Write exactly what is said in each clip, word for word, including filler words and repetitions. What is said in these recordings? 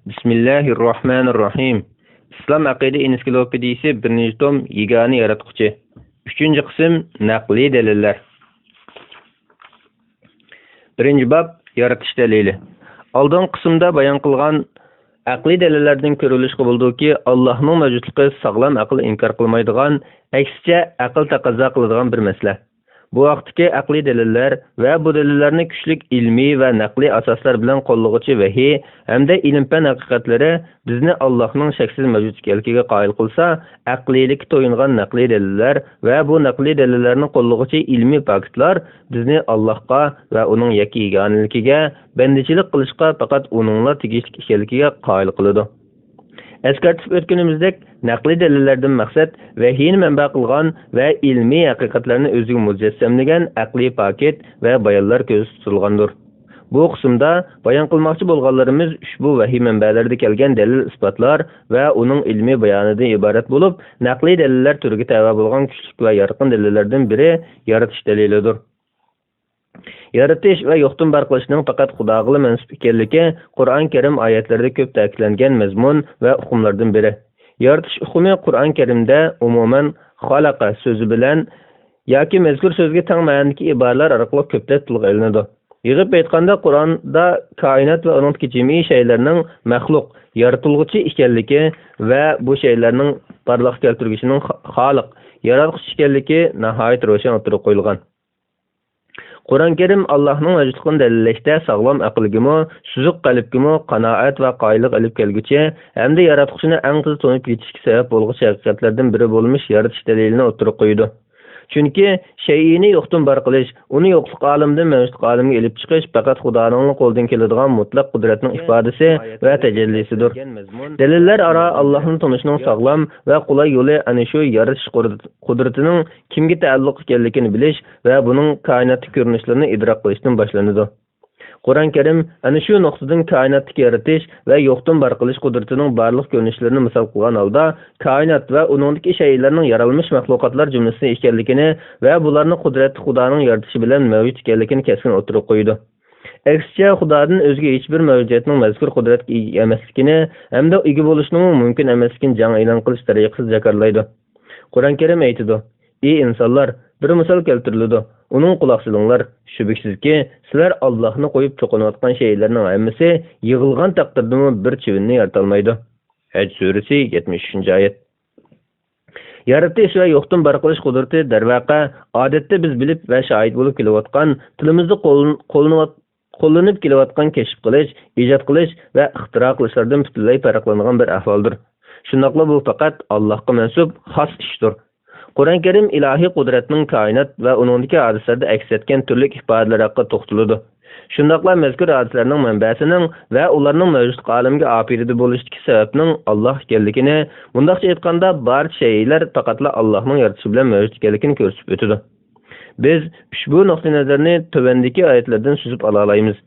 بىسمىللاھىررەھمانىررەھىم. ئىسلام ئەقىدە ئېنسىكلوپېدىيىسى، بىرىنچى توم، يېگانە ياراتقۇچى. ئۈچىنچى قىسىم، نەقلىي دەلىللەر. بىرىنچى باب، يارىتىش دەلىلى. ئالدىنقى قىسىمدا بايان قىلغان ئەقلىي دەلىللەردىن كۆرۈۋېلىشقا بولىدۇكى، ئاللاھنىڭ مەۋجۇتلۇقى ساغلام ئەقىل ئىنكار قىلمايدىغان، ئەكسىچە ئەقىل تەقەززا قىلىدىغان بىر مەسىلە. بۇ ھەقتىكى ئەقلىي دەلىللەر ۋە بۇ دەلىللەرنى كۈچلۈك ئىلمىي ۋە نەقلىي ئاساسلار بىلەن قوللىغۇچى ۋەھىي ھەمدە ئىلىم-پەن ھەقىقەتلىرى بىزنى ئاللاھنىڭ شەكسىز مەۋجۇت ئىكەنلىكىگە قايىل قىلسا، ئەقلىيلىككە تويۇنغان نەقلىي دەلىللەر ۋە بۇ نەقلىي دەلىللەرنى قوللىغۇچى ئىلمىي پاكىتلار بىزنى ئاللاھقا ۋە ئۇنىڭ يەككە يېگانىلىكىگە بەندىچىلىك قىلىشقا پەقەت ئۇنىڭلا تېگىشلىك ئىكەنلىكىگە قايىل قىلىدۇ. ئەسكەرتىپ ئۆتكىنىمىزدەك، نەقلىي دەلىللەردىن مەقسەت ۋەھىينى مەنبە قىلغان ۋە ئىلمىي ھەقىقەتلەرنى ئۆزىگە مۇجەسسەملىگەن ئەقلىي پاكىت ۋە بايانلار كۆزدە تۇتۇلغاندۇر. بۇ قىسىمدا بايان قىلماقچى بولغانلىرىمىز ئۇشبۇ ۋەھىي مەنبەلىرىدە كەلگەن دەلىل-ئىسپاتلار ۋە ئۇنىڭ ئىلمىي بايانىدىن ئىبارەت بولۇپ، نەقلىي دەلىللەر تۈرىگە تەۋە بولغان كۈچلۈك ۋە يارقىن دەلىللەردىن بىرى يارىتىش دەلىلىدۇر. يارىتىش ۋە يوقتىن بار قىلىشنىڭ پەقەت خۇداغىلا مەنسۇپ ئىكەنلىكى قۇرئان كەرىم ئايەتلىرىدە كۆپ تەكىتلەنگەن مەزمۇن ۋە ئۇقۇملاردىن بىرى. يارىتىش ئۇقۇمى قۇرئان كەرىمدە ئومۇمەن خالەقە سۆزى بىلەن ياكى مەزكۇر سۆزگە تەڭ مەنىدىكى ئىبارىلەر ئارقىلىق كۆپلەپ تىلغا ئېلىنىدۇ. يىغىپ ئېيتقاندا، قۇرئاندا كائىنات ۋە ئۇنىڭدىكى جىمئىي شەيئىلەرنىڭ مەخلۇق، يارىتىلغۇچى ئىكەنلىكى ۋە بۇ شەيئىلەرنىڭ بارلىققا كەلتۈرگۈچىنىڭ خا-، خالىق، ياراتقۇچى ئىكەنلىكى ناھايىتى روشەن ئوتتۇرىغا قويۇلغان. قۇرئان كەرىم ئاللاھنىڭ مەۋجۇتلۇقىنى دەلىللەشتە ساغلام ئەقىلگىمۇ، سۈزۈك قەلبكىمۇ قانائەت ۋە قايىللىق ئېلىپ كەلگۈچى ھەمدە ياراتقۇچىنى ئەڭ تېز تونۇپ يېتىشكە سەۋەب بولغۇچى ھەقىقەتلەردىن بىرى بولمىش يارىتىش دەلىلىنى ئوتتۇرىغا قويىدۇ. چۈنكى شەيئىنى يوقتىن بار قىلىش، ئۇنى يوقلۇق ئالىمىدىن مەۋجۇتلۇق ئالىمگە ئېلىپ چىقىش پەقەت خۇدانىڭلا قولىدىن كېلىدىغان مۇتلەق قۇدرەتنىڭ ئىپادىسى ۋە تەجەللىسىدۇر. دەلىللەر ئارا ئاللاھنى تونۇشنىڭ ساغلام ۋە قولاي يولى ئەنە شۇ يارىتىش قۇدرىتىنىڭ كىمگە تەئەللۇق ئىكەنلىكىنى بىلىش ۋە بۇنىڭ كائىناتتىكى كۆرۈنۈشلىرىنى ئىدراك قىلىشتىن باشلىنىدۇ. قۇرئان كەرىم ئەنە شۇ نۇقتىدىن كائىناتتىكى يارىتىش ۋە يوقتىن بار قىلىش قۇدرىتىنىڭ بارلىق كۆرۈنۈشلىرىنى مىسال قىلغان ھالدا، كائىنات ۋە ئۇنىڭدىكى شەيئىلەرنىڭ يارالمىش مەخلۇقاتلار جۈملىسىدىن ئىكەنلىكىنى ۋە بۇلارنى قۇدرەتلىك خۇدانىڭ يارىتىشى بىلەن مەۋجۇت ئىكەنلىكىنى كەسكىن ئوتتۇرىغا قويىدۇ. ئەكسىچە، خۇدادىن ئۆزگە ھېچبىر مەۋجۇدىيەتنىڭ مەزكۇر قۇدرەتكە ئىگە ئەمەسلىكىنى ھەمدە ئىگە بولۇشنىڭمۇ مۇمكىن ئەمەسلىكىنى جەڭ ئېلان قىلىش تەرىقىسىز جاكارلايدۇ. قۇرئان كەرىم ئېيتىدۇ: «ئى ئىنسانلار، بىر مىسال كەلتۈرۈلىدۇ، ئۇنىڭغا قۇلاق سېلىڭلار. شۈبھىسىزكى، سىلەر ئاللاھنى قويۇپ چوقۇنۇۋاتقان شەيئىلەرنىڭ ھەممىسى يىغىلغان تەقدىردىمۇ بىر چىۋىننى يارىتالمايدۇ.» ھەج سۈرىسى، يەتمىش ئۈچىنچى ئايەت. يارىتىش ۋە يوقتىن بار قىلىش قۇدرىتى، دەرۋەقە، ئادەتتە بىز بىلىپ ۋە شاھىت بولۇپ كېلىۋاتقان، تىلىمىزدا قوللىنىۋات-، قوللىنىپ كېلىۋاتقان كەشىپ قىلىش، ئىجاد قىلىش ۋە ئىختىرا قىلىشلاردىن پۈتۈنلەي پەرقلىنىدىغان بىر ئەھۋالدۇر. شۇنداقلا بۇ پەقەت ئاللاھقا مەنسۇپ خاس ئىشتۇر. قۇرئان كەرىم ئىلاھىي قۇدرەتنىڭ كائىنات ۋە ئۇنىڭدىكى ھادىسىلەردە ئەكس ئەتكەن تۈرلۈك ئىپادىلىرى ھەققىدە توختىلىدۇ. شۇنداقلا مەزكۇر ھادىسىلەرنىڭ مەنبەسىنىڭ ۋە ئۇلارنىڭ مەۋجۇتلۇق ئالەمگە ئاپىرىدە بولۇشتىكى سەۋەبنىڭ ئاللاھ ئىكەنلىكىنى، مۇنداقچە ئېيتقاندا، بارچە شەيئىلەر پەقەتلا ئاللاھنىڭ يارىتىشى بىلەن مەۋجۇت ئىكەنلىكىنى كۆرسىتىپ ئۆتىدۇ. بىز ئۇشبۇ نۇقتىئىنەزەرنى تۆۋەندىكى ئايەتلەردىن سۈزۈپ ئالالايمىز.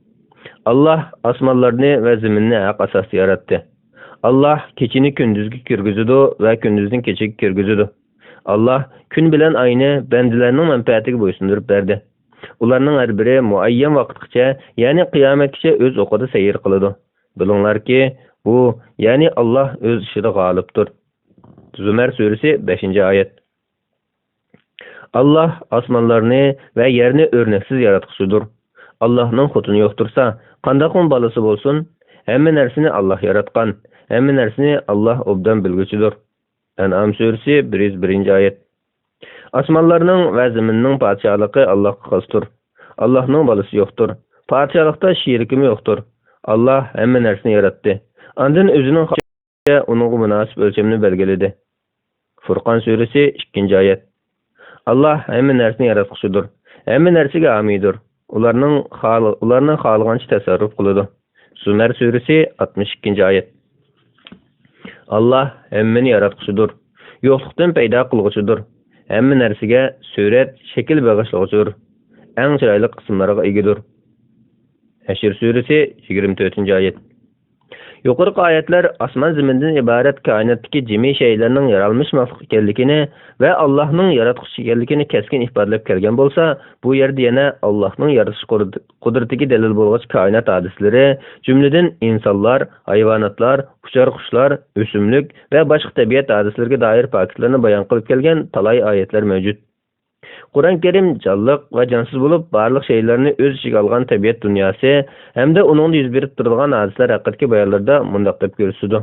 ئاللاھ ئاسمانلارنى ۋە زېمىننى ھەق ئاساستا ياراتتى. ئاللاھ كېچىنى كۈندۈزگە كىرگۈزىدۇ ۋە كۈندۈزنى كېچىگە كىرگۈزىدۇ. ئاللاھ كۈن بىلەن ئاينى بەندىلەرنىڭ مەنپەئەتىگە بويسۇندۇرۇپ بەردى. ئۇلارنىڭ ھەر بىرى مۇئەييەن ۋاقىتقىچە، يەنى قىيامەتكىچە ئۆز ئوقىدا سەير قىلىدۇ. بىلىڭلاركى، ئۇ، يەنى ئاللاھ ئۆز ئىشىدا غالىبتۇر. زۇمەر سۈرىسى، بەشىنچى ئايەت. ئاللاھ ئاسمانلارنى ۋە يەرنى ئۆرنەكسىز ياراتقۇچىدۇر. ئاللاھنىڭ خوتۇنى يوقتۇرسا، قانداقمۇ بالىسى بولسۇن؟ ھەممە نەرسىنى ئاللاھ ياراتقان، ھەممە نەرسىنى ئاللاھ ئوبدان بىلگۈچىدۇر. ئەنئام سۈرىسى، بىر يۈز بىرىنچى ئايەت. ئاسمانلارنىڭ ۋە زېمىننىڭ پادىشاھلىقى ئاللاھقا خاستۇر. ئاللاھنىڭ بالىسى يوقتۇر. پادىشاھلىقتا شېرىكىمۇ يوقتۇر. ئاللاھ ھەممە نەرسىنى ياراتتى. ئاندىن ئۆزىنىڭ خا-، ئۇنىڭغا مۇناسىپ ئۆلچەمنى بەلگىلىدى. فۇرقان سۈرىسى، ئىككىنچى ئايەت. ئاللاھ ھەممە نەرسىنى ياراتقۇچىدۇر. ھەممە نەرسىگە ھامىيدۇر. ئۇلارنىڭ خال-، ئۇلارنى خالىغانچە تەسەررۇپ قىلىدۇ. زۇمەر سۈرىسى، ئاتمىش ئىككىنچى ئايەت. ئاللاھ ھەممىنى ياراتقۇچىدۇر. يوقلۇقتىن پەيدا قىلغۇچىدۇر. ھەممە نەرسىگە سۈرەت، شەكىل بېغىشلىغۇچىدۇر. ئەڭ چىرايلىق ئىسىملارغا ئىگىدۇر. ھەشر سۈرىسى، يىگىرمە تۆتىنچى ئايەت. يۇقىرىقى ئايەتلەر ئاسمان زېمىندىن ئىبارەت كائىناتتىكى جىمى شەيئىلەرنىڭ يارالمىش مەخلۇق ئىكەنلىكىنى ۋە ئاللاھنىڭ ياراتقۇچى ئىكەنلىكىنى كەسكىن ئىپادىلەپ كەلگەن بولسا، بۇ يەردە يەنە ئاللاھنىڭ يارىتىش قۇدرىتىگە دەلىل بولغۇچ كائىنات ھادىسىلىرى، جۈملىدىن ئىنسانلار، ھايۋاناتلار، ئۇچار قۇشلار، ئۆسۈملۈك ۋە باشقا تەبىئەت ھادىسىلىرىگە دائىر پاكىتلارنى بايان قىلىپ كەلگەن تالاي ئايەتلەر مەۋجۇت. قۇرئان كەرىم جانلىق ۋە جانسىز بولۇپ، بارلىق شەيئىلەرنى ئۆز ئىچىگە ئالغان تەبىئەت دۇنياسى ھەمدە ئۇنىڭدا يۈز بېرىپ تۇرىدىغان ھادىسىلەر ھەققىدىكى بايانلىرىدا مۇنداق دەپ كۆرسىتىدۇ: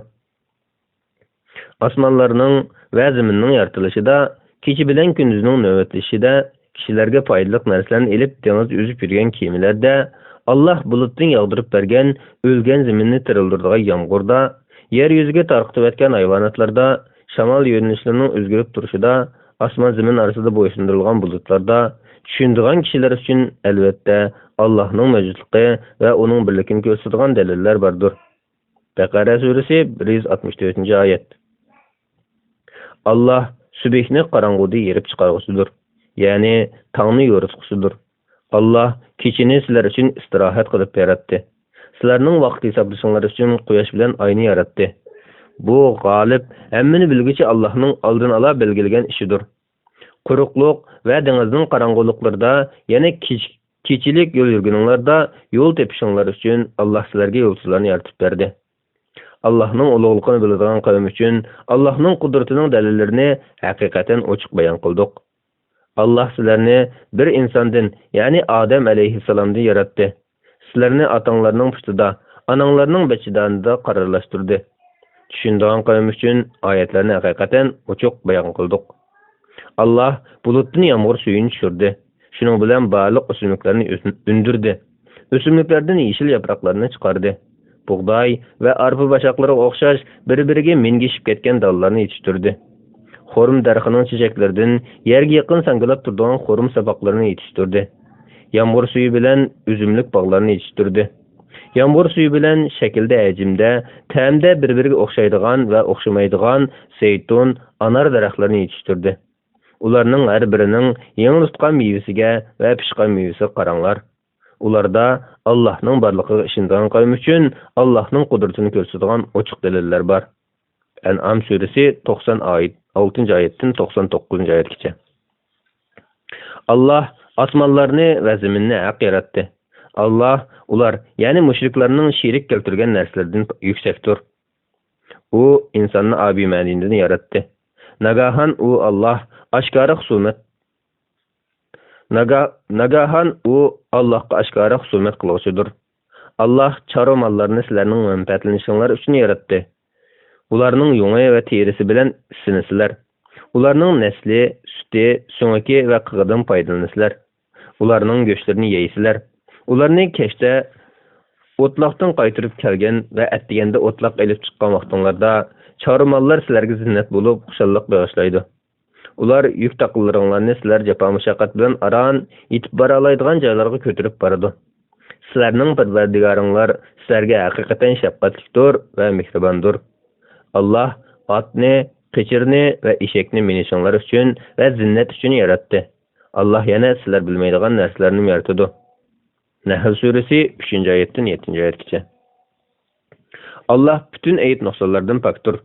ئاسمانلارنىڭ ۋە زېمىننىڭ يارىتىلىشىدا، كېچە بىلەن كۈندۈزنىڭ نۆۋەتلىشىشىدە، كىشىلەرگە پايدىلىق نەرسىلەرنى ئېلىپ، دېڭىزدا ئۈزۈپ يۈرگەن كېمىلەردە، ئاللاھ بۇلۇتتىن ياغدۇرۇپ بەرگەن ئۆلگەن زېمىننى تىرىلدۈرىدىغان يامغۇردا، يەر يۈزىگە تارقىتىۋەتكەن ھايۋاناتلاردا، شامال يۆنىلىشلىرىنىڭ ئۆزگىرىپ تۇرۇشىدا، ئاسمان زېمىن ئارىسىدا بويسۇندۇرۇلغان بۇلۇتلاردا، چۈشىنىدىغان كىشىلەر ئۈچۈن، ئەلۋەتتە، ئاللاھنىڭ مەۋجۇتلۇقى ۋە ئۇنىڭ بىرلىكىنى كۆرسىتىدىغان دەلىللەر باردۇر. بەقەرە سۈرىسى، بىر يۈز ئاتمىش تۆتىنچى ئايەت. ئاللاھ سۈبھنى قاراڭغۇدىن يېرىپ چىقارغۇچىدۇر، يەنى تاڭنى يورۇتقۇچىدۇر. ئاللاھ كېچىنى سىلەر ئۈچۈن ئىستىراھەت قىلىپ ياراتتى. سىلەرنىڭ ۋاقىت ھېسابلىشىڭلار ئۈچۈن قۇياش بىلەن ئاينى ياراتتى. بۇ غالىب، ھەممىنى بىلگۈچى ئاللاھنىڭ ئالدىن ئالا بەلگىلىگەن ئىشىدۇر. قۇرۇقلۇق ۋە دېڭىزنىڭ قاراڭغۇلۇقلىرىدا، يەنە كېچ-، كېچىلىك يول يۈرگىنىڭلاردا يول تېپىشىڭلار ئۈچۈن ئاللاھ سىلەرگە يۇلتۇزلارنى يارىتىپ بەردى. ئاللاھنىڭ ئۇلۇغلۇقىنى بىلىدىغان قەۋم ئۈچۈن ئاللاھنىڭ قۇدرىتىنىڭ دەلىللىرىنى ھەقىقەتەن ئوچۇق بايان قىلدۇق. ئاللاھ سىلەرنى بىر ئىنساندىن، يەنى ئادەم ئەلەيھىسسالامدىن ياراتتى. سىلەرنى ئاتاڭلارنىڭ پۇتىدا، ئاناڭلارنىڭ بەچچىدانىدا قارارلاشتۇردى. چۈشىنىدىغان قەۋم ئۈچۈن ئايەتلەرنى ھەقىقەتەن ئوچۇق بايان قىلدۇق. ئاللاھ بۇلۇتتىن يامغۇر سۈيىنى چۈشۈردى. شۇنىڭ بىلەن بارلىق ئۆسۈملۈكلەرنى ئۆس-، ئۈندۈردى. ئۆسۈملۈكلەردىن يېشىل ياپراقلارنى چىقاردى. بۇغداي ۋە ئارپا باشاقلىرىغا ئوخشاش بىر-بىرىگە مىنگىشىپ كەتكەن دانلارنى يېتىشتۈردى. خورما دەرىخىنىڭ چېچەكلىرىدىن يەرگە يېقىن ساڭگىلاپ تۇرىدىغان خورما ساپاقلىرىنى يېتىشتۈردى. يامغۇر سۈيى بىلەن ئۈزۈملۈك باغلارنى يېتىشتۈردى. يامغۇر سۈيى بىلەن شەكىلدە، ھەجىمدە، تەمدە بىر-بىرىگە ئوخشايدىغان ۋە ئوخشىمايدىغان زەيتۇن، ئانار دەرەخلىرىنى يېتىشتۈردى. ئۇلارنىڭ ھەر بىرىنىڭ يېڭى تۇتقان مېۋىسىگە ۋە پىشقان مېۋىسىگە قاراڭلار. ئۇلاردا ئاللاھنىڭ بارلىقىغا ئىشىنىدىغان قەۋم ئۈچۈن ئاللاھنىڭ قۇدرىتىنى كۆرسىتىدىغان ئوچۇق دەلىللەر بار. ئەنئام سۈرىسى توقسان ئايەت، ئالتىنچى ئايەتتىن توقسان توققۇزىنچى ئايەتكىچە. ئاللاھ ئاسمانلارنى ۋە زېمىننى ھەق ياراتتى. ئاللاھ ئۇلار، يەنى مۇشرىكلارنىڭ شېرىك كەلتۈرگەن نەرسىلىرىدىن يۈكسەكتۇر. ئۇ ئىنساننى ئابىمەنىدىن ياراتتى. ناگاھان ئۇ ئاللاھ ئاشكارا خۇسۇمەت ناگا-، ناگاھان ئۇ ئاللاھقا ئاشكارا خۇسۇمەت قىلغۇچىدۇر. ئاللاھ چارۋا ماللارنى سىلەرنىڭ مەنپەئەتلىنىشىڭلار ئۈچۈن ياراتتى. ئۇلارنىڭ يۇڭى ۋە تېرىسى بىلەن ئىسسىنىسىلەر. ئۇلارنىڭ نەسلى، سۈتى، سۆڭىكى ۋە قېغىدىن پايدىلىنىسىلەر. ئۇلارنىڭ گۆشلىرىنى يەيسىلەر. ئۇلارنى كەچتە ئوتلاقتىن قايتۇرۇپ كەلگەن ۋە ئەتىگەندە ئوتلاق ئېلىپ چىققان ۋاقتىڭلاردا، چارۋا ماللار سىلەرگە زىننەت بولۇپ، خۇشاللىق بېغىشلايدۇ. ئۇلار يۈك تاقلىلىرىڭلارنى سىلەر جاپا-مۇشەققەت بىلەن ئاران يېتىپ بارالايدىغان جايلارغا كۆتۈرۈپ بارىدۇ. سىلەرنىڭ پەرۋەردىگارىڭلار سىلەرگە ھەقىقەتەن شەپقەتلىكتۇر ۋە مېھرىباندۇر. ئاللاھ ئاتنى، قېچىرنى ۋە ئېشەكنى مىنىشىڭلار ئۈچۈن ۋە زىننەت ئۈچۈن ياراتتى. ئاللاھ يەنە سىلەر بىلمەيدىغان نەرسىلەرنىمۇ يارىتىدۇ. نەھل سۈرىسى، ئۈچىنچى ئايەتتىن يەتتىنچى ئايەتكىچە. ئاللاھ پۈتۈن ئەيىب-نۇقسانلاردىن پاكتۇر.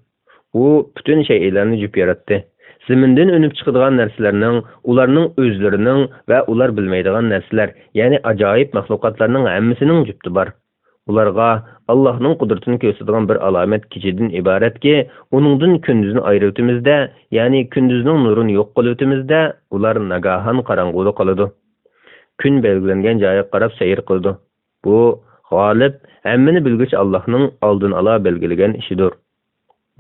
ئۇ پۈتۈن شەيئىلەرنى جۈپ ياراتتى. زېمىندىن ئۈنۈپ چىقىدىغان نەرسىلەرنىڭ، ئۇلارنىڭ ئۆزلىرىنىڭ ۋە ئۇلار بىلمەيدىغان نەرسىلەر، يەنى ئاجايىپ مەخلۇقاتلارنىڭ ھەممىسىنىڭ جۈپتى بار. ئۇلارغا ئاللاھنىڭ قۇدرىتىنى كۆرسىتىدىغان بىر ئالامەت كېچىدىن ئىبارەتكى، ئۇنىڭدىن كۈندۈزنى ئايرىۋېتىمىز-دە، يەنى كۈندۈزنىڭ نۇرىنى يوق قىلىۋېتىمىز-دە، ئۇلار ناگاھان قاراڭغۇدا قالىدۇ. كۈن بەلگىلەنگەن جايىغا قاراپ سەير قىلىدۇ. بۇ غالىب، ھەممىنى بىلگۈچى ئاللاھنىڭ ئالدىن ئالا بەلگىلىگەن ئىشىدۇر.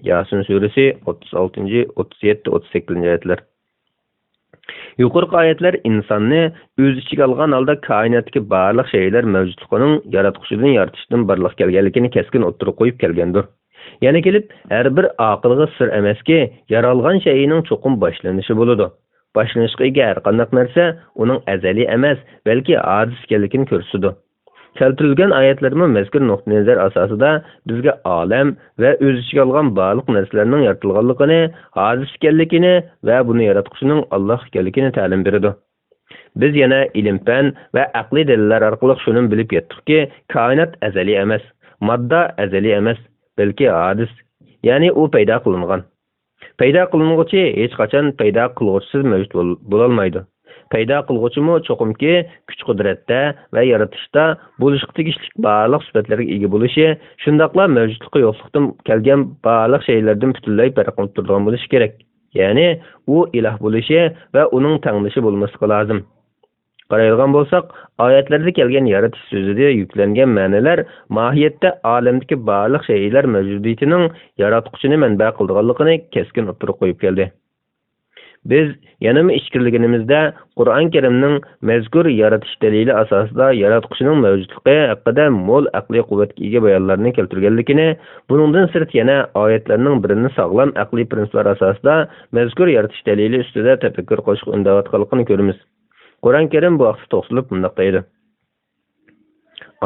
ياسىن سۈرىسى، ئوتتۇز ئالتىنچى، ئوتتۇز يەتتە، ئوتتۇز سەككىزىنچى ئايەتلەر. يۇقىرىقى ئايەتلەر ئىنساننى ئۆز ئىچىگە ئالغان ھالدا كائىناتتىكى بارلىق شەيئىلەر مەۋجۇتلۇقىنىڭ ياراتقۇچىدىن يارىتىشتىن بارلىققا كەلگەنلىكىنى كەسكىن ئوتتۇرىغا قويۇپ كەلگەندۇر. يەنە كېلىپ، ھەر بىر ئاقىلغا سىر ئەمەسكى، يارالغان شەيئىنىڭ چوقۇم باشلىنىشى بولىدۇ. باشلىنىشقا ئىگە ھەرقانداق نەرسە ئۇنىڭ ئەزەلىي ئەمەس، بەلكى ھادىسە ئىكەنلىكىنى كۆرسىتىدۇ. كەلتۈرۈلگەن ئايەتلەرمۇ مەزكۇر نۇقتىئىنەزەر ئاساسىدا بىزگە ئالەم ۋە ئۆز ئىچىگە ئالغان بارلىق نەرسىلەرنىڭ يارىتىلغانلىقىنى، ھادىسە ئىكەنلىكىنى ۋە بۇنى ياراتقۇچىنىڭ ئاللاھ ئىكەنلىكىنى تەلىم بېرىدۇ. بىز يەنە ئىلىم-پەن ۋە ئەقلىي دەلىللەر ئارقىلىق شۇنىمۇ بىلىپ يەتتۇقكى، كائىنات ئەزەلىي ئەمەس، ماددا ئەزەلىي ئەمەس، بەلكى ھادىس، يەنى ئۇ پەيدا قىلىنغان. پەيدا قىلىنغۇچى ھېچقاچان پەيدا قىلغۇچىسىز مەۋجۇت بول-، بولالمايدۇ. پەيدا قىلغۇچىمۇ چوقۇمكى كۈچ-قۇدرەتتە ۋە يارىتىشتا بولۇشقا تېگىشلىك بارلىق سۈپەتلەرگە ئىگە بولۇشى، شۇنداقلا مەۋجۇتلۇقى يوقلۇقتىن كەلگەن بارلىق شەيئىلەردىن پۈتۈنلەي پەرقلىنىپ تۇرىدىغان بولۇشى كېرەك. يەنى ئۇ ئىلاھ بولۇشى ۋە ئۇنىڭ تەڭدىشى بولماسلىقى لازىم. قارايدىغان بولساق، ئايەتلەردە كەلگەن يارىتىش سۆزىدە يۈكلەنگەن مەنىلەر ماھىيەتتە ئالەمدىكى بارلىق شەيئىلەر مەۋجۇدىيىتىنىڭ ياراتقۇچىنى مەنبە قىلىدىغانلىقىنى كەسكىن ئوتتۇرىغا قويۇپ كەلدى. بىز يەنىمۇ ئىچكىرىلىگىنىمىزدە، قۇرئان كەرىمنىڭ مەزكۇر يارىتىش دەلىلى ئاساسىدا ياراتقۇچىنىڭ مەۋجۇتلۇقى ھەققىدە مول ئەقلىي قۇۋۋەتكە ئىگە بايانلارنى كەلتۈرگەنلىكىنى، بۇنىڭدىن سىرت يەنە ئايەتلەرنىڭ بىرىنى ساغلام ئەقلىي پىرىنسىپلار ئاساسىدا مەزكۇر يارىتىش دەلىلى ئۈستىدە تەپەككۇر قىلىشقا ئۈندەۋاتقانلىقىنى كۆرىمىز. قۇرئان كەرىم بۇ ھەقتە توختىلىپ مۇنداق دەيدۇ: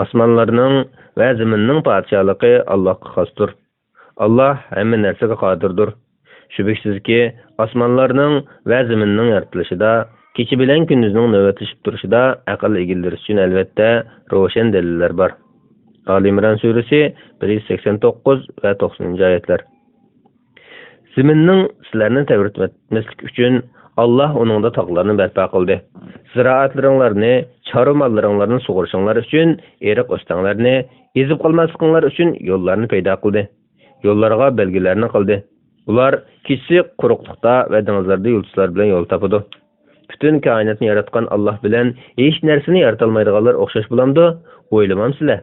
ئاسمانلارنىڭ ۋە زېمىننىڭ پادىشاھلىقى ئاللاھقا خاستۇر. ئاللاھ ھەممە نەرسىگە قادىردۇر. شۈبھىسىزكى، ئاسمانلارنىڭ ۋە زېمىننىڭ يارىتىلىشىدا، كېچە بىلەن كۈندۈزنىڭ نۆۋەتلىشىپ تۇرۇشىدا ئەقىل ئىگىلىرى ئۈچۈن ئەلۋەتتە روشەن دەلىللەر بار. ئالى ئىمران سۈرىسى بىر يۈز سەكسەن توققۇز ۋە توقسىنىنچى ئايەتلەر. زېمىننىڭ سىلەرنى تەۋرىتمەسلىك ئۈچۈن، ئاللاھ ئۇنىڭدا تاغلارنى بەرپا قىلدى. زىرائەتلىرىڭلارنى، چارۋا ماللىرىڭلارنى سۇغۇرۇشۇڭلار ئۈچۈن ئېرىق ئۆستەڭلەرنى، ئېزىپ قالماسلىقىڭلار ئۈچۈن يوللارنى پەيدا قىلدى. يوللارغا بەلگىلەرنى قىلدى. ئۇلار كېچىسى قۇرۇقلۇقتا ۋە دېڭىزلاردا يۇلتۇزلار بىلەن يول تاپىدۇ. پۈتۈن كائىناتنى ياراتقان ئاللاھ بىلەن ھېچ نەرسىنى يارىتالمايدىغانلار ئوخشاش بولامدۇ؟ ئويلىمامسىلەر؟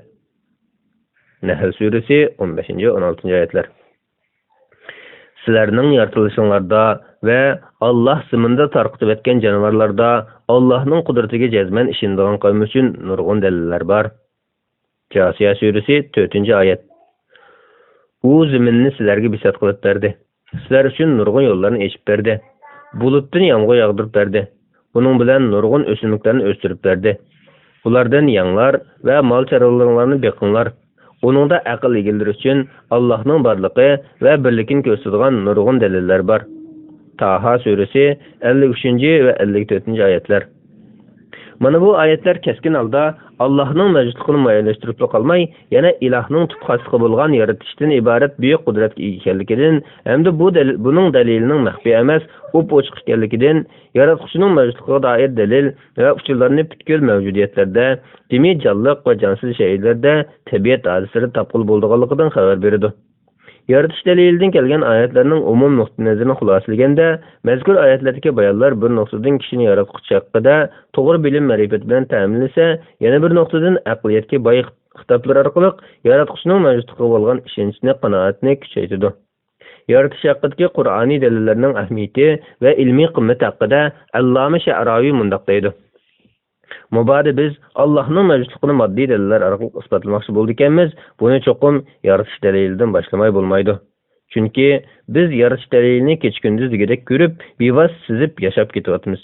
نەھل سۈرىسى ئون بەشىنچى، ئون ئالتىنچى ئايەتلەر. سىلەرنىڭ يارىتىلىشىڭلاردا ۋە ئاللاھ زېمىندا تارقىتىۋەتكەن جانىۋارلاردا ئاللاھنىڭ قۇدرىتىگە جەزمەن ئىشىنىدىغان قەۋم ئۈچۈن نۇرغۇن دەلىللەر بار. جاسىيە سۈرىسى، تۆتىنچى ئايەت. ئۇ زېمىننى سىلەرگە بىسات قىلىپ بەردى. سىلەر ئۈچۈن نۇرغۇن يوللارنى ئېچىپ بەردى. بۇلۇتتىن يامغۇر ياغدۇرۇپ بەردى. ئۇنىڭ بىلەن نۇرغۇن ئۆسۈملۈكلەرنى ئۆستۈرۈپ بەردى. ئۇلاردىن يەڭلار ۋە مال-چارۋىلىرىڭلارنى بېقىڭلار. ئۇنىڭدا ئەقىل ئىگىلىرى ئۈچۈن ئاللاھنىڭ بارلىقى ۋە بىرلىكىنى كۆرسىتىدىغان نۇرغۇن دەلىللەر بار. تاھا سۈرىسى، ئەللىك ئۈچىنچى ۋە ئەللىك تۆتىنچى ئايەتلەر. مانا بۇ ئايەتلەر كەسكىن ھالدا ئاللاھنىڭ مەۋجۇتلۇقىنى مۇئەييەنلەشتۈرۈپلا قالماي، يەنە ئىلاھنىڭ تۈپ خاسلىقى بولغان يارىتىشتىن ئىبارەت بۈيۈك قۇدرەتكە ئىگە ئىكەنلىكىدىن ھەمدە بۇ دەلىل، بۇنىڭ دەلىلىنىڭ مەخپىي ئەمەس، ئوپئوچۇق ئىكەنلىكىدىن، ياراتقۇچىنىڭ مەۋجۇتلۇقىغا دائىر دەلىل ۋە ئۇچۇرلارنى پۈتكۈل مەۋجۇدىيەتلەردە، جىمى جانلىق ۋە جانسىز شەيئىلەردە، تەبىئەت ھادىسىلىرىدە تاپقىلى بولىدىغانلىقىدىن خەۋەر بېرىدۇ. يارىتىش دەلىلىدىن كەلگەن ئايەتلەرنىڭ ئومۇمىي نۇقتىئىنەزىرىنى خۇلاسىلىگەندە، مەزكۇر ئايەتلەردىكى بايانلار بىر نۇقتىدىن كىشىنى ياراتقۇچى ھەققىدە توغرا بىلىم-مەرىپەت بىلەن تەمىنلىسە، يەنە بىر نۇقتىدىن ئەقلىيەتكە باي خىتابلىرى ئارقىلىق ياراتقۇچىنىڭ مەۋجۇتلۇقىغا بولغان ئىشەنچنى، قانائەتنى كۈچەيتىدۇ. يارىتىش ھەققىدىكى قۇرئانىي دەلىللەرنىڭ ئەھمىيىتى ۋە ئىلمىي قىممىتى ھەققىدە ئەللامە شەئراۋى مۇنداق دەيدۇ: مۇبادا بىز ئاللاھنىڭ مەۋجۇتلۇقىنى ماددىي دەلىللەر ئارقىلىق ئىسپاتلىماقچى بولىدىكەنمىز، بۇنى چوقۇم يارىتىش دەلىلىدىن باشلىماي بولمايدۇ. چۈنكى بىز يارىتىش دەلىلىنى كېچە-كۈندۈز دېگۈدەك كۆرۈپ، بىۋاسىتە سېزىپ ياشاپ كېتىۋاتىمىز.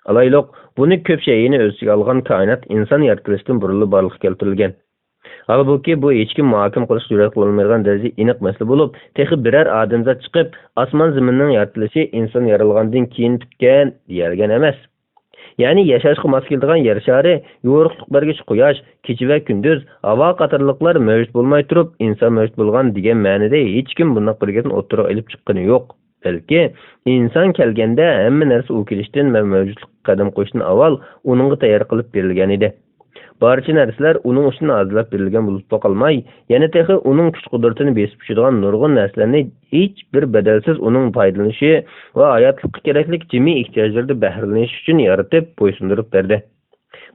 ئالايلۇق، بۇنى كۆپ شەيئىنى ئۆز ئىچىگە ئالغان كائىنات ئىنسان يارىتىلىشتىن بۇرۇنلا بارلىققا كەلتۈرۈلگەن. ھالبۇكى، بۇ ھېچكىم مۇھاكىمە قىلىشقا جۈرئەت قىلالمايدىغان دەرىجىدە ئېنىق مەسىلە بولۇپ، تېخى بىرەر ئادەمزات چىقىپ، ئاسمان زېمىننىڭ يارىتىلىشى ئىنسان يارالغاندىن كېيىن پۈتكەن دېيەلىگەن ئەمەس. يەنى ياشاشقا ماس كېلىدىغان يەر شارى، يورۇقلۇق بەرگۈچى قۇياش، كېچە ۋە كۈندۈز، ھاۋا قاتارلىقلار مەۋجۇت بولماي تۇرۇپ، ئىنسان مەۋجۇت بولغان دېگەن مەنىدە ھېچكىم بۇنداق بىر گەپنى ئوتتۇرىغا ئېلىپ چىققىنى يوق. بەلكى ئىنسان كەلگەندە ھەممە نەرسە ئۇ كېلىشتىن ۋە مەۋجۇتلۇققا قەدەم قويۇشتىن ئاۋۋال ئۇنىڭغا تەييار قىلىپ بېرىلگەن ئىدى. بارچە نەرسىلەر ئۇنىڭ ئۈچۈن ھازىرلاپ بېرىلگەن بولۇپلا قالماي، يەنە تېخى ئۇنىڭ كۈچ-قۇدرىتىنى بېسىپ چۈشىدىغان نۇرغۇن نەرسىلەرنى ھېچ بىر بەدەلسىز ئۇنىڭ پايدىلىنىشى ۋە ھاياتلىققا كېرەكلىك جىمى ئېھتىياجلىرىدا بەھرىلىنىشى ئۈچۈن يارىتىپ بويسۇندۇرۇپ بەردى.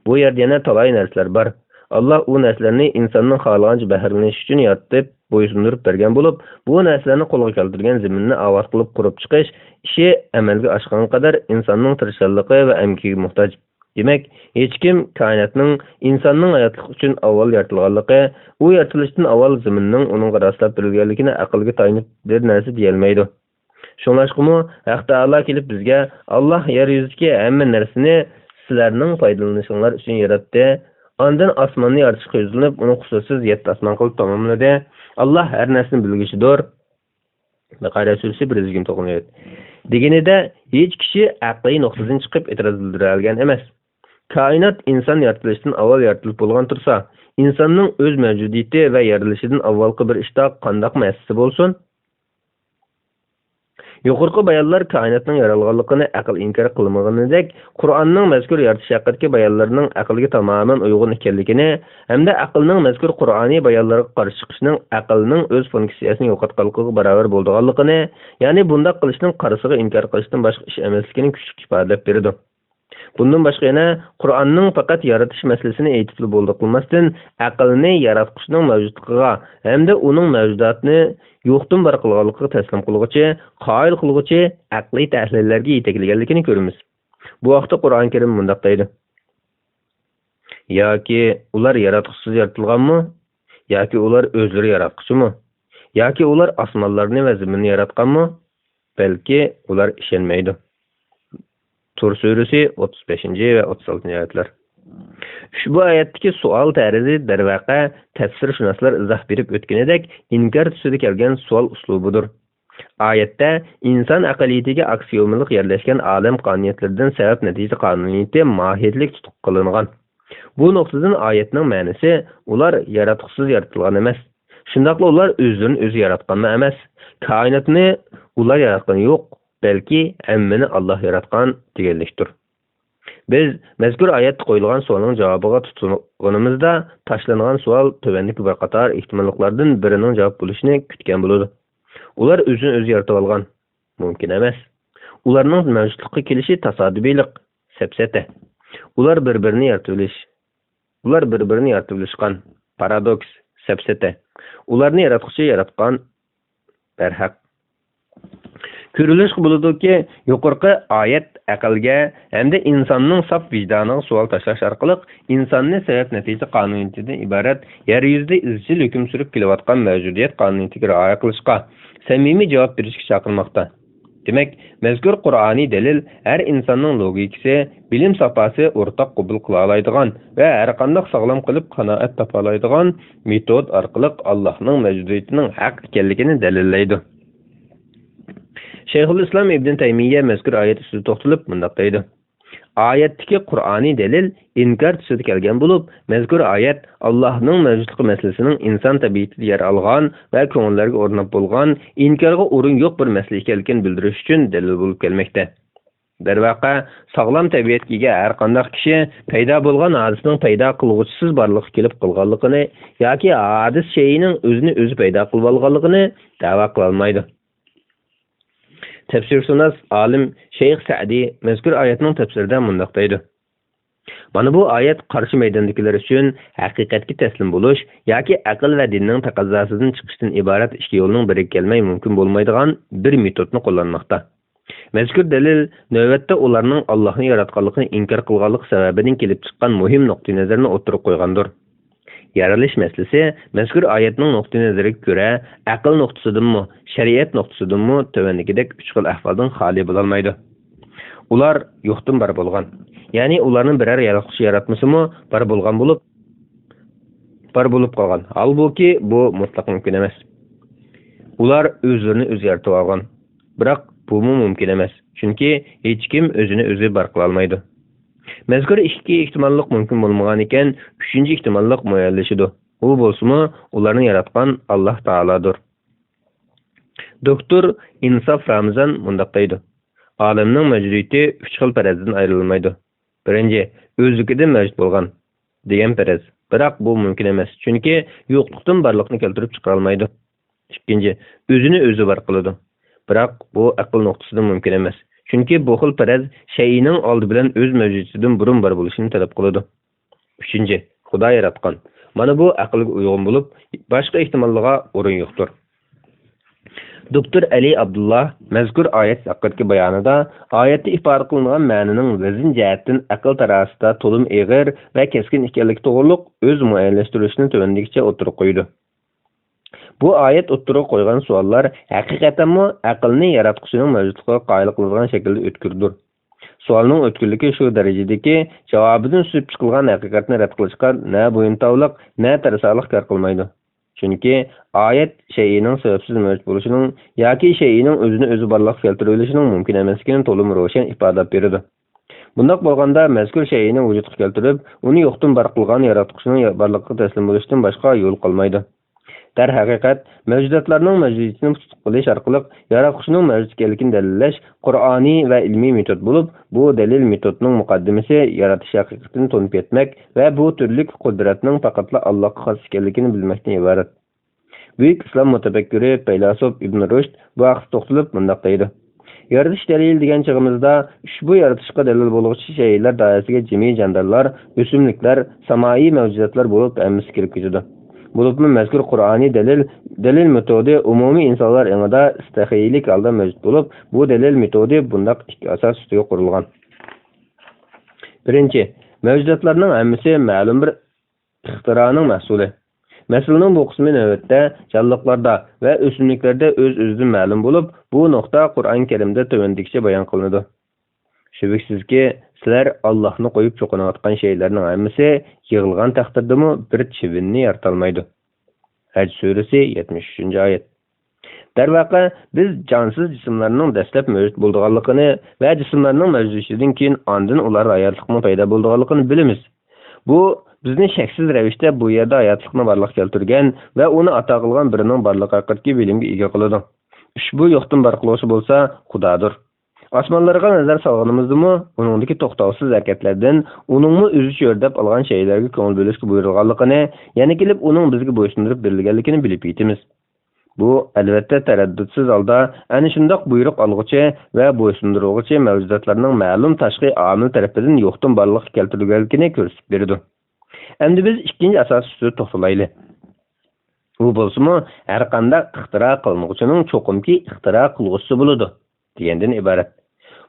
بۇ يەردە يەنە تالاي نەرسىلەر بار. ئاللا ئۇ نەرسىلەرنى ئىنساننىڭ خالىغانچە بەھرىلىنىشى ئۈچۈن يارىتىپ بويسۇندۇرۇپ بەرگەن بولۇپ، بۇ نەرسىلەرنى قولغا كەلتۈرگەن زېمىننى ئاۋات قىلىپ قۇرۇپ چىقىش ئىشى ئەمەلگە ئاشقانغا قەدەر ئىنساننىڭ تىرىشچانلىقى ۋە ئەمگىكىگە موھتاج. دېمەك، ھېچكىم كائىناتنىڭ ئىنساننىڭ ھاياتلىقى ئۈچۈن ئاۋۋال يارىتىلغانلىقى، ئۇ يارىتىلىشتىن ئاۋۋال زېمىننىڭ ئۇنىڭغا راسلاپ بېرىلگەنلىكىنى ئەقىلگە تايىنىپ بىر نەرسە دېيەلمەيدۇ. شۇڭلاشقىمۇ ھەق تائالا كېلىپ بىزگە، ئاللا يەر يۈزىدىكى ھەممە نەرسىنى سىلەرنىڭ پايدىلىنىشىڭلار ئۈچۈن ياراتتى. ئاندىن ئاسماننى يارىتىشقا يۈزلىنىپ، ئۇنى قۇسۇرسىز يەتتە ئاسمان قىلىپ تاماملىدى. ئاللا ھەر نەرسىنى بىلگۈچىدۇر. بەقەرە سۈرىسى بىر يۈز يىگىرمە توققۇزىنچى ئايەت. دېگىنىدە، ھېچ كىشى ئەقلىي نۇقتىدىن چىقىپ ئېتىراز بىلدۈرەلىگەن ئەمەس. كائىنات ئىنسان يارىتىلىشتىن ئاۋۋال يارىتىلىپ بولغان تۇرسا، ئىنساننىڭ ئۆز مەۋجۇدىيىتى ۋە يارىلىشىدىن ئاۋۋالقى بىر ئىشتا قانداقمۇ ھەسسىسى بولسۇن؟ يۇقىرىقى بايانلار كائىناتنىڭ يارالغانلىقىنى ئەقىل ئىنكار قىلمىغىنىدەك، قۇرئاننىڭ مەزكۇر يارىتىش ھەققىدىكى بايانلىرىنىڭ ئەقىلگە تامامەن ئۇيغۇن ئىكەنلىكىنى ھەمدە ئەقىلنىڭ مەزكۇر قۇرئانىي بايانلارغا قارشى چىقىشنىڭ ئەقىلنىڭ ئۆز فۇنكسىيەسىنى يوقاتقانلىقىغا باراۋەر بولىدىغانلىقىنى، يەنى بۇنداق قىلىشنىڭ قارىسىغا ئىنكار قىلىشتىن باشقا ئىش ئەمەسلىكىنى كۈچلۈك ئىپادىلەپ بېرىدۇ. بۇندىن باشقا يەنە قۇرئاننىڭ پەقەت يارىتىش مەسىلىسىنى ئېيتىپلا بولدى قىلماستىن، ئەقىلنى ياراتقۇچىنىڭ مەۋجۇتلۇقىغا ھەمدە ئۇنىڭ مەۋجۇداتىنى يوقتىن بار قىلغانلىقىغا تەسلىم قىلغۇچى، قايىل قىلغۇچى ئەقلىي تەھلىللەرگە يېتەكلىگەنلىكىنى كۆرىمىز. بۇ ھەقتە قۇرئان كەرىم مۇنداق دەيدۇ: ياكى ئۇلار ياراتقۇسىز يارىتىلغانمۇ؟ ياكى ئۇلار ئۆزلىرى ياراتقۇچىمۇ؟ ياكى ئۇلار ئاسمانلارنى ۋە زېمىننى ياراتقانمۇ؟ بەلكى ئۇلار ئىشەنمەيدۇ. تۇر سۈرىسى ئوتتۇز بەشىنچى ۋە ئوتتۇز ئالتىنچى ئايەتلەر. ئۇشبۇ ئايەتتىكى سوئال تەرزى، دەرۋەقە، تەپسىرشۇناسلار ئىزاھ بېرىپ ئۆتكىنىدەك، ئىنكار تۈسىدە كەلگەن سوئال ئۇسلۇبىدۇر. ئايەتتە ئىنسان ئەقلىيىتىگە ئاكسىيومىلىق يەرلەشكەن ئالەم قانۇنىيەتلىرىدىن سەۋەب-نەتىجە قانۇنىيىتى ماھىيەتلىك تۇتقا قىلىنغان. بۇ نۇقتىدىن ئايەتنىڭ مەنىسى، ئۇلار ياراتقۇسىز يارىتىلغان ئەمەس. شۇنداقلا ئۇلار ئۆزلىرىنى ئۆزى ياراتقانمۇ ئەمەس. كائىناتنى ئۇلار ياراتقىنى يوق، بەلكى ھەممىنى ئاللاھ ياراتقان دېگەنلىكتۇر. بىز مەزكۇر ئايەتتە قويۇلغان سوئالنىڭ جاۋابىغا تۇتۇنغىنىمىزدا، تاشلانغان سوئال تۆۋەندىكى بىر قاتار ئېھتىماللىقلاردىن بىرىنىڭ جاۋاب بولۇشىنى كۈتكەن بولىدۇ. ئۇلار ئۆزىنى ئۆزى يارىتىۋالغان. مۇمكىن ئەمەس. ئۇلارنىڭ مەۋجۇتلۇققا كېلىشى تاسادىپىيلىق، سەپسەتە. ئۇلار بىر-بىرىنى يارىتىۋېلىش. ئۇلار بىر-بىرىنى يارىتىۋېلىشقان. پارادوكس، سەپسەتە. ئۇلارنى ياراتقۇچى ياراتقان. بەرھەق. كۆرۈۋېلىشقا بولىدۇكى، يۇقىرىقى ئايەت ئەقىلگە ھەمدە ئىنساننىڭ ساپ ۋىجدانىغا سوئال تاشلاش ئارقىلىق ئىنساننى سەۋەب-نەتىجە قانۇنىيىتىدىن ئىبارەت يەر يۈزىدە ئىزچىل ھۆكۈم سۈرۈپ كېلىۋاتقان مەۋجۇدىيەت قانۇنىيىتىگە رىئايە قىلىشقا، سەمىمىي جاۋاب بېرىشكە چاقىرماقتا. دېمەك، مەزكۇر قۇرئانىي دەلىل ھەر ئىنساننىڭ لوگىكىسى، بىلىم ساپاسى ئورتاق قوبۇل قىلالايدىغان ۋە ھەرقانداق ساغلام قېلىپ قانائەت تاپالايدىغان مېتود ئارقىلىق ئاللاھنىڭ مەۋجۇدىيىتىنىڭ ھەق ئىكەنلىكىنى دەلىللەيدۇ. شەيخۇلئىسلام ئىبن تەيمىيە مەزكۇر ئايەت ئۈستىدە توختىلىپ مۇنداق دەيدۇ: ئايەتتىكى قۇرئانىي دەلىل ئىنكار تۈسىدە كەلگەن بولۇپ، مەزكۇر ئايەت ئاللاھنىڭ مەۋجۇتلۇقى مەسىلىسىنىڭ ئىنسان تەبىئىتىدە يەر ئالغان ۋە كۆڭۈللەرگە ئورناپ بولغان، ئىنكارغا ئورۇن يوق بىر مەسىلە ئىكەنلىكىنى بىلدۈرۈش ئۈچۈن دەلىل بولۇپ كەلمەكتە. دەرۋەقە، ساغلام تەبىئەتكە ئىگە ھەر قانداق كىشى پەيدا بولغان ھادىسىنىڭ پەيدا قىلغۇچىسىز بارلىققا كېلىپ قالغانلىقىنى ياكى ھادىسە شەيئىنىڭ ئۆزىنى ئۆزى پەيدا قىلىۋالغانلىقىنى دەۋا قىلالمايدۇ. تەپسىرشۇناس ئالىم شەيخ سەئدى مەزكۇر ئايەتنىڭ تەپسىرىدە مۇنداق دەيدۇ: مانا بۇ ئايەت قارشى مەيداندىكىلەر ئۈچۈن ھەقىقەتكە تەسلىم بولۇش ياكى ئەقىل ۋە دىننىڭ تەقەززاسىدىن چىقىشتىن ئىبارەت ئىككى يولنىڭ بىرىگە كەلمەي مۇمكىن بولمايدىغان بىر مېتودنى قوللانماقتا. مەزكۇر دەلىل نۆۋەتتە ئۇلارنىڭ ئاللاھنى ياراتقانلىقىنى ئىنكار قىلغانلىقى سەۋەبىدىن كېلىپ چىققان مۇھىم نۇقتىئىنەزەرنى ئوتتۇرىغا قويغاندۇر. يارىلىش مەسىلىسى مەزكۇر ئايەتنىڭ نۇقتىئىنەزىرىگە كۆرە، ئەقىل نۇقتىسىدىنمۇ، شەرىئەت نۇقتىسىدىنمۇ تۆۋەندىكىدەك ئۈچ خىل ئەھۋالدىن خالىي بولالمايدۇ. ئۇلار يوقتىن بار بولغان، يەنى ئۇلارنىڭ بىرەر ياراتقۇچى ياراتمىسىمۇ بار بولغان بولۇپ، بار بولۇپ قالغان. ھالبۇكى، بۇ مۇتلەق مۇمكىن ئەمەس. ئۇلار ئۆزلىرىنى ئۆزى يارىتىۋالغان. بىراق، بۇمۇ مۇمكىن ئەمەس، چۈنكى ھېچكىم ئۆزىنى ئۆزى بار قىلالمايدۇ. مەزكۇر ئىككى ئېھتىماللىق مۇمكىن بولمىغانىكەن، ئۈچىنچى ئېھتىماللىق مۇئەييەنلىشىدۇ. ئۇ بولسىمۇ ئۇلارنى ياراتقان ئاللاھ تائالادۇر. دوكتور ئىنساف رامىزان مۇنداق دەيدۇ: ئالەمنىڭ مەۋجۇدىيىتى ئۈچ خىل پەرەزدىن ئايرىلمايدۇ. بىرىنچى، ئۆزلۈكىدىن مەۋجۇت بولغان دېگەن پەرەز. بىراق بۇ مۇمكىن ئەمەس، چۈنكى يوقلۇقتىن بارلىقنى كەلتۈرۈپ چىقىرالمايدۇ. ئىككىنچى، ئۆزىنى ئۆزى بار قىلىدۇ. بىراق بۇ ئەقىل نۇقتىسىدىن مۇمكىن ئەمەس، چۈنكى بۇ خىل پەرەز شەيئىنىڭ ئالدى بىلەن ئۆز مەۋجۇدىيىتىدىن بۇرۇن بار بولۇشىنى تەلەپ قىلىدۇ. ئۈچىنچى، خۇدا ياراتقان. مانا بۇ ئەقىلگە ئۇيغۇن بولۇپ، باشقا ئېھتىماللارغا ئورۇن يوقتۇر. دوكتور ئەلى ئابدۇللا مەزكۇر ئايەت ھەققىدىكى بايانىدا، ئايەتتە ئىپادە قىلىنغان مەنىنىڭ ۋەزىن جەھەتتىن ئەقىل تارازىسىدا تولىمۇ ئېغىر ۋە كەسكىن ئىكەنلىكى توغرۇلۇق ئۆز مۇئەييەنلەشتۈرۈشىنى تۆۋەندىكىچە ئوتتۇرىغا قويىدۇ. بۇ ئايەت ئوتتۇرىغا قويغان سوئاللار ھەقىقەتەنمۇ ئەقىلنى ياراتقۇچىنىڭ مەۋجۇتلۇقىغا قايىل قىلىدىغان شەكىلدە ئۆتكۈردۇر. سوئالنىڭ ئۆتكۈرلۈكى شۇ دەرىجىدىكى، جاۋابىدىن سۈزۈپ چىقىلغان ھەقىقەتنى رەت قىلىشقا نە بويۇنتاۋلىق، نە تەرسالىق كار قىلمايدۇ. چۈنكى ئايەت شەيئىنىڭ سەۋەبسىز مەۋجۇت بولۇشىنىڭ ياكى شەيئىنىڭ ئۆزىنى ئۆزى بارلىققا كەلتۈرۈۋېلىشىنىڭ مۇمكىن ئەمەسلىكىنى تولىمۇ روشەن ئىپادىلەپ بېرىدۇ. بۇنداق بولغاندا، مەزكۇر شەيئىنى ۋۇجۇدقا كەلتۈرۈپ، ئۇنى يوقتىن بار قىلغان ياراتقۇچىنىڭ بارلىقىغا تەسلىم بولۇشتىن باشقا يول قالمايدۇ. دەرھەقىقەت، مەۋجۇداتلارنىڭ مەۋجۇدىيىتىنى پۇتلۇق بىلىش ئارقىلىق ياراتقۇچىنىڭ مەۋجۇت ئىكەنلىكىنى دەلىللەش قۇرئانىي ۋە ئىلمىي مېتود بولۇپ، بۇ دەلىل مېتودنىڭ مۇقەددىمىسى يارىتىش ھەقىقىتىنى تونۇپ يەتمەك ۋە بۇ تۈرلۈك قۇدرەتنىڭ پەقەتلا ئاللاغا خاس ئىكەنلىكىنى بىلمەكتىن ئىبارەت. بۈيۈك ئىسلام مۇتەپەككۇرى، پەيلاسوپ ئىبن رۇشد بۇ ھەقتە توختىلىپ مۇنداق دەيدۇ: يارىتىش دەلىلى دېگەن چېغىمىزدا، ئۇشبۇ يارىتىشقا دەلىل بولغۇچى شەيئىلەر دائىرىسىگە جىمى جاندارلار، ئۆسۈملۈكلەر، سامائىي مەۋجۇداتلار بولۇپ ھەممىسى كىرىپ كېتىدۇ. بولۇپمۇ مەزكۇر قۇرئانىي دەلىل، دەلىل مېتودى ئومۇمىي ئىنسانلار ئېڭىدا سەخىيلىك ھالدا مەۋجۇت بولۇپ، بۇ دەلىل مېتودى بۇنداق ئىككى ئاساس ئۈستىگە قۇرۇلغان. بىرىنچى، مەۋجۇداتلارنىڭ ھەممىسى مەلۇم بىر ئىختىرانىڭ مەھسۇلى. مەسىلىنىڭ بۇ قىسمى نۆۋەتتە جانلىقلاردا ۋە ئۆسۈملۈكلەردە ئۆز-ئۆزىدىن مەلۇم بولۇپ، بۇ نۇقتا قۇرئان كەرىمدە تۆۋەندىكىچە بايان قىلىنىدۇ: شۈبھىسىزكى، سىلەر ئاللاھنى قويۇپ چوقۇنۇۋاتقان شەيئىلەرنىڭ ھەممىسى يىغىلغان تەقدىردىمۇ بىر چىۋىننى يارىتالمايدۇ. ھەج سۈرىسى، يەتمىش ئۈچىنچى ئايەت. دەرۋەقە، بىز جانسىز جىسىملارنىڭ دەسلەپ مەۋجۇت بولىدىغانلىقىنى ۋە جىسىملارنىڭ مەۋجۇت بولۇشىدىن كېيىن ئاندىن ئۇلاردا ھاياتلىقنىڭ پەيدا بولىدىغانلىقىنى بىلىمىز. بۇ بىزنى شەكسىز رەۋىشتە بۇ يەردە ھاياتلىقنى بارلىققا كەلتۈرگەن ۋە ئۇنى ئاتا قىلغان بىرىنىڭ بارلىقى ھەققىدىكى بىلىمگە ئىگە قىلىدۇ. ئۇشبۇ يوقتىن بار قىلغۇچى بولسا خۇدادۇر. ئاسمانلارغا نەزەر سالغىنىمىزدىمۇ، ئۇنىڭدىكى توختاۋسىز ھەرىكەتلەردىن ئۇنىڭمۇ ئۆزىچە ئۆرلەپ ئالغان شەيئىلەرگە كۆڭۈل بۆلۈشكە بۇيرۇلغانلىقىنى، يەنە كېلىپ ئۇنىڭ بىزگە بويسۇندۇرۇپ بېرىلگەنلىكىنى بىلىپ يېتىمىز. بۇ، ئەلۋەتتە، تەرەددۇتسىز ھالدا ئەنە شۇنداق بۇيرۇق ئالغۇچى ۋە بويسۇندۇرۇلغۇچى مەۋجۇداتلارنىڭ مەلۇم تاشقى ئامىل تەرىپىدىن يوقتىن بارلىققا كەلتۈرۈلگەنلىكىنى كۆرسىتىپ بېرىدۇ. ئەمدى بىز ئىككىنچى ئاساس ئۈستىدە توختىلايلى. ئۇ بولسىمۇ، ھەرقانداق ئىختىرا قىلىنغۇچىنىڭ چوقۇمكى ئىختىرا قىلغۇچىسى بولىدۇ دېگەندىن ئىبارەت.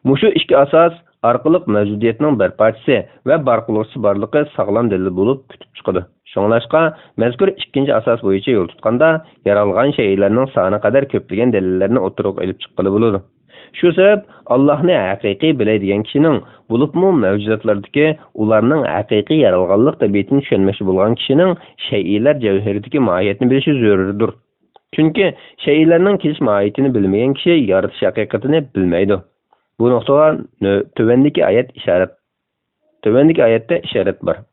مۇشۇ ئىككى ئاساس ئارقىلىق مەۋجۇدىيەتنىڭ بىر پارچىسى ۋە بار قىلغۇچىسى بارلىقى ساغلام دەلىل بولۇپ پۈتۈپ چىقىدۇ. شۇڭلاشقا، مەزكۇر ئىككىنچى ئاساس بويىچە يول تۇتقاندا، يارالغان شەيئىلەرنىڭ سانى قەدەر كۆپلىگەن دەلىللەرنى ئوتتۇرىغا ئېلىپ چىققىلى بولىدۇ. شۇ سەۋەب، ئاللاھنى ھەقىقىي بىلەي دېگەن كىشىنىڭ، بولۇپمۇ مەۋجۇداتلاردىكى ئۇلارنىڭ ھەقىقىي يارالغانلىق تەبىئىتىنى چۈشەنمەكچى بولغان كىشىنىڭ شەيئىلەر جەۋھىرىدىكى ماھىيەتنى بىلىشى زۆرۈردۇر. چۈنكى شەيئىلەرنىڭ كېلىش ماھىيىتىنى بىلمىگەن كىشى يارىتىش ھەقىقىتىنى بىلمەيدۇ. بۇ نۇقتىغا نۆ-، تۆۋەندىكى ئايەت ئىشارەت، تۆۋەندىكى ئايەتتە ئىشارەت بار.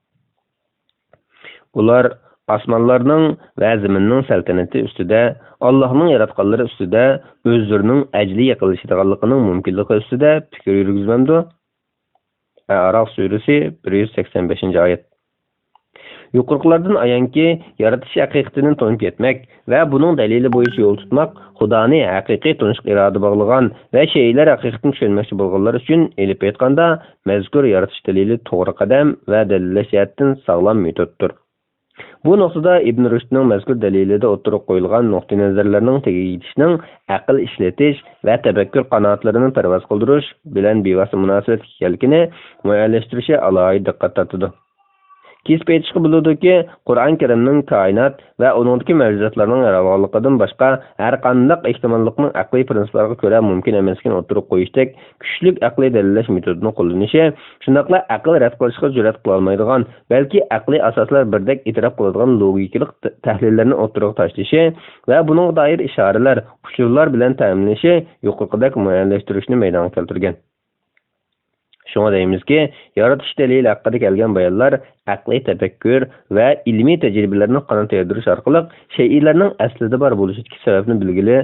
ئۇلار ئاسمانلارنىڭ ۋە زېمىننىڭ سەلتەنىتى ئۈستىدە، ئاللاھنىڭ ياراتقانلىرى ئۈستىدە، ئۆزلىرىنىڭ ئەجلى يېقىنلىشىدىغانلىقىنىڭ مۇمكىنلىقى ئۈستىدە پىكىر يۈرگۈزمەمدۇ؟ ئەئراف سۈرىسى، بىر يۈز سەكسەن بەشىنچى ئايەت. يۇقىرىقىلاردىن ئايانكى، يارىتىش ھەقىقىتىنى تونۇپ يەتمەك ۋە بۇنىڭ دەلىلى بويىچە يول تۇتماق خۇدانى ھەقىقىي تونۇشقا ئىرادە باغلىغان ۋە شەيئىلەر ھەقىقىتىنى چۈشەنمەكچى بولغانلار ئۈچۈن، ئېلىپ ئېيتقاندا، مەزكۇر يارىتىش دەلىلى توغرا قەدەم ۋە دەلىللەش جەھەتتىن ساغلام مېتودتۇر. بۇ نۇقتىدا ئىبن رۇشدنىڭ مەزكۇر دەلىلىدە ئوتتۇرىغا قويۇلغان نۇقتىئىنەزەرلەرنىڭ تېگىگە يېتىشنىڭ ئەقىل ئىشلىتىش ۋە تەپەككۇر قاناتلىرىنى پەرۋاز قىلدۇرۇش بىلەن بىۋاسىتە مۇناسىۋەتلىك ئىكەنلىكىنى مۇئەييەنلەشتۈرۈشى ئالاھىدە دىققەت تارتىدۇ. كېسىپ ئېيتىشقا بولىدۇكى، قۇرئان كەرىمنىڭ كائىنات ۋە ئۇنىڭدىكى مەۋجۇداتلارنىڭ يارالغانلىقىدىن باشقا ھەرقانداق ئېھتىماللىقنىڭ ئەقلىي پىرىنسىپلارغا كۆرە مۇمكىن ئەمەسلىكىنى ئوتتۇرىغا قويۇشتەك كۈچلۈك ئەقلىي دەلىللەش مېتودىنى قوللىنىشى، شۇنداقلا ئەقىل رەت قىلىشقا جۈرئەت قىلالمايدىغان، بەلكى ئەقلىي ئاساسلار بىردەك ئېتىراپ قىلىدىغان لوگىكىلىق ت-، تەھلىللەرنى ئوتتۇرىغا تاشلىشى ۋە بۇنىڭغا دائىر ئىشارىلەر، ئۇچۇرلار بىلەن تەمىنلىشى يۇقىرىقىدەك مۇئەييەنلەشتۈرۈشنى مەيدانغا كەلتۈرگەن. شۇڭا دەيمىزكى، يارىتىش دەلىلى ھەققىدە كەلگەن بايانلار ئەقلىي تەپەككۇر ۋە ئىلمىي تەجرىبىلەرنى قانات يايدۇرۇش ئارقىلىق شەيئىلەرنىڭ ئەسلىدە بار بولۇشىدىكى سەۋەبنى بىلگىلى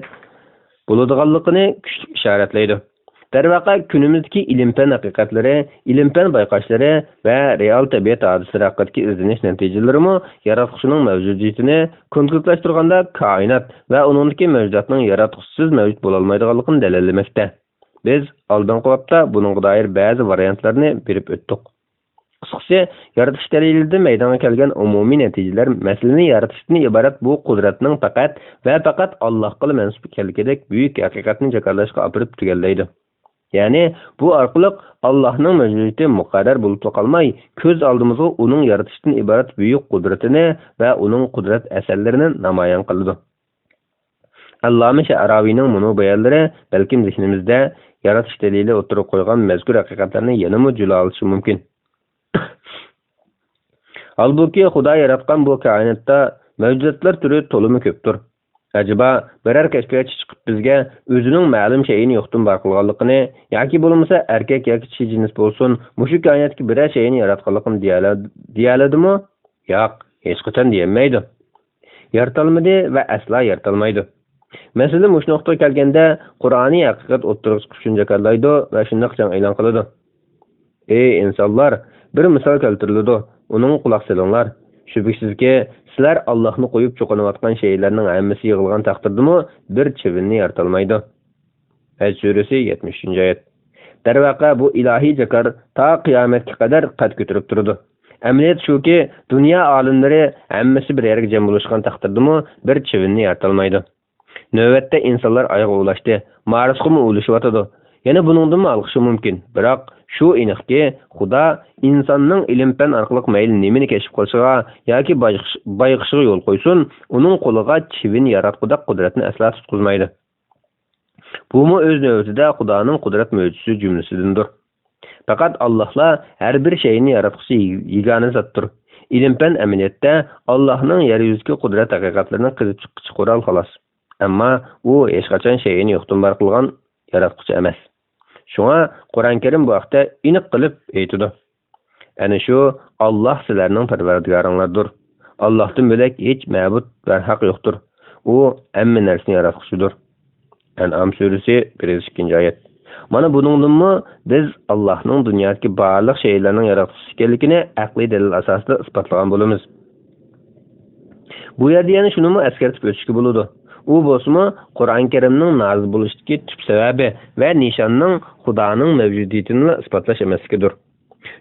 بولىدىغانلىقىنى كۈچلۈك ئىشارەتلەيدۇ. دەرۋەقە، كۈنىمىزدىكى ئىلىم-پەن ھەقىقەتلىرى، ئىلىم-پەن بايقاشلىرى ۋە رېئال تەبىئەت ھادىسىلىرى ھەققىدىكى ئىزدىنىش نەتىجىلىرىمۇ ياراتقۇچىنىڭ مەۋجۇدىيىتىنى، كونكرېتلاشتۇرغاندا، كائىنات ۋە ئۇنىڭدىكى مەۋجۇداتنىڭ ياراتقۇچىسىز مەۋجۇت بولالمايدىغانلىقىنى دەلىللىمەكتە. بىز ئالدىنقى بابتا بۇنىڭغا دائىر بەزى ۋارىيانتلارنى بېرىپ ئۆتتۇق. قىسقىسى، يارىتىش دەلىلىدە مەيدانغا كەلگەن ئومۇمىي نەتىجىلەر مەسىلىنى يارىتىشتىن ئىبارەت بۇ قۇدرەتنىڭ پەقەت ۋە پەقەت ئاللاھقىلا مەنسۇپ ئىكەنلىكىدەك بۈيۈك ھەقىقەتنى جاكارلاشقا ئاپىرىپ تۈگەللەيدۇ. يەنى، بۇ ئارقىلىق ئاللاھنىڭ مەۋجۇدىيىتى مۇقەررەر بولۇپلا قالماي، كۆز ئالدىمىزغا ئۇنىڭ يارىتىشتىن ئىبارەت بۈيۈك قۇدرىتىنى ۋە ئۇنىڭ قۇدرەت ئەسەرلىرىنى نامايان قىلىدۇ. ئاللامە شەئراۋىنىڭ مۇنۇ بايانلىرى بەلكىم زېھنىمىزدە يارىتىش دەلىلى ئوتتۇرىغا قويغان مەزكۇر ھەقىقەتلەرنى يەنىمۇ جۇلالىتىشى مۇمكىن. ھالبۇكى، خۇدا ياراتقان بۇ كائىناتتا مەۋجۇداتلار تۈرى تولىمۇ كۆپتۇر. ئەجەبا، بىرەر كەشپىياتچى چىقىپ بىزگە ئۆزىنىڭ مەلۇم شەيئىنى يوقتىن بار قىلغانلىقىنى ياكى بولمىسا ئەركەك ياكى چىشى جىنس بولسۇن، مۇشۇ كائىناتتىكى بىرەر شەيئىنى ياراتقانلىقىنى دېيەلە-، دېيەلىدىمۇ؟ ياق، ھېچقاچان دېيەلمەيدۇ. يارىتالمىدى ۋە ئەسلا يارىتالمايدۇ. مەسىلە مۇشۇ نۇقتىغا كەلگەندە، قۇرئانىي ھەقىقەت ئوتتۇرىغا چىقىپ شۇنچە كارلايدۇ ۋە شۇنداق جەڭ ئېلان قىلىدۇ. ئەي ئىنسانلار، بىر مىسال كەلتۈرۈلىدۇ، ئۇنىڭغا قۇلاق سېلىڭلار. شۈبھىسىزكى، سىلەر ئاللاھنى قويۇپ چوقۇنۇۋاتقان شەيئىلەرنىڭ ھەممىسى يىغىلغان تەقدىردىمۇ بىر چىۋىننى يارىتالمايدۇ. ھەج سۈرىسى، يەتمىش ئۈچىنچى ئايەت. دەرۋەقە، بۇ ئىلاھىي جاكار تا قىيامەتكە قەدەر قەد كۆتۈرۈپ تۇرىدۇ. ئەمەلىيەت شۇكى، دۇنيا ئالىملىرى ھەممىسى بىر يەرگە جەم بولۇشقان تەقدىردىمۇ بىر چىۋىننى يارىتالمايدۇ. نۆۋەتتە ئىنسانلار ئايغا ئۇلاشتى، مارسقىمۇ ئۇلىشىۋاتىدۇ. يەنە بۇنىڭدىنمۇ ھالقىشى مۇمكىن، بىراق شۇ ئېنىقكى، خۇدا ئىنساننىڭ ئىلىم-پەن ئارقىلىق مەيلى نېمىنى كەشىپ قىلىشىغا ياكى بايقىش-، بايقىشىغا يول قويسۇن، ئۇنىڭ قولىغا چىۋىن ياراتقۇدەك قۇدرەتنى ئەسلا تۇتقۇزمايدۇ. بۇمۇ ئۆز نۆۋىتىدە خۇدانىڭ قۇدرەت مۆجىزىسى جۈملىسىدىندۇر. پەقەت ئاللاھلا ھەر بىر شەيئىنى ياراتقۇچى يېگانە زاتتۇر. ئىلىم-پەن ئەمەلىيەتتە ئاللاھنىڭ يەر يۈزىدىكى قۇدرەت ھەقىقەتلىرىنى قېزىپ چىققۇچى قورال، خالاس. ئەمما ئۇ ھېچقاچان شەيئىنى يوقتىن بار قىلغان ياراتقۇچى ئەمەس. شۇڭا قۇرئان كەرىم بۇ ھەقتە ئېنىق قىلىپ ئېيتىدۇ. ئەنە شۇ، ئاللاھ سىلەرنىڭ پەرۋەردىگارىڭلاردۇر. ئاللاھتىن بۆلەك ھېچ مەبۇد بەرھەق يوقتۇر. ئۇ ھەممە نەرسىنى ياراتقۇچىدۇر. ئەنئام سۈرىسى، بىر يۈز ئىككىنچى ئايەت. مانا بۇنىڭدىنمۇ بىز ئاللاھنىڭ دۇنيادىكى بارلىق شەيئىلەرنىڭ ياراتقۇچىسى ئىكەنلىكىنى ئەقلىي دەلىل ئاساسىدا ئىسپاتلىغان بولىمىز. بۇ يەردە يەنە شۇنىمۇ ئەسكەرتىپ ئۆتۈشكە بولىدۇ. ئۇ بولسىمۇ قۇرئان كەرىمنىڭ نازىل بولۇشىدىكى تۈپ سەۋەبى ۋە نىشاننىڭ خۇدانىڭ مەۋجۇدىيىتىنىلا ئىسپاتلاش ئەمەسلىكىدۇر.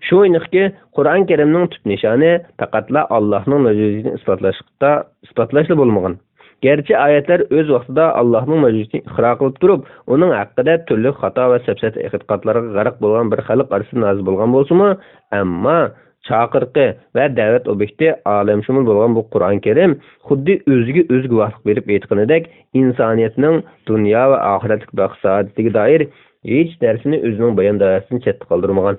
شۇ ئېنىقكى، قۇرئان كەرىمنىڭ تۈپ نىشانى پەقەتلا ئاللاھنىڭ مەۋجۇدىيىتىنى ئىسپاتلاشتا، ئىسپاتلاشلا بولمىغان. گەرچە ئايەتلەر ئۆز ۋاقتىدا ئاللاھنىڭ مەۋجۇدىيىتىنى ئىقرار قىلىپ تۇرۇپ، ئۇنىڭ ھەققىدە تۈرلۈك خاتا ۋە سەپسەتە ئېتىقادلارغا غەرق بولغان بىر خەلق ئارىسىدا نازىل بولغان بولسىمۇ، ئەمما چاقىرىقى ۋە دەۋەت ئوبيېكتى ئالەمشۇمۇل بولغان بۇ قۇرئان كەرىم خۇددى ئۆزىگە ئۆزى گۇۋاھلىق بېرىپ ئېيتقىنىدەك، ئىنسانىيەتنىڭ دۇنيا ۋە ئاخىرەتلىك بەخت-سائادىتىگە دائىر ھېچ نەرسىنى ئۆزىنىڭ بايان دائىرىسىدىن چەتتە قالدۇرمىغان.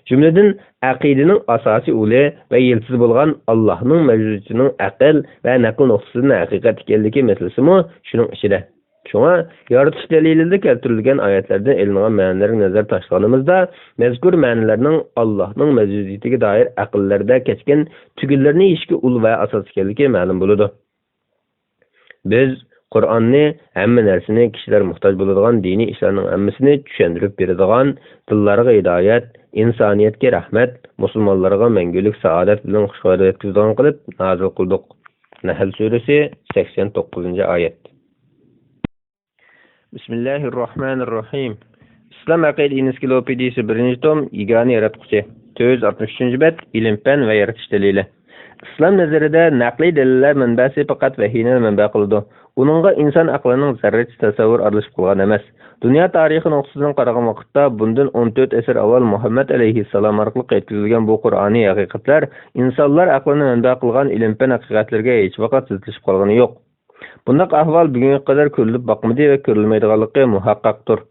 جۈملىدىن، ئەقىدىنىڭ ئاساسىي ئۇلى ۋە يىلتىزى بولغان ئاللاھنىڭ مەۋجۇدىيىتىنىڭ ئەقىل ۋە نەقىل نۇقتىسىدىن ھەقىقەت ئىكەنلىكى مەسىلىسىمۇ شۇنىڭ ئىچىدە. شۇڭا، يارىتىش دەلىلىدە كەلتۈرۈلگەن ئايەتلەردىن ئېلىنغان مەنىلەرگە نەزەر تاشلىغىنىمىزدا، مەزكۇر مەنىلەرنىڭ ئاللاھنىڭ مەۋجۇدىيىتىگە دائىر ئەقىللەردە كەچكەن تۈگۈنلەرنى يېشىشكە ئۇل ۋە ئاساس ئىكەنلىكى مەلۇم بولىدۇ. بىز قۇرئاننى ھەممە نەرسىنى، كىشىلەر موھتاج بولىدىغان دىنىي ئىشلارنىڭ ھەممىسىنى چۈشەندۈرۈپ بېرىدىغان، دىللارغا ھىدايەت، ئىنسانىيەتكە رەھمەت، مۇسۇلمانلارغا مەڭگۈلۈك سائادەت بىلەن خۇشخەۋەر يەتكۈزىدىغان قىلىپ نازىل قىلدۇق. نەھل سۈرىسى، سەكسەن توققۇزىنچى ئايەت. بىسمىللاھىررەھمانىررەھىم. ئىسلام ئەقىدە ئېنسىكلوپېدىيىسى، بىرىنچى توم، يېگانە ياراتقۇچى، تۆت يۈز ئاتمىش ئۈچىنچى بەت، ئىلىم-پەن ۋە يارىتىش دەلىلى. ئىسلام نەزىرىدە نەقلىي دەلىللەر مەنبەسى پەقەت ۋەھىينىلا مەنبە قىلىدۇ. ئۇنىڭغا ئىنسان ئەقلىنىڭ زەررىچە تەسەۋۋۇر ئارىلىشىپ قالغان ئەمەس. دۇنيا تارىخى نۇقتىسىدىن قارىغان ۋاقىتتا، بۇندىن ئون تۆت ئەسىر ئاۋۋال مۇھەممەد ئەلەيھىسسالام ئارقىلىق يەتكۈزۈلگەن بۇ قۇرئانىي ھەقىقەتلەر ئىنسانلار ئەقلىنى مەنبە قىلغان ئىلىم-پەن ھەقىقەتلىرىگە ھېچ ۋاقىت زىتلىشىپ قالغىنى يوق. بۇنداق ئەھۋال بۈگۈنگە قەدەر كۆرۈلۈپ باقمىدى ۋە كۆرۈلمەيدىغانلىقى مۇھەققەقتۇر.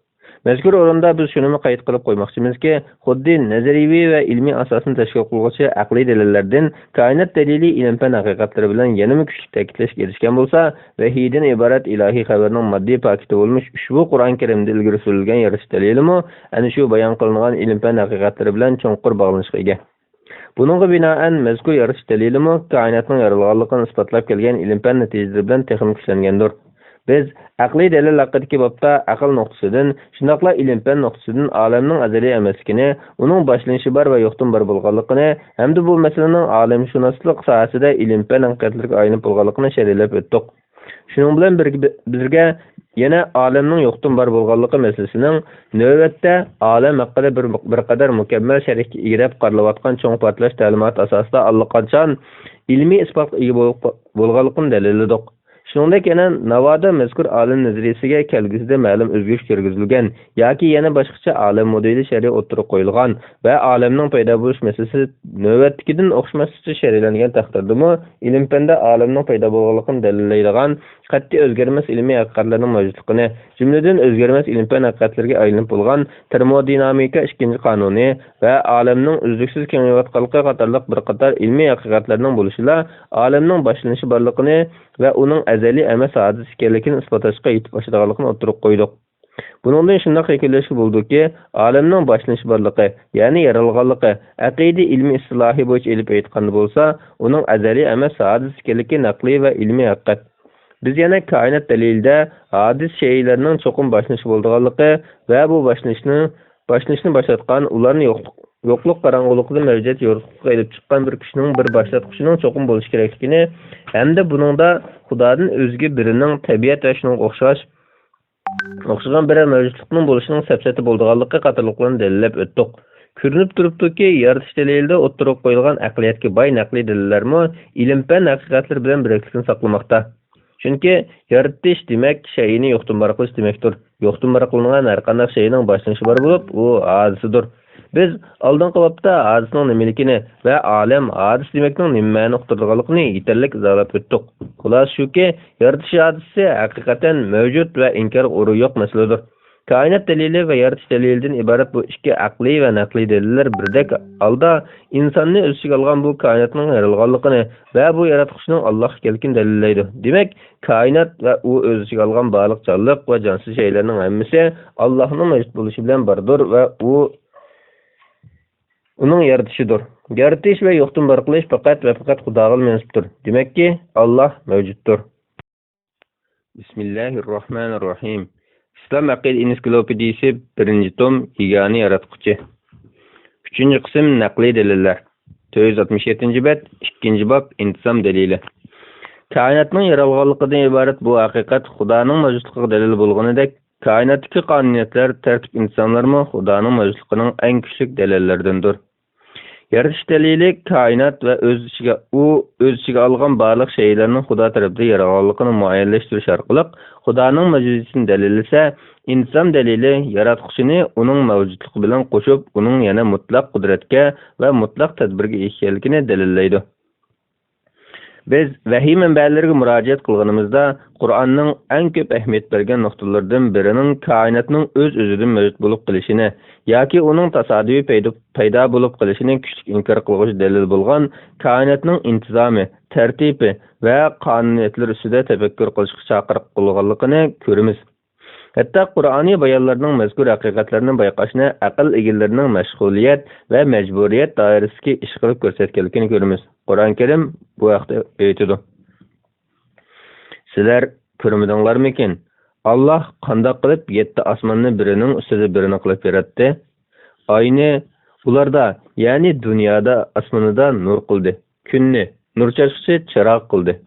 مەزكۇر ئورۇندا بىز شۇنىمۇ قەيت قىلىپ قويماقچىمىزكى، خۇددى نەزەرىيىۋى ۋە ئىلمىي ئاساسنى تەشكىل قىلغۇچى ئەقلىي دەلىللەردىن كائىنات دەلىلى ئىلىم-پەن ھەقىقەتلىرى بىلەن يەنىمۇ كۈچلۈك تەكىتلەشكە ئېرىشكەن بولسا، ۋەھىيدىن ئىبارەت ئىلاھىي خەۋەرنىڭ ماددىي پاكىتى بولمىش ئۇشبۇ قۇرئان كەرىمدە ئىلگىرى سۈرۈلگەن يارىتىش دەلىلىمۇ ئەنە شۇ بايان قىلىنغان ئىلىم-پەن ھەقىقەتلىرى بىلەن چوڭقۇر باغلىنىشقا ئىگە. بۇنىڭغا بىنائەن، مەزكۇر يارىتىش دەلىلىمۇ كائىناتنىڭ يارالغانلىقىنى ئىسپاتلاپ كەلگەن ئىلىم-پەن نەتىجىلىرى بىلەن تېخىمۇ كۈچلەنگەندۇر. بىز ئەقلىي دەلىل ھەققىدىكى بابتا ئەقىل نۇقتىسىدىن، شۇنداقلا ئىلىم-پەن نۇقتىسىدىن ئالەمنىڭ ئەزەلىي ئەمەسلىكىنى، ئۇنىڭ باشلىنىشى بار ۋە يوقتىن بار بولغانلىقىنى ھەمدە بۇ مەسىلىنىڭ ئالەمشۇناسلىق ساھەسىدە ئىلىم-پەن ھەقىقەتلىرىگە ئايلىنىپ بولغانلىقىنى شەرھلەپ ئۆتتۇق. شۇنىڭ بىلەن بىرگە، بىرگە يەنە ئالەمنىڭ يوقتىن بار بولغانلىقى مەسىلىسىنىڭ نۆۋەتتە ئالەم ھەققىدە بىر، بىر قەدەر مۇكەممەل شەرھكە ئىگە دەپ قارىلىۋاتقان چوڭ پارتلاش تەلىماتى ئاساسىدا ئاللىقاچان ئىلمىي ئىسپاتقا ئىگە بولۇپ، بولغانلىقىنى دەلىللىدۇق. شۇنىڭدەك يەنە ناۋادا مەزكۇر ئالەم نەزەرىيىسىگە كەلگۈسىدە مەلۇم ئۆزگىرىش كىرگۈزۈلگەن ياكى يەنە باشقىچە ئالەم مودېلى شەرھى ئوتتۇرىغا قويۇلغان ۋە ئالەمنىڭ پەيدا بولۇش مەسىلىسى نۆۋەتتىكىدىن ئوخشىماسلىقچە شەرھلەنگەن تەقدىردىمۇ، ئىلىم-پەندە ئالەمنىڭ پەيدا بولغانلىقىنى دەلىللەيدىغان قەتئىي ئۆزگەرمەس ئىلمىي ھەقىقەتلەرنىڭ مەۋجۇتلۇقىنى، جۈملىدىن ئۆزگەرمەس ئىلىم-پەن ھەقىقەتلىرىگە ئايلىنىپ بولغان تېرمودىنامىكا ئىككىنچى قانۇنى ۋە ئالەمنىڭ ئۈزلۈكسىز كېڭىيىۋاتقانلىقى قاتارلىق بىر قاتار ئىلمىي ھەقىقەتلەرنىڭ بولۇشىلا ئالەمنىڭ باشلىنىشى بارلىقىنى ۋە ئۇنىڭ ئەزەلىي ئەمەس ھادىسە ئىكەنلىكىنى ئىسپاتلاشقا يېتىپ ئاشىدىغانلىقىنى ئوتتۇرىغا قويدۇق. بۇنىڭدىن شۇنداق يەكۈنلەشكە بولىدۇكى، ئالەمنىڭ باشلىنىشى بارلىقى، يەنى يارالغانلىقى ئەقىدە ئىلمىي ئىستىلاھى بويىچە ئېلىپ ئېيتقاندا بولسا، ئۇنىڭ ئەزەلىي ئەمەس ھادىسە ئىكەنلىكى نەقلىي ۋە ئىلمىي ھەقىقەت. بىز يەنە كائىنات دەلىلىدە ھادىسە شەيئىلەرنىڭ چوقۇم باشلىنىشى بولىدىغانلىقى ۋە بۇ باشلىنىشنى، باشلىنىشنى باشلاتقان، ئۇلارنى يوقلۇق، يوقلۇق قاراڭغۇلۇقىدىن مەۋجۇدىيەت يورۇقلۇققا ئېلىپ چىققان بىر كۈچنىڭ، بىر باشلاتقۇچىنىڭ چوقۇم بولۇشى كېرەكلىكىنى ھەمدە بۇنىڭدا خۇدادىن ئۆزگە بىرىنىڭ تەبىئەت ۋە شۇنىڭغا ئوخشاش، ئوخشىغان بىرەر مەۋجۇتلۇقنىڭ بولۇشىنىڭ سەپسەتە بولىدىغانلىقى قاتارلىقلارنى دەلىللەپ ئۆتتۇق. كۆرۈنۈپ تۇرۇپتۇكى، يارىتىش دەلىلىدە ئوتتۇرىغا قويۇلغان ئەقلىيەتكە باي نەقلىي دەلىللەرمۇ ئىلىم-پەن ھەقىقەتلىرى بىلەن بىرەكلىكنى ساقلىماقتا. چۈنكى يارىتىش دېمەك، شەيئىنى يوقتىن بار قىلىش دېمەكتۇر. يوقتىن بار قىلىنغان ھەر قانداق شەيئىنىڭ باشلىنىشى بار بولۇپ، ئۇ ھادىسىدۇر. بىز ئالدىنقى بابتا ھادىسىنىڭ نېمىلىكىنى ۋە ئالەم ھادىسە دېمەكنىڭ نېمە مەنىنى ئۇقتۇرىدىغانلىقىنى يېتەرلىك ئىزاھلاپ ئۆتتۇق. خۇلاسە شۇكى، يارىتىش ھادىسىسى ھەقىقەتەن مەۋجۇت ۋە ئىنكارغا ئورۇن يوق مەسىلىدۇر. كائىنات دەلىلى ۋە يارىتىش دەلىلىدىن ئىبارەت بۇ ئىككى ئەقلىي ۋە نەقلىي دەلىللەر بىردەك ھالدا ئىنساننى ئۆز ئىچىگە ئالغان بۇ كائىناتنىڭ يارالغانلىقىنى ۋە بۇ ياراتقۇچىنىڭ ئاللاھ ئىكەنلىكىنى دەلىللەيدۇ. دېمەك، كائىنات ۋە ئۇ ئۆز ئىچىگە ئالغان بارلىق جانلىق ۋە جانسىز شەيئىلەرنىڭ ھەممىسى ئاللاھنىڭ مەۋجۇت بولۇشى بىلەن باردۇر ۋە ئۇ ئۇنىڭ يارىتىشىدۇر. يارىتىش ۋە يوقتىن بار قىلىش پەقەت ۋە پەقەت خۇداغىلا مەنسۇپتۇر. دېمەككى، ئاللاھ مەۋجۇتتۇر. بىسمىللاھىررەھمانىررەھىم. ئىسلام ئەقىدە ئېنسىكلوپېدىيىسى، بىرىنچى توم، يېگانە ياراتقۇچى. ئۈچىنچى قىسىم، نەقلىي دەلىللەر. تۆت يۈز ئاتمىش يەتتىنچى بەت، ئىككىنچى باب، ئىنتىزام دەلىلى. كائىناتنىڭ يارالغانلىقىدىن ئىبارەت بۇ ھەقىقەت خۇدانىڭ مەۋجۇتلۇقىغا دەلىل بولغىنىدەك، كائىناتتىكى قانۇنىيەتلەر، تەرتىپ ئىنتىزاملارمۇ خۇدانىڭ مەۋجۇتلۇقىنىڭ ئەڭ كۈچلۈك دەلىللىرىدىندۇر. يارىتىش دەلىلى كائىنات ۋە ئۆز ئىچىگە، ئۇ ئۆز ئىچىگە ئالغان بارلىق شەيئىلەرنىڭ خۇدا تەرىپىدىن يارالغانلىقىنى مۇئەييەنلەشتۈرۈش ئارقىلىق خۇدانىڭ مەۋجۇدىيىتىنى دەلىللىسە، ئىنتىزام دەلىلى ياراتقۇچىنى ئۇنىڭ مەۋجۇتلۇقى بىلەن قوشۇپ، ئۇنىڭ يەنە مۇتلەق قۇدرەتكە ۋە مۇتلەق تەدبىرگە ئىگە ئىكەنلىكىنى دەلىللەيدۇ. بىز ۋەھىي مەنبەلىرىگە مۇراجىئەت قىلغىنىمىزدا، قۇرئاننىڭ ئەڭ كۆپ ئەھمىيەت بەرگەن نۇقتىلىرىدىن بىرىنىڭ كائىناتنىڭ ئۆز-ئۆزىدىن مەۋجۇت بولۇپ قېلىشىنى ياكى ئۇنىڭ تاسادىپىي پەيدا، پەيدا بولۇپ قېلىشىنى كۈچلۈك ئىنكار قىلغۇچى دەلىل بولغان كائىناتنىڭ ئىنتىزامى، تەرتىپى ۋە قانۇنىيەتلىرى ئۈستىدە تەپەككۇر قىلىشقا چاقىرىق قىلغانلىقىنى كۆرىمىز. ھەتتا قۇرئانىي بايانلارنىڭ مەزكۇر ھەقىقەتلەرنى بايقاشنى ئەقىل ئىگىلىرىنىڭ مەشغۇلىيەت ۋە مەجبۇرىيەت دائىرىسىدىكى ئىش قىلىپ كۆرسەتكەنلىكىنى كۆرىمىز. قۇرئان كەرىم بۇ ھەقتە ئېيتىدۇ: سىلەر كۆرمىدىڭلارمىكىن؟ ئاللاھ قانداق قىلىپ يەتتە ئاسماننى بىرىنىڭ ئۈستىدە بىرىنى قىلىپ ياراتتى؟ ئاينى ئۇلاردا، يەنى دۇنيادا، ئاسمىنىدا نۇر قىلدى. كۈننى، نۇر چاچقۇچى، چىراغ قىلدى.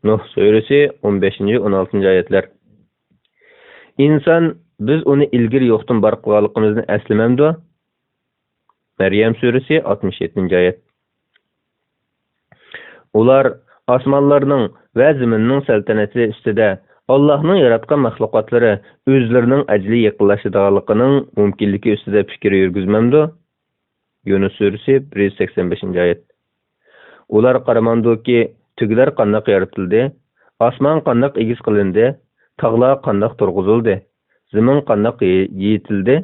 نۇھ سۈرىسى، ئون بەشىنچى، ئون ئالتىنچى ئايەتلەر. ئىنسان، بىز ئۇنى ئىلگىرى يوقتىن بار قىلغانلىقىمىزنى ئەسلىمەمدۇ؟ مەريەم سۈرىسى، ئاتمىش يەتتىنچى ئايەت. ئۇلار ئاسمانلارنىڭ ۋە زېمىننىڭ سەلتەنىتى ئۈستىدە ئاللاھنىڭ ياراتقان مەخلۇقاتلىرى ئۆزلىرىنىڭ ئەجىلى يېقىنلىشىدىغانلىقىنىڭ مۇمكىنلىكى ئۈستىدە پىكىر يۈرگۈزمەمدۇ؟ يۇنۇس سۈرىسى، بىر يۈز سەكسەن بەشىنچى ئايەت. ئۇلار قارىمامدۇكى، تۆگىلەر قانداق يارىتىلدى؟ ئاسمان قانداق ئېگىز قىلىندى؟ تاغلار قانداق تۇرغۇزۇلدى؟ زېمىن قانداق يېيىتىلدى؟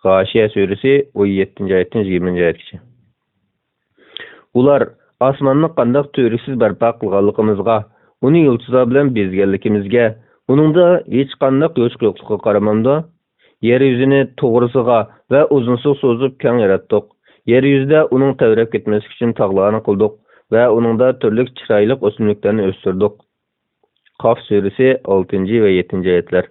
غاشىيە سۈرىسى، ئون يەتتىنچى ئايەتتىن يىگىرمىنچى ئايەتكىچە. ئۇلار ئاسماننى قانداق تۈۋرۈكسىز بەرپا قىلغانلىقىمىزغا، ئۇنى يۇلتۇزلار بىلەن بېزىگەنلىكىمىزگە، ئۇنىڭدا ھېچقانداق يوچۇق يوقلۇقىغا قارىمامدۇ؟ يەر يۈزىنى توغرىسىغا ۋە ئۇزۇنسىغا سوزۇپ كەڭ ياراتتۇق. يەر يۈزىدە ئۇنىڭ تەۋرەپ كەتمەسلىكى ئۈچۈن تاغلارنى قىلدۇق ۋە ئۇنىڭدا تۈرلۈك چىرايلىق ئۆسۈملۈكلەرنى ئۆستۈردۇق. قاف سۈرىسى، ئالتىنچى ۋە يەتتىنچى ئايەتلەر.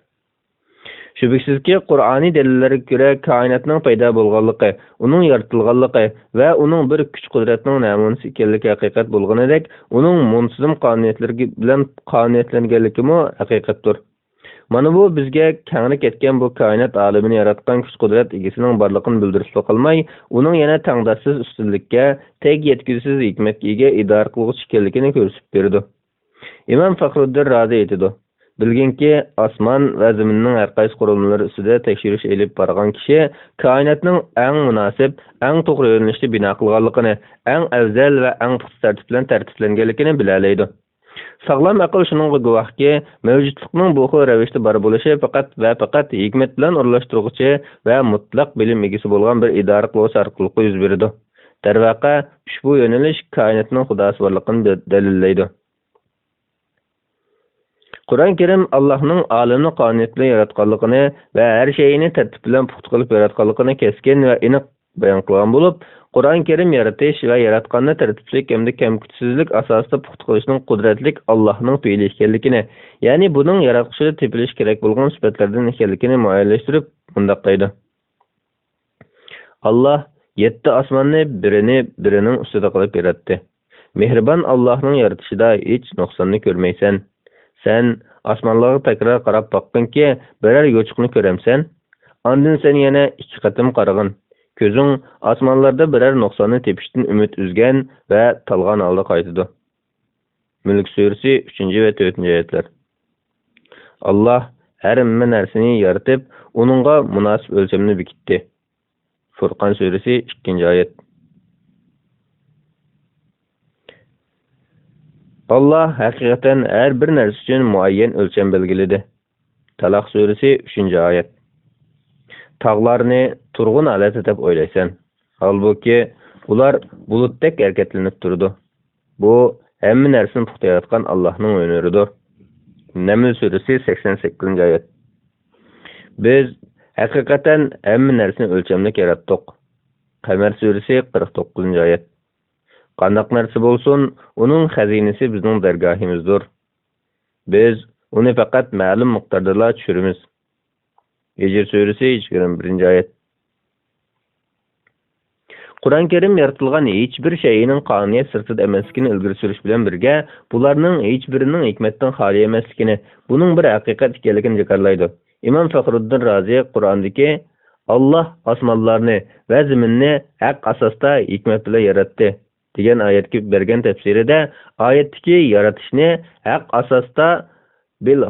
شۈبھىسىزكى، قۇرئانىي دەلىللەرگە كۆرە، كائىناتنىڭ پەيدا بولغانلىقى، ئۇنىڭ يارىتىلغانلىقى ۋە ئۇنىڭ بىر كۈچ-قۇدرەتنىڭ نەمۇنىسى ئىكەنلىكى ھەقىقەت بولغىنىدەك، ئۇنىڭ مۇنتىزىم قانۇنىيەتلىرى بىلەن قانۇنىيەتلەنگەنلىكىمۇ ھەقىقەتتۇر. مانا بۇ بىزگە كەڭرى كەتكەن بۇ كائىنات ئالىمىنى ياراتقان كۈچ-قۇدرەت ئىگىسىنىڭ بارلىقىنى بىلدۈرۈپلا قالماي، ئۇنىڭ يەنە تەڭداشسىز ئۈستۈنلۈككە، تەگ يەتكۈسىز ھېكمەتكە ئىگە ئىدارە قىلغۇچى ئىكەنلىكىنى كۆرسىتىپ بېرىدۇ. ئىمام فەخرۇددىن رازى ئېيتىدۇ: بىلگىنكى، ئاسمان ۋە زېمىننىڭ ھەرقايسى قۇرۇلمىلىرى ئۈستىدە تەكشۈرۈش ئېلىپ بارغان كىشى كائىناتنىڭ ئەڭ مۇناسىپ، ئەڭ توغرا يۆنىلىشتە بىنا قىلغانلىقىنى، ئەڭ ئەۋزەل ۋە ئەڭ پۇختا تەرتىپ بىلەن تەرتىپلەنگەنلىكىنى بىلەلەيدۇ. ساغلام ئەقىل شۇنىڭغا گۇۋاھكى، مەۋجۇتلۇقنىڭ بۇ خىل رەۋىشتە بار بولۇشى پەقەت ۋە پەقەت ھېكمەت بىلەن ئورۇنلاشتۇرغۇچى ۋە مۇتلەق بىلىم ئىگىسى بولغان بىر ئىدارە قىلغۇچى ئارقىلىقلا يۈز بېرىدۇ. دەرۋەقە، ئۇشبۇ يۆنىلىش كائىناتنىڭ خۇداسى بارلىقىنى دە-، دەلىللەيدۇ. قۇرئان كەرىم ئاللاھنىڭ ئالەمنى قانۇنىيەت بىلەن ياراتقانلىقىنى ۋە ھەر شەيئىنى تەرتىپ بىلەن پۇختا قىلىپ ياراتقانلىقىنى كەسكىن ۋە ئېنىق بايان قىلغان بولۇپ، قۇرئان كەرىم يارىتىش ۋە ياراتقاننى تەرتىپلىك ھەمدە كەمكۈتۈشسىزلىك ئاساسىدا پۇختا قىلىشنىڭ قۇدرەتلىك ئاللاھنىڭ پېئىلى ئىكەنلىكىنى، يەنى بۇنىڭ ياراتقۇچىدا تېپىلىشى كېرەك بولغان سۈپەتلەردىن ئىكەنلىكىنى مۇئەييەنلەشتۈرۈپ، مۇنداق دەيدۇ: ئاللاھ يەتتە ئاسماننى بىرىنى بىرىنىڭ ئۈستىدە قىلىپ ياراتتى. مېھرىبان ئاللاھنىڭ يارىتىشىدا ھېچ نۇقساننى كۆرمەيسەن. سەن ئاسمانلارغا تەكرار قاراپ باققىنكى، بىرەر يوچۇقنى كۆرەمسەن؟ ئاندىن سەن يەنە ئىككى قېتىم قارىغىن. كۆزۈڭ ئاسمانلاردا بىرەر نۇقساننى تېپىشتىن ئۈمىد ئۈزگەن ۋە تالغان ھالدا قايتىدۇ. مۈلك سۈرىسى، ئۈچىنچى ۋە تۆتىنچى ئايەتلەر. ئاللاھ ھەممە نەرسىنى يارىتىپ، ئۇنىڭغا مۇناسىپ ئۆلچەمنى بېكىتتى. فۇرقان سۈرىسى، ئىككىنچى ئايەت. ئاللاھ ھەقىقەتەن ھەر بىر نەرسە ئۈچۈن مۇئەييەن ئۆلچەم بەلگىلىدى. تالاق سۈرىسى، ئۈچىنچى ئايەت. تاغلارنى تۇرغۇن ھالەتتە دەپ ئويلايسەن. ھالبۇكى، ئۇلار بۇلۇتتەك ھەرىكەتلىنىپ تۇرىدۇ. بۇ ھەممە نەرسىنى پۇختا ياراتقان ئاللاھنىڭ ھۈنىرىدۇر. نەمل سۈرىسى، سەكسەن سەككىزىنچى ئايەت. بىز ھەقىقەتەن ھەممە نەرسىنى ئۆلچەملىك ياراتتۇق. قەمەر سۈرىسى، قىرىق توققۇزىنچى ئايەت. قانداق نەرسە بولسۇن، ئۇنىڭ خەزىنىسى بىزنىڭ دەرگاھىمىزدۇر. بىز ئۇنى پەقەت مەلۇم مىقداردىلا چۈشۈرىمىز. ھىجر سۈرىسى، يىگىرمە بىرىنچى ئايەت. قۇرئان كەرىم يارىتىلغان ھېچبىر شەيئىنىڭ قانۇنىيەت سىرتىدا ئەمەسلىكىنى ئىلگىرى سۈرۈش بىلەن بىرگە، بۇلارنىڭ ھېچبىرىنىڭ ھېكمەتتىن خالىي ئەمەسلىكىنى، بۇنىڭ بىر ھەقىقەت ئىكەنلىكىنى جاكارلايدۇ. ئىمام فەخرۇددىن رازى قۇرئاندىكى «ئاللاھ ئاسمانلارنى ۋە زېمىننى ھەق ئاساستا ھېكمەت بىلەن ياراتتى» دېگەن ئايەتكە بەرگەن تەپسىرىدە، ئايەتتىكى يارىتىشنى ھەق ئاساستا، بىل،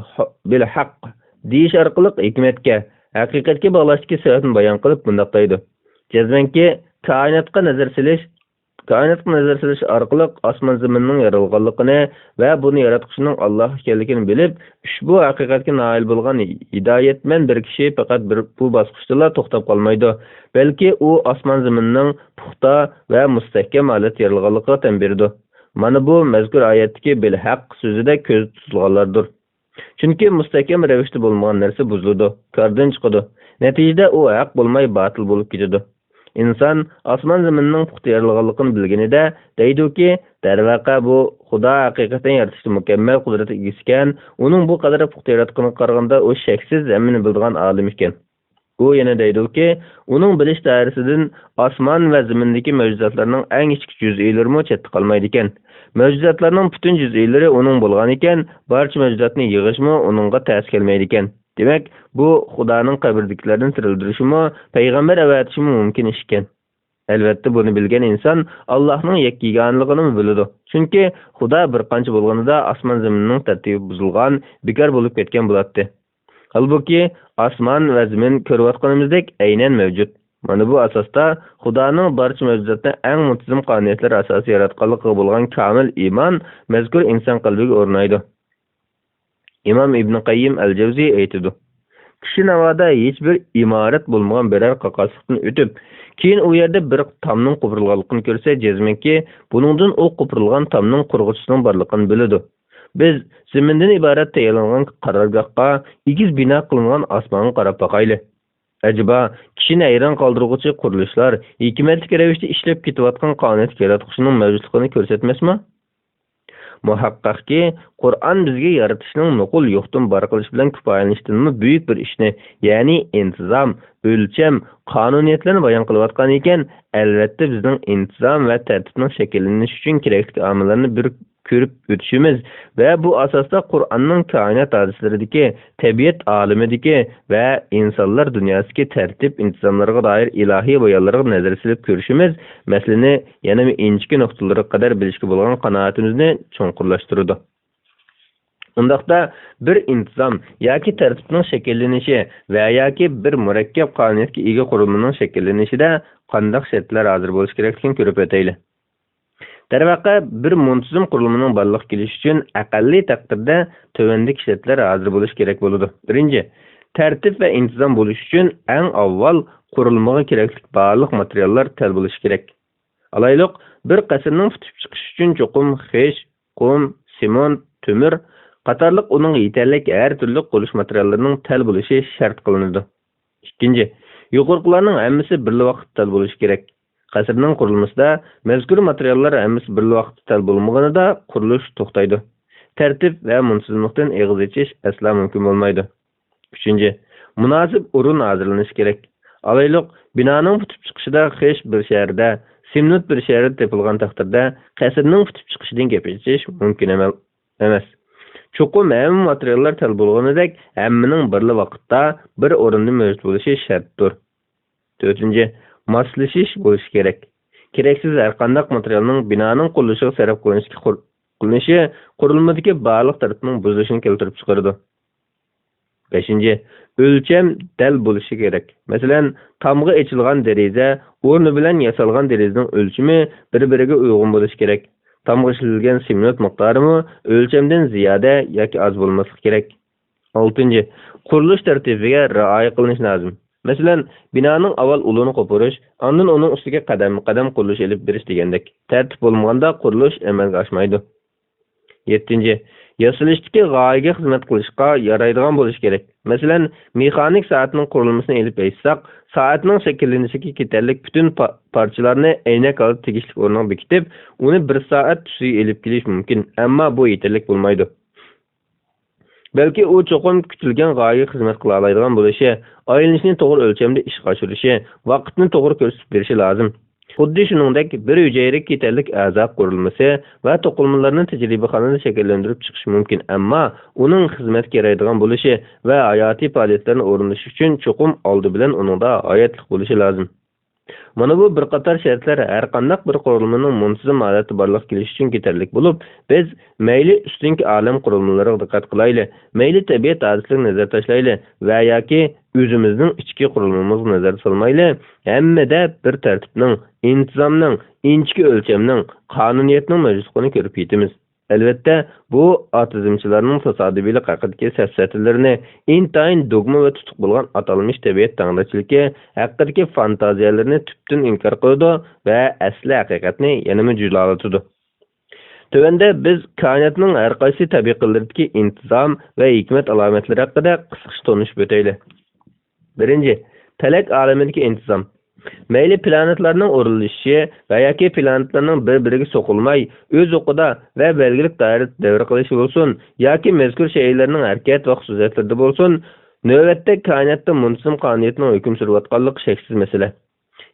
بىل ھەق دېيىش ئارقىلىق ھېكمەتكە، ھەقىقەتكە باغلاشتىكى سەۋەبنى بايان قىلىپ مۇنداق دەيدۇ: جەزمەنكى، كائىناتقا نەزەر سېلىش، كائىناتقا نەزەر سېلىش ئارقىلىق ئاسمان زېمىننىڭ يارالغانلىقىنى ۋە بۇنى ياراتقۇچىنىڭ ئاللاھ ئىكەنلىكىنى بىلىپ، ئۇشبۇ ھەقىقەتكە نائىل بولغان ھىدايەتمەن بىر كىشى پەقەت بىر، بۇ باسقۇچتىلا توختاپ قالمايدۇ، بەلكى ئۇ ئاسمان زېمىننىڭ پۇختا ۋە مۇستەھكەم ھالەتتە يارالغانلىقىغا تەن بېرىدۇ. مانا بۇ مەزكۇر ئايەتتىكى بىل ھەق سۆزىدە كۆزدە تۇتۇلغانلاردۇر. چۈنكى مۇستەھكەم رەۋىشتە بولمىغان نەرسە بۇزۇلىدۇ، كاردىن چىقىدۇ. نەتىجىدە ئۇ ھەق بولماي باتىل بولۇپ كېتىدۇ. ئىنسان ئاسمان زېمىننىڭ پۇختا يارالغانلىقىنى بىلگىنىدە دەيدۇكى، دەرۋەقە بۇ خۇدا ھەقىقەتەن يارىتىشتا مۇكەممەل قۇدرەتكە ئىگە ئىكەن، ئۇنىڭ بۇ قەدەر پۇختا ياراتقىنىغا قارىغاندا ئۇ شەكسىز ھەممىنى بىلىدىغان ئالىم ئىكەن. ئۇ يەنە دەيدۇكى، ئۇنىڭ بىلىش دائىرىسىدىن ئاسمان ۋە زېمىندىكى مەۋجۇداتلارنىڭ ئەڭ كىچىك جۈزئىيلىرىمۇ چەتتە قالمايدىكەن. مەۋجۇداتلارنىڭ پۈتۈن جۈزئىيلىرى ئۇنىڭ بولغانىكەن، بارچە مەۋجۇداتنى يىغىشمۇ ئۇنىڭغا تەس كەلمەيدىكەن. دېمەك، بۇ خۇدانىڭ قەبرىدىكىلەردىن تىرىلدۈرۈشىمۇ، پەيغەمبەر ئەۋەتىشىمۇ مۇمكىن ئىش ئىكەن. ئەلۋەتتە، بۇنى بىلگەن ئىنسان ئاللاھنىڭ يەككە يېگانىلىقىنىمۇ بىلىدۇ. چۈنكى خۇدا بىر قانچە بولغىنىدا ئاسمان زېمىننىڭ تەرتىپى بۇزۇلغان، بىكار بولۇپ كەتكەن بولاتتى. ھالبۇكى، ئاسمان ۋە زېمىن كۆرۈۋاتقىنىمىزدەك ئەينەن مەۋجۇت. مانا بۇ ئاساستا خۇدانىڭ بارچە مەۋجۇداتنى ئەڭ مۇنتىزىم قانۇنىيەتلەر ئاساسىدا ياراتقانلىقىغا بولغان كامىل ئىمان مەزكۇر ئىنسان قەلبىگە ئورنايدۇ. ئىمام ئىبنى قەييىم ئەل جەۋزى ئېيتىدۇ: كىشى ناۋادا ھېچبىر ئىمارەت بولمىغان بىرەر قاقاسلىقتىن ئۆتۈپ، كېيىن ئۇ يەردە بىر تامنىڭ قوپۇرۇلغانلىقىنى كۆرسە، جەزمەنكى، بۇنىڭدىن ئۇ قوپۇرۇلغان تامنىڭ قۇرغۇچىسىنىڭ بارلىقىنى بىلىدۇ. بىز زېمىندىن ئىبارەت تەييارلانغان قارارگاھقا، ئېگىز بىنا قىلىنغان ئاسمانغا قاراپ باقايلى. ئەجەبا، كىشىنى ھەيران قالدۇرغۇچى قۇرۇلۇشلار ھېكمەتلىك رەۋىشتە ئىشلەپ كېتىۋاتقان قانۇنىيەتلىك ياراتقۇچىنىڭ مەۋجۇتلۇقىنى كۆرسەتمەسمۇ؟ مۇھەققەقكى، قۇرئان بىزگە يارىتىشنىڭ نوقۇل يوقتىن بار قىلىش بىلەن كۇپايىلىنىشتىنمۇ بۈيۈك بىر ئىشنى، يەنى ئىنتىزام، ئۆلچەم، قانۇنىيەتلەرنى بايان قىلىۋاتقان ئىكەن، ئەلۋەتتە بىزنىڭ ئىنتىزام ۋە تەرتىپنىڭ شەكىللىنىشى ئۈچۈن كېرەكلىك ئامىللارنى بىر كۆرۈپ ئۆتۈشىمىز ۋە بۇ ئاساستا قۇرئاننىڭ كائىنات ھادىسىلىرىدىكى، تەبىئەت ئالىمىدىكى ۋە ئىنسانلار دۇنياسىدىكى تەرتىپ ئىنتىزاملىرىغا دائىر ئىلاھىي بايانلارغا نەزەر سېلىپ كۆرۈشىمىز مەسىلىنى يەنىمۇ ئىنچىكە نۇقتىلىرىغا قەدەر بىلىشكە بولغان قانائىتىمىزنى چوڭقۇرلاشتۇرىدۇ. ئۇنداقتا، بىر ئىنتىزام ياكى تەرتىپنىڭ شەكىللىنىشى ۋە ياكى بىر مۇرەككەپ قانۇنىيەتكە ئىگە قۇرۇلمىنىڭ شەكىللىنىشىدە قانداق شەرتلەر ھازىر بولۇشى كېرەكلىكىنى كۆرۈپ ئۆتەيلى. دەرۋەقە، بىر مۇنتىزىم قۇرۇلمىنىڭ بارلىققا كېلىشى ئۈچۈن ئەقەللىي تەقدىردە تۆۋەندىكى شەرتلەر ھازىر بولۇشى كېرەك بولىدۇ. بىرىنچى، تەرتىپ ۋە ئىنتىزام بولۇشى ئۈچۈن ئەڭ ئاۋۋال قۇرۇلمىغا كېرەكلىك بارلىق ماتېرىياللار تەل بولۇشى كېرەك. ئالايلۇق، بىر قەسىرنىڭ پۈتۈپ چىقىشى ئۈچۈن چوقۇم خىش، قۇم، سېمونت، تۆمۈر، قاتارلىق ئۇنىڭغا يېتەرلىك ھەر تۈرلۈك قۇرۇلۇش ماتېرىياللىرىنىڭ تەل بولۇشى شەرت قىلىنىدۇ. ئىككىنچى، يۇقىرىقىلارنىڭ ھەممىسى بىرلا ۋاقىتتا تەل بولۇشى كېرەك. قەسىرنىڭ قۇرۇلمىسىدا مەزكۇر ماتېرىياللار ھەممىسى بىرلا ۋاقىتتا تەل بولمىغىنىدا قۇرۇلۇش توختايدۇ. تەرتىپ ۋە مۇنتىزىملىقتىن ئېغىز ئېچىش ئەسلا مۇمكىن بولمايدۇ. ئۈچىنچى، مۇناسىپ ئورۇن ھازىرلىنىشى كېرەك. ئالايلۇق، بىنانىڭ پۈتۈپ چىقىشىدا خىش بىر شەھەردە، سىمنۇت بىر شەھەردە تېپىلغان تەقدىردە، قەسىرنىڭ پۈتۈپ چىقىشىدىن گەپ ئېچىش مۇمكىن ئەمەل-، ئەمەس. چوقۇم ھەممە ماتېرىياللار تەل بولغىنىدەك ھەممىنىڭ بىرلا ۋاقىتتا بىر ئورۇندا مەۋجۇت بولۇشى شەرتتۇر. تۆتىنچى، ماسلىشىش بولۇشى كېرەك. كېرەكسىز ھەرقانداق ماتېرىيالنىڭ بىنانىڭ قۇرۇلۇشىغا سەرپ قىلىنىشتىكى قۇر-، قىلىنىشى قۇرۇلمىدىكى بارلىق تەرتىپنىڭ بۇزۇلۇشىنى كەلتۈرۈپ چىقىرىدۇ. بەشىنچى، ئۆلچەم دەل بولۇشى كېرەك. مەسىلەن، تامغا ئېچىلغان دېرىزە ئورنى بىلەن ياسالغان دېرىزىنىڭ ئۆلچىمى بىر-بىرىگە ئۇيغۇن بولۇشى كېرەك. تامغا ئىشلىتىلگەن سېمنت مىقدارىمۇ ئۆلچەمدىن زىيادە ياكى ئاز بولماسلىقى كېرەك. ئالتىنچى، قۇرۇلۇش تەرتىپىگە رىئايە قىلىنىشى لازىم. مەسىلەن، بىنانىڭ ئاۋۋال ئۇلىنى قوپۇرۇش، ئاندىن ئۇنىڭ ئۈستىگە قەدەممۇ قەدەم قۇرۇلۇش ئېلىپ بېرىش دېگەندەك. تەرتىپ بولمىغاندا قۇرۇلۇش ئەمەلگە ئاشمايدۇ. يەتتىنچى، ياسىلىشتىكى غايىگە خىزمەت قىلىشقا يارايدىغان بولۇشى كېرەك. مەسىلەن، مېخانىك سائەتنىڭ قۇرۇلمىسىنى ئېلىپ ئېيتساق، سائەتنىڭ شەكىللىنىشىگە كېتەرلىك پۈتۈن پا-، پارچىلارنى ئەينەك ھالدا تېگىشلىك ئورۇنغا بېكىتىپ، ئۇنى بىر سائەت تۈسى ئېلىپ كېلىش مۇمكىن، ئەمما بۇ يېتەرلىك بولمايدۇ. بەلكى ئۇ چوقۇم كۈتۈلگەن غايىگە خىزمەت قىلالايدىغان بولۇشى، ئايلىنىشنى توغرا ئۆلچەمدە ئىشقا ئاشۇرۇشى، ۋاقىتنى توغرا كۆرسىتىپ بېرىشى لازىم. خۇددى شۇنىڭدەك، بىر ھۈجەيرىگە يېتەرلىك ئەزا قۇرۇلمىسى ۋە توقۇلمىلارنى تەجرىبىخانىدا شەكىللەندۈرۈپ چىقىش مۇمكىن، ئەمما ئۇنىڭ خىزمەتكە يارايدىغان بولۇشى ۋە ھاياتىي پائالىيەتلەرنى ئورۇندىشى ئۈچۈن چوقۇم ئالدى بىلەن ئۇنىڭدا ھاياتلىق بولۇشى لازىم. مانا بۇ بىر قاتار شەرتلەر ھەرقانداق بىر قۇرۇلمىنىڭ مۇنتىزىم ھالەتتە بارلىققا كېلىشى ئۈچۈن يېتەرلىك بولۇپ، بىز مەيلى ئۈستۈنكى ئالەم قۇرۇلمىلىرىغا دىققەت قىلايلى، مەيلى تەبىئەت ھادىسىلىرىگە نەزەر تاشلايلى ۋە ياكى ئۆزىمىزنىڭ ئىچكى قۇرۇلمىمىزغا نەزەر سالمايلى، ھەممىدە بىر تەرتىپنىڭ، ئىنتىزامنىڭ، ئىنچىكە ئۆلچەمنىڭ، قانۇنىيەتنىڭ مەۋجۇتلۇقىنى كۆرۈپ يېتىمىز. ئەلۋەتتە، بۇ ئاتېئىزمچىلارنىڭ تاسادىپىيلىق ھەققىدىكى سەپسەتىلىرىنى، ئىنتايىن دوگما ۋە تۇتۇق بولغان ئاتالمىش تەبىئەت تەڭداشچىلىكى ھەققىدىكى فانتازىيەلىرىنى تۈپتىن ئىنكار قىلىدۇ ۋە ئەسلى ھەقىقەتنى يەنىمۇ جۇلالىتىدۇ. تۆۋەندە بىز كائىناتنىڭ ھەر قايسى تەبىقىلىرىدىكى ئىنتىزام ۋە ھېكمەت ئالامەتلىرى ھەققىدە قىسقىچە تونۇشۇپ ئۆتەيلى. بىرىنچى، پەلەك ئالىمىدىكى ئىنتىزام. مەيلى پلانېتلارنىڭ ئورۇنلىشىشى ۋە ياكى پلانېتلارنىڭ بىر-بىرىگە سوقۇلماي، ئۆز ئوقىدا ۋە بەلگىلىك دائىرىدە دەۋر قىلىشى بولسۇن، ياكى مەزكۇر شەيئىلەرنىڭ ھەرىكەت ۋە خۇسۇسىيەتلىرىدە بولسۇن، نۆۋەتتە كائىناتتا مۇنتىزىم قانۇنىيەتنىڭ ھۆكۈم سۈرۈۋاتقانلىقى شەكسىز مەسىلە.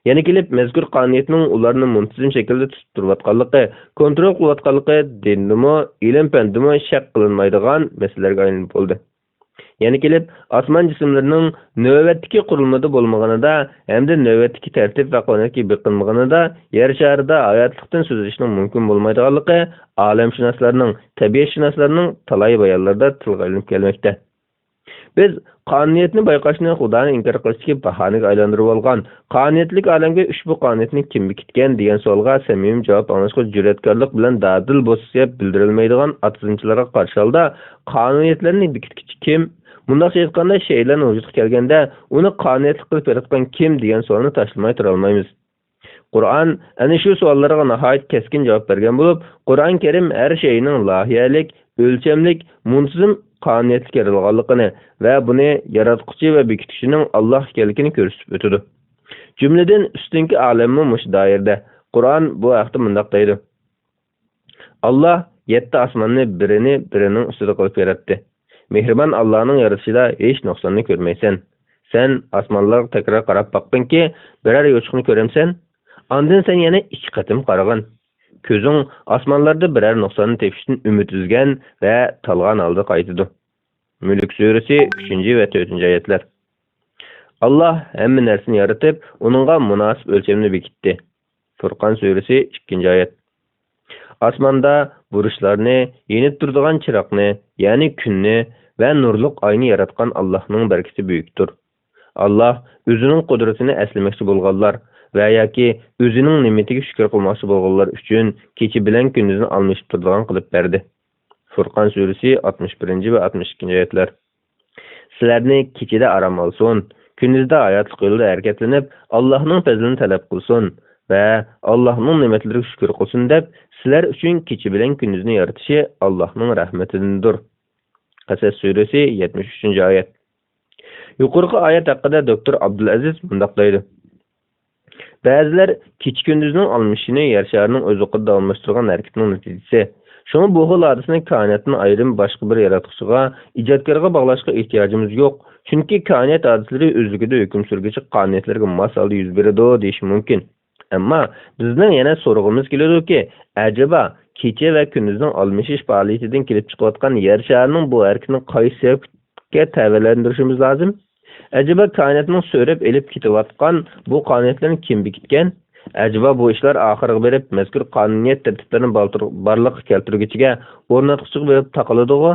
يەنە كېلىپ، مەزكۇر قانۇنىيەتنىڭ ئۇلارنى مۇنتىزىم شەكىلدە تۇتۇپ تۇرۇۋاتقانلىقى، كونترول قىلىۋاتقانلىقى دىندىمۇ، ئىلىم-پەندىمۇ شەك قىلىنمايدىغان مەسىلىلەرگە ئايلىنىپ بولدى. يەنە كېلىپ، ئاسمان جىسىملىرىنىڭ نۆۋەتتىكى قۇرۇلمىدا بولمىغىنىدا ھەمدە نۆۋەتتىكى تەرتىپ ۋە قانۇنىيەتكە بېقىنمىغىنىدا يەر شارىدا ھاياتلىقتىن سۆزلىشىنىڭ مۇمكىن بولمايدىغانلىقى ئالەمشۇناسلارنىڭ، تەبىئەتشۇناسلارنىڭ تالاي بايانلىرىدا تىلغا ئېلىنىپ كەلمەكتە. بىز قانۇنىيەتنى بايقاشنى خۇدانى ئىنكار قىلىشتىكى باھانىگە ئايلاندۇرۇۋالغان، قانۇنىيەتلىك ئالەمگە ئۈچ بۇ قانۇنىيەتنى كىم بېكىتكەن دېگەن سوئالغا سەمىمىي جاۋاب ئاڭلاشقا جۈرئەتكارلىق بىلەن دادىل بولسا سەۋەب بىلدۈرەلمەيدىغان ئاتېئىزمچىلارغا قارشى ھالدا، قانۇنىيەتلەرنى بېكىتكۈچى كىم؟ مۇنداقچە ئېيتقاندا، شەيئىلەرنى ۋۇجۇدقا كەلگەندە، ئۇنى قانۇنىيەتلىك قىلىپ ياراتقان كىم دېگەن سوئالنى تاشلىماي تۇرالمايمىز. قۇرئان ئەنە شۇ سوئاللارغا ناھايىتى كەسكىن جاۋاب بەرگەن بولۇپ، قۇرئان كەرىم ھەر شەيئىنىڭ لايىھەلىك، ئۆلچەملىك، مۇنتىزىم قانۇنىيەتلىك يارالغانلىقىنى ۋە بۇنى ياراتقۇچى ۋە بېكىتكۈچىنىڭ ئاللاھ ئىكەنلىكىنى كۆرسىتىپ ئۆتىدۇ. جۈملىدىن ئۈستۈنكى ئالەممۇ مۇشۇ دائىرىدە. قۇرئان بۇ ھەقتە مۇنداق دەيدۇ: ئاللاھ يەتتە ئاسماننى بىرىنى بىرىنىڭ ئۈستىدە قىلىپ ياراتتى. مېھرىبان ئاللاھنىڭ يارىتىشىدا ھېچ نۇقساننى كۆرمەيسەن. سەن ئاسمانلارغا تەكرار قاراپ باققىنكى، بىرەر يوچۇقنى كۆرەمسەن؟ ئاندىن سەن يەنە ئىككى قېتىم قارىغىن. كۆزۈڭ ئاسمانلاردا بىرەر نۇقساننى تېپىشتىن ئۈمىد ئۈزگەن ۋە تالغان ھالدا قايتىدۇ. مۈلۈك سۈرىسى، ئۈچىنچى ۋە تۆتىنچى ئايەتلەر. ئاللاھ ھەممە نەرسىنى يارىتىپ، ئۇنىڭغا مۇناسىپ ئۆلچەمنى بېكىتتى. فۇرقان سۈرىسى، ئىككىنچى ئايەت. ئاسماندا بۇرۇچلارنى، يېنىپ تۇرىدىغان چىراغنى، يەنى كۈننى ۋە نۇرلۇق ئاينى ياراتقان ئاللاھنىڭ بەرىكىتى بۈيۈكتۇر. ئاللاھ ئۆزىنىڭ قۇدرىتىنى ئەسلىمەكچى بولغانلار ۋە ياكى ئۆزىنىڭ نېمىتىگە شۈكۈر قىلماقچى بولغانلار ئۈچۈن كېچە بىلەن كۈندۈزنى ئالمىشىپ تۇرىدىغان قىلىپ بەردى. فۇرقان سۈرىسى، ئاتمىش بىرىنچى ۋە ئاتمىش ئىككىنچى ئايەتلەر. سىلەرنى كېچىدە ئارام ئالسۇن، كۈندۈزدە ھاياتلىق يولىدا ھەرىكەتلىنىپ، ئاللاھنىڭ پەزلىنى تەلەپ قىلسۇن ۋە ئاللاھنىڭ نېمەتلىرىگە شۈكۈر قىلسۇن دەپ، سىلەر ئۈچۈن كېچە بىلەن كۈندۈزنى يارىتىشى ئاللاھنىڭ رەھمىتىدىندۇر. قەسەس سۈرىسى، يەتمىش ئۈچىنچى ئايەت. يۇقىرىقى ئايەت ھەققىدە دوكتور ئابدۇلئەزىز مۇنداق دەيدۇ: بەزىلەر كېچە-كۈندۈزنىڭ ئالمىشىشىنى يەر شارىنىڭ ئۆز ۋاقتىدا داۋاملاشتۇرغان ھەرىكىتىنىڭ نەتىجىسى. شۇڭا بۇ خىل ھادىسىنى كائىناتتىن ئايرىم باشقا بىر ياراتقۇچىغا، ئىجادكارغا باغلاشقا ئېھتىياجىمىز يوق. چۈنكى كائىنات ھادىسىلىرى ئۆزلۈكىدە ھۆكۈم سۈرگۈچى قانۇنىيەتلەرگە ماس ھالدا يۈز بېرىدۇ دېيىش مۇمكىن. ئەمما بىزنىڭ يەنە سورىغىمىز كېلىدۇكى، ئەجەبا كېچە ۋە كۈندۈزنىڭ ئالمىشىش پائالىيىتىدىن كېلىپ چىقىۋاتقان يەر شارىنىڭ بۇ ھەرىكىتىنى قايسى سەۋەبكە تەۋەلەندۈرۈشىمىز لازىم؟ ئەجەبا كائىناتنىڭ سۆرەپ ئېلىپ كېتىۋاتقان بۇ قانۇنىيەتلىرىنى كىم بېكىتكەن؟ ئەجەبا بۇ ئىشلار ئاخىرىغا بېرىپ مەزكۇر قانۇنىيەت تەرتىپلىرىنى بالتۇر-، بارلىققا كەلتۈرگۈچىگە، ئورناتقۇچىغا بېرىپ تاقىلىدىغۇ؟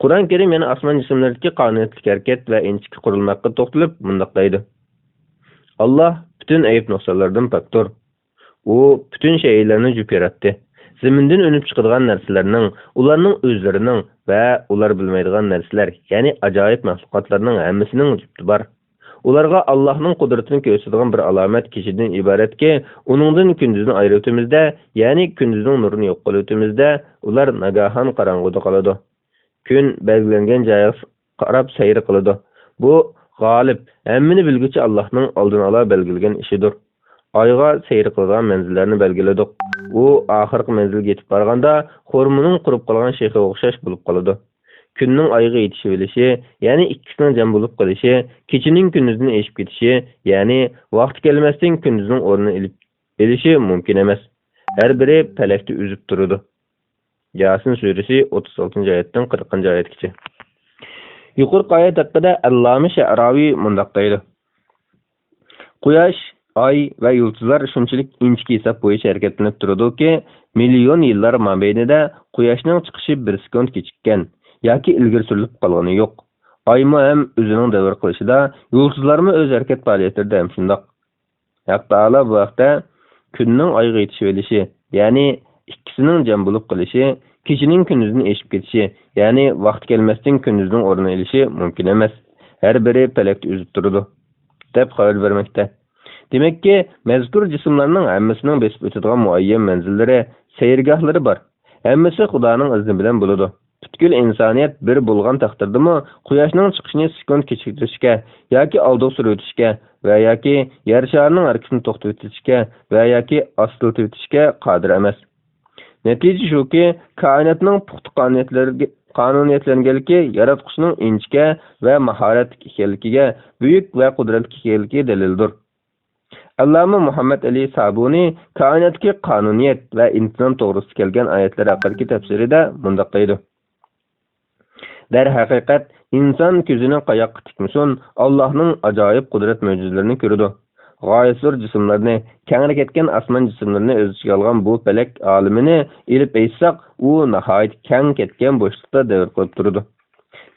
قۇرئان كەرىم يەنە ئاسمان جىسىملىرىدىكى قانۇنىيەتلىك ھەرىكەت ۋە ئىنچىكە قۇرۇلما ھەققىدە توختىلىپ مۇنداق دەيدۇ: ئاللاھ پۈتۈن ئەيىب-نۇقسانلاردىن پاكتۇر. ئۇ پۈتۈن شەيئىلەرنى جۈپ ياراتتى. زېمىندىن ئۈنۈپ چىقىدىغان نەرسىلەرنىڭ، ئۇلارنىڭ ئۆزلىرىنىڭ ۋە ئۇلار بىلمەيدىغان نەرسىلەر، يەنى ئاجايىپ مەخلۇقاتلارنىڭ ھەممىسىنىڭ جۈپتى بار. ئۇلارغا ئاللاھنىڭ قۇدرىتىنى كۆرسىتىدىغان بىر ئالامەت كېچىدىن ئىبارەتكى، ئۇنىڭدىن كۈندۈزنى ئايرىۋېتىمىزدە، يەنى كۈندۈزنىڭ نۇرىنى يوق قىلىۋېتىمىزدە، ئۇلار ناگاھان قاراڭغۇدا قالىدۇ. كۈن بەلگىلەنگەن جايىغا قاراپ سەير قىلىدۇ. بۇ غالىب، ھەممىنى بىلگۈچى ئاللاھنىڭ ئالدىن ئالا بەلگىلىگەن ئىشىدۇر. ئايغا سەير قىلىدىغان مەنزىللەرنى بەلگىلىدۇق. ئۇ ئاخىرقى مەنزىلگە يېتىپ بارغاندا، خورمىنىڭ قۇرۇپ قالغان شېخىغا ئوخشاش بولۇپ قالىدۇ. كۈننىڭ ئايغا يېتىشىۋېلىشى، يەنى ئىككىسىنىڭ جەم بولۇپ قېلىشى، كېچىنىڭ كۈندۈزدىن ئېشىپ كېتىشى، يەنى ۋاقتى كەلمەستىن كۈندۈزنىڭ ئورنىنى ئېلىپ، ئېلىشى مۇمكىن ئەمەس. ھەر بىرى پەلەكتە ئۈزۈپ تۇرىدۇ. ياسىن سۈرىسى، ئوتتۇز ئالتىنچى ئايەتتىن قىرىقىنچى ئايەتكىچە. يۇقىرىقى ئايەت ھەققىدە ئەللامە شەئراۋى مۇنداق دەيدۇ: قۇياش، ئاي ۋە يۇلتۇزلار شۇنچىلىك ئىنچىكە ھېساب بويىچە ھەرىكەتلىنىپ تۇرىدۇكى، مىليون يىللار مابەينىدە قۇياشنىڭ چىقىشى بىر سېكۇنت كېچىككەن ياكى ئىلگىرى سۈرۈلۈپ قالغىنى يوق. ئايمۇ ھەم ئۆزىنىڭ دەۋر قىلىشىدا، يۇلتۇزلارمۇ ئۆز ھەرىكەت پائالىيەتلىرىدە ھەم شۇنداق. ھەق تائالا بۇ ھەقتە، كۈننىڭ ئايغا يېتىشىۋېلىشى، يەنى ئىككىسىنىڭ جەم بولۇپ قېلىشى، كېچىنىڭ كۈندۈزدىن ئېشىپ كېتىشى، يەنى ۋاقتى كەلمەستىن كۈندۈزنىڭ ئورنىنى ئېلىشى مۇمكىن ئەمەس. ھەر بىرى پەلەكتە ئۈزۈپ تۇرىدۇ، دەپ خەۋەر بەرمەكتە. دېمەككى، مەزكۇر جىسىملارنىڭ ھەممىسىنىڭ بېسىپ ئۆتىدىغان مۇئەييەن مەنزىللىرى، سەيرگاھلىرى بار. ھەممىسى خۇدانىڭ ئىزنى بىلەن بولىدۇ. پۈتكۈل ئىنسانىيەت بىر بولغان تەقدىردىمۇ، قۇياشنىڭ چىقىشىنى سېكۇنت كېچىكتۈرۈشكە ياكى ئالدىغا سۈرۈۋېتىشكە ۋە ياكى يەر شارىنىڭ ھەرىكىتىنى توختىتىۋېتىشكە ۋە ياكى ئاستىلىتىۋېتىشكە قادىر ئەمەس. نەتىجە شۇكى، كائىناتنىڭ پۇختا قانۇنىيەتلەرگە-، قانۇنىيەتلەنگەنلىكى ياراتقۇچىنىڭ ئىنچىكە ۋە ماھارەتلىك ئىكەنلىكىگە، بۈيۈك ۋە قۇدرەتلىك ئىكەنلىكىگە دەلىلدۇر. ئەللامە مۇھەممەد ئەلى سابۇنى كائىناتتىكى قانۇنىيەت ۋە ئىنتىزام توغرىسىدا كەلگەن ئايەتلەر ھەققىدىكى تەپسىرىدە مۇنداق دەيدۇ: دەرھەقىقەت، ئىنسان كۆزىنى قاياققا تىكمىسۇن، ئاللاھنىڭ ئاجايىپ قۇدرەت مۆجىزىلىرىنى كۆرىدۇ. غايەت زور جىسىملارنى، كەڭرى كەتكەن ئاسمان جىسىملىرىنى ئۆز ئىچىگە ئالغان بۇ پەلەك ئالىمىنى ئېلىپ ئېيتساق، ئۇ ناھايىتى كەڭ كەتكەن بوشلۇقتا دەۋر قىلىپ تۇرىدۇ.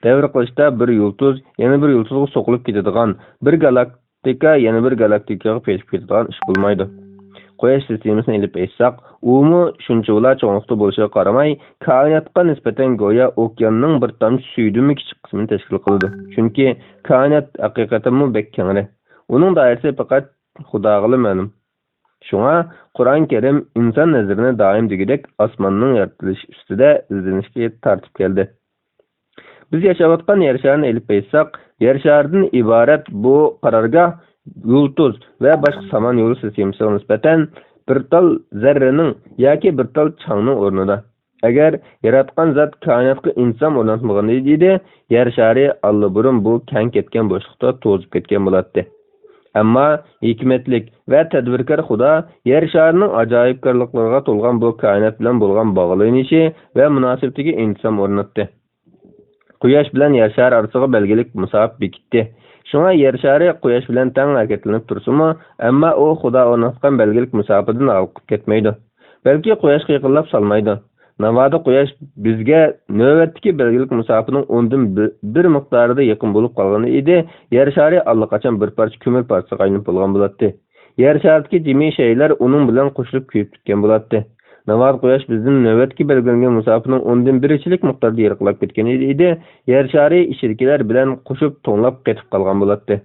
دەۋر قىلىشتا بىر يۇلتۇز يەنە بىر يۇلتۇزغا سوقۇلۇپ كېتىدىغان، بىر گالاكتىكا يەنە بىر گالاكتىكىغا پېتىپ كېتىدىغان ئىش بولمايدۇ. قۇياش سىستېمىسىنى ئېلىپ ئېيتساق، ئۇمۇ شۇنچىۋالا چوڭلۇقتا بولۇشىغا قارىماي، كائىناتقا نىسبەتەن گويا ئوكياننىڭ بىر تامچە سۈيىدىنمۇ كىچىك قىسمىنى تەشكىل قىلىدۇ. چۈنكى كائىنات ھەقىقەتەنمۇ بەك كەڭرى. ئۇنىڭ دائىرىسى پەقەت خۇداغىلا مەلۇم. شۇڭا قۇرئان كەرىم ئىنسان نەزىرىنى دائىم دېگۈدەك ئاسماننىڭ يارىتىلىشى ئۈستىدە ئىزدىنىشكە تارتىپ كەلدى. بىز ياشاۋاتقان يەر شارىنى ئېلىپ ئېيتساق، يەر شارىدىن ئىبارەت بۇ قارارگاھ يۇلتۇز ۋە باشقا سامان يولى سىستېمىسىغا نىسبەتەن بىر تال زەررىنىڭ ياكى بىر تال چاڭنىڭ ئورنىدا. ئەگەر ياراتقان زات كائىناتقا ئىنتىزام ئورناتمىغان ئىدى، يەر شارى ئاللىبۇرۇن بۇ كەڭ كەتكەن بوشلۇقتا توزۇپ كەتكەن بولاتتى. ئەمما ھېكمەتلىك ۋە تەدبىركار خۇدا يەر شارىنىڭ ئاجايىپكارلىقلىرىغا تولغان بۇ كائىنات بىلەن بولغان باغلىنىشى ۋە مۇناسىۋىتىگە ئىنتىزام ئورناتتى. قۇياش بىلەن يەر شارى ئارىسىغا بەلگىلىك مۇساپە بېكىتتى. شۇڭا يەر شارى قۇياش بىلەن تەڭ ھەرىكەتلىنىپ تۇرسىمۇ، ئەمما ئۇ خۇدا ئورناتقان بەلگىلىك مۇساپىدىن ھالقىپ كەتمەيدۇ. بەلكى قۇياشقا يېقىنلاپ سالمايدۇ. ناۋادا قۇياش بىزگە نۆۋەتتىكى بەلگىلىك مۇساپىنىڭ ئوندىن بىر، بىر مىقدارىدا يېقىن بولۇپ قالغان ئىدى، يەر شارى ئاللىقاچان بىر پارچە كۆمۈر پارچىسىغا ئايلىنىپ بولغان بولاتتى. يەر شارىدىكى جىمى شەيئىلەر ئۇنىڭ بىلەن قوشۇلۇپ كۆيۈپ كەتكەن بولاتتى. ناۋادا قۇياش بىزدىن نۆۋەتتىكى بەلگىلەنگەن مۇساپىنىڭ ئوندىن بىرىچىلىك مىقداردا يىراقلاپ كەتكەن ئىدى، يەر شارى ئىچىدىكىلەر بىلەن قوشۇپ توڭلاپ قېتىپ قالغان بولاتتى.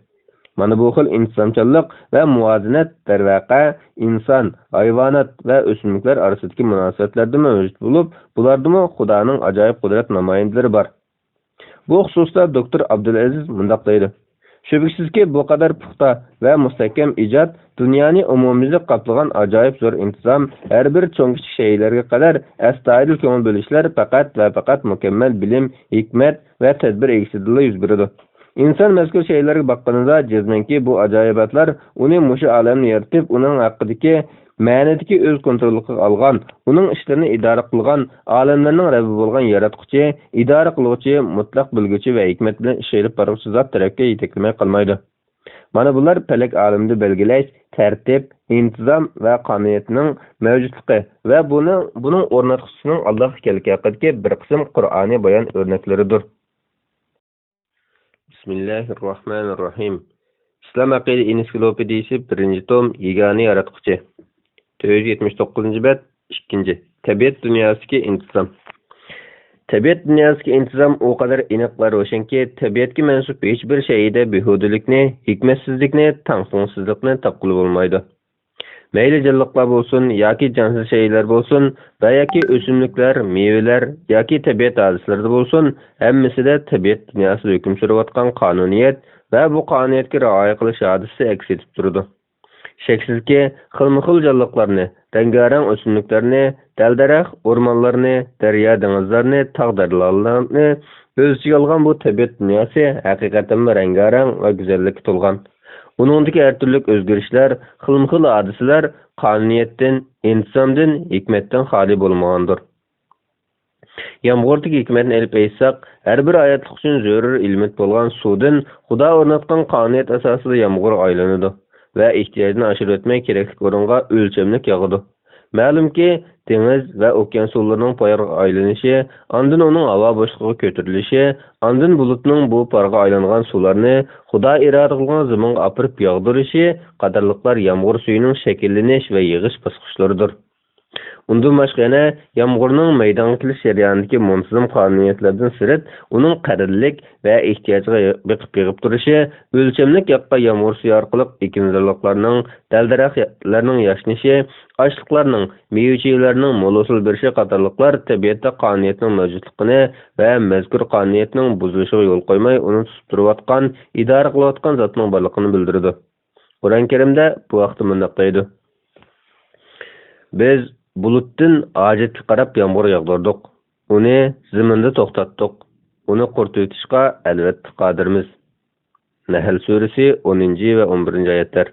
مانا بۇ خىل ئىنتىزامچانلىق ۋە مۇۋازىنەت، دەرۋەقە، ئىنسان، ھايۋانات ۋە ئۆسۈملۈكلەر ئارىسىدىكى مۇناسىۋەتلەردىمۇ مەۋجۇت بولۇپ، بۇلاردىمۇ خۇدانىڭ ئاجايىپ قۇدرەت نامايەندىلىرى بار. بۇ خۇسۇستا دوكتور ئابدۇلئەزىز مۇنداق دەيدۇ: شۈبھىسىزكى، بۇ قەدەر پۇختا ۋە مۇستەھكەم ئىجاد، دۇنيانى ئومۇميۈزلۈك قاپلىغان ئاجايىپ زور ئىنتىزام، ھەر بىر چوڭ-كىچىك شەيئىلەرگە قەدەر ئەستايىدىل كۆڭۈل بۆلۈشلەر پەقەت ۋە پەقەت مۇكەممەل بىلىم، ھېكمەت ۋە تەدبىر ئىگىسىدىلا يۈز بېرىدۇ. ئىنسان مەزكۇر شەيئىلەرگە باققىنىدا، جەزمەنكى، بۇ ئاجايىباتلار ئۇنى مۇشۇ ئالەمنى يارىتىپ، ئۇنىڭ ھەققىدىكى مەنىدىكى ئۆز كونتروللۇقىغا ئالغان، ئۇنىڭ ئىشلىرىنى ئىدارە قىلغان، ئالەملەرنىڭ رەببى بولغان ياراتقۇچى، ئىدارە قىلغۇچى، مۇتلەق بىلگۈچى ۋە ھېكمەت بىلەن ئىش ئېلىپ بارغۇچى زات تەرەپكە يېتەكلىمەي قالمايدۇ. مانا بۇلار پەلەك ئالىمىدە بەلگىلەش، تەرتىپ، ئىنتىزام ۋە قانۇنىيەتنىڭ مەۋجۇتلۇقى ۋە بۇنىڭ، بۇنىڭ ئورناتقۇچىسىنىڭ ئاللاھ ئىكەنلىكى ھەققىدىكى بىر قىسىم قۇرئانىي بايان ئۆرنەكلىرىدۇر. بىسمىللاھىررەھمانىررەھىم. ئىسلام ئەقىدە ئېنسىكلوپېدىيىسى، بىرىنچى توم، يېگانە ياراتقۇچى. تۆت يۈز يەتمىش توققۇزىنچى بەت، ئىككىنچى. تەبىئەت دۇنياسىدىكى ئىنتىزام. تەبىئەت دۇنياسىدىكى ئىنتىزام ئۇ قەدەر ئېنىق ۋە روشەنكى، تەبىئەتكە مەنسۇپ ھېچ بىر شەيئىدە بىھۇدىلىكنى، ھېكمەتسىزلىكنى، تەڭپۇڭسىزلىقنى تاپقىلى بولمايدۇ. مەيلى جانلىقلار بولسۇن ياكى جانسىز شەيئىلەر بولسۇن ۋە ياكى ئۆسۈملۈكلەر، مېۋىلەر ياكى تەبىئەت ھادىسىلىرىدە بولسۇن، ھەممىسىدە تەبىئەت دۇنياسىدا ھۆكۈم سۈرۈۋاتقان قانۇنىيەت ۋە بۇ قانۇنىيەتكە رىئايە قىلىش ھادىسىسى ئەكس ئېتىپ تۇرىدۇ. شەكسىزكى، خىلمۇخىل جانلىقلارنى، رەڭگارەڭ ئۆسۈملۈكلەرنى، دەل-دەرەخ، ئورمانلارنى، دەريا-دېڭىزلارنى، تاغ-دەريالارنى ئۆز ئىچىگە ئالغان بۇ تەبىئەت دۇنياسى ھەقىقەتەنمۇ رەڭگارەڭ ۋە گۈزەللىككە تولغان. ئۇنىڭدىكى ھەر تۈرلۈك ئۆزگىرىشلەر، خىلمۇخىل ھادىسىلەر قانۇنىيەتتىن، ئىنتىزامدىن، ھېكمەتتىن خالىي بولمىغاندۇر. يامغۇردىكى ھېكمەتنى ئېلىپ ئېيتساق، ھەر بىر ھاياتلىق ئۈچۈن زۆرۈر ئېلېمېنت بولغان سۇدىن خۇدا ئورناتقان قانۇنىيەت ئاساسىدا يامغۇر ئايلىنىدۇ ۋە ئېھتىياجنى ئاشۇرۇۋەتمەي كېرەكلىك ئورۇنغا ئۆلچەملىك ياغىدۇ. مەلۇمكى، دېڭىز ۋە ئوكيان سۇلىرىنىڭ پارغا ئايلىنىشى، ئاندىن ئۇنىڭ ھاۋا بوشلۇقىغا كۆتۈرۈلۈشى، ئاندىن بۇلۇتنىڭ بۇ پارغا ئايلانغان سۇلارنى خۇدا ئىرادە قىلغان زېمىنغا ئاپىرىپ ياغدۇرۇشى قاتارلىقلار يامغۇر سۈيىنىڭ شەكىللىنىش ۋە يېغىش باسقۇچلىرىدۇر. ئۇندىن باشقا يەنە يامغۇرنىڭ مەيدانغا كېلىش جەريانىدىكى مۇنتىزىم قانۇنىيەتلەردىن سىرت، ئۇنىڭ قەرەللىك ۋە ئېھتىياجغا بېقىپ يېغىپ تۇرۇشى، ئۆلچەملىك ياغقان يامغۇر سۈيى ئارقىلىق ئېكىنزارلىقلارنىڭ، دەل-دەرەخلەرنىڭ ياشنىشى، ئاشلىقلارنىڭ، مېۋە-چېۋىلەرنىڭ مول ھوسۇل بېرىشى قاتارلىقلار تەبىئەتتە قانۇنىيەتنىڭ مەۋجۇتلۇقىنى ۋە مەزكۇر قانۇنىيەتنىڭ بۇزۇلۇشىغا يول قويماي، ئۇنى تۇتۇپ تۇرۇۋاتقان، ئىدارە قىلىۋاتقان زاتنىڭ بارلىقىنى بىلدۈرىدۇ. قۇرئان كەرىمدە بۇ ھەقتە مۇنداق دەيدۇ: بىز بۇلۇتتىن ھاجەتكە قاراپ يامغۇر ياغدۇردۇق. ئۇنى زېمىندا توختاتتۇق. ئۇنى قۇرۇتۇۋېتىشقا ئەلۋەتتە قادىرمىز. نەھل سۈرىسى، ئونىنچى ۋە ئون بىرىنچى ئايەتلەر.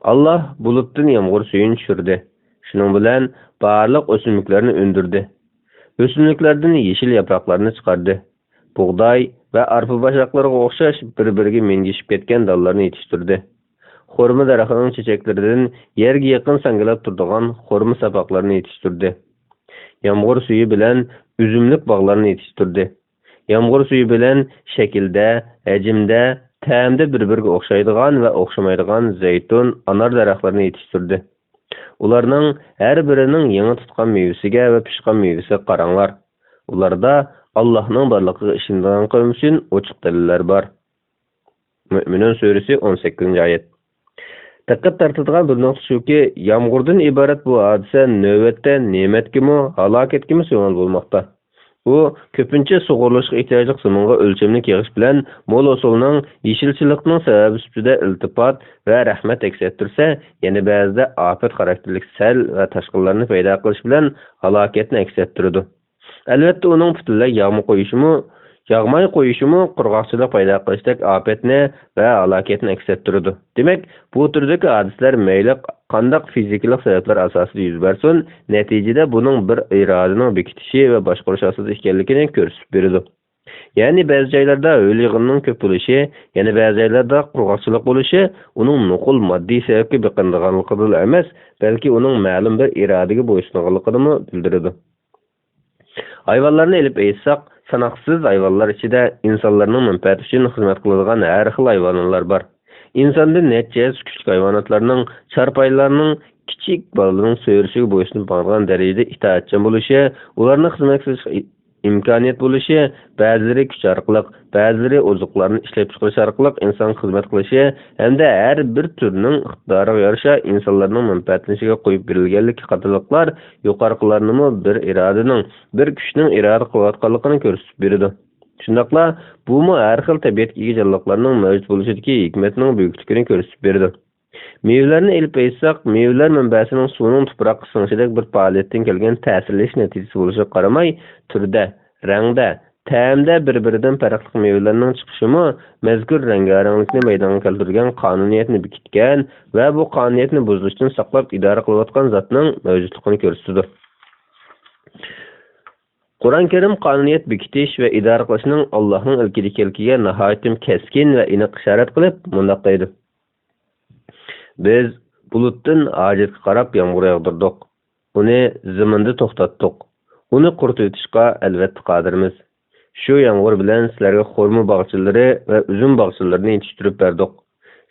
ئاللاھ بۇلۇتتىن يامغۇر سۈيىنى چۈشۈردى. شۇنىڭ بىلەن بارلىق ئۆسۈملۈكلەرنى ئۈندۈردى. ئۆسۈملۈكلەردىن يېشىل ياپراقلارنى چىقاردى. بۇغداي ۋە ئارپا باشاقلىرىغا ئوخشاش بىر-بىرىگە مىنگىشىپ كەتكەن دانلارنى يېتىشتۈردى. خورما دەرىخىنىڭ چېچەكلىرىدىن يەرگە يېقىن ساڭگىلاپ تۇرىدىغان خورما ساپاقلىرىنى يېتىشتۈردى. يامغۇر سۈيى بىلەن ئۈزۈملۈك باغلارنى يېتىشتۈردى. يامغۇر سۈيى بىلەن شەكىلدە، ھەجىمدە، تەمدە بىر-بىرىگە ئوخشايدىغان ۋە ئوخشىمايدىغان زەيتۇن، ئانار دەرەخلىرىنى يېتىشتۈردى. ئۇلارنىڭ ھەر بىرىنىڭ يېڭى تۇتقان مېۋىسىگە ۋە پىشقان مېۋىسىگە قاراڭلار. ئۇلاردا ئاللاھنىڭ بارلىقىغا ئىشىنىدىغان قەۋم ئۈچۈن ئوچۇق دەلىللەر بار. مۆمىنۇن سۈرىسى، ئون سەككىزىنچى ئايەت. دىققەت تارتىدىغان بىر نۇقتا شۇكى، يامغۇردىن ئىبارەت بۇ ھادىسە نۆۋەتتە نېمەتكىمۇ، ھالاكەتكىمۇ سىڭىل بولماقتا. ئۇ كۆپىنچە سۇغۇرۇلۇشقا ئېھتىياجلىق زېمىنغا ئۆلچەملىك يېغىش بىلەن مول ھوسۇلنىڭ، يېشىلچىلىقنىڭ سەۋەبى سۈپىتىدە ئىلتىپات ۋە رەھمەت ئەكس ئەتتۈرسە، يەنە بەزىدە ئاپەت خاراكتېرلىك سەل ۋە تاشقىنلارنى پەيدا قىلىش بىلەن ھالاكەتنى ئەكس ئەتتۈرىدۇ. ئەلۋەتتە، ئۇنىڭ پۈتۈنلەي ياغما قويۇشىمۇ، ياغماي قويۇشىمۇ قۇرغاقچىلىق پەيدا قىلىشتەك ئاپەتنى ۋە ھالاكەتنى ئەكس ئەتتۈرىدۇ. دېمەك، بۇ تۈردىكى ھادىسىلەر مەيلى قانداق فىزىكىلىق سەۋەبلەر ئاساسىدا يۈز بەرسۇن، نەتىجىدە بۇنىڭ بىر ئىرادىنىڭ بېكىتىشى ۋە باشقۇرۇش ئاستىدا ئىكەنلىكىنى كۆرسىتىپ بېرىدۇ. يەنى بەزى جايلاردا ھۆل يېغىنىنىڭ كۆپ بولۇشى، يەنە بەزى جايلاردا قۇرغاقچىلىق بولۇشى ئۇنىڭ نوقۇل ماددىي سەۋەبكە بېقىنىدىغانلىقىدىنلا ئەمەس، بەلكى ئۇنىڭ مەلۇم بىر ئىرادىگە بويسۇنغانلىقىنىمۇ بىلدۈرىدۇ. ھايۋانلارنى ئېلىپ ئېيتساق، ساناقسىز ھايۋانلار ئىچىدە ئىنسانلارنىڭ مەنپەئەتى ئۈچۈن خىزمەت قىلىدىغان ھەر خىل ھايۋانلار بار. ئىنساندىن نەچچە ھەسسە كۈچلۈك ھايۋاناتلارنىڭ، چارپايلارنىڭ، كىچىك بالىنىڭ سۆرىشىگە بويسۇنۇپ ماڭىدىغان دەرىجىدە ئىتائەتچان بولۇشى، ئۇلارنىڭ خىزمەت قىلىش ئىمكانىيەت بولۇشى، بەزىلىرى كۈچ ئارقىلىق، بەزىلىرى ئوزۇقلارنى ئىشلەپچىقىرىش ئارقىلىق ئىنسانغا خىزمەت قىلىشى ھەمدە ھەر بىر تۈرنىڭ ئىقتىدارىغا يارىشا ئىنسانلارنىڭ مەنپەئەتلىنىشىگە قويۇپ بېرىلگەنلىكى قاتارلىقلار يۇقىرىقىلارنىمۇ بىر ئىرادىنىڭ، بىر كۈچنىڭ ئىرادە قىلىۋاتقانلىقىنى كۆرسىتىپ بېرىدۇ. شۇنداقلا بۇمۇ ھەر خىل تەبىئەتكە ئىگە جانلىقلارنىڭ مەۋجۇت بولۇشىدىكى ھېكمەتنىڭ بۈيۈكلۈكىنى كۆرسىتىپ بېرىدۇ. مېۋىلەرنى ئېلىپ ئېيتساق، مېۋىلەر مەنبەسىنىڭ سۇنىڭ تۇپراققا سىڭىشىدەك بىر پائالىيەتتىن كەلگەن تەسىرلىشىش نەتىجىسى بولۇشىغا قارىماي، تۈردە، رەڭدە، تەمدە بىر-بىرىدىن پەرقلىق مېۋىلەرنىڭ چىقىشىمۇ مەزكۇر رەڭگارەڭلىكنى مەيدانغا كەلتۈرگەن قانۇنىيەتنى بېكىتكەن ۋە بۇ قانۇنىيەتنى بۇزۇشتىن ساقلاپ ئىدارە قىلىۋاتقان زاتنىڭ مەۋجۇتلۇقىنى كۆرسىتىدۇ. قۇرئان كەرىم قانۇنىيەت بېكىتىش ۋە ئىدارە قىلىشنىڭ ئاللاھنىڭ ئىلكىدىكەنلىكىگە ناھايىتى كەسكىن ۋە ئېنىق ئىشارەت قىلىپ مۇنداق دەيدۇ: بىز بۇلۇتتىن ھاجەتكە قاراپ يامغۇر ياغدۇردۇق. ئۇنى زېمىندا توختاتتۇق. ئۇنى قۇرۇتۇۋېتىشقا ئەلۋەتتە قادىرمىز. شۇ يامغۇر بىلەن سىلەرگە خورما باغچىلىرى ۋە ئۈزۈم باغچىلىرىنى يېتىشتۈرۈپ بەردۇق.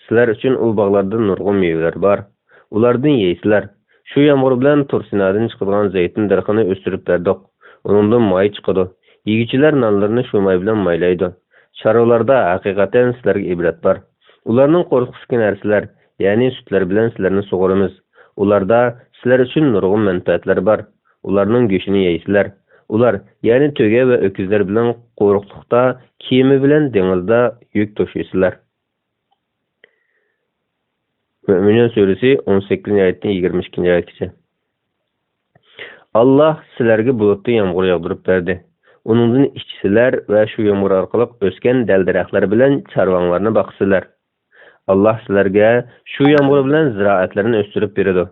سىلەر ئۈچۈن ئۇ باغلاردا نۇرغۇن مېۋىلەر بار. ئۇلاردىن يەيسىلەر. شۇ يامغۇر بىلەن تۇرسىنادىن چىقىدىغان زەيتۇن دەرىخىنى ئۆستۈرۈپ بەردۇق. ئۇنىڭدىن ماي چىقىدۇ. يېگۈچىلەر نانلىرىنى شۇ ماي بىلەن مايلايدۇ. چارۋىلاردا ھەقىقەتەن سىلەرگە ئىبرەت بار. ئۇلارنىڭ قورسىقىدىكى نەرسىلەر، يەنى سۈتلەر بىلەن سىلەرنى سۇغۇرىمىز. ئۇلاردا سىلەر ئۈچۈن نۇرغۇن مەنپەئەتلەر بار. ئۇلارنىڭ گۆشىنى يەيسىلەر. ئۇلار، يەنى تۆگە ۋە ئۆكۈزلەر بىلەن قۇرۇقلۇقتا، كېمە بىلەن دېڭىزدا يۈك توشۇيسىلەر. مۆمىنۇن سۈرىسى ئون سەككىزىنچى ئايەتتىن يىگىرمە ئىككىنچى ئايەتكىچە. ئاللاھ سىلەرگە بۇلۇتتىن يامغۇر ياغدۇرۇپ بەردى. ئۇنىڭدىن ئىچىسىلەر ۋە شۇ يامغۇر ئارقىلىق ئۆسكەن دەل-دەرەخلەر بىلەن چارۋاڭلارنى باقىسىلەر. ئاللاھ سىلەرگە شۇ يامغۇر بىلەن زىرائەتلەرنى ئۆستۈرۈپ بېرىدۇ.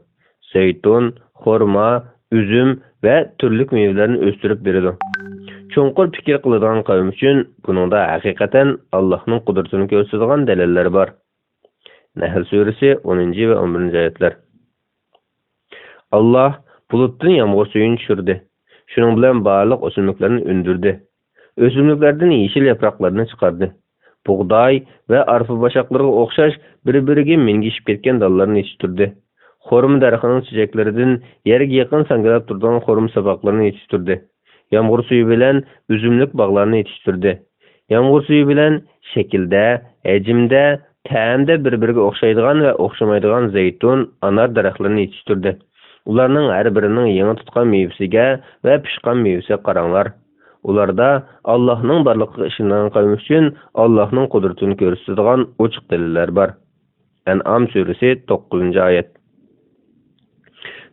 زەيتۇن، خورما، ئۈزۈم ۋە تۈرلۈك مېۋىلەرنى ئۆستۈرۈپ بېرىدۇ. چوڭقۇر پىكىر قىلىدىغان قەۋم ئۈچۈن بۇنىڭدا ھەقىقەتەن ئاللاھنىڭ قۇدرىتىنى كۆرسىتىدىغان دەلىللەر بار. نەھل سۈرىسى ئونىنچى ۋە ئون بىرىنچى ئايەتلەر. ئاللاھ بۇلۇتتىن يامغۇر سۈيىنى چۈشۈردى. شۇنىڭ بىلەن بارلىق ئۆسۈملۈكلەرنى ئۈندۈردى. ئۆسۈملۈكلەردىن يېشىل ياپراقلارنى چىقاردى. بۇغداي ۋە ئارپا باشاقلىرىغا ئوخشاش بىر-بىرىگە مىنگىشىپ كەتكەن دانلارنى يېتىشتۈردى. خورما دەرىخىنىڭ چېچەكلىرىدىن يەرگە يېقىن ساڭگىلاپ تۇرىدىغان خورما ساپاقلىرىنى يېتىشتۈردى. يامغۇر سۈيى بىلەن ئۈزۈملۈك باغلارنى يېتىشتۈردى. يامغۇر سۈيى بىلەن شەكىلدە، ھەجىمدە، تەمدە بىر-بىرىگە ئوخشايدىغان ۋە ئوخشىمايدىغان زەيتۇن، ئانار دەرەخلىرىنى يېتىشتۈردى. ئۇلارنىڭ ھەر بىرىنىڭ يېڭى تۇتقان مېۋىسىگە ۋە پىشقان مېۋىسىگە قاراڭلار. ئۇلاردا ئاللاھنىڭ بارلىقىغا ئىشىنىدىغان قەۋم ئۈچۈن ئاللاھنىڭ قۇدرىتىنى كۆرسىتىدىغان ئوچۇق دەلىللەر بار. ئەنئام سۈرىسى توققۇزىنچى ئايەت.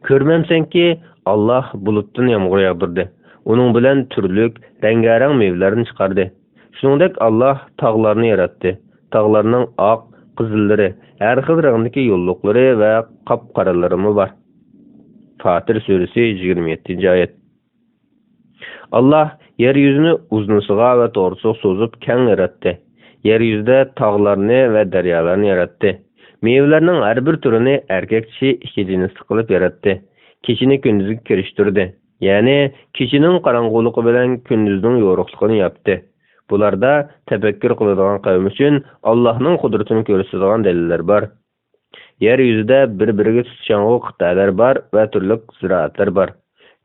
كۆرمەمسەنكى، ئاللاھ بۇلۇتتىن يامغۇر ياغدۇردى. ئۇنىڭ بىلەن تۈرلۈك، رەڭگارەڭ مېۋىلەرنى چىقاردى. شۇنىڭدەك ئاللاھ تاغلارنى ياراتتى. تاغلارنىڭ ئاق، قىزىللىرى، ھەر خىل رەڭدىكى يوللۇقلىرى ۋە قاپقارىلىرىمۇ بار. فاتىر سۈرىسى يىگىرمە يەتتىنچى ئايەت. ئاللاھ يەر يۈزىنى ئۇزۇنىسىغا ۋە توغرىسىغا سوزۇپ كەڭ ياراتتى. يەر يۈزىدە تاغلارنى ۋە دەريالارنى ياراتتى. مېۋىلەرنىڭ ھەر بىر تۈرىنى ئەركەك چىشى ئىككى جىنسلىق قىلىپ ياراتتى. كېچىنى كۈندۈزگە كىرىشتۈردى. يەنى كېچىنىڭ قاراڭغۇلۇقى بىلەن كۈندۈزنىڭ يورۇقلۇقىنى ياپتى. بۇلاردا تەپەككۇر قىلىدىغان قەۋم ئۈچۈن ئاللاھنىڭ قۇدرىتىنى كۆرسىتىدىغان دەلىللەر بار. يەر يۈزىدە بىر-بىرىگە تۇتىشاڭغۇ قىتئەلەر بار ۋە تۈرلۈك زىرائەتلەر بار.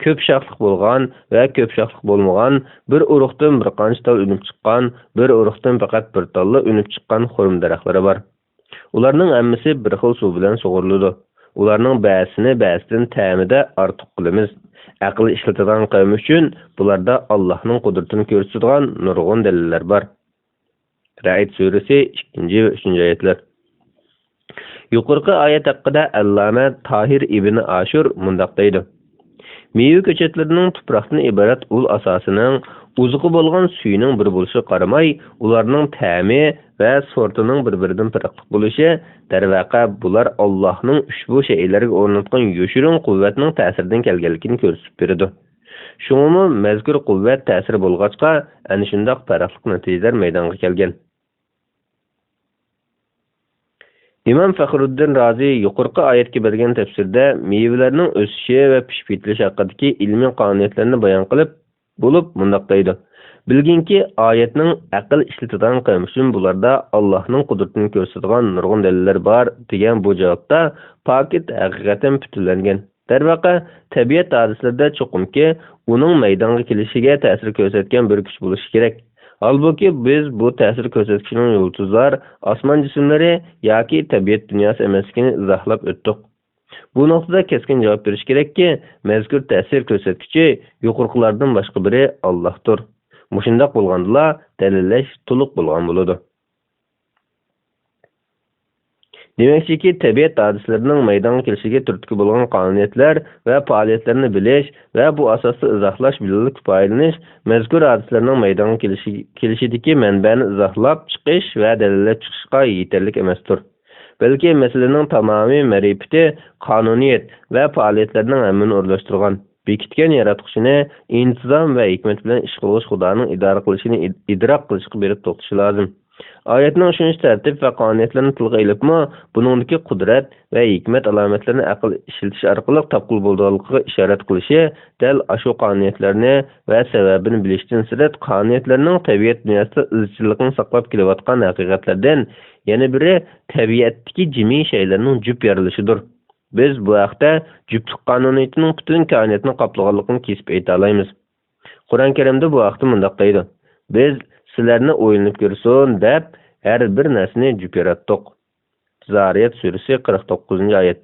كۆپ شاخلىق بولغان ۋە كۆپ شاخلىق بولمىغان، بىر ئۇرۇقتىن بىر قانچە تال ئۈنۈپ چىققان، بىر ئۇرۇقتىن پەقەت بىر تاللا ئۈنۈپ چىققان خورما دەرەخلىرى بار. ئۇلارنىڭ ھەممىسى بىر خىل سۇ بىلەن سۇغۇرۇلىدۇ. ئۇلارنىڭ بەزىسىنى بەزىسىدىن تەمىدە ئارتۇق قىلىمىز. ئەقىل ئىشلىتىدىغان قەۋم ئۈچۈن بۇلاردا ئاللاھنىڭ قۇدرىتىنى كۆرسىتىدىغان نۇرغۇن دەلىللەر بار. رەئد سۈرىسى ئىككىنچى ۋە ئۈچىنچى ئايەتلەر. يۇقىرىقى ئايەت ھەققىدە ئەللامە تاھىر ئىبنى ئاشۇر مۇنداق دەيدۇ: مېۋە كۆچەتلىرىنىڭ تۇپراقتىن ئىبارەت ئۇل ئاساسىنىڭ، ئوزۇقى بولغان سۈيىنىڭ بىر بولۇشىغا قارىماي، ئۇلارنىڭ تەمى ۋە سورتىنىڭ بىر-بىرىدىن پەرقلىق بولۇشى، دەرۋەقە، بۇلار ئاللاھنىڭ ئۇشبۇ شەيئىلەرگە ئورناتقان يوشۇرۇن قۇۋۋەتنىڭ تەسىرىدىن كەلگەنلىكىنى كۆرسىتىپ بېرىدۇ. شۇڭىمۇ مەزكۇر قۇۋۋەت تەسىرى بولغاچقا، ئەنە شۇنداق پەرقلىق نەتىجىلەر مەيدانغا كەلگەن. ئىمام فەخرۇددىن رازى يۇقىرىقى ئايەتكە بەرگەن تەپسىرىدە مېۋىلەرنىڭ ئۆسۈشى ۋە پىشىپ يېتىلىشى ھەققىدىكى ئىلمىي قانۇنىيەتلەرنى بايان قىلىپ بولۇپ مۇنداق دەيدۇ: بىلگىنكى، ئايەتنىڭ ئەقىل ئىشلىتىدىغان قەۋم ئۈچۈن بۇلاردا ئاللاھنىڭ قۇدرىتىنى كۆرسىتىدىغان نۇرغۇن دەلىللەر بار دېگەن بۇ جاۋابتا پاكىت ھەقىقەتەن پۈتۈنلەنگەن. دەرۋەقە، تەبىئەت ھادىسىلىرىدە چوقۇمكى ئۇنىڭ مەيدانغا كېلىشىگە تەسىر كۆرسەتكەن بىر كۈچ بولۇشى كېرەك. ھالبۇكى، بىز بۇ تەسىر كۆرسەتكۈچىنىڭ يۇلتۇزلار، ئاسمان جىسىملىرى ياكى تەبىئەت دۇنياسى ئەمەسلىكىنى ئىزاھلاپ ئۆتتۇق. بۇ نۇقتىدا كەسكىن جاۋاب بېرىش كېرەككى، مەزكۇر تەسىر كۆرسەتكۈچى يۇقىرىقىلاردىن باشقا بىرى ئاللاھتۇر. مۇشۇنداق بولغاندىلا، دەلىللەش تولۇق بولغان بولىدۇ. دېمەكچىكى، تەبىئەت ھادىسىلىرىنىڭ مەيدانغا كېلىشىگە تۈرتكە بولغان قانۇنىيەتلەر ۋە پائالىيەتلەرنى بىلىش ۋە بۇ ئاساستا ئىزاھلاش بىلەنلا كۇپايىلىنىش مەزكۇر ھادىسىلەرنىڭ مەيدانغا كېلىشى، كېلىشىدىكى مەنبەنى ئىزاھلاپ چىقىش ۋە دەلىللەپ چىقىشقا يېتەرلىك ئەمەستۇر. بەلكى مەسىلىنىڭ تامامىي مەرىپىتى قانۇنىيەت ۋە پائالىيەتلەرنىڭ ھەممىنى ئورۇنلاشتۇرغان، بېكىتكەن ياراتقۇچىنى ئىنتىزام ۋە ھېكمەت بىلەن ئىش قىلغۇچ خۇدانىڭ ئىدارە قىلىشىنى ئىد-، ئىدراك قىلىشقا بېرىپ توختىشى لازىم. ئايەتنىڭ شۇنچە تەرتىپ ۋە قانۇنىيەتلەرنى تىلغا ئېلىپمۇ، بۇنىڭدىكى قۇدرەت ۋە ھېكمەت ئالامەتلىرىنى ئەقىل ئىشلىتىش ئارقىلىق تاپقىلى بولىدىغانلىقىغا ئىشارەت قىلىشى دەل ئاشۇ قانۇنىيەتلەرنى ۋە سەۋەبىنى بىلىشتىن سىرت، قانۇنىيەتلەرنىڭ تەبىئەت دۇنياسىدا ئىزچىللىقىنى ساقلاپ كېلىۋاتقان ھەقىقەتلەردىن يەنە بىرى تەبىئەتتىكى جىمىي شەيلەرنىڭ جۈپ يارىلىشىدۇر. بىز بۇ ھەقتە جۈپلۈك قانۇنىيىتىنىڭ پۈتۈن كائىناتنى قاپلىغانلىقىنى كېسىپ ئېيتالايمىز. قۇرئان كەرىمدە بۇ ھەقتە مۇنداق دەيدۇ: «بىز سىلەرنى ئويلىنىپ كۆرسۇن» دەپ، ھەر بىر نەرسىنى جۈپ ياراتتۇق. زارىيات سۈرىسى، قىرىق توققۇزىنچى ئايەت.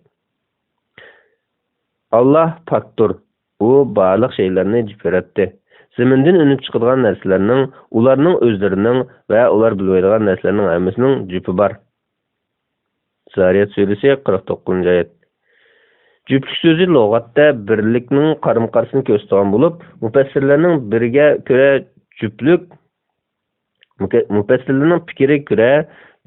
ئاللاھ پاكتۇر، ئۇ بارلىق شەيلەرنى جۈپ ياراتتى. زېمىندىن ئۈنۈپ چىقىدىغان نەرسىلەرنىڭ، ئۇلارنىڭ ئۆزلىرىنىڭ ۋە ئۇلار بىلمەيدىغان نەرسىلەرنىڭ ھەممىسىنىڭ جۈپى بار. زارىيات سۈرىسى، قىرىق توققۇزىنچى ئايەت. جۈپلۈك سۆزى لۇغەتتە بىرلىكنىڭ قارىمۇ-قارشىسىنى كۆرسىتىدىغان بولۇپ، مۇپەسسىرلەرنىڭ بىرىگە كۆرە جۈپلۈك، مۇكە-، مۇپەسسىرلەرنىڭ پىكرىگە كۆرە،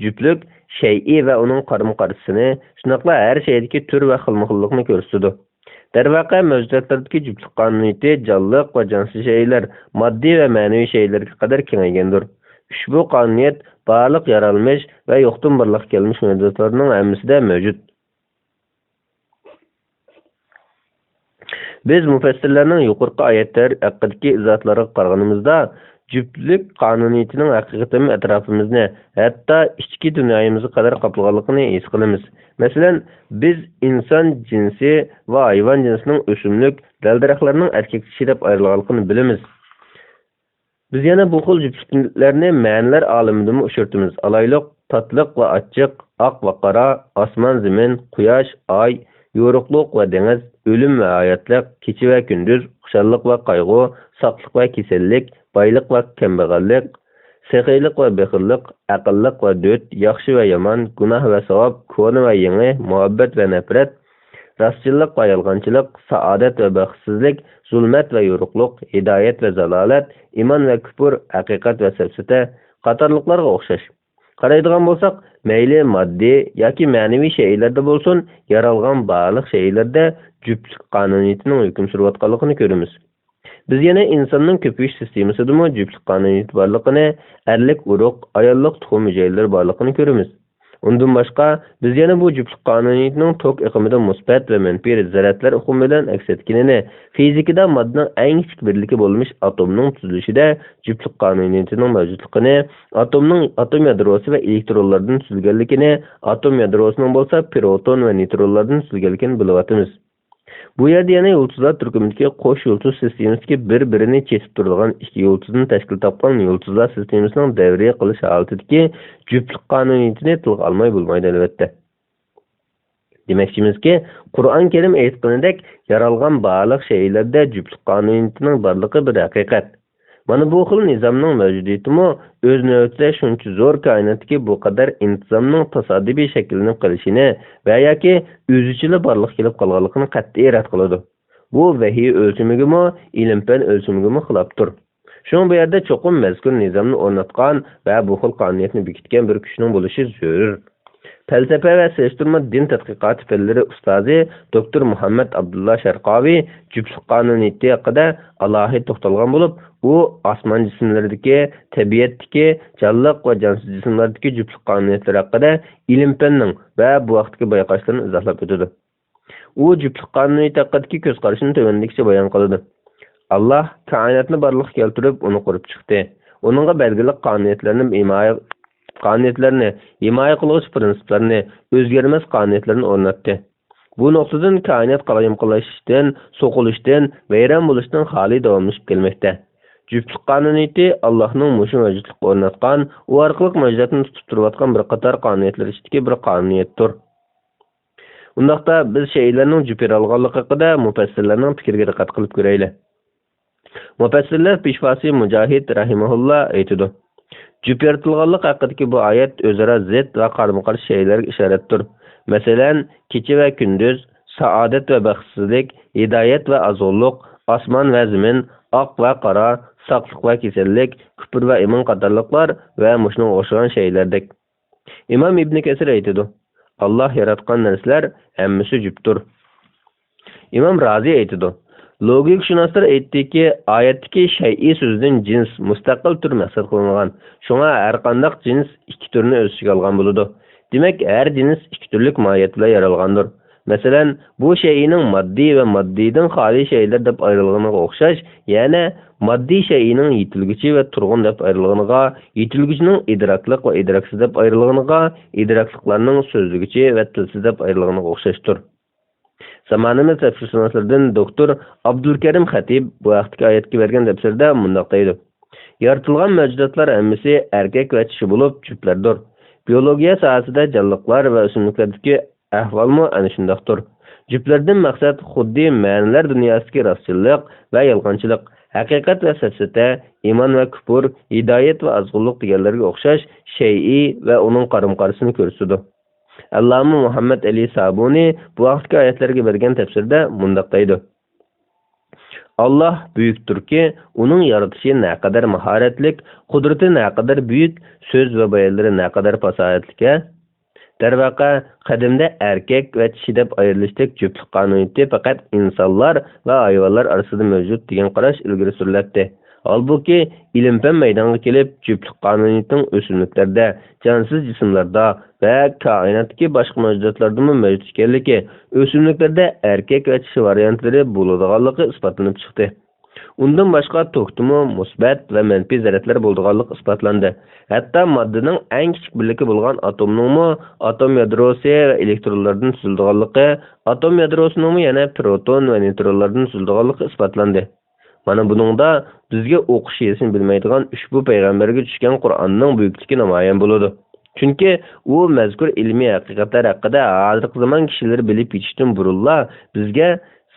جۈپلۈك شەيئى ۋە ئۇنىڭ قارىمۇ-قارشىسىنى، شۇنداقلا ھەر شەيدىكى تۈر ۋە خىلمۇخىللىقنى كۆرسىتىدۇ. دەرۋەقە، مەۋجۇداتلاردىكى جۈپلۈك قانۇنىيىتى جانلىق ۋە جانسىز شەيئىلەر، ماددىي ۋە مەنىۋى شەيئىلەرگە قەدەر كېڭەيگەندۇر. ئۇشبۇ قانۇنىيەت بارلىق يارالمىش ۋە يوقتىن بارلىققا كەلمىش مەۋجۇداتلارنىڭ ھەممىسىدە مەۋجۇت. بىز مۇپەسسىرلەرنىڭ يۇقىرىقى ئايەتلەر ھەققىدىكى ئىزاھاتلىرىغا قارىغىنىمىزدا، جۈپلۈك قانۇنىيىتىنىڭ ھەقىقەتەنمۇ ئەتراپىمىزنى، ھەتتا ئىچكى دۇنيايىمىزغا قەدەر قاپلىغانلىقىنى ھېس قىلىمىز. مەسىلەن، بىز ئىنسان جىنسى ۋە ھايۋان جىنسىنىڭ، ئۆسۈملۈك، دەل-دەرەخلەرنىڭ ئەركەك-چىشى دەپ ئايرىلغانلىقىنى بىلىمىز. بىز يەنە بۇ خىل جۈپلۈكلەرنى مەنىلەر ئالىمىدىمۇ ئۇچرىتىمىز. ئالايلۇق، تاتلىق ۋە ئاچچىق، ئاق ۋە قارا، ئاسمان-زېمىن، قۇياش، ئاي، يورۇقلۇق ۋە دېڭىز، ئۆلۈم ۋە ھاياتلىق، كېچە ۋە كۈندۈز، خۇشاللىق ۋە قايغۇ، ساقلىق ۋە كېسەللىك، بايلىق ۋە كەمبەغەللىك، سېخىيلىق ۋە بېخىللىق، ئەقىللىق ۋە دۆت، ياخشى ۋە يامان، گۇناھ ۋە ساۋاب، كونا ۋە يېڭى، مۇھەببەت ۋە نەپرەت، راستچىللىق ۋە يالغانچىلىق، سائادەت ۋە بەختسىزلىك، زۇلمەت ۋە يورۇقلۇق، ھىدايەت ۋە زالالەت، ئىمان ۋە كۇپۇر، ھەقىقەت ۋە سەپسەتە قاتارلىقلارغا ئوخشاش. قارايدىغان بولساق، مەيلى ماددىي ياكى مەنىۋى شەيئىلەردە بولسۇن، يارالغان بارلىق شەيئىلەردە جۈپلۈك قانۇنىيىتىنىڭ ھۆكۈم سۈرۈۋاتقانلىقىنى كۆرىمىز. بىز يەنە ئىنساننىڭ كۆپىيىش سىستېمىسىدىمۇ جۈپلۈك قانۇنىيىتى بارلىقىنى، ئەرلىك ئۇرۇق، ئاياللىق تۇخۇم ھۈجەيرىلىرى بارلىقىنى كۆرىمىز. ئۇندىن باشقا، بىز يەنە بۇ جۈپلۈك قانۇنىيىتىنىڭ توك ئېقىمىدا مۇسبەت ۋە مەنپىي زەرەتلەر ئۇقۇمى بىلەن ئەكس ئەتكىنىنى، فىزىكىدا ماددىنىڭ ئەڭ كىچىك بىرلىكى بولمىش ئاتومنىڭ تۈزۈلۈشىدە جۈپلۈك قانۇنىيىتىنىڭ مەۋجۇتلۇقىنى، ئاتومنىڭ ئاتوم يادروسى ۋە ئېلېكترونلاردىن تۈزۈلگەنلىكىنى، ئاتوم يادروسىنىڭ بولسا پروتون ۋە نېيترونلاردىن تۈزۈلگەنلىكىنى بىلىۋاتىمىز. بۇ يەردە يەنە يۇلتۇزلار تۈركۈمىدىكى قوش يۇلتۇز سىستېمىسىدىكى بىر-بىرىنى كېسىپ تۇرىدىغان ئىككى يۇلتۇزدىن تەشكىل تاپقان يۇلتۇزلار سىستېمىسىنىڭ دەۋرىي قىلىش ھالىتىدىكى جۈپلۈك قانۇنىيىتىنى تىلغا ئالماي بولمايدۇ، ئەلۋەتتە. دېمەكچىمىزكى، قۇرئان كەرىم ئېيتقىنىدەك، يارالغان بارلىق شەيئىلەردە جۈپلۈك قانۇنىيىتىنىڭ بارلىقى بىر ھەقىقەت. مانا بۇ خىل نىزامنىڭ مەۋجۇدىيىتىمۇ ئۆز نۆۋىتىدە شۇنچە زور كائىناتتىكى بۇ قەدەر ئىنتىزامنىڭ تاسادىپىي شەكىللىنىپ قېلىشىنى ۋە ياكى ئۆزىچىلا بارلىققا كېلىپ قالغانلىقىنى قەتئىي رەت قىلىدۇ. بۇ ۋەھىي ئۆلچىمىگىمۇ، ئىلىم-پەن ئۆلچىمىگىمۇ خىلاپتۇر. شۇڭا بۇ يەردە چوقۇم مەزكۇر نىزامنى ئورناتقان ۋە بۇ خىل قانۇنىيەتنى بېكىتكەن بىر كۈچنىڭ بولۇشى زۆرۈر. پەلسەپە ۋە سېلىشتۇرما دىن تەتقىقاتى پەنلىرى ئۇستازى دوكتور مۇھەممەد ئابدۇللا شەرقاۋى جۈپلۈك قانۇنىيىتى ھەققىدە ئالاھىدە توختالغان بولۇپ، ئۇ ئاسمان جىسىملىرىدىكى، تەبىئەتتىكى، جانلىق ۋە جانسىز جىسىملاردىكى جۈپلۈك قانۇنىيەتلىرى ھەققىدە ئىلىم-پەننىڭ ۋە بۇ ھەقتىكى بايقاشلىرىنى ئىزاھلاپ ئۆتىدۇ. ئۇ جۈپلۈك قانۇنىيىتى ھەققىدىكى كۆز قارىشىنى تۆۋەندىكىچە بايان قىلىدۇ: ئاللاھ كائىناتنى بارلىققا كەلتۈرۈپ، ئۇنى قۇرۇپ چىقتى. ئۇنىڭغا بەلگىلىك قانۇنىيەتلەرنى ھىمايە، قانۇنىيەتلەرنى ھىمايە قىلغۇچى پىرىنسىپلارنى، ئۆزگەرمەس قانۇنىيەتلەرنى ئورناتتى. بۇ نۇقتىدىن كائىنات قالايمىقانلىشىشتىن، سوقۇلۇشتىن، ۋەيران بولۇشتىن خالىي داۋاملىشىپ كەلمەكتە. جۈپتىلىك قانۇنىيىتى ئاللاھنىڭ مۇشۇ مەۋجۇتلۇققا ئورناتقان، ئۇ ئارقىلىق مەۋجۇداتنى تۇتۇپ تۇرۇۋاتقان بىر قاتار قانۇنىيەتلەر ئىچىدىكى بىر قانۇنىيەتتۇر. ئۇنداقتا بىز شەيئىلەرنىڭ جۈپ يارالغانلىقى ھەققىدە مۇپەسسىرلەرنىڭ پىكرىگە دىققەت قىلىپ كۆرەيلى. مۇپەسسىرلەر پېشۋاسى مۇجاھىد رەھىمەھۇللا ئېيتىدۇ، جۈپ يارىتىلغانلىق ھەققىدىكى بۇ ئايەت ئۆزئارا زىت ۋە قارىمۇقارشى شەيئىلەرگە ئىشارەتتۇر. مەسىلەن، كېچە ۋە كۈندۈز، سائادەت ۋە بەختسىزلىك، ھىدايەت ۋە ئازغۇنلۇق، ئاسمان ۋە زېمىن، ئاق ۋە قارا، ساقلىق ۋە كېسەللىك، كۇپۇر ۋە ئىمان قاتارلىقلار ۋە مۇشۇنىڭغا ئوخشىغان شەيئىلەردەك. ئىمام ئىبنى كەسىر ئېيتىدۇ، ئاللاھ ياراتقان نەرسىلەر ھەممىسى جۈپتۇر. ئىمام رازى ئېيتىدۇ، لوگىكىشۇناسلار ئېيتتىكى، ئايەتتىكى شەيئى سۆزىدىن جىنس، مۇستەقىل تۈر مەقسەت قىلىنغان. شۇڭا ھەرقانداق جىنس ئىككى تۈرنى ئۆز ئىچىگە ئالغان بولىدۇ. دېمەك، ھەر جىنس ئىككى تۈرلۈك ماھىيەت بىلەن يارالغاندۇر. مەسىلەن، بۇ شەيئىنىڭ ماددىي ۋە ماددىيدىن خالىي شەيئىلەر دەپ ئايرىلغىنىغا ئوخشاش، يەنە ماددىي شەيئىنىڭ يېتىلگۈچى ۋە تۇرغۇن دەپ ئايرىلغىنىغا، يېتىلگۈچىنىڭ ئىدراكلىق ۋە ئىدراكسىز دەپ ئايرىلغىنىغا، ئىدراكلىقلارنىڭ سۆزلىگۈچى ۋە تىلسىز دەپ ئايرىلغىنىغا ئوخشاشتۇر. زامانىمىز تەپسىرشۇناسلىرىدىن دوكتور ئابدۇلكەرىم خەتىب بۇ ھەقتىكى ئايەتكە بەرگەن تەپسىرىدە مۇنداق دەيدۇ، يارىتىلغان مەۋجۇداتلار ھەممىسى ئەركەك ۋە چىشى بولۇپ جۈپلەردۇر. بىيولوگىيە ساھەسىدە جانلىقلار ۋە ئۆسۈملۈكلەردىكى ئەھۋالمۇ ئەنە شۇنداقتۇر. جۈپلەردىن مەقسەت خۇددى مەنىلەر دۇنياسىدىكى راستچىللىق ۋە يالغانچىلىق، ھەقىقەت ۋە سەپسەتە، ئىمان ۋە كۇپۇر، ھىدايەت ۋە ئازغۇنلۇق دېگەنلەرگە ئوخشاش شەيئى ۋە ئۇنىڭ قارىمۇقارىسىنى كۆرسىتىدۇ. ئەللامە مۇھەممەد ئەلى سابۇنى بۇ ھەقتىكى ئايەتلەرگە بەرگەن تەپسىرىدە مۇنداق دەيدۇ، ئاللاھ بۈيۈكتۇركى، ئۇنىڭ يارىتىشى نەقەدەر ماھارەتلىك، قۇدرىتى نەقەدەر بۈيۈك، سۆز ۋە بايانلىرى نەقەدەر پاساھەتلىك-ھە! دەرۋەقە، قەدىمدە ئەركەك ۋە چىشى دەپ ئايرىلىشتەك جۈپلۈك قانۇنىيىتى پەقەت ئىنسانلار ۋە ھايۋانلار ئارىسىدا مەۋجۇت دېگەن قاراش ئىلگىرى سۈرۈلەتتى. ھالبۇكى، ئىلىم-پەن مەيدانغا كېلىپ، جۈپلۈك قانۇنىيىتىنىڭ ئۆسۈملۈكلەردە، جانسىز جىسىملاردا ۋە كائىناتتىكى باشقا مەۋجۇداتلاردىمۇ مەۋجۇت ئىكەنلىكى، ئۆسۈملۈكلەردە ئەركەك ۋە چىشى ۋارىيانتلىرى بولىدىغانلىقى ئىسپاتلىنىپ چىقتى. ئۇندىن باشقا، توكتىمۇ مۇسبەت ۋە مەنپىي زەرەتلەر بولىدىغانلىقى ئىسپاتلاندى. ھەتتا ماددىنىڭ ئەڭ كىچىك بىرلىكى بولغان ئاتومنىڭمۇ ئاتوم يادروسى ۋە ئېلېكترونلاردىن تۈزۈلىدىغانلىقى، ئاتوم يادروسىنىڭمۇ يەنە پروتون ۋە نېيترونلاردىن تۈزۈلىدىغانلىقى ئىسپاتلاندى. مانا بۇنىڭدا بىزگە ئوقۇش يېزىشنى بىلمەيدىغان ئۈچ بۇ پەيغەمبەرگە چۈشكەن قۇرئاننىڭ بۈيۈكلۈكى نامايان بولىدۇ. چۈنكى ئۇ مەزكۇر ئىلمىي ھەقىقەتلەر ھەققىدە ھازىرقى زامان كىشىلىرى بىلىپ يېتىشتىن بۇرۇنلا بىزگە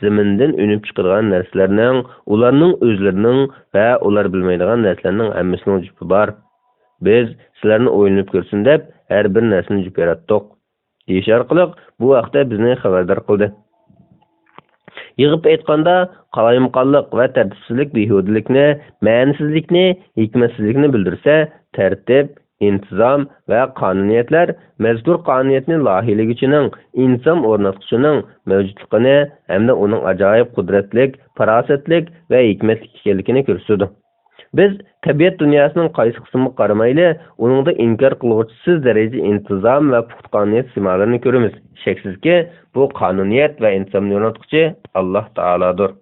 زېمىندىن ئۈنۈپ چىقىدىغان نەرسىلەرنىڭ، ئۇلارنىڭ ئۆزلىرىنىڭ ۋە ئۇلار بىلمەيدىغان نەرسىلەرنىڭ ھەممىسىنىڭ جۈپى بار. بىز سىلەرنى ئويلىنىپ كۆرسۇن دەپ ھەر بىر نەرسىنى جۈپ ياراتتۇق، دېيىش ئارقىلىق بۇ ھەقتە بىزنى خەۋەردار قىلدى. يىغىپ ئېيتقاندا، قالايمىقانلىق ۋە تەرتىپسىزلىك بىھۇدىلىكنى، مەنىسىزلىكنى، ھېكمەتسىزلىكنى بىلدۈرسە، تەرتىپ، ئىنتىزام ۋە قانۇنىيەتلەر مەزكۇر قانۇنىيەتنى لايىھىلىگۈچىنىڭ، ئىنتىزام ئورناتقۇچىنىڭ مەۋجۇتلۇقىنى ھەمدە ئۇنىڭ ئاجايىپ قۇدرەتلىك، پاراسەتلىك ۋە ھېكمەتلىك ئىكەنلىكىنى كۆرسىتىدۇ. بىز تەبىئەت دۇنياسىنىڭ قايسى قىسمىغا قارىمايلى، ئۇنىڭدا ئىنكار قىلغۇسىز دەرىجىدە ئىنتىزام ۋە پۇختا قانۇنىيەت سىمالىرىنى كۆرىمىز. شەكسىزكى، بۇ قانۇنىيەت ۋە ئىنتىزامنى ياراتقۇچى ئاللاھ تائالادۇر.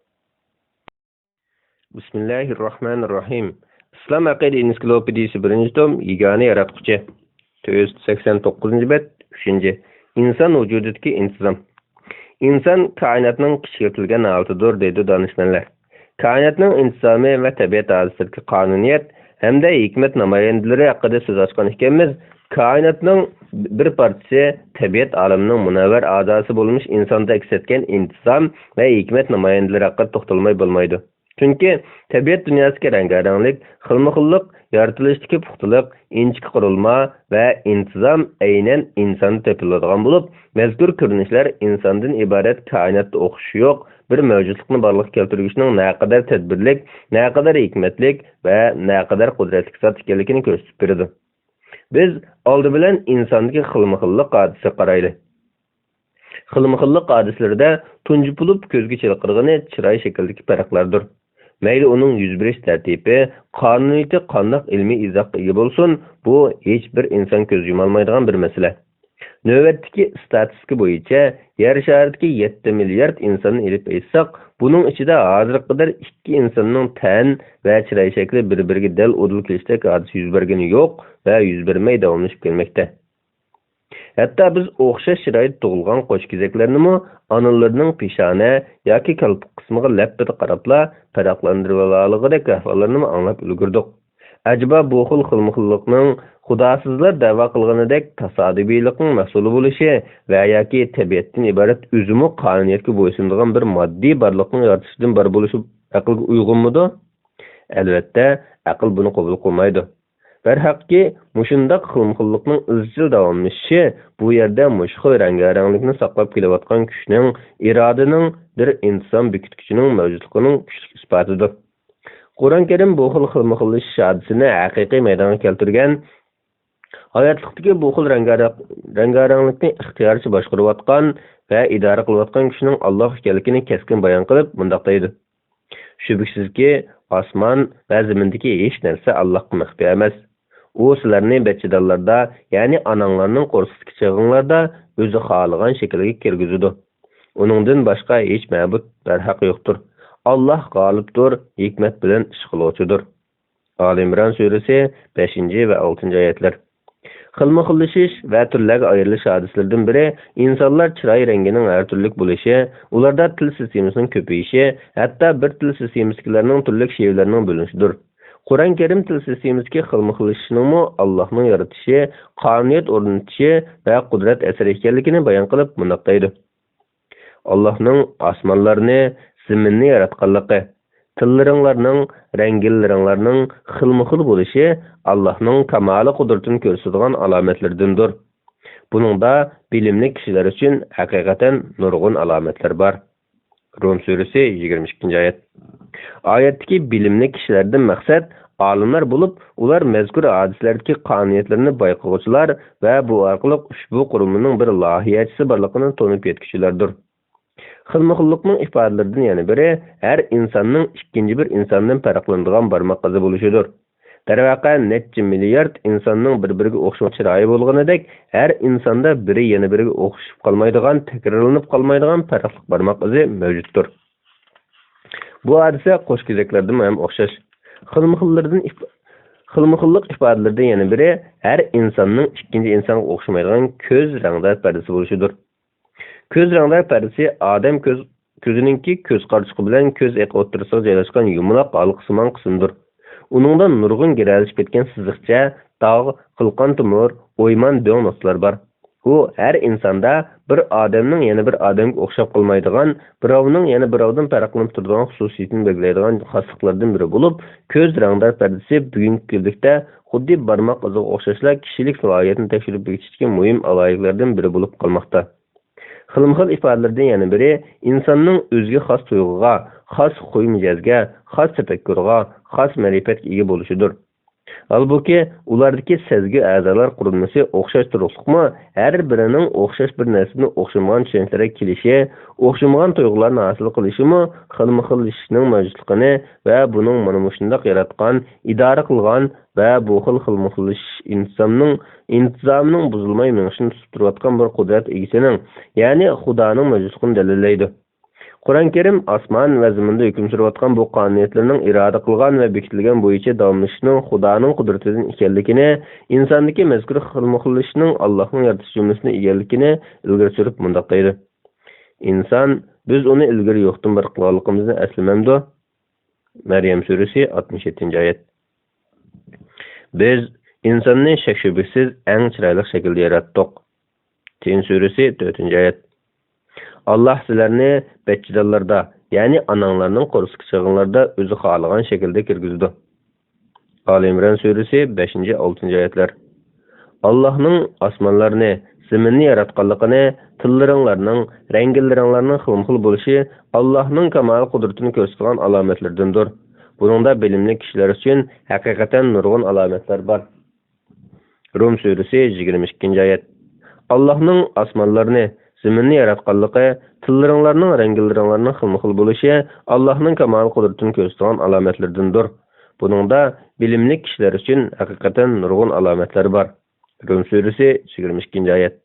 بىسمىللاھىررەھمانىررەھىم. ئىسلام ئەقىدە ئېنسىكلوپېدىيىسى، بىرىنچى توم، يېگانە ياراتقۇچى. تۆت يۈز سەكسەن توققۇزىنچى بەت، ئۈچىنچى. ئىنسان ۋۇجۇدىدىكى ئىنتىزام. ئىنسان كائىناتنىڭ كىچىكلىتىلگەن ھالىتىدۇر، دەيدۇ دانىشمەنلەر. كائىناتنىڭ ئىنتىزامى ۋە تەبىئەت ھادىسىلىرىدىكى قانۇنىيەت ھەمدە ھېكمەت نامايەندىلىرى ھەققىدە سۆز ئاچقان ئىكەنمىز، كائىناتنىڭ بىر پارچىسى، تەبىئەت ئالىمىنىڭ مۇنەۋۋەر ئەزاسى بولمىش ئىنساندا ئەكس ئەتكەن ئىنتىزام ۋە ھېكمەت نامايەندىلىرى ھەققىدە توختالماي بولمايدۇ. چۈنكى تەبىئەت دۇنياسىدىكى رەڭگارەڭلىك، خىلمۇخىللىق، يارىتىلىشتىكى پۇختىلىق، ئىنچىكە قۇرۇلما ۋە ئىنتىزام ئەينەن ئىنساندا تېپىلىدىغان بولۇپ، مەزكۇر كۆرۈنۈشلەر ئىنساندىن ئىبارەت كائىناتتا ئوخشىشى يوق بىر مەۋجۇتلۇقنى بارلىققا كەلتۈرگۈچىنىڭ نەقەدەر تەدبىرلىك، نەقەدەر ھېكمەتلىك ۋە نەقەدەر قۇدرەتلىك زات ئىكەنلىكىنى كۆرسىتىپ بېرىدۇ. بىز ئالدى بىلەن ئىنساندىكى خىلمۇخىللىق ھادىسىسىگە قارايلى. خىلمۇخىللىق ھادىسىلىرىدە تۇنجى بولۇپ كۆزگە چېلىقىدىغىنى چىراي شەكلىدىكى پەرقلەردۇر. مەيلى ئۇنىڭ يۈز بېرىش تەرتىپى، قانۇنىيىتى قانداق ئىلمىي ئىزاھقا ئىگە بولسۇن، بۇ ھېچبىر ئىنسان كۆز يۇمالمايدىغان بىر مەسىلە. نۆۋەتتىكى ئىستاتىستىكا بويىچە، يەر شارىدىكى يەتتە مىليارد ئىنساننى ئېلىپ ئېيتساق، بۇنىڭ ئىچىدە ھازىرغا قەدەر ئىككى ئىنساننىڭ تەن ۋە چىراي شەكلى بىر-بىرىگە دەل ئۇدۇل كېلىشتەك ھادىسە يۈز بەرگىنى يوق ۋە يۈز بەرمەي داۋاملىشىپ كەلمەكتە. ھەتتا بىز ئوخشاش چىرايدا تۇغۇلغان قوشكېزەكلەرنىمۇ ئانىلىرىنىڭ پېشانە ياكى كالپۇك قىسمىغا لەپپىدە قاراپلا پەرقلەندۈرۈۋالالىغۇدەك ئەھۋاللارنىمۇ ئاڭلاپ ئۈلگۈردۇق. ئەجەبا بۇ خىل خىلمۇخىللىقنىڭ خۇداسىزلار دەۋا قىلغىنىدەك تاسادىپىيلىقنىڭ مەھسۇلى بولۇشى ۋە ياكى تەبىئەتتىن ئىبارەت ئۆزىمۇ قانۇنىيەتكە بويسۇنىدىغان بىر ماددىي بارلىقنىڭ يارىتىشىدىن بار بولۇشى ئەقىلگە ئۇيغۇنمىدۇ؟ ئەلۋەتتە، ئەقىل بۇنى قوبۇل قىلمايدۇ. دەرھەقكى، مۇشۇنداق خىلمۇخىللىقنىڭ ئىزچىل داۋاملىشىشى بۇ يەردە مۇشۇ خىل رەڭگارەڭلىكنى ساقلاپ كېلىۋاتقان كۈچنىڭ، ئىرادىنىڭ، بىر ئىنتىزام بېكىتكۈچىنىڭ مەۋجۇتلۇقىنىڭ كۈچلۈك ئىسپاتىدۇر. قۇرئان كەرىم بۇ خىل خىلمۇخىللىشىش ھادىسىنى ھەقىقىي مەيدانغا كەلتۈرگەن، ھاياتلىقتىكى بۇ خىل رەڭگارەڭ-، رەڭگارەڭلىكنى ئىختىيارىيچە باشقۇرۇۋاتقان ۋە ئىدارە قىلىۋاتقان كۈچنىڭ ئاللاھ ئىكەنلىكىنى كەسكىن بايان قىلىپ مۇنداق دەيدۇ: شۈبھىسىزكى، ئاسمان ۋە زېمىندىكى ھېچ نەرسە ئاللاھقا مەخپىي ئەمەس. ئۇ سىلەرنى بەچچىدانلاردا، يەنى ئاناڭلارنىڭ قورسىقىدىكى چېغىڭلاردا ئۆزى خالىغان شەكىلگە كىرگۈزىدۇ. ئۇنىڭدىن باشقا ھېچ مەبۇد بەرھەق يوقتۇر. ئاللاھ غالىبتۇر، ھېكمەت بىلەن ئىش قىلغۇچىدۇر. ئالى ئىمران سۈرىسى، بەشىنچى ۋە ئالتىنچى ئايەتلەر. خىلمۇخىللىشىش ۋە تۈرلەرگە ئايرىلىش ھادىسىلىرىدىن بىرى ئىنسانلار چىراي رەڭگىنىڭ ھەر تۈرلۈك بولۇشى، ئۇلاردا تىل سىستېمىسىنىڭ كۆپىيىشى، ھەتتا بىر تىل سىستېمىسىدىكىلەرنىڭ تۈرلۈك شېۋىلەرنىڭ بۆلۈنۈشىدۇر. قۇرئان كەرىم تىل سىستېمىسىدىكى خىلمۇخىللىشىشنىڭمۇ ئاللاھنىڭ يارىتىشى، قانۇنىيەت ئورنىتىشى ۋە قۇدرەت ئەسىرى ئىكەنلىكىنى بايان قىلىپ مۇنداق دەيدۇ: ئاللاھنىڭ ئاسمانلارنى، زېمىننى ياراتقانلىقى، تىللىرىڭلارنىڭ، رەڭگىللىرىڭلارنىڭ خىلمۇخىل بولۇشى ئاللاھنىڭ كامالىي قۇدرىتىنى كۆرسىتىدىغان ئالامەتلىرىدىندۇر. بۇنىڭدا بىلىملىك كىشىلەر ئۈچۈن ھەقىقەتەن نۇرغۇن ئالامەتلەر بار. روم سۈرىسى، يىگىرمە ئىككىنچى ئايەت. ئايەتتىكى بىلىملىك كىشىلەردىن مەقسەت ئالىملار بولۇپ، ئۇلار مەزكۇر ھادىسىلەردىكى قانۇنىيەتلەرنى بايقىغۇچىلار ۋە بۇ ئارقىلىق ئۇشبۇ قۇرۇلمىنىڭ بىر لايىھەچىسى بارلىقىنى تونۇپ يەتكۈچىلەردۇر. خىلمۇخىللىقنىڭ ئىپادىلىرىدىن يەنە بىرى ھەر ئىنساننىڭ ئىككىنچى بىر ئىنساندىن پەرقلىنىدىغان بارماق ئىزى بولۇشىدۇر. دەرۋەقە، نەچچە مىليارد ئىنساننىڭ بىر-بىرىگە ئوخشىماس چىرايى بولغىنىدەك، ھەر ئىنساندا بىرى يەنە بىرىگە ئوخشىشىپ قالمايدىغان، تەكرارلىنىپ قالمايدىغان پەرقلىق بارماق ئىزى مەۋجۇتتۇر. بۇ ھادىسە قوشكېزەكلەردىمۇ ھەم ئوخشاش. خىلمۇخىللىرىدىن ئىپ-، خىلمۇخىللىق ئىپادىلىرىدىن يەنە بىرى ھەر ئىنساننىڭ ئىككىنچى ئىنسانغا ئوخشىمايدىغان كۆز رەڭدار پەردىسى بولۇشىدۇر. كۆز رەڭدار پەردىسى ئادەم كۆز، كۆزىنىڭكى كۆز قارىچۇقى بىلەن كۆز ئېقى ئوتتۇرىسىغا جايلاشقان يۇمىلاق ھالقىسىمان قىسىمدۇر. ئۇنىڭدا نۇرغۇن گىرەلىشىپ كەتكەن سىزىقچە، داغ، قىلقان تومۇر، ئويمان دۆڭ نۇقتىلار بار. ئۇ ھەر ئىنساندا بىر ئادەمنىڭ يەنە بىر ئادەمگە ئوخشاپ قالمايدىغان، بىراۋنىڭ يەنە بىراۋدىن پەرقلىنىپ تۇرىدىغان خۇسۇسىيىتىنى بەلگىلەيدىغان خاسلىقلىرىدىن بىرى بولۇپ، كۆز رەڭدار پەردىسى بۈگۈنكى كۈنلۈكتە خۇددى بارماق ئىزىغا ئوخشاشلا كىشىلىك سالاھىيەتنى تەكشۈرۈپ بېكىتىشتىكى مۇھىم ئالاھىدىلىكلەردىن بىرى بولۇپ قالماقتا. خىلمۇخىل ئىپادىلىرىدىن يەنە بىرى ئىنساننىڭ ئۆزىگە خاس تۇيغۇغا، خاس خۇي-مىجەزگە، خاس تەپەككۇرغا، خاس مەرىپەتكە ئىگە بولۇشىدۇر. ھالبۇكى، ئۇلاردىكى سەزگۈ ئەزالار قۇرۇلمىسى ئوخشاش تۇرۇقلۇقمۇ، ھەر بىرىنىڭ ئوخشاش بىر نەرسىدىن ئوخشىمىغان چۈشەنچىلەرگە كېلىشى، ئوخشىمىغان تۇيغۇلارنى ھاسىل قىلىشىمۇ خىلمۇخىللىشىشنىڭ مەۋجۇتلۇقىنى ۋە بۇنىڭ مانا مۇشۇنداق ياراتقان، ئىدارە قىلغان ۋە بۇ خىل خىلمۇخىللىشىش ئىنتىزامنىڭ ئىنتىزامىنىڭ بۇزۇلماي مېڭىشىنى تۇتۇپ تۇرۇۋاتقان بىر قۇدرەت ئىگىسىنىڭ، يەنى خۇدانىڭ مەۋجۇتلۇقىنى دەلىللەيدۇ. قۇرئان كەرىم ئاسمان ۋە زېمىندا ھۆكۈم سۈرۈۋاتقان بۇ قانۇنىيەتلەرنىڭ ئىرادە قىلغان ۋە بېكىتىلگەن بويىچە داۋاملىشىشىنىڭ خۇدانىڭ قۇدرىتىدىن ئىكەنلىكىنى، ئىنساندىكى مەزكۇر خىلمۇخىللىشىشنىڭ ئاللاھنىڭ يارىتىش جۈملىسىدىن ئىكەنلىكىنى ئىلگىرى سۈرۈپ مۇنداق دەيدۇ: ئىنسان، بىز ئۇنى ئىلگىرى يوقتىن بار قىلغانلىقىمىزنى ئەسلىمەمدۇ؟ مەريەم سۈرىسى، ئاتمىش يەتتىنچى ئايەت. بىز ئىنساننى شەك-شۈبھىسىز ئەڭ چىرايلىق شەكىلدە ياراتتۇق. تىن سۈرىسى، تۆتىنچى ئايەت. ئاللاھ سىلەرنى بەچچىدانلاردا، يەنى ئاناڭلارنىڭ قورسىقى چېغىڭلاردا ئۆزى خالىغان شەكىلدە كىرگۈزىدۇ. ئالى ئىمران سۈرىسى، بەشىنچى، ئالتىنچى ئايەتلەر. ئاللاھنىڭ ئاسمانلارنى، زېمىننى ياراتقانلىقىنى، تىللىرىڭلارنىڭ، رەڭگىللىرىڭلارنىڭ خىلمۇخىل بولۇشى ئاللاھنىڭ كامالىي قۇدرىتىنى كۆرسىتىدىغان ئالامەتلىرىدىندۇر. بۇنىڭدا بىلىملىك كىشىلەر ئۈچۈن ھەقىقەتەن نۇرغۇن ئالامەتلەر بار. روم سۈرىسى، يىگىرمە ئىككىنچى ئايەت. ئاللاھنىڭ ئاسمانلارنى، زېمىننى ياراتقانلىقى، تىللىرىڭلارنىڭ، رەڭگىللىرىڭلارنىڭ خىلمۇخىل بولۇشى ئاللاھنىڭ كامالىي قۇدرىتىنى كۆرسىتىدىغان ئالامەتلىرىدىندۇر. بۇنىڭدا بىلىملىك كىشىلەر ئۈچۈن ھەقىقەتەن نۇرغۇن ئالامەتلەر بار. روم سۈرىسى، يىگىرمە ئىككىنچى ئايەت.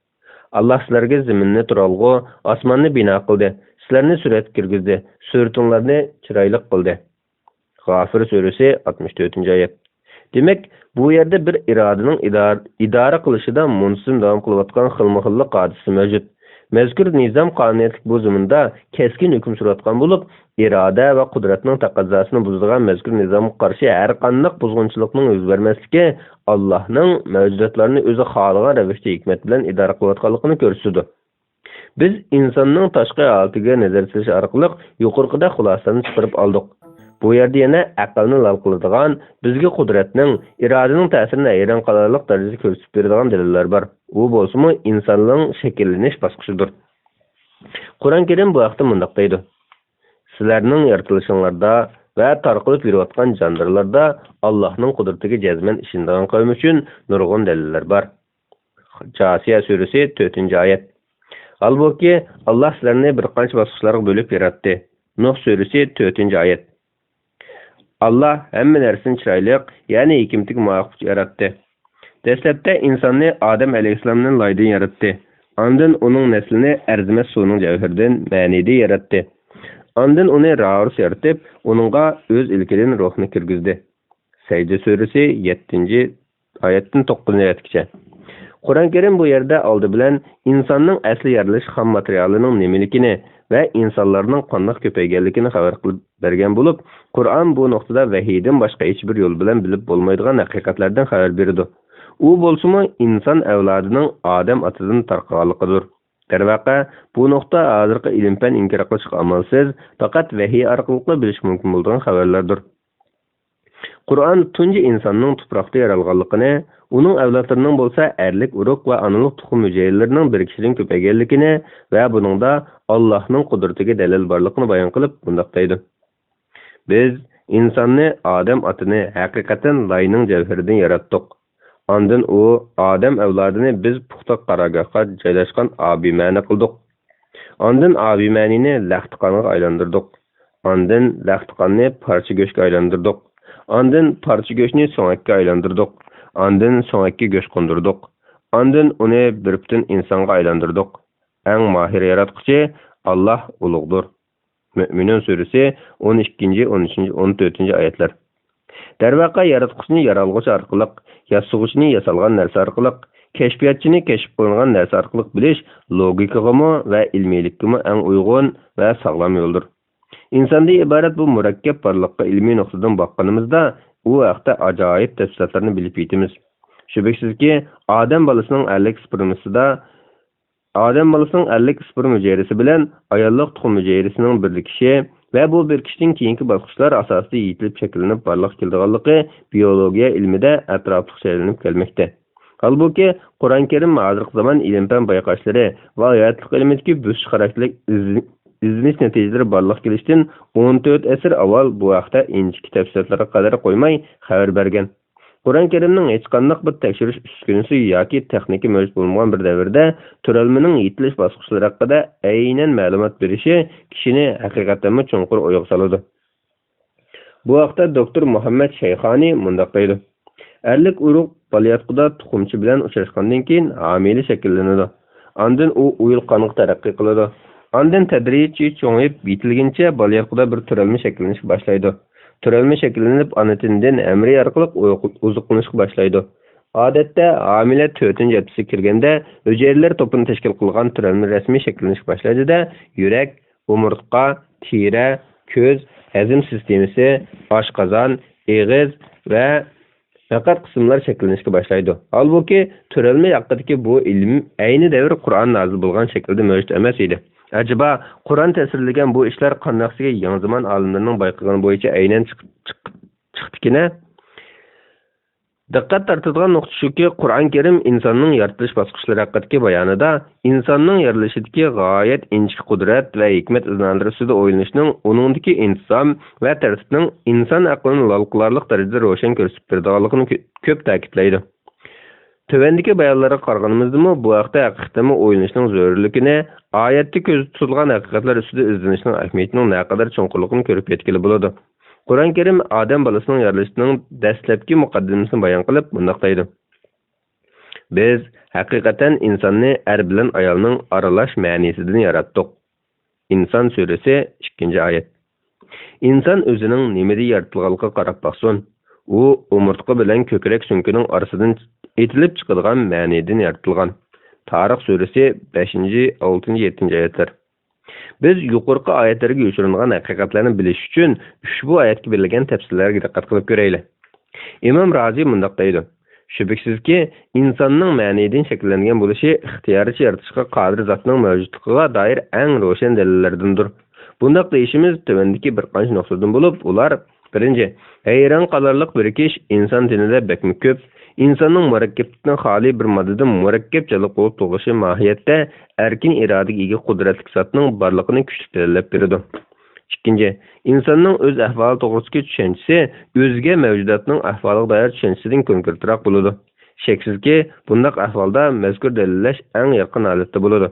ئاللاھ سىلەرگە زېمىننى تۇرالغۇ، ئاسماننى بىنا قىلدى، سىلەرنى سۈرەتكە كىرگۈزدى، سۈرىتىڭلارنى چىرايلىق قىلدى. غافىر سۈرىسى، ئاتمىش تۆتىنچى ئايەت. دېمەك، بۇ يەردە بىر ئىرادىنىڭ ئىدار-، ئىدارە قىلىشىدا مۇنتىزىم داۋام قىلىۋاتقان خىلمۇخىللىق ھادىسىسى مەۋجۇت. مەزكۇر نىزام قانۇنىيەتلىك بۇ زېمىندا كەسكىن ھۆكۈم سۈرۈۋاتقان بولۇپ، ئىرادە ۋە قۇدرەتنىڭ تەقەززاسىنى بۇزىدىغان مەزكۇر نىزامغا قارشى ھەرقانداق بۇزغۇنچىلىقنىڭ يۈز بەرمەسلىكى ئاللاھنىڭ مەۋجۇداتلارنى ئۆزى خالىغان رەۋىشتە ھېكمەت بىلەن ئىدارە قىلىۋاتقانلىقىنى كۆرسىتىدۇ. بىز ئىنساننىڭ تاشقى ھالىتىگە نەزەر سېلىش ئارقىلىق يۇقىرىقىدەك خۇلاسىلەرنى چىقىرىپ ئالدۇق. بۇ يەردە يەنە ئەقىلنى لال قىلىدىغان، بىزگە قۇدرەتنىڭ، ئىرادىنىڭ تەسىرىنى ھەيران قالارلىق دەرىجىدە كۆرسىتىپ بېرىدىغان دەلىللەر بار. ئۇ بولسىمۇ ئىنساننىڭ شەكىللىنىش باسقۇچىدۇر. قۇرئان كەرىم بۇ ھەقتە مۇنداق دەيدۇ: سىلەرنىڭ يارىتىلىشىڭلاردا ۋە تارقىلىپ يۈرۈۋاتقان جاندارلاردا ئاللاھنىڭ قۇدرىتىگە جەزمەن ئىشىنىدىغان قەۋم ئۈچۈن نۇرغۇن دەلىللەر بار. جاسىيە سۈرىسى، تۆتىنچى ئايەت. ھالبۇكى، ئاللاھ سىلەرنى بىر قانچە باسقۇچلارغا بۆلۈپ ياراتتى. نۇھ سۈرىسى، تۆتىنچى ئايەت. ئاللاھ ھەممە نەرسىنى چىرايلىق، يەنى ھېكمىتىگە مۇۋاپىق ياراتتى. دەسلەپتە ئىنساننى ئادەم ئەلەيھىسسالامدىن لايدىن ياراتتى. ئاندىن ئۇنىڭ نەسلىنى ئەرزىمەس سۇنىڭ جەۋھىرىدىن، مەنىدىن ياراتتى. ئاندىن ئۇنى راۋۇرۇس يارىتىپ، ئۇنىڭغا ئۆز ئىلكىدىن روھنى كىرگۈزدى. سەجدە سۈرىسى، يەتتىنچى ئايەتتىن توققۇزىنچى ئايەتكىچە. قۇرئان كەرىم بۇ يەردە ئالدى بىلەن ئىنساننىڭ ئەسلى يارىلىش خام ماتېرىيالىنىڭ نېمىلىكىنى ۋە ئىنسانلارنىڭ قانداق كۆپەيگەنلىكىنى خەۋەر قىلىپ بەرگەن بولۇپ، قۇرئان بۇ نۇقتىدا ۋەھىيدىن باشقا ھېچبىر يول بىلەن بىلىپ بولمايدىغان ھەقىقەتلەردىن خەۋەر بېرىدۇ. ئۇ بولسىمۇ ئىنسان ئەۋلادىنىڭ ئادەم ئاتىدىن تارقىغانلىقىدۇر. دەرۋەقە، بۇ نۇقتا ھازىرقى ئىلىم-پەن ئىنكار قىلىشقا ئامالسىز، پەقەت ۋەھىي ئارقىلىقلا بىلىشكە مۇمكىن بولىدىغان خەۋەرلەردۇر. قۇرئان تۇنجى ئىنساننىڭ تۇپراقتا يارالغانلىقىنى، ئۇنىڭ ئەۋلادلىرىنىڭ بولسا ئەرلىك ئۇرۇق ۋە ئانىلىق تۇخۇم ھۈجەيرىلىرىنىڭ بىرىكىشىدىن كۆپەيگەنلىكىنى ۋە بۇنىڭدا ئاللاھنىڭ قۇدرىتىگە دەلىل بارلىقىنى بايان قىلىپ مۇنداق دەيدۇ: بىز ئىنساننى، ئادەم ئاتىنى، ھەقىقەتەن لاينىڭ جەۋھىرىدىن ياراتتۇق. ئاندىن ئۇ ئادەم ئەۋلادىنى بىز پۇختا قارارگاھقا جايلاشقان ئابىمەنى قىلدۇق. ئاندىن ئابىمەنىنى لەختىقانغا ئايلاندۇردۇق. ئاندىن لەختىقاننى پارچە گۆشكە ئايلاندۇردۇق. ئاندىن پارچە گۆشنى سۆڭەككە ئايلاندۇردۇق. ئاندىن سۆڭەككە گۆش قوندۇردۇق. ئاندىن ئۇنى بىر پۈتۈن ئىنسانغا ئايلاندۇردۇق. ئەڭ ماھىر ياراتقۇچى ئاللاھ ئۇلۇغدۇر. مۆمىنۇن سۈرىسى، ئون ئىككىنچى، ئون ئۈچىنچى، ئون تۆتىنچى ئايەتلەر. دەرۋەقە، ياراتقۇچىنى يارالغۇچى ئارقىلىق، ياسىغۇچىنى ياسالغان نەرسە ئارقىلىق، كەشپىياتچىنى كەشىپ قىلىنغان نەرسە ئارقىلىق بىلىش لوگىكىغىمۇ ۋە ئىلمىيلىككىمۇ ئەڭ ئۇيغۇن ۋە ساغلام يولدۇر. ئىنساندىن ئىبارەت بۇ مۇرەككەپ بارلىققا ئىلمىي نۇقتىدىن باققىنىمىزدا، ئۇ ھەقتە ئاجايىپ تەپسىلاتلارنى بىلىپ يېتىمىز. شۈبھىسىزكى، ئادەم بالىسىنىڭ ئەرلىك سپېرمىسىدا ئادەم بالىسىنىڭ ئەرلىك سپېرم ھۈجەيرىسى بىلەن ئاياللىق تۇخۇم ھۈجەيرىسىنىڭ بىرلىكىشى ۋە بۇ بىرىكىشتىن كېيىنكى باسقۇچلار ئاساسىدا يېتىلىپ شەكىللىنىپ بارلىققا كېلىدىغانلىقى بىيولوگىيە ئىلمىدە ئەتراپلىق شەرھلىنىپ كەلمەكتە. ھالبۇكى، قۇرئان كەرىم ھازىرقى زامان ئىلىم-پەن بايقاشلىرى ۋە ھاياتلىق ئىلمىدىكى بۆسۈش خاراكتېرلىك ئىزدىن-، ئىزدىنىش نەتىجىلىرى بارلىققا كېلىشتىن ئون تۆت ئەسىر ئاۋۋال بۇ ھەقتە ئىنچىكە تەپسىلاتلارغا قەدەر قويماي خەۋەر بەرگەن. قۇرئان كەرىمنىڭ ھېچقانداق بىر تەكشۈرۈش ئۈسكۈنىسى ياكى تېخنىكا مەۋجۇت بولمىغان بىر دەۋردە تۆرەلمىنىڭ يېتىلىش باسقۇچلىرى ھەققىدە ئەينەن مەلۇمات بېرىشى كىشىنى ھەقىقەتەنمۇ چوڭقۇر ئويغا سالىدۇ. بۇ ھەقتە دوكتور مۇھەممەد شەيخانى مۇنداق دەيدۇ: ئەرلىك ئۇرۇق بالىياتقۇدا تۇخۇمچە بىلەن ئۇچراشقاندىن كېيىن ھامىلە شەكىللىنىدۇ. ئاندىن ئۇ ئۇيىل قانغا تەرەققىي قىلىدۇ. ئاندىن تەدرىجىي چوڭىيىپ يېتىلگىنىچە بالىياتقۇدا بىر تۆرەلمە شەكىللىنىشكە باشلايدۇ. تۆرەلمە شەكىللىنىپ، ئانا تېنىدىن ھەمرىي ئارقىلىق ئوزۇقلىنىشقا باشلايدۇ. ئادەتتە ھامىلە تۆتىنچى ھەپتىسىگە كىرگەندە ھۈجەيرىلەر توپىنى تەشكىل قىلغان تۆرەلمە رەسمىي شەكىللىنىشكە باشلايدۇ-دە، يۈرەك، ئومۇرتقا، تېرە، كۆز، ھەزىم سىستېمىسى، ئاشقازان، ئېغىز ۋە پەقەت قىسىملار شەكىللىنىشكە باشلايدۇ. ھالبۇكى، تۆرەلمە ھەققىدىكى بۇ ئىلىم ئەينى دەۋر قۇرئان نازىل بولغان شەكىلدە مەۋجۇت ئەمەس ئىدى. ئەجەبا، قۇرئان تەسۋىرلىگەن بۇ ئىشلار قانداقسىگە يېڭى زامان ئالىملىرىنىڭ بايقىغىنى بويىچە ئەينەن چىق-، چىق-، چىقتىكىنە؟ دىققەت تارتىدىغان نۇقتا شۇكى، قۇرئان كەرىم ئىنساننىڭ يارىتىلىش باسقۇچلىرى ھەققىدىكى بايانىدا ئىنساننىڭ يارىلىشىدىكى غايەت ئىنچىكە قۇدرەت ۋە ھېكمەت ئىزنالىرى ئۈستىدە ئويلىنىشنىڭ، ئۇنىڭدىكى ئىنتىزام ۋە تەرتىپنىڭ ئىنسان ئەقلىنى لال قىلارلىق دەرىجىدە روشەن كۆرسىتىپ بېرىدىغانلىقىنى كۆ-، كۆپ تەكىتلەيدۇ. تۆۋەندىكى بايانلارغا قارىغىنىمىزدىمۇ بۇ ھەقتە ھەقىقەتەنمۇ ئويلىنىشنىڭ زۆرۈرلۈكىنى، ئايەتتە كۆزدە تۇتۇلغان ھەقىقەتلەر ئۈستىدە ئىزدىنىشنىڭ ئەھمىيىتىنىڭ نەقەدەر چوڭقۇرلۇقىنى كۆرۈپ يەتكىلى بولىدۇ. قۇرئان كەرىم ئادەم بالىسىنىڭ يارىلىشىنىڭ دەسلەپكى مۇقەددىمىسىنى بايان قىلىپ مۇنداق دەيدۇ: بىز ھەقىقەتەن ئىنساننى ئەر بىلەن ئايالنىڭ ئارىلاش مەنىسىدىن ياراتتۇق. ئىنسان سۈرىسى، ئىككىنچى ئايەت. ئىنسان ئۆزىنىڭ نېمىدىن يارىتىلغانلىقىغا قاراپ باقسۇن. ئۇ ئومۇرتقا بىلەن كۆكرەك سۆڭىكىنىڭ ئارىسىدىن ئېتىلىپ چىقىدىغان مەنىدىن يارىتىلغان. تارىق سۈرىسى بەشىنچى، ئالتىنچى، يەتتىنچى ئايەتلەر. بىز يۇقىرىقى ئايەتلەرگە يوشۇرۇنغان ھەقىقەتلەرنى بىلىش ئۈچۈن ئۇشبۇ ئايەتكە بېرىلگەن تەپسىرلەرگە دىققەت قىلىپ كۆرەيلى. ئىمام رازى مۇنداق دەيدۇ: شۈبھىسىزكى، ئىنساننىڭ مەنىدىن شەكىللەنگەن بولۇشى ئىختىيارىچە يارىتىشقا قادىر زاتنىڭ مەۋجۇتلۇقىغا دائىر ئەڭ روشەن دەلىللەردىندۇر. بۇنداق دېيىشىمىز تۆۋەندىكى بىر قانچە نۇقتىدىن بولۇپ، ئۇلار: بىرىنچى، ھەيران قالارلىق بىرىكىش ئىنسان تېنىدە بەكمۇ كۆپ. ئىنساننىڭ مۇرەككەپلىكتىن خالىي بىر ماددىدىن مۇرەككەپ جانلىق بولۇپ تۇغۇلۇشى ماھىيەتتە ئەركىن ئىرادىگە ئىگە قۇدرەتلىك زاتنىڭ بارلىقىنى كۈچلۈك دەلىللەپ بېرىدۇ. ئىككىنچى، ئىنساننىڭ ئۆز ئەھۋالى توغرىسىدىكى چۈشەنچىسى ئۆزگە مەۋجۇداتنىڭ ئەھۋالىغا دائىر چۈشەنچىسىدىن كونكرېتراق بولىدۇ. شەكسىزكى، بۇنداق ئەھۋالدا مەزكۇر دەلىللەش ئەڭ يارقىن ھالەتتە بولىدۇ.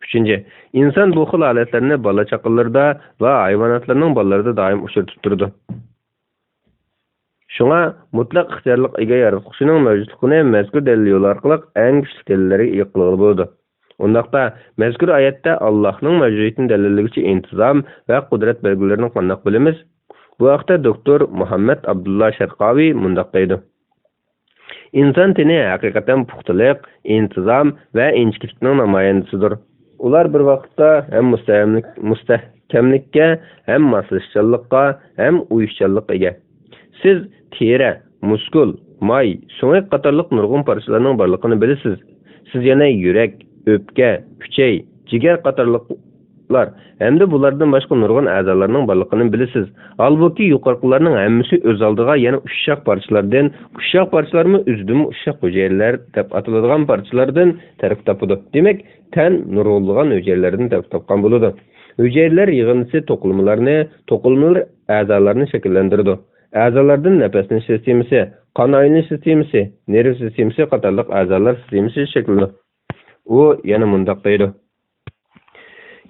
ئۈچىنچى، ئىنسان بۇ خىل ھالەتلەرنى بالا-چاقىلىرىدا ۋە ھايۋاناتلارنىڭ بالىلىرىدا دائىم ئۇچرىتىپ تۇرىدۇ. شۇڭا مۇتلەق ئىختىيارلىققا ئىگە ياراتقۇچىنىڭ مەۋجۇتلۇقىنى مەزكۇر دەلىل يولى ئارقىلىق ئەڭ كۈچلۈك دەلىللەرگە ئىگە قىلغىلى بولىدۇ. ئۇنداقتا، مەزكۇر ئايەتتە ئاللاھنىڭ مەۋجۇدىيىتىنى دەلىللىگۈچى ئىنتىزام ۋە قۇدرەت بەلگىلىرىنى قانداق بىلىمىز؟ بۇ ھەقتە دوكتور مۇھەممەد ئابدۇللا شەرقاۋى مۇنداق دەيدۇ: ئىنسان تېنى ھەقىقەتەن پۇختىلىق، ئىنتىزام ۋە ئىنچىكىلىكنىڭ نامايەندىسىدۇر. ئۇلار بىر ۋاقىتتا ھەم مۇستەھەملىك-، مۇستەھكەملىككە، ھەم ماسلىشىشچانلىققا، ھەم ئۇيۇشچانلىققا ئىگە. سىز تېرە، مۇسكۇل، ماي، سۆڭەك قاتارلىق نۇرغۇن پارچىلارنىڭ بارلىقىنى بىلىسىز. سىز يەنە يۈرەك، ئۆپكە، ئۈچەي، جىگەر قاتارلىقلار ھەمدە بۇلاردىن باشقا نۇرغۇن ئەزالارنىڭ بارلىقىنى بىلىسىز. ھالبۇكى، يۇقىرىقىلارنىڭ ھەممىسى ئۆز ئالدىغا يەنە ئۇششاق پارچىلىردىن، ئۇششاق پارچىلارمۇ ئۆزىدىنمۇ ئۇششاق ھۈجەيرىلەر دەپ ئاتىلىدىغان پارچىلاردىن تەركىب تاپىدۇ. دېمەك، تەن نۇرغۇنلىغان ھۈجەيرىلەردىن تەركىب تاپقان بولىدۇ. ھۈجەيرىلەر يىغىندىسى توقۇلمىلارنى، توقۇلمىلار ئەزالارنى شەكىللەندۈرىدۇ. ئەزالاردىن نەپەسلىنىش سىستېمىسى، قان ئايلىنىش سىستېمىسى، نېرۋا سىستېمىسى قاتارلىق ئەزالار سىستېمىسى شەكىللىنىدۇ. ئۇ يەنە مۇنداق دەيدۇ: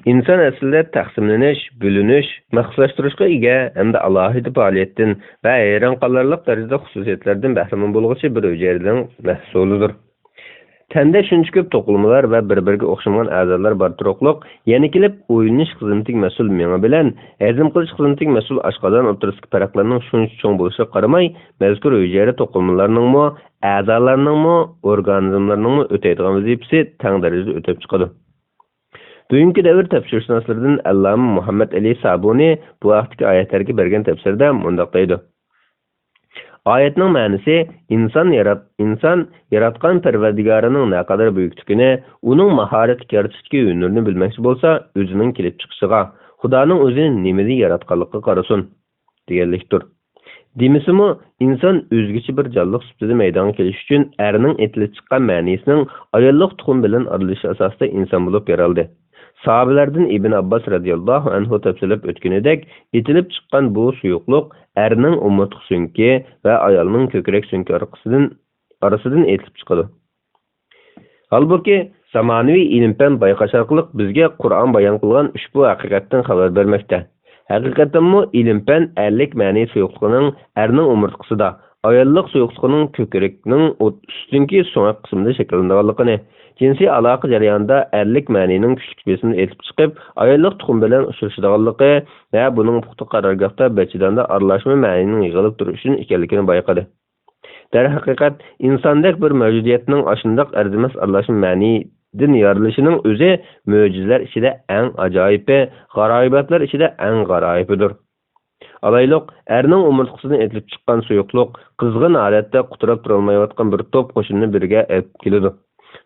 ئىنسان ئەسلىدە تەقسىملىنىش، بۆلۈنۈش، مەخسۇسلاشتۇرۇشقا ئىگە ھەمدە ئالاھىدە پائالىيەتتىن ۋە ھەيران قالارلىق دەرىجىدە خۇسۇسىيەتلەردىن بەھرىمەن بولغۇچى بىر ھۈجەيرىنىڭ مەھسۇلىدۇر. تەندە شۇنچە كۆپ توقۇلمىلار ۋە بىر-بىرىگە ئوخشىمىغان ئەزالار بار تۇرۇقلۇق، يەنە كېلىپ ئويلىنىش خىزمىتىگە مەسئۇل مېڭە بىلەن ھەزىم قىلىش خىزمىتىگە مەسئۇل ئاشقازان ئوتتۇرىسىدىكى پەرقلەرنىڭ شۇنچە چوڭ بولۇشىغا قارىماي، مەزكۇر ھۈجەيرە توقۇلمىلارنىڭمۇ، ئەزالارنىڭمۇ، ئورگانىزملارنىڭمۇ ئۆتەيدىغان ۋەزىپىسى تەڭ دەرىجىدە ئۆتەپ چىقىدۇ. بۈگۈنكى دەۋر تەپسىرشۇناسلىرىدىن ئەللامە مۇھەممەد ئەلى سابۇنى بۇ ھەقتىكى ئايەتلەرگە بەرگەن تەپسىرىدە مۇنداق دەيدۇ: ئايەتنىڭ مەنىسى، ئىنسان يارات-، ئىنسان ياراتقان پەرۋەردىگارىنىڭ نەقەدەر بۈيۈكلۈكىنى، ئۇنىڭ ماھارەتلىك يارىتىشتىكى ھۈنىرىنى بىلمەكچى بولسا، ئۆزىنىڭ كېلىپ چىقىشىغا، خۇدانىڭ ئۆزى نېمىنى ياراتقانلىقىغا قارىسۇن، دېگەنلىكتۇر. دېمىسىمۇ، ئىنسان ئۆزگىچە بىر جانلىق سۈپىتىدە مەيدانغا كېلىش ئۈچۈن ئەرنىڭ ئېتىلىپ چىققان مەنىسىنىڭ ئاياللىق تۇخۇم بىلەن ئارىلىشىش ئاساسىدا ئىنسان بولۇپ يارالدى. ساھابىلەردىن ئىبن ئابباس رەزىياللاھۇ ئەنھۇ تەپسىرلەپ ئۆتكىنىدەك، ئېتىلىپ چىققان بۇ سۇيۇقلۇق ئەرنىڭ ئومۇرتقا سۆڭىكى ۋە ئايالنىڭ كۆكرەك سۆڭىكى ئارقىسىدىن، ئارىسىدىن ئېتىلىپ چىقىدۇ. ھالبۇكى، زامانىۋى ئىلىم-پەن بايقاش ئارقىلىق بىزگە قۇرئان بايان قىلغان ئۇشبۇ ھەقىقەتتىن خەۋەر بەرمەكتە. ھەقىقەتەنمۇ ئىلىم-پەن ئەرلىك مەنى سۇيۇقلۇقىنىڭ ئەرنىڭ ئومۇرتقىسىدا، ئاياللىق سۇيۇقلۇقىنىڭ كۆكرەكنىڭ ئوت-، ئۈستۈنكى سۆڭەك قىسمىدا شەكىللىنىدىغانلىقىنى، جىنسىي ئالاقە جەريانىدا ئەرلىك مەنىنىڭ كۈچلۈك بېسىمدا ئېتىلىپ چىقىپ، ئاياللىق تۇخۇم بىلەن ئۇچرىشىدىغانلىقى ۋە بۇنىڭ پۇختا قارارگاھتا بەچچىداندا ئارىلاشما مەنىنىڭ يىغىلىپ تۇرۇشىدىن ئىكەنلىكىنى بايقىدى. دەرھەقىقەت، ئىنساندەك بىر مەۋجۇدىيەتنىڭ ئاشۇنداق ئەرزىمەس ئارىلاشما مەنىدىن يارىلىشىنىڭ ئۆزى مۆجىزىلەر ئىچىدە ئەڭ ئاجايىپى، غارايىباتلار ئىچىدە ئەڭ غارايىپىدۇر. ئالايلۇق، ئەرنىڭ ئومۇرتقىسىدىن ئېتىلىپ چىققان سۇيۇقلۇق قىزغىن ھالەتتە قۇتراپ تۇرالمايۋاتقان بىر توپ قوشۇننى بىرگە ئېلىپ كېلىدۇ.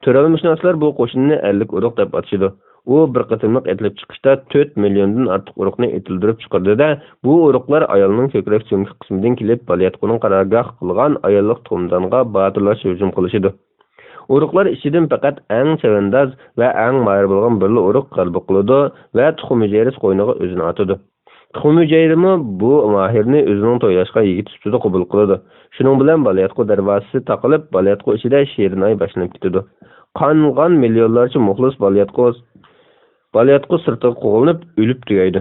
تۆرەلمىشۇناسلار بۇ قوشۇننى ئەرلىك ئۇرۇق دەپ ئاتىشىدۇ. ئۇ بىر قېتىملىق ئېتىلىپ چىقىشتا تۆت مىليوندىن ئارتۇق ئۇرۇقنى ئېتىلدۈرۈپ چىقىرىدۇ-دە، بۇ ئۇرۇقلار ئايالنىڭ كۆكرەك سۆڭىكى قىسمىدىن كېلىپ، بالىياتقۇنىڭ قارارگاھى قىلغان ئاياللىق تۇخۇمدانغا باتۇرلارچە ھۇجۇم قىلىشىدۇ. ئۇرۇقلار ئىچىدىن پەقەت ئەڭ چەۋەنداز ۋە ئەڭ ماھىر بولغان بىرلا ئۇرۇق غەلىبە قىلىدۇ ۋە تۇخۇم ھۈجەيرىسى قوينىغا ئۆزىنى ئاتىدۇ. تۇخۇم ھۈجەيرىمۇ بۇ ماھىرنى ئۆزىنىڭ تويلاشقان يىگىتى سۈپىتىدە قوبۇل قىلىدۇ. شۇنىڭ بىلەن بالىياتقۇ دەرۋازىسى تاقىلىپ، بالىياتقۇ ئىچىدە شېرىن ئاي باشلىنىپ كېتىدۇ. قانغان مىليونلارچە مۇخلىس بالىياتقۇ، بالىياتقۇ سىرتىغا قوغلىنىپ، ئۆلۈپ تۈگەيدۇ.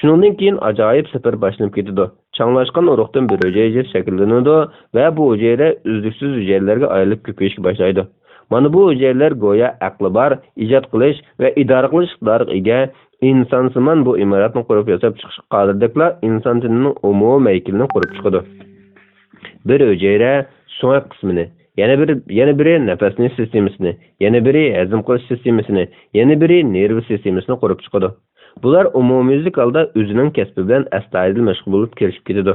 شۇنىڭدىن كېيىن ئاجايىپ سەپەر باشلىنىپ كېتىدۇ. چاڭلاشقان ئۇرۇقتىن بىر ھۈجەيرە شەكىللىنىدۇ ۋە بۇ ھۈجەيرە ئۈزلۈكسىز ھۈجەيرىلەرگە ئايرىلىپ كۆپىيىشكە باشلايدۇ. مانا بۇ ھۈجەيرىلەر گويا ئەقلى بار، ئىجاد قىلىش ۋە ئىدارە قىلىش ئىقتىدارىغا ئىگە، ئىنسانسىمان بۇ ئىمارەتنى قۇرۇپ ياساپ چىقىشقا قادىردەكلا ئىنسان تېنىنىڭ ئومۇمىي ھەيكىلىنى قۇرۇپ چىقىدۇ. بىر ھۈجەيرە سۆڭەك قىسمىنى، يەنە بىر، يەنە بىرى نەپەسلىنىش سىستېمىسىنى، يەنە بىرى ھەزىم قىلىش سىستېمىسىنى، يەنە بىرى نېرۋا سىستېمىسىنى قۇرۇپ چىقىدۇ. بۇلار ئومۇميۈزلۈك ھالدا ئۆزىنىڭ كەسپى بىلەن ئەستايىدىل مەشغۇل بولۇپ كىرىشىپ كېتىدۇ.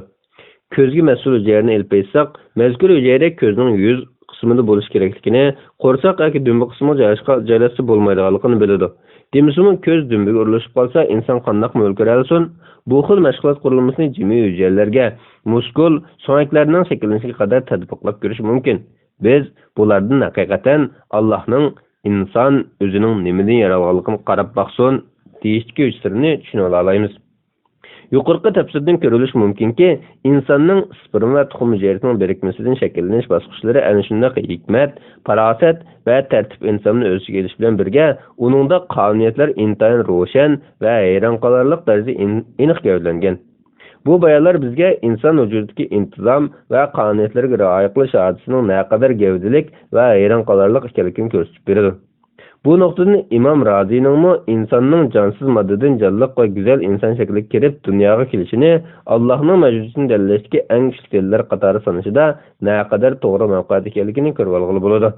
كۆزگە مەسئۇل ھۈجەيرىنى ئېلىپ ئېيتساق، مەزكۇر ھۈجەيرە كۆزنىڭ يۈز قىسمىدا بولۇشى كېرەكلىكىنى، قورساق ياكى دۈمبە قىسمىغا جايلاشقا-، جايلاشسا بولمايدىغانلىقىنى بىلىدۇ. دېمىسىمۇ، كۆز دۈمبىگە ئورۇنلىشىپ قالسا، ئىنسان قانداقمۇ ھۆل كۆرەلىسۇن؟ بۇ خىل مەشغۇلات قۇرۇلمىسىنى جىمى ھۈجەيرىلەرگە، مۇسكۇل، سۆڭەكلەرنىڭ شەكىللىنىشىگە قەدەر تەتبىقلاپ كۆرۈش مۇمكىن. بىز بۇلاردىن ھەقىقەتەن ئاللاھنىڭ ئىنسان ئۆزىنىڭ نېمىدىن يارالغانلىقىنى قاراپ باقسۇن دېيىشتىكى ئۈچ سىرنى چۈشىنىۋالالايمىز. يۇقىرىقى تەپسىردىن كۆرۈلۈشى مۇمكىنكى، ئىنساننىڭ ئىسپېرما ۋە تۇخۇم ھۈجەيرىسىنىڭ بىرىكمىسىدىن شەكىللىنىش باسقۇچلىرى ئەنە شۇنداق ھېكمەت، پاراسەت ۋە تەرتىپ ئىنتىزامنى ئۆز ئىچىگە ئېلىشى بىلەن بىرگە، ئۇنىڭدا قانۇنىيەتلەر ئىنتايىن روشەن ۋە ھەيران قالارلىق دەرىجىدە ئېن-، ئېنىق گەۋدىلەنگەن. بۇ بايانلار بىزگە ئىنسان ۋۇجۇدىدىكى ئىنتىزام ۋە قانۇنىيەتلەرگە رىئايە قىلىش ھادىسىسىنىڭ نەقەدەر گەۋدىلىك ۋە ھەيران قالارلىق ئىكەنلىكىنى كۆرسىتىپ بېرىدۇ. بۇ نۇقتىدىن ئىمام رازىنىڭمۇ ئىنساننىڭ جانسىز ماددىدىن جانلىق ۋە گۈزەل ئىنسان شەكلىگە كىرىپ دۇنياغا كېلىشىنى ئاللاھنىڭ مەۋجۇدىيىتىنى دەلىللەشتىكى ئەڭ كۈچلۈك دەلىللەر قاتارىغا سانىشىدا نەقەدەر توغرا مەۋقەدە ئىكەنلىكىنى كۆرۈۋالغىلى بولىدۇ.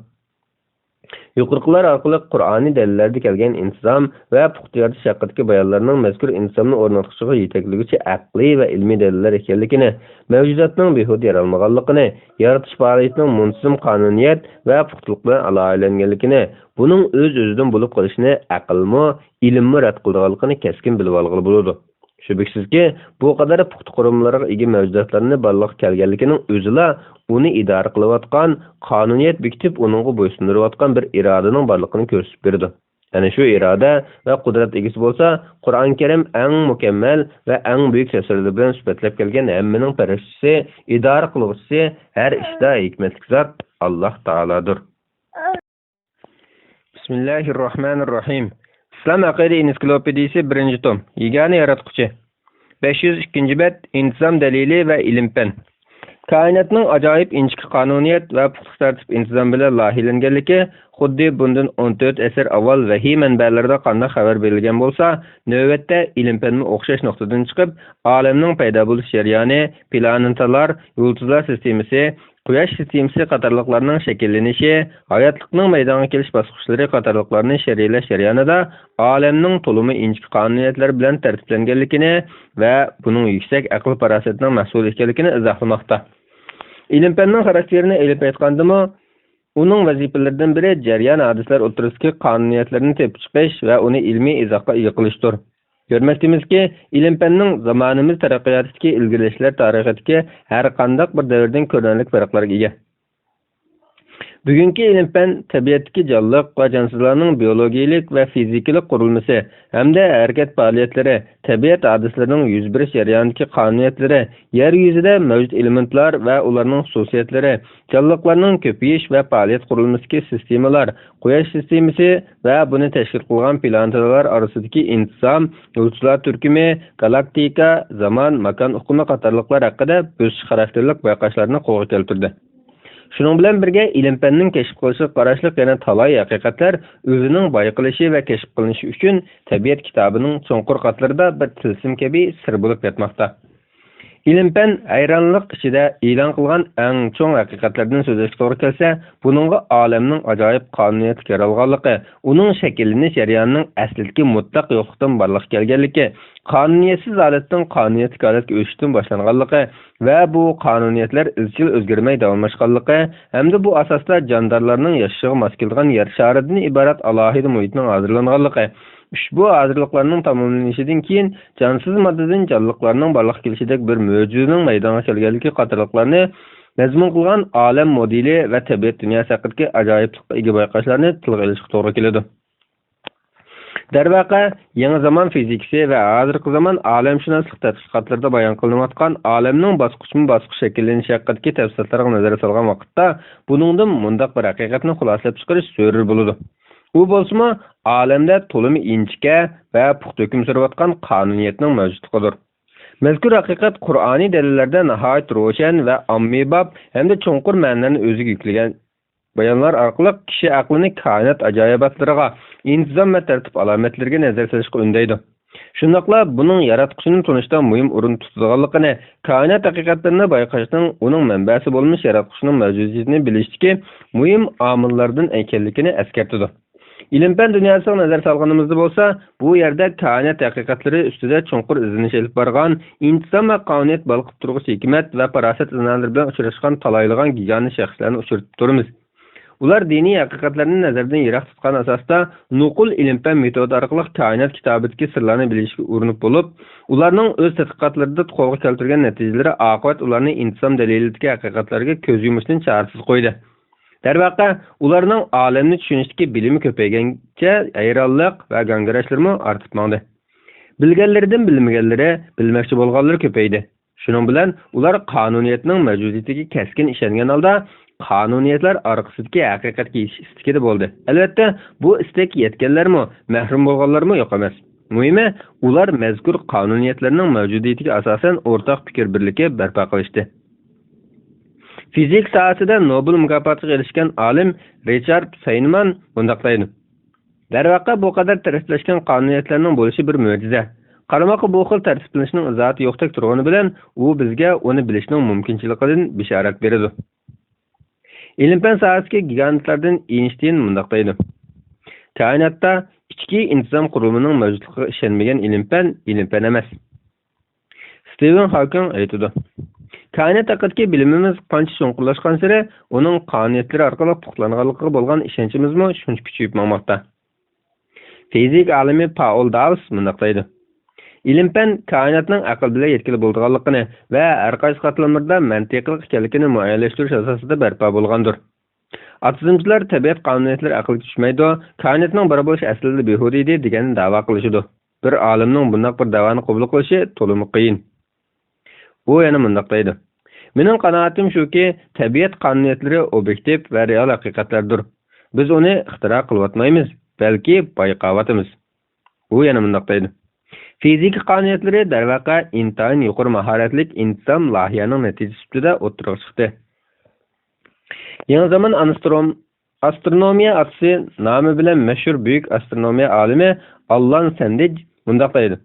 يۇقىرىقىلار ئارقىلىق قۇرئانىي دەلىللەردە كەلگەن ئىنتىزام ۋە پۇختا يارىتىش ھەققىدىكى بايانلارنىڭ مەزكۇر ئىنتىزامنى ئورناتقۇچىغا يېتەكلىگۈچى ئەقلىي ۋە ئىلمىي دەلىللەر ئىكەنلىكىنى، مەۋجۇداتنىڭ بىھۇدە يارالمىغانلىقىنى، يارىتىش پائالىيىتىنىڭ مۇنتىزىم قانۇنىيەت ۋە پۇختىلىق بىلەن ئالاھىدىلەنگەنلىكىنى، بۇنىڭ ئۆز-ئۆزىدىن بولۇپ قېلىشىنى ئەقىلمۇ، ئىلىممۇ رەت قىلىدىغانلىقىنى كەسكىن بىلىۋالغىلى بولىدۇ. شۈبھىسىزكى، بۇ قەدەر پۇختا قۇرۇلمىلارغا ئىگە مەۋجۇداتلارنى بارلىققا كەلگەنلىكىنىڭ ئۆزىلا ئۇنى ئىدارە قىلىۋاتقان، قانۇنىيەت بېكىتىپ، ئۇنىڭغا بويسۇندۇرۇۋاتقان بىر ئىرادىنىڭ بارلىقىنى كۆرسىتىپ بېرىدۇ. ئەنە شۇ ئىرادە ۋە قۇدرەت ئىگىسى بولسا، قۇرئان كەرىم ئەڭ مۇكەممەل ۋە ئەڭ بۈيۈك تەپسىرلىرى بىلەن سۈپەتلەپ كەلگەن ھەممىنىڭ پەرىشتىسى، ئىدارە قىلغۇچىسى، ھەر ئىشتا ھېكمەتلىك زات ئاللاھ تائالادۇر. بىسمىللاھىررەھمانىررەھىم. ئىسلام ئەقىدە ئېنسىكلوپېدىيىسى، بىرىنچى توم. يېگانە ياراتقۇچى. بەش يۈز ئىككىنچى بەت، ئىنتىزام دەلىلى ۋە ئىلىم-پەن. كائىناتنىڭ ئاجايىپ ئىنچىكە قانۇنىيەت ۋە پۇختا تەرتىپ-ئىنتىزام بىلەن لايىھەلەنگەنلىكى خۇددى بۇندىن ئون تۆت ئەسىر ئاۋۋال ۋەھىي مەنبەلىرىدە قانداق خەۋەر بېرىلگەن بولسا، نۆۋەتتە ئىلىم-پەنمۇ ئوخشاش نۇقتىدىن چىقىپ، ئالەمنىڭ پەيدا بولۇش جەريانى، پلانېتالار، يۇلتۇزلار سىستېمىسى، قۇياش سىستېمىسى قاتارلىقلارنىڭ شەكىللىنىشى، ھاياتلىقنىڭ مەيدانغا كېلىش باسقۇچلىرى قاتارلىقلارنى شەرھلەش جەريانىدا ئالەمنىڭ تولىمۇ ئىنچىكە قانۇنىيەتلەر بىلەن تەرتىپلەنگەنلىكىنى ۋە بۇنىڭ يۈكسەك ئەقىل-پاراسەتنىڭ مەھسۇلى ئىكەنلىكىنى ئىزاھلىماقتا. ئىلىم-پەننىڭ خاراكتېرىنى ئېلىپ ئېيتقاندىمۇ، ئۇنىڭ ۋەزىپىلىرىدىن بىرى جەريان ھادىسىلەر ئوتتۇرىسىدىكى قانۇنىيەتلەرنى تېپىپ چىقىش ۋە ئۇنى ئىلمىي ئىزاھقا ئىگە قىلىشتۇر. كۆرمەكتىمىزكى، ئىلىم-پەننىڭ زامانىمىز تەرەققىياتىدىكى ئىلگىرىلەشلەر تارىخىدىكى ھەر قانداق بىر دەۋردىن كۆرۈنەرلىك پەرقلەرگە ئىگە. بۈگۈنكى ئىلىم-پەن تەبىئەتتىكى جانلىق ۋە جانسىزلارنىڭ بىيولوگىيىلىك ۋە فىزىكىلىق قۇرۇلمىسى ھەمدە ھەرىكەت پائالىيەتلىرى، تەبىئەت ھادىسىلىرىنىڭ يۈز بېرىش جەريانىدىكى قانۇنىيەتلىرى، يەر يۈزىدە مەۋجۇت ئېلېمېنتلار ۋە ئۇلارنىڭ خۇسۇسىيەتلىرى، جانلىقلارنىڭ كۆپىيىش ۋە پائالىيەت قۇرۇلمىسىدىكى سىستېمىلار، قۇياش سىستېمىسى ۋە بۇنى تەشكىل قىلغان پلانېتالار ئارىسىدىكى ئىنتىزام، يۇلتۇزلار تۈركۈمى، گالاكتىكا، زامان، ماكان ئۇقۇمى قاتارلىقلار ھەققىدە بۆسۈش خاراكتېرلىك بايقاشلارنى قولغا كەلتۈردى. شۇنىڭ بىلەن بىرگە، ئىلىم-پەننىڭ كەشىپ قىلىشىغا قاراشلىق يەنە تالاي ھەقىقەتلەر ئۆزىنىڭ بايقىلىشى ۋە كەشىپ قىلىنىشى ئۈچۈن تەبىئەت كىتابىنىڭ چوڭقۇر قاتلىرىدا بىر تىلسىم كەبى سىر بولۇپ ياتماقتا. ئىلىم-پەن ھەيرانلىق ئىچىدە ئېلان قىلغان ئەڭ چوڭ ھەقىقەتلەردىن سۆزلەشكە توغرا كەلسە، بۇنىڭغا ئالەمنىڭ ئاجايىپ قانۇنىيەتلىك يارالغانلىقى، ئۇنىڭ شەكىللىنىش جەريانىنىڭ ئەسلىدىكى مۇتلەق يوقلۇقتىن بارلىققا كەلگەنلىكى، قانۇنىيەتسىز ھالەتتىن قانۇنىيەتلىك ھالەتكە ئۆتۈشتىن باشلانغانلىقى ۋە بۇ قانۇنىيەتلەر ئىزچىل ئۆزگەرمەي داۋاملاشقانلىقى ھەمدە بۇ ئاساستا جاندارلارنىڭ ياشىشىغا ماس كېلىدىغان يەر شارىدىن ئىبارەت ئالاھىدە مۇھىتنىڭ ھازىرلانغانلىقى، ئۇشبۇ ھازىرلىقلارنىڭ تاماملىنىشىدىن كېيىن جانسىز ماددىدىن جانلىقلارنىڭ بارلىققا كېلىشىدەك بىر مۆجىزىنىڭ مەيدانغا كەلگەنلىكى قاتارلىقلارنى مەزمۇن قىلغان ئالەم مودېلى ۋە تەبىئەت دۇنياسى ھەققىدىكى ئاجايىپلىققا ئىگە بايقاشلارنى تىلغا ئېلىشقا توغرا كېلىدۇ. دەرۋەقە، يېڭى زامان فىزىكىسى ۋە ھازىرقى زامان ئالەمشۇناسلىق تەتقىقاتلىرىدا بايان قىلىنىۋاتقان ئالەمنىڭ باسقۇچمۇ باسقۇچ شەكىللىنىشى ھەققىدىكى تەپسىلاتلارغا نەزەر سالغان ۋاقىتتا، بۇنىڭدىن مۇنداق بىر ھەقىقەتنى خۇلاسىلەپ چىقىرىش زۆرۈر بولىدۇ. ئۇ بولسىمۇ، ئالەمدە تولىمۇ ئىنچىكە ۋە پۇختا ھۆكۈم سۈرۈۋاتقان قانۇنىيەتنىڭ مەۋجۇتلۇقىدۇر. مەزكۇر ھەقىقەت قۇرئانىي دەلىللەردە ناھايىتى روشەن ۋە ئاممىباب ھەمدە چوڭقۇر مەنىلەرنى ئۆزىگە يۈكلىگەن بايانلار ئارقىلىق كىشى ئەقلىنى كائىنات ئاجايىباتلىرىغا، ئىنتىزام ۋە تەرتىپ ئالامەتلىرىگە نەزەر سېلىشقا ئۈندەيدۇ. شۇنداقلا بۇنىڭ ياراتقۇچىنى تونۇشتا مۇھىم ئورۇن تۇتىدىغانلىقىنى، كائىنات ھەقىقەتلىرىنى بايقاشنىڭ ئۇنىڭ مەنبەسى بولمىش ياراتقۇچىنىڭ مەۋجۇدىيىتىنى بىلىشتىكى مۇھىم ئامىللاردىن ئىكەنلىكىنى ئەسكەرتىدۇ. ئىلىم-پەن دۇنياسىغا نەزەر سالغىنىمىزدا بولسا، بۇ يەردە كائىنات ھەقىقەتلىرى ئۈستىدە چوڭقۇر ئىزدىنىش ئېلىپ بارغان، ئىنتىزام ۋە قانۇنىيەت بالقىپ تۇرغۇچ ھېكمەت ۋە پاراسەت ئىزنالىرى بىلەن ئۇچراشقان تالايلىغان گىگانت شەخسلەرنى ئۇچرىتىپ تۇرىمىز. ئۇلار دىنىي ھەقىقەتلەرنى نەزەردىن يىراق تۇتقان ئاساستا، نوقۇل ئىلىم-پەن مېتودى ئارقىلىق كائىنات كىتابىدىكى سىرلارنى بىلىشكە ئۇرۇنۇپ بولۇپ، ئۇلارنىڭ ئۆز تەتقىقاتلىرىدا قولغا كەلتۈرگەن نەتىجىلىرى ئاقىۋەت ئۇلارنى ئىنتىزام دەلىلىدىكى ھەقىقەتلەرگە كۆز يۇمۇشتىن چارىسىز قويدى. دەرۋەقە، ئۇلارنىڭ ئالەمنى چۈشىنىشتىكى بىلىمى كۆپەيگەنچە، ھەيرانلىق ۋە گاڭگىراشلىرىمۇ ئارتىپ ماڭدى. بىلگەنلىرىدىن بىلمىگەنلىرى، بىلمەكچى بولغانلىرى كۆپەيدى. شۇنىڭ بىلەن ئۇلار قانۇنىيەتنىڭ مەۋجۇدىيىتىگە كەسكىن ئىشەنگەن ھالدا، قانۇنىيەتلەر ئارقىسىدىكى ھەقىقەتكە يېتىش ئىستىكىدە بولدى. ئەلۋەتتە، بۇ ئىستەككە يەتكەنلەرمۇ، مەھرۇم بولغانلارمۇ يوق ئەمەس. مۇھىمى، ئۇلار مەزكۇر قانۇنىيەتلەرنىڭ مەۋجۇدىيىتىگە ئاساسەن ئورتاق پىكىر بىرلىكى بەرپا قىلىشتى. فىزىكا ساھەسىدە نوبېل مۇكاپاتىغا ئېرىشكەن ئالىم رىچارد فەينمان مۇنداق دەيدۇ: دەرۋەقە، بۇ قەدەر تەرتىپلەشكەن قانۇنىيەتلەرنىڭ بولۇشى بىر مۆجىزە. قارىماققا، بۇ خىل تەرتىپلىنىشنىڭ ئىزاھاتى يوقتەك تۇرغىنى بىلەن، ئۇ بىزگە ئۇنى بىلىشنىڭ مۇمكىنچىلىكىدىن بېشارەت بېرىدۇ. ئىلىم-پەن ساھەسىدىكى گىگانتلاردىن ئېينشتىين مۇنداق دەيدۇ: كائىناتتا ئىچكى ئىنتىزام قۇرۇلمىنىڭ مەۋجۇتلۇقىغا ئىشەنمىگەن ئىلىم-پەن، ئىلىم-پەن ئەمەس. ستىۋېن ھاۋكىڭ ئېيتىدۇ: كائىنات ھەققىدىكى بىلىمىمىز قانچە چوڭقۇرلاشقانسېرى، ئۇنىڭ قانۇنىيەتلىرى ئارقىلىق پۇختىلانغانلىقىغا بولغان ئىشەنچىمىزمۇ شۇنچە كۈچىيىپ ماڭماقتا. فىزىكا ئالىمى پائول داۋس مۇنداق دەيدۇ: ئىلىم-پەن كائىناتنىڭ ئەقىل بىلەن يەتكىلى بولىدىغانلىقىنى ۋە ھەر قايسى قاتلاملىرىدا مەنتىقلىق ئىكەنلىكىنى مۇئەييەنلەشتۈرۈش ئاساسىدا بەرپا بولغاندۇر. ئاتىزمچىلار تەبىئەت قانۇنىيەتلىرى ئەقىلگە چۈشمەيدۇ، كائىناتنىڭ بار بولۇشى ئەسلىدە بىھۇدە ئىدى دېگەننى دەۋا قىلىشىدۇ. بىر ئالىمنىڭ بۇنداق بىر دەۋانى قوبۇل قىلىشى تولىمۇ قىيىن. ئۇ يەنە مۇنداق دەيدۇ: مېنىڭ قانائىتىم شۇكى، تەبىئەت قانۇنىيەتلىرى ئوبيېكتىپ ۋە رېئال ھەقىقەتلەردۇر. بىز ئۇنى ئىختىرا قىلىۋاتمايمىز، بەلكى بايقاۋاتىمىز. ئۇ يەنە مۇنداق دەيدۇ: فىزىكا قانۇنىيەتلىرى، دەرۋەقە، ئىنتايىن يۇقىرى ماھارەتلىك ئىنتىزام لايىھەنىڭ نەتىجىسى سۈپىتىدە ئوتتۇرىغا چىقتى. يېڭى زامان ئانستروم-، ئاسترونومىيە ئاتىسى نامى بىلەن مەشھۇر بۈيۈك ئاسترونومىيە ئالىمى ئاللان سەندىج مۇنداق دەيدۇ: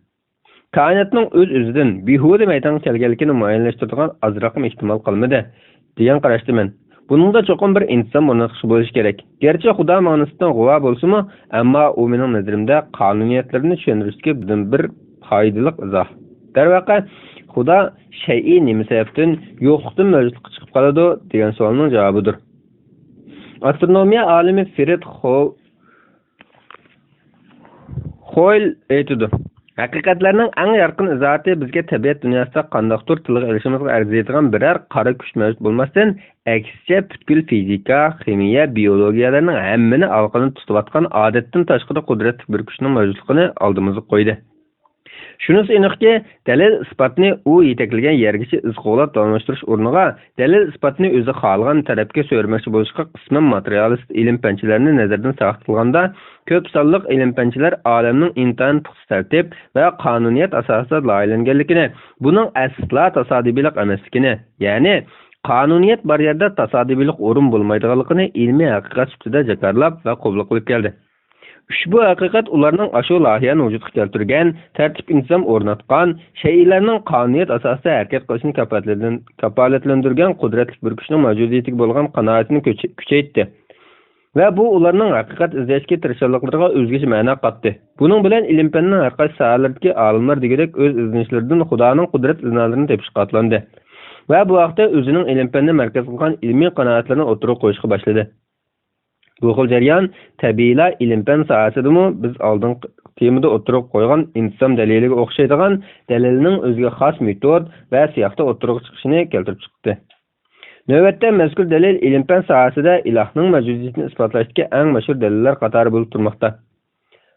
كائىناتنىڭ ئۆز-ئۆزىدىن بىھۇدە مەيدانغا كەلگەنلىكىنى مۇئەييەنلەشتۈرىدىغان ئازراقمۇ ئېھتىمال قالمىدى، دېگەن قاراشتىمەن. بۇنىڭدا چوقۇم بىر ئىنتىزام ئورناتقۇچى بولۇشى كېرەك. گەرچە خۇدا ماڭا نىسبەتەن غۇۋا بولسىمۇ، ئەمما ئۇ مېنىڭ نەزىرىمدە قانۇنىيەتلىرىنى چۈشەندۈرۈشتىكى بىردىنبىر پايدىلىق ئىزاھ. دەرۋەقە، خۇدا شەيئى نېمە سەۋەبتىن يوقلۇقتىن مەۋجۇتلۇققا چىقىپ قالىدۇ، دېگەن سوئالنىڭ جاۋابىدۇر. ئاسترونومىيە ئالىمى فرېد خو-، خويل ئېيتىدۇ: ھەقىقەتلەرنىڭ ئەڭ يارقىن ئىزاھاتى بىزگە تەبىئەت دۇنياسىدا قانداقتۇر تىلغا ئېلىشىمىزغا ئەرزىيدىغان بىرەر قارا كۈچ مەۋجۇت بولماستىن، ئەكسىچە پۈتكۈل فىزىكا، خىمىيە، بىئولوگىيەلەرنىڭ ھەممىنى ئالىقىنىدە تۇتۇۋاتقان ئادەتتىن تاشقىرى قۇدرەتلىك بىر كۈچنىڭ مەۋجۇتلۇقىنى ئالدىمىزغا قويدى. شۇنىسى ئېنىقكى، دەلىل-ئىسپاتنى ئۇ يېتەكلىگەن يەرگىچە ئىز قوغلاپ داۋاملاشتۇرۇش ئورنىغا، دەلىل-ئىسپاتنى ئۆزى خالىغان تەرەپكە سۆرىمەكچى بولۇشقا قىسمەن ماتېرىيالىست ئىلىم-پەنچىلەرنى نەزەردىن ساقىت قىلغاندا، كۆپ سانلىق ئىلىم-پەنچىلەر ئالەمنىڭ ئىنتايىن پۇختا تەرتىپ ۋە قانۇنىيەت ئاساسىدا لايىھەلەنگەنلىكىنى، بۇنىڭ ئەسلا تاسادىپىيلىق ئەمەسلىكىنى، يەنى قانۇنىيەت بار يەردە تاسادىپىيلىق ئورۇن بولمايدىغانلىقىنى ئىلمىي ھەقىقەت سۈپىتىدە جاكارلاپ ۋە قوبۇل قىلىپ كەلدى. ئۇشبۇ ھەقىقەت ئۇلارنىڭ ئاشۇ لايىھەنى ۋۇجۇدقا كەلتۈرگەن، تەرتىپ-ئىنتىزام ئورناتقان، شەيئىلەرنىڭ قانۇنىيەت ئاساسىدا ھەرىكەت قىلىشىنى كاپالەتلەن-، كاپالەتلەندۈرگەن قۇدرەتلىك بىر كۈچنىڭ مەۋجۇدىيىتىگە بولغان قانائىتىنى كۈچ-، كۈچەيتتى ۋە بۇ ئۇلارنىڭ ھەقىقەت ئىزدەشكە تىرىشچانلىقلىرىغا ئۆزگىچە مەنە قاتتى. بۇنىڭ بىلەن ئىلىم-پەننىڭ ھەرقايسى ساھەلىرىدىكى ئالىملار دېگۈدەك ئۆز ئىزدىنىشلىرىدىن خۇدانىڭ قۇدرەت ئىزنالىرىنى تېپىشقا ئاتلاندى ۋە بۇ ھەقتە ئۆزىنىڭ ئىلىم-پەننى مەركەز قىلغان ئىلمىي قانائەتلىرىنى ئوتتۇرىغا قويۇشقا باشلىدى. بۇ خىل جەريان تەبىئىيلا ئىلىم-پەن ساھەسىدىمۇ بىز ئالدىنقى تېمىدا ئوتتۇرىغا قويغان ئىنتىزام دەلىلىگە ئوخشايدىغان دەلىلنىڭ ئۆزىگە خاس مېتود ۋە سىياقتا ئوتتۇرىغا چىقىشىنى كەلتۈرۈپ چىقتى. نۆۋەتتە مەزكۇر دەلىل ئىلىم-پەن ساھەسىدە ئىلاھنىڭ مەۋجۇدىيىتىنى ئىسپاتلاشتىكى ئەڭ مەشھۇر دەلىللەر قاتارى بولۇپ تۇرماقتا.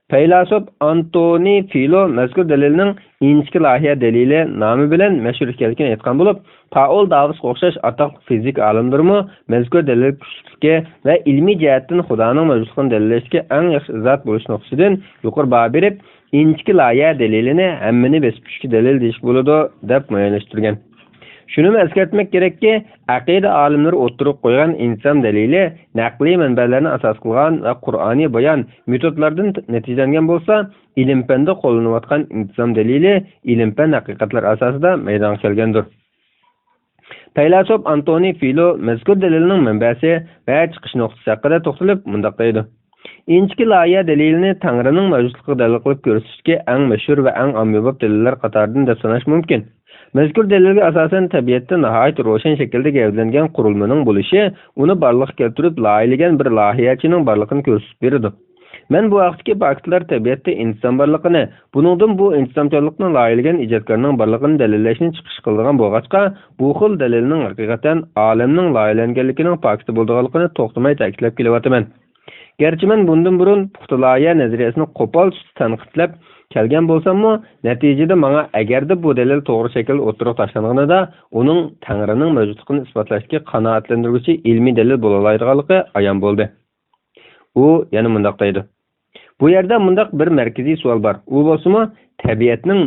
پەيلاسوپ ئانتونى فىلو مەزكۇر دەلىلنىڭ ئىنچىكە لايىھە دەلىلى نامى بىلەن مەشھۇر ئىكەنلىكىنى ئېيتقان بولۇپ، پائول داۋىسقا ئوخشاش ئاتاقلىق فىزىكا ئالىملىرىمۇ مەزكۇر دەلىل كۈچلۈكلۈكى ۋە ئىلمىي جەھەتتىن خۇدانىڭ مەۋجۇتلۇقىنى دەلىللەشتىكى ئەڭ ياخشى ئىزاھات بولۇش نۇقتىسىدىن يۇقىرى باھا بېرىپ، ئىنچىكە لايىھە دەلىلىنى ھەممىنى بېسىپ چۈشكە دەلىل دېيىشكە بولىدۇ، دەپ مۇئەييەنلەشتۈرگەن. شۇنىمۇ ئەسكەرتمەك كېرەككى، ئەقىدە ئالىملىرى ئوتتۇرىغا قويغان ئىنتىزام دەلىلى نەقلىي مەنبەلەرنى ئاساس قىلغان ۋە قۇرئانىي بايان مېتودلاردىن نەتىجىلەنگەن بولسا، ئىلىم-پەندە قوللىنىۋاتقان ئىنتىزام دەلىلى ئىلىم-پەن ھەقىقەتلەر ئاساسىدا مەيدانغا كەلگەندۇر. پەيلاسوپ ئانتونى فىلو مەزكۇر دەلىلنىڭ مەنبەسى ۋە چىقىش نۇقتىسى ھەققىدە توختىلىپ مۇنداق دەيدۇ: ئىنچىكە لايىھە دەلىلىنى تەڭرىنىڭ مەۋجۇتلۇقىغا دەلىل قىلىپ كۆرسىتىشتىكى ئەڭ مەشھۇر ۋە ئەڭ ئاممىباب دەلىللەر قاتارىدىن دەپ ساناش مۇمكىن. مەزكۇر دەلىلگە ئاساسەن، تەبىئەتتە ناھايىتى روشەن شەكىلدە گەۋدىلەنگەن قۇرۇلمىنىڭ بولۇشى ئۇنى بارلىققا كەلتۈرۈپ، لايىھىلىگەن بىر لايىھەچىنىڭ بارلىقىنى كۆرسىتىپ بېرىدۇ. مەن بۇ ھەقتىكى پاكىتلار تەبىئەتتە ئىنتىزام بارلىقىنى، بۇنىڭدىن بۇ ئىنتىزامچانلىقنى لايىھىلىگەن ئىجادكارنىڭ بارلىقىنى دەلىللەشنى چىقىش قىلىدىغان بولغاچقا، بۇ خىل دەلىلنىڭ ھەقىقەتەن ئالەمنىڭ لايىھىلەنگەنلىكىنىڭ پاكىتى بولىدىغانلىقىنى توختىماي تەكىتلەپ كېلىۋاتىمەن. گەرچە مەن بۇندىن بۇرۇن پۇختا لايىھە نەزەرىيەسىنى قوپال تۈستە تەنقىدلەپ كەلگەن بولساممۇ، نەتىجىدە ماڭا ئەگەردە بۇ دەلىل توغرا شەكىلدە ئوتتۇرىغا تاشلانغىنىدا، ئۇنىڭ تەڭرىنىڭ مەۋجۇتلۇقىنى ئىسپاتلاشتىكى قانائەتلەندۈرگۈچى ئىلمىي دەلىل بولالايدىغانلىقى ئايان بولدى. ئۇ يەنە مۇنداق دەيدۇ: بۇ يەردە مۇنداق بىر مەركىزىي سوئال بار. ئۇ بولسىمۇ، تەبىئەتنىڭ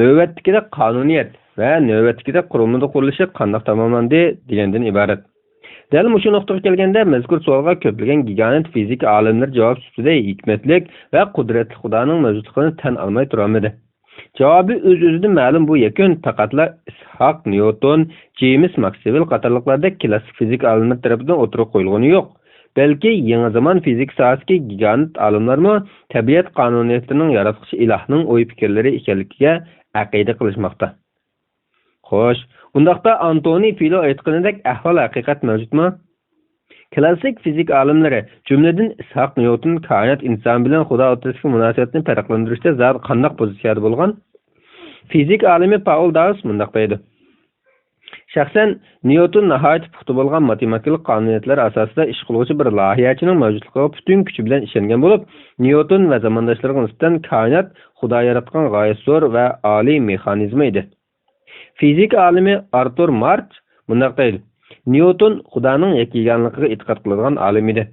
نۆۋەتتىكىدەك قانۇنىيەت ۋە نۆۋەتتىكىدەك قۇرۇلمىدا قۇرۇلۇشى قانداق تاماملاندى دېگەندىن ئىبارەت. دەل مۇشۇ نۇقتىغا كەلگەندە، مەزكۇر سوئالغا كۆپلىگەن گىگانت فىزىكا ئالىملىرى جاۋاب سۈپىتىدە ھېكمەتلىك ۋە قۇدرەتلىك خۇدانىڭ مەۋجۇتلۇقىنى تەن ئالماي تۇرالمىدى. جاۋابى ئۆز-ئۆزىدىن مەلۇم بۇ يەكۈن پەقەتلا ئىسھاق نيۇتون، جېيمس ماكسۋېل قاتارلىقلاردەك كىلاسسىك فىزىكا ئالىملىرى تەرىپىدىن ئوتتۇرىغا قويۇلغىنى يوق. بەلكى يېڭى زامان فىزىكا ساھەسىدىكى گىگانت ئالىملارمۇ تەبىئەت قانۇنىيىتىنىڭ ياراتقۇچى ئىلاھنىڭ ئوي-پىكىرلىرى ئىكەنلىكىگە ئەقىدە قىلىشماقتا. خوش، ئۇنداقتا ئانتونى فىلو ئېيتقىنىدەك ئەھۋال ھەقىقەت مەۋجۇتمۇ؟ كىلاسسىك فىزىكا ئالىملىرى، جۈملىدىن ئىسھاق نيۇتون كائىنات ئىنتىزامى بىلەن خۇدا ئوتتۇرىسىدىكى مۇناسىۋەتنى پەرقلەندۈرۈشتە زادى قانداق پوزىتسىيەدە بولغان؟ فىزىكا ئالىمى پائول داۋس مۇنداق دەيدۇ: شەخسەن، نيۇتون ناھايىتى پۇختا بولغان ماتېماتىكىلىق قانۇنىيەتلەر ئاساسىدا ئىش قىلغۇچى بىر لايىھەچىنىڭ مەۋجۇتلۇقىغا پۈتۈن كۈچى بىلەن ئىشەنگەن بولۇپ، نيۇتون ۋە زامانداشلىرىغا نىسبەتەن كائىنات خۇدا ياراتقان غايەت زور ۋە ئالىي مېخانىزما ئىدى. فىزىكا ئالىمى ئارتۇر مارچ مۇنداق دەيدۇ: نيۇتون خۇدانىڭ يەككە-يېگانىلىقىغا ئېتىقاد قىلىدىغان ئالىم ئىدى.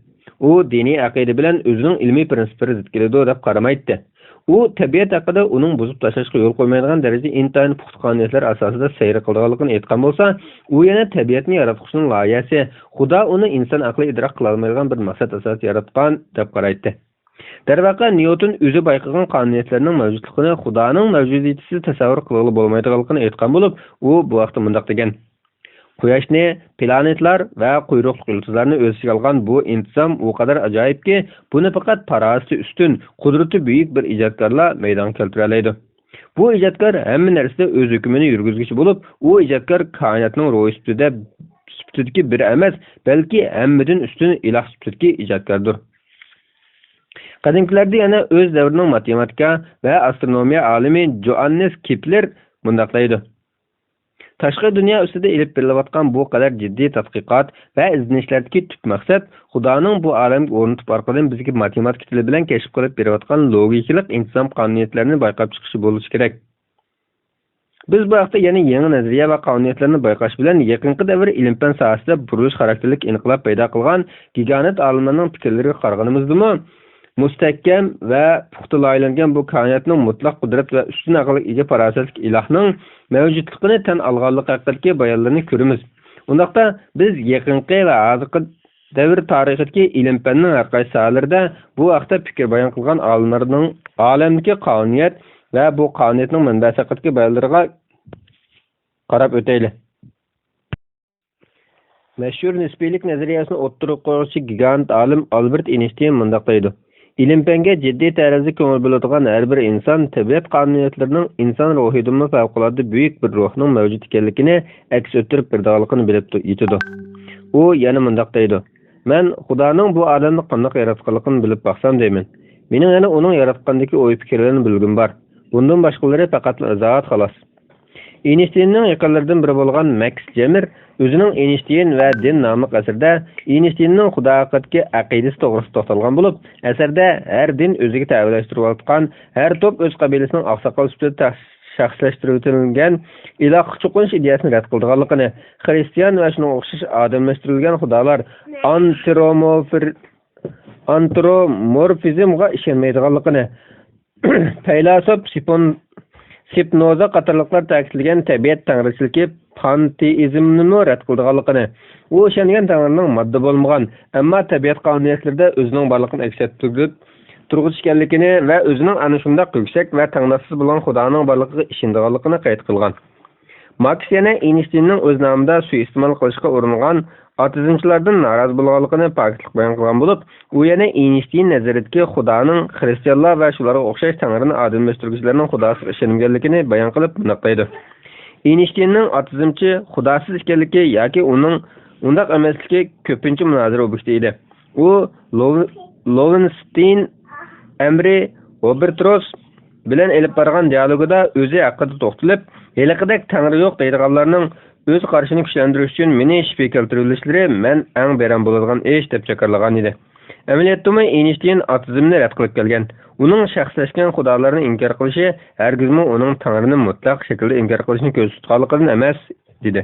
ئۇ دىنىي ئەقىدە بىلەن ئۆزىنىڭ ئىلمىي پىرىنسىپلىرى زىت كېلىدۇ دەپ قارىمايتتى. ئۇ تەبىئەت ھەققىدە ئۇنىڭ بۇزۇپ تاشلاشقا يول قويمايدىغان دەرىجىدە ئىنتايىن پۇختا قانۇنىيەتلەر ئاساسىدا سەير قىلىدىغانلىقىنى ئېيتقان بولسا، ئۇ يەنە تەبىئەتنى ياراتقۇچىنىڭ لايىھەسى، خۇدا ئۇنى ئىنسان ئەقلى ئىدراك قىلالمايدىغان بىر مەقسەت ئاساسىدا ياراتقان، دەپ قارايتتى. دەرۋەقە، نيۇتون ئۆزى بايقىغان قانۇنىيەتلەرنىڭ مەۋجۇتلۇقىنى خۇدانىڭ مەۋجۇدىيىتىسىز تەسەۋۋۇر قىلغىلى بولمايدىغانلىقىنى ئېيتقان بولۇپ، ئۇ بۇ ھەقتە مۇنداق دېگەن: قۇياشنى، پلانېتلار ۋە قۇيرۇقلۇق يۇلتۇزلارنى ئۆز ئىچىگە ئالغان بۇ ئىنتىزام ئۇ قەدەر ئاجايىپكى، بۇنى پەقەت پاراسىتى ئۈستۈن، قۇدرىتى بۈيۈك بىر ئىجادكارلا مەيدانغا كەلتۈرەلەيدۇ. بۇ ئىجادكار ھەممە نەرسىدە ئۆز ھۆكمىنى يۈرگۈزگۈچى بولۇپ، ئۇ ئىجادكار كائىناتنىڭ روھى سۈپىتىدە، سۈپىتىدىكى بىر ئەمەس، بەلكى ھەممىدىن ئۈستۈن ئىلاھ سۈپىتىدىكى ئىجادكاردۇر. قەدىمكىلەردە يەنە ئۆز دەۋرىنىڭ ماتېماتىكا ۋە ئاسترونومىيە ئالىمى جوئاننېس كېپلېر مۇنداق دەيدۇ: تاشقى دۇنيا ئۈستىدە ئېلىپ بېرىلىۋاتقان بۇ قەدەر جىددىي تەتقىقات ۋە ئىزدىنىشلەردىكى تۈپ مەقسەت خۇدانىڭ بۇ ئالەمگە ئورنىتىپ ئارقىدىن بىزگە ماتېماتىكا تىلى بىلەن كەشىپ قىلىپ بېرىۋاتقان لوگىكىلىق ئىنتىزام قانۇنىيەتلەرنى بايقاپ چىقىشى بولۇشى كېرەك. بىز بۇ ھەقتە يەنە يېڭى نەزەرىيە ۋە قانۇنىيەتلەرنى بايقاش بىلەن يېقىنقى دەۋر ئىلىم-پەن ساھەسىدە بۇرۇلۇش خاراكتېرلىك ئىنقىلاب پەيدا قىلغان گىگانت ئالىملارنىڭ پىكىرلىرىگە قارىغىنىمىزدىمۇ، مۇستەھكەم ۋە پۇختا لايىھەلەنگەن بۇ كائىناتنىڭ مۇتلەق قۇدرەت ۋە ئۈستۈن ئەقىلگە ئىگە پاراسەتلىك ئىلاھنىڭ مەۋجۇتلۇقىنى تەن ئالغانلىقى ھەققىدىكى بايانلىرىنى كۆرىمىز. ئۇنداقتا، بىز يېقىنقى ۋە ھازىرقى دەۋر تارىخىدىكى ئىلىم-پەننىڭ ھەر قايسى ساھەلىرىدە بۇ ھەقتە پىكىر بايان قىلغان ئالىملارنىڭ ئالەمدىكى قانۇنىيەت ۋە بۇ قانۇنىيەتنىڭ مەنبەسى ھەققىدىكى بايانلىرىغا قاراپ ئۆتەيلى. مەشھۇر نىسپىيلىك نەزەرىيەسىنى ئوتتۇرىغا قويغۇچى گىگانت ئالىم ئالبېرت ئېينىشتىين مۇنداق دەيدۇ: ئىلىم-پەنگە جىددىي تەرەزدە كۆڭۈل بۆلىدىغان ھەر بىر ئىنسان تەبىئەت قانۇنىيەتلىرىنىڭ ئىنسان روھىدىنمۇ پەۋقۇلئاددە بۈيۈك بىر روھنىڭ مەۋجۇت ئىكەنلىكىنى ئەكس ئەتتۈرۈپ بېرىدىغانلىقىنى بىلىپ يېتىدۇ. ئۇ يەنە مۇنداق دەيدۇ: مەن خۇدانىڭ بۇ ئالەمنى قانداق ياراتقانلىقىنى بىلىپ باقسام دەيمەن. مېنىڭ يەنە ئۇنىڭ ياراتقاندىكى ئوي-پىكىرلىرىنى بىلگۈم بار. بۇندىن باشقىلىرى پەقەتلا ئىزاھات، خالاس. ئېينىشتىيننىڭ يېقىنلىرىدىن بىرى بولغان مەكس جېمېر ئۆزىنىڭ ئېينىشتىين ۋە دىن ناملىق ئەسىرىدە ئېينىشتىيننىڭ خۇدا ھەققىدىكى ئەقىدىسى توغرىسىدا توختالغان بولۇپ، ئەسەردە ھەر دىن ئۆزىگە تەۋەلەشتۈرۈۋاتقان، ھەر توپ ئۆز قەبىلىسىنىڭ ئاقساقال سۈپىتىدە تەش-، شەخسلەشتۈرۈۋېتىلگەن ئىلاھقا چوقۇنۇش ئىدىيەسىنى رەت قىلىدىغانلىقىنى، خىرىستىيان ۋە شۇنىڭغا ئوخشاش ئادەملەشتۈرۈلگەن خۇدالار ئانترومورفىر-، ئانترومورفىزمغا ئىشەنمەيدىغانلىقىنى، پەيلاسوپ سپىن-، سپىنوزا قاتارلىقلار تەكىتلىگەن تەبىئەت تەڭرىچىلىكى پانتېئىزمنىمۇ رەت قىلىدىغانلىقىنى، ئۇ ئىشەنگەن تەڭرىنىڭ ماددا بولمىغان، ئەمما تەبىئەت قانۇنىيەتلىرىدە ئۆزىنىڭ بارلىقىنى ئەكس ئەتتۈرۈپ تۇرغۇچى ئىكەنلىكىنى ۋە ئۆزىنىڭ ئەنە شۇنداق يۈكسەك ۋە تەڭداشسىز بولغان خۇدانىڭ بارلىقىغا ئىشىنىدىغانلىقىنى قەيت قىلغان. ماركس يەنە ئېينىشتىيننىڭ ئۆز نامىدا سۇيىئىستېمال قىلىشقا ئۇرۇنغان ئاتېئىزمچىلاردىن نارازى بولغانلىقىنى پاكىتلىق بايان قىلغان بولۇپ، ئۇ يەنە ئېينشتىين نەزىرىدىكى خۇدانىڭ خرىستىيانلار ۋە شۇلارغا ئوخشاش تەڭرىنى ئادەملەشتۈرگۈچىلەرنىڭ خۇداسىغا ئىشەنمىگەنلىكىنى بايان قىلىپ مۇنداق دەيدۇ: ئېينشتىيننىڭ ئاتېئىزمچى، خۇداسىز ئىكەنلىكى ياكى ئۇنىڭ ئۇنداق ئەمەسلىكى كۆپىنچە مۇنازىرە ئوبيېكتى ئىدى. ئۇ لوۋ-، لوۋېنستېين، ئەمرى، ھوبېرتروس بىلەن ئېلىپ بارغان دىئالوگىدا ئۆزى ھەققىدە توختىلىپ، ھېلىقىدەك تەڭرى يوق دەيدىغانلارنىڭ ئۆز قارىشىنى كۈچلەندۈرۈش ئۈچۈن مېنى شىپى كەلتۈرۈۋېلىشلىرى مەن ئەڭ بىئارام بولىدىغان ئىش دەپ جاكارلىغان ئىدى. ئەمەلىيەتتىمۇ ئېينشتىين ئاتېئىزمنى رەت قىلىپ كەلگەن. ئۇنىڭ شەخسلەشكەن خۇدالارنى ئىنكار قىلىشى ھەرگىزمۇ ئۇنىڭ تەڭرىنى مۇتلەق شەكىلدە ئىنكار قىلىشنى كۆزدە تۇتقانلىقىدىن ئەمەس، دېدى.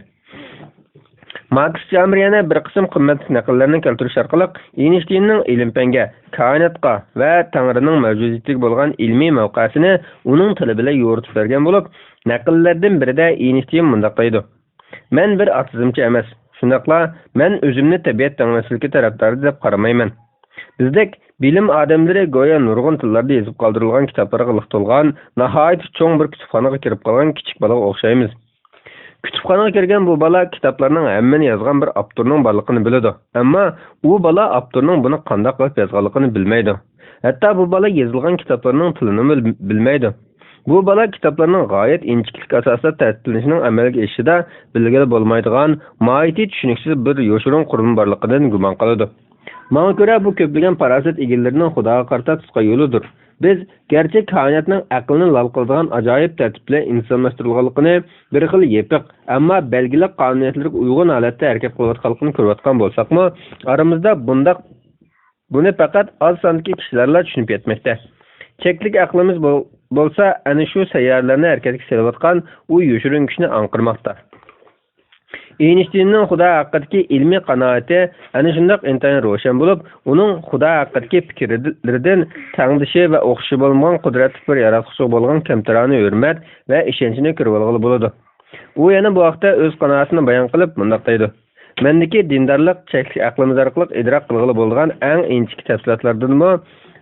ماركس جامىر يەنە بىر قىسىم قىممەتلىك نەقىللەرنى كەلتۈرۈش ئارقىلىق ئېينشتىيننىڭ ئىلىم-پەنگە، كائىناتقا ۋە تەڭرىنىڭ مەۋجۇدىيىتىگە بولغان ئىلمىي مەۋقەسىنى ئۇنىڭ تىلى بىلەن يورۇتۇپ بەرگەن بولۇپ، نەقىللەردىن بىرىدە ئېينشتىين مۇنداق دەيدۇ: مەن بىر ئاتېئىزمچى ئەمەس، شۇنداقلا مەن ئۆزۈمنى تەبىئەت تەڭلىمەسلىكى تەرەپدارى دەپ قارىمايمەن. بىزدەك بىلىم ئادەملىرى گويا نۇرغۇن تىللاردا يېزىپ قالدۇرۇلغان كىتابلارغا لىق تولغان ناھايىتى چوڭ بىر كۇتۇپخانىغا كىرىپ قالغان كىچىك بالىغا ئوخشايمىز. كۇتۇپخانىغا كىرگەن بۇ بالا كىتابلارنىڭ ھەممىنى يازغان بىر ئاپتورنىڭ بارلىقىنى بىلىدۇ، ئەمما ئۇ بالا ئاپتورنىڭ بۇنى قانداق قىلىپ يازغانلىقىنى بىلمەيدۇ. ھەتتا بۇ بالا يېزىلغان كىتابلارنىڭ تىلىنىمۇ بىل-، بىلمەيدۇ. بۇ بالا كىتابلارنىڭ غايەت ئىنچىكىلىك ئاساسىدا تەرتىپلىنىشىنىڭ ئەمەلگە ئېشىشىدا بىلگىلى بولمايدىغان، ماھىيىتى چۈشىنىكسىز بىر يوشۇرۇن قۇرۇلما بارلىقىدىن گۇمان قىلىدۇ. ماڭا كۆرە، بۇ كۆپلىگەن پاراسەت ئىگىلىرىنىڭ خۇداغا قارىتا تۇتقان يولىدۇر. بىز گەرچە كائىناتنىڭ ئەقىلنى لال قىلىدىغان ئاجايىپ تەرتىپ بىلەن ئىنتىزاملاشتۇرۇلغانلىقىنى، بىر خىل يېپىق، ئەمما بەلگىلىك قانۇنىيەتلىرىگە ئۇيغۇن ھالەتتە ھەرىكەت قىلىۋاتقانلىقىنى كۆرۈۋاتقان بولساقمۇ، ئارىمىزدا بۇنداق، بۇنى پەقەت ئاز ساندىكى كىشىلەرلا چۈشىنىپ يەتمەكتە. چەكلىك ئەقلىمىز بول-، بولسا ئەنە شۇ سەييارىلەرنى ھەرىكەتكە سېلىۋاتقان ئۇ يوشۇرۇن كۈچنى ئاڭقىرماقتا. ئېينشتىيننىڭ خۇدا ھەققىدىكى ئىلمىي قانائىتى ئەنە شۇنداق ئىنتايىن روشەن بولۇپ، ئۇنىڭ خۇدا ھەققىدىكى پىكىرلىرىدىن تەڭدىشى ۋە ئوخشىشى بولمىغان قۇدرەتلىك بىر ياراتقۇچىغا بولغان كەمتەرانە ھۆرمەت ۋە ئىشەنچنى كۆرۈۋالغىلى بولىدۇ. ئۇ يەنە بۇ ھەقتە ئۆز قانائىتىنى بايان قىلىپ مۇنداق دەيدۇ: مەندىكى دىندارلىق چەكلىك ئەقلىمىز ئارقىلىق ئىدراك قىلغىلى بولىدىغان ئەڭ ئىنچىكە تەپسىلاتلاردىنمۇ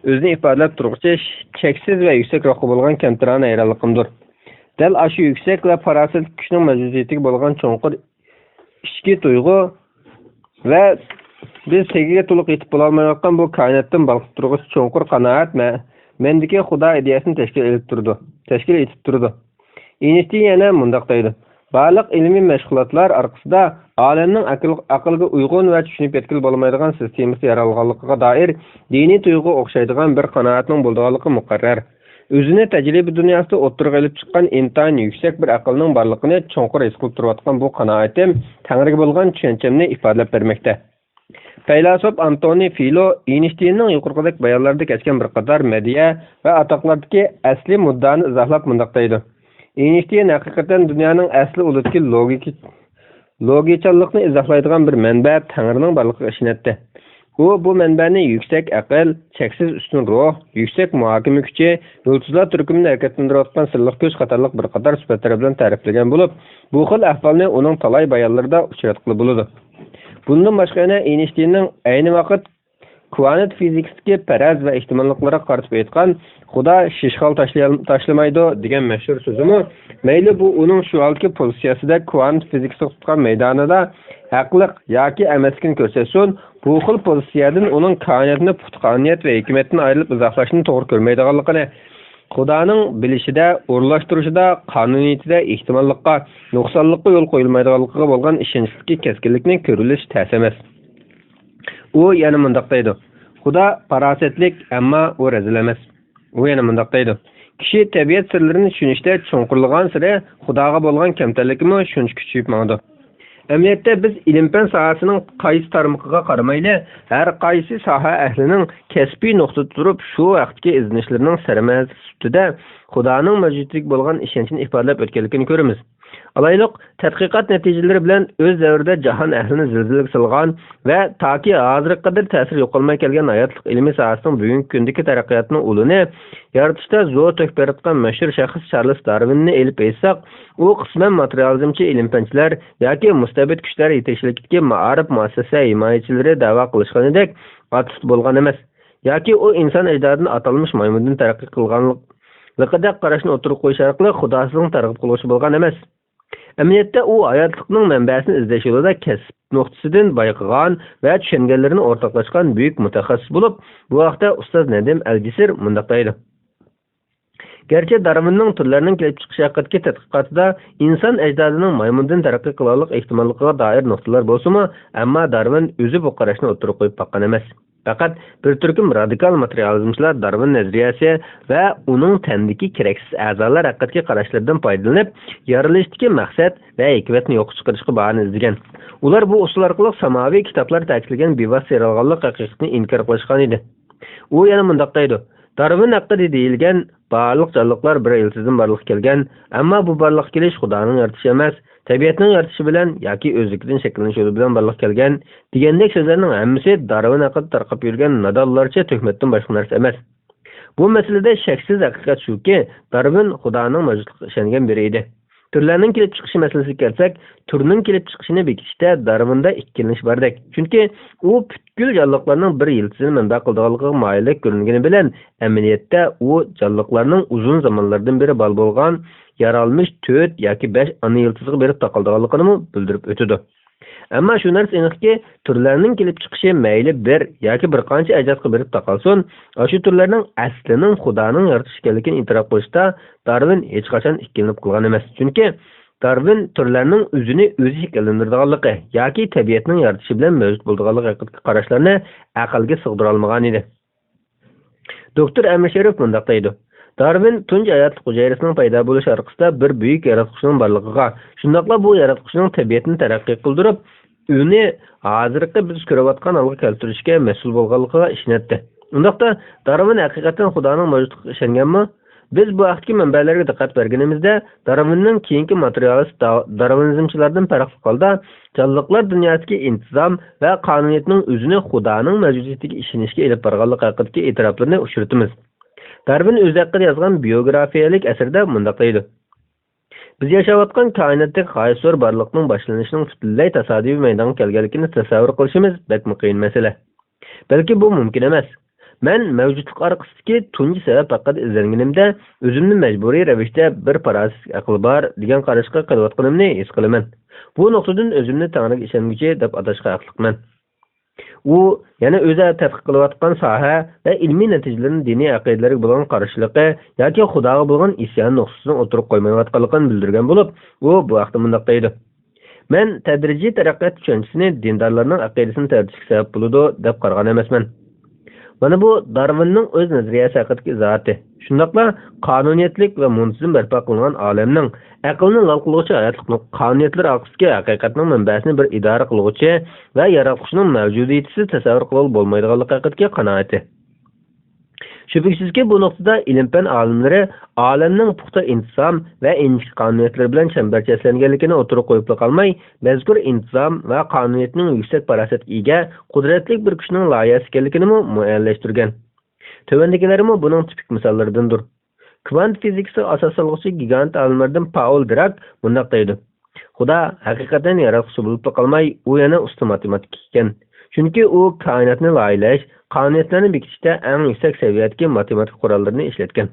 ئۆزىنى ئىپادىلەپ تۇرغۇچى چەكسىز ۋە يۈكسەك روھقا بولغان كەمتەرانە ھەيرانلىقىمدۇر. دەل ئاشۇ يۈكسەك ۋە پاراسەتلىك كۈچنىڭ مەۋجۇدىيىتىگە بولغان چوڭقۇر ئىچكى تۇيغۇ ۋە بىز تېگىگە تولۇق يېتىپ بولالمايۋاتقان بۇ كائىناتتىن بالقىپ تۇرغۇچى چوڭقۇر قانائەت مە-، مەندىكى خۇدا ئىدىيەسىنى تەشكىل ئېلىپ تۇرىدۇ، تەشكىل ئېتىپ تۇرىدۇ. ئېينشتىين يەنە مۇنداق دەيدۇ: بارلىق ئىلمىي مەشغۇلاتلار ئارقىسىدا ئالەمنىڭ ئەقىل-، ئەقىلگە ئۇيغۇن ۋە چۈشىنىپ يەتكىلى بولمايدىغان سىستېمىسى يارالغانلىقىغا دائىر دىنىي تۇيغۇغا ئوخشايدىغان بىر قانائەتنىڭ بولىدىغانلىقى مۇقەررەر. ئۆزىنى تەجرىبە دۇنياسىدا ئوتتۇرىغا ئېلىپ چىققان ئىنتايىن يۈكسەك بىر ئەقىلنىڭ بارلىقىنى چوڭقۇر ھېس قىلىپ تۇرۇۋاتقان بۇ قانائىتىم تەڭرىگە بولغان چۈشەنچەمنى ئىپادىلەپ بەرمەكتە. پەيلاسوپ ئانتونى فىلو ئېينشتىيننىڭ يۇقىرىقىدەك بايانلىرىدا كەچكەن بىر قاتار مەدھىيە ۋە ئاتاقلاردىكى ئەسلىي مۇددىئانى ئىزاھلاپ مۇنداق دەيدۇ: ئېينشتىين ھەقىقەتەن دۇنيانىڭ ئەسلى ئۇلىدىكى لوگىكا لوگىكىچانلىقنى ئىزاھلايدىغان بىر مەنبە، تەڭرىنىڭ بارلىقىغا ئىشىنەتتى. ئۇ بۇ مەنبەنى يۈكسەك ئەقىل، چەكسىز ئۈستۈن روھ، يۈكسەك مۇھاكىمە كۈچى، يۇلتۇزلار تۈركۈمىنى ھەرىكەتلەندۈرۈۋاتقان سىرلىق كۈچ قاتارلىق بىر قاتار سۈپەتلەر بىلەن تەرىپلىگەن بولۇپ، بۇ خىل ئەھۋالنى ئۇنىڭ تالاي بايانلىرىدا ئۇچراتقىلى بولىدۇ. بۇندىن باشقا يەنە ئېينشتىيننىڭ ئەينى ۋاقىت كۋانت فىزىكىسىدىكى پەرەز ۋە ئېھتىماللىقلارغا قارىتىپ ئېيتقان، «خۇدا شىشخال تاشلىيال-، تاشلىمايدۇ» دېگەن مەشھۇر سۆزىمۇ، مەيلى بۇ ئۇنىڭ شۇ ھالدىكى پوزىتسىيەسىدە كۋانت فىزىكىسىغا تۇتقان مەيدانىدا ھەقلىق ياكى ئەمەسلىكىنى كۆرسەتسۇن، بۇ خىل پوزىتسىيەدىن ئۇنىڭ كائىناتنى پۇت-قانۇنىيەت ۋە ھېكمەتتىن ئايرىلىپ ئىزاھلاشنى توغرا كۆرمەيدىغانلىقىنى، خۇدانىڭ بىلىشىدە، ئورۇنلاشتۇرۇشىدا، قانۇنىيىتىدە ئېھتىماللىققا، نۇقسانلىققا يول قويۇلمايدىغانلىقىغا بولغان ئىشەنچلىكتىكى كەسكىنلىكنى كۆرۈۋېلىش تەس ئەمەس. ئۇ يەنە مۇنداق دەيدۇ: «خۇدا پاراسەتلىك، ئەمما ئۇ رەزىل ئەمەس.» ئۇ يەنە مۇنداق دەيدۇ: «كىشى تەبىئەت سىرلىرىنى چۈشىنىشتە چوڭقۇرلىغانسېرى، خۇداغا بولغان كەمتەرلىكىمۇ شۇنچە كۈچىيىپ ماڭىدۇ.» ئەمەلىيەتتە، بىز ئىلىم-پەن ساھەسىنىڭ قايسى تارمىقىغا قارىمايلى، ھەر قايسى ساھە ئەھلىنىڭ كەسپىي نۇقتىدا تۇرۇپ، شۇ ھەقتىكى ئىزدىنىشلىرىنىڭ سەرمەنزىلى سۈپىتىدە خۇدانىڭ مەۋجۇتلۇقىغا بولغان ئىشەنچىنى ئىپادىلەپ ئۆتكەنلىكىنى كۆرىمىز. ئالايلۇق، تەتقىقات نەتىجىلىرى بىلەن ئۆز دەۋرىدە جاھان ئەھلىنى زىلزىلىگە سالغان ۋە تاكى ھازىرغا قەدەر تەسىرى يوقالماي كەلگەن ھاياتلىق ئىلمىي ساھەسىنىڭ بۈگۈنكى كۈندىكى تەرەققىياتىنىڭ ئۇلىنى يارىتىشتا زور تۆھپە ياراتقان مەشھۇر شەخس چارلىس دارۋىننى ئېلىپ ئېيتساق، ئۇ قىسمەن ماتېرىيالىزمچى ئىلىم-پەنچىلەر ياكى مۇستەبىت كۈچلەر يېتەكچىلىكىدىكى مائارىپ مۇئەسسەسە ھىمايىچىلىرى دەۋا قىلىشقىنىدەك ئاتىسىدا بولغان ئەمەس. ياكى ئۇ ئىنسان ئەجدادىنى ئاتالمىش مايمۇندىن تەرەققىي قىلغانلىقىدەك قاراشنى ئوتتۇرىغا قويۇش ئارقىلىق خۇداسىزلىقنى تەرغىب قىلغۇچى بولغان ئەمەس. ئەمەلىيەتتە ئۇ ھاياتلىقنىڭ مەنبەسىنى ئىزدەش يولىدا كەسىپ نۇقتىسىدىن بايقىغان ۋە چۈشەنگەنلىرىنى ئورتاقلاشقان بۈيۈك مۇتەخەسسىس بولۇپ، بۇ ھەقتە ئۇستاز نەدىم ئەلجىسىر مۇنداق دەيدۇ: گەرچە دارۋىننىڭ تۈرلەرنىڭ كېلىپ چىقىشى ھەققىدىكى تەتقىقاتىدا ئىنسان ئەجدادىنىڭ مايمۇندىن تەرەققىي قىلغانلىق ئېھتىماللىقىغا دائىر نۇقتىلار بولسىمۇ، ئەمما دارۋىن ئۆزى بۇ قاراشنى ئوتتۇرىغا قويۇپ باققان ئەمەس. پەقەت بىر تۈركۈم رادىكال ماتېرىيالىزمچىلار دارۋىن نەزەرىيەسى ۋە ئۇنىڭ تەندىكى كېرەكسىز ئەزالار ھەققىدىكى قاراشلىرىدىن پايدىلىنىپ، يارىلىشتىكى مەقسەت ۋە ھېكمەتنى يوققا چىقىرىشقا باھانە ئىزدىگەن. ئۇلار بۇ ئۇسۇل ئارقىلىق ساماۋى كىتابلار تەكىتلىگەن بىۋاسىتە يارالغانلىق ھەقىقىتىنى ئىنكار قىلىشقان ئىدى. ئۇ يەنە مۇنداق دەيدۇ: دارۋىن ھەققىدە دېيىلگەن بارلىق جانلىقلار بىر يىلتىزدىن بارلىققا كەلگەن، ئەمما بۇ بارلىققا كېلىش خۇدانىڭ يارىتىشى ئەمەس، تەبىئەتنىڭ يارىتىشى بىلەن ياكى ئۆزلۈكىدىن شەكىللىنىش يولى بىلەن بارلىققا كەلگەن دېگەندەك سۆزلەرنىڭ ھەممىسى دارۋىن ھەققىدە تارقاپ يۈرگەن نادانلارچە تۆھمەتتىن باشقا نەرسە ئەمەس. بۇ مەسىلىدە شەكسىز ھەقىقەت شۇكى، دارۋىن خۇدانىڭ مەۋجۇتلۇقىغا ئىشەنگەن بىرى ئىدى. تۈرلەرنىڭ كېلىپ چىقىشى مەسىلىسىگە كەلسەك، تۈرنىڭ كېلىپ چىقىشىنى بېكىتىشتە دارۋىندا ئىككىلىنىش باردەك. چۈنكى ئۇ پۈتكۈل جانلىقلارنىڭ بىر يىلتىزىنى مەنبە قىلىدىغانلىقىغا مايىلدەك كۆرۈنگىنى بىلەن، ئەمەلىيەتتە ئۇ جانلىقلارنىڭ ئۇزۇن زامانلاردىن بېرى بار بولغان يارالمىش تۆت ياكى بەش ئانا يىلتىزىغا بېرىپ تاقالىدىغانلىقىنىمۇ بىلدۈرۈپ ئۆتىدۇ. ئەمما شۇ نەرسە ئېنىقكى، تۈرلەرنىڭ كېلىپ چىقىشى مەيلى بىر ياكى بىر قانچە ئەجدادقا بېرىپ تاقالسۇن، ئاشۇ تۈرلەرنىڭ ئەسلىنىڭ خۇدانىڭ يارىتىشى ئىكەنلىكىنى ئېتىراپ قىلىشتا دارۋىن ھېچقاچان ئىككىلىنىپ قالغان ئەمەس. چۈنكى دارۋىن تۈرلەرنىڭ ئۆزىنى ئۆزى شەكىللەندۈرىدىغانلىقى ياكى تەبىئەتنىڭ يارىتىشى بىلەن مەۋجۇت بولىدىغانلىقى ھەققىدىكى قاراشلارنى ئەقىلگە سىغدۇرالمىغانىدى. دوكتور ئەمىر شېرىف مۇنداق دەيدۇ: دارۋىن تۇنجى ھاياتلىق ھۈجەيرىسىنىڭ پەيدا بولۇشى ئارقىسىدا بىر بۈيۈك ياراتقۇچىنىڭ بارلىقىغا، شۇنداقلا بۇ ياراتقۇچىنىڭ تەبىئەتنى تەرەققىي قىلدۇرۇپ، ئۇنى ھازىرقى بىز كۆرۈۋاتقان ھالغا كەلتۈرۈشكە مەسئۇل بولغانلىقىغا ئىشىنەتتى. ئۇنداقتا، دارۋىن ھەقىقەتەن خۇدانىڭ مەۋجۇتلۇقىغا ئىشەنگەنمۇ؟ بىز بۇ ھەقتىكى مەنبەلەرگە دىققەت بەرگىنىمىزدە، دارۋىننىڭ كېيىنكى ماتېرىيالىست دا-، دارۋىنىزمچىلاردىن پەرقلىق ھالدا، جانلىقلار دۇنياسىدىكى ئىنتىزام ۋە قانۇنىيەتنىڭ ئۆزىنى خۇدانىڭ مەۋجۇدىيىتىگە ئىشىنىشكە ئېلىپ بارغانلىقى ھەققىدىكى ئېتىراپلىرىنى ئۇچرىتىمىز. دارۋىن ئۆزى ھەققىدە يازغان بىيوگرافىيەلىك ئەسىرىدە مۇنداق دەيدۇ: بىز ياشاۋاتقان كائىناتتىكى غايەت زور بارلىقنىڭ باشلىنىشىنىڭ پۈتۈنلەي تاسادىپىي مەيدانغا كەلگەنلىكىنى تەسەۋۋۇر قىلىشىمىز بەكمۇ قىيىن مەسىلە. بەلكى بۇ مۇمكىن ئەمەس. مەن مەۋجۇتلۇق ئارقىسىدىكى تۇنجى سەۋەب ھەققىدە ئىزدەنگىنىمدە، ئۆزۈمنى مەجبۇرىي رەۋىشتە بىر پاراسەتلىك ئەقىل بار دېگەن قاراشقا قېلىۋاتقىنىمنى ھېس قىلىمەن. بۇ نۇقتىدىن ئۆزۈمنى تەڭرىگە ئىشەنگۈچى دەپ ئاتاشقا ھەقلىقمەن. ئۇ يەنە ئۆزى تەتقىق قىلىۋاتقان ساھە ۋە ئىلمىي نەتىجىلىرىنى دىنىي ئەقىدىلەرگە بولغان قارشىلىقى ياكى خۇداغا بولغان ئىسيان نۇقتىسىنى ئوتتۇرىغا قويمايۋاتقانلىقىنى بىلدۈرگەن بولۇپ، ئۇ بۇ ھەقتە مۇنداق دەيدۇ: مەن تەدرىجىي تەرەققىيات چۈشەنچىسىنى دىندارلارنىڭ ئەقىدىسىنى تەۋرىتىشكە سەۋەب بولىدۇ، دەپ قارىغان ئەمەسمەن. مانا بۇ دارۋىننىڭ ئۆز نەزەرىيەسى ھەققىدىكى ئىزاھاتى. شۇنداقلا قانۇنىيەتلىك ۋە مۇنتىزىم بەرپا قىلىنغان ئالەمنىڭ ئەقىلنى لال قىلغۇچى ھاياتلىقنىڭ قانۇنىيەتلىرى ئارقىسىدىكى ھەقىقەتنىڭ مەنبەسىنى بىر ئىدارە قىلغۇچى ۋە ياراتقۇچىنىڭ مەۋجۇدىيىتىسىز تەسەۋۋۇر قىلغىلى بولمايدىغانلىقى ھەققىدىكى قانائىتى. شۈبھىسىزكى، بۇ نۇقتىدا ئىلىم-پەن ئالىملىرى ئالەمنىڭ پۇختا ئىنتىزام ۋە ئىنچىكە قانۇنىيەتلىرى بىلەن چەمبەرچەسلەنگەنلىكىنى ئوتتۇرىغا قويۇپلا قالماي، مەزكۇر ئىنتىزام ۋە قانۇنىيەتنىڭ يۈكسەك پاراسەتكە ئىگە، قۇدرەتلىك بىر كۈچنىڭ لايىھەسى ئىكەنلىكىنىمۇ مۇئەييەنلەشتۈرگەن. تۆۋەندىكىلەرمۇ بۇنىڭ تىپىك مىساللىرىدىندۇر. كۋانت فىزىكىسىغا ئاساس سالغۇچى گىگانت ئالىملاردىن پائول دىراك مۇنداق دەيدۇ: خۇدا ھەقىقەتەن ياراتقۇچى بولۇپلا قالماي، ئۇ يەنە ئۇستا ماتېماتىك ئىكەن. چۈنكى ئۇ كائىناتنى لايىھەلەش، قانۇنىيەتلەرنى بېكىتىشتە ئەڭ يۈكسەك سەۋىيەدىكى ماتېماتىكا قوراللىرىنى ئىشلەتكەن.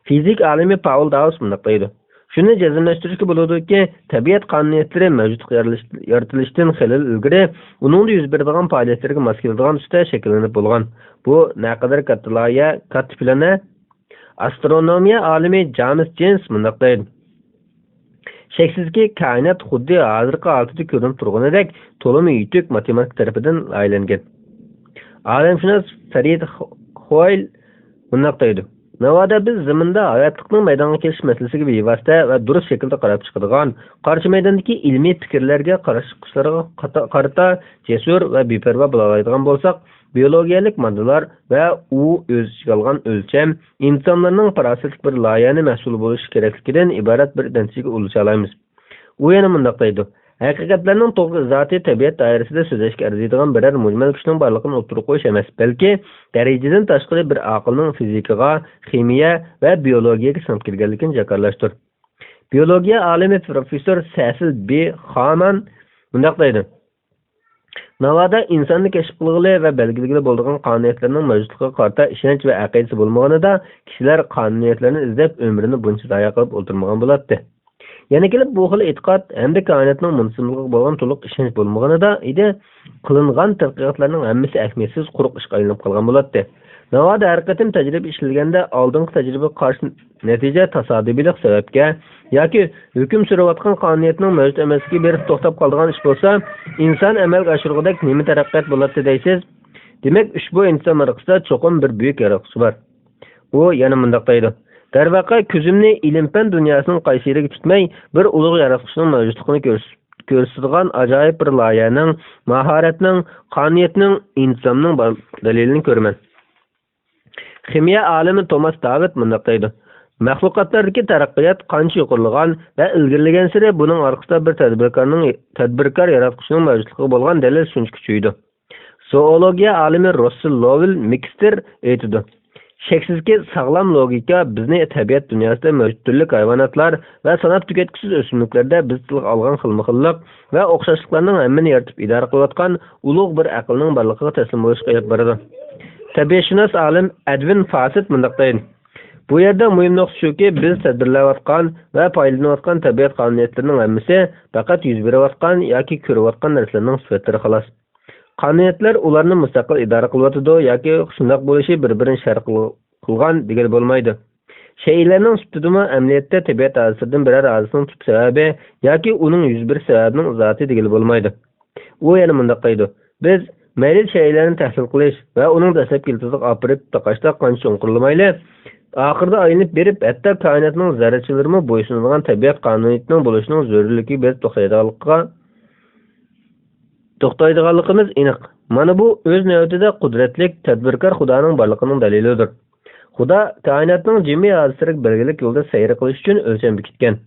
فىزىك ئالىمى پائول داۋس مۇنداق دەيدۇ: شۇنى جەزملەشتۈرۈشكە بولىدۇكى، تەبىئەت قانۇنىيەتلىرى مەۋجۇتلۇق يارىلىش-، يارىتىلىشتىن خېلى ئىلگىرى ئۇنىڭدا يۈز بېرىدىغان پائالىيەتلەرگە ماس كېلىدىغان تۈستە شەكىللىنىپ بولغان. بۇ نەقەدەر كاتتا لايىھە، كاتتا پىلان-ھە! ئاسترونومىيە ئالىمى جامېس جېنس مۇنداق دەيدۇ: شەكسىزكى، كائىنات خۇددى ھازىرقى ھالىتىدە كۆرۈنۈپ تۇرغىنىدەك تولىمۇ يېتۈك ماتېماتىكا تەرىپىدىن لايىھەلەنگەن. ئالەمشۇناس فەرىد خويل مۇنداق دەيدۇ: ناۋادا بىز زېمىندا ھاياتلىقنىڭ مەيدانغا كېلىش مەسىلىسىگە بىۋاسىتە ۋە دۇرۇس شەكىلدە قاراپ چىقىدىغان، قارشى مەيداندىكى ئىلمىي پىكىرلەرگە قارشى چىقىشلارغا قاتا-، قارىتا جەسۇر ۋە بىپەرۋا بولالايدىغان بولساق، بىيولوگىيەلىك ماددىلار ۋە ئۇ ئۆز ئىچىگە ئالغان ئۆلچەم ئىنسانلارنىڭ پاراسەتلىك بىر لايىھەنى مەھسۇلى بولۇشى كېرەكلىكىدىن ئىبارەت بىر نەتىجىگە ئۇلىشالايمىز. ئۇ يەنە مۇنداق دەيدۇ: ھەقىقەتلەرنىڭ توغرا ئىزاھاتى تەبىئەت دائىرىسىدە سۆزلەشكە ئەرزىيدىغان بىرەر مۇجمەل كۈچنىڭ بارلىقىنى ئوتتۇرىغا قويۇش ئەمەس، بەلكى دەرىجىدىن تاشقىرى بىر ئاقىلنىڭ فىزىكىغا، خىمىيە ۋە بىيولوگىيەگە سىڭىپ كىرگەنلىكىنى جاكارلاشتۇر. بىيولوگىيە ئالىمى پروفېسسور سەسىل بى خامان مۇنداق دەيدۇ: ناۋادا ئىنساننى كەشىپ قىلغىلى ۋە بەلگىلىگىلى بولىدىغان قانۇنىيەتلەرنىڭ مەۋجۇتلۇقىغا قارىتا ئىشەنچ ۋە ئەقىدىسى بولمىغىنىدا، كىشىلەر قانۇنىيەتلەرنى ئىزدەپ ئۆمرىنى بۇنچە زايە قىلىپ ئولتۇرمىغان بولاتتى. يەنە كېلىپ، بۇ خىل ئېتىقاد ھەمدە كائىناتنىڭ مۇنتىزىملىقىغا بولغان تولۇق ئىشەنچ بولمىغىنىدا ئىدى، قىلىنغان تەتقىقاتلارنىڭ ھەممىسى ئەھمىيەتسىز، قۇرۇق ئىشقا ئايلىنىپ قالغان بولاتتى. ناۋادا ھەر قېتىم تەجرىبە ئىشلىگەندە، ئالدىنقى تەجرىبىگە قارشى نەتىجە تاسادىپىيلىق سەۋەبكە ياكى ھۆكۈم سۈرۈۋاتقان قانۇنىيەتنىڭ مەۋجۇت ئەمەسلىكىگە بېرىپ توختاپ قالىدىغان ئىش بولسا، ئىنسان ئەمەلگە ئاشۇرغۇدەك نېمە تەرەققىيات بولاتتى دەيسىز؟ دېمەك، ئۇشبۇ ئىنتىزام ئارقىسىدا چوقۇم بىر بۈيۈك ياراتقۇچى بار. ئۇ يەنە مۇنداق دەيدۇ: دەرۋەقە، كۆزۈمنى ئىلىم-پەن دۇنياسىنىڭ قايسى يېرىگە تىكمەي، بىر ئۇلۇغ ياراتقۇچىنىڭ مەۋجۇتلۇقىنى كۆرس-، كۆرسىتىدىغان ئاجايىپ بىر لايىھەنىڭ، ماھارەتنىڭ، قانۇنىيەتنىڭ، ئىنتىزامنىڭ بار دەلىلىنى كۆرىمەن. خىمىيە ئالىمى توماس داۋىد مۇنداق دەيدۇ: مەخلۇقاتلاردىكى تەرەققىيات قانچە يۇقىرىلىغان ۋە ئىلگىرىلىگەنسېرى، بۇنىڭ ئارقىسىدا بىر تەدبىركارنىڭ، تەدبىركار ياراتقۇچىنىڭ مەۋجۇتلۇقىغا بولغان دەلىل شۇنچە كۈچىيىدۇ. زوئولوگىيە ئالىمى روسسېل لوۋېل مىكستېر ئېيتىدۇ: شەكسىزكى، ساغلام لوگىكا بىزنى تەبىئەت دۇنياسىدا مەۋجۇت تۈرلۈك ھايۋاناتلار ۋە ساناپ تۈگەتكۈسىز ئۆسۈملۈكلەردە بىز تىلغا ئالغان خىلمۇخىللىق ۋە ئوخشاشلىقلارنىڭ ھەممىنى يارىتىپ ئىدارە قىلىۋاتقان ئۇلۇغ بىر ئەقىلنىڭ بارلىقىغا تەسلىم بولۇشقا ئېلىپ بارىدۇ. تەبىئەتشۇناس ئالىم ئەدۋىن فاسېت مۇنداق دەيدۇ: بۇ يەردە مۇھىم نۇقتا شۇكى، بىز تەدبىرلەۋاتقان ۋە پايدىلىنىۋاتقان تەبىئەت قانۇنىيەتلىرىنىڭ ھەممىسى پەقەت يۈز بېرىۋاتقان ياكى كۆرۈۋاتقان نەرسىلەرنىڭ سۈپەتلىرى، خالاس. قانۇنىيەتلەر ئۇلارنى مۇستەقىل ئىدارە قىلىۋاتىدۇ ياكى شۇنداق بولۇشى بىر-بىرىنى شەرت قىل-، قىلغان دېگىلى بولمايدۇ. شەيئىلەرنىڭ سۈپىتىدىمۇ ئەمەلىيەتتە تەبىئەت ھادىسىلىرىدىن بىرەر ھادىسىنىڭ تۈپ سەۋەبى ياكى ئۇنىڭ يۈز بېرىش سەۋەبىنىڭ ئىزاھاتى دېگىلى بولمايدۇ. ئۇ يەنە مۇنداق دەيدۇ: بىز مەيلى شەيئىلەرنى تەھلىل قىلىش ۋە ئۇنىڭ دەسلەپكى يىلتىزىغا ئاپىرىپ تاقاشتا قانچە چوڭقۇرلىمايلى، ئاخىرىدا ئايلىنىپ بېرىپ، ھەتتا كائىناتنىڭ زەررىچىلىرىمۇ بويسۇنىدىغان تەبىئەت قانۇنىيىتىنىڭ بولۇشىنىڭ زۆرۈرلۈكىگە بېرىپ توختايدىغانلىقىغا توختايدىغانلىقىمىز ئېنىق. مانا بۇ ئۆز نۆۋىتىدە قۇدرەتلىك، تەدبىركار خۇدانىڭ بارلىقىنىڭ دەلىلىدۇر. خۇدا كائىناتنىڭ جىمى ھادىسىلىرىگە بەلگىلىك يولدا سەير قىلىش ئۈچۈن ئۆلچەم بېكىتكەن.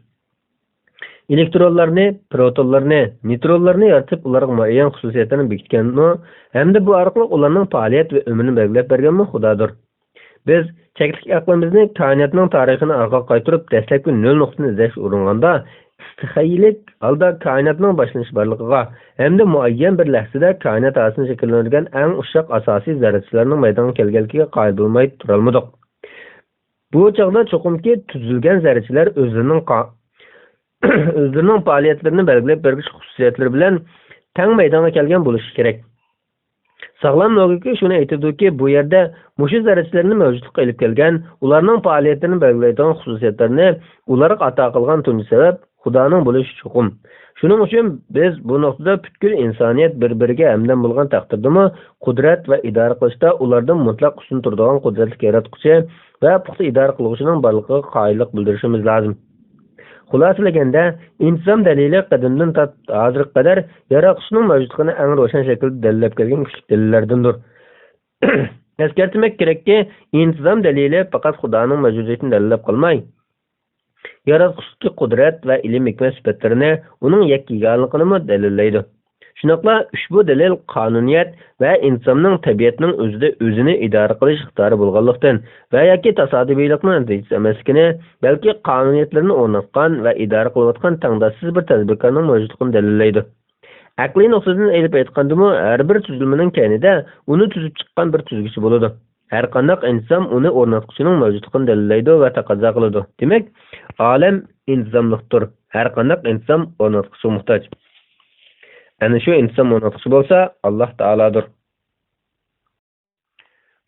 ئېلېكترونلارنى، پروتونلارنى، نېيترونلارنى يارىتىپ، ئۇلارغا مۇئەييەن خۇسۇسىيەتلەرنى بېكىتكەنمۇ ھەمدە بۇ ئارقىلىق ئۇلارنىڭ پائالىيەت ۋە ئۆمرىنى بەلگىلەپ بەرگەنمۇ خۇدادۇر. بىز چەكلىك ئەقلىمىزنى كائىناتنىڭ تارىخىنى ئارقىغا قايتۇرۇپ، دەسلەپكى نۆل نۇقتىسىنى ئىزدەشكە ئۇرۇنغاندا، ئىستىخەيلىك ھالدا كائىناتنىڭ باشلىنىش بارلىقىغا ھەمدە مۇئەييەن بىر لەھزىدە كائىنات ھادىسىسىنى شەكىللەندۈرگەن ئەڭ ئۇششاق ئاساسىي زەررىچىلەرنىڭ مەيدانغا كەلگەنلىكىگە قايىل بولماي تۇرالمىدۇق. بۇ چاغدا چوقۇمكى تۈزۈلگەن زەررىچىلەر ئۆزلىرىنىڭ قا-، ئۆزلىرىنىڭ پائالىيەتلىرىنى بەلگىلەپ بەرگۈچى خۇسۇسىيەتلىرى بىلەن تەڭ مەيدانغا كەلگەن بولۇشى كېرەك. ساغلام لوگىكا شۇنى ئېيتىدۇكى، بۇ يەردە مۇشۇ زەررىچىلەرنى مەۋجۇتلۇققا ئېلىپ كەلگەن، ئۇلارنىڭ پائالىيەتلىرىنى بەلگىلەيدىغان خۇسۇسىيەتلەرنى ئۇلارغا ئاتا قىلغان تۇنجى سەۋەب خۇدانىڭ بولۇشى چوقۇم. شۇنىڭ ئۈچۈن بىز بۇ نۇقتىدا پۈتكۈل ئىنسانىيەت بىر-بىرىگە ھەمدەم بولغان تەقدىردىمۇ، قۇدرەت ۋە ئىدارە قىلىشتا ئۇلاردىن مۇتلەق ئۈستۈن تۇرىدىغان قۇدرەتلىك ياراتقۇچى ۋە پۇختا ئىدارە قىلغۇچىنىڭ بارلىقىغا قايىللىق بىلدۈرۈشىمىز لازىم. خۇلاسىلىگەندە، ئىنتىزام دەلىلى قەدىمدىن تارتىپ ھازىرغا قەدەر ياراتقۇچىنىڭ مەۋجۇتلۇقىنى ئەڭ روشەن شەكىلدە دەلىللەپ كەلگەن كۈچلۈك دەلىللەردىندۇر. ئەسكەرتمەك كېرەككى، ئىنتىزام دەلىلى پەقەت خۇدانىڭ مەۋجۇدىيىتىنى دەلىللەپ قالماي، ياراتقۇچىدىكى قۇدرەت ۋە ئىلىم-ھېكمەت سۈپەتلىرىنى، ئۇنىڭ يەككە يېگانىلىقىنىمۇ دەلىللەيدۇ. شۇنداقلا ئۇشبۇ دەلىل قانۇنىيەت ۋە ئىنتىزامنىڭ تەبىئەتنىڭ ئۆزىدە ئۆزىنى ئىدارە قىلىش ئىقتىدارى بولغانلىقتىن ۋە ياكى تاسادىپىيلىقنىڭ نەتىجىسى ئەمەسلىكىنى، بەلكى قانۇنىيەتلىرىنى ئورناتقان ۋە ئىدارە قىلىۋاتقان تەڭداشسىز بىر تەدبىركارنىڭ مەۋجۇتلۇقىنى دەلىللەيدۇ. ئەقلىي نۇقتىدىن ئېلىپ ئېيتقاندىمۇ، ھەر بىر تۈزۈلمىنىڭ كەينىدە ئۇنى تۈزۈپ چىققان بىر تۈزگۈچى بولىدۇ. ھەرقانداق ئىنتىزام ئۇنى ئورناتقۇچىنىڭ مەۋجۇتلۇقىنى دەلىللەيدۇ ۋە تەقەززا قىلىدۇ. دېمەك، ئالەم ئىنتىزاملىقتۇر. ھەرقانداق ئىنتىزام ئورناتقۇچىغا موھتاج. ئەنە شۇ ئىنتىزام ئورناتقۇچى بولسا ئاللاھ تائالادۇر.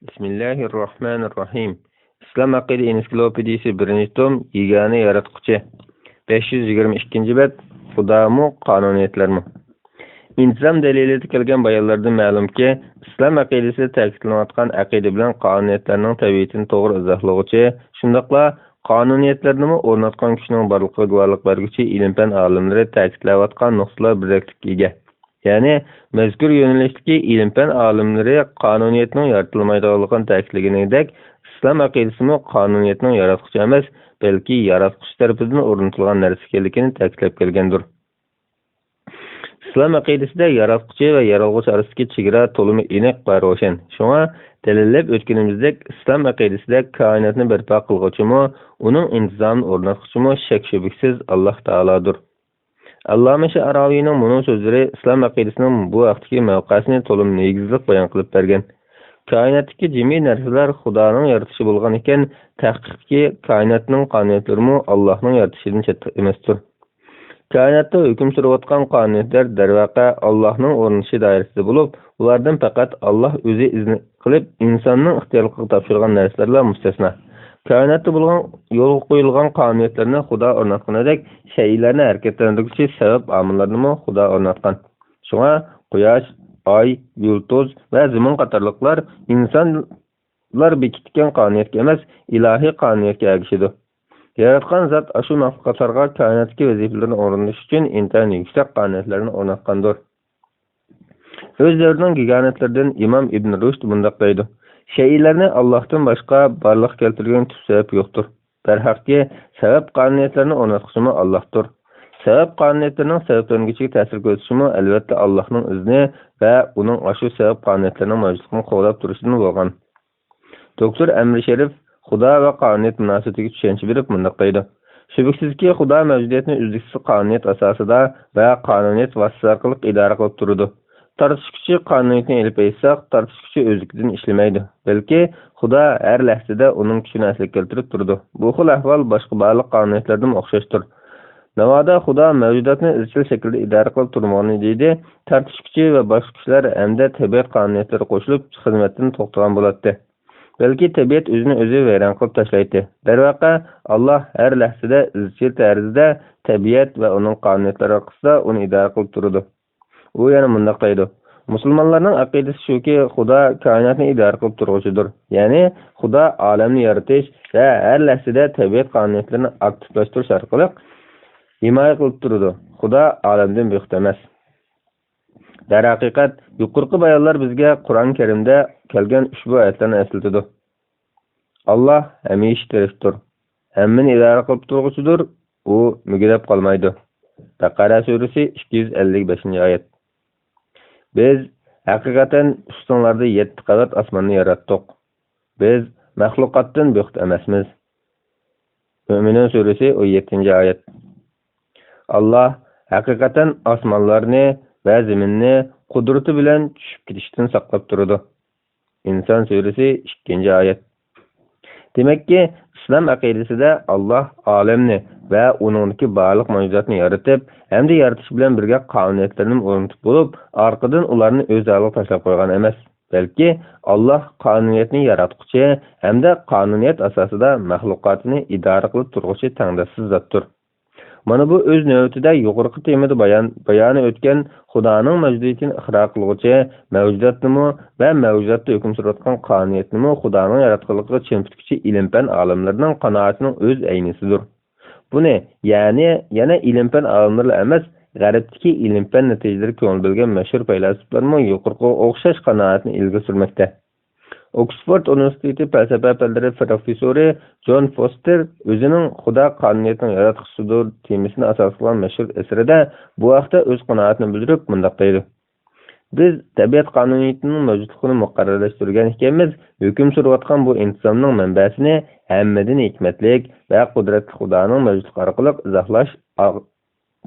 بىسمىللاھىررەھمانىررەھىم. ئىسلام ئەقىدە ئېنسىكلوپېدىيىسى، بىرىنچى توم، يېگانە ياراتقۇچى. بەش يۈز يىگىرمە ئىككىنچى بەت، خۇدامۇ، قانۇنىيەتلەرمۇ. ئىنتىزام دەلىلىدە كەلگەن بايانلاردىن مەلۇمكى، ئىسلام ئەقىدىسىدە تەكىتلىنىۋاتقان ئەقىدە بىلەن قانۇنىيەتلەرنىڭ تەبىئىتىنى توغرا ئىزاھلىغۇچى، شۇنداقلا قانۇنىيەتلەرنىمۇ ئورناتقان كۈچنىڭ بارلىقىغا گۇۋاھلىق بەرگۈچى ئىلىم-پەن ئالىملىرى تەكىتلەۋاتقان نۇقتىلار بىردەكلىككە ئىگە. يەنى، مەزكۇر يۆنىلىشتىكى ئىلىم-پەن ئالىملىرى قانۇنىيەتنىڭ يارىتىلمايدىغانلىقىنى تەكىتلىگىنىدەك، ئىسلام ئەقىدىسىمۇ قانۇنىيەتنىڭ ياراتقۇچى ئەمەس، بەلكى ياراتقۇچى تەرىپىدىن ئورنىتىلغان نەرسە ئىكەنلىكىنى تەكىتلەپ كەلگەندۇر. ئىسلام ئەقىدىسىدە ياراتقۇچى ۋە يارالغۇچى ئارىسىدىكى چېگرا تولىمۇ ئېنىق ۋە روشەن. شۇڭا دەلىللەپ ئۆتكىنىمىزدەك، ئىسلام ئەقىدىسىدە كائىناتنى بەرپا قىلغۇچىمۇ، ئۇنىڭ ئىنتىزامىنى ئورناتقۇچىمۇ شەك-شۈبھىسىز ئاللاھ تائالادۇر. ئاللاما شەئراۋىنىڭ مۇنۇ سۆزلىرى ئىسلام ئەقىدىسىنىڭ بۇ ھەقتىكى مەۋقەسىنى تولىمۇ نېگىزلىق بايان قىلىپ بەرگەن. كائىناتتىكى جىمى نەرسىلەر خۇدانىڭ يارىتىشى بولغان ئىكەن، تەھقىقتىكى كائىناتنىڭ قانۇنىيەتلىرىمۇ ئاللاھنىڭ يارىتىشىدىن چەتتە ئەمەستۇر. كائىناتتا ھۆكۈم سۈرۈۋاتقان قانۇنىيەتلەر، دەرۋەقە، ئاللاھنىڭ ئورنىتىشى دائىرىسىدە بولۇپ، ئۇلاردىن پەقەت ئاللاھ ئۆزى ئىزىن قىلىپ، ئىنساننىڭ ئىختىيارلىقىغا تاپشۇرغان نەرسىلەرلا مۇستەسنا. كائىناتتا بولغان، يولغا قويۇلغان قانۇنىيەتلەرنى خۇدا ئورناتقىنىدەك، شەيئىلەرنى ھەرىكەتلەندۈرگۈچى سەۋەب ئامىللارنىمۇ خۇدا ئورناتقان. شۇڭا قۇياش، ئاي، يۇلتۇز ۋە زېمىن قاتارلىقلار ئىنسانلار بېكىتكەن قانۇنىيەتكە ئەمەس، ئىلاھىي قانۇنىيەتكە ئەگىشىدۇ. ياراتقان زات ئاشۇ مەخلۇقاتلارغا كائىناتتىكى ۋەزىپىلىرىنى ئورۇندىشىش ئۈچۈن ئىنتايىن يۈكسەك قانۇنىيەتلەرنى ئورناتقاندۇر. ئۆز دەۋرىنىڭ گىگانتلىرىدىن ئىمام ئىبن رۇشد مۇنداق دەيدۇ: شەيئىلەرنى ئاللاھتىن باشقا بارلىققا كەلتۈرگەن تۈپ سەۋەب يوقتۇر. دەرھەقكى، سەۋەب قانۇنىيەتلىرىنى ئورناتقۇچىمۇ ئاللاھتۇر. سەۋەب قانۇنىيەتلىرىنىڭ سەۋەبلەنگۈچىگە تەسىر كۆرسىتىشىمۇ، ئەلۋەتتە، ئاللاھنىڭ ئىزنى ۋە ئۇنىڭ ئاشۇ سەۋەب قانۇنىيەتلىرىنىڭ مەۋجۇتلۇقىنى قوغداپ تۇرۇشىدىن بولغان. دوكتور ئەمىر شېرىپ خۇدا ۋە قانۇنىيەت مۇناسىۋىتىگە چۈشەنچە بېرىپ مۇنداق دەيدۇ: شۈبھىسىزكى، خۇدا مەۋجۇدىيەتنى ئۈزلۈكسىز قانۇنىيەت ئاساسىدا ۋە قانۇنىيەت ۋاسىتىسى ئارقىلىق ئىدارە قىلىپ تۇرىدۇ. تارتىش كۈچى قانۇنىيىتىنى ئېلىپ ئېيتساق، تارتىش كۈچى ئۆزلۈكىدىن ئىشلىمەيدۇ، بەلكى خۇدا ھەر لەھزىدە ئۇنىڭ كۈچىنى ئەسلىگە كەلتۈرۈپ تۇرىدۇ. بۇ خىل ئەھۋال باشقا بارلىق قانۇنىيەتلەردىمۇ ئوخشاشتۇر. ناۋادا خۇدا مەۋجۇداتنى ئىزچىل شەكىلدە ئىدارە قىلىپ تۇرمىغان ئىدى، تارتىش كۈچى ۋە باشقا كۈچلەر ھەمدە تەبىئەت قانۇنىيەتلىرى قوشۇلۇپ خىزمەتتىن توختىغان بولاتتى. بەلكى تەبىئەت ئۆزىنى ئۆزى ۋەيران قىلىپ تاشلايتتى. دەرۋەقە، ئاللاھ ھەر لەھزىدە ئىزچىل تەرزدە تەبىئەت ۋە ئۇنىڭ قانۇنىيەتلىرى ئارقىسىدا ئۇنى ئىدارە قىلىپ تۇرىدۇ. ئۇ يەنە مۇنداق دەيدۇ: مۇسۇلمانلارنىڭ ئەقىدىسى شۇكى، خۇدا كائىناتنى ئىدارە قىلىپ تۇرغۇچىدۇر. يەنى خۇدا ئالەمنى يارىتىش ۋە ھەر لەھزىدە تەبىئەت قانۇنىيەتلىرىنى ئاكتىپلاشتۇرۇش ئارقىلىق ھىمايە قىلىپ تۇرىدۇ. خۇدا ئالەمدىن بىخۇد ئەمەس. دەرھەقىقەت، يۇقىرىقى بايانلار بىزگە قۇرئان كەرىمدە كەلگەن ئۇشبۇ ئايەتلەرنى ئەسلىتىدۇ. ئاللاھ ھەمىشە تىرىشتۇر، ھەممىنى ئىدارە قىلىپ تۇرغۇچىدۇر، ئۇ مۈگدەپ قالمايدۇ. بەقەرە سۈرىسى، ئىككى يۈز ئەللىك بەشىنچى ئايەت. بىز ھەقىقەتەن ئۈستۈڭلاردا يەتتە قەۋەت ئاسماننى ياراتتۇق. بىز مەخلۇقاتتىن بىخۇد ئەمەسمىز. مۆمىنۇن سۈرىسى، ئون يەتتىنچى ئايەت. ئاللاھ ھەقىقەتەن ئاسمانلارنى ۋە زېمىننى قۇدرىتى بىلەن چۈشۈپ كېتىشتىن ساقلاپ تۇرىدۇ. ئىنسان سۈرىسى، ئىككىنچى ئايەت. دېمەككى، ئىسلام ئەقىدىسىدە ئاللاھ ئالەمنى ۋە ئۇنىڭدىكى بارلىق مەۋجۇداتنى يارىتىپ، ھەمدە يارىتىش بىلەن بىرگە قانۇنىيەتلىرىنىمۇ ئورنىتىپ بولۇپ، ئارقىدىن ئۇلارنى ئۆز ھالىغا تاشلاپ قويغان ئەمەس. بەلكى ئاللاھ قانۇنىيەتنى ياراتقۇچى ھەمدە قانۇنىيەت ئاساسىدا مەخلۇقاتىنى ئىدارە قىلىپ تۇرغۇچى تەڭداشسىز زاتتۇر. مانا بۇ ئۆز نۆۋىتىدە يۇقىرىقى تېمىدا بايان، بايانى ئۆتكەن خۇدانىڭ مەۋجۇدىيىتىنى ئىقرار قىلغۇچى، مەۋجۇداتنىمۇ ۋە مەۋجۇداتتا ھۆكۈم سۈرۈۋاتقان قانۇنىيەتنىمۇ خۇدانىڭ ياراتقانلىقىغا چىڭ پۈتكۈچى ئىلىم-پەن ئالىملىرىنىڭ قانائىتىنىڭ ئۆز ئەينىسىدۇر. بۇنى، يەنى يەنە ئىلىم-پەن ئالىملىرىلا ئەمەس، غەربتىكى ئىلىم-پەن نەتىجىلىرىگە كۆڭۈل بۆلگەن مەشھۇر پەيلاسوپلارمۇ يۇقىرىقىغا ئوخشاش قانائەتنى ئىلگىرى سۈرمەكتە. ئوكسفورد ئۇنىۋېرسىتېتى پەلسەپە پەنلىرى پروفېسسورى جون فوستېر ئۆزىنىڭ خۇدا قانۇنىيەتنىڭ ياراتقۇچىسىدۇر تېمىسىنى ئاساس قىلغان مەشھۇر ئەسىرىدە بۇ ھەقتە ئۆز قانائىتىنى بىلدۈرۈپ مۇنداق دەيدۇ: بىز تەبىئەت قانۇنىيىتىنىڭ مەۋجۇتلۇقىنى مۇقەررەرلەشتۈرگەن ئىكەنمىز، ھۆكۈم سۈرۈۋاتقان بۇ ئىنتىزامنىڭ مەنبەسىنى ھەممىدىن ھېكمەتلىك ۋە قۇدرەتلىك خۇدانىڭ مەۋجۇتلۇقى ئارقىلىق ئىزاھلاش ئا-،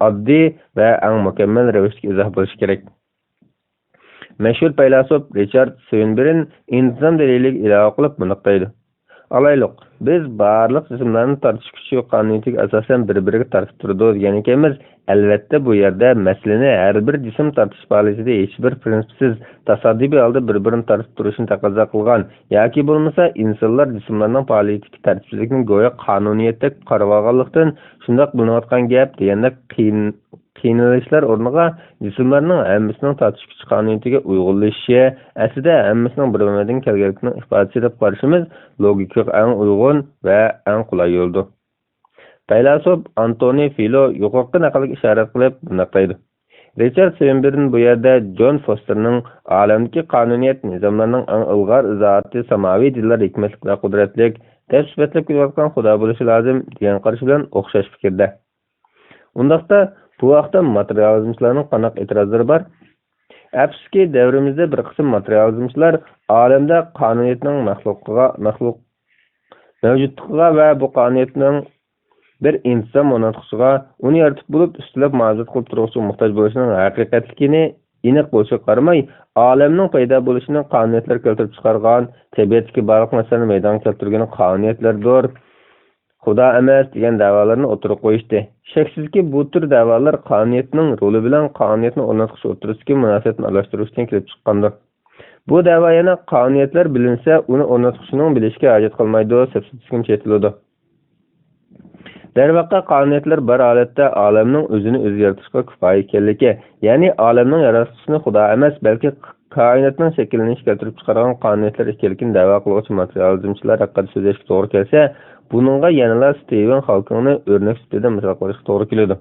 ئاددىي ۋە ئەڭ مۇكەممەل رەۋىشتىكى ئىزاھ بولۇشى كېرەك. مەشھۇر پەيلاسوپ رىچارد سۋېنبېرن ئىنتىزام دەلىلىگە ئىلاۋە قىلىپ مۇنداق دەيدۇ: ئالايلۇق، بىز بارلىق جىسىملارنى تارتىش كۈچى قانۇنىيىتىگە ئاساسەن بىر-بىرىگە تارتىپ تۇرىدۇ دېگەن ئىكەنمىز، ئەلۋەتتە، بۇ يەردە مەسىلىنى ھەر بىر جىسىم تارتىش پائالىيىتىدە ھېچبىر پىرىنسىپسىز، تاسادىپىي ھالدا بىر-بىرىنى تارتىپ تۇرۇشنى تەقەززا قىلغان ياكى بولمىسا ئىنسانلار جىسىملارنىڭ پائالىيىتىدىكى تەرتىپسىزلىكنى گويا قانۇنىيەتتەك قارىۋالغانلىقتىن شۇنداق بىلىنىۋاتقان گەپ دېگەندەك قىين-، قىينىلىشلار ئورنىغا جىسىملارنىڭ ھەممىسىنىڭ تارتىش كۈچى قانۇنىيىتىگە ئۇيغۇنلىشىشى، ئەسلىدە ھەممىسىنىڭ بىر مەنبەدىن كەلگەنلىكىنىڭ ئىپادىسى دەپ قارىشىمىز لوگىكىغا ئەڭ ئۇيغۇن ۋە ئەڭ قولاي يولدۇر. پەيلاسوپ ئانتونى فىلو يۇقىرىقى نەقىلگە ئىشارەت قىلىپ مۇنداق دەيدۇ: رىچارد سۋېنبېرن بۇ يەردە جون فوستېرنىڭ «ئالەمدىكى قانۇنىيەت نىزاملارنىڭ ئەڭ ئىلغار ئىزاھاتى ساماۋى دىنلار ھېكمەتلىك ۋە قۇدرەتلىك» دەپ سۈپەتلەپ كېلىۋاتقان خۇدا بولۇشى لازىم دېگەن قارىشى بىلەن ئوخشاش پىكىردە. ئۇنداقتا، بۇ ھەقتە ماتېرىيالىزمچىلارنىڭ قانداق ئېتىرازلىرى بار؟ ئەپسۇسكى، دەۋرىمىزدە بىر قىسىم ماتېرىيالىزمچىلار ئالەمدە قانۇنىيەتنىڭ مەخلۇقىغا، مەخلۇق مەۋجۇتلۇقىغا ۋە بۇ قانۇنىيەتنىڭ بىر ئىنتىزام ئورناتقۇچىغا، ئۇنى يارىتىپ بولۇپ، ئۈستىلەپ مۇھافىزەت قىلىپ تۇرغۇچىغا موھتاج بولۇشىنىڭ ھەقىقەتلىكىنى ئېنىق بولۇشىغا قارىماي، ئالەمنىڭ پەيدا بولۇشىنى قانۇنىيەتلەر كەلتۈرۈپ چىقارغان، تەبىئەتتىكى بارلىق نەرسىلەرنى مەيدانغا كەلتۈرگىنى قانۇنىيەتلەردۇر، خۇدا ئەمەس دېگەن دەۋالارنى ئوتتۇرىغا قويۇشتى. شەكسىزكى، بۇ تۈر دەۋالار قانۇنىيەتنىڭ رولى بىلەن قانۇنىيەتنى ئورناتقۇچى ئوتتۇرىسىدىكى مۇناسىۋەتنى ئارىلاشتۇرۇشتىن كېلىپ چىققاندۇر. بۇ دەۋا يەنە قانۇنىيەتلەر بىلىنسە، ئۇنى ئورناتقۇچىنىڭ بىلىشىگە ھاجەت قالمايدۇ سەپسەتىسىگىمۇ چېتىلىدۇ. دەرۋەقە، قانۇنىيەتلەر بار ھالەتتە ئالەمنىڭ ئۆزىنى ئۆزى يارىتىشقا كۇپايە ئىكەنلىكى، يەنى ئالەمنىڭ ياراتقۇچىسىنى خۇدا ئەمەس، بەلكى كائىناتنىڭ شەكىللىنىشىگە كەلتۈرۈپ چىقارغان قانۇنىيەتلەر ئىكەنلىكىنى دەۋا قىلغۇچى ماتېرىيالىزمچىلار ھەققىدە سۆزلەشكە توغرا كەلسە، بۇنىڭغا يەنىلا ستىۋېن خاۋكىڭنى ئۆرنەك سۈپىتىدە مىسال قىلىشقا توغرا كېلىدۇ.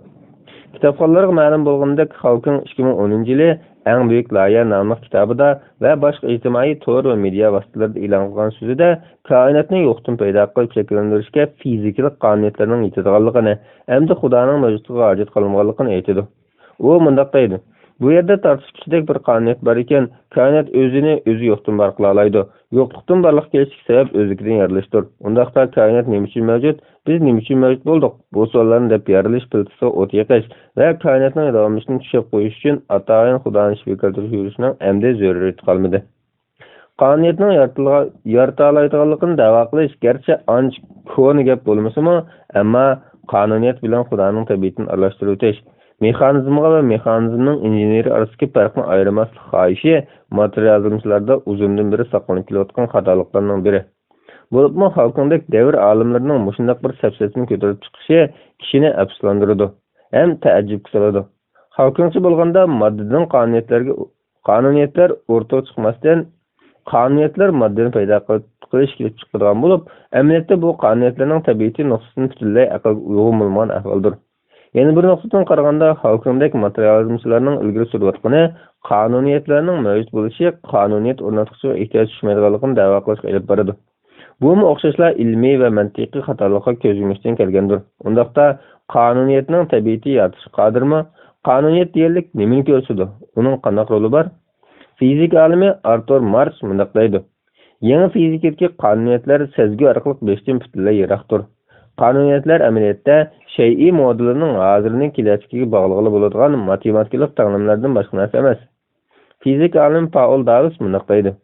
كىتابخانلارغا مەلۇم بولغىنىدەك، خاۋكىڭ ئىككى مىڭ ئونىنچى يىلى ئەڭ بۈيۈك لايىھە ناملىق كىتابىدا ۋە باشقا ئىجتىمائىي تور ۋە مېدىيا ۋاسىتىلىرىدا ئېلان قىلغان سۆزىدە كائىناتنى يوقتىن پەيدا قىلىپ شەكىللەندۈرۈشكە فىزىكىلىق قانۇنىيەتلەرنىڭ يېتىدىغانلىقىنى، ئەمدى خۇدانىڭ مەۋجۇتلۇقىغا ھاجەت قالمىغانلىقىنى ئېيتىدۇ. ئۇ مۇنداق دەيدۇ: «بۇ يەردە تارتىش كۈچىدەك بىر قانۇنىيەت بار ئىكەن، كائىنات ئۆزىنى ئۆزى يوقتىن بار قىلالايدۇ. يوقلۇقتىن بارلىققا كېلىشتىكى سەۋەب ئۆزلۈكىدىن يارىتىلىشتۇر. ئۇنداقتا كائىنات نېمە ئۈچۈن مەۋجۇت؟ بىز نېمە ئۈچۈن مەۋجۇت بولدۇق؟» بۇ سوئاللارنى دەپ يارىلىش پىلتىسىغا ئوت يېقىش ۋە كائىناتنىڭ داۋاملىشىشىنى چۈشەپ قويۇش ئۈچۈن ئاتايىن خۇدانى شۈكۈر كەلتۈرۈش يۈرۈشىنىڭ ئەمدى زۆرۈرىيىتى قالمىدى. قانۇنىيەتنىڭ يارىتىلغا-، يارىتالايدىغانلىقىنى دەۋا قىلىش گەرچە ئانچە كونا گەپ بولمىسىمۇ، ئەمما قانۇنىيەت بىلەن خۇدانىڭ تەبىئىتىنى ئارىلاشتۇرۇۋېتىش، مېخانىزمغا ۋە مېخانىزمنىڭ ئىنژېنېرى ئارىسىدىكى پەرقنى ئايرىماسلىق خاھىشى ماتېرىيالىزمچىلاردا ئۇزۇندىن بېرى ساقلىنىپ كېلىۋاتقان خاتالىقلارنىڭ بىرى. بولۇپمۇ خاۋكىڭدەك دەۋر ئالىملىرىنىڭ مۇشۇنداق بىر سەپسەتىنى كۆتۈرۈپ چىقىشى كىشىنى ئەپسۇسلاندۇرىدۇ ھەم تەئەججۈپكە سالىدۇ. خاۋكىڭچە بولغاندا، ماددىدىن قانۇنىيەتلەرگە، قانۇنىيەتلەر ئورتىغا چىقماستىن، قانۇنىيەتلەر ماددىنى پەيدا قىلىپ، قىلىش كېلىپ چىقىدىغان بولۇپ، ئەمەلىيەتتە بۇ قانۇنىيەتلەرنىڭ تەبىئىتى نۇقتىسىدىن پۈتۈنلەي ئەقىلگە ئۇيغۇن بولمىغان ئەھۋالدۇر. يەنە بىر نۇقتىدىن قارىغاندا، خاۋكىڭدەك ماتېرىيالىزمچىلارنىڭ ئىلگىرى سۈرۈۋاتقىنى قانۇنىيەتلەرنىڭ مەۋجۇت بولۇشى قانۇنىيەت ئورناتقۇچىغا ئېھتىياج چۈشمەيدىغانلىقىنى دەۋا قىلىشقا ئېلىپ بارىدۇ. بۇمۇ ئوخشاشلا ئىلمىي ۋە مەنتىقىي خاتالىققا كۆز يۇمۇشتىن كەلگەندۇر. ئۇنداقتا، قانۇنىيەتنىڭ تەبىئىتى يارىتىشقا قادىرمۇ؟ قانۇنىيەت دېگەنلىك نېمىنى كۆرسىتىدۇ؟ ئۇنىڭ قانداق رولى بار؟ فىزىكا ئالىمى ئارتۇر مارچ مۇنداق دەيدۇ: «يېڭى فىزىكىدىكى قانۇنىيەتلەر سەزگۈ ئارقىلىق بىلىشتىن پۈتۈنلەي يىراقتۇر. قانۇنىيەتلەر ئەمەلىيەتتە شەيئى مودېلىنىڭ ھازىرىنى كېلەچىكىگە باغلىغىلى بولىدىغان ماتېماتىكىلىق تەڭلىمىلەردىن باشقا نەرسە ئەمەس.» فىزىكا ئالىمى پائول داۋىس مۇنداق دەيدۇ: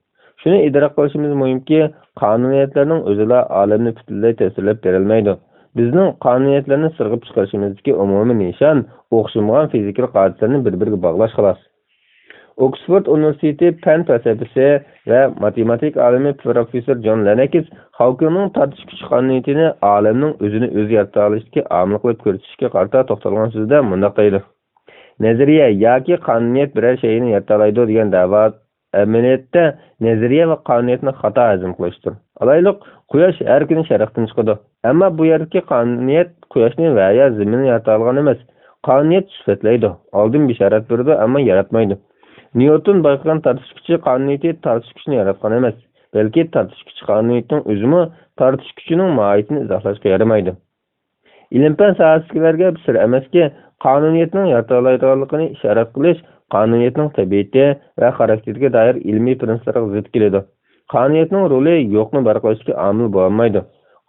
«شۇنى ئىدراك قىلىشىمىز مۇھىمكى، قانۇنىيەتلەرنىڭ ئۆزىلا ئالەمنى پۈتۈنلەي تەسۋىرلەپ بېرەلمەيدۇ. بىزنىڭ قانۇنىيەتلەرنى سىرغىپ چىقىرىشىمىزدىكى ئومۇمىي نىشان ئوخشىمىغان فىزىكىلىق ھادىسىلەرنى بىر-بىرىگە باغلاش، خالاس.» ئوكسفورد ئۇنىۋېرسىتېتى پەن پەلسەپىسى ۋە ماتېماتىكا ئالىمى پروفېسسور جون لېننوكس خاۋكىڭنىڭ تارتىش كۈچى قانۇنىيىتىنى ئالەمنىڭ ئۆزىنى ئۆزى يارىتالىشىدىكى ئامىل قىلىپ كۆرسىتىشكە قارىتا توختالغان سۆزىدە مۇنداق دەيدۇ: «نەزەرىيە ياكى قانۇنىيەت بىرەر شەيئىنى يارىتالايدۇ دېگەن دەۋا ئەمەلىيەتتە نەزەرىيە ۋە قانۇنىيەتنى خاتا ھەزىم قىلىشتۇر. ئالايلۇق، قۇياش ھەر كۈنى شەرقتىن چىقىدۇ. ئەمما بۇ يەردىكى قانۇنىيەت قۇياشنى ۋە يا زېمىننى يارىتالىغان ئەمەس. قانۇنىيەت سۈپەتلەيدۇ، ئالدىن بېشارەت بېرىدۇ، ئەمما ياراتمايدۇ. نيۇتون بايقىغان تارتىش كۈچى قانۇنىيىتى تارتىش كۈچىنى ياراتقان ئەمەس، بەلكى تارتىش كۈچى قانۇنىيىتىنىڭ ئۆزىمۇ تارتىش كۈچىنىڭ ماھىيىتىنى ئىزاھلاشقا يارىمايدۇ.» ئىلىم-پەن ساھەسىدىكىلەرگە بىر سىر ئەمەسكى، قانۇنىيەتنىڭ يارىتالايدىغانلىقىنى ئىشارەت قىلىش قانۇنىيەتنىڭ تەبىئىتى ۋە خاراكتېرىگە دائىر ئىلمىي پىرىنسىپلارغا زىت كېلىدۇ. قانۇنىيەتنىڭ رولى يوقنى بار قىلىشتىكى ئامىل بولالمايدۇ.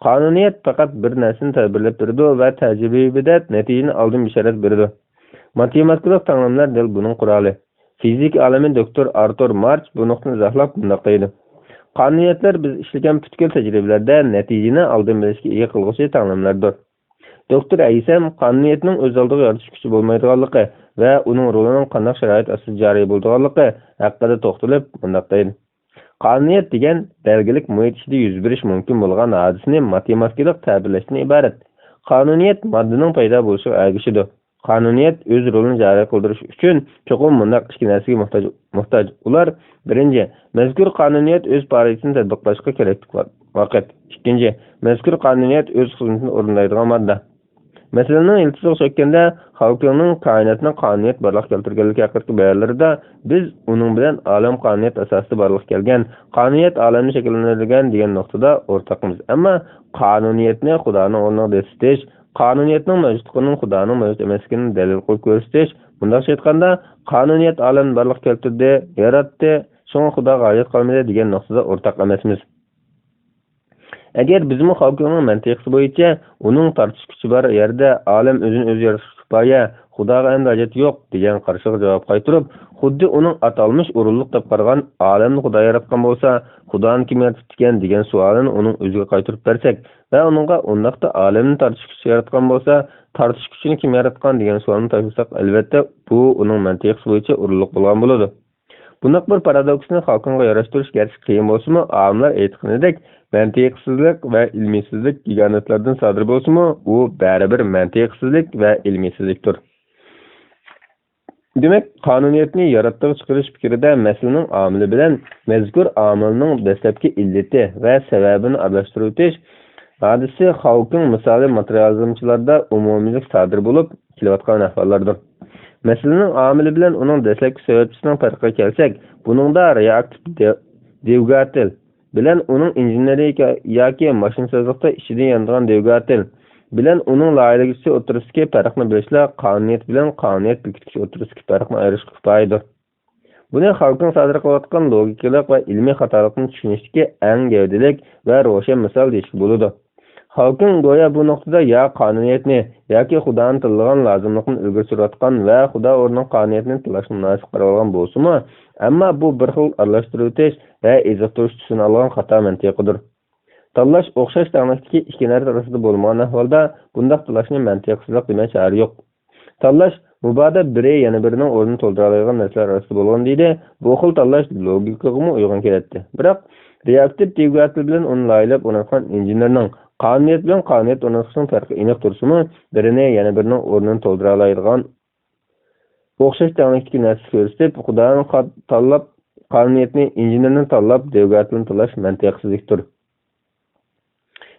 قانۇنىيەت پەقەت بىر نەرسىنى تەبىرلەپ بېرىدۇ ۋە تەجرىبىدە نەتىجىنى ئالدىن بېشارەت بېرىدۇ. ماتېماتىكىلىق تەڭلىمىلەر دەل بۇنىڭ قورالى. فىزىكا ئالىمى دوكتور ئارتۇر مارچ بۇ نۇقتىنى ئىزاھلاپ مۇنداق دەيدۇ: «قانۇنىيەتلەر بىز ئىشلىگەن پۈتكۈل تەجرىبىلەردە نەتىجىنى ئالدىن بىلىشكە ئىگە قىلغۇچى تەڭلىمىلەردۇر.» دوكتور ھەيسەم قانۇنىيەتنىڭ ئۆز ئالدىغا يارىتىش كۈچى بولمايدىغانلىقى ۋە ئۇنىڭ رولىنىڭ قانداق شارائىت ئاستىدا جارى بولىدىغانلىقى ھەققىدە توختىلىپ مۇنداق دەيدۇ: «قانۇنىيەت دېگەن بەلگىلىك مۇھىت ئىچىدە يۈز بېرىشى مۇمكىن بولغان ھادىسىنى ماتېماتىكىلىق تەبىرلەشتىن ئىبارەت. قانۇنىيەت ماددىنىڭ پەيدا بولۇشىغا ئەگىشىدۇ. قانۇنىيەت ئۆز رولىنى جارى قىلدۇرۇش ئۈچۈن چوقۇم مۇنداق ئىككى نەرسىگە موھتاج، موھتاج. ئۇلار، بىرىنچى، مەزكۇر قانۇنىيەت ئۆز پائالىيىتىنى تەتبىقلاشقا كېرەكلىك ۋا-، ۋاقىت. ئىككىنچى، مەزكۇر قانۇنىيەت ئۆز خىزمىتىنى ئورۇندايدىغان ماددا.» مەسىلىنىڭ يىلتىزىغا چۆككەندە، خاۋكىڭنىڭ كائىناتنىڭ قانۇنىيەت بارلىققا كەلتۈرگەنلىكى ھەققىدىكى بايانلىرىدا، بىز ئۇنىڭ بىلەن ئالەم قانۇنىيەت ئاساسىدا بارلىققا كەلگەن، قانۇنىيەت ئالەمنى شەكىللەندۈرگەن دېگەن نۇقتىدا ئورتاقمىز. ئەمما قانۇنىيەتنى خۇدانىڭ ئورنىغا دەسسىتىش، قانۇنىيەتنىڭ مەۋجۇتلۇقىنىڭ خۇدانىڭ مەۋجۇت ئەمەسلىكىنى دەلىل قىلىپ كۆرسىتىش، مۇنداقچە ئېيتقاندا، قانۇنىيەت ئالەمنى بارلىققا كەلتۈردى، ياراتتى، شۇڭا خۇداغا ھاجەت قالمىدى دېگەن نۇقتىدا ئورتاق ئەمەسمىز. ئەگەر بىزمۇ خاۋكىڭنىڭ مەنتىقىسى بويىچە ئۇنىڭ تارتىش كۈچى بار يەردە ئالەم ئۆزىنى ئۆزى يارىتىشقا كۇپايە، خۇداغا ئەمدى ھاجەت يوق دېگەن قارىشىغا جاۋاب قايتۇرۇپ، خۇددى ئۇنىڭ ئاتالمىش ئورۇنلۇق دەپ قارىغان ئالەمنى خۇدا ياراتقان بولسا، خۇدانى كىم يارىتىپتىكەن دېگەن سوئالىنى ئۇنىڭ ئۆزىگە قايتۇرۇپ بەرسەك ۋە ئۇنىڭغا ئۇنداقتا ئالەمنى تارتىش كۈچى ياراتقان بولسا، تارتىش كۈچىنى كىم ياراتقان دېگەن سوئالنى تاشلىساق، ئەلۋەتتە، بۇ ئۇنىڭ مەنتىقىسى بويىچە ئورۇنلۇق بولغان بولىدۇ. بۇنداق بىر پارادوكسنى خاۋكىڭغا ياراشتۇرۇش گەرچە قىيىن بولسىمۇ، ئالىملار ئېيتقىنىدەك، مەنتىقسىزلىق ۋە ئىلمىيسىزلىك يېگانىتلاردىن سادىر بولسىمۇ، ئۇ بەرىبىر مەنتىقسىزلىك ۋە ئىلمىيسىزلىكتۇر. دېمەك، قانۇنىيەتنى ياراتتىغا چىقىرىش پىكرىدە مەسىلىنىڭ ئامىلى بىلەن مەزكۇر ئامىلنىڭ دەسلەپكى ئىللىتى ۋە سەۋەبىنى ئارىلاشتۇرۇۋېتىش ھادىسىسى خاۋكىڭ مىسالى ماتېرىيالىزمچىلاردا ئومۇمىيلىك سادىر بولۇپ كېلىۋاتقان ئەھۋاللاردۇر. مەسىلىنىڭ ئامىلى بىلەن ئۇنىڭ دەسلەپكى سەۋەبچىسىنىڭ پەرقىگە كەلسەك، بۇنىڭدا رېئاكتىپ دە-، دۋىگاتېل بىلەن ئۇنىڭ ئىنژېنېرىيە ياكى ماشىنىسازلىقتا ئىچىدىن يانىدىغان دۋىگاتېل بىلەن ئۇنىڭ لايىھىلىگۈچىسى ئوتتۇرىسىدىكى پەرقنى بىلىشلا قانۇنىيەت بىلەن قانۇنىيەت بېكىتكۈچى ئوتتۇرىسىدىكى پەرقنى ئايرىشقا كۇپايىدۇر. بۇنى خاۋكىڭ سادىر قىلىۋاتقان لوگىكىلىق ۋە ئىلمىي خاتالىقنى چۈشىنىشتىكى ئەڭ گەۋدىلىك ۋە روشەن مىسال دېيىشكە بولىدۇ. خاۋكىڭ گويا بۇ نۇقتىدا يا قانۇنىيەتنى ياكى خۇدانى تىللىغان لازىملىقنى ئىلگىرى سۈرۈۋاتقان ۋە خۇدا ئورنىغا قانۇنىيەتنى تىللاشنى مۇناسىپ قىلىۋالغان بولسىمۇ، ئەمما بۇ بىر خىل ئارىلاشتۇرۇۋېتىش ۋە ئېزىقتۇرۇش تۈسىنى ئالغان خاتا مەنتىقىدۇر. تاللاش ئوخشاش تەڭلىكتىكى ئىككى نەرسە ئارىسىدا بولمىغان ئەھۋالدا، بۇنداق تاللاشنى مەنتىقسىزلىق دېمەي چارە يوق. تاللاش مۇبادا بىرى يەنە بىرىنىڭ ئورنىنى تولدۇرالايدىغان نەرسىلەر ئارىسىدا بولغىنىدى، بۇ خىل تاللاش لوگىكىغىمۇ ئۇيغۇن كېلەتتى. بىراق، رېئاكتىپ دۋىگاتېل بىلەن ئۇنى لايىھەلەپ ئورناتقان ئىنژېنېرنىڭ قانۇنىيەت بىلەن قانۇنىيەت ئورناتقۇچىنىڭ پەرقى ئېنىق تۇرسىمۇ، بىرىنى يەنە بىرىنىڭ ئورنىنى تولدۇرالايدىغان ئوخشاش تەڭلىكتىكى نەرسە كۆرسىتىپ، خۇدانى قا-، تاللاپ، قانۇنىيەتنى، ئىنژېنېرنى تاللاپ، دۋىگاتېلنى تاللاش مەنتىقسىزلىكتۇر.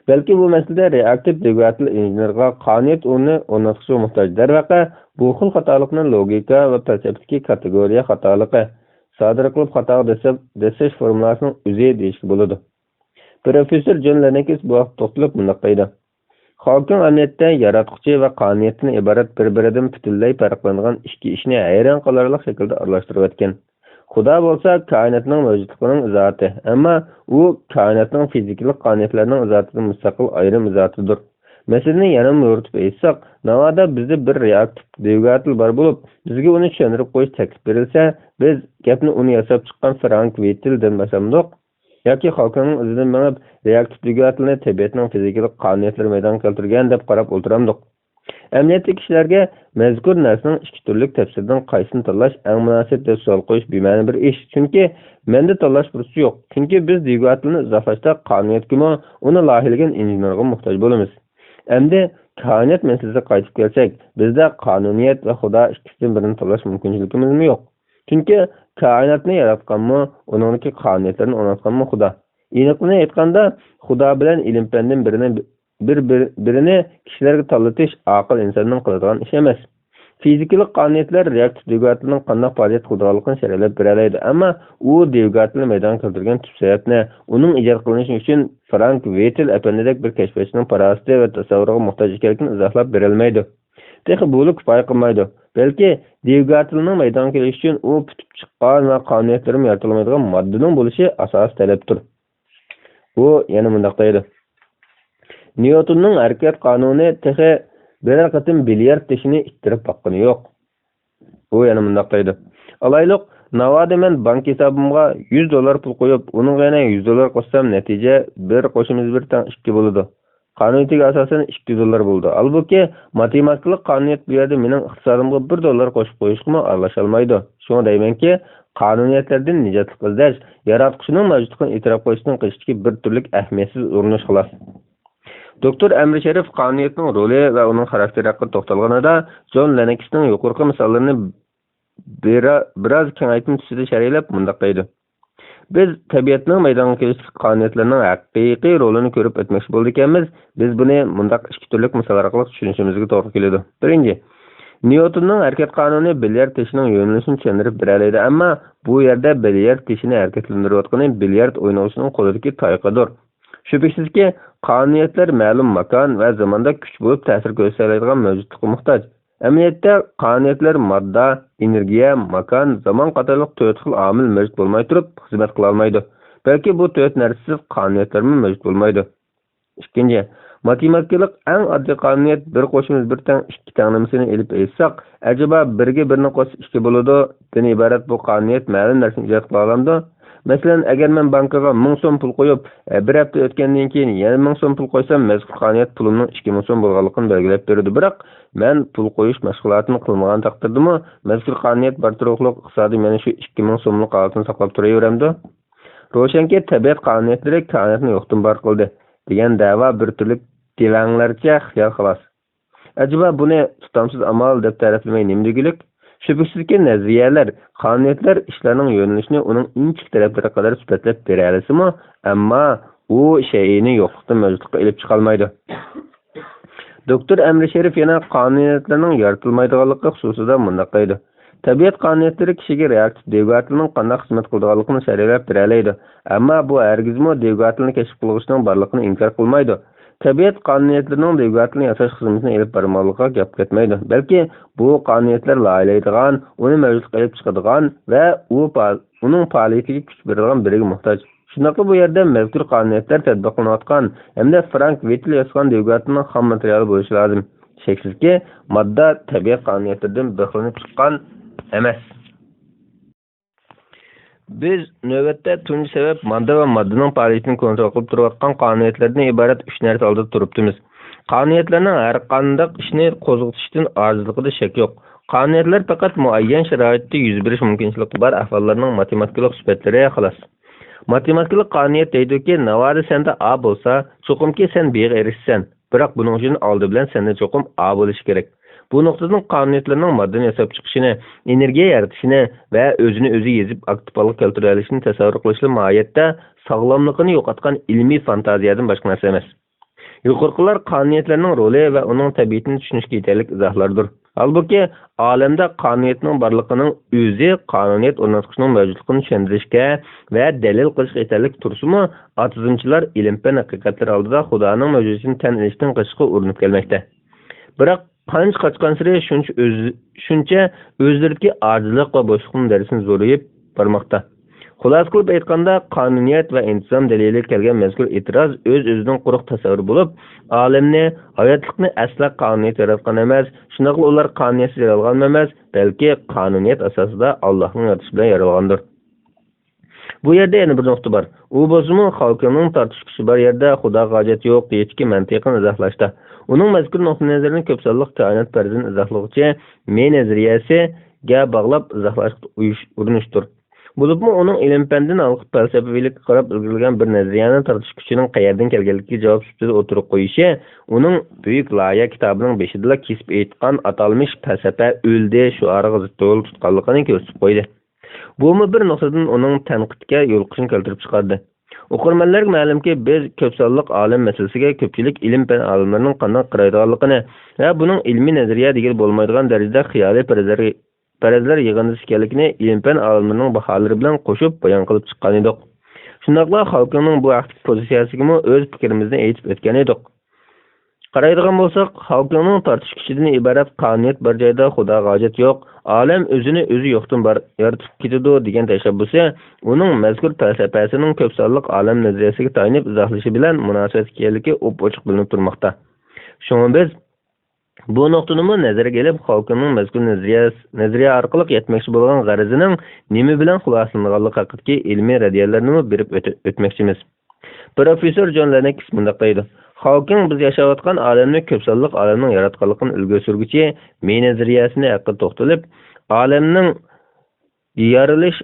بەلكى بۇ مەسىلىدە رېئاكتىپ دۋىگاتېل ئىنژېنېرغا قانۇنىيەت ئورنى ئورناتقۇچىغا موھتاج. دەرۋەقە، بۇ خىل خاتالىقنى لوگىكا ۋە پەلسەپىدىكى كاتېگورىيە خاتالىقى، سادىر قىلىپ خاتاغا دەسسەپ-، دەسسەش فورمۇلاسىنىڭ ئۆزى دېيىشكە بولىدۇ. پروفېسسور جون لېننېكس بۇ ھەقتە توختىلىپ مۇنداق دەيدۇ: خاۋكىڭ ئەمەلىيەتتە ياراتقۇچى ۋە قانۇنىيەتتىن ئىبارەت بىر-بىرىدىن پۈتۈنلەي پەرقلىنىدىغان ئىككى ئىشنى ھەيران قالارلىق شەكىلدە ئارىلاشتۇرۇۋەتكەن. خۇدا بولسا كائىناتنىڭ مەۋجۇتلۇقىنىڭ ئىزاھاتى، ئەمما ئۇ كائىناتنىڭ فىزىكىلىق قانۇنىيەتلەرنىڭ ئىزاھاتىدىن مۇستەقىل ئايرىم ئىزاھاتىدۇر. مەسىلىنى يەنىمۇ يورۇتۇپ ئېيتساق، ناۋادا بىزدە بىر رېئاكتىپ دۋىگاتېل بار بولۇپ، بىزگە ئۇنى چۈشەندۈرۈپ قويۇش تەكلىپ بېرىلسە، بىز گەپنى ئۇنى ياساپ چىققان فرانك ۋىتتېلدىن باشلامدۇق؟ ياكى خاۋكىڭنىڭ ئىزىدىن مېڭىپ، رېئاكتىپ دۋىگاتېلنى تەبىئەتنىڭ فىزىكىلىق قانۇنىيەتلىرى مەيدانغا كەلتۈرگەن دەپ قاراپ ئولتۇرامدۇق؟ ئەمەلىيەتتە كىشىلەرگە مەزكۇر نەرسىنىڭ ئىككى تۈرلۈك تەپسىرىدىن قايسىنى تاللاش ئەڭ مۇناسىپ دەپ سوئال قويۇش بىمەنە بىر ئىش. چۈنكى مەندە تاللاش پۇرسىتى يوق. چۈنكى بىز دۋىگاتېلنى ئىزاھلاشتا قانۇنىيەتكىمۇ، ئۇنى لايىھىلىگەن ئىنژېنېرغا موھتاج بولىمىز. ئەمدى كائىنات مەسىلىسىگە قايتىپ كەلسەك، بىزدە قانۇنىيەت ۋە خۇدا ئىككىسىدىن بىرىنى تاللاش مۇمكىنچىلىكىمىزمۇ يوق. چۈنكى كائىناتنى ياراتقانمۇ، ئۇنىڭدىكى قانۇنىيەتلەرنى ئورناتقانمۇ خۇدا. ئېنىقىنى ئېيتقاندا، خۇدا بىلەن ئىلىم-پەندىن بىرىنى، بىر، بىر، بىرىنى كىشىلەرگە تاللىتىش ئاقىل ئىنساننىڭ قىلىدىغان ئىشى ئەمەس. فىزىكىلىق قانۇنىيەتلەر رېئاكتىپ دۋىگاتېلنىڭ قانداق پائالىيەت قىلىدىغانلىقىنى شەرھلەپ بېرەلەيدۇ، ئەمما ئۇ دۋىگاتېلنى مەيدانغا كەلتۈرگەن تۈپ سەۋەبنى، ئۇنىڭ ئىجاد قىلىنىشى ئۈچۈن فرانك ۋېتېل ئەپەندىدەك بىر كەشپىياتچىنىڭ پاراسىتى ۋە تەسەۋۋۇرىغا موھتاج ئىكەنلىكىنى ئىزاھلاپ بېرەلمەيدۇ. تېخى بۇلا كۇپايە قىلمايدۇ. بەلكى دۋىگاتېلنىڭ مەيدانغا كېلىشى ئۈچۈن ئۇ پۈتۈپ چىققان ۋە قانۇنىيەتلىرىمۇ يارىتىلمايدىغان ماددىنىڭ بولۇشى ئاساسىي تەلەپتۇر. ئۇ يەنە مۇنداق دەيدۇ: نيۇتوننىڭ ھەرىكەت قانۇنى تېخى بىرەر قېتىم بىليارد تېشىنى ئىتتىرىپ باققىنى يوق. ئۇ يەنە مۇنداق دەيدۇ: ئالايلۇق، ناۋادا مەن بانكا ھېسابىمغا يۈز دوللار پۇل قويۇپ، ئۇنىڭغا يەنە يۈز دوللار قوشسام، نەتىجە بىر قوشىمىز بىر تەڭ ئىككى بولىدۇ. قانۇنىيىتىگە ئاساسەن ئىككى دوللار بولىدۇ. ھالبۇكى، ماتېماتىكىلىق قانۇنىيەت بۇ يەردە مېنىڭ ئىقتىسادىمغا بىر دوللار قوشۇپ قويۇشقىمۇ ئارىلاشالمايدۇ. شۇڭا دەيمەنكى، قانۇنىيەتلەردىن نىجاتلىق ئىزدەش، ياراتقۇچىنىڭ مەۋجۇتلۇقىنى ئېتىراپ قىلىشتىن قېچىشتىكى بىر تۈرلۈك ئەھمىيەتسىز ئۇرۇنۇش، خالاس. دوكتور ئەمىر شېرىپ قانۇنىيەتنىڭ رولى ۋە ئۇنىڭ خاراكتېرى ھەققىدە توختالغىنىدا، جون لېننېكسنىڭ يۇقىرىقى مىساللىرىنى بىرا-، بىراز كېڭەيتمە تۈسىدە شەرھلەپ مۇنداق دەيدۇ: بىز تەبىئەتنىڭ مەيدانغا كېلىشتىكى قانۇنىيەتلەرنىڭ ھەقىقىي رولىنى كۆرۈپ ئۆتمەكچى بولىدىكەنمىز. بىز بۇنى مۇنداق ئىككى تۈرلۈك مىسال ئارقىلىق چۈشىنىشىمىزگە توغرا كېلىدۇ. بىرىنچى، نيۇتوننىڭ ھەرىكەت قانۇنى بىليارد تېشىنىڭ يۆنىلىشىنى چۈشەندۈرۈپ بېرەلەيدۇ، ئەمما بۇ يەردە بىليارد تېشىنى ھەرىكەتلەندۈرۈۋاتقىنى بىليارد ئوينىغۇچىنىڭ قولىدىكى تايىقىدۇر. شۈبھىسىزكى، قانۇنىيەتلەر مەلۇم ماكان ۋە زاماندا كۈچ بولۇپ تەسىر كۆرسىتەلەيدىغان مەۋجۇتلۇققا موھتاج. ئەمەلىيەتتە، قانۇنىيەتلەر ماددا، ئېنېرگىيە، ماكان، زامان قاتارلىق تۆت خىل ئامىل مەۋجۇت بولماي تۇرۇپ خىزمەت قىلالمايدۇ. بەلكى بۇ تۆت نەرسىسىز قانۇنىيەتلەرمۇ مەۋجۇت بولمايدۇ. ئىككىنچى، ماتېماتىكىلىق ئەڭ ئاددىي قانۇنىيەت بىر قوشۇلمىسى بىر تەڭ ئىككى تەڭلىمىسىنى ئېلىپ ئېيتساق، ئەجەبا بىرگە بىرنى قوشسا ئىككى بولىدۇ دىن ئىبارەت بۇ قانۇنىيەت مەلۇم نەرسىنى ئىجاد قىلالامدۇ؟ مەسىلەن، ئەگەر مەن بانكىغا مىڭ سوم پۇل قويۇپ، بىر ھەپتە ئۆتكەندىن كېيىن يەنە مىڭ سوم پۇل قويسام، مەزكۇر قانۇنىيەت پۇلۇمنىڭ ئىككى مىڭ سوم بولغانلىقىنى بەلگىلەپ بېرىدۇ. بىراق، مەن پۇل قويۇش مەشغۇلاتىنى قىلمىغان تەقدىردىمۇ، مەزكۇر قانۇنىيەت بار تۇرۇقلۇق ئىقتىسادىم يەنە شۇ ئىككى مىڭ سوملۇق ھالىتىنى ساقلاپ تۇرۇۋېرەمدۇ؟ روشەنكى، تەبىئەت قانۇنىيەتلىرى كائىناتنى يوقتىن بار قىلدى، دېگەن دەۋا بىر تۈرلۈك دېۋەڭلەرچە خىيال، خالاس. ئەجەبا بۇنى تۇتامسىز ئامال دەپ تەرىپلىمەي نېمە دېگۈلۈك؟ شۈبھىسىزكى، نەزەرىيەلەر، قانۇنىيەتلەر ئىشلارنىڭ يۆنىلىشىنى ئۇنىڭ ئىنچىكە تەرەپلىرى قەدەر سۈپەتلەپ بېرەلىسىمۇ، ئەمما ئۇ شەيئىنى يوقلۇقتىن مەۋجۇتلۇققا ئېلىپ چىقالمايدۇ. دوكتور ئەمرى شېرىپ يەنە قانۇنىيەتلەرنىڭ يارىتىلمايدىغانلىقى خۇسۇسىدا مۇنداق دەيدۇ: تەبىئەت قانۇنىيەتلىرى كىشىگە رېئاكتىپ دۋىگاتېلنىڭ قانداق خىزمەت قىلىدىغانلىقىنى سەرىيلەپ بېرەلەيدۇ، ئەمما بۇ ھەرگىزمۇ دۋىگاتېلنى كەشىپ قىلغۇچىنىڭ بارلىقىنى ئىنكار قىلمايدۇ. تەبىئەت قانۇنىيەتلىرىنىڭ دۋىگاتېلنى ياساش خىزمىتىنى ئېلىپ بارمىغانلىقىغا گەپ كەتمەيدۇ، بەلكى بۇ قانۇنىيەتلەر لايىھەلەيدىغان، ئۇنى مەۋجۇتلۇققا ئېلىپ چىقىدىغان ۋە ئۇ پا-، ئۇنىڭ پائالىيىتىگە كۈچ بېرىدىغان بىرىگە موھتاج. شۇنداقلا بۇ يەردە مەزكۇر قانۇنىيەتلەر تەتبىقلىنىۋاتقان ھەمدە فرانك ۋىتتېل ياسىغان دۋىگاتېلنىڭ خام ماتېرىيالى بولۇشى لازىم. شەكسىزكى، ماددا تەبىئەت قانۇنىيەتلىرىدىن بىخلىنىپ چىققان ئەمەس. بىز نۆۋەتتە تۇنجى سەۋەب ماددا ۋە ماددىنىڭ پائالىيىتىنى كونترول قىلىپ تۇرۇۋاتقان قانۇنىيەتلەردىن ئىبارەت ئۈچ نەرسە ئالدىدا تۇرۇپتىمىز. قانۇنىيەتلەرنىڭ ھەر قانداق ئىشنى قوزغىتىشتىن ئاجىزلىقىدا شەك يوق. قانۇنىيەتلەر پەقەت مۇئەييەن شارائىتتا يۈز بېرىش مۇمكىنچىلىكى بار ئەھۋاللارنىڭ ماتېماتىكىلىق سۈپەتلىرى، خالاس. ماتېماتىكىلىق قانۇنىيەت دەيدۇكى، ناۋادا سەندە ئا بولسا، چوقۇمكى سەن بىغا ئېرىشىسەن. بىراق بۇنىڭ ئۈچۈن ئالدى بىلەن سەندە چوقۇم ئا بولۇشى كېرەك. بۇ نۇقتىدىن قانۇنىيەتلەرنىڭ ماددىنى ياساپ چىقىشىنى، ئېنېرگىيە يارىتىشىنى ۋە ئۆزىنى ئۆزى يېزىپ ئاكتىپ ھالغا كەلتۈرەلىشىنى تەسەۋۋۇر قىلىشلا ماھىيەتتە ساغلاملىقىنى يوقاتقان ئىلمىي فانتازىيەدىن باشقا نەرسە ئەمەس. يۇقىرىقىلار قانۇنىيەتلەرنىڭ رولى ۋە ئۇنىڭ تەبىئىتىنى چۈشىنىشكە يېتەرلىك ئىزاھلاردۇر. ھالبۇكى، ئالەمدە قانۇنىيەتنىڭ بارلىقىنىڭ ئۆزى قانۇنىيەت ئورناتقۇچىنىڭ مەۋجۇتلۇقىنى چۈشەندۈرۈشكە ۋە دەلىل قىلىشقا يېتەرلىك تۇرسىمۇ، ئاتىزمچىلار ئىلىم-پەن ھەقىقەتلىرى ئالدىدا خۇدانىڭ مەۋجۇدىيىتىنى تەن ئېلىشتىن قېچىشقا ئۇرۇنۇپ كەلمەكتە. بىراق، قانچە قاچقانسېرى شۇنچە ئۆز-، شۇنچە ئۆزلىرىدىكى ئاجىزلىق ۋە بوشلۇقنىڭ دەرىجىسىنى زورىيىپ بارماقتا. خۇلاسە قىلىپ ئېيتقاندا، قانۇنىيەت ۋە ئىنتىزام دەلىلىگە كەلگەن مەزكۇر ئېتىراز ئۆز-ئۆزىدىن قۇرۇق تەسەۋۋۇر بولۇپ، ئالەمنى، ھاياتلىقنى ئەسلا قانۇنىيەت ياراتقان ئەمەس، شۇنداقلا ئۇلار قانۇنىيەتسىز يارالغانمۇ ئەمەس، بەلكى قانۇنىيەت ئاساسىدا ئاللاھنىڭ يارىتىشى بىلەن يارالغاندۇر. بۇ يەردە يەنە بىر نۇقتا بار. ئۇ بولسىمۇ خاۋكىڭنىڭ تارتىشىش كۈچى بار يەردە خۇداغا ھاجەت يوق دېيىشتىكى مەنتىقىنى ئىزاھلاشتا، ئۇنىڭ مەزكۇر نۇقتىئىنەزىرىنى كۆپ سانلىق كائىنات پەرىزىنى ئىزاھلىغۇچى مې نەزەرىيەسىگە باغلاپ ئىزاھلاشقا ئۇيۇش-، ئۇرۇنۇشتۇر. بولۇپمۇ ئۇنىڭ ئىلىم-پەندىن ھالقىپ پەلسەپىۋىلىككە قاراپ ئىلگىرىلىگەن بىر نەزەرىيەنى تارتىش كۈچىنىڭ قەيەردىن كەلگەنلىكىگە جاۋاب سۈپىتىدە ئوتتۇرىغا قويۇشى ئۇنىڭ بۈيۈك لايىھە كىتابىنىڭ بېشىدىلا كېسىپ ئېيتقان ئاتالمىش پەلسەپە ئۆلدى شوئارىغا زىت رول تۇتقانلىقىنى كۆرسىتىپ قويدى. بۇمۇ بىر نۇقتىدىن ئۇنىڭ تەنقىدكە يولۇقۇشىنى كەلتۈرۈپ چىقاردى. ئوقۇرمەنلەرگە مەلۇمكى، بىز كۆپ سانلىق ئالەم مەسىلىسىگە كۆپچىلىك ئىلىم-پەن ئالىملىرىنىڭ قانداق قارايدىغانلىقىنى ۋە بۇنىڭ ئىلمىي نەزەرىيە دېگىلى بولمايدىغان دەرىجىدە خىيالىي پەرەزلەر، پەرەزلەر يىغىندىسى ئىكەنلىكىنى ئىلىم-پەن ئالىملىرىنىڭ باھالىرى بىلەن قوشۇپ بايان قىلىپ چىققان ئىدۇق. شۇنداقلا خاۋكىڭنىڭ بۇ ھەقتىكى پوزىتسىيەسىگىمۇ ئۆز پىكرىمىزنى ئېيتىپ ئۆتكەن ئىدۇق. قارايدىغان بولساق، خاۋكىڭنىڭ تارتىش كۈچىدىن ئىبارەت قانۇنىيەت بار جايدا خۇداغا ھاجەت يوق، ئالەم ئۆزىنى ئۆزى يوقتىن بار يارىتىپ كېتىدۇ دېگەن تەشەببۇسى ئۇنىڭ مەزكۇر پەلسەپەسىنىڭ كۆپ سانلىق ئالەم نەزەرىيەسىگە تايىنىپ ئىزاھلىشى بىلەن مۇناسىۋەتلىك ئىكەنلىكى ئوپئوچۇق بىلىنىپ تۇرماقتا. شۇڭا بىز بۇ نۇقتىنىمۇ نەزەرگە ئېلىپ، خاۋكىڭنىڭ مەزكۇر نەزەرىيە، نەزەرىيە ئارقىلىق يەتمەكچى بولغان غەرىزىنىڭ نېمە بىلەن خۇلاسىلىنىدىغانلىقى ھەققىدىكى ئىلمىي رەددىيەلەرنىمۇ بېرىپ ئۆتە-، ئۆتمەكچىمىز. پروفېسسور جون لېنكس مۇنداق دەيدۇ: خاۋكىڭ بىز ياشاۋاتقان ئالەمنى كۆپ سانلىق ئالەمنىڭ ياراتقانلىقىنى ئىلگىرى سۈرگۈچى مې نەزەرىيەسىنى ھەققىدە توختىلىپ، ئالەمنىڭ يارىلىش،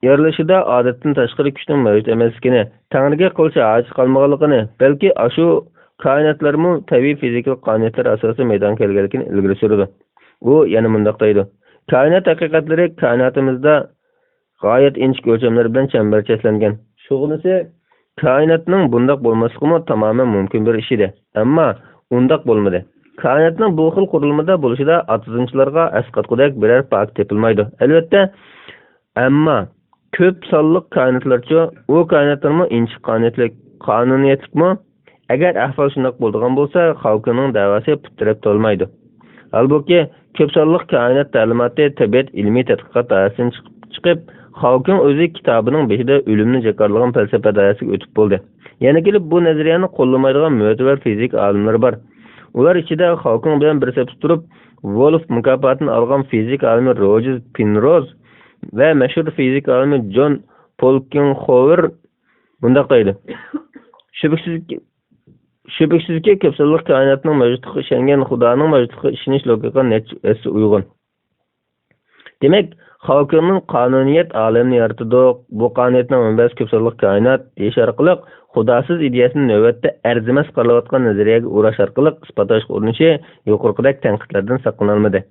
يارىلىشىدا ئادەتتىن تاشقىرى كۈچنىڭ مەۋجۇت ئەمەسلىكىنى، تەڭرىگە قىلچە ھاجىتى قالمىغانلىقىنى، بەلكى ئاشۇ كائىناتلارمۇ تەبىئىي فىزىكىلىق قانۇنىيەتلەر ئاساسىدا مەيدانغا كەلگەنلىكىنى ئىلگىرى سۈرىدۇ. ئۇ يەنە مۇنداق دەيدۇ: كائىنات ھەقىقەتلىرى كائىناتىمىزدا غايەت ئىنچىكە ئۆلچەملەر بىلەن چەمبەرچەكلەنگەن. شۇغىنىسى، كائىناتنىڭ بۇنداق بولماسلىقىمۇ تامامەن مۇمكىن بىر ئىش ئىدى. ئەمما ئۇنداق بولمىدى. كائىناتنىڭ بۇ خىل قۇرۇلمىدا بولۇشىدا ئاتىزىمچىلارغا ئەسقاتقۇدەك بىرەر پاكىت تېپىلمايدۇ. ئەلۋەتتە، ئەمما كۆپ سانلىق كائىناتلارچۇ؟ ئۇ كائىناتلارمۇ ئىنچىكە قانۇنىيەتلىك، قانۇنىيەتلىكمۇ؟ ئەگەر ئەھۋال شۇنداق بولىدىغان بولسا، خاۋكىڭنىڭ دەۋاسى پۇت تىرەپ تۇرالمايدۇ. ھالبۇكى، كۆپ سانلىق كائىنات تەلىماتى تەبىئەت ئىلمىي تەتقىقات دائىرىسىدىن چىقىپ، چىقىپ، خاۋكىڭ ئۆزى كىتابىنىڭ بېشىدا ئۆلۈمنى جاكارلىغان پەلسەپە دائىرىسىگە ئۆتۈپ بولدى. يەنە كېلىپ، بۇ نەزەرىيەنى قوللىمايدىغان مۆتىۋەر فىزىكا ئالىملىرى بار. ئۇلار ئىچىدە خاۋكىڭ بىلەن بىر سەپتە تۇرۇپ، ۋولف مۇكاپاتىنى ئالغان فىزىكا ئالىمى روجېر پېنروز ۋە مەشھۇر فىزىكا ئالىمى جون پولكىنخوۋېر مۇنداق دەيدۇ: شۈبھىسىزكى، شۈبھىسىزكى، كۆپ سانلىق كائىناتنىڭ مەۋجۇتلۇقىغا ئىشەنگەن خۇدانىڭ مەۋجۇتلۇقىغا ئىشىنىش لوگىكىغا نەچچە ھەسسە ئۇيغۇن. دېمەك، خاۋكىڭنىڭ قانۇنىيەت ئالەمنى يارىتىدۇ، بۇ قانۇنىيەتنىڭ مەنبەسى كۆپ سانلىق كائىنات دېيىش ئارقىلىق خۇداسىز ئىدىيەسىنى نۆۋەتتە ئەرزىمەس قارىلىۋاتقان نەزەرىيەگە ئوراش ئارقىلىق ئىسپاتلاشقا ئۇرۇنۇشى يۇقىرىقىدەك تەنقىدلەردىن ساقلىنالمىدى.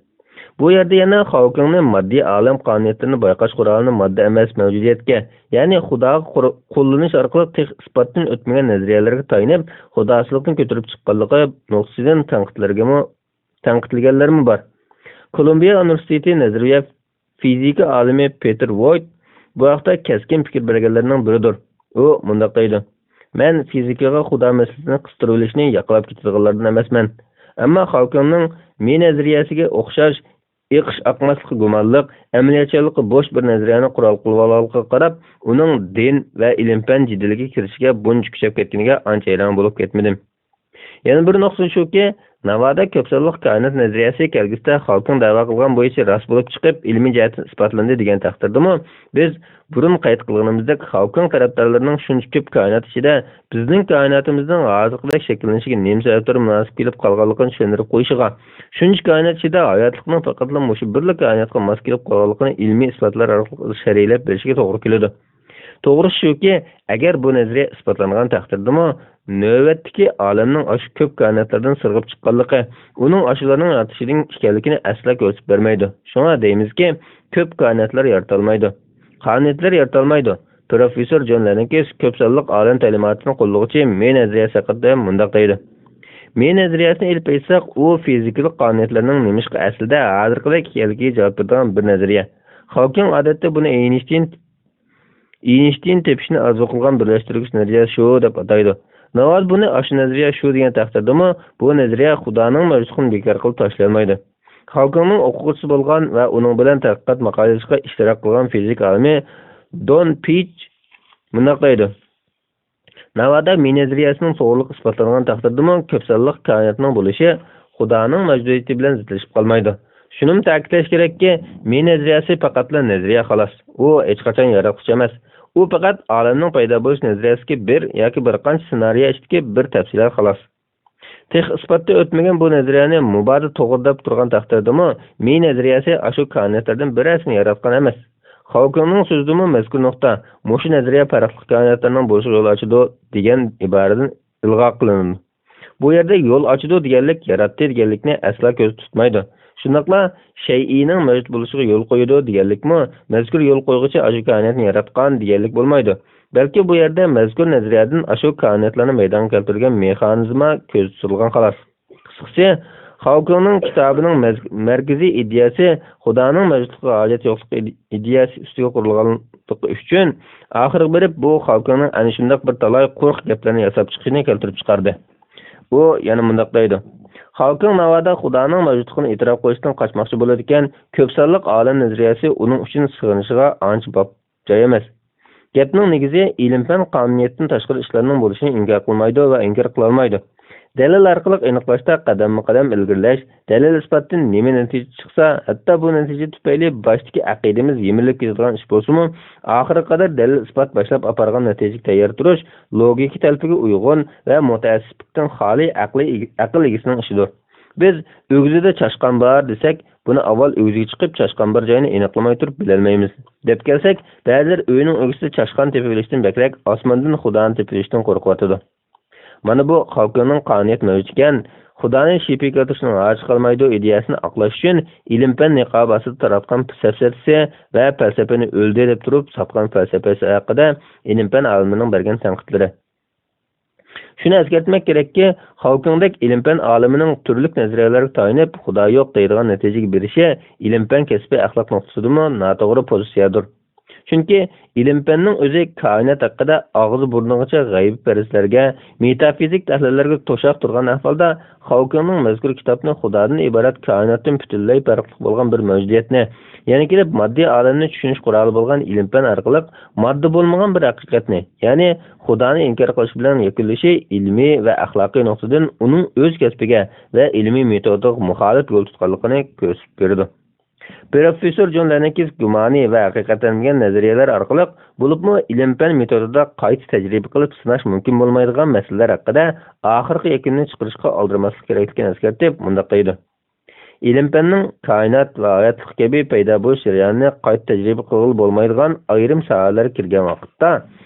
بۇ يەردە يەنە خاۋكىڭنى ماددىي ئالەم قانۇنىيەتلىرىنى بايقاش قورالىنى ماددا ئەمەس مەۋجۇدىيەتكە، يەنى خۇداغا قور-، قوللىنىش ئارقىلىق تېخى ئىسپاتتىن ئۆتمىگەن نەزەرىيەلەرگە تايىنىپ، خۇداسىزلىقنى كۆتۈرۈپ چىققانلىقى نۇقتىسىدىن تەنقىدلەرگىمۇ، تەنقىدلىگەنلەرمۇ بار. كولومبىيە ئۇنىۋېرسىتېتى نەزەرىيە فىزىكا ئالىمى پېتېر ۋويت بۇ ھەقتە كەسكىن پىكىر بەرگەنلەرنىڭ بىرىدۇر. ئۇ مۇنداق دەيدۇ: مەن فىزىكىغا خۇدا مەسىلىسىنى قىستۇرۇۋېلىشنى ياقلاپ كېتىدىغانلاردىن ئەمەسمەن. ئەمما خاۋكىڭنىڭ مى نەزەرىيەسىگە ئوخشاش ئېقىش ئاقماسلىقى گۇمانلىق، ئەمەلىيەتچانلىقى بوش بىر نەزەرىيەنى قورال قىلىۋالغانلىقىغا قاراپ، ئۇنىڭ دىن ۋە ئىلىم-پەن جېدىلىگە كىرىشىگە بۇنچە كۈچەپ كەتكىنىگە ئانچە ھەيران بولۇپ كەتمىدىم. يەنە بىر نۇقتا شۇكى، ناۋادا كۆپ سانلىق كائىنات نەزەرىيەسى كەلگۈسىدە خاۋكىڭ دەۋا قىلغان بويىچە راست بولۇپ چىقىپ، ئىلمىي جەھەتتىن ئىسپاتلاندى دېگەن تەقدىردىمۇ، بىز بۇرۇن قەيت قىلغىنىمىزدەك، خاۋكىڭ تەرەپدارلىرىنىڭ شۇنچە كۆپ كائىنات ئىچىدە بىزنىڭ كائىناتىمىزنىڭ ھازىرقىدەك شەكىللىنىشىگە نېمە سەۋەبتۇر مۇناسىپ كېلىپ قالغانلىقىنى چۈشەندۈرۈپ قويۇشىغا، شۇنچە كائىنات ئىچىدە ھاياتلىقنىڭ پەقەتلا مۇشۇ بىرلا كائىناتقا ماس كېلىپ قالغانلىقىنى ئىلمىي ئىسپاتلار ئارقىلىق شەرھلەپ بېرىشىگە توغرا كېلىدۇ. توغرىسى شۇكى، ئەگەر بۇ نەزەرىيە ئىسپاتلانغان تەقدىردىمۇ، نۆۋەتتىكى ئالەمنىڭ ئاشۇ كۆپ كائىناتلاردىن سىرغىپ چىققانلىقى، ئۇنىڭ ئاشۇلارنىڭ يارىتىشىدىن ئىكەنلىكىنى ئەسلا كۆرسىتىپ بەرمەيدۇ. شۇڭا دەيمىزكى، كۆپ كائىناتلار يارىتالمايدۇ. قانۇنىيەتلەر يارىتالمايدۇ. پروفېسسور جون لېنكىس كۆپ سانلىق ئالەم تەلىماتىنى قوللىغۇچى مى نەزەرىيەسى ھەققىدە مۇنداق دەيدۇ: مى نەزەرىيەسىنى ئېلىپ ئېيتساق، ئۇ فىزىكىلىق قانۇنىيەتلەرنىڭ نېمىشقا ئەسلىدە ھازىرقىدەك ئىكەنلىكىگە جاۋاب بېرىدىغان بىر نەزەرىيە. خاۋكىڭ ئادەتتە بۇنى ئېينىشتىين، ئېينىشتىين تېپىشنى ئارزۇ قىلغان بىرلەشتۈرگۈچ نەزەرىيە شۇ دەپ ئاتايدۇ. ناۋادا بۇنى ئاشۇ نەزەرىيە شۇ دېگەن تەقدىردىمۇ، بۇ نەزەرىيە خۇدانىڭ مەۋجۇتلۇقىنى بىكار قىلىپ تاشلىيالمايدۇ. خاۋكىڭنىڭ ئوقۇغۇچىسى بولغان ۋە ئۇنىڭ بىلەن تەتقىقات ماقالىلىرىغا ئىشتىراك قىلغان فىزىكا ئالىمى دون پېيج مۇنداق دەيدۇ: ناۋادا مى نەزەرىيەسىنىڭ توغرىلىقى ئىسپاتلانغان تەقدىردىمۇ، كۆپ سانلىق كائىناتنىڭ بولۇشى خۇدانىڭ مەۋجۇدىيىتى بىلەن زىتلىشىپ قالمايدۇ. شۇنىمۇ تەكىتلەش كېرەككى، مى نەزەرىيەسى پەقەتلا نەزەرىيە خالاس. ئۇ ھېچقاچان ياراتقۇچى ئەمەس. ئۇ پەقەت ئالەمنىڭ پەيدا بولۇش نەزەرىيەسىدىكى بىر ياكى بىر قانچە سېنارىيە ئىچىدىكى بىر تەپسىلات خالاس. تېخى ئىسپاتتا ئۆتمىگەن بۇ نەزەرىيەنى مۇبادا توغرا دەپ تۇرغان تەقدىردىمۇ، مى نەزەرىيەسى ئاشۇ كائىناتلاردىن بىرەرسىنى ياراتقان ئەمەس. خاۋكىڭنىڭ سۆزىدىمۇ مەزكۇر نۇقتا، مۇشۇ نەزەرىيە پەرقلىق كائىناتلارنىڭ بولۇشىغا يول ئاچىدۇ، دېگەن ئىبارىدىن ئىلغا قىلىنىدۇ. بۇ يەردە يول ئاچىدۇ دېگەنلىك ياراتتى دېگەنلىكنى ئەسلا كۆزدە تۇتمايدۇ. شۇنداقلا شەيئىنىڭ مەۋجۇت بولۇشىغا يول قويىدۇ دېگەنلىكمۇ مەزكۇر يول قويغۇچى ئاشۇ كائىناتنى ياراتقان دېگەنلىك بولمايدۇ. بەلكى بۇ يەردە مەزكۇر نەزەرىيەدىن ئاشۇ كائىناتلارنى مەيدانغا كەلتۈرگەن مېخانىزما كۆزدە تۇتۇلغان خالاس. قىسقىسى، خاۋكىڭنىڭ كىتابىنىڭ مەز-، مەركىزىي ئىدىيەسى خۇدانىڭ مەۋجۇتلۇقىغا ھاجەت يوقلۇقى ئىدى-، ئىدىيەسى ئۈستىگە قۇرۇلغانلىقى ئۈچۈن، ئاخىرىغا بېرىپ بۇ خاۋكىڭنىڭ ئەنە شۇنداق بىر تالاي قۇرۇق گەپلەرنى ياساپ چىقىشىنى كەلتۈرۈپ چىقاردى. ئۇ يەنە مۇنداق دەيدۇ: خاۋكىڭ ناۋادا خۇدانىڭ مەۋجۇتلۇقىنى ئېتىراپ قىلىشتىن قاچماقچى بولىدىكەن، كۆپ سانلىق ئالەم نەزەرىيەسى ئۇنىڭ ئۈچۈن سېغىنىشىغا ئانچە باب جاي ئەمەس. گەپنىڭ نېگىزى، ئىلىم-پەن قانۇنىيەتتىن تاشقىرى ئىشلارنىڭ بولۇشىنى ئىنكار قىلمايدۇ ۋە ئىنكار قىلالمايدۇ. دەلىل ئارقىلىق ئېنىقلاشتا قەدەممۇ قەدەم ئىلگىرىلەش، دەلىل-ئىسپاتتىن نېمە نەتىجە چىقسا، ھەتتا بۇ نەتىجە تۈپەيلى باشتىكى ئەقىدىمىز يېمىرىلىپ كېتىدىغان ئىش بولسىمۇ، ئاخىرىغا قەدەر دەلىل-ئىسپات باشلاپ ئاپارغان نەتىجىگە تەييار تۇرۇش لوگىكا تەلىپىگە ئۇيغۇن ۋە مۇتەئەسسىپلىكتىن خالىي ئەقلىي ئىگ-، ئەقىل ئىگىسىنىڭ ئىشىدۇر. بىز ئۆگزىدە چاشقان بار دېسەك، بۇنى ئاۋۋال ئۆگزىگە چىقىپ چاشقان بار جاينى ئېنىقلىماي تۇرۇپ بىلەلمەيمىز، دەپ كەلسەك، بەزىلەر ئۆينىڭ ئۆگزىدە چاشقان تېپىۋېلىشتىن بەكرەك ئاسماندىن خۇدانى تېپىۋېلىشتىن قورقۇۋاتىدۇ. مانا بۇ خاۋكىڭنىڭ قانۇنىيەت مەۋجۇت ئىكەن، خۇدانى شىپى كەلتۈرۈشنىڭ ھاجىتى قالمايدۇ ئىدىيەسىنى ئاقلاش ئۈچۈن ئىلىم-پەن نىقابى ئاستىدا تاراتقان سەپسەتىسى ۋە پەلسەپىنى ئۆلدى دەپ تۇرۇپ ساتقان پەلسەپىسى ھەققىدە ئىلىم-پەن ئالىمىنىڭ بەرگەن تەنقىدلىرى. شۇنى ئەسكەرتمەك كېرەككى، خاۋكىڭدەك ئىلىم-پەن ئالىمىنىڭ تۈرلۈك نەزەرىيەلەرگە تايىنىپ، خۇدا يوق دەيدىغان نەتىجىگە بېرىشى ئىلىم-پەن كەسپى ئەخلاق نۇقتىسىدىمۇ ناتوغرا پوزىتسىيەدۇر. چۈنكى ئىلىم-پەننىڭ ئۆزى كائىنات ھەققىدە ئاغزى-بۇرنىغىچە غەيبىپەرەسلەرگە، مېتافىزىك تەھلىللەرگە توشاق تۇرغان ئەھۋالدا، خاۋكىڭنىڭ مەزكۇر كىتابنى خۇدادىن ئىبارەت كائىناتتىن پۈتۈنلەي پەرقلىق بولغان بىر مەۋجۇدىيەتنى، يەنە كېلىپ ماددىي ئالەمنى چۈشىنىش قورالى بولغان ئىلىم-پەن ئارقىلىق ماددا بولمىغان بىر ھەقىقەتنى، يەنى خۇدانى ئىنكار قىلىش بىلەن يەكۈنلىشى ئىلمىي ۋە ئەخلاقىي نۇقتىدىن ئۇنىڭ ئۆز كەسپىگە ۋە ئىلمىي مېتودىغا مۇخالىپ يول تۇتقانلىقىنى كۆرسىتىپ بېرىدۇ. پروفېسسور جون لېننېكىس گۇمانىي ۋە ھەقىقەتلەنمىگەن نەزەرىيەلەر ئارقىلىق، بولۇپمۇ ئىلىم-پەن مېتودىدا قايتا تەجرىبە قىلىپ سىناش مۇمكىن بولمايدىغان مەسىلىلەر ھەققىدە ئاخىرقى يەكۈننى چىقىرىشقا ئالدىرىماسلىق كېرەكلىكىنى ئەسكەرتىپ، مۇنداق دەيدۇ: ئىلىم-پەننىڭ كائىنات ۋە ھاياتلىق كەبى پەيدا بولۇش جەريانىنى قايتا تەجرىبە قىلغىلى بولمايدىغان ئايرىم ساھەلەرگە كىرگەن ۋاقىتتا،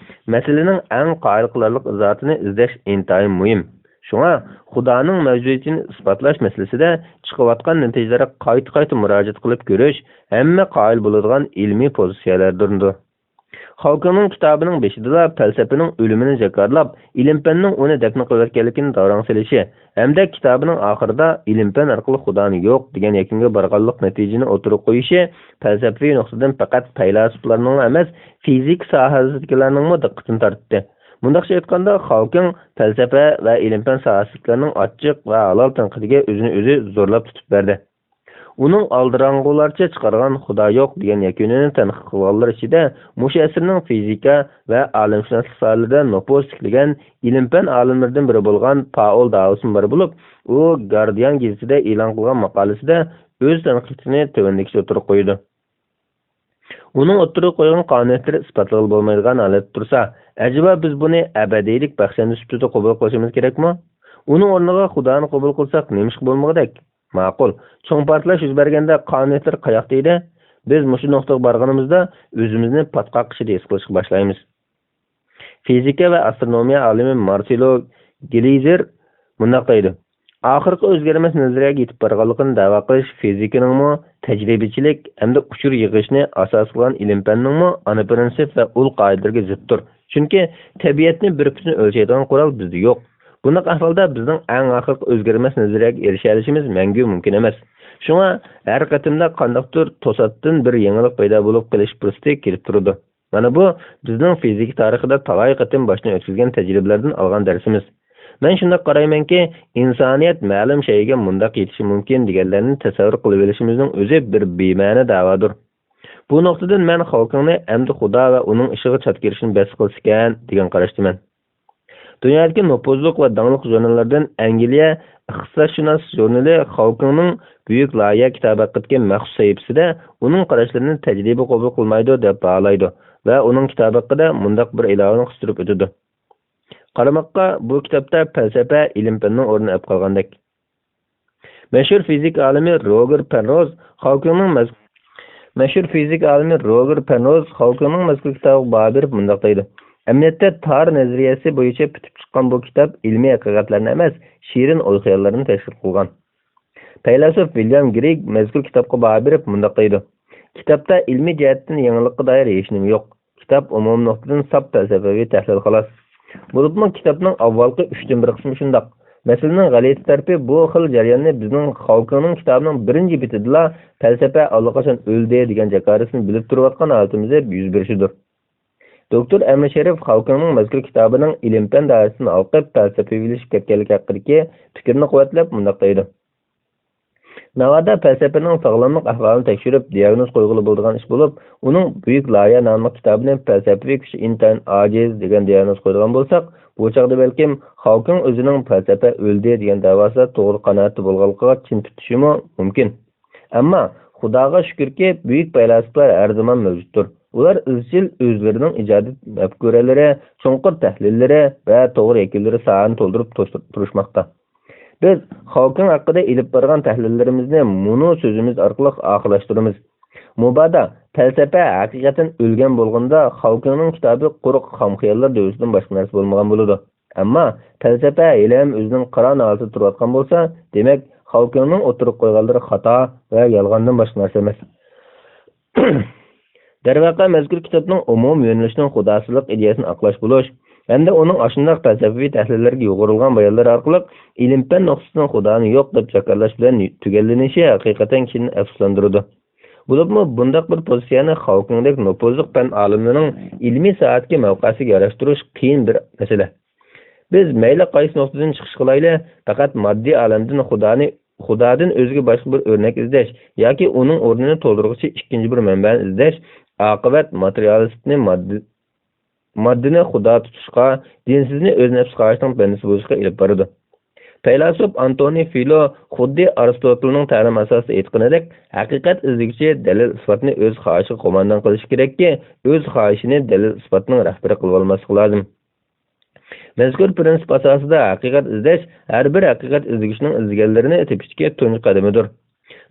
مەسىلىنىڭ ئەڭ قايىل قىلارلىق ئىزاھاتىنى ئىزدەش ئىنتايىن مۇھىم. شۇڭا خۇدانىڭ مەۋجۇدىيىتىنى ئىسپاتلاش مەسىلىسىدە چىقىۋاتقان نەتىجىلەرگە قايتا-قايتا مۇراجىئەت قىلىپ كۆرۈش ھەممە قايىل بولىدىغان ئىلمىي پوزىتسىيەلەردۇر. خاۋكىڭنىڭ كىتابىنىڭ بېشىدىلا پەلسەپىنىڭ ئۆلۈمىنى جاكارلاپ، ئىلىم-پەننىڭ ئۇنى دەپنە قىلىۋەتكەنلىكىنى داۋراڭ سېلىشى ھەمدە كىتابىنىڭ ئاخىرىدا ئىلىم-پەن ئارقىلىق خۇدانى يوق دېگەن يەكۈنگە بارغانلىق نەتىجىنى ئوتتۇرىغا قويۇشى پەلسەپىۋى نۇقتىدىن پەقەت پەيلاسوپلارنىڭلا ئەمەس، فىزىكا ساھەسىدىكىلەرنىڭمۇ دىققىتىنى تارتتى. مۇنداقچە ئېيتقاندا، خاۋكىڭ پەلسەپە ۋە ئىلىم-پەن ساھەسىدىكىلەرنىڭ ئاچچىق ۋە ھالال تەنقىدىگە ئۆزىنى ئۆزى زورلاپ تۇتۇپ بەردى. ئۇنىڭ ئالدىراڭغۇلارچە چىقارغان خۇدا يوق دېگەن يەكۈنىنى تەنقىد قىلغانلار ئىچىدە مۇشۇ ئەسىرنىڭ فىزىكا ۋە ئالەمشۇناسلىق ساھەلىرىدە نوپۇز تىكلىگەن ئىلىم-پەن ئالىملىرىدىن بىرى بولغان پائول داۋسون بار بولۇپ، ئۇ گاردىيان گېزىتىدە ئېلان قىلغان ماقالىسىدە ئۆز تەنقىدىنى تۆۋەندىكىچە ئوتتۇرىغا قويىدۇ. ئۇنىڭ ئوتتۇرىغا قويغان قانۇنىيەتلىرى ئىسپاتلىغىلى بولمايدىغان ھالەتتە تۇرسا، ئەجەبا بىز بۇنى ئەبەدىيلىك بەخشەندە سۈپىتىدە قوبۇل قىلىشىمىز كېرەكمۇ؟ ئۇنىڭ ئورنىغا خۇدانى قوبۇل قىلساق نېمىشقا بولمىغۇدەك؟ ماقۇل، چوڭ پارتلاش يۈز بەرگەندە قانۇنىيەتلەر قاياقتا ئىدى؟ بىز مۇشۇ نۇقتىغا بارغىنىمىزدا ئۆزىمىزنى پاتقاق ئىچىدە ھېس قىلىشقا باشلايمىز. فىزىكا ۋە ئاسترونومىيە ئالىمى مارسېلو گلېيزېر مۇنداق دەيدۇ: ئاخىرقى ئۆزگەرمەس نەزەرىيەگە يېتىپ بارغانلىقىنى دەۋا قىلىش فىزىكىنىڭمۇ، تەجرىبىچىلىك ھەمدە ئۇچۇر يىغىشنى ئاساس قىلغان ئىلىم-پەننىڭمۇ ئانا پىرىنسىپ ۋە ئۇل قائىدىلىرىگە زىتتۇر. چۈنكى تەبىئەتنى بىر پۈتۈن ئۆلچەيدىغان قورال بىزدە يوق. بۇنداق ئەھۋالدا بىزنىڭ ئەڭ ئاخىرقى ئۆزگەرمەس نەزەرىيەگە ئېرىشەلىشىمىز مەڭگۈ مۇمكىن ئەمەس. شۇڭا ھەر قېتىمدا قانداقتۇر توساتتىن بىر يېڭىلىق پەيدا بولۇپ قېلىش پۇرسىتى كېلىپ تۇرىدۇ. مانا بۇ بىزنىڭ فىزىكا تارىخىدا تالاي قېتىم باشتىن ئۆتكۈزگەن تەجرىبىلەردىن ئالغان دەرسىمىز. مەن شۇنداق قارايمەنكى، ئىنسانىيەت مەلۇم شەيئىگە مۇنداق يېتىشى مۇمكىن دېگەنلەرنى تەسەۋۋۇر قىلىۋېلىشىمىزنىڭ ئۆزى بىر بىمەنە دەۋادۇر. بۇ نۇقتىدىن مەن خاۋكىڭنى ئەمدى خۇدا ۋە ئۇنىڭ ئىشىغا چات كىرىشنى بەس قىلسىكەن دېگەن قاراشتىمەن. دۇنيادىكى نوپۇزلۇق ۋە داڭلىق ژۇرناللاردىن ئەنگلىيە ئىقتىسادشۇناس ژۇرنىلى خاۋكىڭنىڭ بۈيۈك لايىھە كىتابى ھەققىدىكى مەخسۇس سەھىپىسىدە ئۇنىڭ قاراشلىرىنى تەجرىبە قوبۇل قىلمايدۇ دەپ باھالايدۇ ۋە ئۇنىڭ كىتابى ھەققىدە مۇنداق بىر ئېلاننى قىستۇرۇپ ئۆتىدۇ: قارىماققا، بۇ كىتابتا پەلسەپە ئىلىم-پەننىڭ ئورنىنى ئېلىپ قالغاندەك. مەشھۇر فىزىك ئالىمى روگېر پېنروز خاۋكىڭنىڭ مەز-، مەشھۇر فىزىك ئالىمى روگېر پېنروز خاۋكىڭنىڭ مەزكۇر كىتابىغا باھا بېرىپ مۇنداق دەيدۇ: ئەمەلىيەتتە تار نەزەرىيەسى بويىچە پۈتۈپ چىققان بۇ كىتاب ئىلمىي ھەقىقەتلەرنى ئەمەس، شېرىن ئوي-خىياللارنى تەشكىل قىلغان. پەيلاسوپ ۋىليام گرېگ مەزكۇر كىتابقا باھا بېرىپ مۇنداق دەيدۇ: كىتابتا ئىلمىي جەھەتتىن يېڭىلىققا دائىر ھېچنېمە يوق. كىتاب ئومۇمىي نۇقتىدىن ساپ پەلسەپىۋى تەھلىل خالاس. بولۇپمۇ كىتابنىڭ ئاۋۋالقى ئۈچتىن بىر قىسمى شۇنداق. مەسىلىنىڭ غەلىتە تەرىپى بۇ خىل جەرياننى بىزنىڭ خاۋكىڭنىڭ كىتابىنىڭ بىرىنچى بېتىدىلا پەلسەپە ئاللىقاچان ئۆلدى دېگەن جاكارىسىنى بىلىپ تۇرۇۋاتقان ھالىتىمىزدە يۈز بېرىشىدۇر. دوكتور ئەمىر شېرىپ خاۋكىڭنىڭ مەزكۇر كىتابىنىڭ ئىلىم-پەن دائىرىسىدىن ھالقىپ پەلسەپىۋىلىشىپ كەتكەنلىكى ھەققىدىكى پىكرىنى قۇۋۋەتلەپ مۇنداق دەيدۇ: ناۋادا پەلسەپىنىڭ ساغلاملىق ئەھۋالىنى تەكشۈرۈپ دىياگنوز قويغىلى بولىدىغان ئىش بولۇپ، ئۇنىڭ بۈيۈك لايىھە ناملىق كىتابىنى پەلسەپىۋى كۈچى ئىنتايىن ئاجىز دېگەن دىياگنوز قويىدىغان بولساق، بۇ چاغدا بەلكىم خاۋكىڭ ئۆزىنىڭ پەلسەپە ئۆلدى دېگەن دەۋاسىدا توغرا قانائەتتە بولغانلىقىغا چىن پۈتۈشىمۇ مۇمكىن. ئەمما خۇداغا شۈكۈركى، بۈيۈك پەيلاسوپلار ھەر زامان مەۋجۇتتۇر. ئۇلار ئىزچىل ئۆزلىرىنىڭ ئىجادىي مەپكۇرەلىرى، چوڭقۇر تەھلىللىرى ۋە توغرا يەكۈنلىرى ساھەنى تولدۇرۇپ توش-، تۇرۇشماقتا. بىز خاۋكىڭ ھەققىدە ئېلىپ بارغان تەھلىللىرىمىزنى مۇنۇ سۆزىمىز ئارقىلىق ئاخىرلاشتۇرىمىز. مۇبادا پەلسەپە ھەقىقەتەن ئۆلگەن بولغىنىدا، خاۋكىڭنىڭ كىتابى قۇرۇق خام خىياللار دۆۋىسىدىن باشقا نەرسە بولمىغان بولىدۇ. ئەمما پەلسەپە ھېلىھەم ئۆزىنىڭ قارا ناۋاسىدا تۇرۇۋاتقان بولسا، دېمەك، خاۋكىڭنىڭ ئوتتۇرىغا قويغانلىرى خاتا ۋە يالغاندىن باشقا نەرسە ئەمەس. دەرۋەقە، مەزكۇر كىتابنىڭ ئومۇمىي يۆنىلىشىنىڭ خۇداسىزلىق ئىدىيەسىنى ئاقلاش بولۇش ھەمدە ئۇنىڭ ئاشۇنداق پەلسەپىۋى تەھلىللەرگە يۇغۇرۇلغان بايانلىرى ئارقىلىق ئىلىم-پەن نۇقتىسىدىن خۇدانى يوق دەپ جاكارلاش بىلەن تۈگەللىنىشى ھەقىقەتەن كىشىنى ئەپسۇسلاندۇرىدۇ. بولۇپمۇ بۇنداق بىر پوزىتسىيەنى خاۋكىڭدەك نوپۇزلۇق پەن ئالىملىرىنىڭ ئىلمىي سائەتكى مەۋقەسىگە ياراشتۇرۇش قىيىن بىر مەسىلە. بىز مەيلى قايسى نۇقتىدىن چىقىش قىلايلى، پەقەت ماددىي ئالەمدىن خۇدانى، خۇدادىن ئۆزگە باشقا بىر ئۆرنەك ئىزدەش ياكى ئۇنىڭ ئورنىنى تولدۇرغۇچى ئىككىنچى بىر مەنبەنى ئىزدەش ئاقىۋەت ماتېرىيالىستنى ماددىي ماددىنى خۇدا تۇتۇشقا، دىنسىزنى ئۆز نەپسى خاھىشىنىڭ بەندىسى بولۇشقا ئېلىپ بارىدۇ. پەيلاسوپ ئانتونى فىلو خۇددى ئارستوتېلنىڭ تەلىم ئاساسىدا ئېيتقىنىدەك، ھەقىقەت ئىزدىگۈچى دەلىل-ئىسپاتنى ئۆز خاھىشىغا قوماندان قىلىشى كېرەككى، ئۆز خاھىشىنى دەلىل-ئىسپاتنىڭ رەھبىرى قىلىۋالماسلىقى لازىم. مەزكۇر پىرىنسىپ ئاساسىدا ھەقىقەت ئىزدەش ھەر بىر ھەقىقەت ئىزدىگۈچىنىڭ ئىزدىگەنلىرىنى تېپىشتىكى تۇنجى قەدىمىدۇر.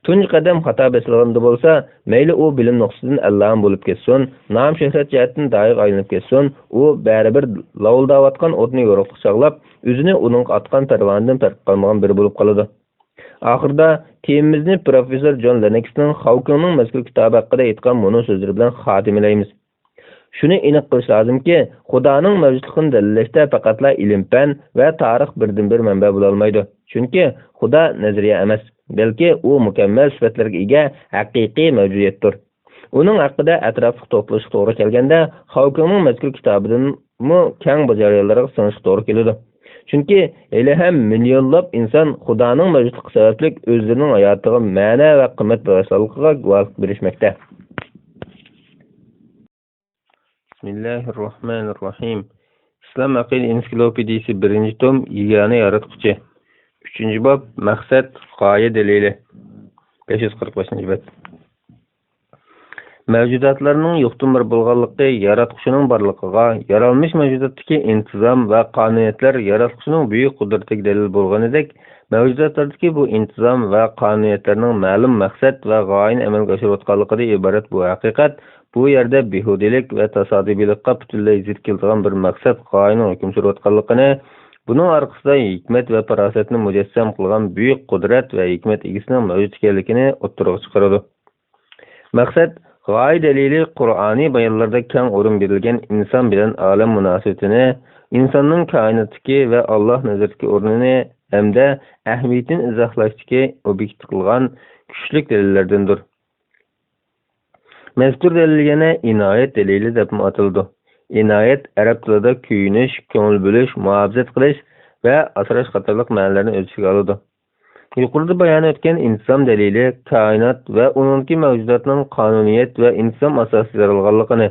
تۇنجى قەدەم خاتا بېسىلغىنىدا بولسا، مەيلى ئۇ بىلىم نۇقتىسىدىن ئەللام بولۇپ كەتسۇن، نام-شۆھرەت جەھەتتىن داھىيغا ئايلىنىپ كەتسۇن، ئۇ بەرىبىر لاۋۇلداۋاتقان ئوتنى يورۇقلۇق چاغلاپ، ئۆزىنى ئۇنىڭغا ئاتقان پەرۋانىدىن پەرق قالمىغان بىرى بولۇپ قالىدۇ. ئاخىرىدا تېمىمىزنى پروفېسسور جون لېننوكسنىڭ خاۋكىڭنىڭ مەزكۇر كىتابى ھەققىدە ئېيتقان مۇنۇ سۆزلىرى بىلەن خاتىمىلەيمىز. شۇنى ئېنىق قىلىش لازىمكى، خۇدانىڭ مەۋجۇتلۇقىنى دەلىللەشتە پەقەتلا ئىلىم-پەن ۋە تارىخ بىردىنبىر مەنبە بولالمايدۇ. چۈنكى خۇدا نەزەرىيە ئەمەس، بەلكى ئۇ مۇكەممەل سۈپەتلەرگە ئىگە ھەقىقىي مەۋجۇدىيەتتۇر. ئۇنىڭ ھەققىدە ئەتراپلىق توختىلىشقا توغرا كەلگەندە، خاۋكىڭنىڭ مەزكۇر كىتابىدىنمۇ كەڭ جەريانلارغا سىڭىشقا توغرا كېلىدۇ. چۈنكى ھېلىھەم مىليونلاپ ئىنسان خۇدانىڭ مەۋجۇتلۇقى سەۋەبلىك ئۆزلىرىنىڭ ھاياتىغا مەنە ۋە قىممەت بېغىشلىغانلىقىغا گۇۋاھلىق بېرىشمەكتە. بىسمىللاھىررەھمانىررەھىم. ئىسلام ئەقىدە ئېنسىكلوپېدىيىسى، بىرىنچى توم، يېگانە ياراتقۇچى. ئۈچىنچى باب، مەقسەت، غايە دەلىلى. بەش يۈز قىرىق بەشىنچى بەت. مەۋجۇداتلارنىڭ يوقتىن بار بولغانلىقى ياراتقۇچىنىڭ بارلىقىغا، يارالمىش مەۋجۇداتتىكى ئىنتىزام ۋە قانۇنىيەتلەر ياراتقۇچىنىڭ بۈيۈك قۇدرىتىگە دەلىل بولغىنىدەك، مەۋجۇداتلاردىكى بۇ ئىنتىزام ۋە قانۇنىيەتلەرنىڭ مەلۇم مەقسەت ۋە غايىنى ئەمەلگە ئاشۇرۇۋاتقانلىقىدىن ئىبارەت بۇ ھەقىقەت، بۇ يەردە بىھۇدىلىك ۋە تاسادىپىيلىققا پۈتۈنلەي زىت كېلىدىغان بىر مەقسەت غايىنىڭ ھۆكۈم سۈرۈۋاتقانلىقىنى، بۇنىڭ ئارقىسىدا ھېكمەت ۋە پاراسەتنى مۇجەسسەم قىلغان بۈيۈك قۇدرەت ۋە ھېكمەت ئىگىسىنىڭ مەۋجۇت ئىكەنلىكىنى ئوتتۇرىغا چىقىرىدۇ. مەقسەت، غايە دەلىلى قۇرئانىي بايانلاردا كەڭ ئورۇن بېرىلگەن ئىنسان بىلەن ئالەم مۇناسىۋىتىنى، ئىنساننىڭ كائىناتتىكى ۋە ئاللاھ نەزىرىدىكى ئورنىنى ھەمدە ئەھمىيىتىنى ئىزاھلاشتىكى ئوبيېكت قىلغان كۈچلۈك دەلىللەردىندۇر. مەزكۇر دەلىل يەنە ئىنايەت دەلىلى دەپمۇ ئاتىلىدۇ. ئىنايەت ئەرەب تىلىدا كۆيۈنۈش، كۆڭۈل بۆلۈش، مۇھاپىزەت قىلىش ۋە ئاسراش قاتارلىق مەنىلەرنى ئۆز ئىچىگە ئالىدۇ. يۇقىرىدا بايان ئۆتكەن ئىنتىزام دەلىلى كائىنات ۋە ئۇنىڭدىكى مەۋجۇداتنىڭ قانۇنىيەت ۋە ئىنتىزام ئاساسىدا يارالغانلىقىنى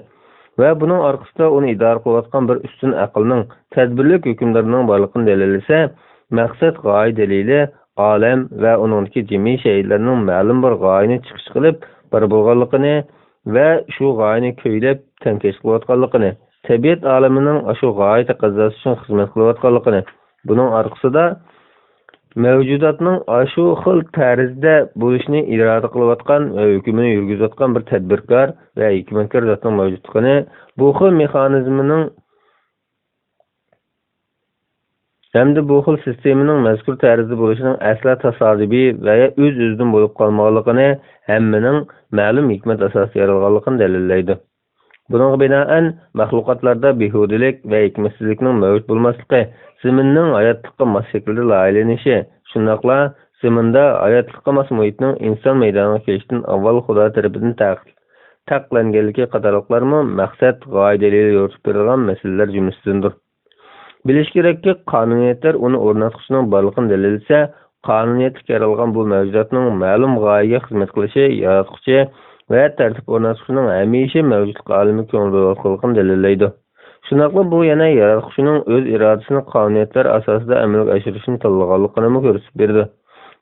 ۋە بۇنىڭ ئارقىسىدا ئۇنى ئىدارە قىلىۋاتقان بىر ئۈستۈن ئەقىلنىڭ، تەدبىرلىك ھۆكۈمدارنىڭ بارلىقىنى دەلىللىسە، مەقسەت غايە دەلىلى ئالەم ۋە ئۇنىڭدىكى جىمى شەيئىلەرنىڭ مەلۇم بىر غايىنى چىقىش قىلىپ بار بولغانلىقىنى ۋە شۇ غايىنى كۆيلەپ تەڭكەش قىلىۋاتقانلىقىنى، تەبىئەت ئالىمىنىڭ ئاشۇ غايە تەقەززاسى ئۈچۈن خىزمەت قىلىۋاتقانلىقىنى، بۇنىڭ ئارقىسىدا مەۋجۇداتنىڭ ئاشۇ خىل تەرزدە بولۇشىنى ئىرادە قىلىۋاتقان ۋە ھۆكمىنى يۈرگۈزۈۋاتقان بىر تەدبىركار ۋە ھېكمەتكار زاتنىڭ مەۋجۇتلۇقىنى، بۇ خىل مېخانىزمنىڭ ھەمدە بۇ خىل سىستېمىنىڭ مەزكۇر تەرزدە بولۇشىنىڭ ئەسلا تاسادىپىي ۋە يا ئۆز-ئۆزىدىن بولۇپ قالمىغانلىقىنى، ھەممىنىڭ مەلۇم ھېكمەت ئاساسىدا يارالغانلىقىنى دەلىللەيدۇ. بۇنىڭغا بىنائەن، مەخلۇقاتلاردا بىھۇدىلىك ۋە ھېكمەتسىزلىكنىڭ مەۋجۇت بولماسلىقى، زېمىننىڭ ھاياتلىققا ماس شەكىلدە لايىھەلىنىشى، شۇنداقلا زېمىندا ھاياتلىققا ماس مۇھىتنىڭ ئىنسان مەيدانىغا كېلىشتىن ئاۋۋال خۇدا تەرىپىدىن تەق-، تەقىقلەنگەنلىكى قاتارلىقلارمۇ مەقسەت، غايە دەلىلى يورۇتۇپ بېرىلغان مەسىلىلەر جۈملىسىدىندۇر. بىلىش كېرەككى، قانۇنىيەتلەر ئۇنى ئورناتقۇچىنىڭ بارلىقىنى دەلىللىسە، قانۇنىيەتلىك يارالغان بۇ مەۋجۇداتنىڭ مەلۇم غايىگە خىزمەت قىلىشى ياراتقۇچى ۋە تەرتىپ ئورناتقۇچىنىڭ ھەمىشە مەۋجۇتلۇق ئالىمىگە كۆڭۈل بۆلۈۋاتقانلىقىنى دەلىللەيدۇ. شۇنداقلا بۇ يەنە ياراتقۇچىنىڭ ئۆز ئىرادىسىنى قانۇنىيەتلەر ئاساسىدا ئەمەلگە ئاشۇرۇشنى تاللىغانلىقىنىمۇ كۆرسىتىپ بېرىدۇ.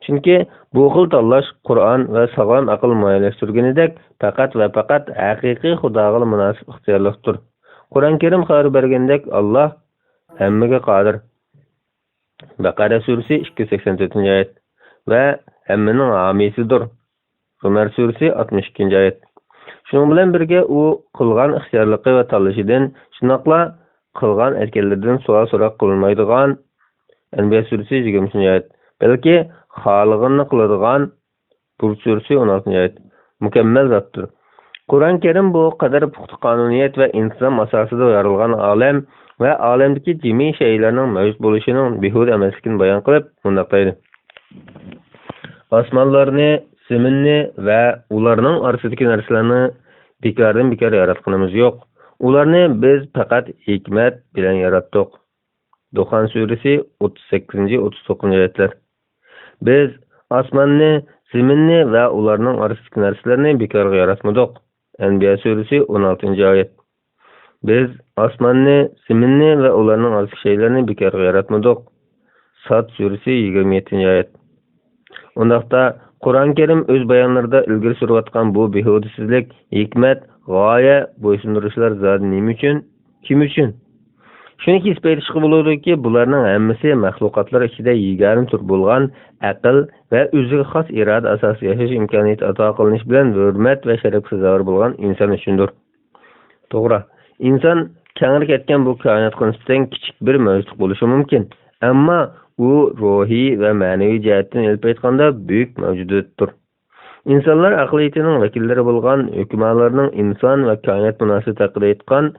چۈنكى بۇ خىل تاللاش قۇرئان ۋە ساغلام ئەقىل مۇئەييەنلەشتۈرگىنىدەك پەقەت ۋە پەقەت ھەقىقىي خۇداغىلا مۇناسىپ ئىختىيارلىقتۇر. قۇرئان كەرىم خەۋەر بەرگىنىدەك، ئاللاھ ھەممىگە قادىر. بەقەرە سۈرىسى ئىككى يۈز سەكسەن تۆتىنچى ئايەت ۋە ھەممىنىڭ ھامىيسىدۇر. زۇمەر سۈرىسى ئاتمىش ئىككىنچى ئايەت. شۇنىڭ بىلەن بىرگە، ئۇ قىلغان ئىختىيارلىقى ۋە تاللىشىدىن، شۇنداقلا قىلغان ئەتكەنلىرىدىن سوئال-سوراق قىلىنمايدىغان، ئەنبىيا سۈرىسى يىگىرمە ئۈچىنچى ئايەت، بەلكى خالىغىنىنى قىلىدىغان، بۇرۇت سۈرىسى ئون ئالتىنچى ئايەت، مۇكەممەل زاتتۇر. قۇرئان كەرىم بۇ قەدەر پۇختا قانۇنىيەت ۋە ئىنتىزام ئاساسىدا يارالغان ئالەم ۋە ئالەمدىكى جىمى شەيئىلەرنىڭ مەۋجۇت بولۇشىنىڭ بىھۇدە ئەمەسلىكىنى بايان قىلىپ، مۇنداق دەيدۇ: ئاسمانلارنى، زېمىننى ۋە ئۇلارنىڭ ئارىسىدىكى نەرسىلەرنى بىكاردىن بىكار ياراتقىنىمىز يوق. ئۇلارنى بىز پەقەت ھېكمەت بىلەن ياراتتۇق. دۇخان سۈرىسى ئوتتۇز سەككىزىنچى، ئوتتۇز توققۇزىنچى ئايەتلەر. بىز ئاسماننى، زېمىننى ۋە ئۇلارنىڭ ئارىسىدىكى نەرسىلەرنى بىكارغا ياراتمىدۇق. ئەنبىيا سۈرىسى ئون ئالتىنچى ئايەت. بىز ئاسماننى، زېمىننى ۋە ئۇلارنىڭ ئارىسىدىكى شەيئىلەرنى بىكارغا ياراتمىدۇق. ساد سۈرىسى يىگىرمە يەتتىنچى ئايەت. ئۇنداقتا، قۇرئان كەرىم ئۆز بايانلىرىدا ئىلگىرى سۈرۈۋاتقان بۇ بىھۇدىسىزلىك، ھېكمەت، غايە، بويسۇندۇرۇشلار زادى نېمە ئۈچۈن؟ كىم ئۈچۈن؟ شۇنى كېسىپ ئېيتىشقا بولىدۇكى، بۇلارنىڭ ھەممىسى مەخلۇقاتلار ئىچىدە يېگانە تۈر بولغان ئەقىل ۋە ئۆزىگە خاس ئىرادە ئاساسىدا ياشاش ئىمكانىيىتى ئاتا قىلىنىش بىلەن ھۆرمەت ۋە شەرەپكە سازاۋەر بولغان ئىنسان ئۈچۈندۇر. توغرا، ئىنسان كەڭرى كەتكەن بۇ كائىناتقا نىسبەتەن كىچىك بىر مەۋجۇت بولۇشى مۇمكىن، ئەمما ئۇ روھىي ۋە مەنىۋى جەھەتتىن ئېلىپ ئېيتقاندا بۈيۈك مەۋجۇدىيەتتۇر. ئىنسانلار ئەقلىيىتىنىڭ ۋەكىللىرى بولغان ھۆكۈمالارنىڭ ئىنسان ۋە كائىنات مۇناسىۋىتى ھەققىدە ئېيتقان،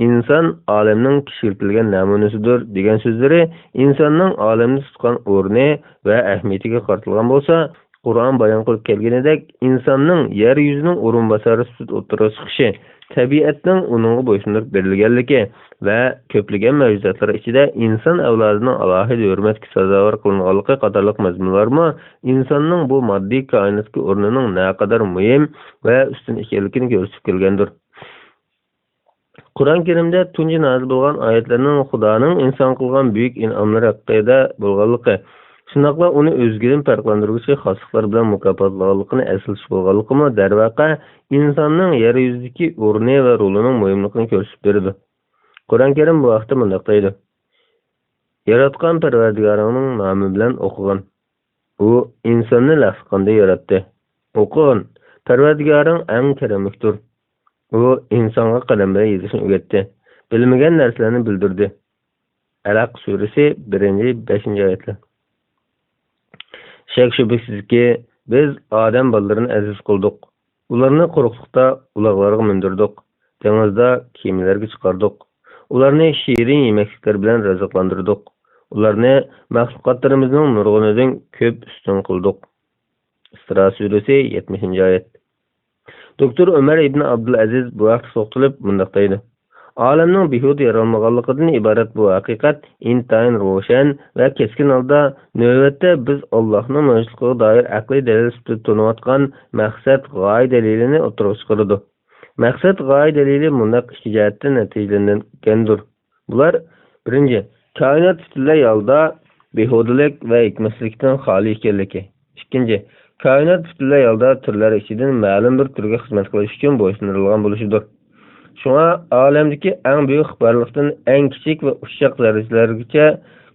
ئىنسان ئالەمنىڭ كىشىلىتىلگەن نەمۇنىسىدۇر دېگەن سۆزلىرى ئىنساننىڭ ئالەمدە تۇتقان ئورنى ۋە ئەھمىيىتىگە قارىتىلغان بولسا، قۇرئان بايان قىلىپ كەلگىنىدەك، ئىنساننىڭ يەر يۈزىنىڭ ئورۇنباسارى سۈپىتىدە ئوتتۇرىغا چىقىشى، تەبىئەتنىڭ ئۇنىڭغا بويسۇندۇرۇپ بېرىلگەنلىكى ۋە كۆپلىگەن مەۋجۇداتلار ئىچىدە ئىنسان ئەۋلادىنىڭ ئالاھىدە ھۆرمەتكە سازاۋەر قىلىنغانلىقى قاتارلىق مەزمۇنلارمۇ ئىنساننىڭ بۇ ماددىي كائىناتتىكى ئورنىنىڭ نەقەدەر مۇھىم ۋە ئۈستۈن ئىكەنلىكىنى كۆرسىتىپ كەلگەندۇر. قۇرئان كەرىمدە تۇنجى نازىل بولغان ئايەتلەرنىڭ خۇدانىڭ ئىنسانغا قىلغان بۈيۈك ئىنئاملىرى ھەققىدە بولغانلىقى، شۇنداقلا ئۇنى ئۆزگىدىن پەرقلەندۈرگۈچى خاسلىقلار بىلەن مۇكاپاتلىغانلىقىنى ئەسلىتىش بولغانلىقىمۇ، دەرۋەقە، ئىنساننىڭ يەر يۈزىدىكى ئورنى ۋە رولىنىڭ مۇھىملىقىنى كۆرسىتىپ بېرىدۇ. قۇرئان كەرىم بۇ ھەقتە مۇنداق دەيدۇ: ياراتقان پەرۋەردىگارىڭنىڭ نامى بىلەن ئوقۇغىن. ئۇ ئىنساننى لەخلىقىندىن ياراتتى. ئوقۇغىن، پەرۋەردىگارىڭ ئەڭ كەرەملىكتۇر. ئۇ ئىنسانغا قەلەم بىلەن يېزىشنى ئۆگەتتى، بىلمىگەن نەرسىلەرنى بىلدۈردى. ئەلەق سۈرىسى بىرىنچى، بەشىنچى ئايەتلەر. شەك-شۈبھىسىزكى، بىز ئادەم بالىلىرىنى ئەزىز قىلدۇق. ئۇلارنى قۇرۇقلۇقتا ئۇلاغلارغا مىندۈردۇق، دېڭىزدا كېمىلەرگە چىقاردۇق. ئۇلارنى شېرىن يېمەكلىكلەر بىلەن رىزىقلاندۇردۇق. ئۇلارنى مەخلۇقاتلىرىمىزنىڭ نۇرغۇنىدىن كۆپ ئۈستۈن قىلدۇق. ئىسرا سۈرىسى، يەتمىشىنچى ئايەت. دوكتور ئۆمەر ئىبن ئابدۇلئەزىز بۇ ھەقتە توختىلىپ مۇنداق دەيدۇ: ئالەمنىڭ بىھۇدە يارالمىغانلىقىدىن ئىبارەت بۇ ھەقىقەت ئىنتايىن روشەن ۋە كەسكىن ھالدا، نۆۋەتتە بىز ئاللاھنىڭ مەۋجۇتلۇقىغا دائىر ئەقلىي دەلىل سۈپىتىدە تونۇۋاتقان مەقسەت، غايە دەلىلىنى ئوتتۇرىغا چىقىرىدۇ. مەقسەت، غايە دەلىلى مۇنداق ئىككى جەھەتتىن نەتىجىلەنگەندۇر. بۇلار، بىرىنچى، كائىنات پۈتۈنلەي ھالدا بىھۇدىلىك ۋە ھېكمەتسىزلىكتىن خالىي ئىكەنلىكى. ئىككىنچى، كائىنات پۈتۈنلەي ھالدا تۈرلەر ئىچىدىن مەلۇم بىر تۈرگە خىزمەت قىلىش ئۈچۈن بويسۇندۇرۇلغان بولۇشىدۇر. شۇڭا ئالەمدىكى ئەڭ بۈيۈك خىبارلىقتىن ئەڭ كىچىك ۋە ئۇششاق زەررىچىلەرگىچە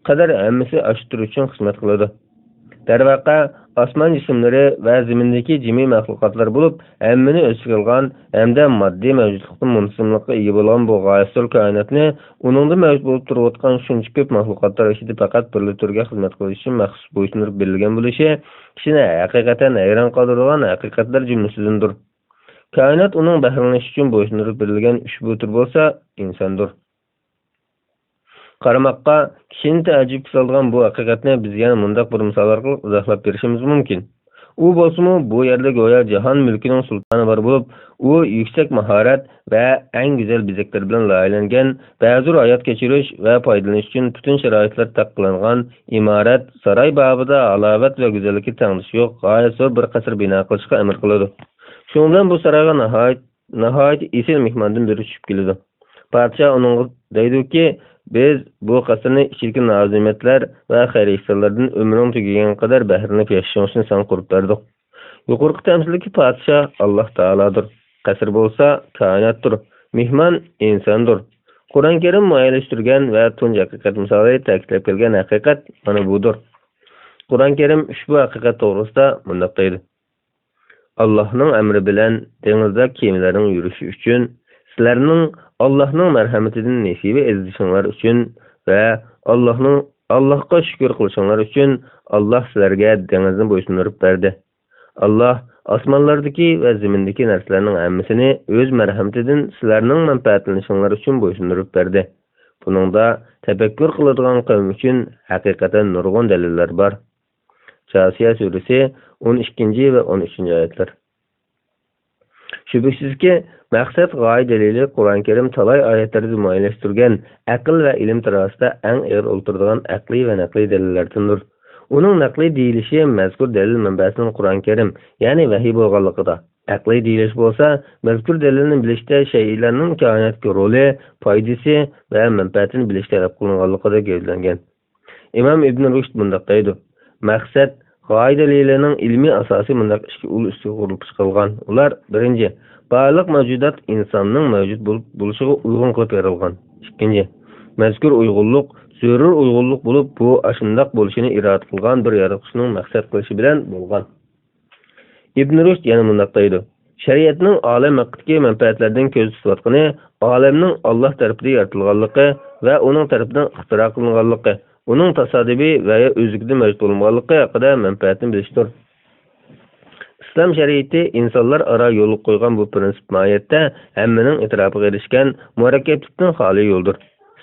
قەدەر ھەممىسى ئاشۇ تۈر ئۈچۈن خىزمەت قىلىدۇ. دەرۋەقە، ئاسمان جىسىملىرى ۋە زېمىندىكى جىمى مەخلۇقاتلار بولۇپ، ھەممىنى ئۆز ئىچىگە ئالغان ھەمدە ماددىي مەۋجۇتلۇقتىن مۇنتىزىملىققا ئىگە بولغان بۇ غايەت زور كائىناتنى، ئۇنىڭدا مەۋجۇت بولۇپ تۇرۇۋاتقان شۇنچە كۆپ مەخلۇقاتلار ئىچىدە پەقەت بىرلا تۈرگە خىزمەت قىلىش ئۈچۈن مەخسۇس بويسۇندۇرۇپ بېرىلگەن بولۇشى كىشىنى ھەقىقەتەن ھەيران قالدۇرىدىغان ھەقىقەتلەر جۈملىسىدىندۇر. كائىنات ئۇنىڭ بەھرىلىنىشى ئۈچۈن بويسۇندۇرۇپ بېرىلگەن ئۈچ بۇ تۈر بولسا ئىنساندۇر. قارىماققا، كىشىنى تەئەججۈپكە سالىدىغان بۇ ھەقىقەتنى بىز يەنە مۇنداق بىر مىسال ئارقىلىق ئىزاھلاپ بېرىشىمىز مۇمكىن. ئۇ بولسىمۇ بۇ يەردە گويا جاھان مۈلكىنىڭ سۇلتانى بار بولۇپ، ئۇ يۈكسەك ماھارەت ۋە ئەڭ گۈزەل بېزەكلەر بىلەن لايىھەلەنگەن، بەزى ھايات كەچۈرۈش ۋە پايدىلىنىش ئۈچۈن پۈتۈن شارائىتلار تەققىلەنگەن ئىمارەت، ساراي بابىدا ھالاۋەت ۋە گۈزەللىككە تەڭدىشى يوق غايەت زور بىر قەسىر بىنا قىلىشقا ئەمىر قىلىدۇ. شۇنىڭ بىلەن بۇ سارايغا ناھايىتى ناھايىتى ئېسىل مېھماندىن بىرى چۈشۈپ كېلىدۇ. پادىشاھ ئۇنىڭغا دەيدۇكى، بىز بۇ قەسىرنى ئىچىدىكى نازۇنېمەتلەر ۋە خەير-ئېھسانلاردىن ئۆمرۈڭ تۈگىگەنگە قەدەر بەھرىلىنىپ ياشىشىڭ ئۈچۈن ساڭا قۇرۇپ بەردۇق. يۇقىرىقى تەمسىلدىكى پادىشاھ ئاللاھ تائالادۇر. قەسىر بولسا كائىناتتۇر. مېھمان ئىنساندۇر. قۇرئان كەرىم مۇئەييەنلەشتۈرگەن ۋە تۇنجى ھەقىقەت مىسالى تەكىتلەپ كەلگەن ھەقىقەت مانا بۇدۇر. قۇرئان كەرىم ئۈچ بۇ ھەقىقەت توغرىسىدا مۇنداق دەيدۇ. ئاللاھنىڭ ئەمرى بىلەن دېڭىزدا كېمىلەرنىڭ يۈرۈشى ئۈچۈن سىلەرنىڭ ئاللاھنىڭ مەرھەمىتىدىن نېسىۋە ئىزدىشىڭلار ئۈچۈن ۋە ئاللاھنىڭ، ئاللاھقا شۈكۈر قىلىشىڭلار ئۈچۈن ئاللاھ سىلەرگە دېڭىزنى بويسۇندۇرۇپ بەردى. ئاللاھ ئاسمانلاردىكى ۋە زېمىندىكى نەرسىلەرنىڭ ھەممىسىنى ئۆز مەرھەمىتىدىن سىلەرنىڭ مەنپەئەتلىنىشىڭلار ئۈچۈن بويسۇندۇرۇپ بەردى. بۇنىڭدا تەپەككۇر قىلىدىغان قەۋم ئۈچۈن ھەقىقەتەن نۇرغۇن دەلىللەر بار. جاسىيە سۈرىسى، ئون ئىككىنچى ۋە ئون ئۈچىنچى ئايەتلەر. شۈبھىسىزكى، مەقسەت غايە دەلىلى قۇرئان كەرىم تالاي ئايەتلىرىدە مۇئەييەنلەشتۈرگەن ئەقىل ۋە ئىلىم تارازىسىدا ئەڭ ئېغىر ئولتۇرىدىغان ئەقلىي ۋە نەقلىي دەلىللەردىندۇر. ئۇنىڭ نەقلىي دېيىلىشى مەزكۇر دەلىل مەنبەسىنىڭ قۇرئان كەرىم، يەنى ۋەھىي بولغانلىقىدا، ئەقلىي دېيىلىش بولسا مەزكۇر دەلىلنى بىلىشتە شەيئىلەرنىڭ كائىناتتىكى رولى، پايدىسى ۋە مەنپەئەتىنى بىلىش تەلەپ قىلىنغانلىقىدا گەۋدىلەنگەن. ئىمام ئىبن رۇشد مۇنداق دەيدۇ: مەقسەت غايە دەلىلىنىڭ ئىلمىي ئاساسى مۇنداق ئىككى ئۇل ئۈستىگە قۇرۇلۇپ چىقىلغان. ئۇلار، بىرىنچى، بارلىق مەۋجۇدات ئىنساننىڭ مەۋجۇت بولۇپ بولۇشىغا ئۇيغۇن قىلىپ يارالغان. ئىككىنچى، مەزكۇر ئۇيغۇنلۇق زۆرۈر ئۇيغۇنلۇق بولۇپ، بۇ ئاشۇنداق بولۇشىنى ئىرادە قىلغان بىر ياراتقۇچىنىڭ مەقسەت قىلىشى بىلەن بولغان. ئىبن رۇشد يەنە مۇنداق دەيدۇ: شەرىئەتنىڭ ئالەم ھەققىدىكى مەنپەئەتلەردىن كۆز تۇتۇۋاتقىنى ئالەمنىڭ ئاللاھ تەرىپىدىن يارىتىلغانلىقى ۋە ئۇنىڭ تەرىپىدىن ئىختىرا قىلىنغانلىقى، ئۇنىڭ تاسادىپىي ۋە يا ئۆزلۈكىدىن مەۋجۇت بولمىغانلىقى ھەققىدە مەنپەئەتنى بىلىشتۇر. ئىسلام شەرىئىتى ئىنسانلار ئارا يولغا قويغان بۇ پىرىنسىپ ماھىيەتتە ھەممىنىڭ ئېتىراپىغا ئېرىشكەن مۇرەككەپلىكتىن خالىي يولدۇر.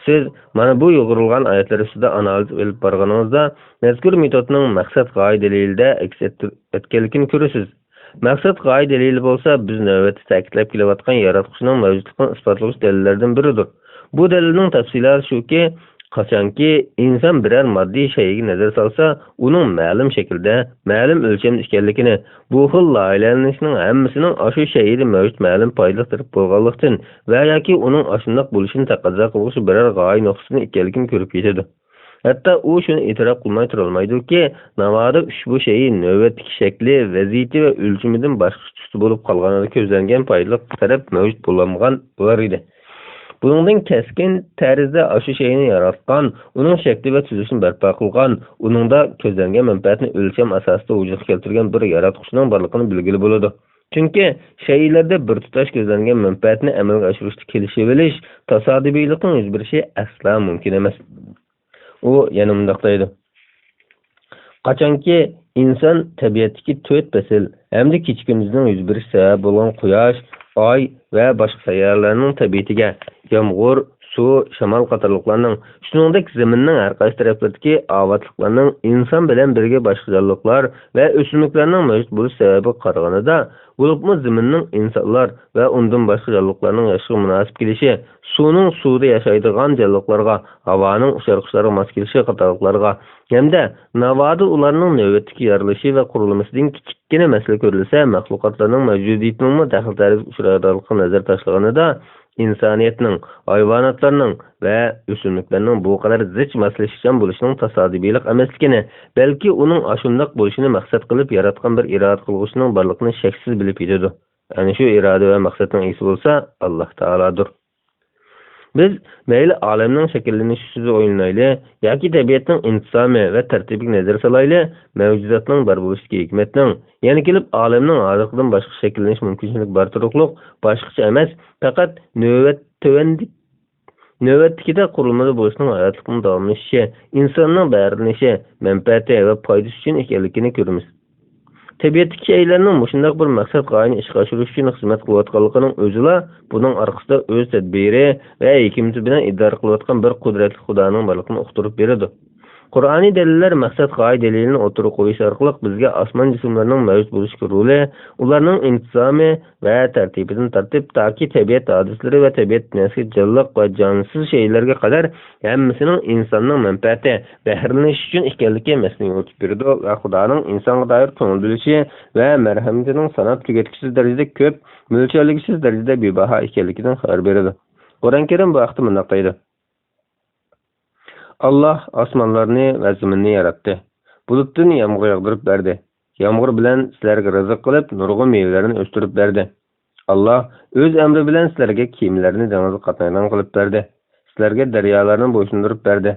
سىز مانا بۇ يۇغۇرۇلغان ئايەتلەر ئۈستىدە ئانالىز ئېلىپ بارغىنىڭىزدا، مەزكۇر مېتودنىڭ مەقسەت غايە دەلىلىدە ئەكس ئەتكەنلىكىنى كۆرىسىز. مەقسەت غايە دەلىلى بولسا، بىز نۆۋەتتە تەكىتلەپ كېلىۋاتقان ياراتقۇچىنىڭ مەۋجۇتلۇقىنى ئىسپاتلىغۇچ دەلىللەردىن بىرىدۇر. بۇ دەلىلنىڭ تەپسىلاتى شۇكى، قاچانكى ئىنسان بىرەر ماددىي شەيئىگە نەزەر سالسا، ئۇنىڭ مەلۇم شەكىلدە، مەلۇم ئۆلچەمدە ئىكەنلىكىنى، بۇ خىل لايىھەلىنىشنىڭ ھەممىسىنىڭ ئاشۇ شەيئىدە مەۋجۇت مەلۇم پايدىلىق تەرىپى بولغانلىقتىن ۋە ياكى ئۇنىڭ ئاشۇنداق بولۇشىنى تەقەززا قىلغۇچى بىرەر غايە نۇقتىسىدىن ئىكەنلىكىنى كۆرۈپ يېتىدۇ. ھەتتا ئۇ شۇنى ئېتىراپ قىلماي تۇرالمايدۇكى، ناۋادا ئۇشبۇ شەيئى نۆۋەتتىكى شەكلى، ۋەزىيىتى ۋە ئۆلچىمىدىن باشقىچە تۈستە بولۇپ قالغاندا كۆزلەنگەن پايدىلىق تەرەپ مەۋجۇت بولالمىغان بولار ئىدى. بۇنىڭدىن كەسكىن تەرزدە ئاشۇ شەيئىنى ياراتقان، ئۇنىڭ شەكلى ۋە تۈزۈلۈشىنى بەرپا قىلغان، ئۇنىڭدا كۆزلەنگەن مەنپەئەتنى ئۆلچەم ئاساسىدا ۋۇجۇدقا كەلتۈرگەن بىر ياراتقۇچىنىڭ بارلىقىنى بىلگىلى بولىدۇ. چۈنكى شەيئىلەردە بىر تۇتاش كۆزلەنگەن مەنپەئەتنى ئەمەلگە ئاشۇرۇشتا كېلىشىۋېلىش، تاسادىپىيلىقنىڭ يۈز بېرىشى ئەسلا مۇمكىن ئەمەس. ئۇ يەنە مۇنداق دەيدۇ: قاچانكى ئىنسان تەبىئەتتىكى تۆت پەسىل ھەمدە كېچە-كۈندۈزنىڭ يۈز بېرىشى سەۋەب بولغان قۇياش، ئاي ۋە باشقا سەييارىلەرنىڭ تەبىئىتىگە، يامغۇر، سۇ، شامال قاتارلىقلارنىڭ، شۇنىڭدەك زېمىننىڭ ھەر قايسى تەرەپلىرىدىكى ئاۋاتلىقلارنىڭ ئىنسان بىلەن بىرگە باشقا جانلىقلار ۋە ئۆسۈملۈكلەرنىڭ مەۋجۇت بولۇش سەۋەبىگە قارىغىنىدا، بولۇپمۇ زېمىننىڭ ئىنسانلار ۋە ئۇندىن باشقا جانلىقلارنىڭ ياشىشىغا مۇناسىپ كېلىشى، سۇنىڭ سۇدا ياشايدىغان جانلىقلارغا، ھاۋانىڭ ئۇچار-قۇشلارغا ماس كېلىشى قاتارلىقلارغا ھەمدە ناۋادا ئۇلارنىڭ نۆۋەتتىكى يارىلىشى ۋە قۇرۇلمىسىدىن كىچىككىنە مەسىلە كۆرۈلسە، مەخلۇقاتلارنىڭ مەۋجۇدىيىتىنىڭمۇ دەخلى-تەرۇزىگە ئۇچرايدىغانلىقىغا نەزەر تاشلىغىنىدا، ئىنسانىيەتنىڭ، ھايۋاناتلارنىڭ ۋە ئۆسۈملۈكلەرنىڭ بۇ قەدەر زىچ ماسلىشىشچان بولۇشىنىڭ تاسادىپىيلىق ئەمەسلىكىنى، بەلكى ئۇنىڭ ئاشۇنداق بولۇشىنى مەقسەت قىلىپ ياراتقان بىر ئىرادە قىلغۇچىنىڭ بارلىقىنى شەكسىز بىلىپ يېتىدۇ. ئەنە شۇ ئىرادە ۋە مەقسەتنىڭ ئىگىسى بولسا ئاللاھ تائالادۇر. بىز مەيلى ئالەمنىڭ شەكىللىنىشى ئۈستىدە ئويلىنايلى ياكى تەبىئەتنىڭ ئىنتىزامى ۋە تەرتىپىگە نەزەر سالايلى، مەۋجۇداتنىڭ بار بولۇشىدىكى ھېكمەتنىڭ، يەنە كېلىپ ئالەمنىڭ ھازىرقىدىن باشقا شەكىللىنىش مۇمكىنچىلىكى بار تۇرۇقلۇق باشقىچە ئەمەس، پەقەت نۆۋەت تۆۋەندىكى نۆۋەتتىكىدە قۇرۇلمىدا بولۇشنىڭ ھاياتلىقنىڭ داۋاملىشىشى، ئىنساننىڭ بەھرىلىنىشى، مەنپەئەتى ۋە پايدىسى ئۈچۈن ئىكەنلىكىنى كۆرىمىز. تەبىئەتتىكى شەيئىلەرنىڭ مۇشۇنداق بىر مەقسەت غايىنى ئىشقا ئاشۇرۇش ئۈچۈن خىزمەت قىلىۋاتقانلىقىنىڭ ئۆزىلا بۇنىڭ ئارقىسىدا ئۆز تەدبىرى ۋە ھېكمىتى بىلەن ئىدارە قىلىۋاتقان بىر قۇدرەتلىك خۇدانىڭ بارلىقىنى ئۇقتۇرۇپ بېرىدۇ. قۇرئانىي دەلىللەر مەقسەت غايە دەلىلىنى ئوتتۇرىغا قويۇش ئارقىلىق بىزگە ئاسمان جىسىملىرىنىڭ مەۋجۇت بولۇشتىكى رولى، ئۇلارنىڭ ئىنتىزامى ۋە تەرتىپىدىن تارتىپ، تاكى تەبىئەت ھادىسىلىرى ۋە تەبىئەت دۇنياسىدىكى جانلىق ۋە جانسىز شەيئىلەرگە قەدەر ھەممىسىنىڭ ئىنساننىڭ مەنپەئەتى، بەھرىلىنىشى ئۈچۈن ئىكەنلىكى مەسىلىنى يورۇتۇپ بېرىدۇ ۋە خۇدانىڭ ئىنسانغا دائىر كۆڭۈل بۆلۈشى ۋە مەرھەمىتىنىڭ ساناپ تۈگەتكۈسىز دەرىجىدە كۆپ، مۆلچەرلىگۈسىز دەرىجىدە بىباھا ئىكەنلىكىدىن خەۋەر بېرىدۇ. قۇرئان كەرىم بۇ ھەقتە مۇنداق دەيدۇ: ئاللاھ ئاسمانلارنى ۋە زېمىننى ياراتتى. بۇلۇتتىن يامغۇر ياغدۇرۇپ بەردى. يامغۇر بىلەن سىلەرگە رىزىق قىلىپ، نۇرغۇن مېۋىلەرنى ئۆستۈرۈپ بەردى. ئاللاھ ئۆز ئەمرى بىلەن سىلەرگە كېمىلەرنى دېڭىزغا قاتنايدىغان قىلىپ بەردى. سىلەرگە دەريالارنى بويسۇندۇرۇپ بەردى.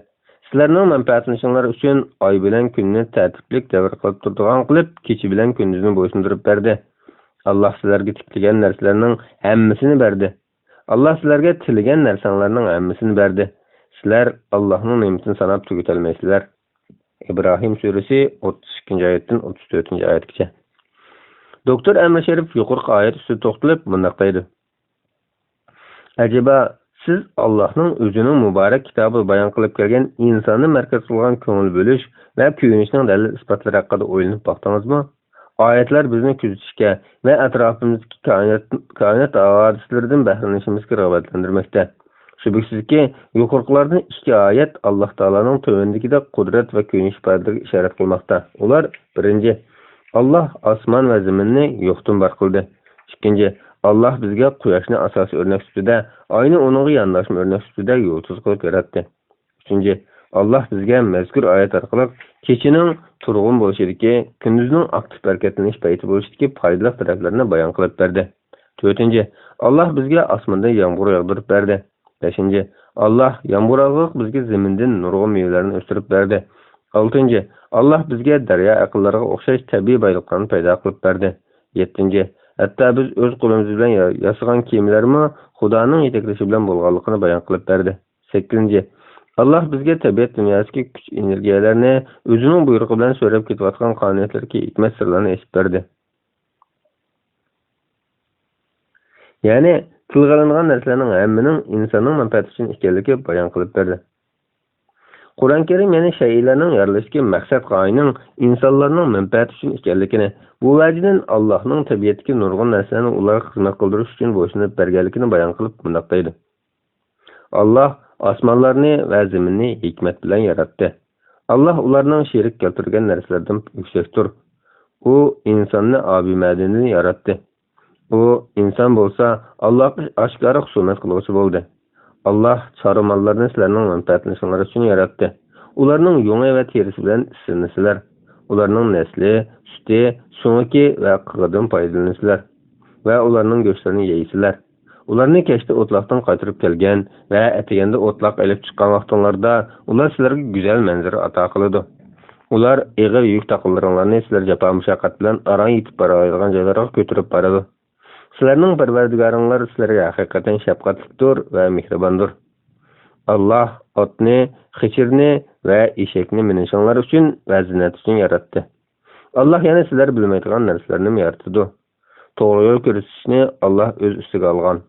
سىلەرنىڭ مەنپەئەتلىنىشىڭلار ئۈچۈن ئاي بىلەن كۈننى تەرتىپلىك دەۋر قىلىپ تۇرىدىغان قىلىپ، كېچە بىلەن كۈندۈزنى بويسۇندۇرۇپ بەردى. ئاللاھ سىلەرگە تىكلىگەن نەرسىلەرنىڭ ھەممىسىنى بەردى. ئاللا سىلەرگە تىلىگەن نەرسەڭلارنىڭ ھەممىسىنى بەردى. سىلەر ئاللانىڭ نېمىتىنى ساناپ تۈگىتەلمەيسىلەر. ئىبراھىم سۈرىسى ئوتتۇز ئىككىنچى ئايەتتىن ئوتتۇز تۆتىنچى ئايەتكىچە. دوكتور ئەمىر شېرىپ يۇقىرىقى ئايەت ئۈستىدە توختىلىپ مۇنداق دەيدۇ. ئەجەبا، سىز ئاللاھنىڭ ئۆزىنىڭ مۇبارەك كىتابىدا بايان قىلىپ كەلگەن ئىنساننى مەركەز قىلغان كۆڭۈل بۆلۈش ۋە كۆيۈنۈشنىڭ دەلىل-ئىسپاتلىرى ھەققىدە ئويلىنىپ باقتىڭىزمۇ؟ ئايەتلەر بىزنى كۆزىتىشكە ۋە ئەتراپىمىزدىكى كائىنات، كائىنات ھادىسىلىرىدىن بەھرىلىنىشىمىزگە رىغبەتلەندۈرمەكتە. شۈبھىسىزكى، يۇقىرىقىلاردىن ئىككى ئايەت ئاللاھ تائالانىڭ تۆۋەندىكىدەك قۇدرەت ۋە كۆيۈنۈش ئىپادىلىرىگە ئىشارەت قىلماقتا. ئۇلار، بىرىنچى، ئاللاھ ئاسمان ۋە زېمىننى يوقتىن بار قىلدى. ئىككىنچى، ئاللاھ بىزگە قۇياشنى ئاساسىي ئۆرنەك سۈپىتىدە، ئاينى ئۇنىڭغا يانداشما ئۆرنەك سۈپىتىدە يۇلتۇز قىلىپ ياراتتى. ئۈچىنچى، ئاللاھ بىزگە مەزكۇر ئايەت ئارقىلىق كېچىنىڭ تۇرغۇن بولۇشىدىكى، كۈندۈزنىڭ ئاكتىپ ھەرىكەتلىنىش پەيتى بولۇشىدىكى پايدىلىق تەرەپلىرىنى بايان قىلىپ بەردى. تۆتىنچى، ئاللاھ بىزگە ئاسماندىن يامغۇر ياغدۇرۇپ بەردى. بەشىنچى، ئاللاھ يامغۇر ئارقىلىق بىزگە زېمىندىن نۇرغۇن مېۋىلەرنى ئۆستۈرۈپ بەردى. ئالتىنچى، ئاللاھ بىزگە دەريا ئېقىنلىرىغا ئوخشاش تەبىئىي بايلىقلارنى پەيدا قىلىپ بەردى. يەتتىنچى، ھەتتا بىز ئۆز قولىمىز بىلەن يا-، ياسىغان كېمىلەرمۇ خۇدانىڭ يېتەكلىشى بىلەن بولغانلىقىنى بايان قىلىپ بەردى. سەككىزىنچى، ئاللاھ بىزگە تەبىئەت دۇنياسىدىكى كۈچ ئېنېرگىيەلەرنى ئۆزىنىڭ بۇيرۇقى بىلەن سۆرەپ كېتىۋاتقان قانۇنىيەتلىرىدىكى ھېكمەت سىرلارنى ئېچىپ بەردى. يەنى تىلغا ئېلىنغان نەرسىلەرنىڭ ھەممىنىڭ ئىنساننىڭ مەنپەئەتى ئۈچۈن ئىكەنلىكى بايان قىلىپ بەردى. قۇرئان كەرىم يەنە شەيئىلەرنىڭ يارىلىشىدىكى مەقسەت غايىنىڭ ئىنسانلارنىڭ مەنپەئەتى ئۈچۈن ئىكەنلىكىنى، بۇ ۋەجىدىن ئاللاھنىڭ تەبىئەتتىكى نۇرغۇن نەرسىلەرنى ئۇلارغا خىزمەت قىلدۇرۇش ئۈچۈن بويسۇنۇپ بەرگەنلىكىنى بايان قىلىپ مۇنداق دەيدۇ. ئاللاھ ئاسمانلارنى ۋە زېمىننى ھېكمەت بىلەن ياراتتى. ئاللاھ ئۇلارنىڭ شېرىك كەلتۈرگەن نەرسىلىرىدىن يۈكسەكتۇر. ئۇ ئىنساننى ئابىمەدىنىدىن ياراتتى. ئۇ ئىنسان بولسا ئاللاھقا ئاشكارا خۇسۇمەت قىلغۇچى بولدى. ئاللاھ چارۋا ماللارنى سىلەرنىڭ مەنپەئەتلىنىشىڭلار ئۈچۈن ياراتتى. ئۇلارنىڭ يۇڭى ۋە تېرىسى بىلەن ئىسسىنىسىلەر. ئۇلارنىڭ نەسلى، سۈتى، سۆڭىكى ۋە قىغىدىن پايدىلىنىسىلەر ۋە ئۇلارنىڭ گۆشلىرىنى يەيسىلەر. ئۇلارنى كەچتە ئوتلاقتىن قايتۇرۇپ كەلگەن ۋە ئەتىگەندە ئوتلاق ئېلىپ چىققان ۋاقتىڭلاردا ئۇلار سىلەرگە گۈزەل مەنزىرە ئاتا قىلىدۇ. ئۇلار ئېغىر يۈك تاقىلىرىڭلارنى سىلەر جاپا-مۇشەققەت بىلەن ئاران يېتىپ بارالايدىغان جايلارغا كۆتۈرۈپ بارىدۇ. سىلەرنىڭ پەرۋەردىگارىڭلار سىلەرگە ھەقىقەتەن شەپقەتلىكتۇر ۋە مېھرىباندۇر. ئاللاھ ئاتنى، خېچىرنى ۋە ئېشەكنى مىنىشىڭلار ئۈچۈن ۋە زىننەت ئۈچۈن ياراتتى. ئاللاھ يەنە سىلەر بىلمەيدىغان نەرسىلەرنىمۇ يارىتىدۇ. توغرا يول كۆرسىتىشنى ئاللاھ ئۆز ئۈستىگە ئالغان.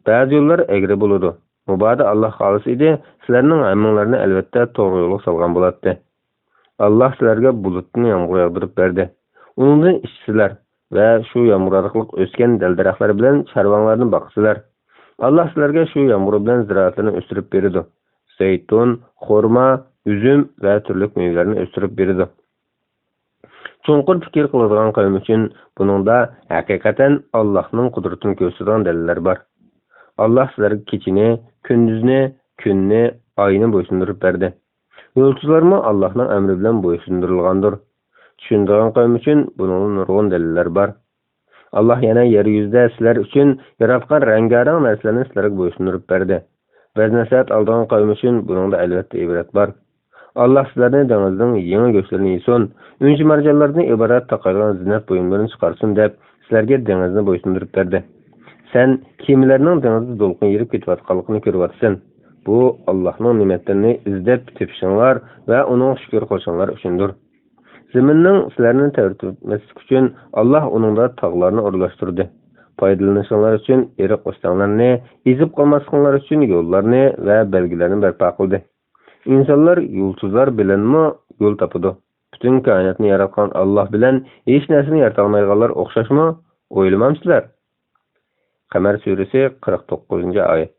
بەزى يوللار ئەگرى بولىدۇ. مۇبادا ئاللاھ خالىسا ئىدى، سىلەرنىڭ ھەممىڭلارنى ئەلۋەتتە توغرا يولغا سالغان بولاتتى. ئاللاھ سىلەرگە بۇلۇتتىن يامغۇر ياغدۇرۇپ بەردى. ئۇنىڭدىن ئىچىسىلەر ۋە شۇ يامغۇر ئارقىلىق ئۆسكەن دەل-دەرەخلەر بىلەن چارۋاڭلارنى باقىسىلەر. ئاللاھ سىلەرگە شۇ يامغۇر بىلەن زىرائەتلەرنى ئۆستۈرۈپ بېرىدۇ. زەيتۇن، خورما، ئۈزۈم ۋە تۈرلۈك مېۋىلەرنى ئۆستۈرۈپ بېرىدۇ. چوڭقۇر پىكىر قىلىدىغان قەۋم ئۈچۈن بۇنىڭدا ھەقىقەتەن ئاللاھنىڭ قۇدرىتىنى كۆرسىتىدىغان دەلىللەر بار. ئاللاھ سىلەرگە كېچىنى، كۈندۈزنى، كۈننى، ئاينى بويسۇندۇرۇپ بەردى. يۇلتۇزلارمۇ ئاللاھنىڭ ئەمرى بىلەن بويسۇندۇرۇلغاندۇر. چۈشىنىدىغان قەۋم ئۈچۈن بۇنىڭدا نۇرغۇن دەلىللەر بار. ئاللاھ يەنە يەر يۈزىدە سىلەر ئۈچۈن ياراتقان رەڭگارەڭ نەرسىلەرنى سىلەرگە بويسۇندۇرۇپ بەردى. ۋەز-نەسىھەت ئالىدىغان قەۋم ئۈچۈن بۇنىڭدا ئەلۋەتتە ئىبرەت بار. ئاللاھ سىلەرنى دېڭىزنىڭ يېڭى گۆشلىرىنى يېسۇن، ئۈنچە-مارجانلاردىن ئىبارەت تاقايدىغان زىننەت بۇيۇملىرىنى چىقارسۇن دەپ، سىلەرگە دېڭىزنى بويسۇندۇرۇپ بەردى. سەن كېمىلەرنىڭ دېڭىزدا دولقۇن يېرىپ كېتىۋاتقانلىقىنى كۆرۈۋاتىسەن. بۇ ئاللاھنىڭ نېمەتلىرىنى ئىزدەپ تېپىشىڭلار ۋە ئۇنىڭغا شۈكۈر قىلىشىڭلار ئۈچۈندۇر. زېمىننىڭ سىلەرنى تەۋرىتمەسلىك ئۈچۈن ئاللاھ ئۇنىڭدا تاغلارنى ئورۇنلاشتۇردى. پايدىلىنىشىڭلار ئۈچۈن ئېرىق ئۆستەڭلەرنى، ئېزىپ قالماسلىقىڭلار ئۈچۈن يوللارنى ۋە بەلگىلەرنى بەرپا قىلدى. ئىنسانلار يۇلتۇزلار بىلەنمۇ يول تاپىدۇ. پۈتۈن كائىناتنى ياراتقان ئاللاھ بىلەن ھېچ نەرسىنى يارىتالمايدىغانلار ئوخشاشمۇ؟ ئويلىمامسىلەر؟ قەمەر سۈرىسى، قىرىق توققۇزىنچى ئايەت.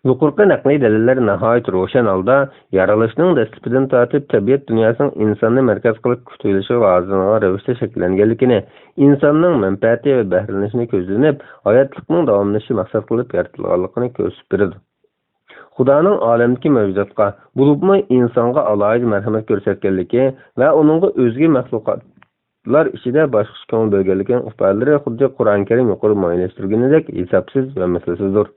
يۇقىرىقى نەقلىي دەلىللەر ناھايىتى روشەن ھالدا يارىلىشنىڭ دەسلىپىدىن تارتىپ تەبىئەت دۇنياسىنىڭ ئىنساننى مەركەز قىلىپ كۈتۈۋېلىشىغا ھازىرلانغان رەۋىشتە شەكىللەنگەنلىكىنى، ئىنساننىڭ مەنپەئەتى ۋە بەھرىلىنىشىنى كۆزلىنىپ، ھاياتلىقنىڭ داۋاملىشىشى مەقسەت قىلىپ يارىتىلغانلىقىنى كۆرسىتىپ بېرىدۇ. خۇدانىڭ ئالەمدىكى مەۋجۇداتقا، بولۇپمۇ ئىنسانغا ئالاھىدە مەرھەمەت كۆرسەتكەنلىكى ۋە ئۇنىڭغا ئۆزگە مەخلۇقاتلار ئىچىدە باشقىچە كۆڭۈل بۆلگەنلىكىنىڭ ئىپادىلىرى خۇددى قۇرئان كەرىم يۇقىرىدا مۇئەييەنلەشتۈرگىنىدەك ھېسابسىز ۋە مىسلىسىزدۇر.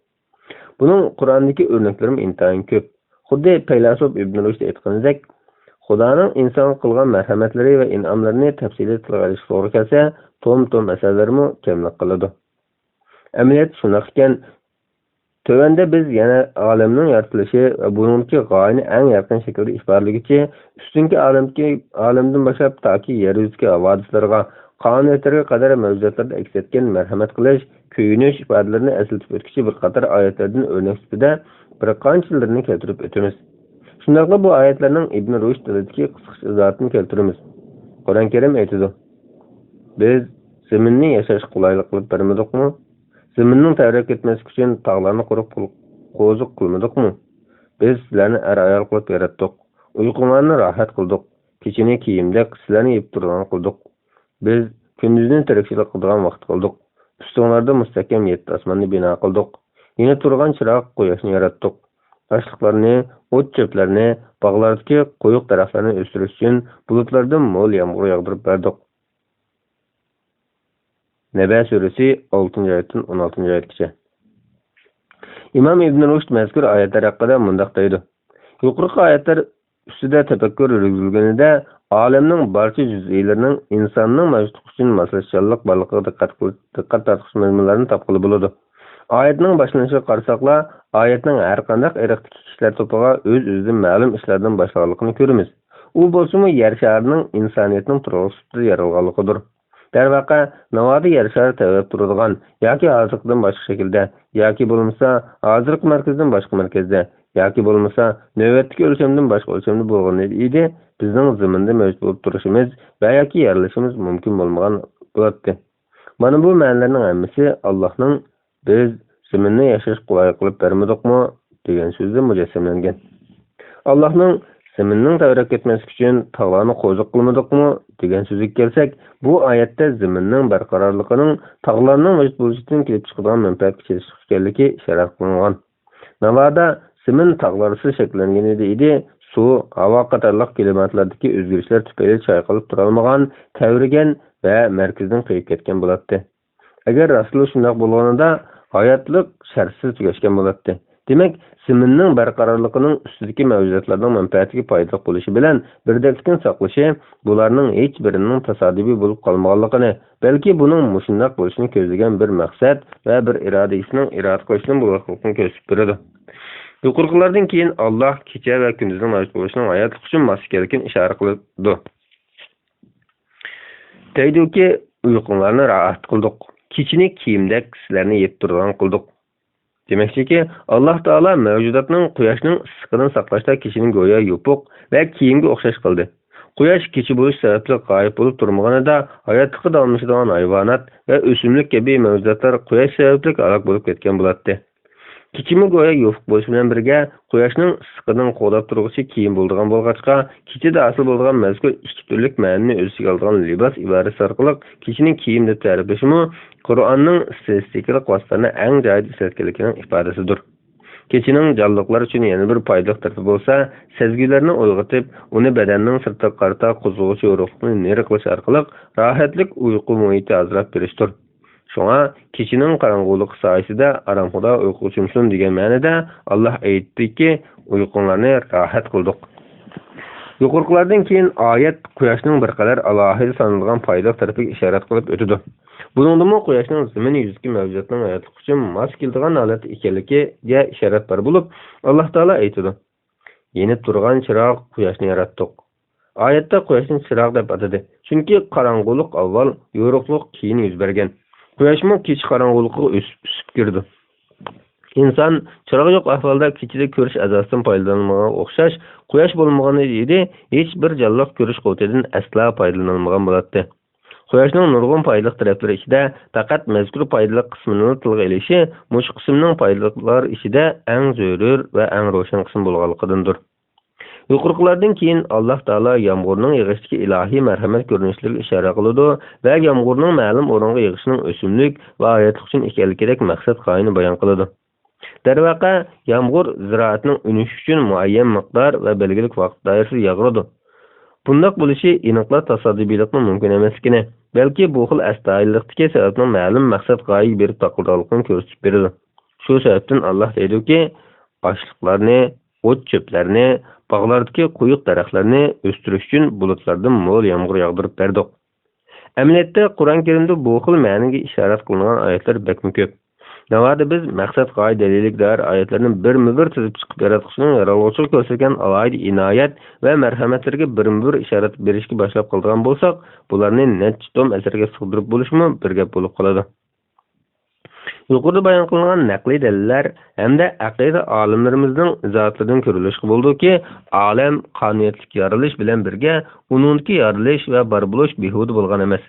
بۇنىڭ قۇرئاندىكى ئۆرنەكلىرىمۇ ئىنتايىن كۆپ. خۇددى پەيلاسوپ ئىبن رۇشد ئېيتقىنىدەك، خۇدانىڭ ئىنسانغا قىلغان مەرھەمەتلىرى ۋە ئىنئاملىرىنى تەپسىلىي تىلغا ئېلىشقا توغرا كەلسە، توم-توم ئەسەرلىرىمۇ كەملىك قىلىدۇ. ئەمەلىيەتتە شۇنداق ئىكەن. تۆۋەندە بىز يەنە ئالەمنىڭ يارىتىلىشى ۋە بۇنىڭدىكى غايىنى ئەڭ يارقىن شەكىلدە ئىپادىلىگۈچى، ئۈستۈنكى ئالەمدىكى، ئالەمدىن باشلاپ تاكى يەر يۈزىدىكى ھاۋادىسلىرىغا، قانۇنىيەتلەرگە قەدەر مەۋجۇداتلاردا ئەكس ئەتكەن مەرھەمەت قىلىش، كۆيۈنۈش ئىپادىلىرىنى ئەسلىتىپ ئۆتكۈچى بىر قاتار ئايەتلەردىن ئۆرنەك سۈپىتىدە بىر قانچىلىرىنى كەلتۈرۈپ ئۆتىمىز. شۇنداقلا بۇ ئايەتلەرنىڭ ئىبن رۇشد تىلىدىكى قىسقىچە ئىزاھاتىنى كەلتۈرىمىز. قۇرئان كەرىم ئېيتىدۇ: «بىز زېمىننى ياشاشقا قولايلىق قىلىپ بەرمىدۇقمۇ؟ زېمىننىڭ تەۋرەپ كەتمەسلىكى ئۈچۈن تاغلارنى قۇرۇپ قوزۇق قىلمىدۇقمۇ؟ بىز سىلەرنى ئەر-ئايال قىلىپ ياراتتۇق. ئۇيقۇڭلارنى راھەت قىلدۇق. كېچىنى كىيىمدەك سىلەرنى يېپىپ تۇرىدىغان قىلدۇق. بىز كۈندۈزنى تىرىكچىلىك قىلىدىغان ۋاقىت قىلدۇق. ئۈستۈڭلاردا مۇستەھكەم يەتتە ئاسماننى بىنا قىلدۇق. يېنىپ تۇرغان چىراغ قۇياشنى ياراتتۇق. ئاشلىقلارنى، ئوت-چۆپلەرنى، باغلاردىكى قويۇق دەرەخلەرنى ئۆستۈرۈش ئۈچۈن بۇلۇتلاردىن مول يامغۇر ياغدۇرۇپ بەردۇق.» نەبە سۈرىسى، ئالتىنچى ئايەتتىن ئون ئالتىنچى ئايەتكىچە. ئىمام ئىبن رۇشد مەزكۇر ئايەتلەر ھەققىدە مۇنداق دەيدۇ: يۇقىرىقى ئايەتلەر ئۈستىدە تەپەككۇر يۈرگۈزۈلگىنىدە، ئالەمنىڭ بارچە جۈزئىيلىرىنىڭ ئىنساننىڭ مەۋجۇتلۇقى ئۈچۈن ماسلىشىشچانلىق بارلىقىغا دىققەت قىل-، دىققەت تارتقۇچ مەزمۇنلارنى تاپقىلى بولىدۇ. ئايەتنىڭ باشلىنىشىغا قارىساقلا، ئايەتنىڭ ھەر قانداق ئىرقتىكى كىشىلەر توپىغا ئۆز-ئۆزىدىن مەلۇم ئىشلاردىن باشلىغانلىقىنى كۆرىمىز. ئۇ بولسىمۇ يەر شارىنىڭ ئىنسانىيەتنىڭ تۇرالغۇسى سۈپىتىدە يارالغانلىقىدۇر. دەرۋەقە، ناۋادا يەر شارى تەۋرەپ تۇرىدىغان ياكى ھازىرقىدىن باشقا شەكىلدە، ياكى بولمىسا ھازىرقى مەركەزدىن باشقا مەركەزدە، ياكى بولمىسا نۆۋەتتىكى ئۆلچەمدىن باشقا ئۆلچەمدە بولغان ئىدى، بىزنىڭ زېمىندا مەۋجۇت بولۇپ تۇرۇشىمىز ۋە ياكى يارىلىشىمىز مۇمكىن بولمىغان بولاتتى. مانا بۇ مەنىلەرنىڭ ھەممىسى ئاللاھنىڭ «بىز زېمىننى ياشاشقا قولايلىق قىلىپ بەرمىدۇقمۇ؟» دېگەن سۆزىدە مۇجەسسەملەنگەن. ئاللاھنىڭ «زېمىننىڭ تەۋرەپ كەتمەسلىكى ئۈچۈن تاغلارنى قوزۇق قىلمىدۇقمۇ؟» دېگەن سۆزىگە كەلسەك، بۇ ئايەتتە زېمىننىڭ بەرقارارلىقىنىڭ تاغلارنىڭ مەۋجۇت بولۇشىدىن كېلىپ چىقىدىغان مەنپەئەتكە چېلىشلىق ئىكەنلىكى ئىشارەت قىلىنغان. ناۋادا زېمىن تاغلارسىز شەكىللەنگەن ئىدى، سۇ، ھاۋا قاتارلىق كىلىماتلاردىكى ئۆزگىرىشلەر تۈپەيلى چايقىلىپ تۇرالمىغان، تەۋرىگەن ۋە مەركىزىدىن قېيىپ كەتكەن بولاتتى. ئەگەر راستلا شۇنداق بولغىنىدا، ھاياتلىق شەرتسىز تۈگەشكەن بولاتتى. دېمەك، زېمىننىڭ بەرقارارلىقىنىڭ ئۈستىدىكى مەۋجۇداتلارنىڭ مەنپەئەتىگە پايدىلىق بولۇشى بىلەن بىردەكلىكنى ساقلىشى بۇلارنىڭ ھېچ بىرىنىڭ تاسادىپىي بولۇپ قالمىغانلىقىنى، بەلكى بۇنىڭ مۇشۇنداق بولۇشىنى كۆزلىگەن بىر مەقسەت ۋە بىر ئىرادە ئىگىسىنىڭ ئىرادە قىلىشىدىن بولغانلىقىنى كۆرسىتىپ بېرىدۇ. يۇقىرىقىلاردىن كېيىن ئاللاھ كېچە ۋە كۈندۈزنىڭ مەۋجۇت بولۇشىنىڭ ھاياتلىق ئۈچۈن ماس ئىكەنلىكىنى ئىشارە قىلىدۇ. دەيدۇكى، ئۇيقۇڭلارنى راھەت قىلدۇق، كېچىنى كىيىمدەك سىلەرنى يېپىپ تۇرىدىغان قىلدۇق. دېمەكچىكى، ئاللاھ تائالا مەۋجۇداتنىڭ قۇياشنىڭ ئىسسىقىدىن ساقلاشتا كېچىنى گويا يوپۇق ۋە كىيىمگە ئوخشاش قىلدى. قۇياش كېچە بولۇش سەۋەبلىك غايىب بولۇپ تۇرمىغىنىدا، ھاياتلىقى داۋاملىشىدىغان ھايۋانات ۋە ئۆسۈملۈك كەبى مەۋجۇداتلار قۇياش سەۋەبلىك ھالاك بولۇپ كەتكەن بولاتتى. كېچىمۇ گويا يوپۇق بولۇش بىلەن بىرگە، قۇياشنىڭ ئىسسىقىدىن قوغداپ تۇرغۇچى كىيىم بولىدىغان بولغاچقا، كېچىدە ھاسىل بولىدىغان مەزكۇر ئىككى تۈرلۈك مەنىنى ئۆز ئىچىگە ئالىدىغان لىباس ئىبارىسى ئارقىلىق كېچىنى كىيىم دەپ تەرىپلىشىمۇ قۇرئاننىڭ ئىستاتىستىكىلىق ۋاسىتىلەرنى ئەڭ جايىدا ئىشلەتكەنلىكىنىڭ ئىپادىسىدۇر. كېچىنىڭ جانلىقلار ئۈچۈن يەنە بىر پايدىلىق تەرىپى بولسا، سەزگۈلەرنى ئويغىتىپ، ئۇنى بەدەننىڭ سىرتىغا قارىتا قوزغىغۇچى يورۇقلۇقنى نېرى قىلىش ئارقىلىق راھەتلىك ئۇيقۇ مۇھىتى ھازىرلاپ بېرىشتۇر. شۇڭا كېچىنىڭ قاراڭغۇلۇقى سايىسىدە ئارامخۇدا ئۇيقۇغا چۆمسۇن دېگەن مەنىدە، ئاللاھ ئېيتتىكى، ئۇيقۇڭلارنى راھەت قىلدۇق. يۇقىرىقىلاردىن كېيىن ئايەت قۇياشنىڭ بىر قەدەر ئالاھىدە سانىلىدىغان پايدىلىق تەرىپىگە ئىشارەت قىلىپ ئۆتىدۇ. بۇنىڭدىمۇ قۇياشنىڭ زېمىن يۈزىدىكى مەۋجۇداتنىڭ ھاياتلىقى ئۈچۈن ماس كېلىدىغان ھالەتتە ئىكەنلىكىگە ئىشارەت بار بولۇپ، ئاللاھ تائالا ئېيتىدۇ. يېنىپ تۇرغان چىراغ قۇياشنى ياراتتۇق. ئايەتتە قۇياشنى چىراغ دەپ ئاتىدى. چۈنكى قاراڭغۇلۇق ئاۋۋال، يورۇقلۇق كېيىن يۈز بەرگەن. قۇياشمۇ كېچە قاراڭغۇلۇقىغا ئۆسۈپ، ئۈسۈپ كىرىدۇ. ئىنسان چىراغ يوق ئەھۋالدا كېچىدە كۆرۈش ئەزاسىدىن پايدىلانمىغانغا ئوخشاش، قۇياش بولمىغان ئىدى، ھېچ بىر جانلىق كۆرۈش قۇۋۋىتىدىن ئەسلا پايدىلىنالمىغان بولاتتى. قۇياشنىڭ نۇرغۇن پايدىلىق تەرەپلىرى ئىچىدە پەقەت مەزكۇر پايدىلىق قىسمىنىلا تىلغا ئېلىشى مۇشۇ قىسىمنىڭ پايدىلىقلار ئىچىدە ئەڭ زۆرۈر ۋە ئەڭ روشەن قىسمى بولغانلىقىدىندۇر. يۇقىرىقىلاردىن كېيىن ئاللاھ تائالا يامغۇرنىڭ يېغىشتىكى ئىلاھىي مەرھەمەت كۆرۈنۈشلىرىگە ئىشارە قىلىدۇ ۋە يامغۇرنىڭ مەلۇم ئورۇنغا يېغىشىنىڭ ئۆسۈملۈك ۋە ھاياتلىق ئۈچۈن ئىكەنلىكىدەك مەقسەت غايىنى بايان قىلىدۇ. دەرۋەقە، يامغۇر زىرائەتنىڭ ئۈنۈشى ئۈچۈن مۇئەييەن مىقدار ۋە بەلگىلىك ۋاقىت دائىرىسىدە ياغىدۇ. بۇنداق بولۇشى ئېنىقلا تاسادىپىيلىقنىڭ مۇمكىن ئەمەسلىكىنى، بەلكى بۇ خىل ئەستايىدىللىقتىكى سەۋەبنىڭ مەلۇم مەقسەت غايىگە بېرىپ تاقىلىدىغانلىقىنى كۆرسىتىپ بېرىدۇ. شۇ سەۋەبتىن ئاللاھ دەيدۇكى، ئاشلىقلارنى، ئوت-چۆپلەرنى، باغلاردىكى قويۇق دەرەخلەرنى ئۆستۈرۈش ئۈچۈن بۇلۇتلاردىن مول يامغۇر ياغدۇرۇپ بەردۇق. ئەمەلىيەتتە، قۇرئان كەرىمدە بۇ خىل مەنىگە ئىشارەت قىلىنغان ئايەتلەر بەكمۇ كۆپ. ناۋادا بىز مەقسەت غايە دەلىلىگە دائىر ئايەتلەرنى بىرمۇبىر تىزىپ چىقىپ، ياراتقۇچىنىڭ يارالغۇچىغا كۆرسەتكەن ئالاھىدە ئىنايەت ۋە مەرھەمەتلىرىگە بىرمۇبىر ئىشارەت بېرىشكە باشلاپ قالىدىغان بولساق، بۇلارنى نەچچە توم ئەسەرگە سىغدۇرۇپ بولۇشمۇ بىر گەپ بولۇپ قالىدۇ. يۇقىرىدا بايان قىلىنغان نەقلىي دەلىللەر ھەمدە ئەقىدە ئالىملىرىمىزنىڭ ئىزاھاتلىرىدىن كۆرۈلۈشكە بولىدۇكى، ئالەم قانۇنىيەتلىك يارىلىش بىلەن بىرگە ئۇنىڭدىكى يارىلىش ۋە بار بولۇش بىھۇدە بولغان ئەمەس.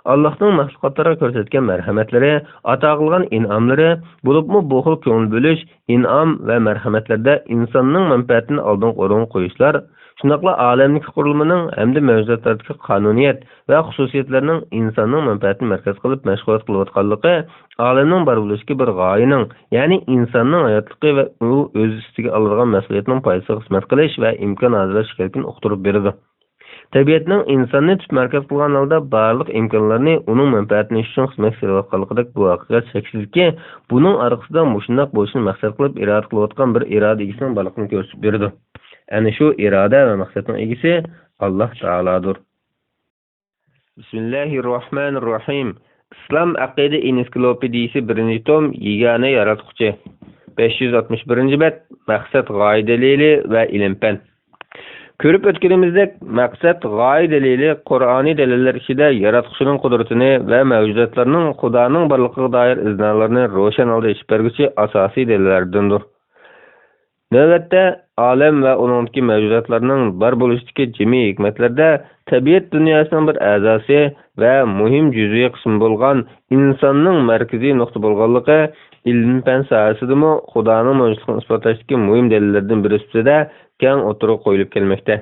ئاللاھنىڭ مەخلۇقاتلارغا كۆرسەتكەن مەرھەمەتلىرى، ئاتا قىلغان ئىنئاملىرى، بولۇپمۇ بۇ خىل كۆڭۈل بۆلۈش، ئىنئام ۋە مەرھەمەتلەردە ئىنساننىڭ مەنپەئەتىنى ئالدىنقى ئورۇنغا قويۇشلار، شۇنداقلا ئالەمدىكى قۇرۇلمىنىڭ ھەمدە مەۋجۇداتلاردىكى قانۇنىيەت ۋە خۇسۇسىيەتلەرنىڭ ئىنساننىڭ مەنپەئەتىنى مەركەز قىلىپ مەشغۇلات قىلىۋاتقانلىقى، ئالەمنىڭ بار بولۇشىدىكى بىر غايىنىڭ، يەنى ئىنساننىڭ ھاياتلىقى ۋە ئۇ ئۆز ئۈستىگە ئالىدىغان مەسئۇلىيەتنىڭ پايدىسىغا خىزمەت قىلىش ۋە ئىمكان ھازىرلاش ئىكەنلىكىنى ئۇقتۇرۇپ بېرىدۇ. تەبىئەتنىڭ ئىنساننى تۈپ مەركەز قىلغان ھالدا بارلىق ئىمكانلارنى ئۇنىڭ مەنپەئەتلىنىشى ئۈچۈن خىزمەتكە سېلىۋاتقانلىقىدەك بۇ ھەقىقەت شەكسىزكى، بۇنىڭ ئارقىسىدا مۇشۇنداق بولۇشىنى مەقسەت قىلىپ ئىرادە قىلىۋاتقان بىر ئىرادە ئىگىسىنىڭ بارلىقىنى كۆرسىتىپ بېرىدۇ. ئەنە شۇ ئىرادە ۋە مەقسەتنىڭ ئىگىسى ئاللاھ تائالاdır. بىسمىللاھىررەھمانىررەھىم. ئىسلام ئەقىدە ئېنسىكلوپېدىيىسى، بىرىنچى توم، يېگانە ياراتقۇچى. بەش يۈز ئاتمىش بىرىنچى بەت، مەقسەت غايە دەلىلى ۋە ئىلىم-پەن. كۆرۈپ ئۆتكىنىمىزدەك، مەقسەت غايە دەلىلى قۇرئانىي دەلىللەر ئىچىدە ياراتقۇچىنىڭ قۇدرىتىنى ۋە مەۋجۇداتلارنىڭ خۇدانىڭ بارلىقىغا دائىر ئىزنالارنى روشەن ھالدا ئېچىپ بەرگۈچى ئاساسىي دەلىللەردىندۇر. نۆۋەتتە، ئالەم ۋە ئۇنىڭدىكى مەۋجۇداتلارنىڭ بار بولۇشىدىكى جىمى ھېكمەتلەردە تەبىئەت دۇنياسىنىڭ بىر ئەزاسى ۋە مۇھىم جۈزئىي قىسمى بولغان ئىنساننىڭ مەركىزىي نۇقتا بولغانلىقى ئىلىم-پەن ساھەسىدىمۇ خۇدانىڭ مەۋجۇتلۇقىنى ئىسپاتلاشتىكى مۇھىم دەلىللەردىن بىرى سۈپىتىدە كەڭ ئوتتۇرىغا قويۇلۇپ كەلمەكتە.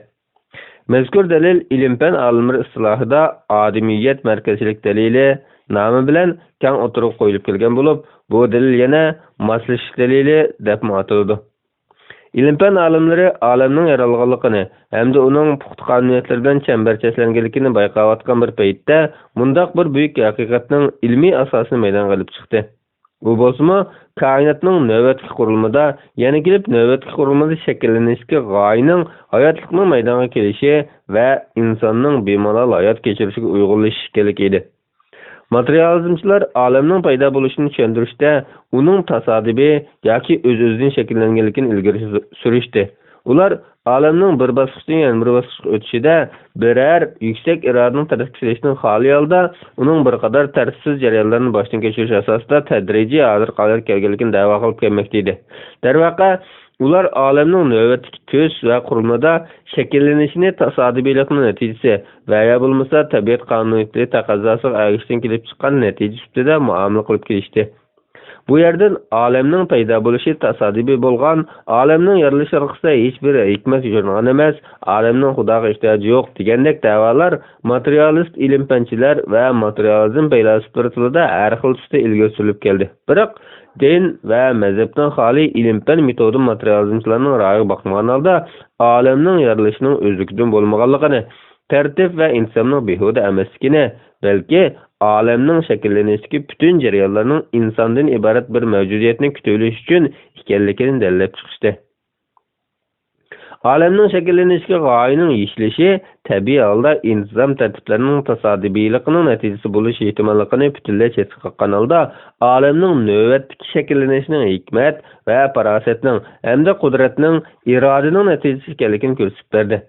مەزكۇر دەلىل ئىلىم-پەن ئالىملىرى ئىستىلاھىدا ئادىمىيەت مەركەزچىلىك دەلىلى نامى بىلەن كەڭ ئوتتۇرىغا قويۇلۇپ كەلگەن بولۇپ، بۇ دەلىل يەنە ماسلىشىش دەلىلى دەپمۇ ئاتىلىدۇ. ئىلىم-پەن ئالىملىرى ئالەمنىڭ يارالغانلىقىنى ھەمدە ئۇنىڭ پۇختا قانۇنىيەتلەر بىلەن چەمبەرچەسلەنگەنلىكىنى بايقاۋاتقان بىر پەيتتە، مۇنداق بىر بۈيۈك ھەقىقەتنىڭ ئىلمىي ئاساسىنى مەيدانغا ئېلىپ چىقتى. ئۇ بولسىمۇ، كائىناتنىڭ نۆۋەتتىكى قۇرۇلمىدا، يەنە كېلىپ نۆۋەتتىكى قۇرۇلمىدا شەكىللىنىشتىكى غايىنىڭ ھاياتلىقنىڭ مەيدانغا كېلىشى ۋە ئىنساننىڭ بىمالال ھايات كەچۈرۈشىگە ئۇيغۇنلىشىش ئىكەنلىكى ئىدى. ماتېرىيالىزمچىلار ئالەمنىڭ پەيدا بولۇشىنى چۈشەندۈرۈشتە ئۇنىڭ تاسادىپىي ياكى ئۆز-ئۆزىدىن شەكىللەنگەنلىكىنى ئىلگىرى سۈ-، سۈرۈشتى. ئۇلار ئالەمنىڭ بىر باسقۇچتىن يەنە بىر باسقۇچقا ئۆتۈشىدە بىرەر يۈكسەك ئىرادىنىڭ تەرەپكە سېلىشتىن خالىي ھالدا ئۇنىڭ بىر قاتار تەرتىپسىز جەريانلارنى باشتىن كەچۈرۈش ئاساسىدا تەدرىجىي ھازىرقى ھالەتكە كەلگەنلىكىنى دەۋا قىلىپ كەلمەكتە ئىدى. دەرۋەقە، ئۇلار ئالەمنىڭ نۆۋەتتىكى تۈس ۋە قۇرۇلمىدا شەكىللىنىشىنى تاسادىپىيلىقنىڭ نەتىجىسى ۋە يا بولمىسا تەبىئەت قانۇنىيىتى تەقەززاسىغا ئەگىشىدىن كېلىپ چىققان نەتىجە سۈپىتىدە مۇئامىلە قىلىپ كېلىشتى. بۇ يەردىن ئالەمنىڭ پەيدا بولۇشى تاسادىپىي بولغان، ئالەمنىڭ يارىلىشى ئارقىسىدا ھېچبىر ھېكمەت يوشۇرۇنغان ئەمەس، ئالەمنىڭ خۇداغا ئېھتىياجى يوق دېگەندەك دەۋالار ماتېرىيالىست ئىلىم-پەنچىلەر ۋە ماتېرىيالىزم پەيلاسوپلىرى تىلىدا ھەر خىل تۈستە ئىلگىرى سۈرۈلۈپ كەلدى. بىراق، دىن ۋە مەزھەپتىن خالىي ئىلىم-پەن مېتودى ماتېرىيالىزمچىلارنىڭ رايىغا باقمىغان ھالدا ئالەمنىڭ يارىلىشىنىڭ ئۆزلۈكىدىن بولمىغانلىقىنى، تەرتىپ ۋە ئىنتىزامنىڭ بىھۇدە ئەمەسلىكىنى، بەلكى ئالەمنىڭ شەكىللىنىشتىكى پۈتۈن جەريانلارنىڭ ئىنساندىن ئىبارەت بىر مەۋجۇدىيەتنى كۈتۈۋېلىش ئۈچۈن ئىكەنلىكىنى دەلىللەپ چىقىشتى. ئالەمنىڭ شەكىللىنىشىدىكى غايىنىڭ يېشىلىشى تەبىئىي ھالدا ئىنتىزام تەرتىپلىرىنىڭ تاسادىپىيلىقىنىڭ نەتىجىسى بولۇش ئېھتىماللىقىنى پۈتۈنلەي چەتكە قاققان ھالدا، ئالەمنىڭ نۆۋەتتىكى شەكىللىنىشىنىڭ ھېكمەت ۋە پاراسەتنىڭ ھەمدە قۇدرەتنىڭ، ئىرادىنىڭ نەتىجىسى ئىكەنلىكىنى كۆرسىتىپ بەردى.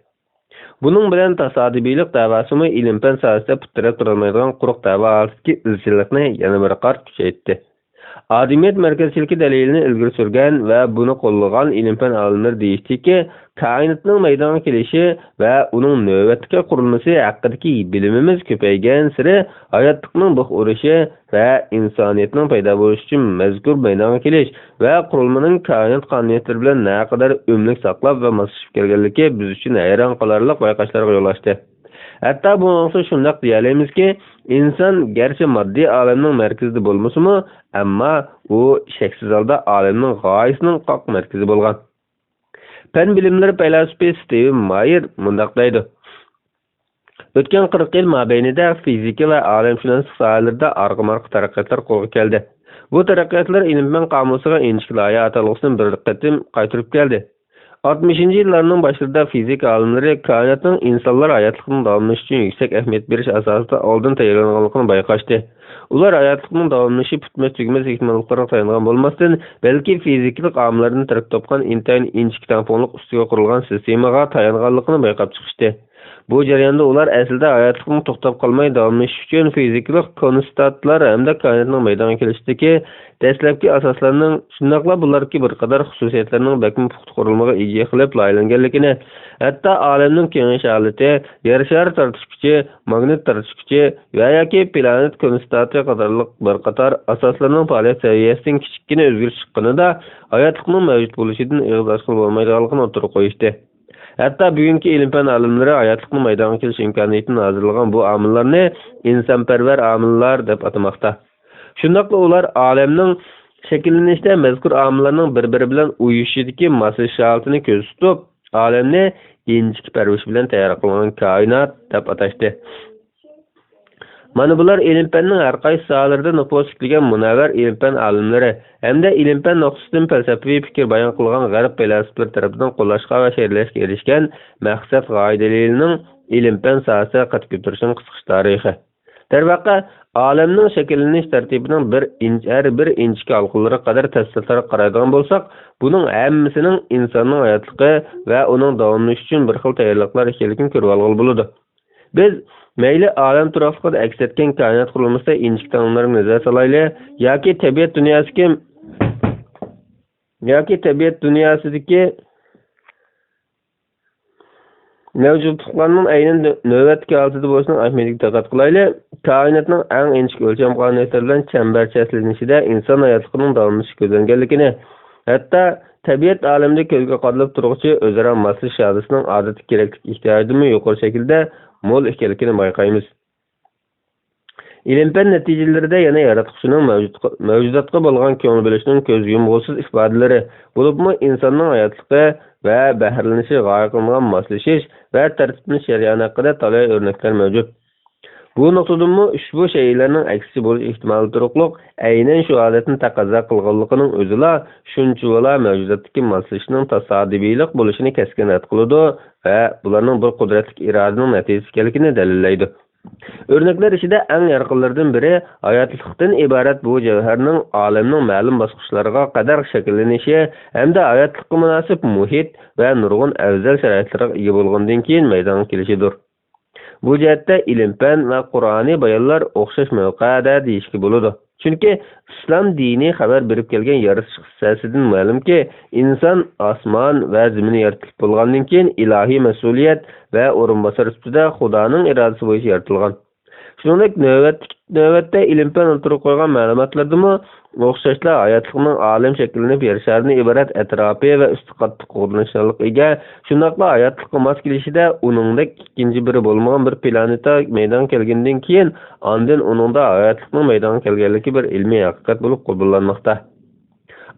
بۇنىڭ بىلەن تاسادىپىيلىق دەۋاسىمۇ ئىلىم-پەن ساھەسىدە پۇت تىرەپ تۇرالمايدىغان قۇرۇق دەۋا ھالىتىدىكى ئىزچىللىقنى يەنە بىر قات كۈچەيتتى. ئادىمىيەت مەركەزچىلىكى دەلىلىنى ئىلگىرى سۈرگەن ۋە بۇنى قوللىغان ئىلىم-پەن ئالىملىرى دېيىشتىكى، كائىناتنىڭ مەيدانغا كېلىشى ۋە ئۇنىڭ نۆۋەتتىكى قۇرۇلمىسى ھەققىدىكى بىلىمىمىز كۆپەيگەنسېرى، ھاياتلىقنىڭ بىخ ئۇرۇشى ۋە ئىنسانىيەتنىڭ پەيدا بولۇشى ئۈچۈن مەزكۇر مەيدانغا كېلىش ۋە قۇرۇلمىنىڭ كائىنات قانۇنىيەتلىرى بىلەن نەقەدەر ئۆملۈك ساقلاپ ۋە ماسلىشىپ كەلگەنلىكى بىز ئۈچۈن ھەيران قالارلىق بايقاشلارغا يول ئاچتى. ھەتتا بۇنىڭغا شۇنداق دېيەلەيمىزكى، ئىنسان گەرچە ماددىي ئالەمنىڭ مەركىزىدە بولمىسىمۇ، ئەمما ئۇ شەكسىز ھالدا ئالەمنىڭ غايىسىنىڭ قاق مەركىزى بولغان. پەن بىلىملىرى پەيلاسوپى ستىۋېن مايېر مۇنداق دەيدۇ: ئۆتكەن قىرىق يىل مابەينىدە فىزىكا ۋە ئالەمشۇناسلىق ساھەلىرىدە ئارقىمۇ-ئارقا تەرەققىياتلار قولغا كەلدى. بۇ تەرەققىياتلار ئىلىم-پەن قامۇسىغا ئىنچىكە لايىھە ئاتالغۇسىنى بىر قېتىم قايتۇرۇپ كەلدى. ئاتمىشىنچى يىللارنىڭ باشلىرىدا فىزىكا ئالىملىرى كائىناتنىڭ ئىنسانلار ھاياتلىقىنىڭ داۋاملىشىشى ئۈچۈن يۈكسەك ئەھمىيەت بېرىش ئاساسىدا ئالدىن تەييارلانغانلىقىنى بايقاشتى. ئۇلار ھاياتلىقنىڭ داۋاملىشىپ پۈتمەس-تۈگىمەس ئېھتىماللىقلىرىغا تايانغان بولماستىن، بەلكى فىزىكىلىق ئامىللاردىن تەركىب تاپقان ئىنتايىن ئىنچىكە تەڭپۇڭلۇق ئۈستىگە قۇرۇلغان سىستېمىغا تايانغانلىقىنى بايقاپ چىقىشتى. بۇ جەرياندا ئۇلار ئەسلىدە ھاياتلىقنىڭ توختاپ قالماي داۋاملىشىشى ئۈچۈن فىزىكىلىق كونستانتلار ھەمدە كائىناتنىڭ مەيدانغا كېلىشىدىكى دەسلەپكى ئاساسلارنىڭ، شۇنداقلا بۇلاردىكى بىر قاتار خۇسۇسىيەتلەرنىڭ بەكمۇ پۇختا قۇرۇلمىغا ئىگە قىلىپ لايىھەلەنگەنلىكىنى، ھەتتا ئالەمنىڭ كېڭىيىش ھالىتى، يەر شارى تارتىش كۈچى، ماگنىت تارتىش كۈچى ۋە ياكى پلانېت كونستانتى قاتارلىق بىر قاتار ئاساسلارنىڭ پائالىيەت سەۋىيەسىدىن كىچىككىنە ئۆزگىرىش چىققىنىدا، ھاياتلىقنىڭ مەۋجۇت بولۇشىدىن ئېغىز ئاچقىلى بولمايدىغانلىقىنى ئوتتۇرىغا قويۇشتى. ھەتتا بۈگۈنكى ئىلىم-پەن ئالىملىرى ھاياتلىقنىڭ مەيدانغا كېلىش ئىمكانىيىتىنى ھازىرلىغان بۇ ئامىللارنى ئىنسانپەرۋەر ئامىللار دەپ ئاتىماقتا. شۇنداقلا ئۇلار ئالەمنىڭ شەكىللىنىشىدە مەزكۇر ئامىللارنىڭ بىر-بىرى بىلەن ئۇيۇشۇشىدىكى ماسلىشىش ھالىتىنى كۆزدە تۇتۇپ، ئالەمنى ئىنچىكە پەرۋىش بىلەن تەييار قىلىنغان كائىنات دەپ ئاتاشتى. مانا بۇلار ئىلىم-پەننىڭ ھەر قايسى ساھەلىرىدە نوپۇزلۇق تىكلىگەن مۇنەۋۋەر ئىلىم-پەن ئالىملىرى ھەمدە ئىلىم-پەن نۇقتىسىدىن پەلسەپىۋى پىكىر بايان قىلغان غەرب پەيلاسوپلىرى تەرىپىدىن قوللاشقا ۋە شەرھلەشكە ئېرىشكەن مەقسەت غايە دەلىلىنىڭ ئىلىم-پەن ساھەسىدە قەد كۆتۈرۈشىنىڭ قىسقىچە تارىخى. دەرۋەقە، ئالەمنىڭ شەكىللىنىش تەرتىپىنىڭ بىر ئىنچ-، ھەر بىر ئىنچىكە ھالقىلىرىغا قەدەر تەپسىلاتلارغا قارايدىغان بولساق، بۇنىڭ ھەممىسىنىڭ ئىنساننىڭ ھاياتلىقى ۋە ئۇنىڭ داۋاملىشىشى ئۈچۈن بىر خىل تەييارلىقلار ئىكەنلىكىنى كۆرۈۋالغىلى بولىدۇ. بىز مەيلى ئالەم تۇراقلىقىدا ئەكس ئەتكەن كائىنات قۇرۇلمىسىدا ئىنچىكە تەڭلىمىلەرگە نەزەر سالايلى، ياكى تەبىئەت دۇنياسىدىكى، ياكى تەبىئەت دۇنياسىدىكى مەۋجۇتلۇقلارنىڭ ئەينەن نۆۋەتتىكى ھالىتىدە بولۇشىنىڭ ئەھمىيىتىگە دىققەت قىلايلى. كائىناتنىڭ ئەڭ ئىنچىكە ئۆلچەم قانۇنىيەتلىرى بىلەن چەمبەرچەسلىنىشىدە ئىنسان ھاياتلىقىنىڭ داۋاملىشىشى كۆزلەنگەنلىكىنى، ھەتتا تەبىئەت ئالىمىدە كۆزگە قادىلىپ تۇرغۇچى ئۆزئارا ماسلىشىش ھادىسىنىڭ ئادەتتىكى كېرەكلىك ئېھتىياجىدىنمۇ يۇقىرى شەكىلدە مول ئىكەنلىكىنى بايقايمىز. ئىلىم-پەن نەتىجىلىرىدە يەنە ياراتقۇچىنىڭ مەۋجۇت-، مەۋجۇداتقا بولغان كۆڭۈل بۆلۈشىنىڭ كۆز يۇمغۇسىز ئىپادىلىرى، بولۇپمۇ ئىنساننىڭ ھاياتلىقى ۋە بەھرىلىنىشى غايە قىلىنغان ماسلىشىش ۋە تەرتىپلىنىش جەريانى ھەققىدە تالاي ئۆرنەكلەر مەۋجۇت. بۇ نۇقتىدىنمۇ ئۇشبۇ شەيئىلەرنىڭ ئەكسىچە بولۇش ئېھتىمالى تۇرۇقلۇق ئەينەن شۇ ھالەتنى تەقەززا قىلغانلىقىنىڭ ئۆزىلا شۇنچىۋالا مەۋجۇداتتىكى ماسلىشىشنىڭ تاسادىپىيلىق بولۇشىنى كەسكىن رەت قىلىدۇ ۋە بۇلارنىڭ بىر قۇدرەتلىك ئىرادىنىڭ نەتىجىسى ئىكەنلىكىنى دەلىللەيدۇ. ئۆرنەكلەر ئىچىدە ئەڭ يارقىنلىرىدىن بىرى ھاياتلىقتىن ئىبارەت بۇ جەۋھەرنىڭ ئالەمنىڭ مەلۇم باسقۇچلىرىغا قەدەر شەكىللىنىشى ھەمدە ھاياتلىققا مۇناسىپ مۇھىت ۋە نۇرغۇن ئەۋزەل شارائىتلارغا ئىگە بولغاندىن كېيىن مەيدانغا كېلىشىدۇر. بۇ جەھەتتە ئىلىم-پەن ۋە قۇرئانىي بايانلار ئوخشاش مەۋقەدە دېيىشكە بولىدۇ. چۈنكى ئىسلام دىنى خەۋەر بېرىپ كەلگەن يارىتىش قىسسەسىدىن مەلۇمكى، ئىنسان ئاسمان ۋە زېمىن يارىتىلىپ بولغاندىن كېيىن ئىلاھىي مەسئۇلىيەت ۋە ئورۇنباسار سۈپىتىدە خۇدانىڭ ئىرادىسى بويىچە يارىتىلغان. شۇنىڭدەك نۆۋەتتىكى، نۆۋەتتە ئىلىم-پەن ئوتتۇرىغا قويغان مەلۇماتلىرىدىمۇ ئوخشاشلا ھاياتلىقنىڭ ئالەم شەكىللىنىپ يەر شارىدىن ئىبارەت ئەتراپى ۋە ئۈستى قاتتىق قوغدىنىشچانلىققا ئىگە، شۇنداقلا ھاياتلىققا ماس كېلىشىدە ئۇنىڭدەك ئىككىنچى بىرى بولمىغان بىر پلانېتا مەيدانغا كەلگەندىن كېيىن، ئاندىن ئۇنىڭدا ھاياتلىقنىڭ مەيدانغا كەلگەنلىكى بىر ئىلمىي ھەقىقەت بولۇپ قوبۇللانماقتا.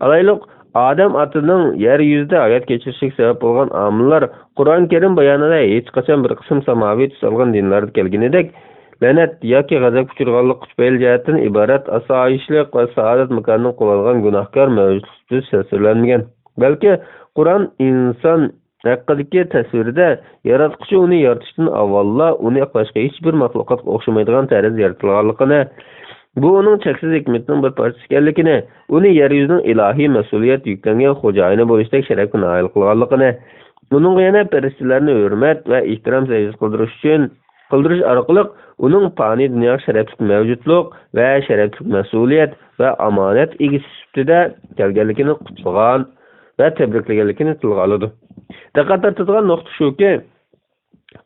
ئالايلۇق، ئادەم ئاتىنىڭ يەر يۈزىدە ھايات كەچۈرۈشىگە سەۋەب بولغان ئامىللار قۇرئان كەرىم بايانىدا ھېچقاچان بىر قىسىم ساماۋى تۈس ئالغان دىنلاردا كەلگىنىدەك، لەنەت ياكى غەزەپكە ئۇچرىغانلىقى تۈپەيلى جەھەتتىن ئىبارەت ئاسايىشلىق ۋە سائادەت ماكانىنى قۇۋالىغان گۇناھكار مەۋجۇتلۇقى تۈزۈپ تەسۋىرلەنمىگەن. بەلكى قۇرئان ئىنسان ھەققىدىكى تەسۋىرىدە ياراتقۇچى ئۇنى يارىتىشتىن ئاۋۋاللا ئۇنى باشقا ھېچبىر مەخلۇقاتقا ئوخشىمايدىغان تەرزدە يارىتىلغانلىقىنى، بۇ ئۇنىڭ چەكسىز ھېكمىتىنىڭ بىر پارچىسى ئىكەنلىكىنى، ئۇنى يەر يۈزىنىڭ ئىلاھىي مەسئۇلىيەت يۈكلەنگەن خوجايىنى بولۇشتەك شەرەپكە نائىل قىلغانلىقىنى، ئۇنىڭغا يەنە پەرىشتىلەرنى ھۆرمەت ۋە ئېھتىرام سەجدىسى قىلدۇرۇش ئۈچۈن، قىلدۇرۇش ئارقىلىق ئۇنىڭ پانىي دۇنياغا شەرەپلىك مەۋجۇتلۇق ۋە شەرەپلىك مەسئۇلىيەت ۋە ئامانەت ئىگىسى سۈپىتىدە كەلگەنلىكىنى قۇتلىغان ۋە تەبرىكلىگەنلىكىنى تىلغا ئالىدۇ. دىققەت تارتىدىغان نۇقتا شۇكى،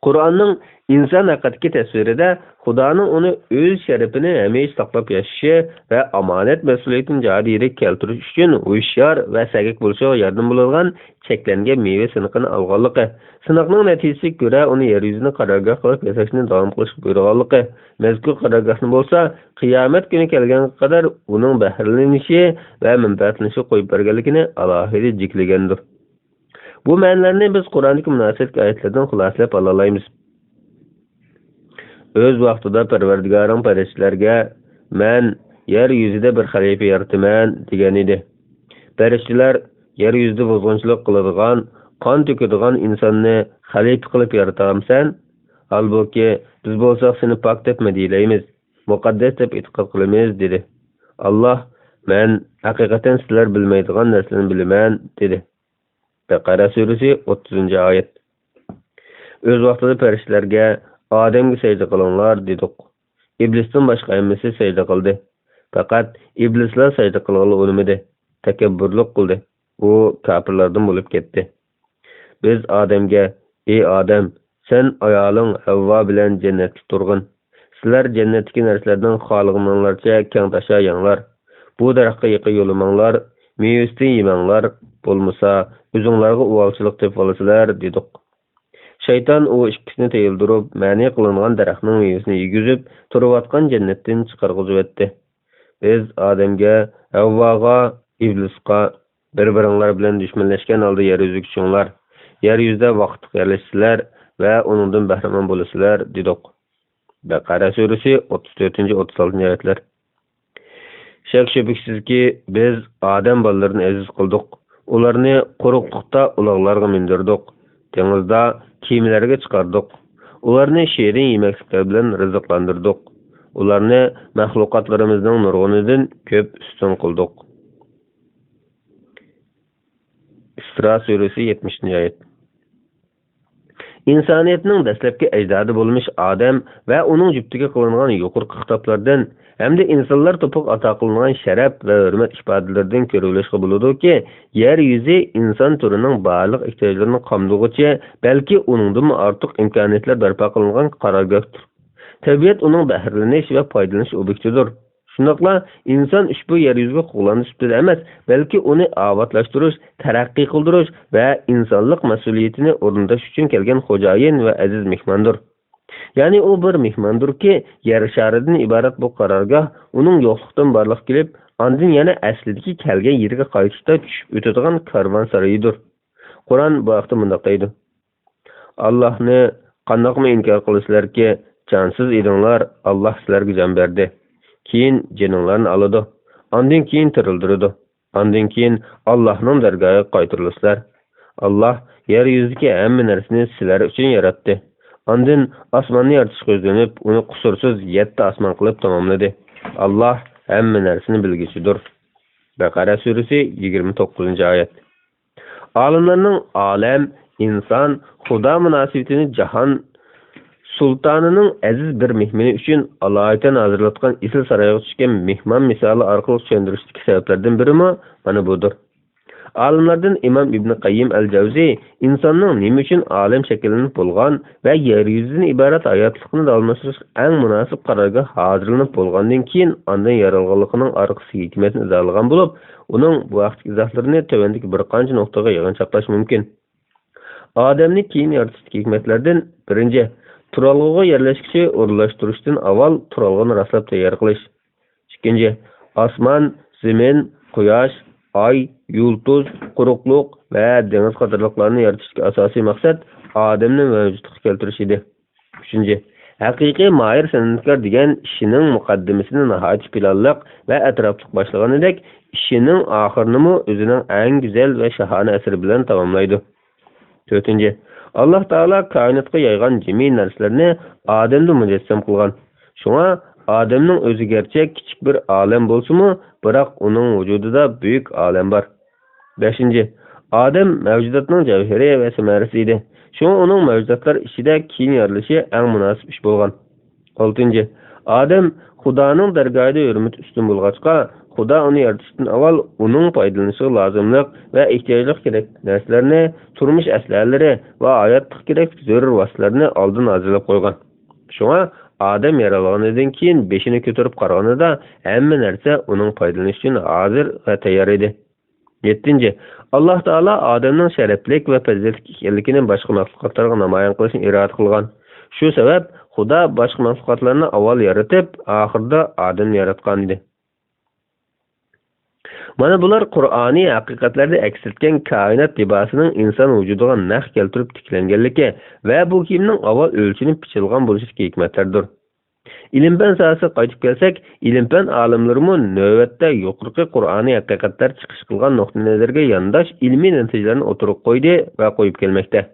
قۇرئاننىڭ ئىنسان ھەققىدىكى تەسۋىرىدە خۇدانىڭ ئۇنى ئۆز شەرىپىنى ھەمىشە ساقلاپ ياشىشى ۋە ئامانەت مەسئۇلىيىتىنى جايىدا يېرىگە كەلتۈرۈش ئۈچۈن ھوشيار ۋە سەگەك بولۇشىغا ياردىمى بولىدىغان چەكلەنگەن مېۋە سىنىقىنى ئالغانلىقى، سىناقنىڭ نەتىجىسىگە كۆرە ئۇنى يەر يۈزىنى قارارگاھ قىلىپ ياساشنى داۋام قىلىشقا بۇيرۇغانلىقى، مەزكۇر قارارگاھنى بولسا قىيامەت كۈنى كەلگەنگە قەدەر ئۇنىڭ بەھرىلىنىشى ۋە مەنپەئەتلىنىشىگە قويۇپ بەرگەنلىكىنى ئالاھىدە جىكلىگەندۇر. بۇ مەنىلەرنى بىز قۇرئاندىكى مۇناسىۋەتلىك ئايەتلەردىن خۇلاسىلەپ ئالالايمىز. ئۆز ۋاقتىدا پەرۋەردىگارىڭ پەرىشتىلەرگە، «مەن يەر يۈزىدە بىر خەلىپە يارىتىمەن» دېگەن ئىدى. پەرىشتىلەر، «يەر يۈزىدە بۇزغۇنچىلىق قىلىدىغان، قان تۆكىدىغان ئىنساننى خەلىپە قىلىپ يارىتامسەن؟ ھالبۇكى، بىز بولساق سېنى پاك دەپمۇ دېيىلەيمىز. مۇقەددەس دەپ ئېتىقاد قىلىمىز، دېدى. ئاللاھ، مەن ھەقىقەتەن سىلەر بىلمەيدىغان نەرسىلەرنى بىلىمەن، دېدى. بەقەرە سۈرىسى، ئوتتۇزىنچى ئايەت. ئۆز ۋاقتىدا پەرىشتىلەرگە، ئادەمگە سەجدە قىلىڭلار، دېدۇق. ئىبلىستىن باشقا ھەممىسى سەجدە قىلدى. پەقەت ئىبلىسلا سەجدە قىلغىلى ئۇنىمىدى، تەكەببۇرلۇق قىلدى. ئۇ كاپىرلاردىن بولۇپ كەتتى. بىز ئادەمگە، ئى ئادەم، سەن، ئايالىڭ ھەۋۋا بىلەن جەننەتتە تۇرغىن. سىلەر جەننەتتىكى نەرسىلەردىن خالىغىنىڭلارچە كەڭتاشا يەڭلار. بۇ دەرەخكە يېقىن يولىماڭلار، مېۋىسىدىن يېمەڭلار، بولمىسا ئۆزۈڭلارغا ئۇۋالچىلىق تېپىۋالىسىلەر، دېدۇق. شەيتان ئۇ ئىككىسىنى تىيىلدۇرۇپ، مەنئى قىلىنغان دەرەخنىڭ مېۋىسىنى يېگۈزۈپ، تۇرۇۋاتقان جەننەتتىن چىقارغۇزۇۋەتتى. بىز ئادەمگە، ھەۋۋاغا، ئىبلىسقا، بىر-بىرىڭلار بىلەن دۈشمەنلەشكەن ھالدا يەر يۈزىگە چۈشۈڭلار، يەر يۈزىدە ۋاقىتلىق يەرلىشىسىلەر ۋە ئۇنىڭدىن بەھرىمەن بولىسىلەر، دېدۇق. بەقەرە سۈرىسى، ئوتتۇز تۆتىنچى، ئوتتۇز ئالتىنچى ئايەتلەر. شەك-شۈبھىسىزكى، بىز ئادەم بالىلىرىنى ئەزىز قىلدۇق. ئۇلارنى قۇرۇقلۇقتا ئۇلاغلارغا مىندۈردۇق. دېڭىزدا كېمىلەرگە چىقاردۇق. ئۇلارنى شېرىن يېمەكلىكلەر بىلەن رىزىقلاندۇردۇق. ئۇلارنى مەخلۇقاتلىرىمىزنىڭ نۇرغۇنىدىن كۆپ ئۈستۈن قىلدۇق. ئىسرا سۈرىسى، يەتمىشىنچى ئايەت. ئىنسانىيەتنىڭ دەسلەپكى ئەجدادى بولمىش ئادەم ۋە ئۇنىڭ جۈپتىگە قىلىنغان يۇقىرىقى خىتابلاردىن ھەمدە ئىنسانلار توپىغا ئاتا قىلىنغان شەرەپ ۋە ھۆرمەت ئىپادىلىرىدىن كۆرۈۋېلىشقا بولىدۇكى، يەر يۈزى ئىنسان تۈرىنىڭ بارلىق ئېھتىياجلىرىنى قامدىغۇچى، بەلكى ئۇنىڭدىنمۇ ئارتۇق ئىمكانىيەتلەر بەرپا قىلىنغان قارارگاھتۇر. تەبىئەت ئۇنىڭ بەھرىلىنىش ۋە پايدىلىنىش ئوبيېكتىدۇر. شۇنداقلا ئىنسان ئۇشبۇ يەر يۈزىگە قوغلاندى سۈپىتىدە ئەمەس، بەلكى ئۇنى ئاۋاتلاشتۇرۇش، تەرەققىي قىلدۇرۇش ۋە ئىنسانلىق مەسئۇلىيىتىنى ئورۇنداش ئۈچۈن كەلگەن خوجايىن ۋە ئەزىز مېھماندۇر. يەنى ئۇ بىر مېھماندۇركى، يەر شارىدىن ئىبارەت بۇ قارارگاھ ئۇنىڭ يوقلۇقتىن بارلىققا كېلىپ، ئاندىن يەنە ئەسلىدىكى كەلگەن يېرىگە قايتىشتا چۈشۈپ ئۆتىدىغان كارۋانسارىيىدۇر. قۇرئان بۇ ھەقتە مۇنداق دەيدۇ. ئاللاھنى قانداقمۇ ئىنكار قىلىسىلەركى؟ جانسىز ئىدىڭلار، ئاللاھ سىلەرگە جان بەردى. كېيىن جېنىڭلارنى ئالىدۇ. ئاندىن كېيىن تىرىلدۈرىدۇ. ئاندىن كېيىن ئاللاھنىڭ دەرگاھىغا قايتۇرۇلىسىلەر. ئاللاھ يەر يۈزىدىكى ھەممە نەرسىنى سىلەر ئۈچۈن ياراتتى. ئاندىن ئاسماننى يارىتىشقا يۈزلىنىپ، ئۇنى قۇسۇرسىز يەتتە ئاسمان قىلىپ تاماملىدى. ئاللاھ ھەممە نەرسىنى بىلگۈچىدۇر. بەقەرە سۈرىسى، يىگىرمە توققۇزىنچى ئايەت. ئالىملارنىڭ ئالەم، ئىنسان، خۇدا مۇناسىۋىتىنى جاھان سۇلتانىنىڭ ئەزىز بىر مېھمىنى ئۈچۈن ئالايىتەن ھازىرلاتقان ئېسىل سارايغا چۈشكەن مېھمان مىسالى ئارقىلىق چۈشەندۈرۈشتىكى سەۋەبلەردىن بىرىمۇ مانا بۇدۇر. ئالىملاردىن ئىمام ئىبنى قەييىم ئەل جەۋزى ئىنساننىڭ نېمە ئۈچۈن ئالەم شەكىللىنىپ بولغان ۋە يەر يۈزىدىن ئىبارەت ھاياتلىقنى داۋاملاشتۇرۇشقا ئەڭ مۇناسىپ قارارگاھ ھازىرلىنىپ بولغاندىن كېيىن ئاندىن يارالغانلىقىنىڭ ئارقىسىدىكى ھېكمەتنى ئىزاھلىغان بولۇپ، ئۇنىڭ بۇ ھەقتىكى ئىزاھلىرىنى تۆۋەندىكى بىر قانچە نۇقتىغا يىغىنچاقلاش مۇمكىن. ئادەمنى كېيىن يارىتىشتىكى ھېكمەتلەردىن بىرىنچى، تۇرالغۇغا يەرلەشكۈچى ئورۇنلاشتۇرۇشتىن ئاۋۋال تۇرالغۇنى راسلاپ تەييار قىلىش. ئىككىنچى، ئاسمان، زېمىن، قۇياش، ئاي، يۇلتۇز، قۇرۇقلۇق ۋە دېڭىز قاتارلىقلارنى يارىتىشتىكى ئاساسىي مەقسەت ئادەمنى مەۋجۇتلۇققا كەلتۈرۈش ئىدى. ئۈچىنچى، ھەقىقىي ماھىر سەنئەتكار دېگەن ئىشىنىڭ مۇقەددىمىسىنى ناھايىتى پىلانلىق ۋە ئەتراپلىق باشلىغىنىدەك، ئىشىنىڭ ئاخىرىنىمۇ ئۆزىنىڭ ئەڭ گۈزەل ۋە شاھانە ئەسىرى بىلەن تاماملايدۇ. تۆتىنچى، ئاللاھ تائالا كائىناتقا يايغان جىمى نەرسىلەرنى ئادەمدە مۇجەسسەم قىلغان. شۇڭا ئادەمنىڭ ئۆزى گەرچە كىچىك بىر ئالەم بولسىمۇ، بىراق ئۇنىڭ ۋۇجۇدىدا بۈيۈك ئالەم بار. بەشىنچى، ئادەم مەۋجۇداتنىڭ جەۋھىرى ۋە سەمەرىسى ئىدى. شۇڭا ئۇنىڭ مەۋجۇداتلار ئىچىدە كېيىن يارىلىشى ئەڭ مۇناسىپ ئىش بولغان. ئالتىنچى، ئادەم خۇدانىڭ دەرگاھىدا ھۆرمىتى ئۈستۈن بولغاچقا، خۇدا ئۇنى يارىتىشتىن ئاۋۋال ئۇنىڭ پايدىلىنىشىغا لازىملىق ۋە ئېھتىياجلىق كېرەكلىك نەرسىلەرنى، تۇرمۇش ئەسلىھەلىرى ۋە ھاياتلىققا كېرەكلىك زۆرۈر ۋاسىتىلەرنى ئالدىن ھازىرلاپ قويغان. شۇڭا ئادەم يارالغىنىدىن كېيىن بېشىنى كۆتۈرۈپ قارىغىنىدا، ھەممە نەرسە ئۇنىڭ پايدىلىنىشى ئۈچۈن ھازىر ۋە تەييار ئىدى. يەتتىنچى، ئاللاھ تائالا ئادەمنىڭ شەرەپلىك ۋە پەزىلەتلىك ئىكەنلىكىنى باشقا مەخلۇقاتلارغا نامايان قىلىشنى ئىرادە قىلغان. شۇ سەۋەب خۇدا باشقا مەخلۇقاتلارنى ئاۋۋال يارىتىپ، ئاخىرىدا ئادەمنى ياراتقان ئىدى. مانا بۇلار قۇرئانىي ھەقىقەتلەرنى ئەكس ئەتكەن كائىنات لىباسىنىڭ ئىنسان ۋۇجۇدىغا نەق كەلتۈرۈپ تىكلەنگەنلىكى ۋە بۇ كىيىمنىڭ ئاۋۋال ئۆلچىنىپ پىچىلغان بولۇشىدىكى ھېكمەتلەردۇر. ئىلىم-پەن ساھەسىگە قايتىپ كەلسەك، ئىلىم-پەن ئالىملىرىمۇ نۆۋەتتە يۇقىرىقى قۇرئانىي ھەقىقەتلەر چىقىش قىلغان نۇقتىئىنەزەرگە يانداش ئىلمىي نەتىجىلەرنى ئوتتۇرىغا قويدى ۋە قويۇپ كەلمەكتە.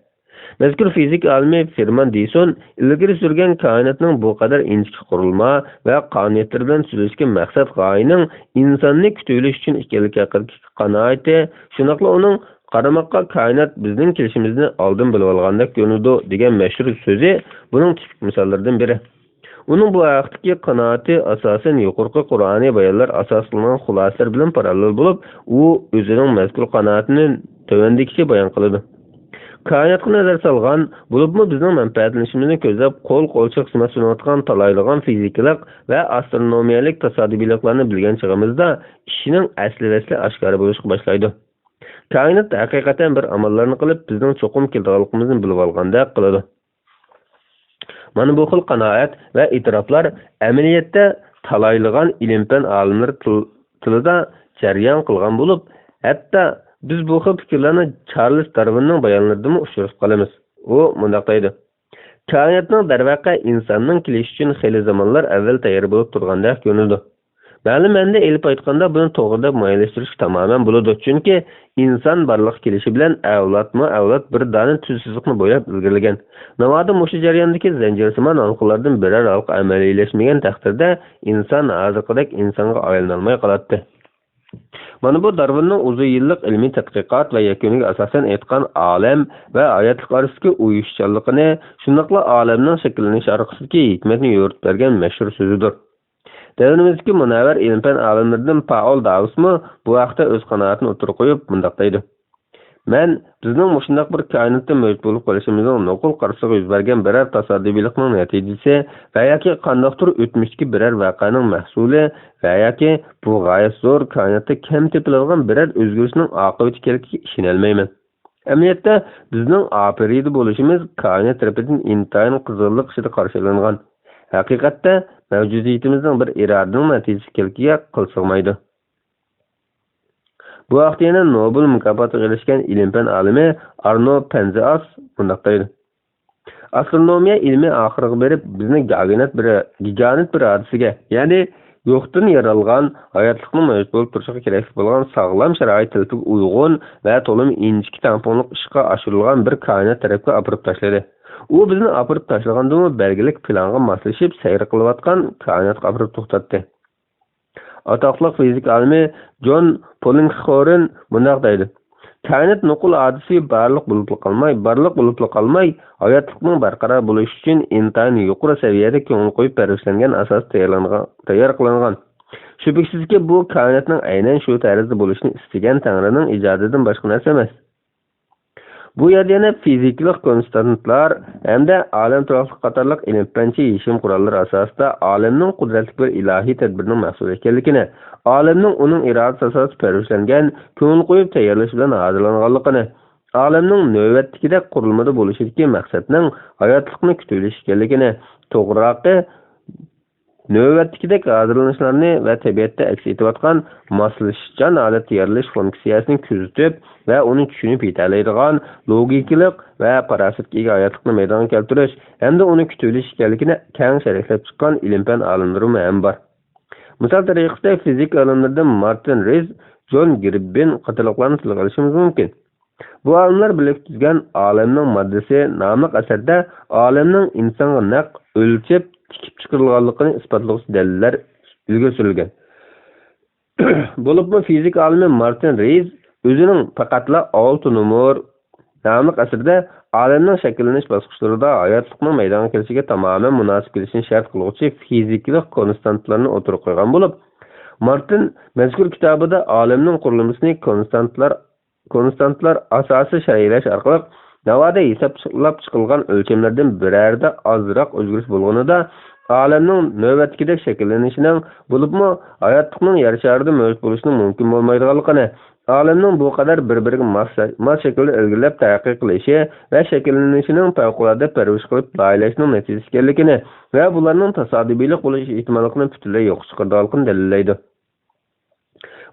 مەزكۇر فىزىكا ئالىمى فېرمان دېيسون ئىلگىرى سۈرگەن كائىناتنىڭ بۇ قەدەر ئىنچىكە قۇرۇلما ۋە قانۇنىيەتلىرى بىلەن تۈزۈلۈشكە مەقسەت غايىنىڭ ئىنساننى كۈتۈۋېلىش ئۈچۈن ئىكەنلىكى ھەققىدىكى قانائىتى، شۇنداقلا ئۇنىڭ «قارىماققا كائىنات بىزنىڭ كېلىشىمىزنى ئالدىن بىلىۋالغاندەك كۆرۈنىدۇ» دېگەن مەشھۇر سۆزى بۇنىڭ تىپىك مىساللىرىدىن بىرى. ئۇنىڭ بۇ ھەقتىكى قانائىتى ئاساسەن يۇقىرىقى قۇرئانىي بايانلار ئاساس قىلىنغان خۇلاسىلەر بىلەن پاراللېل بولۇپ، ئۇ ئۆزىنىڭ مەزكۇر قانائىتىنى تۆۋەندىكىچە بايان قىلىدۇ. كائىناتقا نەزەر سالغان، بولۇپمۇ بىزنىڭ مەنپەئەتلىنىشىمىزنى كۆزلەپ قول-قولچىلىق خىزمەت سۇنۇۋاتقان تالايلىغان فىزىكىلىق ۋە ئاسترونومىيەلىك تاسادىپىيلىقلارنى بىلگەن چېغىمىزدا ئىشنىڭ ئەسلى-ۋەسلى ئاشكارا بولۇشقا باشلايدۇ. كائىنات ھەقىقەتەن بىر ئاماللارنى قىلىپ، بىزنىڭ چوقۇم كېلىدىغانلىقىمىزنى بىلىۋالغاندەك قىلىدۇ. مانا بۇ خىل قانائەت ۋە ئېتىراپلار ئەمەلىيەتتە تالايلىغان ئىلىم-پەن ئالىملىرى تىل-، تىلىدا جەريان قىلغان بولۇپ، ھەتتا بىز بۇ خىل پىكىرلەرنى چارلىس دارۋىننىڭ بايانلىرىدىمۇ ئۇچرىتىپ قالىمىز. ئۇ مۇنداق دەيدۇ: «كائىناتنىڭ، دەرۋەقە، ئىنساننىڭ كېلىشى ئۈچۈن خېلى زامانلار ئەۋۋەل تەييار بولۇپ تۇرغاندەك كۆرۈنىدۇ. مەلۇم مەنىدە ئېلىپ ئېيتقاندا، بۇنى توغرا دەپ مۇئەييەنلەشتۈرۈشكە تامامەن بولىدۇ، چۈنكى ئىنسان بارلىققا كېلىشى بىلەن ئەۋلادمۇ ئەۋلاد بىر دانە تۈز سىزىقنى بويلاپ ئىلگىرىلىگەن. ناۋادا مۇشۇ جەرياندىكى زەنجىرسىمان ھالقىلاردىن بىرەر ھالقا ئەمەلىيلەشمىگەن تەقدىردە، ئىنسان ھازىرقىدەك ئىنسانغا ئايلىنالماي قالاتتى.» مانا بۇ دارۋىننىڭ ئۇزۇن يىللىق ئىلمىي تەتقىقات ۋە يەكۈنىگە ئاساسەن ئېيتقان ئالەم ۋە ھاياتلىق ئارىسىدىكى ئۇيۇشۇشچانلىقىنى، شۇنداقلا ئالەمنىڭ شەكىللىنىشى ئارقىسىدىكى ھېكمەتنى يورۇتۇپ بەرگەن مەشھۇر سۆزىدۇر. دەۋرىمىزدىكى مۇنەۋۋەر ئىلىم-پەن ئالىملىرىدىن پائول داۋىسمۇ بۇ ھەقتە ئۆز قانائىتىنى ئوتتۇرىغا قويۇپ، مۇنداق دەيدۇ: «مەن بىزنىڭ مۇشۇنداق بىر كائىناتتا مەۋجۇت بولۇپ قېلىشىمىزنىڭ نوقۇل قارىسىغا يۈز بەرگەن بىرەر تاسادىپىيلىقنىڭ نەتىجىسى ۋە ياكى قانداقتۇر ئۆتمۈشتىكى بىرەر ۋەقەنىڭ مەھسۇلى ۋە ياكى بۇ غايەت زور كائىناتتا كەم تېپىلىدىغان بىرەر ئۆزگىرىشنىڭ ئاقىۋىتى ئىكەنلىكىگە ئىشىنەلمەيمەن. ئەمەلىيەتتە، بىزنىڭ ئاپىرىدە بولۇشىمىز كائىنات تەرىپىدىن ئىنتايىن قىزغىنلىق ئىچىدە قارشى ئېلىنغان، ھەقىقەتتە مەۋجۇدىيىتىمىزنىڭ بىر ئىرادىنىڭ نەتىجىسى ئىكەنلىكىگە قىل سىغمايدۇ.» بۇ ھەقتە يەنە نوبېل مۇكاپاتىغا ئېرىشكەن ئىلىم-پەن ئالىمى ئارنو پەنزىئاس مۇنداق دەيدۇ: «ئاسترونومىيە ئىلمى ئاخىرىغا بېرىپ، بىزنى گاگىنات بىر، گىگانت بىر ھادىسىگە، يەنى يوقتىن يارالغان ھاياتلىقنىڭ مەۋجۇت بولۇپ تۇرۇشىغا كېرەكلىك بولغان ساغلام شارائىت تەلىپىگە ئۇيغۇن ۋە تولىمۇ ئىنچىكە تەڭپۇڭلۇق ئىشقا ئاشۇرۇلغان بىر كائىنات تەرەپكە ئاپىرىپ تاشلىدى. ئۇ بىزنى ئاپىرىپ تاشلىغاندىمۇ بەلگىلىك پىلانغا ماسلىشىپ سەير قىلىۋاتقان كائىناتقا ئاپىرىپ توختاتتى.» ئاتاقلىق فىزىكا ئالىمى جون پولىنخورن مۇنداق دەيدۇ: «كائىنات نوقۇل ھادىسىسى بارلىق بولۇپلا قالماي، بارلىق بولۇپلا قالماي، ھاياتلىقنىڭ بەرقارار بولۇشى ئۈچۈن ئىنتايىن يۇقىرى سەۋىيەدە كۆڭۈل قويۇپ پەرۋىشلەنگەن ئاساستا تەييارلانغان، تەييار قىلىنغان. شۈبھىسىزكى، بۇ كائىناتنىڭ ئەينەن شۇ تەرزدە بولۇشىنى ئىستىگەن تەڭرىنىڭ ئىجادىدىن باشقا نەرسە ئەمەس.» بۇ يەردە يەنە فىزىكىلىق كونستانتلار ھەمدە ئالەم تۇراقلىقى قاتارلىق ئىلىم-پەنچە يېشىم قوراللىرى ئاساسىدا ئالەمنىڭ قۇدرەتلىك بىر ئىلاھىي تەدبىرنىڭ مەھسۇلى ئىكەنلىكىنى، ئالەمنىڭ ئۇنىڭ ئىرادىسى ئاساسىدا پەرۋىشلەنگەن، كۆڭۈل قويۇپ تەييارلىشى بىلەن ھازىرلانغانلىقىنى، ئالەمنىڭ نۆۋەتتىكىدەك قۇرۇلمىدا بولۇشىدىكى مەقسەتنىڭ ھاياتلىقنى كۈتۈۋېلىش ئىكەنلىكىنى، توغرىراقى، نۆۋەتتىكىدەك ھازىرلىنىشلارنى ۋە تەبىئەتتە ئەكس ئېتىۋاتقان ماسلىشىشچان ھالەتتە يارىلىش فۇنكسىيەسىنى كۆزىتىپ ۋە ئۇنى چۈشىنىپ يېتەلەيدىغان لوگىكىلىق ۋە پاراسەتكە ئىگە ھاياتلىقنى مەيدانغا كەلتۈرۈش ھەمدە ئۇنى كۈتۈۋېلىش ئىكەنلىكىنى كەڭ شەرھلەپ چىققان ئىلىم-پەن ئالىملىرىمۇ ھەم بار. مىسال تەرىقىسىدە، فىزىكا ئالىملىرىدىن مارتىن رىز، جون گىرببىن قاتارلىقلارنى تىلغا ئېلىشىمىز مۇمكىن. بۇ ئالىملار بىرلىكتە تۈزگەن ئالەمنىڭ ماددىسى ناملىق ئەسەردە ئالەمنىڭ ئىنسانغا نەق ئۆلچەپ تىكىپ چىقىرىلغانلىقىنى ئىسپاتلىغۇچى دەلىللەر ئىلگىرى سۈرۈلگەن. بولۇپمۇ فىزىكا ئالىمى مارتىن رىز ئۆزىنىڭ پەقەتلا ئالتە نومۇر ناملىق ئەسىرىدە ئالەمنىڭ شەكىللىنىش باسقۇچلىرىدا ھاياتلىقنىڭ مەيدانغا كېلىشىگە تامامەن مۇناسىپ كېلىشىنى شەرت قىلغۇچى فىزىكىلىق كونستانتلارنى ئوتتۇرىغا قويغان بولۇپ، مارتىن مەزكۇر كىتابىدا ئالەمنىڭ قۇرۇلمىسىنى كونستانتلار، كونستانتلار ئاساسىي شەرھلەش ئارقىلىق، ناۋادا ھېسابلاپ چىقىلغان ئۆلچەملەردىن بىرەرىدە ئازراق ئۆزگىرىش بولغىنىدا، ئالەمنىڭ نۆۋەتتىكىدەك شەكىللىنىشىنىڭ، بولۇپمۇ ھاياتلىقنىڭ يەر شارىدا مەۋجۇت بولۇشىنىڭ مۇمكىن بولمايدىغانلىقىنى، ئالەمنىڭ بۇ قەدەر بىر-بىرىگە ماس، ماس شەكىلدە ئىلگىرىلەپ تەرەققىي قىلىشى ۋە شەكىللىنىشىنىڭ پەۋقۇلئاددە پەرۋىش قىلىپ لايىھەلەشنىڭ نەتىجىسى ئىكەنلىكىنى ۋە بۇلارنىڭ تاسادىپىيلىق بولۇش ئېھتىماللىقىنى پۈتۈنلەي يوققا چىقىرىدىغانلىقىنى دەلىللەيدۇ.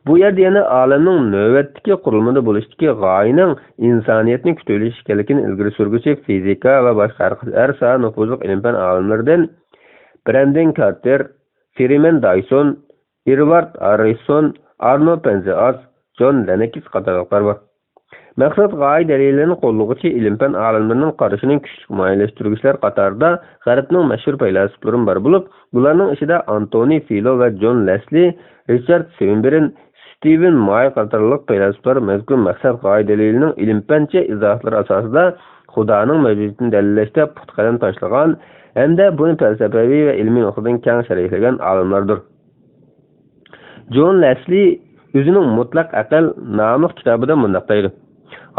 بۇ يەردە يەنە ئالەمنىڭ نۆۋەتتىكى قۇرۇلمىدا بولۇشتىكى غايىنىڭ ئىنسانىيەتنى كۈتۈۋېلىش ئىكەنلىكىنى ئىلگىرى سۈرگۈچى فىزىكا ۋە باشقا ھەر، ھەر ساھە نوپۇزلۇق ئىلىم-پەن ئالىملىرىدىن براندىن كارتېر، فېرمەن دايسون، ئېدۋارد ھاررىسون، ئارنو پەنزىئاس، جون لېنكس قاتارلىقلار بار. مەقسەت غايە دەلىلىنى قوللىغۇچى ئىلىم-پەن ئالىملىرىنىڭ قارىشىنى كۈچلۈك مۇئەييەنلەشتۈرگۈچىلەر قاتارىدا غەربنىڭ مەشھۇر پەيلاسوپلىرىمۇ بار بولۇپ، بۇلارنىڭ ئىچىدە ئانتونى فىلو ۋە جون لەسلى، رىچارد سىۋېنبېرن، ستىۋېن ماي قاتارلىق پەيلاسوپلار مەزكۇر مەقسەت غايە دەلىلىنىڭ ئىلىم-پەنچە ئىزاھاتلىرى ئاساسىدا خۇدانىڭ مەۋجۇدىيىتىنى دەلىللەشتە پۇختا قەدەم تاشلىغان ھەمدە بۇنى پەلسەپىۋى ۋە ئىلمىي نۇقتىدىن كەڭ شەرھلىگەن ئالىملاردۇر. جون لەسلى ئۆزىنىڭ مۇتلەق ئەقىل ناملىق كىتابىدا مۇنداق دەيدۇ: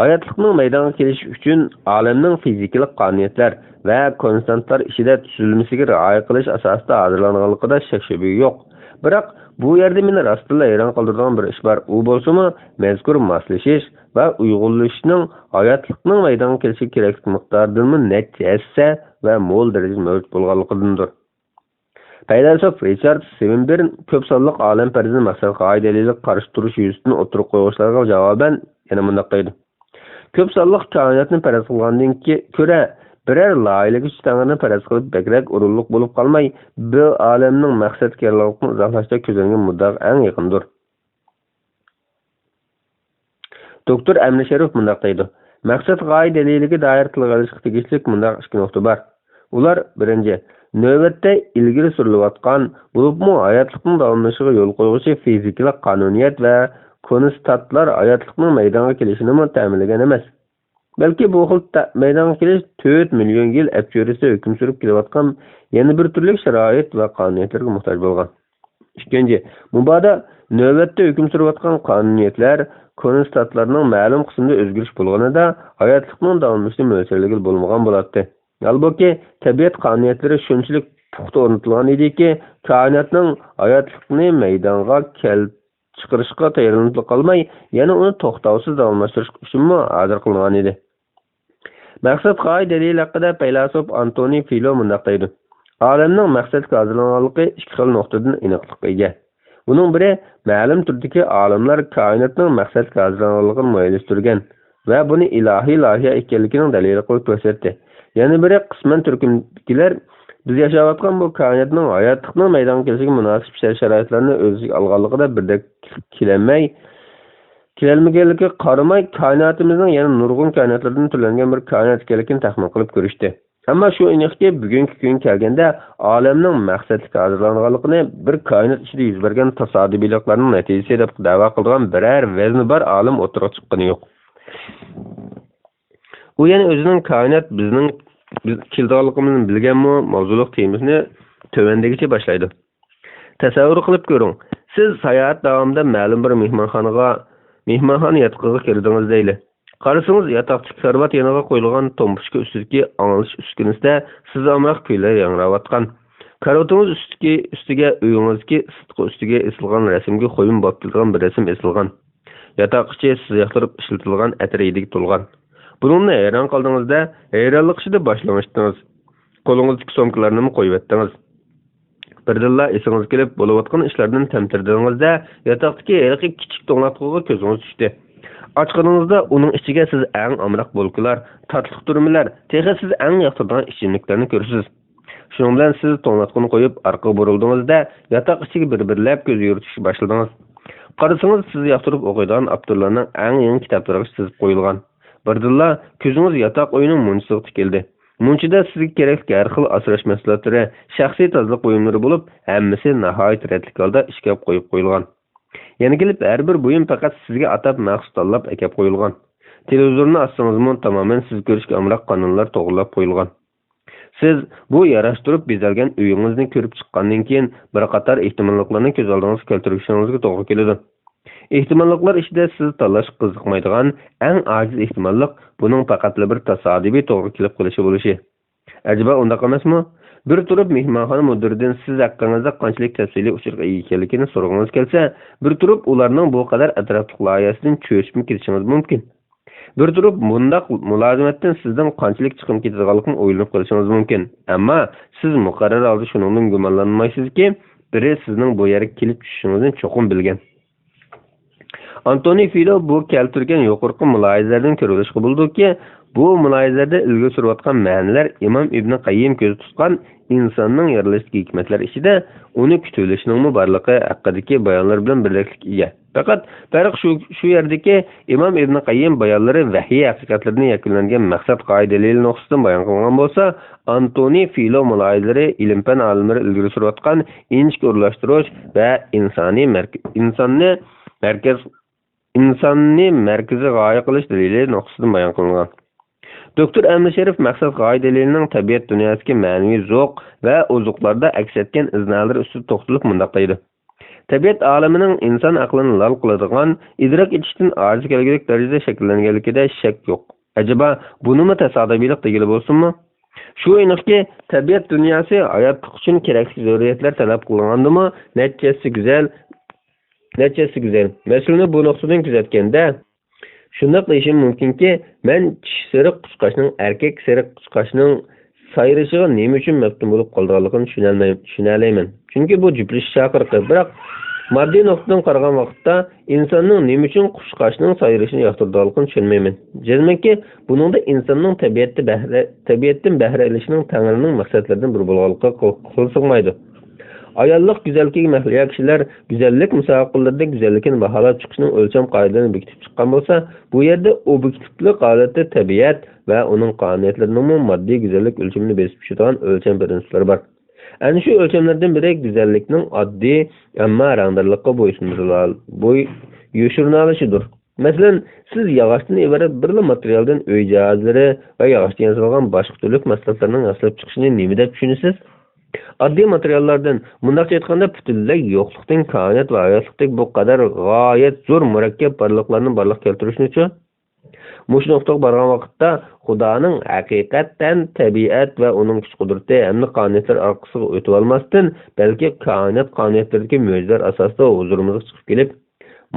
ھاياتلىقنىڭ مەيدانغا كېلىشى ئۈچۈن ئالەمنىڭ فىزىكىلىق قانۇنىيەتلەر ۋە كونستانتلار ئىچىدە تۈزۈلمىسىگە رىئايە قىلىش ئاساسىدا ھازىرلانغانلىقىدا شەك-شۈبھە يوق. بىراق، بۇ يەردە مېنى راستتىنلا ھەيران قالدۇرىدىغان بىر ئىش بار. ئۇ بولسىمۇ، مەزكۇر ماسلىشىش ۋە ئۇيغۇنلىشىشنىڭ ھاياتلىقنىڭ مەيدانغا كېلىشىگە كېرەكلىك مىقدارىدىنمۇ نەچچە ھەسسە ۋە مول دەرىجىدە مەۋجۇت بولغانلىقىدىندۇر. پەيلاسوپ رىچارد سىۋېنبېرن كۆپ سانلىق ئالەمپەرىزنى مەقسەت غايە دەلىلىگە قارشى تۇرۇش يۈزىسىدىن ئوتتۇرىغا قويغۇچىلارغا جاۋابەن يەنە مۇنداق دەيدۇ: كۆپ سانلىق كائىناتنى پەرەز قىلغاندىن كى-، كۆرە، بىرەر لايىھىلىگۈچى تەڭرىنى پەرەز قىلىپ بەكرەك ئورۇنلۇق بولۇپ قالماي، بىر ئالەمنىڭ مەقسەتكە يارىلىقلىقىنى ئىزاھلاشتا كۆزلەنگەن مۇددىئاغا ئەڭ يېقىندۇر. دوكتور ئەمىنشېرىف مۇنداق دەيدۇ: مەقسەت غايە دەلىلىگە دائىر تىلغا ئېلىشقا تېگىشلىك مۇنداق ئىككى نۇقتا بار. ئۇلار، بىرىنچى، نۆۋەتتە ئىلگىرى سۈرۈلۈۋاتقان، بولۇپمۇ ھاياتلىقنىڭ داۋاملىشىشىغا يول قويغۇچى فىزىكىلىق قانۇنىيەت ۋە كونستانتلار ھاياتلىقنىڭ مەيدانغا كېلىشىنىمۇ تەمىنلىگەن ئەمەس. بەلكى بۇ خىل تە-، مەيدانغا كېلىش تۆت مىليون يىل ئەپچۈرىسى ھۆكۈم سۈرۈپ كېلىۋاتقان يەنە بىر تۈرلۈك شارائىت ۋە قانۇنىيەتلەرگە موھتاج بولغان. ئىككىنچى، مۇبادا نۆۋەتتە ھۆكۈم سۈرۈۋاتقان قانۇنىيەتلەر، كونستانتلارنىڭ مەلۇم قىسمىدا ئۆزگىرىش بولغىنىدا، ھاياتلىقنىڭ داۋاملىشىشىنى مۆلچەرلىگىلى بولمىغان بولاتتى. ھالبۇكى، تەبىئەت قانۇنىيەتلىرى شۇنچىلىك پۇختا ئورنىتىلغان ئىدىكى، كائىناتنىڭ ھاياتلىقنى مەيدانغا كەل-، چىقىرىشقا تايىنلىنىپلا قالماي، يەنە ئۇنى توختاۋسىز داۋاملاشتۇرۇش ئۈچۈنمۇ ھازىر قىلىنغان ئىدى. مەقسەت غايە دەلىلى ھەققىدە پەيلاسوپ ئانتونى فىلو مۇنداق دەيدۇ: ئالەمنىڭ مەقسەتكە ھازىرلانغانلىقى ئىككى خىل نۇقتىدىن ئېنىقلىققا ئىگە. بۇنىڭ بىرى، مەلۇم تۈردىكى ئالىملار كائىناتنىڭ مەقسەتكە ھازىرلانغانلىقىنى مۇئەييەنلەشتۈرگەن ۋە بۇنى ئىلاھىي لايىھە ئىكەنلىكىنىڭ دەلىلى قىلىپ كۆرسەتتى. يەنە بىرى، قىسمەن تۈركۈمدىكىلەر بىز ياشاۋاتقان بۇ كائىناتنىڭ ھاياتلىقنىڭ مەيدانغا كېلىشىگە مۇناسىپ شەرت-شارائىتلارنى ئۆز ئىچىگە ئالغانلىقىدا بىردەك كېلەلمەي، كېلەلمىگەنلىكىگە قارىماي، كائىناتىمىزنىڭ يەنە نۇرغۇن كائىناتلاردىن تۈرلەنگەن بىر كائىنات ئىكەنلىكىنى تەخمىن قىلىپ كۆرۈشتى. ئەمما شۇ ئېنىقكى، بۈگۈنكى كۈنگە كەلگەندە، ئالەمنىڭ مەقسەتلىك ھازىرلانغانلىقىنى بىر كائىنات ئىچىدە يۈز بەرگەن تاسادىپىيلىقلارنىڭ نەتىجىسى دەپ دەۋا قىلىدىغان بىرەر ۋەزنى بار ئالىم ئوتتۇرىغا چىققىنى يوق. ئۇ يەنە ئۆزىنىڭ كائىنات بىزنىڭ، بىز كېلىدىغانلىقىمىزنى بىلگەنمۇ ماۋزۇلۇق تېمىسىنى تۆۋەندىكىچە باشلايدۇ. تەسەۋۋۇر قىلىپ كۆرۈڭ، سىز ساياھەت داۋامىدا مەلۇم بىر مېھمانخانىغا، مېھمانخانا ياتىقىغا كىردىڭىز دەيلى. قارىسىڭىز، ياتاقتىكى كارىۋات يېنىغا قويۇلغان تومپۇچكا ئۈستىدىكى ئاڭلىتىش ئۈسكۈنىسىدە سىز ئامراق كۈيلەر ياڭراۋاتقان. كارىۋىتىڭىز ئۈستىكى، ئۈستىگە ئۆيىڭىزدىكى سىرتقى ئۈستىگە ئېسىلغان رەسىمگە خويۇن بولۇپ كېتىدىغان بىر رەسىم ئېسىلغان. ياتاق ئىچى سىز ياقتۇرۇپ ئىشلىتىدىغان ئەتىر ھىدىگە تولغان. بۇنىڭدىن ھەيران قالدىڭىز-دە، ھەيرانلىق ئىچىدە باشلىڭىشتىڭىز. قولىڭىزدىكى سومكىلارنىمۇ قويۇۋەتتىڭىز. بىردىنلا ئېسىڭىزگە كېلىپ، بولۇۋاتقان ئىشلاردىن تەمتىرىدىڭىز-دە، ياتاقتىكى ھېلىقى كىچىك توڭلاتقۇغا كۆزىڭىز چۈشتى. ئاچقىنىڭىزدا ئۇنىڭ ئىچىگە سىز ئەڭ ئامراق بولكىلار، تاتلىق تۈرمىلەر، تېخى سىز ئەڭ ياقتۇرىدىغان ئىچىملىكلەرنى كۆرىسىز. شۇنىڭ بىلەن سىز توڭلاتقۇنى قويۇپ، ئارقىغا بۇرۇلدىڭىز-دە، ياتاق ئىچىگە بىر-بىرلەپ كۆز يورۇتۇشقا باشلىدىڭىز. قارىسىڭىز، سىز ياقتۇرۇپ ئوقۇيدىغان ئاپتورلارنىڭ ئەڭ يېڭى كىتابلىرىغا سىزىپ قويۇلغان. بىردىنلا كۆزىڭىز ياتاق ئۆينىڭ مۇنچىسىغا تىكىلدى. مۇنچىدا سىزگە كېرەكلىك ھەر خىل ئاسراش مەھسۇلاتلىرى، شەخسىي تازىلىق بۇيۇملىرى بولۇپ، ھەممىسى ناھايىتى رەتلىك ھالدا ئىشكەپ قويۇپ قويۇلغان. يەنە كېلىپ ھەر بىر بۇيۇم پەقەت سىزگە ئاتاپ مەخسۇس تاللاپ ئەكەپ قويۇلغان. تېلېۋىزورنى ئاچسىڭىزمۇ تامامەن سىز كۆرۈشكە ئامراق قاناللار توغرىلاپ قويۇلغان. سىز بۇ ياراشتۇرۇپ بېزەلگەن ئۆيىڭىزنى كۆرۈپ چىققاندىن كېيىن، بىر قاتار ئېھتىماللىقلارنى كۆز ئالدىڭىزغا كەلتۈرۈشىڭىزگە توغرا كېلىدۇ. ئېھتىماللىقلار ئىچىدە سىز تاللاشقا قىزىقمايدىغان ئەڭ ئاجىز ئېھتىماللىق بۇنىڭ پەقەتلا بىر تاسادىپىي توغرا كېلىپ قېلىشى بولۇشى. ئەجەبا ئۇنداق ئەمەسمۇ؟ بىر تۇرۇپ مېھمانخانا مۇدىرىدىن سىز ھەققىڭىزدە قانچىلىك تەپسىلىي ئۇچۇرغا ئىگە ئىكەنلىكىنى سورىغىڭىز كەلسە، بىر تۇرۇپ ئۇلارنىڭ بۇ قەدەر ئەتراپلىق لايىھەسىدىن چۆچۈپمۇ كېتىشىڭىز مۇمكىن. بىر تۇرۇپ مۇنداق مۇلازىمەتتىن سىزنىڭ قانچىلىك چىقىم كېتىدىغانلىقىنى ئويلىنىپ قېلىشىڭىز مۇمكىن. ئەمما سىز مۇقەررەر ھالدا شۇنىڭدىن گۇمانلانمايسىزكى، بىرى سىزنىڭ بۇ يەرگە كېلىپ چۈشۈشىڭىزنى چوقۇم بىلگەن. ئانتونى فىلو بۇ كەلتۈرگەن يۇقىرىقى مۇلاھىزىلەردىن كۆرۈۋېلىشقا بولىدۇكى، بۇ مۇلاھىزىلەردە ئىلگىرى سۈرۈۋاتقان مەنىلەر ئىمام ئىبنى قەييىم كۆزدە تۇتقان ئىنساننىڭ يارىلىشىدىكى ھېكمەتلەر ئىچىدە ئۇنى كۈتۈۋېلىشنىڭمۇ بارلىقى ھەققىدىكى بايانلار بىلەن بىردەكلىككە ئىگە. پەقەت پەرق شۇ، شۇ يەردىكى ئىمام ئىبن قەييىم بايانلىرى ۋەھىي ھەقىقەتلىرىدىن يەكۈنلەنگەن مەقسەت غايە دەلىلى نۇقتىسىدىن بايان قىلىنغان بولسا، ئانتونى فىلو مۇلاھىزىلىرى ئىلىم-پەن ئالىملىرى ئىلگىرى سۈرۈۋاتقان ئىنچىكە ئورۇنلاشتۇرۇش ۋە ئىنسانىي مەرك-، ئىنساننى مەركەز، ئىنساننى مەركىزىي غايە قىلىش دەلىلى نۇقتىسىدىن بايان قىلىنغان. دوكتور ئەمىن شېرىپ مەقسەت غايە دەلىلىنىڭ تەبىئەت دۇنياسىدىكى مەنىۋى زوق ۋە ئوزۇقلاردا ئەكس ئەتكەن ئىزنالىرى ئۈستىدە توختىلىپ مۇنداق دەيدۇ: تەبىئەت ئالىمىنىڭ ئىنسان ئەقلىنى لال قىلىدىغان، ئىدراك ئېتىشتىن ئاجىز كەلگۈدەك دەرىجىدە شەكىللەنگەنلىكىدە شەك يوق. ئەجەبا، بۇنىمۇ تاسادىپىيلىق دېگىلى بولسۇنمۇ؟ شۇ ئېنىقكى، تەبىئەت دۇنياسى ھاياتلىق ئۈچۈن كېرەكلىك زۆرۈرىيەتلەر تەلەپ قىلىنغاندىمۇ، نەچچە ھەسسە گۈزەل، نەچچە ھەسسە گۈزەل. مەسىلىنى بۇ نۇقتىدىن كۆزەتكەندە، شۇنداق دېيىشىم مۇمكىنكى، مەن چىشى سېرىق قۇشقاچنىڭ ئەركەك سېرىق قۇشقاچنىڭ سايرىشىغا نېمە ئۈچۈن مەپتۇن بولۇپ قالىدىغانلىقىنى چۈشىنەلمەي-، چۈشىنەلەيمەن. چۈنكى بۇ جۈپلىشىش چاقىرىقى. بىراق، ماددىي نۇقتىدىن قارىغان ۋاقىتتا، ئىنساننىڭ نېمە ئۈچۈن قۇشقاچنىڭ سايرىشىنى ياقتۇرىدىغانلىقىنى چۈشەنمەيمەن. جەزمەنكى، بۇنىڭدا ئىنساننىڭ تەبىئەتتە بەھرە-، تەبىئەتتىن بەھرە ئېلىشىنىڭ تەڭرىنىڭ مەقسەتلىرىدىن بىرى بولغانلىقىغا قول، قول سىغمايدۇ. ئاياللىق گۈزەللىكىگە مەھلىيا كىشىلەر گۈزەللىك مۇسابىقىلىرىدە گۈزەللىكىنى باھالاپ چىقىشنىڭ ئۆلچەم قائىدىلىرىنى بېكىتىپ چىققان بولسا، بۇ يەردە ئوبيېكتىپلىق ھالەتتە تەبىئەت ۋە ئۇنىڭ قانۇنىيەتلىرىنىڭمۇ ماددىي گۈزەللىك ئۆلچىمىنى بېسىپ چۈشىدىغان ئۆلچەم پىرىنسىپلىرى بار. ئەنە شۇ ئۆلچەملەردىن بىرى گۈزەللىكنىڭ ئاددىي، ئەمما رەڭدارلىققا بويسۇندۇرۇلا-، بوي يوشۇرۇنالىشىدۇر. مەسىلەن، سىز ياغاچتىن ئىبارەت بىرلا ماتېرىيالدىن ئۆي جاھازلىرى ۋە ياغاچتىن ياسالغان باشقا تۈرلۈك مەھسۇلاتلارنىڭ ياسىلىپ چىقىشىنى نېمە دەپ چۈشىنىسىز؟ ئاددىي ماتېرىياللاردىن، مۇنداقچە ئېيتقاندا، پۈتۈنلەي يوقلۇقتىن كائىنات ۋە ھاياتلىقتەك بۇ قەدەر غايەت زور مۇرەككەپ بارلىقلارنى بارلىققا كەلتۈرۈشنىچۇ؟ مۇشۇ نۇقتىغا بارغان ۋاقىتتا، خۇدانىڭ ھەقىقەتەن تەبىئەت ۋە ئۇنىڭ كۈچ-قۇدرىتى ھەمدە قانۇنىيەتلىرى ئارقىسىغا ئۆتۈۋالماستىن، بەلكى كائىنات قانۇنىيەتلىرىدىكى مۆجىزىلەر ئاساسىدا ھۇزۇرىمىزغا چىقىپ كېلىپ،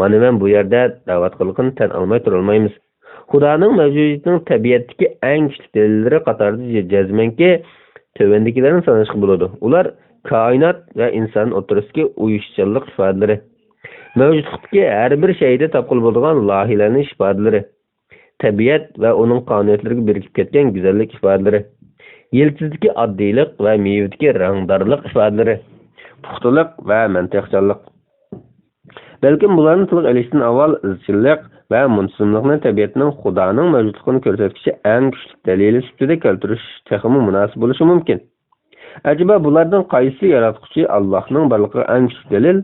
مانا مەن بۇ يەردە دەۋاتقانلىقىنى تەن ئالماي تۇرالمايمىز. خۇدانىڭ مەۋجۇدىيىتىنىڭ تەبىئەتتىكى ئەڭ كۈچلۈك دەلىللىرى قاتارىدا جەزمەنكى تۆۋەندىكىلەرنى ساناشقا بولىدۇ. ئۇلار كائىنات ۋە ئىنسان ئوتتۇرىسىدىكى ئۇيۇشچانلىق ئىپادىلىرى، مەۋجۇتلۇقتىكى ھەر بىر شەيئىدە تاپقىلى بولىدىغان لايىھەلەنگەن ئىپادىلىرى، تەبىئەت ۋە ئۇنىڭ قانۇنىيەتلىرىگە بىرىكىپ كەتكەن گۈزەللىك ئىپادىلىرى، يىلتىزدىكى ئاددىيلىق ۋە مېۋىدىكى رەڭدارلىق ئىپادىلىرى، پۇختىلىق ۋە مەنتىقچانلىق. بەلكىم بۇلارنى تىلغا ئېلىشتىن ئاۋۋال ئىزچىللىق ۋە مۇنتىزىملىقنى تەبىئەتنىڭ خۇدانىڭ مەۋجۇتلۇقىنى كۆرسەتكۈچى ئەڭ كۈچلۈك دەلىلى سۈپىتىدە كەلتۈرۈش تېخىمۇ مۇناسىپ بولۇشى مۇمكىن. ئەجەبا، بۇلاردىن قايسىسى ياراتقۇچى ئاللاھنىڭ بارلىقىغا ئەڭ كۈچلۈك دەلىل؟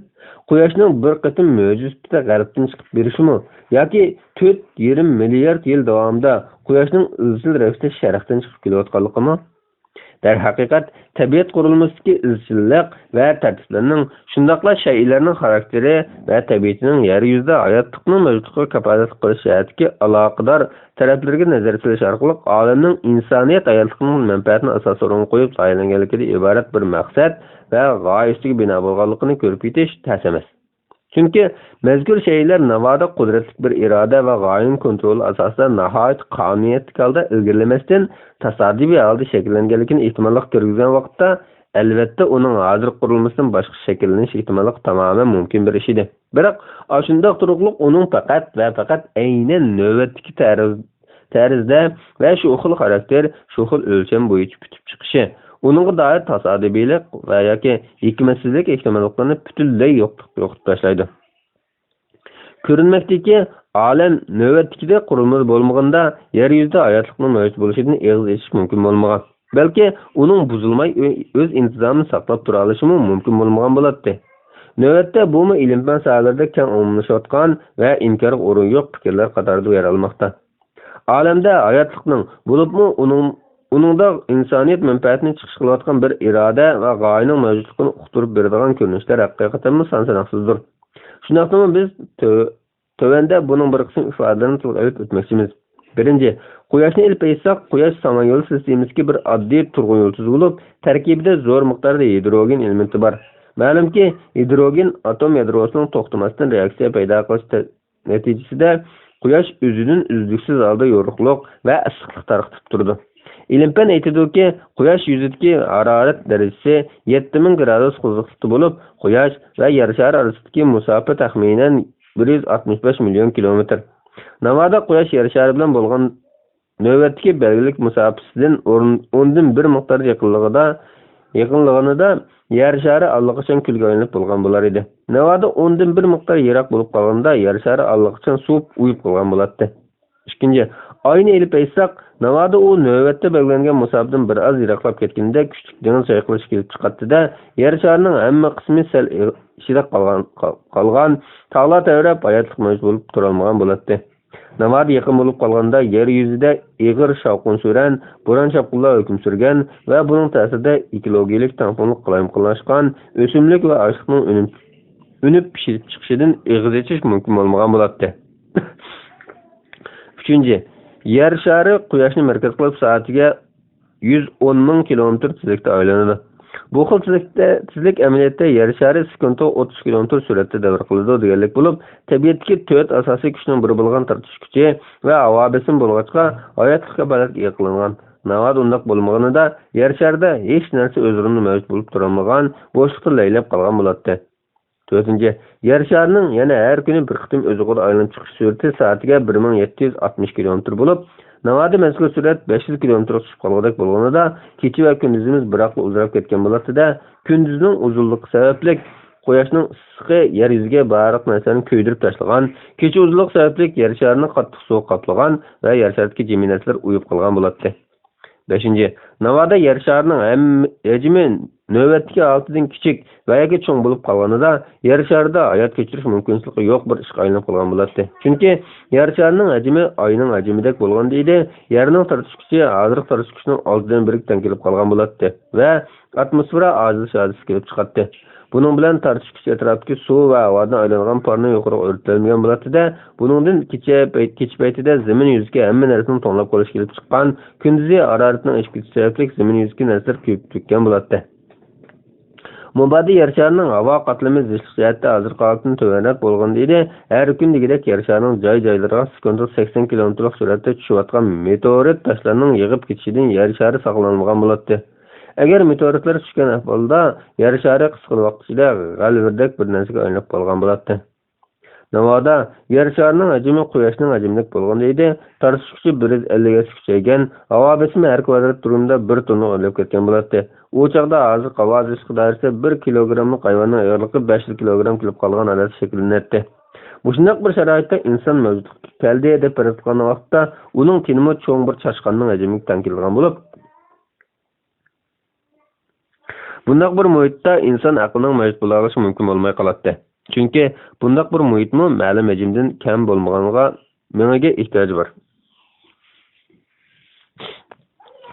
قۇياشنىڭ بىر قېتىم مۆجىزە سۈپىتىدە غەربتىن چىقىپ بېرىشىمۇ؟ ياكى تۆت يېرىم مىليارد يىل داۋامىدا قۇياشنىڭ ئىزچىل رەۋىشتە شەرقتىن چىقىپ كېلىۋاتقانلىقىمۇ؟ دەرھەقىقەت، تەبىئەت قۇرۇلمىسىدىكى ئىزچىللىق ۋە تەرتىپلەرنىڭ، شۇنداقلا شەيئىلەرنىڭ خاراكتېرى ۋە تەبىئىتىنىڭ يەر يۈزىدە ھاياتلىقنىڭ مەۋجۇتلۇقىغا كاپالەتلىك قىلىش جەھەتتىكى ئالاقىدار تەرەپلىرىگە نەزەر سېلىش ئارقىلىق، ئالەمنىڭ ئىنسانىيەت ھاياتلىقىنىڭ مەنپەئەتىنى ئاساس ئورۇنغا قويۇپ لايىھەلەنگەنلىكىدىن ئىبارەت بىر مەقسەت ۋە غايە ئۈستىگە بىنا بولغانلىقىنى كۆرۈپ يېتىش تەس ئەمەس. چۈنكى مەزكۇر شەيئىلەر ناۋادا قۇدرەتلىك بىر ئىرادە ۋە غايىنىڭ كونترولى ئاساسىدا ناھايىتى قانۇنىيەتلىك ھالدا ئىلگىرىلىمەستىن، تاسادىپىي ھالدا شەكىللەنگەنلىكىنى ئېھتىماللىققا كىرگۈزگەن ۋاقىتتا، ئەلۋەتتە، ئۇنىڭ ھازىرقى قۇرۇلمىسىدىن باشقىچە شەكىللىنىش ئېھتىماللىقى تامامەن مۇمكىن بىر ئىش ئىدى. بىراق، ئاشۇنداق تۇرۇقلۇق ئۇنىڭ پەقەت ۋە پەقەت ئەينەن نۆۋەتتىكى تەرز-، تەرزدە ۋە شۇ خىل خاراكتېر، شۇ خىل ئۆلچەم بويىچە پۈتۈپ چىقىشى، ئۇنىڭغا دائىر تاسادىپىيلىق ۋە ياكى ھېكمەتسىزلىك ئېھتىماللىقلىرىنى پۈتۈنلەي يوقىتىپ، يوقىتىپ تاشلايدۇ. كۆرۈنمەكتىكى، ئالەم نۆۋەتتىكىدەك قۇرۇلمىدا بولمىغاندا، يەر يۈزىدە ھاياتلىقنىڭ مەۋجۇت بولۇشىدىن ئېغىز ئېچىش مۇمكىن بولمىغان. بەلكى ئۇنىڭ بۇزۇلماي ئۆ-، ئۆز ئىنتىزامىنى ساقلاپ تۇرالىشىمۇ مۇمكىن بولمىغان بولاتتى. نۆۋەتتە بۇمۇ ئىلىم-پەن ساھەلىرىدە كەڭ ئومۇملىشىۋاتقان ۋە ئىنكارغا ئورۇن يوق پىكىرلەر قاتارىدا يەر ئالماقتا. ئالەمدە ھاياتلىقنىڭ، بولۇپمۇ ئۇنىڭ، ئۇنىڭدا ئىنسانىيەت مەنپەئەتىنى چىقىش قىلىۋاتقان بىر ئىرادە ۋە غايىنىڭ مەۋجۇتلۇقىنى ئۇقتۇرۇپ بېرىدىغان كۆرۈنۈشلەر ھەقىقەتەنمۇ سان-ساناقسىزدۇر. شۇنداقتىمۇ بىز تۆ-، تۆۋەندە بۇنىڭ بىر قىسىم ئىپادىلىرىنى تىلغا ئېلىپ ئۆتمەكچىمىز. بىرىنچى، قۇياشنى ئېلىپ ئېيتساق، قۇياش سامانيول سىستېمىسىدىكى بىر ئاددىي تۇرغۇن يۇلتۇزى بولۇپ، تەركىبىدە زور مىقداردا ھىدروگېن ئېلېمېنتى بار. مەلۇمكى، ھىدروگېن ئاتوم يادروسىنىڭ توختىماستىن رېئاكسىيە پەيدا قىلىش تە-، نەتىجىسىدە قۇياش ئۆزىدىن ئۈزلۈكسىز ھالدا يورۇقلۇق ۋە ئىسسىقلىق تارقىتىپ تۇرىدۇ. ئىلىم-پەن ئېيتىدۇكى، قۇياش يۈزىدىكى ھارارەت دەرىجىسى يەتتە مىڭ گرادۇس قىزىقلىقتا بولۇپ، قۇياش ۋە يەر شارى ئارىسىدىكى مۇساپە تەخمىنەن بىر يۈز ئاتمىش بەش مىليون كىلومېتىر. ناۋادا قۇياش يەر شارى بىلەن بولغان نۆۋەتتىكى بەلگىلىك مۇساپىسىدىن ئون، ئوندىن بىر مىقدار يېقىنلىقىدا، يېقىنلىغىنىدا يەر شارى ئاللىقاچان كۈلگە ئايلىنىپ بولغان بولار ئىدى. ناۋادا ئۇندىن بىر مىقدار يىراق بولۇپ قالغاندا، يەر شارى ئاللىقاچان سوۋۇپ، ئۇيۇپ قالغان بولاتتى. ئىككىنچى، ئاينى ئېلىپ ئېيتساق، ناۋادا ئۇ نۆۋەتتە بەلگىلەنگەن مۇساپىدىن بىر ئاز يىراقلاپ كەتكىنىدە، كۈچلۈك دېڭىز چايقىلىشى كېلىپ چىقاتتى-دە، يەر شارىنىڭ ھەممە قىسمى سەل ئىغ-، ئىچىدە قالغان، قال-، قالغان، تاغلار تەۋرەپ، ھاياتلىق مەۋجۇت بولۇپ تۇرالمىغان بولاتتى. ناۋادا يېقىن بولۇپ قالغاندا، يەر يۈزىدە ئېغىر شاۋقۇن-سۈرەن، بوران-چاپقۇنلار ھۆكۈم سۈرگەن ۋە بۇنىڭ تەسىرىدە ئېكولوگىيەلىك تەڭپۇڭلۇق قالايمىقانلاشقان، ئۆسۈملۈك ۋە ئاشلىقنىڭ ئۈنۈپ، ئۈنۈپ پىشىپ چىقىشىدىن ئېغىز ئېچىش مۇمكىن بولمىغان بولاتتى. ئۈچىنچى، يەر شارى قۇياشنى مەركەز قىلىپ سائىتىگە يۈز ئون مىڭ كىلومېتىر تېزلىكتە ئايلىنىدۇ. بۇ خىل تېزلىكتە، تېزلىك ئەمەلىيەتتە يەر شارى سېكۇنتىغا ئوتتۇز كىلومېتىر سۈرئەتتە دەۋر قىلىدۇ دېگەنلىك بولۇپ، تەبىئەتتىكى تۆت ئاساسىي كۈچنىڭ بىرى بولغان تارتىش كۈچى ۋە ھاۋا بېسىمى بولغاچقا، ھاياتلىق كاپالەتكە ئىگە قىلىنغان. ناۋادا ئۇنداق بولمىغىنىدا، يەر شارىدا ھېچ نەرسە ئۆز ئورنىدا مەۋجۇت بولۇپ تۇرالمىغان، بوشلۇقتا لەيلەپ قالغان بولاتتى. تۆتىنچى، يەر شارىنىڭ يەنە ھەر كۈنى بىر قېتىم ئۆز ئوقىدا ئايلىنىپ چىقىش سۈرئىتى سائىتىگە بىر مىڭ يەتتە يۈز ئاتمىش كىلومېتىر بولۇپ، ناۋادا مەزكۇر سۈرئەت بەش يۈز كىلومېتىرغا چۈشۈپ قالغۇدەك بولغىنىدا، كېچە ۋە كۈندۈزىمىز بىراقلا ئۇزىراپ كەتكەن بولاتتى-دە، كۈندۈزنىڭ ئۇزۇنلۇقى سەۋەبلىك، قۇياشنىڭ ئىسسىقى يەر يۈزىگە بارلىق نەرسىلەرنى كۆيدۈرۈپ تاشلىغان، كېچە ئۇزۇنلۇقى سەۋەبلىك يەر شارىنى قاتتىق سوغۇق قاپلىغان ۋە يەر شارىدىكى جىمى نەرسىلەر ئۇيۇپ قالغان بولاتتى. بەشىنچى، ناۋادا يەر شارىنىڭ ھەم-، ھەجمى نۆۋەتتىكى ھالىتىدىن كىچىك ۋە ياكى چوڭ بولۇپ قالغىنىدا، يەر شارىدا ھايات كەچۈرۈش مۇمكىنچىلىكى يوق بىر ئىشقا ئايلىنىپ قالغان بولاتتى. چۈنكى يەر شارىنىڭ ھەجمى ئاينىڭ ھەجمىدەك بولغاندا ئىدى، يەرنىڭ تارتىش كۈچى ھازىرقى تارتىش كۈچىنىڭ ئالتىدىن بىرىگە تەڭ كېلىپ قالغان بولاتتى ۋە ئاتموسفېرا ئاجىزلىشىش ھادىسىسى كېلىپ چىقاتتى. بۇنىڭ بىلەن تارتىش كۈچى ئەتراپتىكى سۇ ۋە ھاۋادىن ئايلانغان پارنى يۇقىرىغا ئۆرتەلمىگەن بولاتتى-دە، بۇنىڭدىن كېچە پەيت-، كېچە پەيتىدە زېمىن يۈزىدىكى ھەممە نەرسىنىڭ توڭلاپ قېلىشى كېلىپ چىققان، كۈندۈزى ھارارىتىنىڭ ئېشىپ كېتىشى سەۋەبلىك زېمىن يۈزىدىكى نەرسىلەر كۆيۈپ تۈگىگەن بولاتتى. مۇبادا يەر شارىنىڭ ھاۋا قاتلىمى زىچلىق جەھەتتە ھازىرقى ھالىتىدىن تۆۋەنرەك بولغاندا ئىدى، ھەر كۈن دېگۈدەك يەر شارىنىڭ جاي-جايلىرىغا سېكۇنتىغا سەكسەن كىلومېتىرلىق سۈرئەتتە چۈشۈۋاتقان مېتېئورىت تاشلارنىڭ يېغىپ كېتىشىدىن يەر شارى ساقلانمىغان بولاتتى. ئەگەر مېتېئورىتلار چۈشكەن ئەھۋالدا، يەر شارى قىسقىلا ۋاقىت ئىچىدە غەلۋىردەك بىر نەرسىگە ئايلىنىپ قالغان بولاتتى. ناۋادا يەر شارىنىڭ ھەجمى قۇياشنىڭ ھەجمىدەك بولغاندا ئىدى، تارتىش كۈچى بىر يۈز ئەللىك ھەسسە كۈچەيگەن، ھاۋا بېسىمى ھەر كۋادرات دۇيمدا بىر توننىغا ئۆرلەپ كەتكەن بولاتتى. ئۇ چاغدا ھازىرقى ھاۋا زىچلىق دائىرىسىدە بىر كىلوگراملىق ھايۋاننىڭ ئېغىرلىقى بەش يۈز كىلوگرام كېلىپ قالغان ھالەتتە شەكىللىنەتتى. مۇشۇنداق بىر شارائىتتا ئىنسان مەۋجۇتلۇققا كەلدى دەپ پەرەز قىلغان ۋاقىتتا، ئۇنىڭ تېنىمۇ چوڭ بىر چاشقاننىڭ ھەجمىگە تەڭ كېلىدىغان بولۇپ، بۇنداق بىر مۇھىتتا ئىنسان ئەقلىنىڭ مەۋجۇت بولالىشى مۇمكىن بولماي قالاتتى. چۈنكى بۇنداق بىر مۇھىتمۇ مەلۇم ھەجىمدىن كەم بولمىغانغا مېڭىگە ئېھتىياجى بار.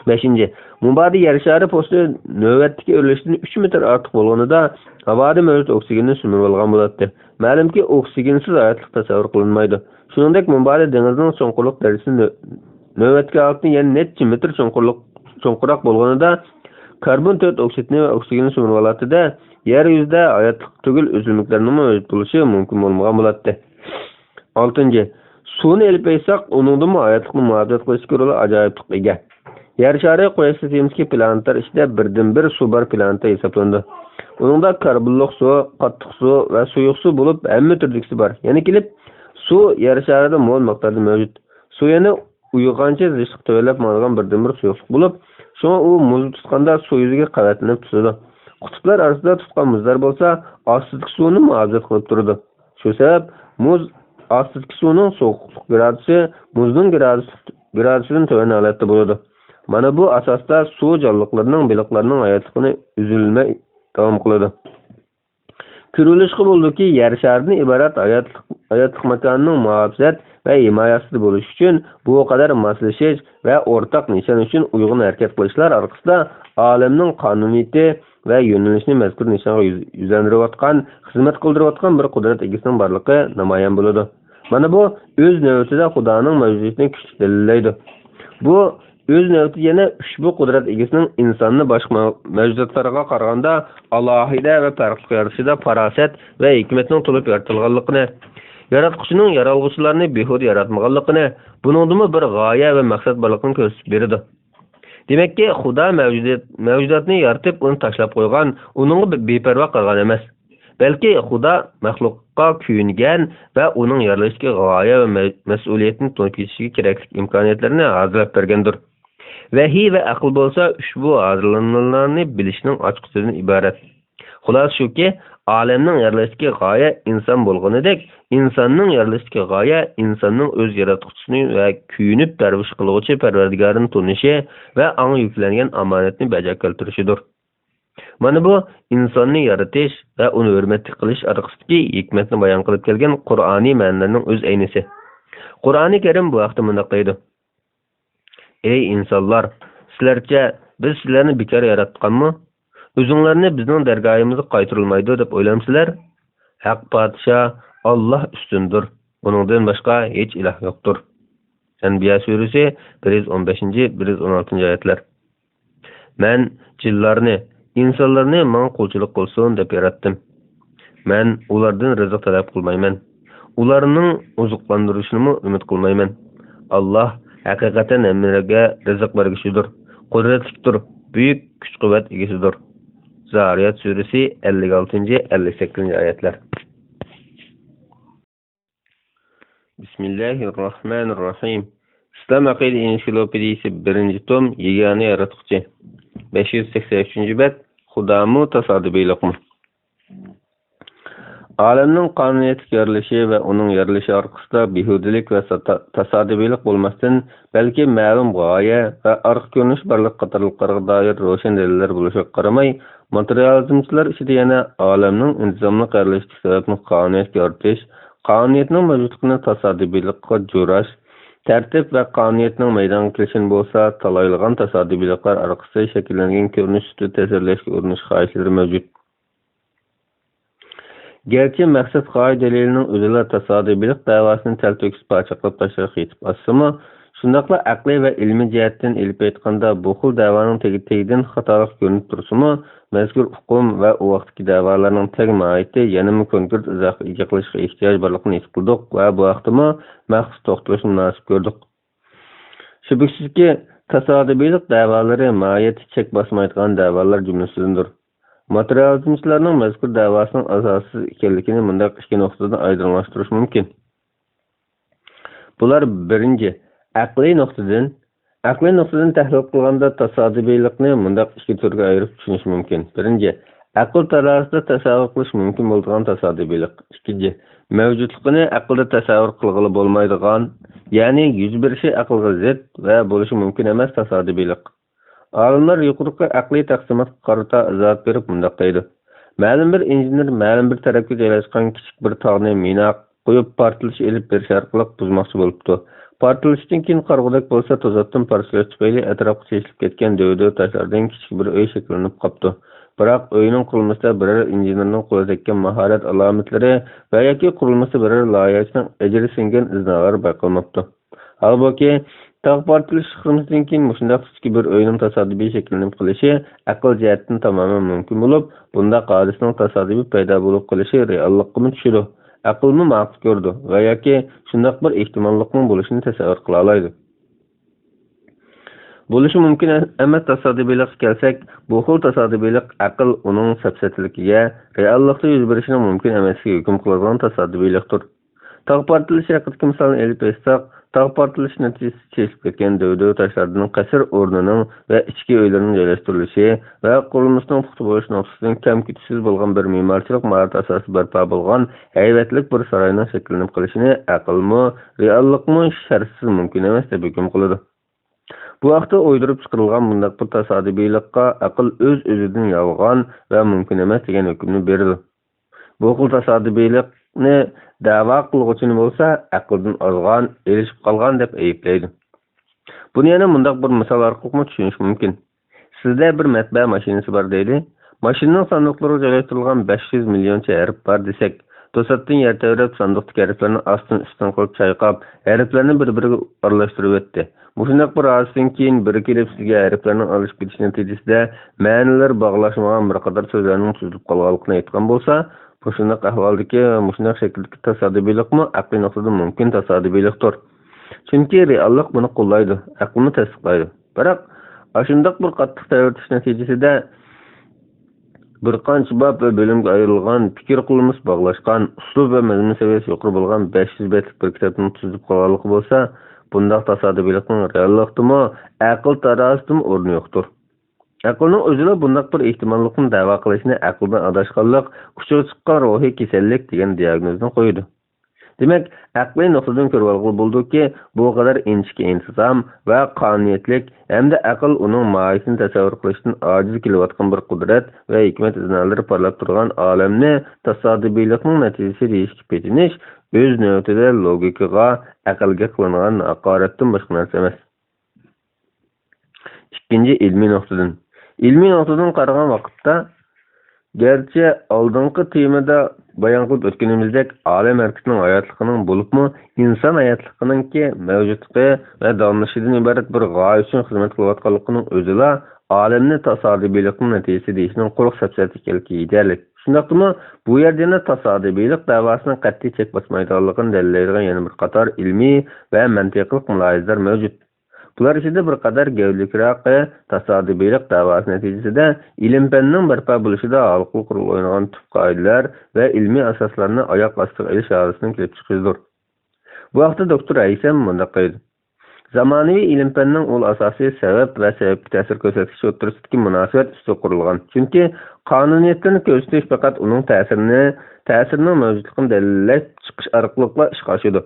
بەشىنچى، مۇبادا يەر شارى پوستى نۆۋەتتىكى ئۆرلەشتىن ئۈچ مېتىر ئارتۇق بولغىنىدا، ھاۋادا مەۋجۇت ئوكسىگېننى سۈمۈرۈۋالغان بولاتتى. مەلۇمكى، ئوكسىگېنسىز ھاياتلىق تەسەۋۋۇر قىلىنمايدۇ. شۇنىڭدەك، مۇبادا دېڭىزنىڭ چوڭقۇرلۇق دەرىجىسى نۆ-، نۆۋەتتىكى ھالىتىدىن يەنە نەچچە مېتىر چوڭقۇرلۇق، چوڭقۇراق بولغىنىدا، كاربون تۆت ئوكسىدنى ۋە ئوكسىگېننى سۈمۈرۈۋالاتتى-دە، يەر يۈزىدە ھاياتلىق تۈگۈل ئۆسۈملۈكلەرنىڭمۇ مەۋجۇت بولۇشى مۇمكىن بولمىغان بولاتتى. ئالتىنچى، سۇنى ئېلىپ ئېيتساق، ئۇنىڭدىمۇ ھاياتلىقنى مۇھاپىزەت قىلىشتىكى رولى ئاجايىپلىققا ئىگە. يەر شارى قۇياش سىستېمىسىدىكى پلانېتلار ئىچىدە بىردىنبىر سۇ بار پلانېتا ھېسابلىنىدۇ. ئۇنىڭدا كاربونلۇق سۇ، قاتتىق سۇ ۋە سۇيۇق سۇ بولۇپ، ھەممە تۈردىكىسى بار. يەنە كېلىپ، سۇ يەر شارىدا مول مىقداردا مەۋجۇت. سۇ يەنە ئۇيغانچە زىچلىق تۆۋەنلەپ ماڭىدىغان بىردىنبىر سۇيۇقلۇق بولۇپ، شۇڭا ئۇ مۇز تۇتقاندا سۇ يۈزىگە قەۋەتلىنىپ تۇتىدۇ. قۇتۇپلار ئارىسىدا تۇتقان مۇزلار بولسا ئاستىدىكى سۇنى مۇھاپىزەت قىلىپ تۇرىدۇ. شۇ سەۋەب مۇز ئاستىدىكى سۇنىڭ سوغۇقلۇق گرادۇسى مۇزنىڭ گرادۇس-، گرادۇسىدىن تۆۋەن ھالەتتە بولىدۇ. مانا بۇ ئاساستا سۇ جانلىقلىرىنىڭ، بېلىقلارنىڭ ھاياتلىقىنى ئۈزۈلمەي داۋام قىلىدۇ. كۆرۈۋېلىشقا بولىدۇكى، يەر شارىدىن ئىبارەت ھاياتلىق، ھاياتلىق ماكانىنىڭ مۇھاپىزەت ۋە ھىمايە ئاستىدا بولۇش ئۈچۈن بۇ قەدەر ماسلىشىش ۋە ئورتاق نىشان ئۈچۈن ئۇيغۇن ھەرىكەت قىلىشلار ئارقىسىدا ئالەمنىڭ قانۇنىيىتى ۋە يۆنىلىشىنى مەزكۇر نىشانغا يۈز-، يۈزلەندۈرۈۋاتقان، خىزمەت قىلدۇرۇۋاتقان بىر قۇدرەت ئىگىسىنىڭ بارلىقى نامايان بولىدۇ. مانا بۇ ئۆز نۆۋىتىدە خۇدانىڭ مەۋجۇدىيىتىنى كۈچلۈك دەلىللەيدۇ. بۇ ئۆز نۆۋىتىدە يەنە ئۇشبۇ قۇدرەت ئىگىسىنىڭ ئىنساننى باشقا مەۋ-، مەۋجۇداتلارغا قارىغاندا ئالاھىدە ۋە پەرقلىق يارىتىشىدا پاراسەت ۋە ھېكمەتنىڭ تولۇپ يارىتىلغانلىقىنى، ياراتقۇچىنىڭ يارالغۇچىلارنى بىھۇدە ياراتمىغانلىقىنى، بۇنىڭدىمۇ بىر غايە ۋە مەقسەت بارلىقىنى كۆرسىتىپ بېرىدۇ. دېمەككى، خۇدا مەۋجۇدىيەت-، مەۋجۇداتنى يارىتىپ، ئۇنى تاشلاپ قويغان، ئۇنىڭغا بى-، بىپەرۋا قالغان ئەمەس. بەلكى خۇدا مەخلۇققا كۆيۈنگەن ۋە ئۇنىڭ يارىلىشتىكى غايە ۋە مە-، مەسئۇلىيەتنى تونۇپ يېتىشىگە كېرەكلىك ئىمكانىيەتلەرنى ھازىرلاپ بەرگەندۇر. ۋەھىي ۋە ئەقىل بولسا ئۇشبۇ ھازىرلانمىلارنى بىلىشنىڭ ئاچقۇچىدىن ئىبارەت. خۇلاسە شۇكى، ئالەمنىڭ يارىلىشتىكى غايە ئىنسان بولغىنىدەك، ئىنساننىڭ يارىلىشتىكى غايە ئىنساننىڭ ئۆز ياراتقۇچىسىنى ۋە كۆيۈنۈپ پەرۋىش قىلغۇچى پەرۋەردىگارىنى تونۇشى ۋە ئاڭا يۈكلەنگەن ئامانەتنى بەجا كەلتۈرۈشىدۇر. مانا بۇ ئىنساننى يارىتىش ۋە ئۇنى ھۆرمەتلىك قىلىش ئارقىسىدىكى ھېكمەتنى بايان قىلىپ كەلگەن قۇرئانىي مەنىلەرنىڭ ئۆز ئەينىسى. قۇرئانى كەرىم بۇ ھەقتە مۇنداق دەيدۇ: ئەي ئىنسانلار، سىلەرچە بىز سىلەرنى بىكار ياراتقانمۇ؟ ئۆزۈڭلارنى بىزنىڭ دەرگاھىمىزغا قايتۇرۇلمايدۇ دەپ ئويلامسىلەر؟ ھەق پادىشاھ ئاللاھ ئۈستۈندۇر، ئۇنىڭدىن باشقا ھېچ ئىلاھ يوقتۇر. ئەنبىيا سۈرىسى بىر يۈز ئون بەشىنچى، بىر يۈز ئون ئالتىنچى ئايەتلەر. مەن جىنلارنى، ئىنسانلارنى ماڭا قۇلچىلىق قىلسۇن دەپ ياراتتىم. مەن ئۇلاردىن رىزىق تەلەپ قىلمايمەن. ئۇلارنىڭ ئوزۇقلاندۇرۇشىنىمۇ ئۈمىد قىلمايمەن. ئاللاھ ھەقىقەتەن ھەممىلەرگە رىزىق بەرگۈچىدۇر، قۇدرەتلىكتۇر، بۈيۈك كۈچ-قۇۋۋەت ئىگىسىدۇر. زارىيات سۈرىسى ئەللىك ئالتىنچى، ئەللىك سەككىزىنچى ئايەتلەر. بىسمىللاھىررەھمانىررەھىم. ئىسلام ئەقىدە ئېنسىكلوپېدىيىسى، بىرىنچى توم، يېگانە ياراتقۇچى. بەش يۈز سەكسەن ئۈچىنچى بەت، خۇدامۇ، تاسادىپىيلىقمۇ؟ ئالەمنىڭ قانۇنىيەتلىك يارىلىشى ۋە ئۇنىڭ يارىلىشى ئارقىسىدا بىھۇدىلىك ۋە ساتا-، تاسادىپىيلىق بولماستىن، بەلكى مەلۇم غايە ۋە ئارقا كۆرۈنۈش بارلىقى قاتارلىقلارغا دائىر روشەن دەلىللەر بولۇشىغا قارىماي، ماتېرىيالىزمچىلار ئىچىدە يەنە ئالەمنىڭ ئىنتىزاملىق يارىلىشىدىكى سەۋەبنى قانۇنىيەتكە يارىتىش، قانۇنىيەتنىڭ مەۋجۇتلۇقىنى تاسادىپىيلىققا جوراش، تەرتىپ ۋە قانۇنىيەتنىڭ مەيدانغا كېلىشىنى بولسا تالايلىغان تاسادىپىيلىقلار ئارقىسىدا شەكىللەنگەن كۆرۈنۈش سۈپىتىدە تەسۋىرلەشكە ئۇرۇنۇش خاھىشلىرى مەۋجۇت. گەرچە مەقسەت غايە دەلىلىنىڭ ئۆزىلا تاسادىپىيلىق دەۋاسىنى تەلتۆكۈس پاچاقلاپ تاشلاشقا يېتىپ ئاشسىمۇ، شۇنداقلا ئەقلىي ۋە ئىلمىي جەھەتتىن ئېلىپ ئېيتقاندا، بۇ خىل دەۋانىڭ تېگى-، تېگىدىن خاتالىق كۆرۈنۈپ تۇرسىمۇ، مەزكۇر ئۇقۇم ۋە ئۇ ۋاقىتتىكى دەۋالارنىڭ تەگ ماھىيىتى يەنىمۇ كونكرېت ئىزاھقا ئىگە قىلىشقا ئېھتىياج بارلىقىنى ھېس قىلدۇق ۋە بۇ ھەقتىمۇ مەخسۇس توختىلىشنى مۇناسىپ كۆردۇق. شۈبھىسىزكى، تاسادىپىيلىق دەۋالىرى ماھىيەتتە چەك باسمايدىغان دەۋالار جۈملىسىدىندۇر. ماتېرىيالىزمچىلارنىڭ مەزكۇر دەۋاسىنىڭ ئاساسسىز ئىكەنلىكىنى مۇنداق ئىككى نۇقتىدىن ئايدىڭلاشتۇرۇش مۇمكىن. بۇلار، بىرىنچى، ئەقلىي نۇقتىدىن، ئەقلىي نۇقتىدىن تەھلىل قىلغاندا، تاسادىپىيلىقنى مۇنداق ئىككى تۈرگە ئايرىپ چۈشىنىش مۇمكىن. بىرىنچى، ئەقىل تارازىسىدا تەسەۋۋۇر قىلىش مۇمكىن بولىدىغان تاسادىپىيلىق. ئىككىنچى، مەۋجۇتلۇقىنى ئەقىلدە تەسەۋۋۇر قىلغىلى بولمايدىغان، يەنى يۈز بېرىشى ئەقىلگە زىت ۋە بولۇشى مۇمكىن ئەمەس تاسادىپىيلىق. ئالىملار يۇقىرىقى ئەقلىي تەقسىماتقا قارىتا ئىزاھات بېرىپ مۇنداق دەيدۇ: مەلۇم بىر ئىنژېنېر مەلۇم بىر تەرەپكە جايلاشقان كىچىك بىر تاغنى مىنا قويۇپ، پارتلىتىش ئېلىپ بېرىش ئارقىلىق بۇزماقچى بولۇپتۇ. پارتلىشىشتىن كېيىن قارىغۇدەك بولسا، توزاتتىن پارچىلىنىش تۈپەيلى ئەتراپقا چېچىلىپ كەتكەن دۆۋە-دۆۋە تاشلاردىن كىچىك بىر ئۆي شەكىللىنىپ قاپتۇ. بىراق ئۆينىڭ قۇرۇلمىسىدا بىرەر ئىنژېنېرنىڭ قولى تەگكەن ماھارەت ئالامەتلىرى ۋە ياكى قۇرۇلمىسىدا بىرەر لايىھەچىنىڭ ئەجرى سىڭگەن ئىزنالىرى بايقالماپتۇ. ھالبۇكى، تاغ پارتلىشىش خىزمىتىدىن كېيىن مۇشۇنداق تىپتىكى بىر ئۆينىڭ تاسادىپىي شەكىللىنىپ قېلىشى ئەقىل جەھەتتىن تامامەن مۇمكىن بولۇپ، بۇنداق ھادىسىنىڭ تاسادىپىي پەيدا بولۇپ قېلىشى رېئاللىققىمۇ چۈشىدۇ، ئەقىلمۇ ماقۇل كۆرىدۇ ۋە ياكى شۇنداق بىر ئېھتىماللىقنىڭ بولۇشىنى تەسەۋۋۇر قىلالايدۇ. بولۇشى مۇمكىن ئەمەس تاسادىپىيلىققا كەلسەك، بۇ خىل تاسادىپىيلىق ئەقىل ئۇنىڭ سەپسەتىلىكىگە، رېئاللىقتا يۈز بېرىشىنىڭ مۇمكىن ئەمەسلىكىگە ھۆكۈم قىلىدىغان تاسادىپىيلىقتۇر. تاغ پارتلىشى ھەققىدىكى مىسالنى ئېلىپ ئېيتساق، تاغ پارتلىشى نەتىجىسىدە چېچىلىپ كەتكەن دۆۋە-دۆۋە تاشلاردىن قەسىر ئورنىنىڭ ۋە ئىچكى ئۆيلىرىنىڭ جايلاشتۇرۇلۇشى ۋە قۇرۇلمىسىنىڭ پۇختا بولۇش نۇقتىسىدىن كەم-كېتىشسىز بولغان بىر مېمارچىلىق ماھارەت ئاساسىدا بەرپا بولغان ھەيۋەتلىك بىر ساراينىڭ شەكىللىنىپ قېلىشىنى ئەقىلمۇ، رېئاللىقمۇ شەرتسىز مۇمكىن ئەمەس دەپ ھۆكۈم قىلىدۇ. بۇ ھەقتە ئويدۇرۇپ چىقىرىلغان مۇنداق بىر تاسادىپىيلىققا ئەقىل ئۆز-ئۆزىدىن يالغان ۋە مۇمكىن ئەمەس دېگەن ھۆكۈمنى بېرىدۇ. بۇ خىل تاسادىپىيلىقنى دەۋا قىلغۇچىنى بولسا ئەقىلدىن ئازغان، ئېلىشىپ قالغان دەپ ئەيىبلەيدۇ. بۇنى يەنە مۇنداق بىر مىسال ئارقىلىقمۇ چۈشىنىش مۇمكىن. سىزدە بىر مەتبەئە ماشىنىسى بار دەيلى. ماشىنىنىڭ ساندۇقلىرىغا جايلاشتۇرۇلغان بەش يۈز مىليونچە ھەرپ بار دېسەك، توساتتىن يەر تەۋرەپ، ساندۇقتىكى ھەرپلەرنى ئاستىن-ئۈستۈن قىلىپ چايقاپ، ھەرپلەرنى بىر-بىرىگە ئارىلاشتۇرۇۋەتتى. مۇشۇنداق بىر ھادىسىدىن كېيىن بىرى كېلىپ سىزگە ھەرپلەرنىڭ ئارىلىشىپ كېتىشى نەتىجىسىدە مەنىلىرى باغلاشمىغان بىر قاتار سۆزلەرنىڭ تۈزۈلۈپ قالغانلىقىنى ئېيتقان بولسا، مۇشۇنداق ئەھۋالدىكى، مۇشۇنداق شەكىلدىكى تاسادىپىيلىقمۇ ئەقلىي نۇقتىدىن مۇمكىن تاسادىپىيلىقتۇر. چۈنكى رېئاللىق بۇنى قوللايدۇ، ئەقىلمۇ تەستىقلايدۇ. بىراق، ئاشۇنداق بىر قاتتىق تەۋرىتىش نەتىجىسىدە، بىر قانچە باب ۋە بۆلۈمگە ئايرىلغان، پىكىر قۇرۇلمىسى باغلاشقان، ئۇسلۇب ۋە مەزمۇن سەۋىيەسى يۇقىرى بولغان بەش يۈز بەتلىك بىر كىتابنىڭ تۈزۈلۈپ قالغانلىقى بولسا، بۇنداق تاسادىپىيلىقنىڭ رېئاللىقتىمۇ، ئەقىل تارازىسىدىمۇ ئورنى يوقتۇر. ئەقىلنىڭ ئۆزىلا بۇنداق بىر ئېھتىماللىقنى دەۋا قىلىشنى ئەقىلدىن ئاداشقانلىق، ئۇچىغا چىققان روھىي كېسەللىك دېگەن دىياگنوزنى قويىدۇ. دېمەك، ئەقلىي نۇقتىدىن كۆرۈۋالغىلى بولىدۇكى، بۇ قەدەر ئىنچىكە ئىنتىزام ۋە قانۇنىيەتلىك ھەمدە ئەقىل ئۇنىڭ ماھىيىتىنى تەسەۋۋۇر قىلىشتىن ئاجىز كېلىۋاتقان بىر قۇدرەت ۋە ھېكمەت ئىزنالىرى پارلاپ تۇرغان ئالەمنى تاسادىپىيلىقنىڭ نەتىجىسى دېيىشكە پېتىنىش ئۆز نۆۋىتىدە لوگىكىغا، ئەقىلگە قىلىنغان ھاقارەتتىن باشقا نەرسە ئەمەس. ئىككىنچى، ئىلمىي نۇقتىدىن. ئىلمىي نۇقتىدىن قارىغان ۋاقىتتا، گەرچە ئالدىنقى تېمىدا بايان قىلىپ ئۆتكىنىمىزدەك، ئالەم ھەرىكىتىنىڭ ھاياتلىقىنىڭ، بولۇپمۇ ئىنسان ھاياتلىقىنىڭكى مەۋجۇتلۇقى ۋە داۋاملىشىشىدىن ئىبارەت بىر غايە ئۈچۈن خىزمەت قىلىۋاتقانلىقىنىڭ ئۆزىلا ئالەمنى تاسادىپىيلىقنىڭ نەتىجىسى دېيىشنىڭ قۇرۇق سەپسەتە ئىكەنلىكىگە يېتەرلىك. شۇنداقتىمۇ، بۇ يەردە يەنە تاسادىپىيلىق دەۋاسىنىڭ قەتئىي چەك باسمايدىغانلىقىنى دەلىللەيدىغان يەنە بىر قاتار ئىلمىي ۋە مەنتىقلىق مۇلاھىزىلەر مەۋجۇت. بۇلار ئىچىدە بىر قەدەر گەۋدىلىكراقى تاسادىپىيلىق دەۋاسى نەتىجىسىدە ئىلىم-پەننىڭ بەرپا بولۇشىدا ھالقىلىق رول ئوينىغان تۈپ قائىدىلەر ۋە ئىلمىي ئاساسلارنى ئاياق ئاستىغا ئېلىش ھادىسىسىنىڭ كېلىپ چىقىشىدۇر. بۇ ھەقتە دوكتور ھەيسەم مۇنداق دەيدۇ: زامانىۋى ئىلىم-پەننىڭ ئۇل ئاساسى سەۋەب ۋە سەۋەبكە تەسىر كۆرسەتكۈچى ئوتتۇرىسىدىكى مۇناسىۋەت ئۈستىگە قۇرۇلغان. چۈنكى قانۇنىيەتلەرنى كۆزىتىش پەقەت ئۇنىڭ تەسىرىنى، تەسىرىنىڭ مەۋجۇتلۇقىنى دەلىللەپ چىقىش ئارقىلىقلا ئىشقا ئاشىدۇ.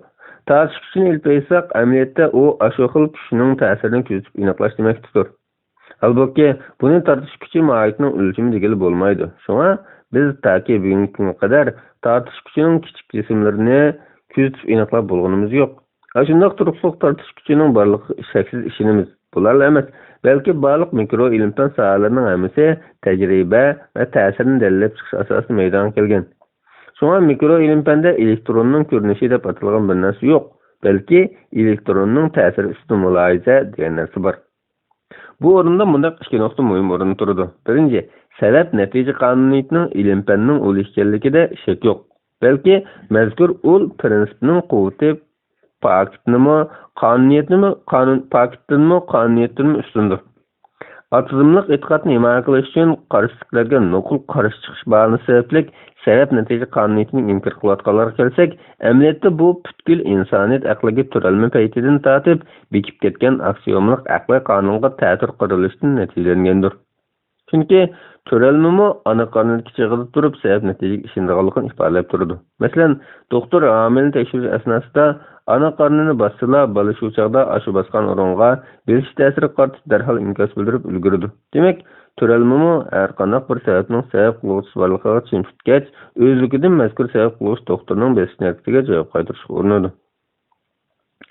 تارتىش كۈچىنى ئېلىپ ئېيتساق، ئەمەلىيەتتە ئۇ ئاشۇ خىل كۈچنىڭ تەسىرىنى كۆزىتىپ ئېنىقلاش دېمەكتۇر. ھالبۇكى، بۇنى تارتىش كۈچى ماھىيىتىنىڭ ئۆلچىمى دېگىلى بولمايدۇ. شۇڭا بىز تاكى بۈگۈنكى كۈنگە قەدەر تارتىش كۈچىنىڭ كىچىك جىسىملىرىنى كۆزىتىپ ئېنىقلاپ بولغىنىمىز يوق. ئاشۇنداق تۇرۇقلۇق تارتىش كۈچىنىڭ بارلىقىغا شەكسىز ئىشىنىمىز. بۇلارلا ئەمەس، بەلكى بارلىق مىكرو ئىلىم-پەن ساھەلىرىنىڭ ھەممىسى تەجرىبە ۋە تەسىرنى دەلىللەپ چىقىش ئاساسىدا مەيدانغا كەلگەن. شۇڭا مىكرو ئىلىم-پەندە ئېلېكتروننىڭ كۆرۈنۈشى دەپ ئاتالغان بىر نەرسە يوق، بەلكى ئېلېكتروننىڭ تەسىرى ئۈستىدە مۇلاھىزە دېگەن نەرسە بار. بۇ ئورۇندا مۇنداق ئىككى نۇقتا مۇھىم ئورۇندا تۇرىدۇ. بىرىنچى، سەۋەب-نەتىجە قانۇنىيىتىنىڭ ئىلىم-پەننىڭ ئۇلى ئىكەنلىكىدە شەك يوق. بەلكى مەزكۇر ئۇل پىرىنسىپنىڭ قۇۋۋىتى پاكىتنىمۇ، قانۇنىيەتنىمۇ، قانۇن، پاكىتتىنمۇ، قانۇنىيەتتىنمۇ ئۈستۈندۇر. ئاتىزملىق ئېتىقادنى ھىمايە قىلىش ئۈچۈن قارشىلىقلارغا نوقۇل قارشى چىقىش باھانىسى سەۋەبلىك سەۋەب-نەتىجە قانۇنىيىتىنى ئىنكار قىلىۋاتقانلارغا كەلسەك، ئەمەلىيەتتە بۇ پۈتكۈل ئىنسانىيەت ئەقلىگە تۆرەلمە پەيتىدىن تارتىپ بېكىپ كەتكەن ئاكسىيومىلىق ئەقلىي قانۇنغا تەتۈر قارىلىشتىن نەتىجىلەنگەندۇر. چۈنكى تۆرەلمىمۇ ئانا قارنىدىكى چېغىدا تۇرۇپ سەۋەب-نەتىجىگە ئىشىنىدىغانلىقىنى ئىپادىلەپ تۇرىدۇ. مەسىلەن، دوختۇر ھامىلىنى تەكشۈرۈش ئەسناسىدا ئانا قارنىنى باسسىلا، بالا شۇ چاغدا ئاشۇ باسقان ئورۇنغا بېسىش تەسىرىگە قارىتا دەرھال ئىنكاس بىلدۈرۈپ ئۈلگۈرىدۇ. دېمەك، تۆرەلمىمۇ ھەرقانداق بىر سەۋەبنىڭ سەۋەب قىلغۇچىسى بارلىقىغا چىڭ پۈتكەچ، ئۆزلۈكىدىن مەزكۇر سەۋەب قىلغۇچى دوختۇرنىڭ بېسىش ھەرىكىتىگە جاۋاب قايتۇرۇشقا ئۇرۇنىدۇ.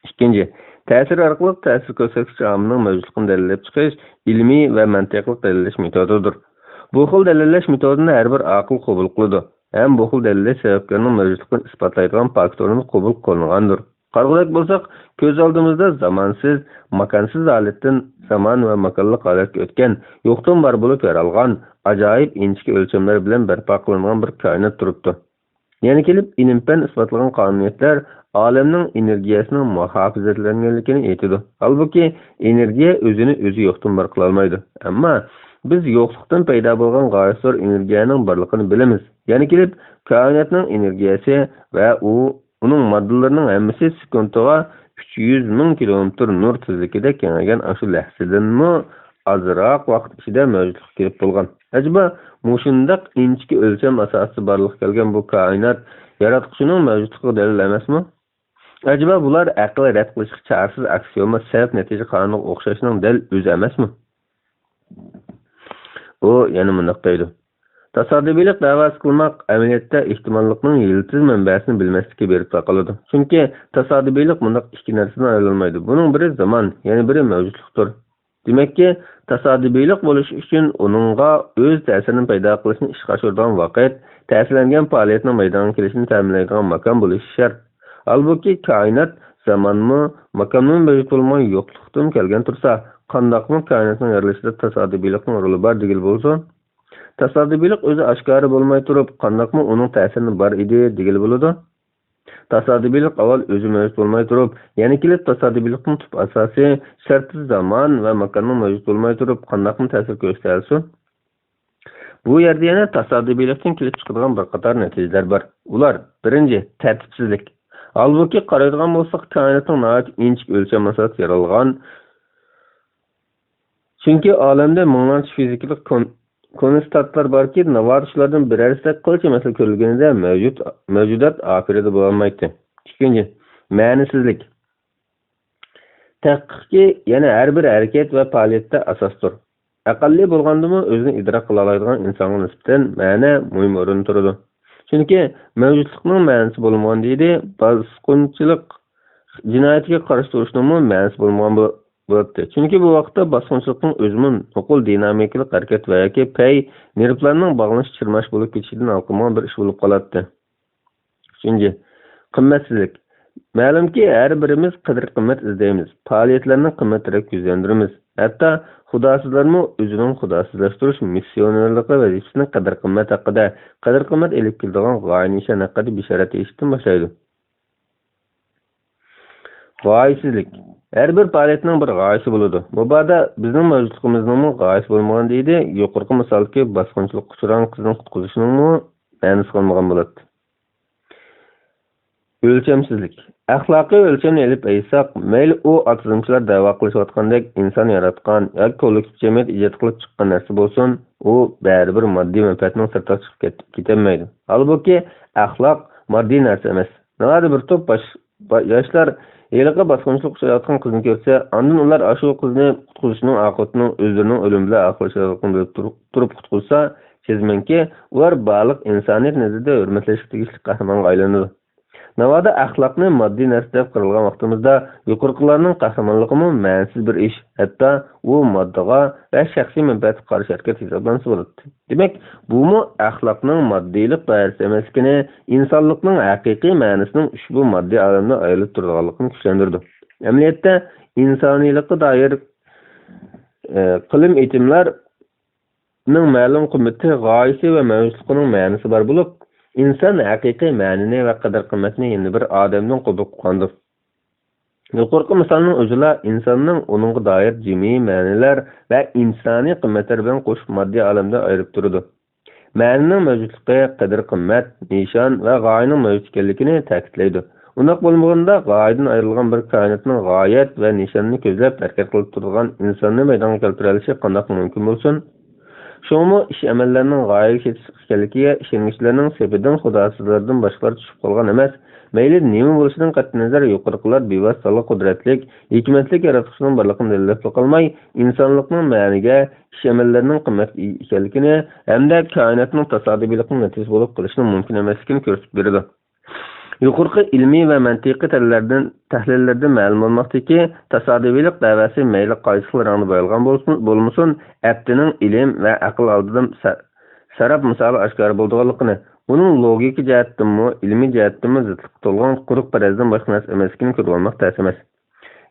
ئىككىنچى، تەسىر ئارقىلىق تەسىر كۆرسەتكۈچى ئامىلنىڭ مەۋجۇتلۇقىنى دەلىللەپ چىقىش ئىلمىي ۋە مەنتىقلىق دەلىللەش مېتودىدۇر. بۇ خىل دەلىللەش مېتودىنى ھەر بىر ئاقىل قوبۇل قىلىدۇ ھەم بۇ خىل دەلىللەش سەۋەبكارنىڭ مەۋجۇتلۇقىنى ئىسپاتلايدىغان پاكىت ئورنىدا قوبۇل قىلىنغاندۇر. قارىغۇدەك بولساق، كۆز ئالدىمىزدا زامانسىز، ماكانسىز ھالەتتىن زامان ۋە ماكانلىق ھالەتكە ئۆتكەن، يوقتىن بار بولۇپ يارالغان، ئاجايىپ ئىنچىكە ئۆلچەملەر بىلەن بەرپا قىلىنغان بىر كائىنات تۇرۇپتۇ. يەنە كېلىپ، ئىلىم-پەن ئىسپاتلىغان قانۇنىيەتلەر ئالەمنىڭ ئېنېرگىيەسىنىڭ مۇھاپىزەتلەنگەنلىكىنى ئېيتىدۇ. ھالبۇكى، ئېنېرگىيە ئۆزىنى ئۆزى يوقتىن بار قىلالمايدۇ. ئەمما بىز يوقلۇقتىن پەيدا بولغان غايەت زور ئېنېرگىيەنىڭ بارلىقىنى بىلىمىز. يەنە كېلىپ، كائىناتنىڭ ئېنېرگىيەسى ۋە ئۇ، ئۇنىڭ ماددىلىرىنىڭ ھەممىسى سېكۇنتىغا ئۈچ يۈز مىڭ كىلومېتىر نۇر تېزلىكىدە كېڭەيگەن ئاشۇ لەھزىدىنمۇ ئازراق ۋاقىت ئىچىدە مەۋجۇتلۇققا كېلىپ بولغان. ئەجەبا، مۇشۇنداق ئىنچىكە ئۆلچەم ئاساسىدا بارلىققا كەلگەن بۇ كائىنات ياراتقۇچىنىڭ مەۋجۇتلۇقىغا دەلىل ئەمەسمۇ؟ ئەجەبا، بۇلار ئەقىل رەت قىلىشقا چارىسىز ئاكسىيوما سەۋەب-نەتىجە قانۇنىغا ئوخشاشنىڭ دەل ئۆزى ئەمەسمۇ؟ ئۇ يەنە مۇنداق دەيدۇ: تاسادىپىيلىق دەۋاسى قىلماق ئەمەلىيەتتە ئېھتىماللىقنىڭ يىلتىز مەنبەسىنى بىلمەسلىككە بېرىپ تاقىلىدۇ. چۈنكى تاسادىپىيلىق مۇنداق ئىككى نەرسىدىن ئايرىلالمايدۇ. بۇنىڭ بىرى زامان، يەنە بىرى مەۋجۇتلۇقتۇر. دېمەككى، تاسادىپىيلىق بولۇش ئۈچۈن ئۇنىڭغا ئۆز تەسىرىنى پەيدا قىلىشنى ئىشقا ئاشۇرىدىغان ۋاقىت، تەسىرلەنگەن پائالىيەتنىڭ مەيدانغا كېلىشىنى تەمىنلەيدىغان ماكان بولۇشى شەرت. ھالبۇكى، كائىنات زامانمۇ، ماكانمۇ مەۋجۇت بولمىغان يوقلۇقتىن كەلگەن تۇرسا، قانداقمۇ كائىناتنىڭ يارىلىشىدا تاسادىپىيلىقنىڭ رولى بار دېگىلى بولسۇن؟ تاسادىپىيلىق ئۆزى ئاشكارا بولماي تۇرۇپ، قانداقمۇ ئۇنىڭ تەسىرىنى بار ئىدى دېگىلى بولىدۇ؟ تاسادىپىيلىق ئاۋۋال ئۆزى مەۋجۇت بولماي تۇرۇپ، يەنە كېلىپ تاسادىپىيلىقنىڭ تۈپ ئاساسى شەرتى زامان ۋە ماكاننىڭ مەۋجۇت بولماي تۇرۇپ قانداقمۇ تەسىر كۆرسىتەلىسۇن؟ بۇ يەردە يەنە تاسادىپىيلىقتىن كېلىپ چىقىدىغان بىر قاتار نەتىجىلەر بار. ئۇلار، بىرىنچى، تەرتىپسىزلىك. ھالبۇكى، قارايدىغان بولساق، كائىناتنىڭ ناھايىتى ئىنچىكە ئۆلچەم ئاساسىدا يارالغان، چۈنكى ئالەمدە مىڭلارچە فىزىكىلىق كون-، كونستانتلار باركى، ناۋادا شۇلاردىن بىرەرسىدە قىلچە مەسىلە كۆرۈلگىنىدە مەۋجۇت، مەۋجۇدات ئاپىرىدە بولالمايتتى. ئىككىنچى، مەنىسىزلىك. تەھقىقكى يەنە ھەر بىر ھەرىكەت ۋە پائالىيەتتە ئاساستۇر. ئەقەللىي بولغاندىمۇ ئۆزىنى ئىدراك قىلالايدىغان ئىنسانغا نىسبەتەن مەنە مۇھىم ئورۇندا تۇرىدۇ. چۈنكى مەۋجۇتلۇقنىڭ مەنىسى بولمىغان دېيىدۇ، باسقۇنچىلىق جىنايىتىگە قارشى تۇرۇشنىڭمۇ مەنىسى بولمىغان بو-، بولاتتى. چۈنكى بۇ ۋاقىتتا باسقۇنچىلىقنىڭ ئۆزىمۇ نوقۇل دىنامىكىلىق ھەرىكەت ۋە ياكى پەي نېرۋىلارنىڭ باغلىنىش چىرماش بولۇپ كېتىشىدىن ھالقىمىغان بىر ئىش بولۇپ قالاتتى. ئۈچىنچى، قىممەتسىزلىك. مەلۇمكى، ھەر بىرىمىز قەدىر-قىممەت ئىزدەيمىز، پائالىيەتلەرنى قىممەترەك يۈزلەندۈرىمىز. ھەتتا خۇداسىزلارمۇ ئۆزىنىڭ خۇداسىزلاشتۇرۇش مىسسىيونېرلىقى ۋەزىپىسىنىڭ قەدىر-قىممەت ھەققىدە، قەدىر-قىممەت ئېلىپ كېلىدىغان غايە-نىشان ھەققىدە بېشارەت ئېيتىشتىن باشلايدۇ. غايىسىزلىك. ھەر بىر پائالىيەتنىڭ بىر غايىسى بولىدۇ. مۇبادا بىزنىڭ مەۋجۇتلۇقىمىزنىڭمۇ غايىسى بولمىغان دېيىدۇ، يۇقىرىقى مىسالدىكى باسقۇنچىلىققا ئۇچرىغان قىزنى قۇتقۇزۇشنىڭمۇ مەنىسى قالمىغان بولاتتى. ئۆلچەمسىزلىك. ئەخلاقىي ئۆلچەمنى ئېلىپ ئېيتساق، مەيلى ئۇ ئاتىزمچىلار دەۋا قىلىشىۋاتقاندەك ئىنسان ياراتقان ياكى كوللېكتىپ جەمئىيەت ئىجاد قىلىپ چىققان نەرسە بولسۇن، ئۇ بەرىبىر ماددىي مەنپەئەتنىڭ سىرتىغا چىقىپ كەت-، كېتەلمەيدۇ. ھالبۇكى، ئەخلاق ماددىي نەرسە ئەمەس. ناۋادا بىر توپ باش-، با-، ياشلار ھېلىقى باسقۇنچىلىققا ئۇچراۋاتقان قىزنى كۆرسە، ئاندىن ئۇلار ئاشۇ قىزنى قۇتقۇزۇشنىڭ ئاقىۋىتىنىڭ ئۆزلىرىنىڭ ئۆلۈمى بىلەن ئاخىرلىشىدىغانلىقىنى بىلىپ تۇرۇپ، تۇرۇپ قۇتقۇزسا، سېزىمەنكى، ئۇلار بارلىق ئىنسانىيەت نەزىرىدە ھۆرمەتلەشكە تېگىشلىك قەھرىمانغا ئايلىنىدۇ. ناۋادا ئەخلاقنى ماددىي نەرسە دەپ قارىغان ۋاقتىمىزدا، يۇقىرىقىلارنىڭ قەھرىمانلىقىمۇ مەنىسىز بىر ئىش، ھەتتا ئۇ ماددىغا ۋە شەخسىي مەنپەئەتكە قارشى ھەرىكەت ھېسابلانسا بولاتتى. دېمەك، بۇمۇ ئەخلاقنىڭ ماددىيلىق دائىرىسى ئەمەسلىكىنى، ئىنسانلىقنىڭ ھەقىقىي مەنىسىنىڭ ئۇشبۇ ماددىي ئالەمدە ئايرىلىپ تۇرىدىغانلىقىنى كۈچلەندۈرىدۇ. ئەمەلىيەتتە، ئىنسانىيلىققا دائىر، ئە، قىلىم ئېيتىملارنىڭ مەلۇم قىممىتى، غايىسى ۋە مەۋجۇتلۇقىنىڭ مەنىسى بار بولۇپ، ئىنسان ھەقىقىي مەنىنى ۋە قەدىر-قىممەتنى يەنە بىر ئادەمدىن قوبۇل قىلغاندۇر. يۇقىرىقى مىسالنىڭ ئۆزىلا ئىنساننىڭ ئۇنىڭغا دائىر جىمئىي مەنىلەر ۋە ئىنسانىي قىممەتلەر بىلەن قوشۇپ ماددىي ئالەمدە ئايرىپ تۇرىدۇ. مەنىنىڭ مەۋجۇتلۇقى، قەدىر-قىممەت، نىشان ۋە غايىنىڭ مەۋجۇت ئىكەنلىكىنى تەكىتلەيدۇ. ئۇنداق بولمىغىنىدا، غايىدىن ئايرىلغان بىر كائىناتنىڭ غايەت ۋە نىشانىنى كۆزلەپ ھەرىكەت قىلىپ تۇرىدىغان ئىنساننى مەيدانغا كەلتۈرەلىشى قانداق مۇمكىن بولسۇن؟ شۇڭىمۇ ئىش-ئەمەللەرنىڭ غايىگە يېتىشلىق ئىكەنلىكىگە ئىشەنگۈچىلەرنىڭ سېپىدىن خۇداسىزلاردىن باشقىلار چۈشۈپ قالغان ئەمەس. مەيلى نېمە بولۇشىدىن قەتئىينەزەر، يۇقىرىقىلار بىۋاسىتە قۇدرەتلىك، ھېكمەتلىك ياراتقۇچىنىڭ بارلىقىنى دەلىللەپلا قالماي، ئىنسانلىقنىڭ مەنىگە، ئىش-ئەمەللىرىنىڭ قىممەتكە ئىگە ئىكەنلىكىنى ھەمدە كائىناتنىڭ تاسادىپىيلىقنىڭ نەتىجىسى بولۇپ قېلىشىنىڭ مۇمكىن ئەمەسلىكىنى كۆرسىتىپ بېرىدۇ. يۇقىرىقى ئىلمىي ۋە مەنتىقىي دەلىللەردىن، تەھلىللەردىن مەلۇم بولماقتىكى، تاسادىپىيلىق دەۋاسى مەيلى قايسىلا رەڭدە بويالغان بولسۇن، بولمىسۇن، ئەپتىنىڭ ئىلىم ۋە ئەقىل ئالدىدا سە-، سەراپ مىسالى ئاشكارا بولىدىغانلىقىنى، ئۇنىڭ لوگىكا جەھەتتىنمۇ، ئىلمىي جەھەتتىنمۇ زىتلىقتا تولغان قۇرۇق پەرەزدىن باشقا نەرسە ئەمەسلىكىنى كۆرۈۋالماق تەس ئەمەس.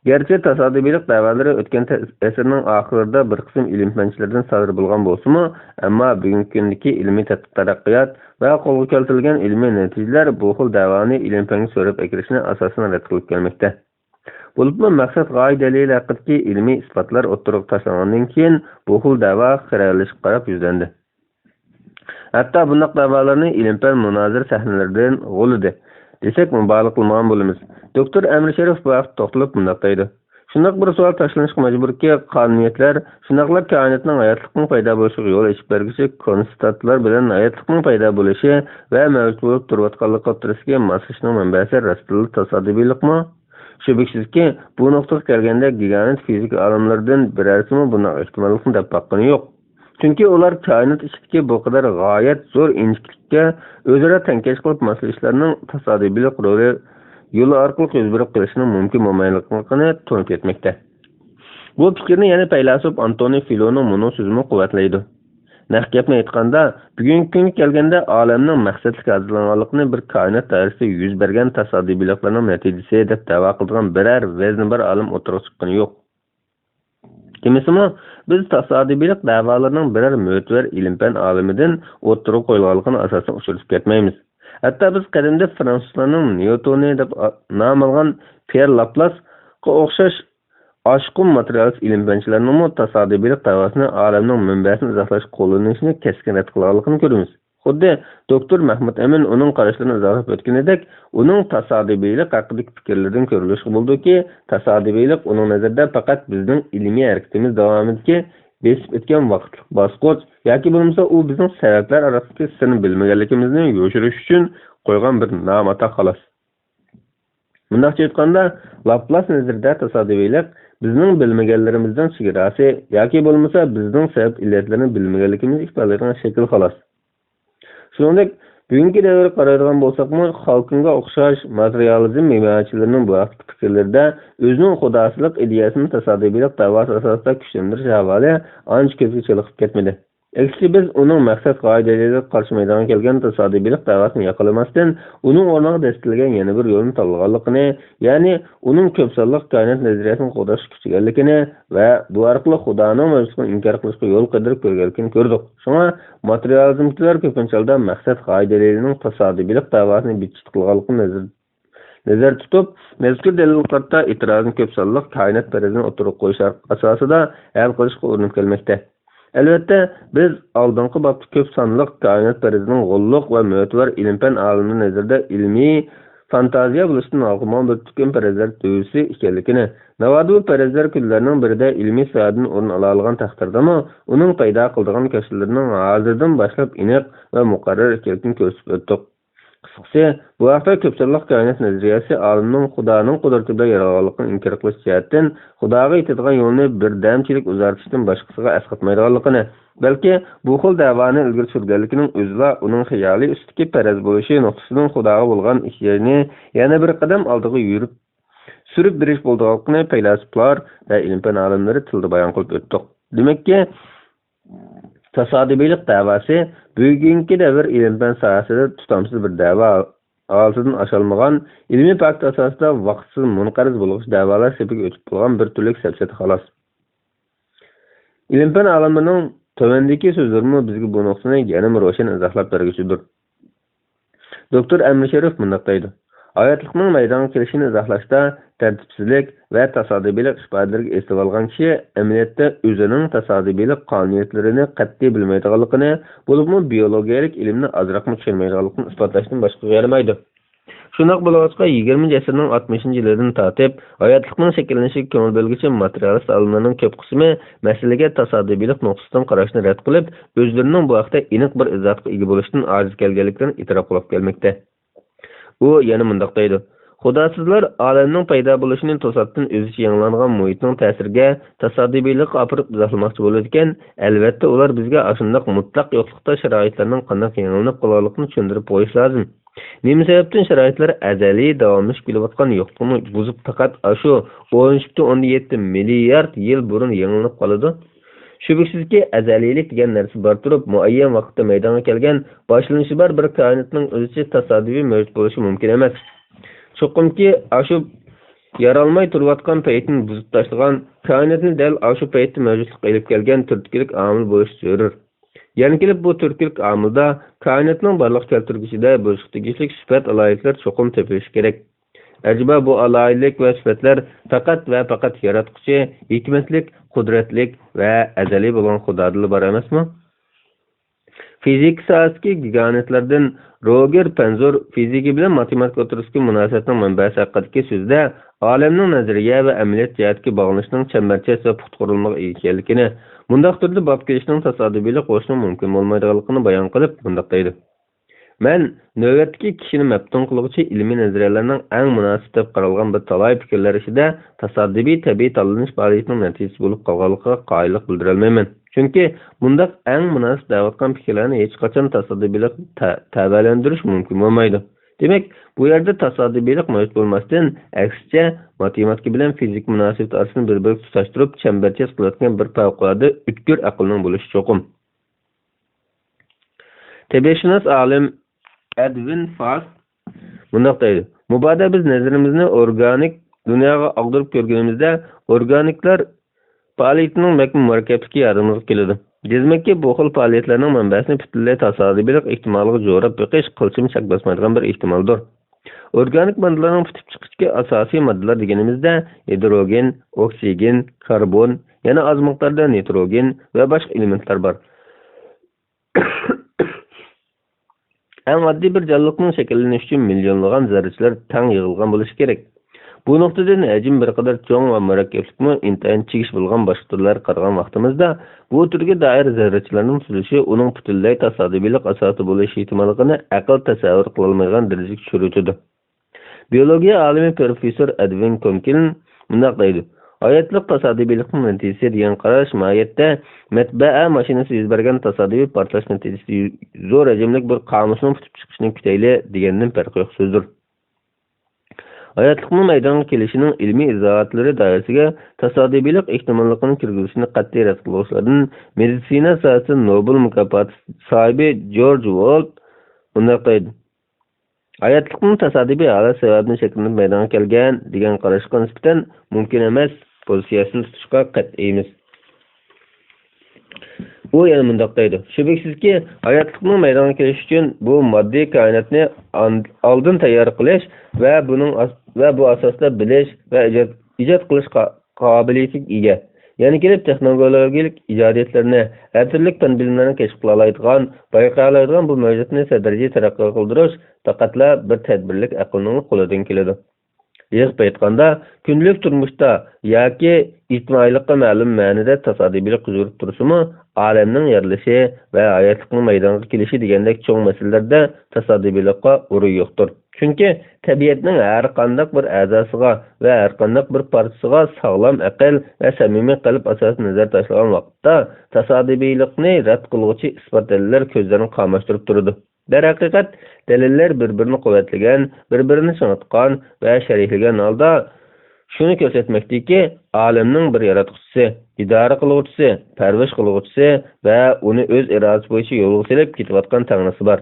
گەرچە تاسادىپىيلىق دەۋالىرى ئۆتكەن تە-، ئەسىرنىڭ ئاخىرىدا بىر قىسىم ئىلىم-پەنچىلەردىن سادىر بولغان بولسىمۇ، ئەمما بۈگۈنكى كۈندىكى ئىلمىي تەتقىق تەرەققىيات ۋە قولغا كەلتۈرۈلگەن ئىلمىي نەتىجىلەر بۇ خىل دەۋانى ئىلىم-پەنگە سۆرەپ ئەكىرىشنى ئاساسەن رەت قىلىپ كەلمەكتە. بولۇپمۇ مەقسەت غايە دەلىلى ھەققىدىكى ئىلمىي ئىسپاتلار ئوتتۇرىغا تاشلانغاندىن كېيىن، بۇ خىل دەۋا خىرەلىشىشكە قاراپ يۈزلەندى. ھەتتا بۇنداق دەۋالارنى ئىلىم-پەن مۇنازىرە سەھنىلىرىدىن غۇلىدى دېسەك، مۇبالىغە قىلمىغان بولىمىز. دوكتور ئەمىر شېرىپ بۇ ھەقتە توختىلىپ مۇنداق دەيدۇ: شۇنداق بىر سوئال تاشلىنىشقا مەجبۇركى، قانۇنىيەتلەر، شۇنداقلا كائىناتنىڭ ھاياتلىقنىڭ پەيدا بولۇشىغا يول ئېچىپ بەرگۈچى كونستانتلار بىلەن ھاياتلىقنىڭ پەيدا بولۇشى ۋە مەۋجۇت بولۇپ تۇرۇۋاتقانلىقى ئوتتۇرىسىدىكى ماسلىشىشنىڭ مەنبەسى راستتىنلا تاسادىپىيلىقمۇ؟ شۈبھىسىزكى، بۇ نۇقتىغا كەلگەندە، گىگانت فىزىكا ئالىملىرىدىن بىرەرسىمۇ بۇنداق ئېھتىماللىقنى دەپ باققىنى يوق. چۈنكى ئۇلار كائىنات ئىچىدىكى بۇ قەدەر غايەت زور ئىنچىكىلىككە ئۆزئارا تەڭكەش قىلىپ ماسلىشىشلارنىڭ تاسادىپىيلىق رولى يولى ئارقىلىق يۈز بېرىپ قېلىشىنىڭ مۇمكىن بولمايدىغانلىقىنى تونۇپ يەتمەكتە. بۇ پىكىرنى يەنە پەيلاسوپ ئانتونى فىلونىڭ مۇنۇ سۆزىمۇ قۇۋۋەتلەيدۇ. نەق گەپنى ئېيتقاندا، بۈگۈنكى كۈنگە كەلگەندە ئالەمنىڭ مەقسەتلىك ھازىرلانغانلىقىنى بىر كائىنات دائىرىسىدە يۈز بەرگەن تاسادىپىيلىقلارنىڭ نەتىجىسى دەپ دەۋا قىلىدىغان بىرەر ۋەزنە بار ئالىم ئوتتۇرىغا چىققىنى يوق. دېمىسىمۇ، بىز تاسادىپىيلىق دەۋالىرىنىڭ بىرەر مۆتىۋەر ئىلىم-پەن ئالىمىدىن ئوتتۇرىغا قويۇلغانلىقىنى ئاساسەن ئۇچرىتىپ كەتمەيمىز. ھەتتا بىز قەدىمدە فرانسۇزلارنىڭ نيۇتونى دەپ ئا-، نام ئالغان پيېر لابلاسقا ئوخشاش ئاشقۇن ماتېرىيالىست ئىلىم-پەنچىلەرنىڭمۇ تاسادىپىيلىق دەۋاسىنى ئالەمنىڭ مەنبەسىنى ئىزاھلاشقا قوللىنىشىنى كەسكىن رەت قىلغانلىقىنى كۆرىمىز. خۇددى دوكتور مەھمۇت ئەمىن ئۇنىڭ قاراشلىرىنى ئىزاھلاپ ئۆتكىنىدەك، ئۇنىڭ تاسادىپىيلىق ھەققىدىكى پىكىرلىرىدىن كۆرۈلۈشكە بولىدۇكى، تاسادىپىيلىق ئۇنىڭ نەزىرىدە پەقەت بىزنىڭ ئىلمىي ھەرىكىتىمىز داۋامىدىكى بېسىپ ئۆتكەن ۋاقىتلىق باسقۇچ ياكى بولمىسا ئۇ بىزنىڭ سەۋەبلەر ئارىسىدىكى سىرنى بىلمىگەنلىكىمىزنى يوشۇرۇش ئۈچۈن قويغان بىر ناماتا، خالاس. مۇنداقچە ئېيتقاندا، لاپلاس نەزىرىدە تاسادىپىيلىق بىزنىڭ بىلمىگەنلىرىمىزنىڭ چېگراسى ياكى بولمىسا بىزنىڭ سەۋەب ئىللەتلىرىنى بىلمىگەنلىكىمىزنى ئىپادىلەيدىغان شەكىل، خالاس. شۇنىڭدەك، بۈگۈنكى دەۋرگە قارايدىغان بولساقمۇ، خالكىنغا ئوخشاش ماتېرىيالىزم ھىمايىچىلىرىنىڭ بۇ ھەقتىكى پىكىرلىرىدە ئۆزىنىڭ خۇداسىزلىق ئىدىيەسىنى تاسادىپىيلىق دەۋاسى ئاساسىدا كۈچلەندۈرۈش ئەھۋالى ئانچە كۆزگە چېلىقىپ كەتمىدى. ئەكسىچە، بىز ئۇنىڭ مەقسەت-غايە دەلىلىگە قارشى مەيدانغا كەلگەن تاسادىپىيلىق دەۋاسىنى ياقلىماستىن، ئۇنىڭ ئورنىغا دەسسىتىلگەن يەنە بىر يولنى تاللىغانلىقىنى، يەنى ئۇنىڭ كۆپ سانلىق كائىنات نەزەرىيەسىنى قوغداشقا كۈچىگەنلىكىنى ۋە بۇ ئارقىلىق خۇدانىڭ مەۋجۇتلۇقىنى ئىنكار قىلىشقا يول قىدىرىپ كۆرگەنلىكىنى كۆردۇق. شۇڭا ماتېرىيالىزمچىلار كۆپىنچە ھالدا مەقسەت-غايە دەلىلىنىڭ تاسادىپىيلىق دەۋاسىنى بىتچىت قىلغانلىقىنى نەزەر نەزەردە تۇتۇپ، مەزكۇر دەلىلگە قارىتا ئېتىرازنى كۆپ سانلىق كائىناتپەرەزنى ئوتتۇرىغا قويۇش ئاساسىدا ھەل قىلىشقا ئۇرۇنۇپ كەلمەكتە. ئەلۋەتتە، بىز ئالدىنقى بابتا كۆپ سانلىق كائىناتپەرەزنىڭ غوللۇق ۋە مۆتىۋەر ئىلىم-پەن ئالىمىنىڭ نەزىرىدە ئىلمىي فانتازىيە بولۇشتىن ھالقىمىغان بىر تۈركۈم پەرەزلەر تۈۋىسى ئىكەنلىكىنى، ناۋادا بۇ پەرەزلەر كۈنلەرنىڭ بىرىدە ئىلمىي ساھەدىن ئورۇن ئالالىغان تەقدىردىمۇ، ئۇنىڭ پەيدا قىلىدىغان كەشپلىرىنىڭ ھازىردىن باشلاپ ئېنىق ۋە مۇقەررەر ئىكەنلىكىنى كۆرسىتىپ ئۆتتۇق. قىسقىسى، بۇ ھەقتە كۆپ سانلىق كائىنات نەزەرىيەسى ئالىمنىڭ خۇدانىڭ قۇدرىتى بىلەن يارالغانلىقىنى ئىنكار قىلىش جەھەتتىن خۇداغا يېتىدىغان يولنى بىردەمچىلىك ئۇزارتىشتىن باشقىسىغا ئەسقاتمايدىغانلىقىنى، بەلكى بۇ خىل دەۋانى ئىلگىرى سۈرگەنلىكىنىڭ ئۆزىلا ئۇنىڭ خىيالىي ئۈستىدىكى پەرەز بولۇشى نۇقتىسىدىن خۇداغا بولغان ئىشەنچنى يەنە بىر قەدەم ئالدىغا يۈرۈپ، سۈرۈپ بېرىش بولىدىغانلىقىنى پەيلاسوپلار ۋە ئىلىم-پەن ئالىملىرى تىلدا بايان قىلىپ ئۆتتۇق. دېمەككى، تاسادىپىيلىق دەۋاسى بۈگۈنكى دەۋر ئىلىم-پەن ساھەسىدە تۇتامسىز بىر دەۋا ھالىتىدىن ئاشالمىغان، ئىلمىي پاكىت ئاساسىدا ۋاقىتسىز مۇنقەرز بولغۇچ دەۋالار سېپىگە ئۆتۈپ بولغان بىر تۈرلۈك سەپسەتە، خالاس. ئىلىم-پەن ئالىملىرىنىڭ تۆۋەندىكى سۆزلىرىمۇ بىزگە بۇ نۇقتىنى يەنىمۇ روشەن ئىزاھلاپ بەرگۈچىدۇر. دوكتور ئەمىرشېرىف مۇنداق دەيدۇ: ھاياتلىقنىڭ مەيدانغا كېلىشىنى ئىزاھلاشتا تەرتىپسىزلىك ۋە تاسادىپىيلىق ئىپادىلىرىگە ئېسىلىۋالغان كىشى ئەمەلىيەتتە ئۆزىنىڭ تاسادىپىيلىق قانۇنىيەتلىرىنى قەتئىي بىلمەيدىغانلىقىنى، بولۇپمۇ بىيولوگىيەلىك ئىلىمنى ئازراقمۇ چۈشەنمەيدىغانلىقىنى ئىسپاتلاشتىن باشقىغا يارىمايدۇ. شۇنداق بولغاچقا، يىگىرمىنچى ئەسىرنىڭ ئاتمىشىنچى يىلىدىن تارتىپ ھاياتلىقنىڭ شەكىللىنىشىگە كۆڭۈل بۆلگۈچى ماتېرىيالىست ئالىملارنىڭ كۆپ قىسمى مەسىلىگە تاسادىپىيلىق نۇقتىسىدىن قاراشنى رەت قىلىپ، ئۆزلىرىنىڭ بۇ ھەقتە ئېنىق بىر ئىزاھاتقا ئىگە بولۇشتىن ئاجىز كەلگەنلىكلىرىنى ئېتىراپ قىلىپ كەلمەكتە. ئۇ يەنە مۇنداق دەيدۇ: خۇداسىزلار ئالەمنىڭ پەيدا بولۇشىنى توساتتىن ئۆزىچە يېڭىلانغان مۇھىتنىڭ تەسىرىگە، تاسادىپىيلىققا ئاپىرىپ ئىزاھلىماقچى بولىدىكەن، ئەلۋەتتە ئۇلار بىزگە ئاشۇنداق مۇتلەق يوقلۇقتا شارائىتلارنىڭ قانداق يېڭىلىنىپ قالغانلىقىنى چۈشەندۈرۈپ قويۇش لازىم. نېمە سەۋەبتىن شارائىتلار ئەزەلىي داۋاملىشىپ كېلىۋاتقان يوقلۇقنى بۇزۇپ، پەقەت ئاشۇ ئون ئۈچ پۈتۈن ئوندىن يەتتە مىليارد يىل بۇرۇن يېڭىلىنىپ قالىدۇ؟ شۈبھىسىزكى، ئەزەلىيلىك دېگەن نەرسە بار تۇرۇپ، مۇئەييەن ۋاقىتتا مەيدانغا كەلگەن، باشلىنىشى بار بىر كائىناتنىڭ ئۆزىچە تاسادىپىي مەۋجۇت بولۇشى مۇمكىن ئەمەس. چوقۇمكى، ئاشۇ يارالماي تۇرۇۋاتقان پەيتنى بۇزۇپ تاشلىغان، كائىناتنى دەل ئاشۇ پەيتتە مەۋجۇتلۇققا ئېلىپ كەلگەن تۈرتكىلىك ئامىل بولۇشى زۆرۈر. يەنە كېلىپ بۇ تۈرتكىلىك ئامىلدا كائىناتنىڭ بارلىققا كەلتۈرگۈچىدە بولۇشقا تېگىشلىك سۈپەت ئالاھىدىلىكلەر چوقۇم تېپىلىشى كېرەك. ئەجەبا بۇ ئالاھىدىلىك ۋە سۈپەتلەر پەقەت ۋە پەقەت ياراتقۇچى، ھېكمەتلىك، قۇدرەتلىك ۋە ئەزەلىي بولغان خۇدادىلا بار ئەمەسمۇ؟ فىزىكا ساھەسىدىكى گىگانتلاردىن روگېر پەنزور فىزىكا بىلەن ماتېماتىكا ئوتتۇرىسىدىكى مۇناسىۋەتنىڭ مەنبەسى ھەققىدىكى سۆزىدە ئالەمنىڭ نەزەرىيە ۋە ئەمەلىيەت جەھەتتىكى باغلىنىشىنىڭ چەمبەرچەس ۋە پۇختا قۇرۇلمىغا ئىگە ئىكەنلىكىنى، مۇنداق تۈردە باب كېلىشنىڭ تاسادىپىيلىق بولۇشىنىڭ مۇمكىن بولمايدىغانلىقىنى بايان قىلىپ، مۇنداق دەيدۇ: مەن نۆۋەتتىكى كىشىنى مەپتۇن قىلغۇچى ئىلمىي نەزەرىيەلەرنىڭ ئەڭ مۇناسىپ دەپ قارالغان بىر تالاي پىكىرلەر ئىچىدە تاسادىپىي تەبىئىي تاللىنىش پائالىيىتىنىڭ نەتىجىسى بولۇپ قالغانلىقىغا قايىللىق بىلدۈرەلمەيمەن. چۈنكى مۇنداق ئەڭ مۇناسىپ دەۋاتقان پىكىرلەرنى ھېچقاچان تاسادىپىيلىق تە-، تەۋەلەندۈرۈش مۇمكىن بولمايدۇ. دېمەك، بۇ يەردە تاسادىپىيلىق مەۋجۇت بولماستىن، ئەكسىچە، ماتېماتىكا بىلەن فىزىكا مۇناسىۋىتى ئارىسىنى بىر-بىرىگە تۇتاشتۇرۇپ، چەمبەرچاس قىلىۋەتكەن بىر پەۋقۇلئاددە ئۆتكۈر ئەقىلنىڭ بولۇشى چوقۇم. تەبىئەتشۇناس ئالىم ئەدۋىن فاست مۇنداق دەيدۇ: مۇبادا بىز نەزىرىمىزنى ئورگانىك دۇنياغا ئاغدۇرۇپ كۆرگىنىمىزدە، ئورگانىكلار پائالىيىتىنىڭ بەكمۇ مۇرەككەپلىكى يادىمىزغا كېلىدۇ. دېمەككى، بۇ خىل پائالىيەتلەرنىڭ مەنبەسىنى پۈتۈنلەي تاسادىپىيلىق ئېھتىمالىغا جوراپ بېقىش قىلچىمۇ چەك باسمايدىغان بىر ئېھتىمالدۇر. ئورگانىك ماددىلارنىڭ پۈتۈپ چىقىشتىكى ئاساسىي ماددىلار دېگىنىمىزدە، ھىدروگېن، ئوكسىگېن، كاربون، يەنە ئاز مىقداردا نىتروگېن ۋە باشقا ئېلېمېنتلار بار. ئەڭ ئاددىي بىر جانلىقنىڭ شەكىللىنىشى ئۈچۈن مىليونلىغان زەررىچىلەر تەڭ يىغىلغان بولۇشى كېرەك. بۇ نۇقتىدىن ھەجىم بىر قەدەر چوڭ ۋە مۇرەككەپلىكمۇ ئىنتايىن چىگىش بولغان باشقا تۈرلەرگە قارىغان ۋاقتىمىزدا، بۇ تۈرگە دائىر زەررىچىلەرنىڭ تۈزۈلۈشى ئۇنىڭ پۈتۈنلەي تاسادىپىيلىق ئاساسىدا بولۇش ئېھتىماللىقىنى ئەقىل تەسەۋۋۇر قىلالمايدىغان دەرىجىگە چۈشۈرۈۋېتىدۇ. بىيولوگىيە ئالىمى پروفېسسور ئەدۋىن كونكىلن مۇنداق دەيدۇ: «ھاياتلىق تاسادىپىيلىقنىڭ نەتىجىسى» دېگەن قاراش ماھىيەتتە مەتبەئە ماشىنىسى يۈز بەرگەن تاسادىپىي پارتلاش نەتىجىسىدە زور ھەجىملىك بىر قامۇسنىڭ پۈتۈپ چىقىشىنى كۈتەيلى دېگەندىن پەرقى يوق سۆزدۇر. ھاياتلىقنىڭ مەيدانغا كېلىشىنىڭ ئىلمىي ئىزاھاتلىرى دائىرىسىگە تاسادىپىيلىق ئېھتىماللىقىنى كىرگۈزۈشنى قەتئىي رەت قىلغۇچىلاردىن مېدىتسىنا ساھەسىدە نوبېل مۇكاپاتى ساھىبى جورج ۋولت مۇنداق دەيدۇ: «ھاياتلىقنىڭ تاسادىپىي ھالەت سەۋەبىدىن شەكىللىنىپ مەيدانغا كەلگەن» دېگەن قاراشقا نىسبەتەن مۇمكىن ئەمەس پوزىتسىيەسىنى تۇتۇشقا قەتئىيمىز. ئۇ يەنە مۇنداق دەيدۇ: «شۈبھىسىزكى، ھاياتلىقنىڭ مەيدانغا كېلىشى ئۈچۈن بۇ ماددىي كائىناتنى ئان-، ئالدىن تەييار قىلىش ۋە بۇنىڭ ئاس-، ۋە بۇ ئاساستا بىلىش ۋە ئىجاد، ئىجاد قىلىش قا-، قابىلىيىتىگە ئىگە، يەنە كېلىپ تېخنولوگىيەلىك ئىجادىيەتلەرنى، ھەر تۈرلۈك پەن-بىلىملەرنى كەشىپ قىلالايدىغان، بايقىيالايدىغان بۇ مەۋجۇداتنى سەل دەرىجىدە تەرەققىي قىلدۇرۇش پەقەتلا بىر تەدبىرلىك ئەقىلنىڭلا قولىدىن كېلىدۇ.» يىغىپ ئېيتقاندا، كۈندىلىك تۇرمۇشتا ياكى ئىجتىمائىيلىققا مەلۇم مەنىدە تاسادىپىيلىق يۈز بېرىپ تۇرسىمۇ، ئالەمنىڭ يارىلىشى ۋە ھاياتلىقنىڭ مەيدانغا كېلىشى دېگەندەك چوڭ مەسىلىلەردە تاسادىپىيلىققا ئورۇن يوقتۇر. چۈنكى تەبىئەتنىڭ ھەر قانداق بىر ئەزاسىغا ۋە ھەر قانداق بىر پارچىسىغا ساغلام ئەقىل ۋە سەمىمىي قەلب ئاساسىدا نەزەر تاشلىغان ۋاقىتتا، تاسادىپىيلىقنى رەت قىلغۇچى ئىسپات دەلىللەر كۆزلەرنى قاماشتۇرۇپ تۇرىدۇ. دەرھەقىقەت، دەلىللەر بىر-بىرىنى قۇۋۋەتلىگەن، بىر-بىرىنى چىڭىتقان ۋە شەرھلىگەن ھالدا شۇنى كۆرسەتمەكتىكى، ئالەمنىڭ بىر ياراتقۇچىسى، ئىدارە قىلغۇچىسى، پەرۋىش قىلغۇچىسى ۋە ئۇنى ئۆز ئىرادىسى بويىچە يولغا سېلىپ كېتىۋاتقان تەڭرىسى بار.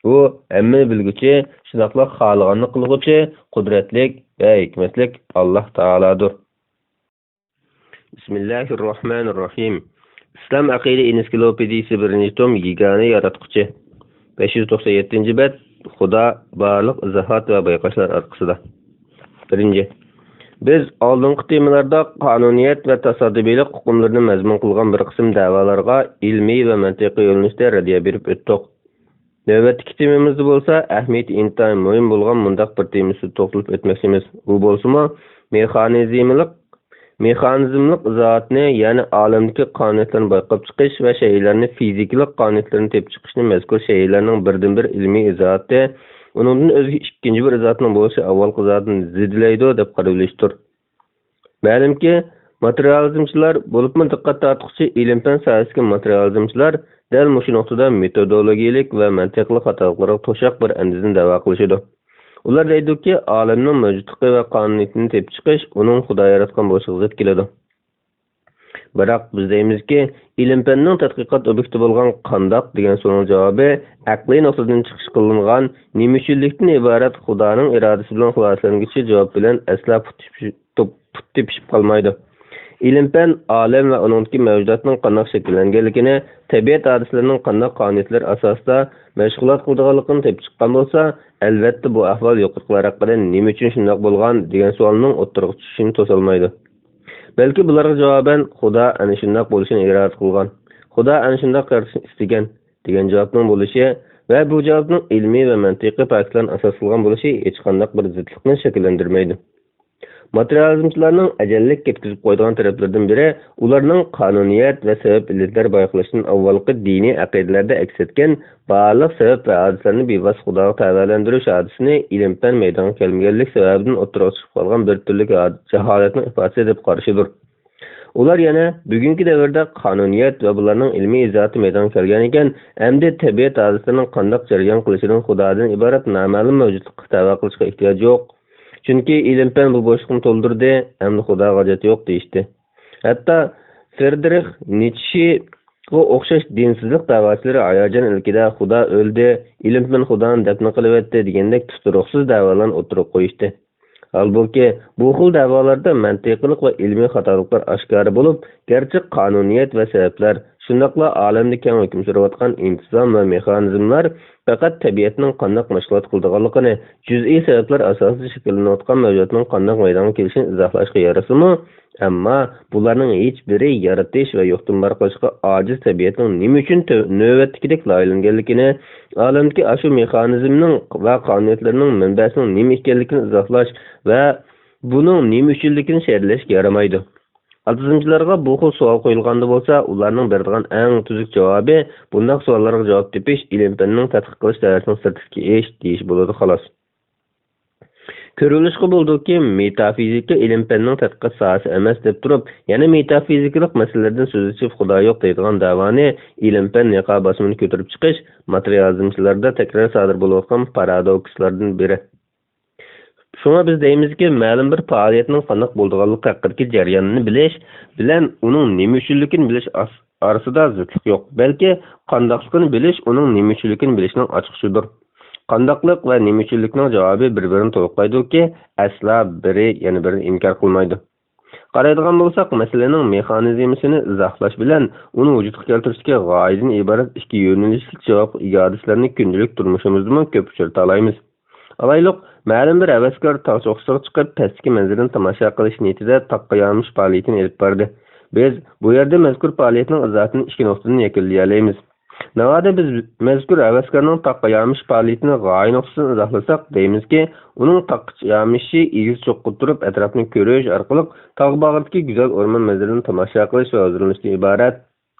ئۇ ھەممىنى بىلگۈچى، شۇنداقلا خالىغاننى قىلغۇچى، قۇدرەتلىك ۋە ھېكمەتلىك ئاللاھ تائالادۇر. بىسمىللاھىررەھمانىررەھىم. ئىسلام ئەقىدە ئېنسىكلوپېدىيىسى، بىرىنچى توم، يېگانە ياراتقۇچى. بەش يۈز توقسان يەتتىنچى بەت، خۇدا، بارلىق ئىزاھات ۋە بايقاشلار ئارقىسىدا. بىرىنچى، بىز ئالدىنقى تېمىلاردا قانۇنىيەت ۋە تاسادىپىيلىق ئۇقۇملىرىنى مەزمۇن قىلغان بىر قىسىم دەۋالارغا ئىلمىي ۋە مەنتىقىي يۆنىلىشتە رەددىيە بېرىپ ئۆتتۇق. نۆۋەتتىكى تېمىمىزدا بولسا ئەھمىيىتى ئىنتايىن مۇھىم بولغان مۇنداق بىر تېمىسىدا توختىلىپ ئۆتمەكچىمىز. ئۇ بولسىمۇ مېخانىزملىق، مېخانىزملىق ئىزاھاتنى، يەنى ئالەمدىكى قانۇنىيەتلەرنى بايقاپ چىقىش ۋە شەيئىلەرنى فىزىكىلىق قانۇنىيەتلىرىنى تېپىپ چىقىشنى مەزكۇر شەيئىلەرنىڭ بىردىنبىر ئىلمىي ئىزاھاتى، ئۇنىڭدىن ئۆزگە ئىككىنچى بىر ئىزاھاتنىڭ بولۇشى ئاۋۋالقى ئىزاھاتنى زېدىلەيدۇ، دەپ قارىۋېلىشتۇر. مەلۇمكى، ماتېرىيالىزمچىلار، بولۇپمۇ دىققەت تارتقۇچى ئىلىم-پەن ساھەسىدىكى ماتېرىيالىزمچىلار دەل مۇشۇ نۇقتىدا مېتودولوگىيەلىك ۋە مەنتىقلىق خاتالىقلىرىغا توشاق بىر ئەندىزىنى دەۋا قىلىشىدۇ. ئۇلار دەيدۇكى، ئالەمنىڭ مەۋجۇتلۇقى ۋە قانۇنىيىتىنى تېپىپ چىقىش ئۇنىڭ خۇدا ياراتقان بولۇشىغا زىت كېلىدۇ. بىراق بىز دەيمىزكى، ئىلىم-پەننىڭ تەتقىقات ئوبيېكتى بولغان قانداق دېگەن سوئالنىڭ جاۋابى ئەقلىي نۇقتىدىن چىقىش قىلىنغان نېمە ئۈچۈنلۈكتىن ئىبارەت خۇدانىڭ ئىرادىسى بىلەن خۇلاسىلەنگۈچى جاۋاب بىلەن ئەسلا پۇت تېپىشىپ، پۇت تېپىشىپ قالمايدۇ. ئىلىم-پەن ئالەم ۋە ئۇنىڭدىكى مەۋجۇداتنىڭ قانداق شەكىللەنگەنلىكىنى، تەبىئەت ھادىسىلىرىنىڭ قانداق قانۇنىيەتلەر ئاساسىدا مەشغۇلات قىلىدىغانلىقىنى تېپىپ چىققان بولسا، ئەلۋەتتە بۇ ئەھۋال يۇقىرىقىلار ھەققىدە نېمە ئۈچۈن شۇنداق بولغان دېگەن سوئالنىڭ ئوتتۇرىغا چۈشۈشىنى توسالمايدۇ. بەلكى بۇلارغا جاۋابەن خۇدا ئەنە شۇنداق بولۇشىنى ئىرادە قىلغان، خۇدا ئەنە شۇنداق يارىتىشنى ئىستىگەن دېگەن جاۋابنىڭ بولۇشى ۋە بۇ جاۋابنىڭ ئىلمىي ۋە مەنتىقىي پاكىتلارنى ئاساس قىلغان بولۇشى ھېچقانداق بىر زىتلىقنى شەكىللەندۈرمەيدۇ. ماتېرىيالىزمچىلارنىڭ ئەجەللىك كەتكۈزۈپ قويىدىغان تەرەپلىرىدىن بىرى، ئۇلارنىڭ قانۇنىيەت ۋە سەۋەب-ئىللەتلەر بايقىلىشىدىن ئاۋۋالقى دىنىي ئەقىدىلەردە ئەكس ئەتكەن بارلىق سەۋەب ۋە ھادىسىلەرنى بىۋاسىتە خۇداغا تەۋەلەندۈرۈش ھادىسىسىنى ئىلىم-پەن مەيدانغا كەلمىگەنلىك سەۋەبىدىن ئوتتۇرىغا چىقىپ قالغان بىر تۈرلۈك ھاد-، جاھالەتنىڭ ئىپادىسى دەپ قارىشىدۇر. ئۇلار يەنە بۈگۈنكى دەۋردە قانۇنىيەت ۋە بۇلارنىڭ ئىلمىي ئىزاھاتى مەيدانغا كەلگەنىكەن، ئەمدى تەبىئەت ھادىسىلىرىنىڭ قانداق جەريان قىلىشىدىن خۇدادىن ئىبارەت نامەلۇم مەۋجۇتلۇققا تەۋە قىلىشقا ئېھتىياج يوق. چۈنكى ئىلىم-پەن بۇ بوشلۇقنى تولدۇردى، ئەمدى خۇداغا ھاجەت يوق، دېيىشتى. ھەتتا فىرېدرىخ نىتشېغا ئوخشاش دىنسىزلىق دەۋاچىلىرى ھاياجان ئىلكىدە خۇدا ئۆلدى، ئىلىم-پەن خۇدانى دەپنە قىلىۋەتتى دېگەندەك تۇتۇرۇقسىز دەۋالارنى ئوتتۇرىغا قويۇشتى. ھالبۇكى، بۇ خىل دەۋالاردا مەنتىقىلىق ۋە ئىلمىي خاتالىقلار ئاشكارا بولۇپ، گەرچە قانۇنىيەت ۋە سەۋەبلەر شۇنداقلا ئالەمدە كەڭ ھۆكۈم سۈرۈۋاتقان ئىنتىزام ۋە مېخانىزملار پەقەت تەبىئەتنىڭ قانداق مەشغۇلات قىلىدىغانلىقىنى، جۈزئىي سەۋەبلەر ئاساسىدا شەكىللىنىۋاتقان مەۋجۇداتنىڭ قانداق مەيدانغا كېلىشىنى ئىزاھلاشقا يارىسىمۇ، ئەمما بۇلارنىڭ ھېچ بىرى يارىتىش ۋە يوقتىن بار قىلىشقا ئاجىز تەبىئەتنىڭ نېمە ئۈچۈن تۆ-، نۆۋەتتىكىدەك لايىھەلەنگەنلىكىنى، ئالەمدىكى ئاشۇ مېخانىزمنىڭ ۋە قانۇنىيەتلىرىنىڭ مەنبەسىنىڭ نېمە ئىكەنلىكىنى ئىزاھلاش ۋە بۇنىڭ نېمە ئۈچۈنلۈكىنى شەرھلەشكە يارىمايدۇ. ئاتىزمچىلارغا بۇ خىل سوئال قويۇلغاندا بولسا، ئۇلارنىڭ بېرىدىغان ئەڭ تۈزۈك جاۋابى، بۇنداق سوئاللارغا جاۋاب تېپىش ئىلىم-پەننىڭ تەتقىق قىلىش دائىرىسىنىڭ سىرتىدىكى ئىش دېيىش بولىدۇ، خالاس. كۆرۈۋېلىشقا بولىدۇكى، مېتافىزىكا ئىلىم-پەننىڭ تەتقىقات ساھەسى ئەمەس دەپ تۇرۇپ، يەنە مېتافىزىكىلىق مەسىلىلەردىن سۆز ئېچىپ، خۇدا يوق دەيدىغان دەۋانى ئىلىم-پەن نىقاب ئاسمىنى كۆتۈرۈپ چىقىش ماتېرىيالىزمچىلاردا تەكرار سادىر بولۇۋاتقان پارادوكسلاردىن بىرى. شۇڭا بىز دەيمىزكى، مەلۇم بىر پائالىيەتنىڭ قانداق بولىدىغانلىقى ھەققىدىكى جەرياننى بىلىش بىلەن ئۇنىڭ نېمە ئۈچۈنلۈكىنى بىلىش ئاس-، ئارىسىدا زىتلىق يوق، بەلكى قانداقلىقىنى بىلىش ئۇنىڭ نېمە ئۈچۈنلۈكىنى بىلىشنىڭ ئاچقۇچىدۇر. قانداقلىق ۋە نېمە ئۈچۈنلۈكنىڭ جاۋابى بىر-بىرىنى تولۇقلايدۇكى، ئەسلا بىرى يەنە بىرىنى ئىنكار قىلمايدۇ. قارايدىغان بولساق، مەسىلىنىڭ مېخانىزمىسىنى ئىزاھلاش بىلەن ئۇنى ۋۇجۇدقا كەلتۈرۈشتىكى غايىدىن ئىبارەت ئىككى يۆنىلىشلىك جاۋابقا ئىگە ھادىسىلەرنى كۈندىلىك تۇرمۇشىمىزدىمۇ كۆپ ئۇچرىتالايمىز. ئالايلۇق، مەلۇم بىر ھەۋەسكار تاغ چوققىسىغا چىقىپ، پەستىكى مەنزىرىنى تاماشا قىلىش نىيىتىدە تاغقا يامىشىش پائالىيىتىنى ئېلىپ باردى. بىز بۇ يەردە مەزكۇر پائالىيەتنىڭ ئىزاھاتىنى ئىككى نۇقتىدىن يەكۈنلىيەلەيمىز. ناۋادا بىز مەزكۇر ھەۋەسكارنىڭ تاغقا يامىشىش پائالىيىتىنى غايە نۇقتىسىدىن ئىزاھلىساق، دەيمىزكى، ئۇنىڭ تاغقا يامىشىشى ئېگىز چوققىدا تۇرۇپ ئەتراپنى كۆرۈش ئارقىلىق تاغ باغرىدىكى گۈزەل ئورمان مەنزىرىلىرىنى تاماشا قىلىش ۋە ھۇزۇرلىنىشتىن ئىبارەت.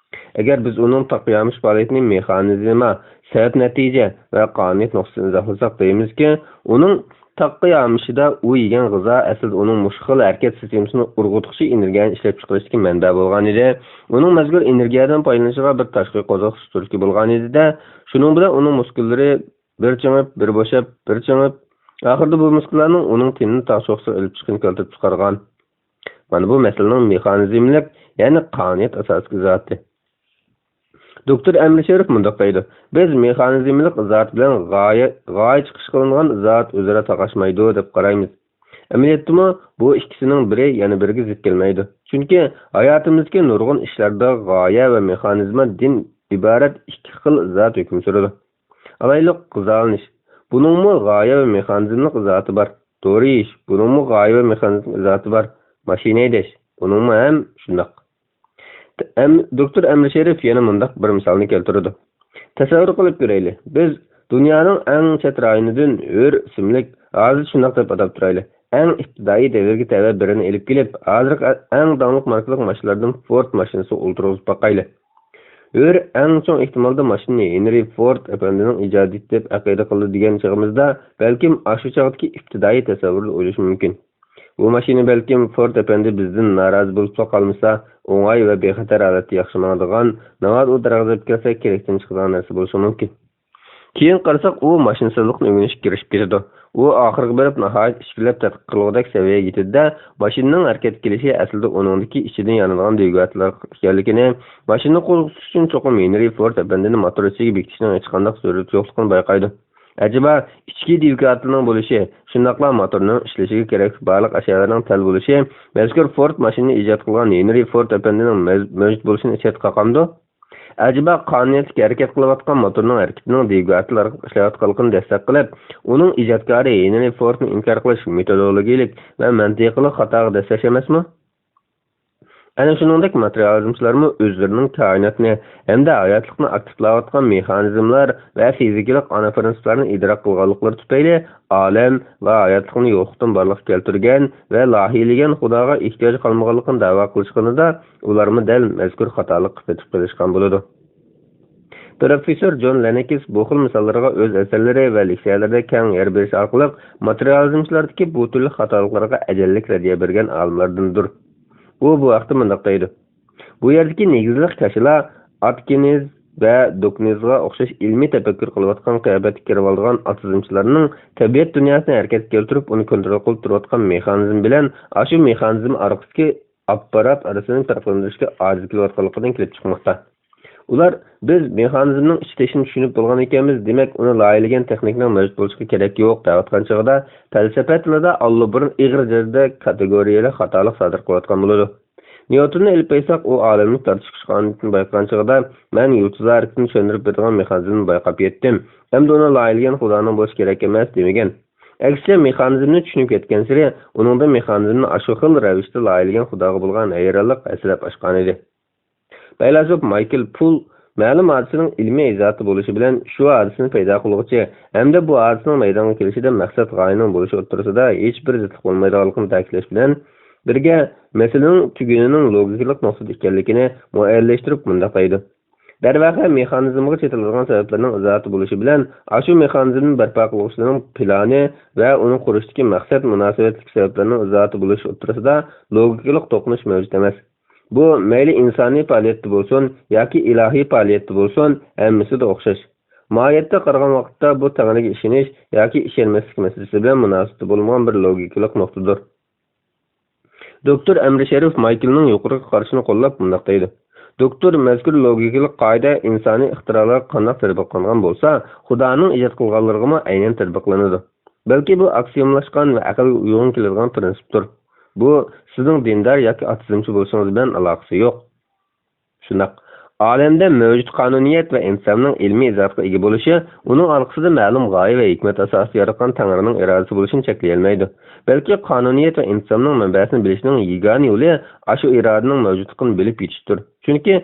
ئەگەر بىز ئۇنىڭ تاغقا يامىشىش پائالىيىتىنى مېخانىزما، سەۋەب-نەتىجە ۋە قانۇنىيەت نۇقتىسىدىن ئىزاھلىساق، دەيمىزكى، ئۇنىڭ تاغقا يامىشىشىدا ئۇ يېگەن غىزا ئەسلىدە ئۇنىڭ مۇشۇ خىل ھەرىكەت سىستېمىسىنى ئۇرغۇتقۇچى ئېنېرگىيەنى ئىشلەپچىقىرىشتىكى مەنبە بولغان ئىدى. ئۇنىڭ مەزكۇر ئېنېرگىيەدىن پايدىلىنىشىغا بىر تاشقى قوزغىتىش تۈرتكە بولغان ئىدى-دە، شۇنىڭ بىلەن ئۇنىڭ مۇسكۇللىرى بىر چىڭىپ، بىر بوشاپ، بىر چىڭىپ، ئاخىرىدا بۇ مۇسكۇللارنىڭ ئۇنىڭ تېنىنى تاغ چوققىسىغا ئېلىپ چىققىنى كەلتۈرۈپ چىقارغان. مانا بۇ مەسىلىنىڭ مېخانىزملىق، يەنى قانۇنىيەت ئاساسلىق ئىزاھاتى. دوكتور ئەمىر شېرىپ مۇنداق دەيدۇ: بىز مېخانىزملىق ئىزاھات بىلەن غايە، غايە چىقىش قىلىنغان ئىزاھات ئۆزئارا تاقاشمايدۇ دەپ قارايمىز. ئەمەلىيەتتىمۇ بۇ ئىككىسىنىڭ بىرى يەنە بىرىگە زىت كەلمەيدۇ. چۈنكى ھاياتىمىزدىكى نۇرغۇن ئىشلاردا غايە ۋە مېخانىزمادىن ئىبارەت ئىككى خىل ئىزاھات ھۆكۈم سۈرىدۇ. ئالايلۇق، غىزالىنىش. بۇنىڭمۇ غايە ۋە مېخانىزملىق ئىزاھاتى بار. دورا يېيىش. بۇنىڭمۇ غايە ۋە مېخانىزملىق ئىزاھاتى بار. ماشىنا ھەيدەش. بۇنىڭمۇ ھەم شۇنداق. ئەم-، دوكتور ئەمىر شېرىپ يەنە مۇنداق بىر مىسالنى كەلتۈرىدۇ. تەسەۋۋۇر قىلىپ كۆرەيلى. بىز دۇنيانىڭ ئەڭ چەت رايونىدىن ھۆر ئىسىملىك، ھازىر شۇنداق دەپ ئاتاپ تۇرايلى، ئەڭ ئىپتىدائىي دەۋرگە تەۋە بىرىنى ئېلىپ كېلىپ، ھازىرقى ئەڭ داڭلىق ماركىلىق ماشىنىلاردىن فورد ماشىنىسىغا ئولتۇرغۇزۇپ باقايلى. ھۆر ئەڭ چوڭ ئېھتىمالدا ماشىنىنى ھېنرى فورد ئەپەندىنىڭ ئىجادىيىتى دەپ ئەقىدە قىلىدۇ دېگەن چېغىمىزدا، بەلكىم ئاشۇ چاغدىكى ئىپتىدائىي تەسەۋۋۇردا ئويلىشى مۇمكىن. بۇ ماشىنا بەلكىم فورد ئەپەندى بىزدىن نارازى بولۇپلا قالمىسا، ئوڭاي ۋە بىخەتەر ھالەتتە ياخشى ماڭىدىغان، ناۋادا ئۇ دەرغازا ئېلىپ كەلسە كېرەكتىن چىقىدىغان نەرسە بولۇشى مۇمكىن. كېيىن قارىساق، ئۇ ماشىنىچىلىقنى ئۆگىنىشكە كىرىشىپ كېتىدۇ. ئۇ ئاخىرغا بېرىپ ناھايىتى ئىچكىرىلەپ تەتقىق قىلغۇدەك سەۋىيەگە يېتىدۇ-دە، ماشىنىنىڭ ھەرىكەتكە كېلىشى ئەسلىدە ئۇنىڭدىكى ئىچىدىن يانىدىغان دۋىگاتېللار ئىكەنلىكىنى، ماشىنىنى قوزغىتىش ئۈچۈن چوقۇم ھېنرى فورد ئەپەندىنى موتور ئىچىگە بېكىتىشنىڭ ھېچقانداق زۆرۈرىيىتى يوقلۇقىنى بايقايدۇ. ئەجەبا، ئىچكى دۋىگاتېلنىڭ بولۇشى، شۇنداقلا موتورنىڭ ئىشلىشىگە كېرەكلىك بارلىق ئەشيالارنىڭ تەل بولۇشى مەزكۇر فورد ماشىنىنى ئىجاد قىلغان ھېنرى فورد ئەپەندىنىڭ مەز-، مەۋجۇت بولۇشىنى چەتكە قاقامدۇ؟ ئەجەبا، قانۇنىيەتلىك ھەرىكەت قىلىۋاتقان موتورنىڭ ھەرىكىتىنىڭ دۋىگاتېل ئارقىلىق ئىشلەۋاتقانلىقىنى دەسسەپ قىلىپ، ئۇنىڭ ئىجادكارى ھېنرى فوردنى ئىنكار قىلىش مېتودولوگىيەلىك ۋە مەنتىقىلىق خاتاغا دەسسەش ئەمەسمۇ؟ ئەنە شۇنىڭدەك ماتېرىيالىزمچىلارمۇ ئۆزلىرىنىڭ كائىناتنى ھەمدە ھاياتلىقنى ئاكتىپلاۋاتقان مېخانىزملار ۋە فىزىكىلىق ئانا پىرىنسىپلارنى ئىدراك قىلغانلىقلىرى تۈپەيلى، ئالەم ۋە ھاياتلىقنى يوقلۇقتىن بارلىققا كەلتۈرگەن ۋە لايىھىلىگەن خۇداغا ئېھتىياج قالمىغانلىقىنى دەۋا قىلىشقىنىدا، ئۇلارمۇ دەل مەزكۇر خاتالىققا پېتىپ قېلىشقان بولىدۇ. پروفېسسور جون لېننېكس بۇ خىل مىساللىرىغا ئۆز ئەسەرلىرى ۋە لېكسىيەلىرىدە كەڭ يەر بېرىش ئارقىلىق ماتېرىيالىزمچىلارنىڭكى بۇ تۈرلۈك خاتالىقلىرىغا ئەجەللىك رەددىيە بەرگەن ئالىملاردىندۇر. ئۇ بۇ ھەقتە مۇنداق دەيدۇ: بۇ يەردىكى نېگىزلىق كاشىلا ئاتكىنز ۋە دوكنزغا ئوخشاش ئىلمىي تەپەككۇر قىلىۋاتقان قىياپەتكە كىرىۋالىدىغان ئاتىزمچىلارنىڭ تەبىئەت دۇنياسىنى ھەرىكەتكە كەلتۈرۈپ، ئۇنى كونترول قىلىپ تۇرۇۋاتقان مېخانىزم بىلەن ئاشۇ مېخانىزم ئارقىسىدىكى ئاپپارات ئارىسىنى پەرقلەندۈرۈشكە ئاجىز كېلىۋاتقانلىقىدىن كېلىپ چىقماقتا. ئۇلار، بىز مېخانىزمنىڭ ئىشلىتىشىنى چۈشىنىپ بولغان ئىكەنمىز، دېمەك، ئۇنى لايىھىلىگەن تېخنىكنىڭ مەۋجۇت بولۇشىغا كېرەك يوق، دەۋاتقان چېغىدا، پەلسەپە تىلىدا ئاللىبۇرۇن ئېغىر دەرىجىدە كاتېگورىيەلىك خاتالىق سادىر قىلىۋاتقان بولىدۇ. نيۇتوننى ئېلىپ ئېيتساق، ئۇ ئالەمنىڭ تارتىشلىق قانۇنىيىتىنى بايقىغان چېغىدا، مەن يۇلتۇز ھەرىكىتىنى چۈشەندۈرۈپ بېرىدىغان مېخانىزمنى بايقاپ يەتتىم ھەمدە ئۇنى لايىھىلىگەن خۇدانىڭ بولۇشى كېرەك ئەمەس، دېمىگەن. ئەكسىچە، مېخانىزمنى چۈشىنىپ يەتكەنسېرى، ئۇنىڭدا مېخانىزمنى ئاشۇ خىل رەۋىشتە لايىھىلىگەن خۇداغا بولغان ھەيرانلىق ھەسسىلەپ ئاشقانىدى. پەيلاسوپ مايكل پۇل مەلۇم ھادىسىنىڭ ئىلمىي ئىزاھاتى بولۇشى بىلەن شۇ ھادىسىنى پەيدا قىلغۇچى ھەمدە بۇ ھادىسىنىڭ مەيدانغا كېلىشىدە مەقسەت غايىنىڭ بولۇشى ئوتتۇرىسىدا ھېچبىر زىتلىق بولمايدىغانلىقىنى تەكىتلەش بىلەن بىرگە، مەسىلىنىڭ تۈگۈنىنىڭ لوگىكىلىق نۇقتىدا ئىكەنلىكىنى مۇئەييەنلەشتۈرۈپ مۇنداق دەيدۇ: دەرۋەقە، مېخانىزمغا چېتىلىدىغان سەۋەبلەرنىڭ ئىزاھاتى بولۇشى بىلەن ئاشۇ مېخانىزمنى بەرپا قىلغۇچىلارنىڭ پىلانى ۋە ئۇنى قۇرۇشتىكى مەقسەت مۇناسىۋەتلىك سەۋەبلەرنىڭ ئىزاھاتى بولۇشى ئوتتۇرىسىدا لوگىكىلىق توقۇنۇش مەۋجۇت ئەمەس. بۇ مەيلى ئىنسانىي پائالىيەتتە بولسۇن ياكى ئىلاھىي پائالىيەتتە بولسۇن، ھەممىسىدە ئوخشاش. ماھىيەتتە قارىغان ۋاقىتتا بۇ تەڭرىگە ئىشىنىش ياكى ئىشەنمەسلىك مەسىلىسى بىلەن مۇناسىۋىتى بولمىغان بىر لوگىكىلىق نۇقتىدۇر. دوكتور ئەمرى شېرىف مايكلنىڭ يۇقىرىقى قارىشىنى قوللاپ مۇنداق دەيدۇ: دوكتور، مەزكۇر لوگىكىلىق قائىدە ئىنسانىي ئىختىرالارغا قانداق تەتبىقلانغان بولسا، خۇدانىڭ ئىجاد قىلغانلىرىغىمۇ ئەينەن تەتبىقلىنىدۇ. بەلكى بۇ ئاكسىيوملاشقان ۋە ئەقىلگە ئۇيغۇن كېلىدىغان پىرىنسىپتۇر. بۇ سىزنىڭ دىندار ياكى ئاتېئىزمچى بولۇشىڭىز بىلەن ئالاقىسى يوق. شۇنداق، ئالەمدە مەۋجۇت قانۇنىيەت ۋە ئىنتىزامنىڭ ئىلمىي ئىزاھاتقا ئىگە بولۇشى ئۇنىڭ ئارقىسىدا مەلۇم غايە ۋە ھېكمەت ئاساسىدا ياراتقان تەڭرىنىڭ ئىرادىسى بولۇشىنى چەكلىيەلمەيدۇ. بەلكى قانۇنىيەت ۋە ئىنتىزامنىڭ مەنبەسىنى بىلىشنىڭ يېگانە يولى ئاشۇ ئىرادىنىڭ مەۋجۇتلۇقىنى بىلىپ يېتىشتۇر. چۈنكى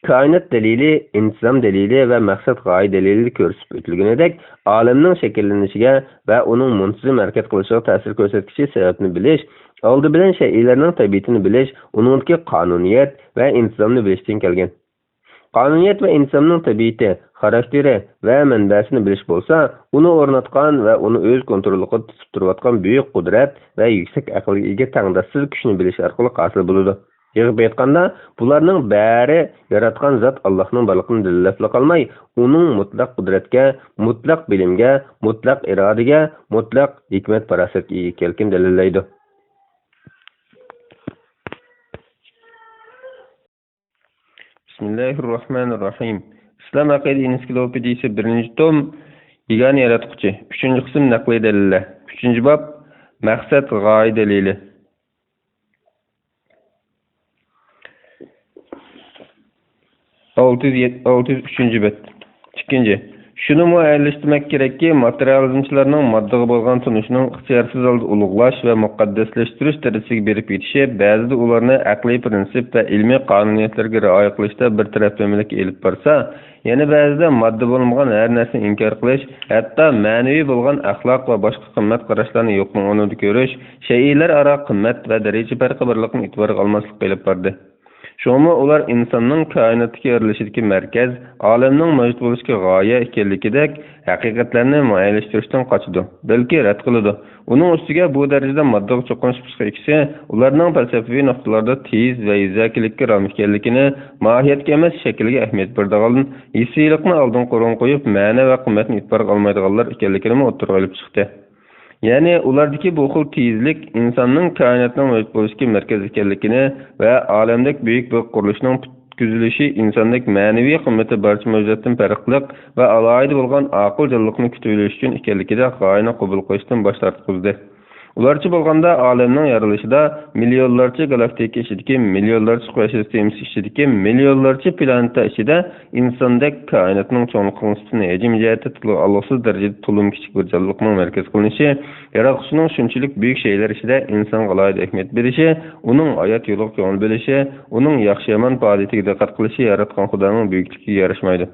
كائىنات دەلىلى، ئىنتىزام دەلىلى ۋە مەقسەت غايە دەلىلىدە كۆرسىتىپ ئۆتۈلگىنىدەك، ئالەمنىڭ شەكىللىنىشىگە ۋە ئۇنىڭ مۇنتىزىم ھەرىكەت قىلىشىغا تەسىر كۆرسەتكۈچى سەۋەبنى بىلىش، ئالدى بىلەن شەيئىلەرنىڭ تەبىئىتىنى بىلىش، ئۇنىڭدىكى قانۇنىيەت ۋە ئىنتىزامنى بىلىشتىن كەلگەن. قانۇنىيەت ۋە ئىنتىزامنىڭ تەبىئىتى، خاراكتېرى ۋە مەنبەسىنى بىلىش بولسا، ئۇنى ئورناتقان ۋە ئۇنى ئۆز كونتروللۇقىدا تۇتۇپ تۇرۇۋاتقان بۈيۈك قۇدرەت ۋە يۈكسەك ئەقىلگە ئىگە تەڭداشسىز كۈچنى بىلىش ئارقىلىق ھاسىل بولىدۇ. يىغىپ ئېيتقاندا، بۇلارنىڭ بەرى ياراتقان زات ئاللاھنىڭ بارلىقىنى دەلىللەپلا قالماي، ئۇنىڭ مۇتلەق قۇدرەتكە، مۇتلەق بىلىمگە، مۇتلەق ئىرادىگە، مۇتلەق ھېكمەت-پاراسەتكە ئىگە ئىكەنلىكىنى دەلىللەيدۇ. بىسمىللاھىررەھمانىررەھىم. ئىسلام ئەقىدە ئېنسىكلوپېدىيىسى، بىرىنچى توم، يېگانە ياراتقۇچى. ئۈچىنچى قىسىم، نەقلىي دەلىللەر. ئۈچىنچى باب، مەقسەت، غايە دەلىلى. ئالتە يۈز يەت-، ئالتە يۈز ئۈچىنچى بەت. ئىككىنچى، شۇنىمۇ ئەينلەشتۈرمەك كېرەككى، ماتېرىيالىزمچىلارنىڭ ماددىغا بولغان تونۇشىنىڭ ئىختىيارسىز ھالدا ئۇلۇغلاش ۋە مۇقەددەسلەشتۈرۈش دەرىجىسىگە بېرىپ يېتىشى بەزىدە ئۇلارنى ئەقلىي پىرىنسىپ ۋە ئىلمىي قانۇنىيەتلەرگە رىئايە قىلىشتا بىر تەرەپلىمىلىككە ئېلىپ بارسا، يەنە بەزىدە ماددا بولمىغان ھەر نەرسىنى ئىنكار قىلىش، ھەتتا مەنىۋى بولغان ئەخلاق ۋە باشقا قىممەت قاراشلارنى يوقنىڭ ئورنىدا كۆرۈش، شەيئىلەر ئارا قىممەت ۋە دەرىجە پەرقى بارلىقىنى ئېتىبارغا ئالماسلىققا ئېلىپ باردى. شۇڭىمۇ ئۇلار ئىنساننىڭ كائىناتتىكى يارىلىشىدىكى مەركەز، ئالەمنىڭ مەۋجۇت بولۇشىدىكى غايە ئىكەنلىكىدەك ھەقىقەتلەرنى مۇئەييەنلەشتۈرۈشتىن قاچىدۇ، بەلكى رەت قىلىدۇ. ئۇنىڭ ئۈستىگە بۇ دەرىجىدە ماددىغا چوقۇنۇش پسىخىكىسى ئۇلارنىڭ پەلسەپىۋى نۇقتىلاردا تېيىز ۋە يۈزەكىلىككە رام ئىكەنلىكىنى، ماھىيەتكە ئەمەس، شەكىلگە ئەھمىيەت بېرىدىغان، ھېسسىيلىقنى ئالدىنقى ئورۇنغا قويۇپ، مەنە ۋە قىممەتنى ئېتىبارغا ئالمايدىغانلار ئىكەنلىكىنىمۇ ئوتتۇرىغا ئېلىپ چىقتى. يەنى ئۇلاردىكى بۇ خىل تېيىزلىك ئىنساننىڭ كائىناتنىڭ مەۋجۇت بولۇشىدىكى مەركەز ئىكەنلىكىنى ۋە ئالەمدەك بۈيۈك بىر قۇرۇلۇشنىڭ پۈتكۈزۈلۈشى ئىنساندەك مەنىۋى قىممىتى بارچە مەۋجۇداتتىن پەرقلىق ۋە ئالاھىدە بولغان ئاقىل جانلىقنى كۈتۈۋېلىش ئۈچۈن ئىكەنلىكىدە غايىنى قوبۇل قىلىشتىن باش تارتقۇزدى. ئۇلارچە بولغاندا ئالەمنىڭ يارىلىشىدا مىليونلارچە گالاكتىكا ئىچىدىكى مىليونلارچە قۇياش سىستېمىسى ئىچىدىكى مىليونلارچە پلانېتا ئىچىدە ئىنساندەك كائىناتنىڭ چوڭلۇقىغا نىسبەتەن ھەجىم جەھەتتە تولۇق، ئالغۇسىز دەرىجىدە تولىمۇ كىچىك بىر جانلىقنىڭ مەركەز قىلىنىشى، ياراتقۇچىنىڭ شۇنچىلىك بۈيۈك شەيئىلەر ئىچىدە ئىنسانغا ئالاھىدە ئەھمىيەت بېرىشى، ئۇنىڭ ھايات يولىغا كۆڭۈل بۆلۈشى، ئۇنىڭ ياخشى-يامان پائالىيىتىگە دىققەت قىلىشى ياراتقان خۇدانىڭ بۈيۈكلۈكىگە ياراشمايدۇ.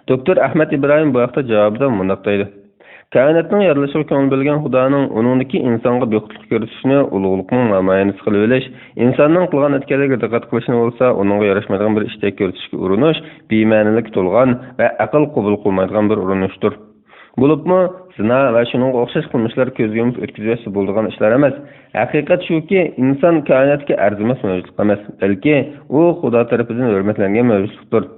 دوكتور ئەھمەد ئىبراھىم بۇ ھەقتە جاۋابىدا مۇنداق دەيدۇ: كائىناتنىڭ يارىلىشىغا كۆڭۈل بۆلگەن خۇدانىڭ ئۇنىڭدىكى ئىنسانغا بىخۇدلۇق كۆرسىتىشىنى ئۇلۇغلۇقنىڭ نامايەندىسى قىلىۋېلىش، ئىنساننىڭ قىلغان ئەتكەنلىرىگە دىققەت قىلىشىنى بولسا ئۇنىڭغا ياراشمايدىغان بىر ئىشتەك كۆرسىتىشكە ئۇرۇنۇش بىمەنىلىككە تولغان ۋە ئەقىل قوبۇل قىلمايدىغان بىر ئۇرۇنۇشتۇر. بولۇپمۇ زىنا ۋە شۇنىڭغا ئوخشاش قىلمىشلار كۆزگە يۇمۇپ ئۆتكۈزۈۋەتسە بولىدىغان ئىشلار ئەمەس. ھەقىقەت شۇكى، ئىنسان كائىناتتىكى ئەرزىمەس مەۋجۇتلۇق ئەمەس، بەلكى ئۇ خۇدا تەرىپىدىن ھۆرمەتلەنگەن مەۋجۇتلۇقتۇر.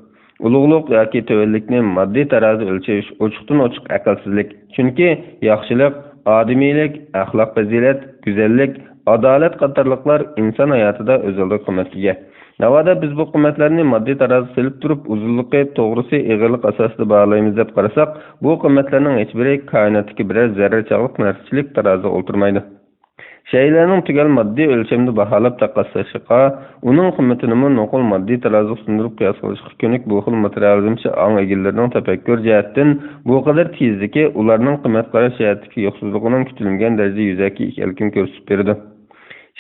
ئۇلۇغلۇق ياكى تۆۋەنلىكنى ماددىي تارازىدا ئۆلچەش ئوچۇقتىن ئوچۇق ئەقىلسىزلىك. چۈنكى ياخشىلىق، ئادىمىيلىك، ئەخلاق پەزىلەت، گۈزەللىك، ئادالەت قاتارلىقلار ئىنسان ھاياتىدا ئۆز ئالدىغا قىممەتكە ئىگە. ناۋادا بىز بۇ قىممەتلەرنى ماددىي تارازىغا سېلىپ تۇرۇپ، ئۇزۇنلۇقى، توغرىسى، ئېغىرلىق ئاساسىدا باھالايمىز دەپ قارىساق، بۇ قىممەتلەرنىڭ ھېچبىرى كائىناتتىكى بىرەر زەررە چاغلىق نەرسىچىلىك تارازىغا ئولتۇرمايدۇ. شەيئىلەرنىڭ تۈگەل ماددىي ئۆلچەمدە باھالاپ تەققاسلىشىغا، ئۇنىڭ قىممىتىنىمۇ نوقۇل ماددىي تارازىغا سۇندۇرۇپ قىياس قىلىشقا كۆنۈك بۇ خىل ماتېرىيالىزمچى ئاڭ ئىگىلىرىنىڭ تەپەككۇر جەھەتتىن بۇ قەدەر تېزلىكى ئۇلارنىڭ قىممەت قاراش جەھەتتىكى يوقسۇزلۇقىنىڭ كۈتۈلمىگەن دەرىجىدە يۈزەكى ئىكەنلىكىنى كۆرسىتىپ بېرىدۇ.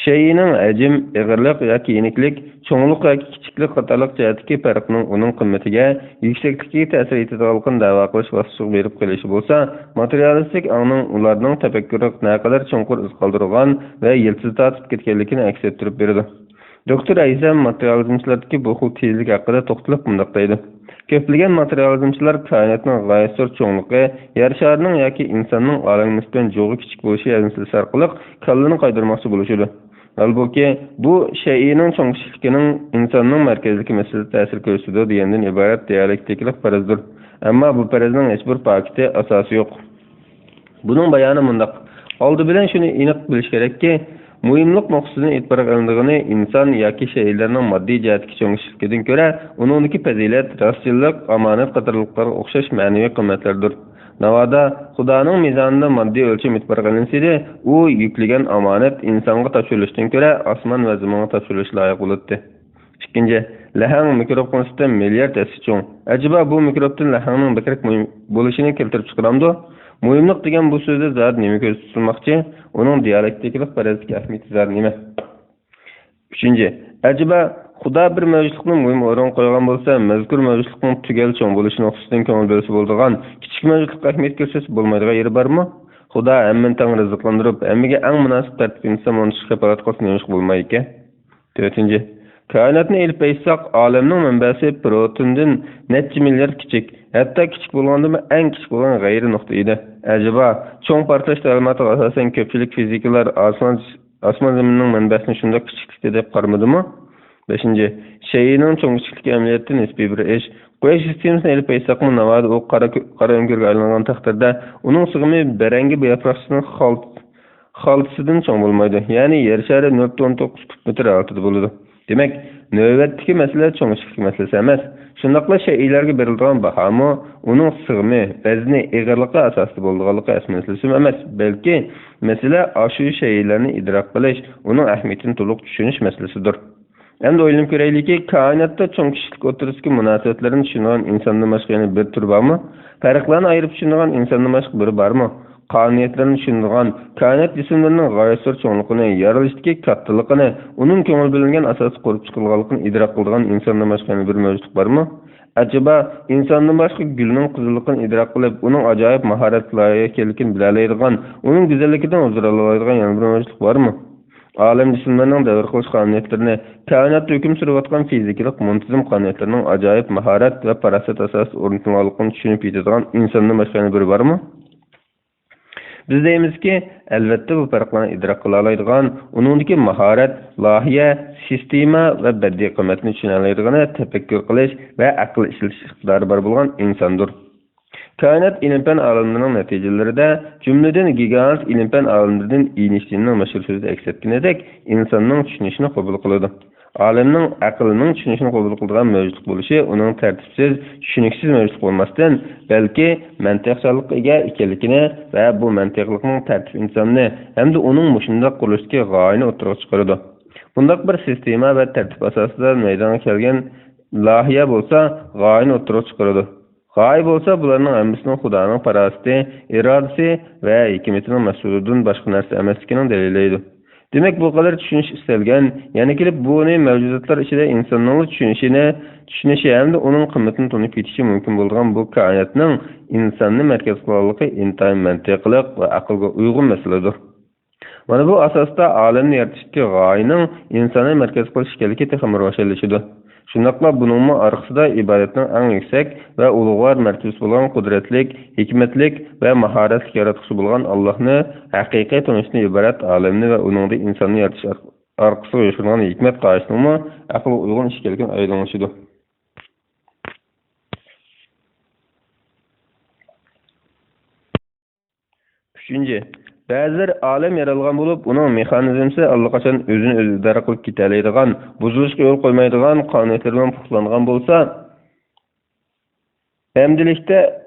شەيئىنىڭ ھەجىم، ئېغىرلىق ياكى يېنىكلىك، چوڭلۇق ياكى كىچىكلىك قاتارلىق جەھەتتىكى پەرقنىڭ ئۇنىڭ قىممىتىگە، يۈكسەكلىكىگە تەسىر يېتىدىغانلىقىنى دەۋا قىلىش باسقۇچىغا بېرىپ قېلىشى بولسا، ماتېرىيالىستىك ئاڭنىڭ ئۇلارنىڭ تەپەككۇرىغا نەقەدەر چوڭقۇر ئىز قالدۇرغان ۋە يىلتىز تارتىپ كەتكەنلىكىنى ئەكس ئەتتۈرۈپ بېرىدۇ. دوكتور ھەيسەم ماتېرىيالىزمچىلاردىكى بۇ خىل تېزلىك ھەققىدە توختىلىپ مۇنداق دەيدۇ: كۆپلىگەن ماتېرىيالىزمچىلار كائىناتنىڭ غايەت زور چوڭلۇقى، يەر شارىنىڭ ياكى ئىنساننىڭ ئالەمگە نىسبەتەن جۇغى كىچىك بولۇشى مەسىلىسى ئارقىلىق كاللىنى قايدۇرماقچى بولۇشىدۇ. ھالبۇكى، بۇ شەيئىنىڭ چوڭ كىچىكلىكىنىڭ ئىنساننىڭ مەركەزلىكى مەسىلىسىدە تەسىر كۆرسىتىدۇ دېگەندىن ئىبارەت دىيالېكتىكىلىق پەرەزدۇر. ئەمما بۇ پەرەزنىڭ ھېچبىر پاكىتى، ئاساسى يوق. بۇنىڭ بايانى مۇنداق. ئالدى بىلەن شۇنى ئېنىق بىلىش كېرەككى، مۇھىملىق نۇقتىسىدىن ئېتىبارغا ئېلىنىدىغىنى ئىنسان ياكى شەيئىلەرنىڭ ماددىي جەھەتتىكى چوڭ كىچىكلىكىدىن كۆرە، ئۇنىڭدىكى پەزىلەت، راستچىللىق، ئامانەت قاتارلىقلارغا ئوخشاش مەنىۋى قىممەتلەردۇر. ناۋادا، خۇدانىڭ مىزانىدا ماددىي ئۆلچەم ئېتىبارغا ئېلىنسىدى، ئۇ يۈكلىگەن ئامانەت ئىنسانغا تاپشۇرۇلۇشتىن كۆرە ئاسمان ۋە زېمىنغا تاپشۇرۇلۇشى لايىق بولاتتى. ئىككىنچى، لەھەڭ مىكروبقا نىسبەتەن مىليارد ھەسسە چوڭ. ئەجەبا بۇ مىكروبتىن لەھەڭنىڭ بەكرەك مۇھىم بولۇشىنى كەلتۈرۈپ چىقىرامدۇ؟ مۇھىملىق دېگەن بۇ سۆزدە زادى نېمە كۆرسىتىلمەكچى؟ ئۇنىڭ دىيالېكتىكىلىق پەرەزدىكى ئەھمىيىتى زادى نېمە؟ ئۈچىنچى، ئەجەبا خۇدا بىر مەۋجۇتلۇقنى مۇھىم ئورۇنغا قويغان بولسا، مەزكۇر مەۋجۇتلۇقنىڭ تۈگەل چوڭ بولۇشى نۇقتىسىدىن كۆڭۈل بۆلسە بولىدىغان كىچىك مەۋجۇتلۇققا ئەھمىيەت كۆرسەتسە بولمايدىغان يېرى بارمۇ؟ خۇدا ھەممىنى تەڭ رىزىقلاندۇرۇپ، ھەممىگە ئەڭ مۇناسىپ تەرتىپتە ئىنتىزام ئورنىتىشقا كاپالەتلىك قىلسا نېمىشقا بولمايدىكەن؟ تۆتىنچى، كائىناتنى ئېلىپ ئېيتساق، ئالەمنىڭ مەنبەسى پروتوندىن نەچچە مىليارد كىچىك، ھەتتا كىچىك بولغاندىمۇ ئەڭ كىچىك بولغان غەيرىي نۇقتا ئىدى. ئەجەبا، چوڭ پارتلاش تەلىماتىغا ئاساسەن كۆپچىلىك فىزىكلار ئاسمان، ئاسمان زېمىننىڭ مەنبەسىنى شۇنداق كىچىكلىكتە دەپ قارىمىدىمۇ؟ بەشىنچى، شەيئىنىڭ چوڭ كىچىكلىكى ئەمەلىيەتتە نىسپىي بىر ئىش. قۇياش سىستېمىسىنى ئېلىپ ئېيتساقمۇ، ناۋادا ئۇ قارا كۆ-، قارا ئۆڭكۈرگە ئايلانغان تەقدىردە، ئۇنىڭ سىغىمى بەرەڭگى بۇ ياپراقچىسىنىڭ خالت-، خالتىسىدىن چوڭ بولمايدۇ. يەنى يەر شارى نۆل پۈتۈن ئوندىن توققۇز كۇب مېتىر ھالىتىدە بولىدۇ. دېمەك، نۆۋەتتىكى مەسىلە چوڭ كىچىكلىك مەسىلىسى ئەمەس. شۇنداقلا شەيئىلەرگە بېرىلىدىغان باھامۇ ئۇنىڭ سىغىمى، ۋەزنى، ئېغىرلىقى ئاساسىدا بولىدىغانلىقى ئەس مەسىلىسىمۇ ئەمەس، بەلكى مەسىلە ئاشۇ شەيئىلەرنى ئىدراك قىلىش، ئۇنىڭ ئەھمىيىتىنى تولۇق چۈشىنىش مەسىلىسىدۇر. ئەمدى ئويلىنىپ كۆرەيلىكى، كائىناتتا چوڭ كىچىكلىك ئوتتۇرىسىدىكى مۇناسىۋەتلەرنى چۈشىنىدىغان ئىنساندىن باشقا يەنە بىر تۈر بارمۇ؟ پەرقلەرنى ئايرىپ چۈشىنىدىغان ئىنساندىن باشقا بىرى بارمۇ؟ قانۇنىيەتلەرنى چۈشىنىدىغان، كائىنات جىسىملىرىنىڭ غايەت زور چوڭلۇقىنى، يارىلىشتىكى كاتتىلىقىنى، ئۇنىڭ كۆڭۈل بۆلۈنگەن ئاساستا قۇرۇپ چىقىلغانلىقىنى ئىدراك قىلىدىغان ئىنساندىن باشقا يەنە بىر مەۋجۇتلۇق بارمۇ؟ ئەجەبا، ئىنساندىن باشقا گۈلنىڭ قىزىللىقىنى ئىدراك قىلىپ، ئۇنىڭ ئاجايىپ ماھارەتلىك لايىھە ئىكەنلىكىنى بىلەلەيدىغان، ئۇنىڭ گۈزەللىكىدىن ھۇزۇر ئالالايدىغان يەنە بىر مەۋجۇتلۇق بارمۇ؟ ئالەم جىسىملىرىنىڭ دەۋر قىلىش قانۇنىيەتلىرىنى، كائىناتتا ھۆكۈم سۈرۈۋاتقان فىزىكىلىق مۇنتىزىم قانۇنىيەتلەرنىڭ ئاجايىپ ماھارەت ۋە پاراسەت ئاساسىدا ئورنىتىلغانلىقىنى چۈشىنىپ يېتىدىغان ئىنساندىن باشقا يەنە بىرى بارمۇ؟ بىز دەيمىزكى، ئەلۋەتتە، بۇ پەرقلەرنى ئىدراك قىلالايدىغان، ئۇنىڭدىكى ماھارەت، لايىھە، سىستېما ۋە بەدىئىي قىممەتنى چۈشىنەلەيدىغىنى تەپەككۇر قىلىش ۋە ئەقىل ئىشلىتىش ئىقتىدارى بار بولغان ئىنساندۇر. كائىنات ئىلىم-پەن ئالىملىرىنىڭ نەتىجىلىرىدە، جۈملىدىن گىگانت ئىلىم-پەن ئالىملىرىدىن ئېينىشتىيننىڭ مەشھۇر سۆزىدە ئەكس ئەتكىنىدەك، ئىنساننىڭ چۈشىنىشىنى قوبۇل قىلىدۇ. ئالەمنىڭ ئەقلىنىڭ چۈشىنىشىنى قوبۇل قىلىدىغان مەۋجۇتلۇق بولۇشى ئۇنىڭ تەرتىپسىز، چۈشىنىكسىز مەۋجۇتلۇق بولماستىن، بەلكى مەنتىقچانلىققا ئىگە ئىكەنلىكىنى ۋە بۇ مەنتىقلىقنىڭ تەرتىپ ئىنتىزامنى ھەمدە ئۇنىڭ مۇشۇنداق قۇرۇلۇشىدىكى غايىنى ئوتتۇرىغا چىقىرىدۇ. بۇنداق بىر سىستېما ۋە تەرتىپ ئاساسىدا مەيدانغا كەلگەن لايىھە بولسا غايىنى ئوتتۇرىغا چىقىرىدۇ. غايە بولسا بۇلارنىڭ ھەممىسىنىڭ خۇدانىڭ پاراسىتى، ئىرادىسى ۋە ھېكمىتىنىڭ مەھسۇلىدىن باشقا نەرسە ئەمەسلىكىنىڭ دەلىلى ئىدى. دېمەك، بۇ قەدەر چۈشىنىش ئىستەلگەن، يەنە كېلىپ بۇنى مەۋجۇداتلار ئىچىدە ئىنساننىڭلا چۈشىنىشىنى، چۈشىنىشى ھەمدە ئۇنىڭ قىممىتىنى تونۇپ يېتىشى مۇمكىن بولىدىغان بۇ كائىناتنىڭ ئىنساننى مەركەز قىلغانلىقى ئىنتايىن مەنتىقلىق ۋە ئەقىلگە ئۇيغۇن مەسىلىدۇر. مانا بۇ ئاساستا ئالەمنى يارىتىشتىكى غايىنىڭ ئىنساننى مەركەز قىلىش ئىكەنلىكى تېخىمۇ روشەنلىشىدۇ. شۇنداقلا بۇنىڭمۇ ئارقىسىدا ئىبادەتنىڭ ئەڭ يۈكسەك ۋە ئۇلۇغۋار مەرتىۋىسى بولغان قۇدرەتلىك، ھېكمەتلىك ۋە ماھارەتلىك ياراتقۇچى بولغان ئاللاھنى ھەقىقىي تونۇشتىن ئىبارەت ئالەمنى ۋە ئۇنىڭدا ئىنساننى يارىتىش ئار-، ئارقىسىغا يوشۇرۇنغان ھېكمەت قارىشىنىڭمۇ ئەقىلگە ئۇيغۇن ئىش ئىكەنلىكىدىن ئايدىڭلىشىدۇ. ئۈچىنچى، بەزىلەر ئالەم يارالغان بولۇپ، ئۇنىڭ مېخانىزمىسى ئاللىقاچان ئۆزىنى ئۆزى ئىدارە قىلىپ كېتەلەيدىغان، بۇزۇلۇشقا يول قويمايدىغان قانۇنىيەتلەر بىلەن پۇختىلانغان بولسا، ئەمدىلىكتە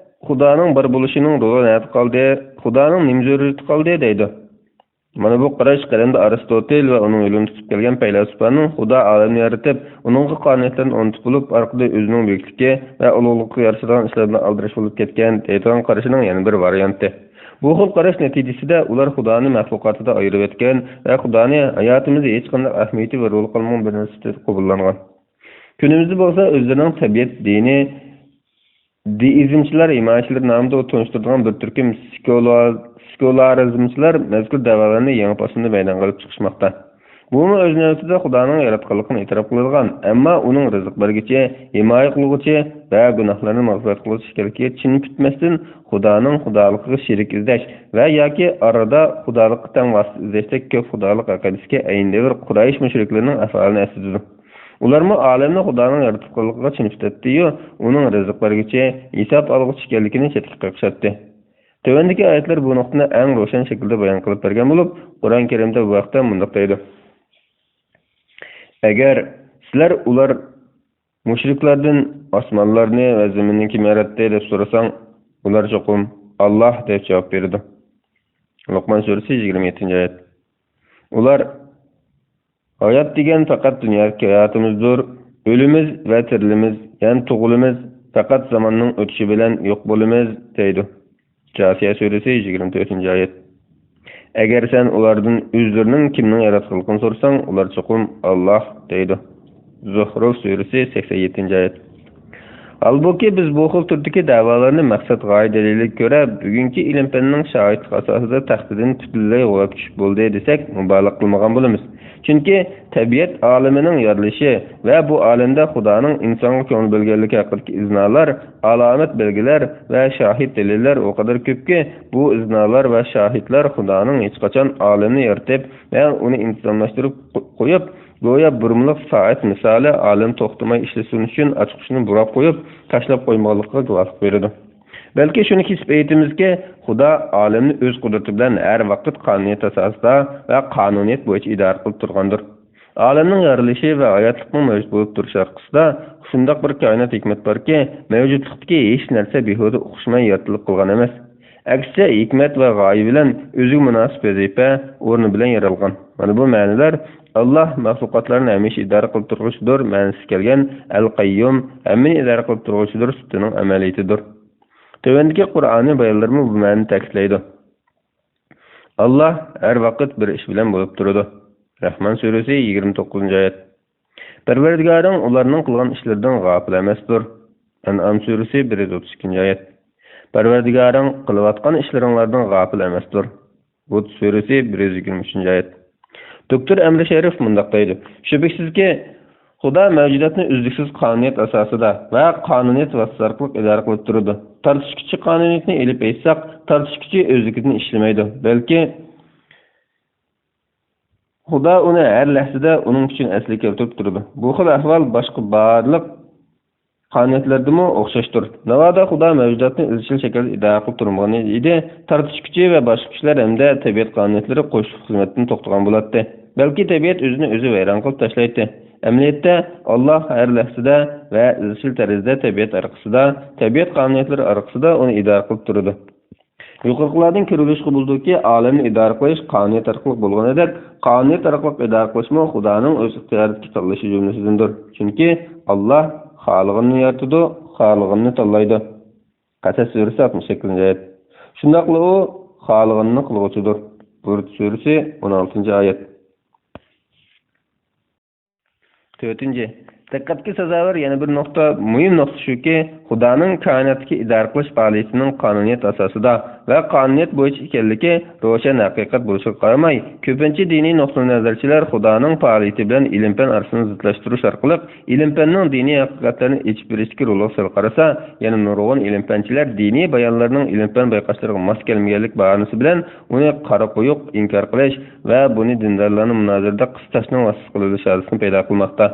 خۇدانىڭ بار بولۇشىنىڭ رولى نەدە قالدى؟ خۇدانىڭ نېمە زۆرۈرىيىتى قالدى؟ دەيدۇ. مانا بۇ قاراش قەدىمدە ئارستوتېل ۋە ئۇنىڭ يولىنى تۇتۇپ كەلگەن پەيلاسوپلارنىڭ خۇدا ئالەمنى يارىتىپ، ئۇنىڭغا قانۇنىيەتلەرنى ئورنىتىپ بولۇپ، ئارقىدا ئۆزىنىڭ بۈيۈكلۈكى ۋە ئۇلۇغلۇقىغا يارىشىدىغان ئىشلار بىلەن ئالدىراش بولۇپ كەتكەن دەيدىغان قارىشىنىڭ يەنە بىر ۋارىيانتى. بۇ خىل قاراش نەتىجىسىدە ئۇلار خۇدانى مەخلۇقاتىدا ئايرىۋەتكەن ۋە خۇدانى ھاياتىمىزدا ھېچقانداق ئەھمىيىتى ۋە رولى قالمىغان بىر نەرسە سۈپىتىدە قوبۇللانغان. كۈنىمىزدە بولسا ئۆزلىرىنىڭ تەبىئەت دىنى، دېئىزمچىلار ھىمايىچىلىرى نامىدا تونۇشتۇرىدىغان بىر تۈركۈم سېكۇلا-، سېكۇلارىزمچىلار مەزكۇر دەۋالارنى يېڭى پاسوندا مەيدانغا ئېلىپ چىقىشماقتا. بۇمۇ ئۆز نۆۋىتىدە خۇدانىڭ ياراتقانلىقىنى ئېتىراپ قىلىدىغان، ئەمما ئۇنىڭ رىزىق بەرگۈچى، ھىمايە قىلغۇچى ۋە گۇناھلارنى مەغپىرەت قىلغۇچى ئىكەنلىكىگە چىن پۈتمەستىن، خۇدانىڭ خۇدالىقىغا شېرىك ئىزدەش ۋە ياكى ئارىدا خۇدالىققا تەڭ ۋاسىتە ئىزدەشتەك كۆپ خۇدالىق ئەقىدىسىگە ئەينى دەۋر قۇرەيش مۇشرىكلىرىنىڭ ئەھۋالىنى ئەسلىتىدۇ. ئۇلارمۇ ئالەمنى خۇدانىڭ يارىتقانلىقىغا چىن پۈتەتتى-يۇ، ئۇنىڭ رىزىق بەرگۈچى، ھېساب ئالغۇچى ئىكەنلىكىنى چەتكە قېقىشاتتى. تۆۋەندىكى ئايەتلەر بۇ نۇقتىنى ئەڭ روشەن شەكىلدە بايان قىلىپ بەرگەن بولۇپ، قۇرئان كەرىمدە بۇ ھەقتە مۇنداق دەيدۇ: ئەگەر سىلەر ئۇلار مۇشرىكلاردىن ئاسمانلارنى ۋە زېمىننى كىم ياراتتى دەپ سورىساڭ، ئۇلار چوقۇم ئاللاھ دەپ جاۋاب بېرىدۇ. لوقمان سۈرىسى، يىگىرمە يەتتىنچى ئايەت. ئۇلار ھايات دېگەن پەقەت دۇنيادىكى ھاياتىمىزدۇر. ئۆلىمىز ۋە تىرىلىمىز، يەنى تۇغۇلىمىز، پەقەت زاماننىڭ ئۆتۈشى بىلەن يوق بولىمىز، دەيدۇ. جاسىيە سۈرىسى، يىگىرمە تۆتىنچى ئايەت. ئەگەر سەن ئۇلاردىن ئۆزلىرىنىڭ كىمنىڭ ياراتقانلىقىنى سورىساڭ، ئۇلار چوقۇم ئاللاھ دەيدۇ. زۇخرۇف سۈرىسى، سەكسەن يەتتىنچى ئايەت. ھالبۇكى، بىز بۇ خىل تۈردىكى دەۋالارنى مەقسەت غايە دەلىلىگە كۆرە، بۈگۈنكى ئىلىم-پەننىڭ شاھىتلىقى ئاساسىدا تەختىدىن پۈتۈنلەي غۇلاپ چۈشۈپ بولدى دېسەك، مۇبالىغە قىلمىغان بولىمىز. چۈنكى تەبىئەت ئالىمىنىڭ يارىلىشى ۋە بۇ ئالەمدە خۇدانىڭ ئىنسانغا كۆڭۈل بۆلگەنلىكى ھەققىدىكى ئىزنالار، ئالامەت بەلگىلەر ۋە شاھىت دەلىللەر ئۇ قەدەر كۆپكى، بۇ ئىزنالار ۋە شاھىتلار خۇدانىڭ ھېچقاچان ئالەمنى يارىتىپ ۋە ئۇنى ئىنتىزاملاشتۇرۇپ قويۇپ، گويا بۇرمىلىق سائەت مىسالى ئالەم توختىماي ئىشلىسۇن ئۈچۈن ئاچقۇچنى بۇراپ قويۇپ، تاشلاپ قويمىغانلىقىغا گۇۋاھلىق بېرىدۇ. بەلكى شۇنى كېسىپ ئېيتىمىزكى، خۇدا ئالەمنى ئۆز قۇدرىتى بىلەن ھەر ۋاقىت قانۇنىيەت ئاساسىدا ۋە قانۇنىيەت بويىچە ئىدارە قىلىپ تۇرغاندۇر. ئالەمنىڭ يارىلىشى ۋە ھاياتلىقنىڭ مەۋجۇت بولۇپ تۇرۇشى ئارقىسىدا شۇنداق بىر كائىنات ھېكمەت باركى، مەۋجۇتلۇقتىكى ھېچ نەرسە بىھۇدە ئوخشىماي يارىتىلىپ قالغان ئەمەس. ئەكسىچە، ھېكمەت ۋە غايە بىلەن ئۆزىگە مۇناسىپ ۋەزىپە ئورنى بىلەن يارالغان. مانا بۇ مەنىلەر، ئاللاھ مەخلۇقاتلارنى ھەمىشە ئىدارە قىلىپ تۇرغۇچىدۇر مەنىسىگە كەلگەن ئەل-قەييۇم، ھەممىنى ئىدارە قىلىپ تۇرغۇچىدۇر سۈپىتىنىڭ ئەمەلىيىتىدۇر. تۆۋەندىكى قۇرئانىي بايانلىرىمۇ بۇ مەنىنى تەكىتلەيدۇ. ئاللاھ ھەر ۋاقىت بىر ئىش بىلەن بولۇپ تۇرىدۇ. رەھمان سۈرىسى، يىگىرمە توققۇزىنچى ئايەت. پەرۋەردىگارىڭ ئۇلارنىڭ قىلغان ئىشلىرىدىن غاپىل ئەمەستۇر. ئەنئام سۈرىسى، بىر يۈز ئوتتۇز ئىككىنچى ئايەت. پەرۋەردىگارىڭ قىلىۋاتقان ئىشلىرىڭلاردىن غاپىل ئەمەستۇر. ھۇد سۈرىسى، بىر يۈز يىگىرمە ئۈچىنچى ئايەت. دوكتور ئەمرى شېرىف مۇنداق دەيدۇ: شۈبھىسىزكى، خۇدا مەۋجۇداتنى ئۈزلۈكسىز قانۇنىيەت ئاساسىدا ۋە قانۇنىيەت ۋاسىتىسى ئارقىلىق ئىدارە قىلىپ تۇرىدۇ. تارتىش كۈچى قانۇنىيىتىنى ئېلىپ ئېيتساق، تارتىش كۈچى ئۆزلۈكىدىن ئىشلىمەيدۇ، بەلكى خۇدا ئۇنى ھەر لەھزىدە ئۇنىڭ كۈچىنى ئەسلىگە كەلتۈرۈپ تۇرىدۇ. بۇ خىل ئەھۋال باشقا بارلىق قانۇنىيەتلەردىمۇ ئوخشاشتۇر. ناۋادا خۇدا مەۋجۇداتنى ئىزچىل شەكىلدە ئىدارە قىلىپ تۇرمىغان ئىدى، تارتىش كۈچى ۋە باشقا كۈچلەر ھەمدە تەبىئەت قانۇنىيەتلىرى قوشۇلۇپ خىزمەتتىن توختىغان بولاتتى. بەلكى تەبىئەت ئۆزىنى ئۆزى ۋەيران قىلىپ تاشلايتتى. ئەمەلىيەتتە، ئاللاھ ھەر لەھزىدە ۋە ئىزچىل تەرزدە تەبىئەت ئارقىسىدا، تەبىئەت قانۇنىيەتلىرى ئارقىسىدا ئۇنى ئىدارە قىلىپ تۇرىدۇ. يۇقىرىقىلاردىن كۆرۈۋېلىشقا بولىدۇكى، ئالەمنى ئىدارە قىلىش قانۇنىيەت ئارقىلىق بولغىنىدەك، قانۇنىيەت ئارقىلىق ئىدارە قىلىشمۇ خۇدانىڭ ئۆز ئىختىيارىدىكى تاللىشى جۈملىسىدىندۇر. چۈنكى ئاللاھ خالىغىنىنى يارىتىدۇ، خالىغىنىنى تاللايدۇ. قەسەس سۈرىسى، ئاتمىش سەككىزىنچى ئايەت. شۇنداقلا ئۇ خالىغىنىنى قىلغۇچىدۇر. بۇرۇت سۈرىسى، ئون ئالتىنچى ئايەت. تۆتىنچى، دىققەتكە سازاۋەر يەنە بىر نۇقتا، مۇھىم نۇقتا شۇكى، خۇدانىڭ كائىناتتىكى ئىدارە قىلىش پائالىيىتىنىڭ قانۇنىيەت ئاساسىدا ۋە قانۇنىيەت بويىچە ئىكەنلىكى روشەن ھەقىقەت بولۇشىغا قارىماي، كۆپىنچە دىنىي نۇقتىئىنەزەرچىلەر خۇدانىڭ پائالىيىتى بىلەن ئىلىم-پەن ئارىسىنى زىتلاشتۇرۇش ئارقىلىق ئىلىم-پەننىڭ دىنىي ھەقىقەتلەرنى ئېچىپ بېرىشتىكى رولىغا سەل قارىسا، يەنە نۇرغۇن ئىلىم-پەنچىلەر دىنىي بايانلارنىڭ ئىلىم-پەن بايقاشلىرىغا ماس كەلمىگەنلىك باھانىسى بىلەن ئۇنى قارا قويۇق ئىنكار قىلىش ۋە بۇنى دىندارلارنىڭ مۇنازىرىدە قىستاشنىڭ ۋاسىتىسى قىلىۋېلىش ھادىسىسىنى پەيدا قىلماقتا.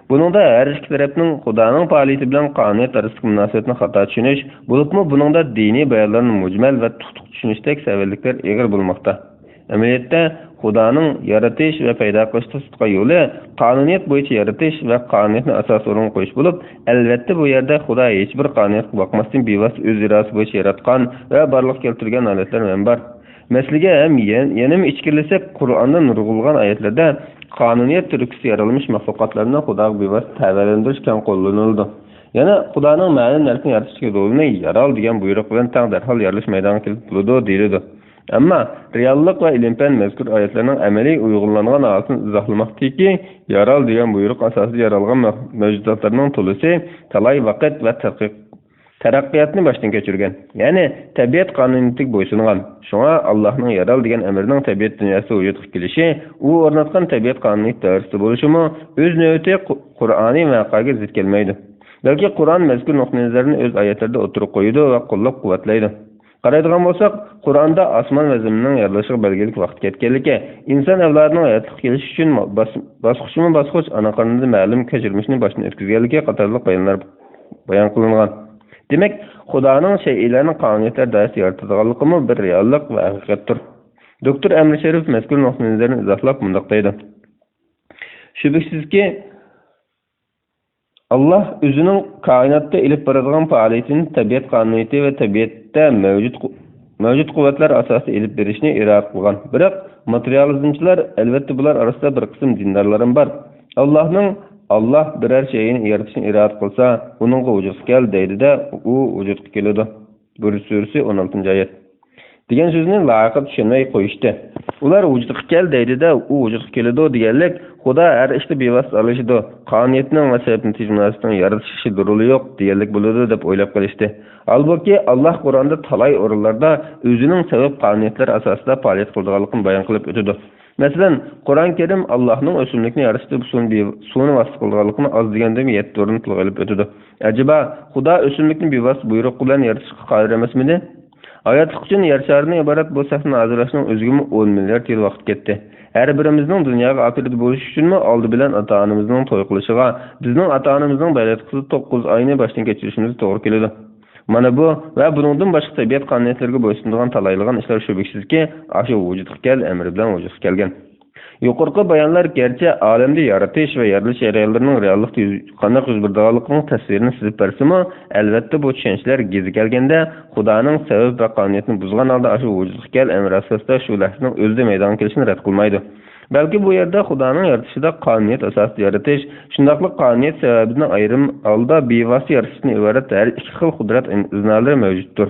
بۇنىڭدا ھەر ئىككى تەرەپنىڭ خۇدانىڭ پائالىيىتى بىلەن قانۇنىيەت ئارىسىدىكى مۇناسىۋەتنى خاتا چۈشىنىش، بولۇپمۇ بۇنىڭدا دىنىي بايانلارنى مۇجمەل ۋە تۇتۇق چۈشىنىشتەك سەۋەنلىكلەر ئېغىر بولماقتا. ئەمەلىيەتتە، خۇدانىڭ يارىتىش ۋە پەيدا قىلىشتا تۇتقان يولى قانۇنىيەت بويىچە يارىتىش ۋە قانۇنىيەتنى ئاساسىي ئورۇنغا قويۇش بولۇپ، ئەلۋەتتە، بۇ يەردە خۇدا ھېچبىر قانۇنىيەتكە باقماستىن بىۋاسىتە ئۆز ئىرادىسى بويىچە ياراتقان ۋە بارلىققا كەلتۈرگەن ھالەتلەر ھەم بار. مەسىلىگە ھەم يەن-، يەنىمۇ ئىچكىرىلىسەك، قۇرئاندا نۇرغۇنلىغان ئايەتلەردە قانۇنىيەت تۈرتكىسى يارالمىش مەخلۇقاتلارنى خۇداغا بىۋاسىتە تەۋەلەندۈرۈش كەڭ قوللىنىلىدۇ. يەنە خۇدانىڭ مەلۇم نەرسىنى يارىتىشتىكى رولىنى يارال دېگەن بۇيرۇق بىلەن تەڭ دەرھال يارىلىش مەيدانغا كېلىپ بولىدۇ دېيىلىدۇ. ئەمما رېئاللىق ۋە ئىلىم-پەن مەزكۇر ئايەتلەرنىڭ ئەمەلىي ئۇيغۇنلانغان ھالىتىنى ئىزاھلىماقتىكى يارال دېگەن بۇيرۇق ئاساسىدا يارالغان مەۋجۇداتلارنىڭ تولىسى تالاي ۋاقىت ۋە تەتقىق-، تەرەققىياتنى باشتىن كەچۈرگەن، يەنى تەبىئەت قانۇنىيىتىگە بويسۇنغان. شۇڭا ئاللاھنىڭ يارال دېگەن ئەمرىنىڭ تەبىئەت دۇنياسىدا ۋۇجۇدقا كېلىشى، ئۇ ئورناتقان تەبىئەت قانۇنىيىتى دائىرىسىدە بولۇشىمۇ ئۆز نۆۋىتى قۇ-، قۇرئانىي ۋەقەگە زىت كەلمەيدۇ. بەلكى قۇرئان مەزكۇر نۇقتىئىنەزەرنى ئۆز ئايەتلىرىدە ئوتتۇرىغا قويىدۇ ۋە قوللاپ-قۇۋۋەتلەيدۇ. قارايدىغان بولساق، قۇرئاندا ئاسمان ۋە زېمىننىڭ يارىلىشىغا بەلگىلىك ۋاقىت يەتكەنلىكى، ئىنسان ئەۋلادىنىڭ ھاياتلىققا كېلىشى ئۈچۈن باس-، باسقۇچمۇ باسقۇچ ئانا قارنىدا مەلۇم كەچۈرمىشنى باشتىن ئۆتكۈزگەنلىكى قاتارلىق بايانلار بايان قىلىنغان. دېمەك، خۇدانىڭ شەيئىلەرنى قانۇنىيەتلەر دائىرىسىدە يارىتىدىغانلىقىمۇ بىر رېئاللىق ۋە ھەقىقەتتۇر. دوكتور ئەمىر شېرىپ مەزكۇر نۇقتىئىنەزەرنى ئىزاھلاپ مۇنداق دەيدۇ: شۈبھىسىزكى، ئاللاھ ئۆزىنىڭ كائىناتتا ئېلىپ بارىدىغان پائالىيىتىنى تەبىئەت قانۇنىيىتى ۋە تەبىئەتتە مەۋجۇت قۇ-، مەۋجۇت قۇۋۋەتلەر ئاساسىدا ئېلىپ بېرىشنى ئىرادە قىلغان. بىراق، ماتېرىيالىزمچىلار، ئەلۋەتتە، بۇلار ئارىسىدا بىر قىسىم دىندارلارمۇ بار، ئاللاھنىڭ، ئاللاھ بىرەر شەيئىنى يارىتىشنى ئىرادە قىلسا، ئۇنىڭغا ۋۇجۇدقا كەل دەيدۇ-دە، ئۇ ۋۇجۇدقا كېلىدۇ. بۇرۇج سۈرىسى، ئون ئالتىنچى ئايەت. دېگەن سۆزنى لايىقى چۈشەنمەي قويۇشتى. ئۇلار ۋۇجۇدقا كەل دەيدۇ-دە، ئۇ ۋۇجۇدقا كېلىدۇ دېگەنلىك، خۇدا ھەر ئىشتا بىۋاسىتە ئارىلىشىدۇ، قانۇنىيەتنىڭ ۋە سەۋەب نەتىجە مۇناسىۋىتىنىڭ يارىتىش ئىشى رولى يوق دېگەنلىك بولىدۇ دەپ ئويلاپ قېلىشتى. ھالبۇكى، ئاللاھ قۇرئاندا تالاي ئورۇنلاردا ئۆزىنىڭ سەۋەب قانۇنىيەتلەر ئاساسىدا پائالىيەت قىلىدىغانلىقىنى بايان قىلىپ ئۆتىدۇ. مەسىلەن، قۇرئان كەرىم ئاللاھنىڭ ئۆسۈملۈكنى يارىتىشتا سۇنى بىۋ-، سۇنى ۋاسىتە قىلىدىغانلىقىنى ئاز دېگەندىمۇ يەتتە ئورۇندا تىلغا ئېلىپ ئۆتىدۇ. ئەجەبا، خۇدا ئۆسۈملۈكنى بىۋاسىتە بۇيرۇق بىلەن يارىتىشقا قادىر ئەمەسمىدى؟ ھاياتلىق ئۈچۈن يەر شارىدىن ئىبارەت بۇ سەھنىنى ھازىرلاشنىڭ ئۆزىگىمۇ ئون مىليارد يىل ۋاقىت كەتتى. ھەر بىرىمىزنىڭ دۇنياغا ئاپىرىدە بولۇش ئۈچۈنمۇ ئالدى بىلەن ئاتا-ئانىمىزنىڭ توي قىلىشىغا، بىزنىڭ ئاتا-ئانىمىزنىڭ بەلەت قىزى توققۇز ئاينى باشتىن كەچۈرۈشىمىز توغرا كېلىدۇ. مانا بۇ ۋە بۇنىڭدىن باشقا تەبىئەت قانۇنىيەتلىرىگە بويسۇنىدىغان تالايلىغان ئىشلار شۈبھىسىزكى، ئاشۇ ۋۇجۇدقا كەل ئەمرى بىلەن ۋۇجۇدقا كەلگەن. يۇقىرىقى بايانلار گەرچە ئالەمدە يارىتىش ۋە يارىلىش جەريانلىرىنىڭ رېئاللىقتا يۈز-، قانداق يۈز بېرىدىغانلىقىنىڭ تەسۋىرىنى سىزىپ بەرسىمۇ، ئەلۋەتتە بۇ چۈشەنچىلەر گېزى كەلگەندە خۇدانىڭ سەۋەب ۋە قانۇنىيەتنى بۇزغان ھالدا ئاشۇ ۋۇجۇدقا كەل ئەمرى ئاساسىدا شۇ لەھزىنىڭ ئۆزىدە مەيدانغا كېلىشىنى رەت قىلمايدۇ. بەلكى بۇ يەردە خۇدانىڭ يارىتىشىدا قانۇنىيەت ئاساسىدا يارىتىش، شۇنداقلا قانۇنىيەت سەۋەبىدىن ئايرىم ھالدا بىۋاسىتە يارىتىشتىن ئىبارەت ھەر ئىككى خىل قۇدرەت ئىزنالىرى مەۋجۇتتۇر.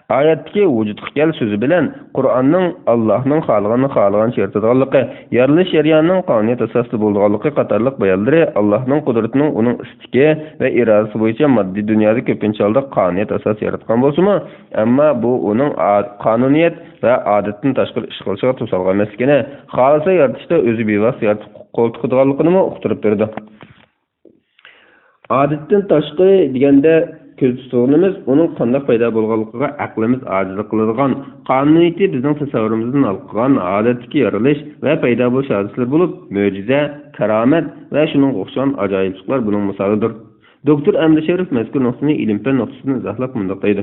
ئايەتتىكى ۋۇجۇدقا كەل سۆزى بىلەن قۇرئاننىڭ ئاللاھنىڭ خالىغاننى خالىغانچە يارىتىدىغانلىقى، يارىلىش جەريانىنىڭ قانۇنىيەت ئاساسىدا بولىدىغانلىقى قاتارلىق بايانلىرى ئاللاھنىڭ قۇدرىتىنىڭ ئۇنىڭ ئىستىكى ۋە ئىرادىسى بويىچە ماددىي دۇنيادا كۆپىنچە ھالدا قانۇنىيەت ئاساسىدا ياراتقان بولسىمۇ، ئەمما بۇ ئۇنىڭ ئا-، قانۇنىيەت ۋە ئادەتتىن تاشقىرى ئىش قىلىشىغا توسالغۇ ئەمەسلىكىنى، خالىسا يارىتىشتا ئۆزى بىۋاسىتە يارىتىپ قولتۇقىدىغانلىقىنىمۇ ئۇقتۇرۇپ بېرىدۇ. ئادەتتىن تاشقىرى دېگەندە كۆزدە تۇتىدىغىنىمىز ئۇنىڭ قانداق پەيدا بولغانلىقىغا ئەقلىمىز ئاجىزلىق قىلىدىغان، قانۇنىيىتى بىزنىڭ تەسەۋۋۇرىمىزدىن ھالقىغان ئادەتتىكى يارىلىش ۋە پەيدا بولۇش ھادىسىلىرى بولۇپ، مۆجىزە، كارامەت ۋە شۇنىڭغا ئوخشىغان ئاجايىپلىقلار بۇنىڭ مىسالىدۇر. دوكتور ئەمىر شېرىپ مەزكۇر نۇقتىنى ئىلىم-پەن نۇقتىسىدىن ئىزاھلاپ مۇنداق دەيدۇ.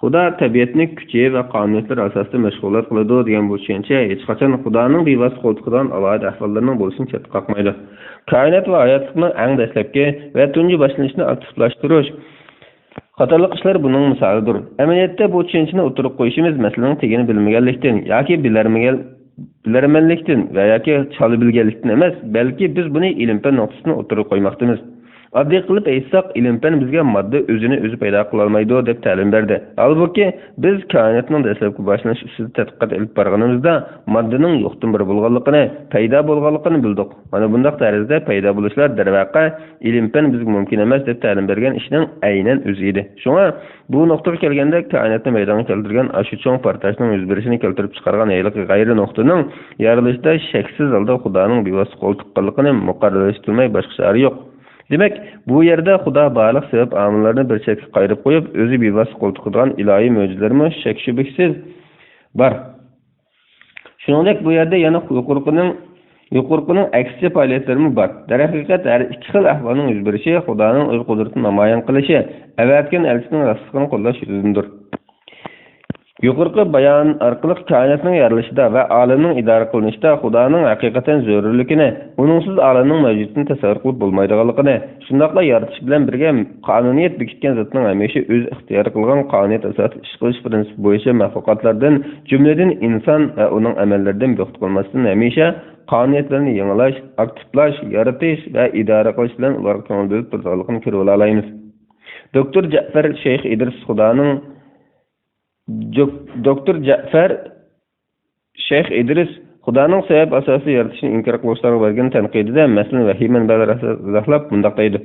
خۇدا تەبىئەتنى كۈچى ۋە قانۇنىيەتلىرى ئاساسىدا مەشغۇلات قىلىدۇ دېگەن بۇ چۈشەنچە ھېچقاچان خۇدانىڭ بىۋاسىتە قولتۇقىدىغان ئالاھىدە ئەھۋاللىرىنىڭ بولۇشىنى چەتكە قاقمايدۇ. كائىنات ۋە ھاياتلىقنىڭ ئەڭ دەسلەپكى ۋە تۇنجى باشلىنىشىنى ئاكتىپلاشتۇرۇش قاتارلىق ئىشلار بۇنىڭ مىسالىدۇر. ئەمەلىيەتتە بۇ چۈشەنچىنى ئوتتۇرىغا قويۇشىمىز مەسىلىنىڭ تېگىنى بىلمىگەنلىكتىن ياكى بىلەرمىگەن-، بىلەرمەنلىكتىن ۋە ياكى چالا بىلگەنلىكتىن ئەمەس، بەلكى بىز بۇنى ئىلىم-پەن نۇقتىسىدىن ئوتتۇرىغا قويماقتىمىز. ئاددىي قىلىپ ئېيتساق، ئىلىم-پەن بىزگە ماددا ئۆزىنى ئۆزى پەيدا قىلالمايدۇ دەپ تەلىم بەردى. ھالبۇكى، بىز كائىناتنىڭ دەسلەپكى باشلىنىشى ئۈستىدە تەتقىقات ئېلىپ بارغىنىمىزدا، ماددىنىڭ يوقتىن بار بولغانلىقىنى، پەيدا بولغانلىقىنى بىلدۇق. مانا بۇنداق تەرزدە پەيدا بولۇشلار، دەرۋەقە، ئىلىم-پەن بىزگە مۇمكىن ئەمەس دەپ تەلىم بەرگەن ئىشنىڭ ئەينەن ئۆزى ئىدى. شۇڭا، بۇ نۇقتىغا كەلگەندە، كائىناتنى مەيدانغا كەلتۈرگەن ئاشۇ چوڭ پارتلاشنىڭ يۈز بېرىشىنى كەلتۈرۈپ چىقارغان ھېلىقى غەيرىي نۇقتىنىڭ يارىلىشىدا شەكسىز ھالدا خۇدانىڭ بىۋاسىتە قولتۇققانلىقىنى مۇقەررەرلەشتۈرمەي باشقا چارە يوق. دېمەك، بۇ يەردە خۇدا بارلىق سەۋەب ئامىللارنى بىر چەتكە قايرىپ قويۇپ، ئۆزى بىۋاسىتە قولتۇقىدىغان ئىلاھىي مۆجىزىلەرمۇ شەك-شۈبھىسىز بار. شۇنىڭدەك بۇ يەردە يەنە يۇقىرىقىنىڭ، يۇقىرىقىنىڭ ئەكسىچە پائالىيەتلىرىمۇ بار. دەرھەقىقەت، ھەر ئىككى خىل ئەھۋالنىڭ يۈز بېرىشى خۇدانىڭ ئۆز قۇدرىتىنى نامايان قىلىشى، ئەۋەتكەن ئەلچىسىنىڭ راستلىقىنى قوللاش يۈزىدىندۇر. يۇقىرىقى بايان ئارقىلىق كائىناتنىڭ يارىلىشىدا ۋە ئالەمنىڭ ئىدارە قىلىنىشىدا خۇدانىڭ ھەقىقەتەن زۆرۈرلۈكىنى، ئۇنىڭسىز ئالەمنىڭ مەۋجۇدىيىتىنى تەسەۋۋۇر قىلىپ بولمايدىغانلىقىنى، شۇنداقلا يارىتىش بىلەن بىرگە قانۇنىيەت بېكىتكەن زاتنىڭ ھەمىشە ئۆزى ئىختىيار قىلغان قانۇنىيەت ئاساسىدا ئىش قىلىش پىرىنسىپى بويىچە مەخلۇقاتلاردىن، جۈملىدىن ئىنسان ۋە ئۇنىڭ ئەمەللىرىدىن بىخۇد قىلماستىن، ھەمىشە قانۇنىيەتلەرنى يېڭىلاش، ئاكتىپلاش، يارىتىش ۋە ئىدارە قىلىش بىلەن ئۇلارغا كۆڭۈل بۆلۈپ تۇرىدىغانلىقىنى كۆرۈۋالالايمىز. دوكتور جەپەر شەيخ ئىدرىس خۇدانىڭ جوك-، دوكتور جەپەر شەيخ ئىدرىس خۇدانىڭ سەۋەب ئاساسىدا يارىتىشنى ئىنكار قىلغۇچىلارغا بەرگەن تەنقىدىدە مەسىلىنى ۋەھىي مەنبەلەر ئاساسىدا ئىزاھلاپ مۇنداق دەيدۇ: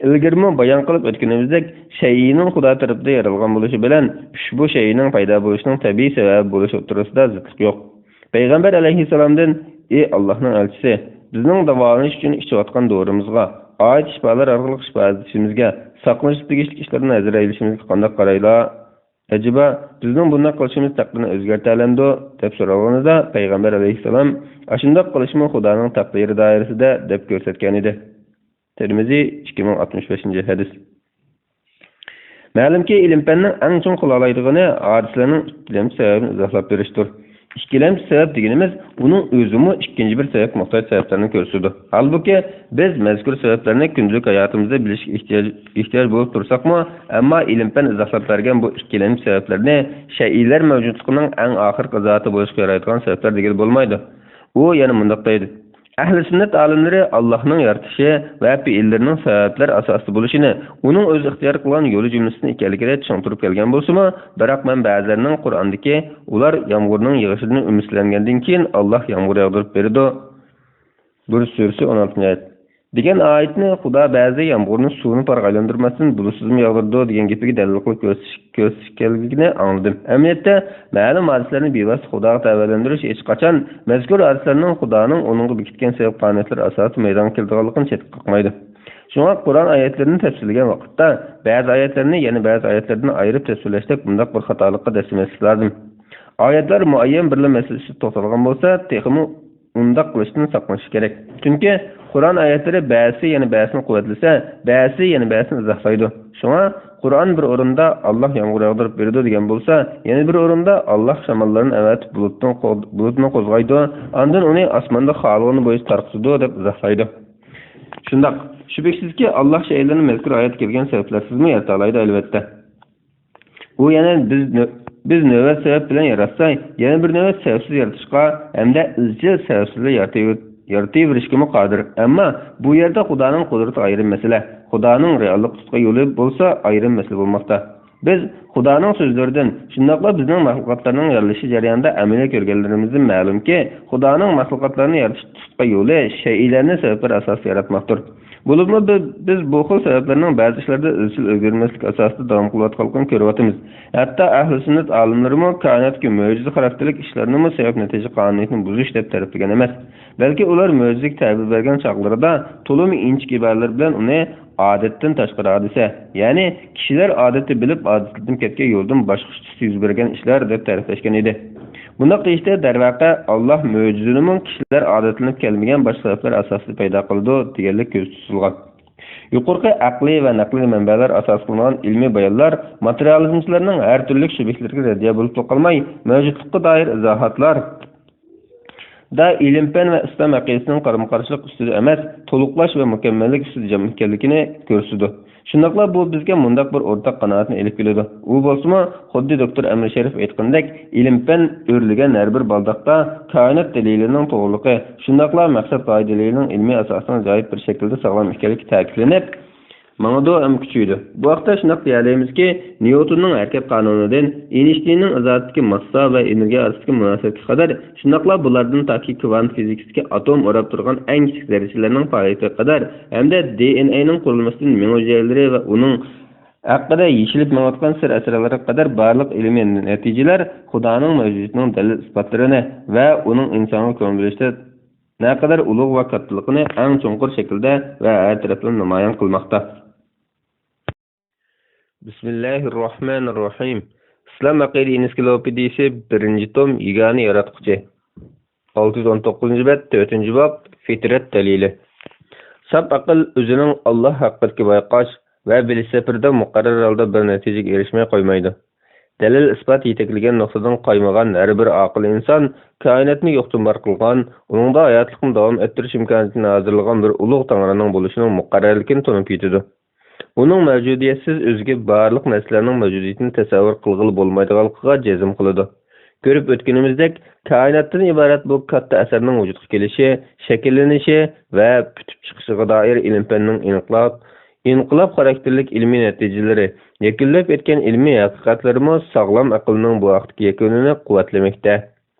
ئىلگىرىمۇ بايان قىلىپ ئۆتكىنىمىزدەك، شەيئىنىڭ خۇدا تەرىپىدىن يارالغان بولۇشى بىلەن ئۇشبۇ شەيئىنىڭ پەيدا بولۇشىنىڭ تەبىئىي سەۋەبى بولۇشى ئوتتۇرىسىدا زىتلىق يوق. پەيغەمبەر ئەلەيھىسسالامدىن: «ئى ئاللاھنىڭ ئەلچىسى، بىزنىڭ داۋالىنىش ئۈچۈن ئىچىۋاتقان دورىمىزغا، ئايەت شىپالار ئارقىلىق شىپا ئىزدىشىمىزگە، ساقلىنىشقا تېگىشلىك ئىشلارنى نەزەر ئەيلىشىمىزگە قانداق قارايلا؟ ئەجەبا، بىزنىڭ بۇنداق قىلىشىمىز تەقدىرنى ئۆزگەرتەلەمدۇ؟» دەپ سورالغىنىدا، پەيغەمبەر ئەلەيھىسسالام: «ئاشۇنداق قىلىشمۇ خۇدانىڭ تەقدىرى دائىرىسىدە» دەپ كۆرسەتكەنىدى. تىرمىزى، ئىككى مىڭ ئاتمىش بەشىنچى ھەدىس. مەلۇمكى، ئىلىم-پەننىڭ ئەڭ چوڭ قىلالايدىغىنى ھادىسىلەرنىڭ ئىككىلەمچى سەۋەبىنى ئىزاھلاپ بېرىشتۇر. ئىككىلەمچى سەۋەب دېگىنىمىز ئۇنىڭ ئۆزىمۇ ئىككىنچى بىر سەۋەبكە موھتاج سەۋەبلەرنى كۆرسىتىدۇ. ھالبۇكى، بىز مەزكۇر سەۋەبلەرنى كۈندىلىك ھاياتىمىزدا بىلىشكە ئېھتىياج، ئېھتىياج بولۇپ تۇرساقمۇ، ئەمما ئىلىم-پەن ئىزاھلاپ بەرگەن بۇ ئىككىلەمچى سەۋەبلەرنى شەيئىلەر مەۋجۇتلۇقىنىڭ ئەڭ ئاخىرقى ئىزاھاتى بولۇشقا يارايدىغان سەۋەبلەر دېگىلى بولمايدۇ. ئۇ يەنە مۇنداق دەيدۇ: ئەھلى سۈننەت ئالىملىرى ئاللاھنىڭ يارىتىشى ۋە پېئىللىرىنىڭ سەۋەبلەر ئاساسىدا بولۇشىنى، ئۇنىڭ ئۆزى ئىختىيار قىلغان يولى جۈملىسىدىن ئىكەنلىكىدە چىڭ تۇرۇپ كەلگەن بولسىمۇ، بىراق مەن بەزىلەرنىڭ قۇرئاندىكى «ئۇلار يامغۇرنىڭ يېغىشىدىن ئۈمىدسىزلەنگەندىن كېيىن ئاللاھ يامغۇر ياغدۇرۇپ بېرىدۇ» بۇرۇج سۈرىسى ئون ئالتىنچى ئايەت دېگەن ئايەتنى خۇدا بەزى يامغۇرنى سۇنى پارغا ئايلاندۇرماستىن بۇلۇتسىزمۇ ياغدۇرىدۇ دېگەن گېپىگە دەلىل قىلىپ كۆرسىتىش-، كۆرسىتىشكەنلىكىنى ئاڭلىدىم. ئەمەلىيەتتە، مەلۇم ھادىسىلەرنى بىۋاسىتە خۇداغا تەۋەلەندۈرۈش ھېچقاچان مەزكۇر ھادىسىلەرنىڭ خۇدانىڭ ئۇنىڭغا بېكىتكەن سەۋەب قانۇنىيەتلىرى ئاساسىدا مەيدانغا كېلىدىغانلىقىنى چەتكە قاقمايدۇ. شۇڭا قۇرئان ئايەتلىرىنى تەپسىرلىگەن ۋاقىتتا، بەزى ئايەتلەرنى يەنە بەزى ئايەتلەردىن ئايرىپ تەپسىرلەشتەك بۇنداق بىر خاتالىققا دەسسىمەسلىك لازىم. ئايەتلەر مۇئەييەن بىرلا مەسىلە ئۈستىدە توختالغان بولسا، تېخىمۇ ئۇنداق قىلىشتىن ساقلىنىش كېرەك. چۈنكى قۇرئان ئايەتلىرى بەزىسى يەنە بەزىسىنى قۇۋۋەتلىسە، بەزىسى يەنە بەزىسىنى ئىزاھلايدۇ. شۇڭا قۇرئان بىر ئورۇندا «ئاللاھ يامغۇر ياغدۇرۇپ بېرىدۇ» دېگەن بولسا، يەنە بىر ئورۇندا «ئاللاھ شاماللارنى ئەۋەتىپ بۇلۇتنى قوغ-، بۇلۇتنى قوزغايدۇ، ئاندىن ئۇنى ئاسماندا خالىغىنى بويىچە تارقىتىدۇ» دەپ ئىزاھلايدۇ. شۇنداق، شۈبھىسىزكى، ئاللاھ شەيئىلەرنى مەزكۇر ئايەتتە كەلگەن سەۋەبلەرسىزمۇ يارىتالايدۇ، ئەلۋەتتە. ئۇ يەنە بىز نۆ-، بىز نۆۋەت سەۋەب بىلەن ياراتسا، يەنە بىر نۆۋەت سەۋەبسىز يارىتىشقا ھەمدە ئىزچىل سەۋەبسىزلا يارىتىۋ-، يارىتىۋېرىشكىمۇ قادىر. ئەمما بۇ يەردە خۇدانىڭ قۇدرىتى ئايرىم مەسىلە، خۇدانىڭ رېئاللىققا تۇتقان يولى بولسا ئايرىم مەسىلە بولماقتا. بىز خۇدانىڭ سۆزلىرىدىن، شۇنداقلا بىزنىڭ مەخلۇقاتلارنىڭ يارىلىشى جەريانىدا ئەمەلىيەت كۆرگەنلىرىمىزدىن مەلۇمكى، خۇدانىڭ مەخلۇقاتلارنى يارىتىش تۇتقان يولى شەيئىلەرنى سەۋەبلەر ئاساسىدا ياراتماقتۇر. بولۇپمۇ بىز، بىز بۇ خىل سەۋەبلەرنىڭ بەزى ئىشلاردا ئىزچىل ئۆزگەرمەسلىك ئاساسىدا داۋام قىلىۋاتقانلىقىنى كۆرۈۋاتىمىز. ھەتتا ئەھلى سۈننەت ئالىملىرىمۇ كائىناتتىكى مۆجىزە خاراكتېرلىك ئىشلارنىمۇ سەۋەب-نەتىجە قانۇنىيىتىنى بۇزۇش دەپ تەرىپلىگەن ئەمەس. بەلكى ئۇلار مۆجىزىگە تەبىر بەرگەن چاغلىرىدا تولىمۇ ئىنچىكە ئىبارىلەر بىلەن ئۇنى ئادەتتىن تاشقىرى ھادىسە، يەنى كىشىلەر ئادەتتە بىلىپ ئادەتلىنىپ كەتكەن يولدىن باشقىچە تۈستە يۈز بەرگەن ئىشلار دەپ تەرىپلەشكەن ئىدى. بۇنداق دېيىشتە، دەرۋەقە، ئاللاھ مۆجىزىنىمۇ كىشىلەر ئادەتلىنىپ كەلمىگەن باشقا سەۋەبلەر ئاساسىدا پەيدا قىلىدۇ دېگەنلىك كۆزدە تۇتۇلغان. يۇقىرىقى ئەقلىي ۋە نەقلىي مەنبەلەر ئاساس قىلىنغان ئىلمىي بايانلار ماتېرىيالىزمچىلارنىڭ ھەر تۈرلۈك شۈبھىلىرىگە رەددىيە بولۇپلا قالماي، مەۋجۇتلۇققا دائىر ئىزاھاتلار، دا ئىلىم-پەن ۋە ئىسلام ئەقىدىسىنىڭ قارىمۇقارشىلىق ئۈستىدە ئەمەس، تولۇقلاش ۋە مۇكەممەللىك ئۈستىدە جەم ئىكەنلىكىنى كۆرسىتىدۇ. شۇنداقلا بۇ بىزگە مۇنداق بىر ئورتاق قانائەتنى ئېلىپ كېلىدۇ. ئۇ بولسىمۇ، خۇددى دوكتور ئەمىر شېرىپ ئېيتقىنىدەك، ئىلىم-پەن ئۆرلىگەن ھەر بىر بالداقتا كائىنات دەلىلىنىڭ توغرىلىقى، شۇنداقلا مەقسەت غايە دەلىلىنىڭ ئىلمىي ئاساسىنىڭ ئاجايىپ بىر شەكىلدە ساغلام ئىكەنلىكى تەكىتلىنىپ، ماڭىدۇ ھەم كۈچىيىدۇ. بۇ ھەقتە شۇنداق دېيەلەيمىزكى، نيۇتوننىڭ ھەرىكەت قانۇنىدىن، ئېينىشتىيننىڭ ئىزاھاتىدىكى ماسسا ۋە ئېنېرگىيە ئارىسىدىكى مۇناسىۋەتكە قەدەر، شۇنداقلا بۇلاردىن تاكى كۋانت فىزىكىسىدىكى ئاتوم ئوراپ تۇرغان ئەڭ كىچىك زەررىچىلەرنىڭ پائالىيىتىگە قەدەر ھەمدە دى ئېن ئەينىڭ قۇرۇلمىسىدىن مېڭە ھۈجەيرىلىرى ۋە ئۇنىڭ ھەققىدە يېشىلىپ مېڭىۋاتقان سىر-ئەسرارلىرىغا قەدەر بارلىق ئىلمىي نەتىجىلەر خۇدانىڭ مەۋجۇدىيىتىنىڭ دەلىل-ئىسپاتلىرىنى ۋە ئۇنىڭ ئىنسانغا كۆڭۈل بۆلۈشتە نەقەدەر ئۇلۇغ ۋە كاتتىلىقىنى ئەڭ چوڭقۇر شەكىلدە ۋە ھەر تەرەپلىمە نامايان قىلماقتا. بىسمىللاھىررەھمانىررەھىم. ئىسلام ئەقىدە ئېنسىكلوپېدىيىسى، بىرىنچى توم، يېگانە ياراتقۇچى. ئالتە يۈز ئون توققۇزىنچى بەت، تۆتىنچى باب، فىترەت دەلىلى. ساپ ئەقىل ئۆزىنىڭ ئاللاھ ھەققىدىكى بايقاش ۋە بىلىش سەپىرىدە مۇقەررەر ھالدا بىر نەتىجىگە ئېرىشمەي قويمايدۇ. دەلىل-ئىسپات يېتەكلىگەن نۇقتىدىن قايمىغان ھەر بىر ئاقىل ئىنسان كائىناتنى يوقتىن بار قىلغان، ئۇنىڭدا ھاياتلىقنى داۋام ئەتتۈرۈش ئىمكانىيىتىنى ھازىرلىغان بىر ئۇلۇغ تەڭرىنىڭ بولۇشىنىڭ مۇقەررەرلىكىنى تونۇپ يېتىدۇ. ئۇنىڭ مەۋجۇدىيەتسىز ئۆزگە بارلىق نەرسىلەرنىڭ مەۋجۇدىيىتىنى تەسەۋۋۇر قىلغىلى بولمايدىغانلىقىغا جەزم قىلىدۇ. كۆرۈپ ئۆتكىنىمىزدەك، كائىناتتىن ئىبارەت بۇ كاتتا ئەسەرنىڭ ۋۇجۇدقا كېلىشى، شەكىللىنىشى ۋە پۈتۈپ چىقىشىغا دائىر ئىلىم-پەننىڭ ئىنقىلاب، ئىنقىلاب خاراكتېرلىك ئىلمىي نەتىجىلىرى، يەكۈنلەپ يەتكەن ئىلمىي ھەقىقەتلىرىمۇ ساغلام ئەقىلنىڭ بۇ ھەقتىكى يەكۈنىنى قۇۋۋەتلىمەكتە.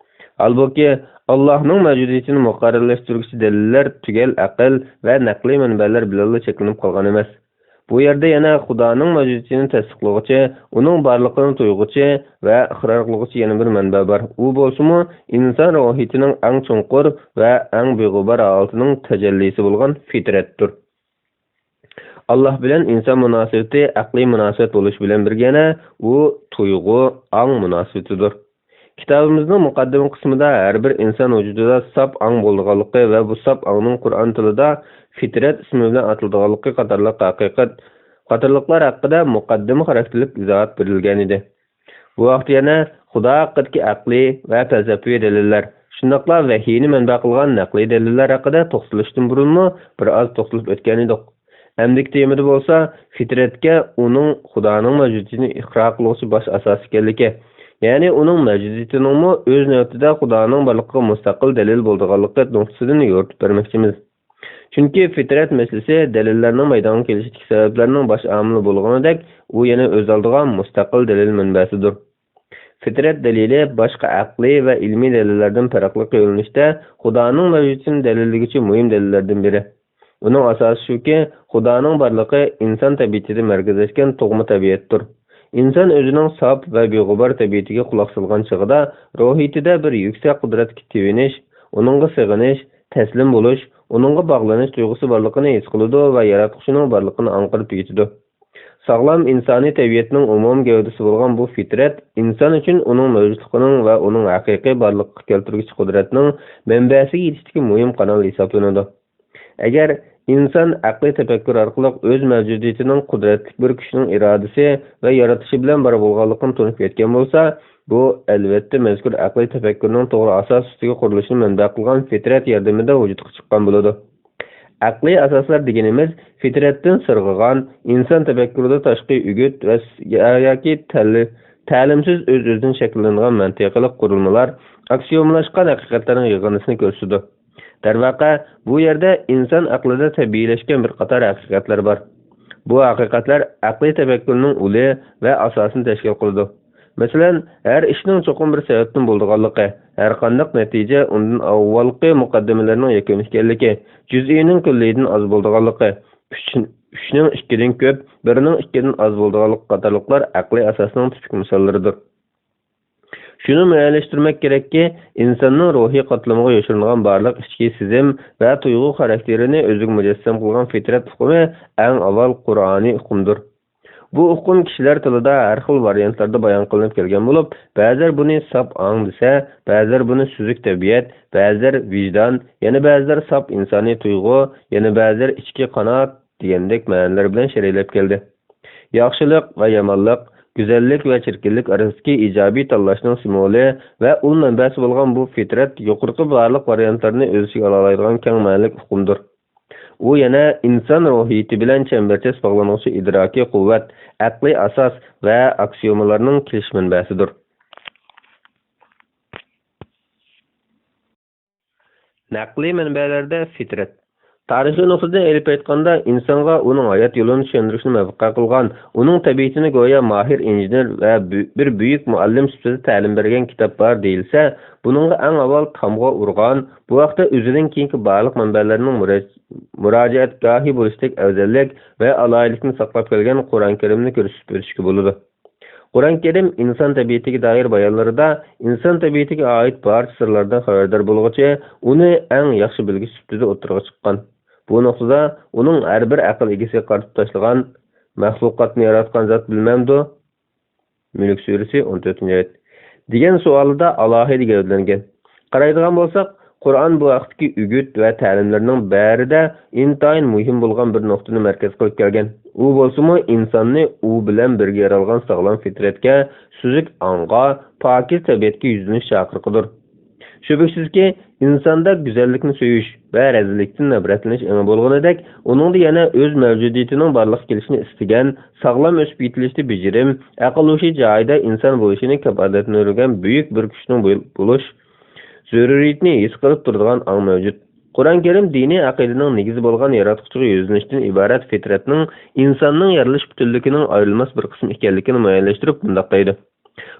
ھالبۇكى، ئاللاھنىڭ مەۋجۇدىيىتىنى مۇقەررەرلەشتۈرگۈچى دەلىللەر تۈگەل ئەقىل ۋە نەقلىي مەنبەلەر بىلەنلا چەكلىنىپ قالغان ئەمەس. بۇ يەردە يەنە خۇدانىڭ مەۋجۇدىيىتىنى تەستىقلىغۇچى، ئۇنىڭ بارلىقىنى تۇيغۇچى ۋە ئىقرار قىلغۇچى يەنە بىر مەنبە بار. ئۇ بولسىمۇ ئىنسان روھىيىتىنىڭ ئەڭ چوڭقۇر ۋە ئەڭ بىغۇبار ھالىتىنىڭ تەجەللىسى بولغان فىترەتتۇر. ئاللاھ بىلەن ئىنسان مۇناسىۋىتى ئەقلىي مۇناسىۋەت بولۇش بىلەن بىرگە يەنە ئۇ تۇيغۇ، ئاڭ مۇناسىۋىتىدۇر. كىتابىمىزنىڭ مۇقەددىمە قىسمىدا ھەر بىر ئىنسان ۋۇجۇدىدا ساپ ئاڭ بولىدىغانلىقى ۋە بۇ ساپ ئاڭنىڭ قۇرئان تىلىدا فىترەت ئىسمى بىلەن ئاتىلىدىغانلىقى قاتارلىق ھەقىقەت، قاتارلىقلار ھەققىدە مۇقەددىمە خاراكتېرلىك ئىزاھات بېرىلگەنىدى. بۇ ھەقتە يەنە خۇدا ھەققىدىكى ئەقلىي ۋە پەلسەپىۋى دەلىللەر، شۇنداقلا ۋەھىينى مەنبە قىلغان نەقلىي دەلىللەر ھەققىدە توختىلىشتىن بۇرۇنمۇ بىر ئاز توختىلىپ ئۆتكەنىدۇق. ئەمدىكى تېمىدا بولسا فىترەتكە ئۇنىڭ خۇدانىڭ مەۋجۇدىيىتىنى ئىقرار قىلغۇچى باش ئاساس ئىكەنلىكى، يەنى ئۇنىڭ مەۋجۇدىيىتىنىڭمۇ ئۆز نۆۋىتىدە خۇدانىڭ بارلىقىغا مۇستەقىل دەلىل بولىدىغانلىقى نۇقتىسىدىن يورۇتۇپ بەرمەكچىمىز. چۈنكى فىترەت مەسىلىسى دەلىللەرنىڭ مەيدانغا كېلىشىدىكى سەۋەبلەرنىڭ باش ئامىلى بولغىنىدەك، ئۇ يەنە ئۆز ئالدىغا مۇستەقىل دەلىل مەنبەسىدۇر. فىترەت دەلىلى باشقا ئەقلىي ۋە ئىلمىي دەلىللەردىن پەرقلىق كۆرۈنۈشتە خۇدانىڭ مەۋجۇدىيىتىنى دەلىللىگۈچى مۇھىم دەلىللەردىن بىرى. ئۇنىڭ ئاساسى شۇكى، خۇدانىڭ بارلىقى ئىنسان تەبىئىتىدە مەركەزلەشكەن تۇغما تەبىئەتتۇر. ئىنسان ئۆزىنىڭ ساپ ۋە بىغۇبار تەبىئىتىگە قۇلاق سالغان چېغىدا روھىيىتىدە بىر يۈكسەك قۇدرەتكە تېۋىنىش، ئۇنىڭغا سېغىنىش، تەسلىم بولۇش، ئۇنىڭغا باغلىنىش تۇيغۇسى بارلىقىنى ھېس قىلىدۇ ۋە ياراتقۇچىنىڭ بارلىقىنى ئاڭقىرىپ يېتىدۇ. ساغلام ئىنسانىي تەبىئەتنىڭ ئومۇمىي گەۋدىسى بولغان بۇ فىترەت ئىنسان ئۈچۈن ئۇنىڭ مەۋجۇتلۇقىنىڭ ۋە ئۇنىڭ ھەقىقىي بارلىققا كەلتۈرگۈچى قۇدرەتنىڭ مەنبەسىگە يېتىشتىكى مۇھىم قانال ھېسابلىنىدۇ. ئەگەر ئىنسان ئەقلىي تەپەككۇر ئارقىلىق ئۆز مەۋجۇدىيىتىنىڭ قۇدرەتلىك بىر كۈچنىڭ ئىرادىسى ۋە يارىتىشى بىلەن بار بولغانلىقىنى تونۇپ يەتكەن بولسا، بۇ، ئەلۋەتتە، مەزكۇر ئەقلىي تەپەككۇرنىڭ توغرا ئاساس ئۈستىگە قۇرۇلۇشىنى مەنبە قىلغان فىترەت ياردىمىدە ۋۇجۇدقا چىققان بولىدۇ. ئەقلىي ئاساسلار دېگىنىمىز فىترەتتىن سىرغىغان، ئىنسان تەپەككۇرىدا تاشقى ئۈگۈت ۋە س-، يا-، ياكى تەلى-، تەلىمسىز ئۆز-ئۆزىدىن شەكىللىنىدىغان مەنتىقىلىق قۇرۇلمىلار، ئاكسىيومىلاشقان ھەقىقەتلەرنىڭ يىغىندىسىنى كۆرسىتىدۇ. دەرۋەقە، بۇ يەردە ئىنسان ئەقلىدە تەبىئىيلەشكەن بىر قاتار ھەقىقەتلەر بار. بۇ ھەقىقەتلەر ئەقلىي تەپەككۇرنىڭ ئۇلى ۋە ئاساسىنى تەشكىل قىلىدۇ. مەسىلەن، ھەر ئىشنىڭ چوقۇم بىر سەۋەبتىن بولىدىغانلىقى، ھەرقانداق نەتىجە ئۇندىن ئاۋۋالقى مۇقەددىمىلەرنىڭ يەكۈنى ئىكەنلىكى، جۈزئىينىڭ كۈللىيدىن ئاز بولىدىغانلىقى، ئۈچ-، ئۈچنىڭ ئىككىدىن كۆپ، بىرنىڭ ئىككىدىن ئاز بولىدىغانلىقى قاتارلىقلار ئەقلىي ئاساسنىڭ تىپىك مىساللىرىدۇر. شۇنى مۇئەييەنلەشتۈرمەك كېرەككى، ئىنساننىڭ روھىي قاتلىمىغا يوشۇرۇنغان بارلىق ئىچكى سېزىم ۋە تۇيغۇ خاراكتېرىنى ئۆزىگە مۇجەسسەم قىلغان فىترەت ئۇقۇمى ئەڭ ئاۋۋال قۇرئانىي ئۇقۇمدۇر. بۇ ئۇقۇم كىشىلەر تىلىدا ھەر خىل ۋارىيانتلاردا بايان قىلىنىپ كەلگەن بولۇپ، بەزىلەر بۇنى ساپ ئاڭ دېسە، بەزىلەر بۇنى سۈزۈك تەبىئەت، بەزىلەر ۋىجدان، يەنە بەزىلەر ساپ ئىنسانىي تۇيغۇ، يەنە بەزىلەر ئىچكى قانائەت دېگەندەك مەنىلەر بىلەن شەرھلەپ كەلدى. ياخشىلىق ۋە يامانلىق، گۈزەللىك ۋە چىركىنلىك ئارىسىدىكى ئىجابىي تاللاشنىڭ سىمۋولى ۋە ئۇل مەنبەسى بولغان بۇ فىترەت يۇقىرىقى بارلىق ۋارىيانتلارنى ئۆز ئىچىگە ئالالايدىغان كەڭ مەنىلىك ئۇقۇمدۇر. ئۇ يەنە ئىنسان روھىيىتى بىلەن چەمبەرچاس باغلانغۇچە ئىدراكىي قۇۋۋەت، ئەقلىي ئاساس ۋە ئاكسىيومىلارنىڭ كېلىش مەنبەسىدۇر. نەقلىي مەنبەلەردە فىترەت. تارىخىي نۇقتىدىن ئېلىپ ئېيتقاندا، ئىنسانغا ئۇنىڭ ھايات يولىنى چۈشەندۈرۈشنى مەنبە قىلغان، ئۇنىڭ تەبىئىتىنى گويا ماھىر ئىنژېنېر ۋە بۈ-، بىر بۈيۈك مۇئەللىم سۈپىتىدە تەلىم بەرگەن كىتاب بار دېيىلسە، بۇنىڭغا ئەڭ ئاۋۋال تامغا ئۇرغان، بۇ ھەقتە ئۆزىدىن كېيىنكى بارلىق مەنبەلەرنىڭ مۇرا-، مۇراجىئەتگاھى بولۇشتەك ئەۋزەللىك ۋە ئالاھىدىلىكنى ساقلاپ كەلگەن قۇرئان كەرىمنى كۆرسىتىپ ئۆتۈشكە بولىدۇ. قۇرئان كەرىم ئىنسان تەبىئىتىگە دائىر بايانلىرىدا ئىنسان تەبىئىتىگە ئائىت بارچە سىرلاردىن خەۋەردار بولغۇچى، ئۇنى ئەڭ ياخشى بىلگۈچى سۈپىتىدە ئوتتۇرىغا چىققان. بۇ نۇقتىدا ئۇنىڭ ھەر بىر ئەقىل ئىگىسىگە قارىتىپ تاشلىغان، مەخلۇقاتنى ياراتقان زات بىلمەمدۇ؟ مۈلۈك سۈرىسى، ئون تۆتىنچى ئايەت، دېگەن سوئالىدا ئالاھىدە گەۋدىلەنگەن. قارايدىغان بولساق، قۇرئان بۇ ھەقتىكى ئۈگۈت ۋە تەلىملىرىنىڭ بەرىدە ئىنتايىن مۇھىم بولغان بىر نۇقتىنى مەركەز قىلىپ كەلگەن. ئۇ بولسىمۇ ئىنساننى ئۇ بىلەن بىرگە يارالغان ساغلام فىترەتكە، سۈزۈك ئاڭغا، پاكىز تەبىئەتكە يۈزلىنىش چاقىرىقىدۇر. شۈبھىسىزكى، ئىنساندا گۈزەللىكنى سۆيۈش ۋە رەزىللىكتىن نەپرەتلىنىش ئېڭى بولغىنىدەك، ئۇنىڭدا يەنە ئۆز مەۋجۇدىيىتىنىڭ بارلىققا كېلىشىنى ئىستىگەن، ساغلام ئۆسۈپ يېتىلىشتە بېجىرىم، ئەقىل-ھوشى جايىدا ئىنسان بولۇشىنى كاپالەتلەندۈرگەن بۈيۈك بىر كۈچنىڭ بول-، بولۇش زۆرۈرىيىتىنى ھېس قىلىپ تۇرىدىغان ئاڭ مەۋجۇت. قۇرئان كەرىم دىنىي ئەقىدىنىڭ نېگىزى بولغان ياراتقۇچىغا يۈزلىنىشتىن ئىبارەت فىترەتنىڭ ئىنساننىڭ يارىلىش پۈتۈنلۈكىنىڭ ئايرىلماس بىر قىسمى ئىكەنلىكىنى مۇئەييەنلەشتۈرۈپ مۇنداق دەيدۇ: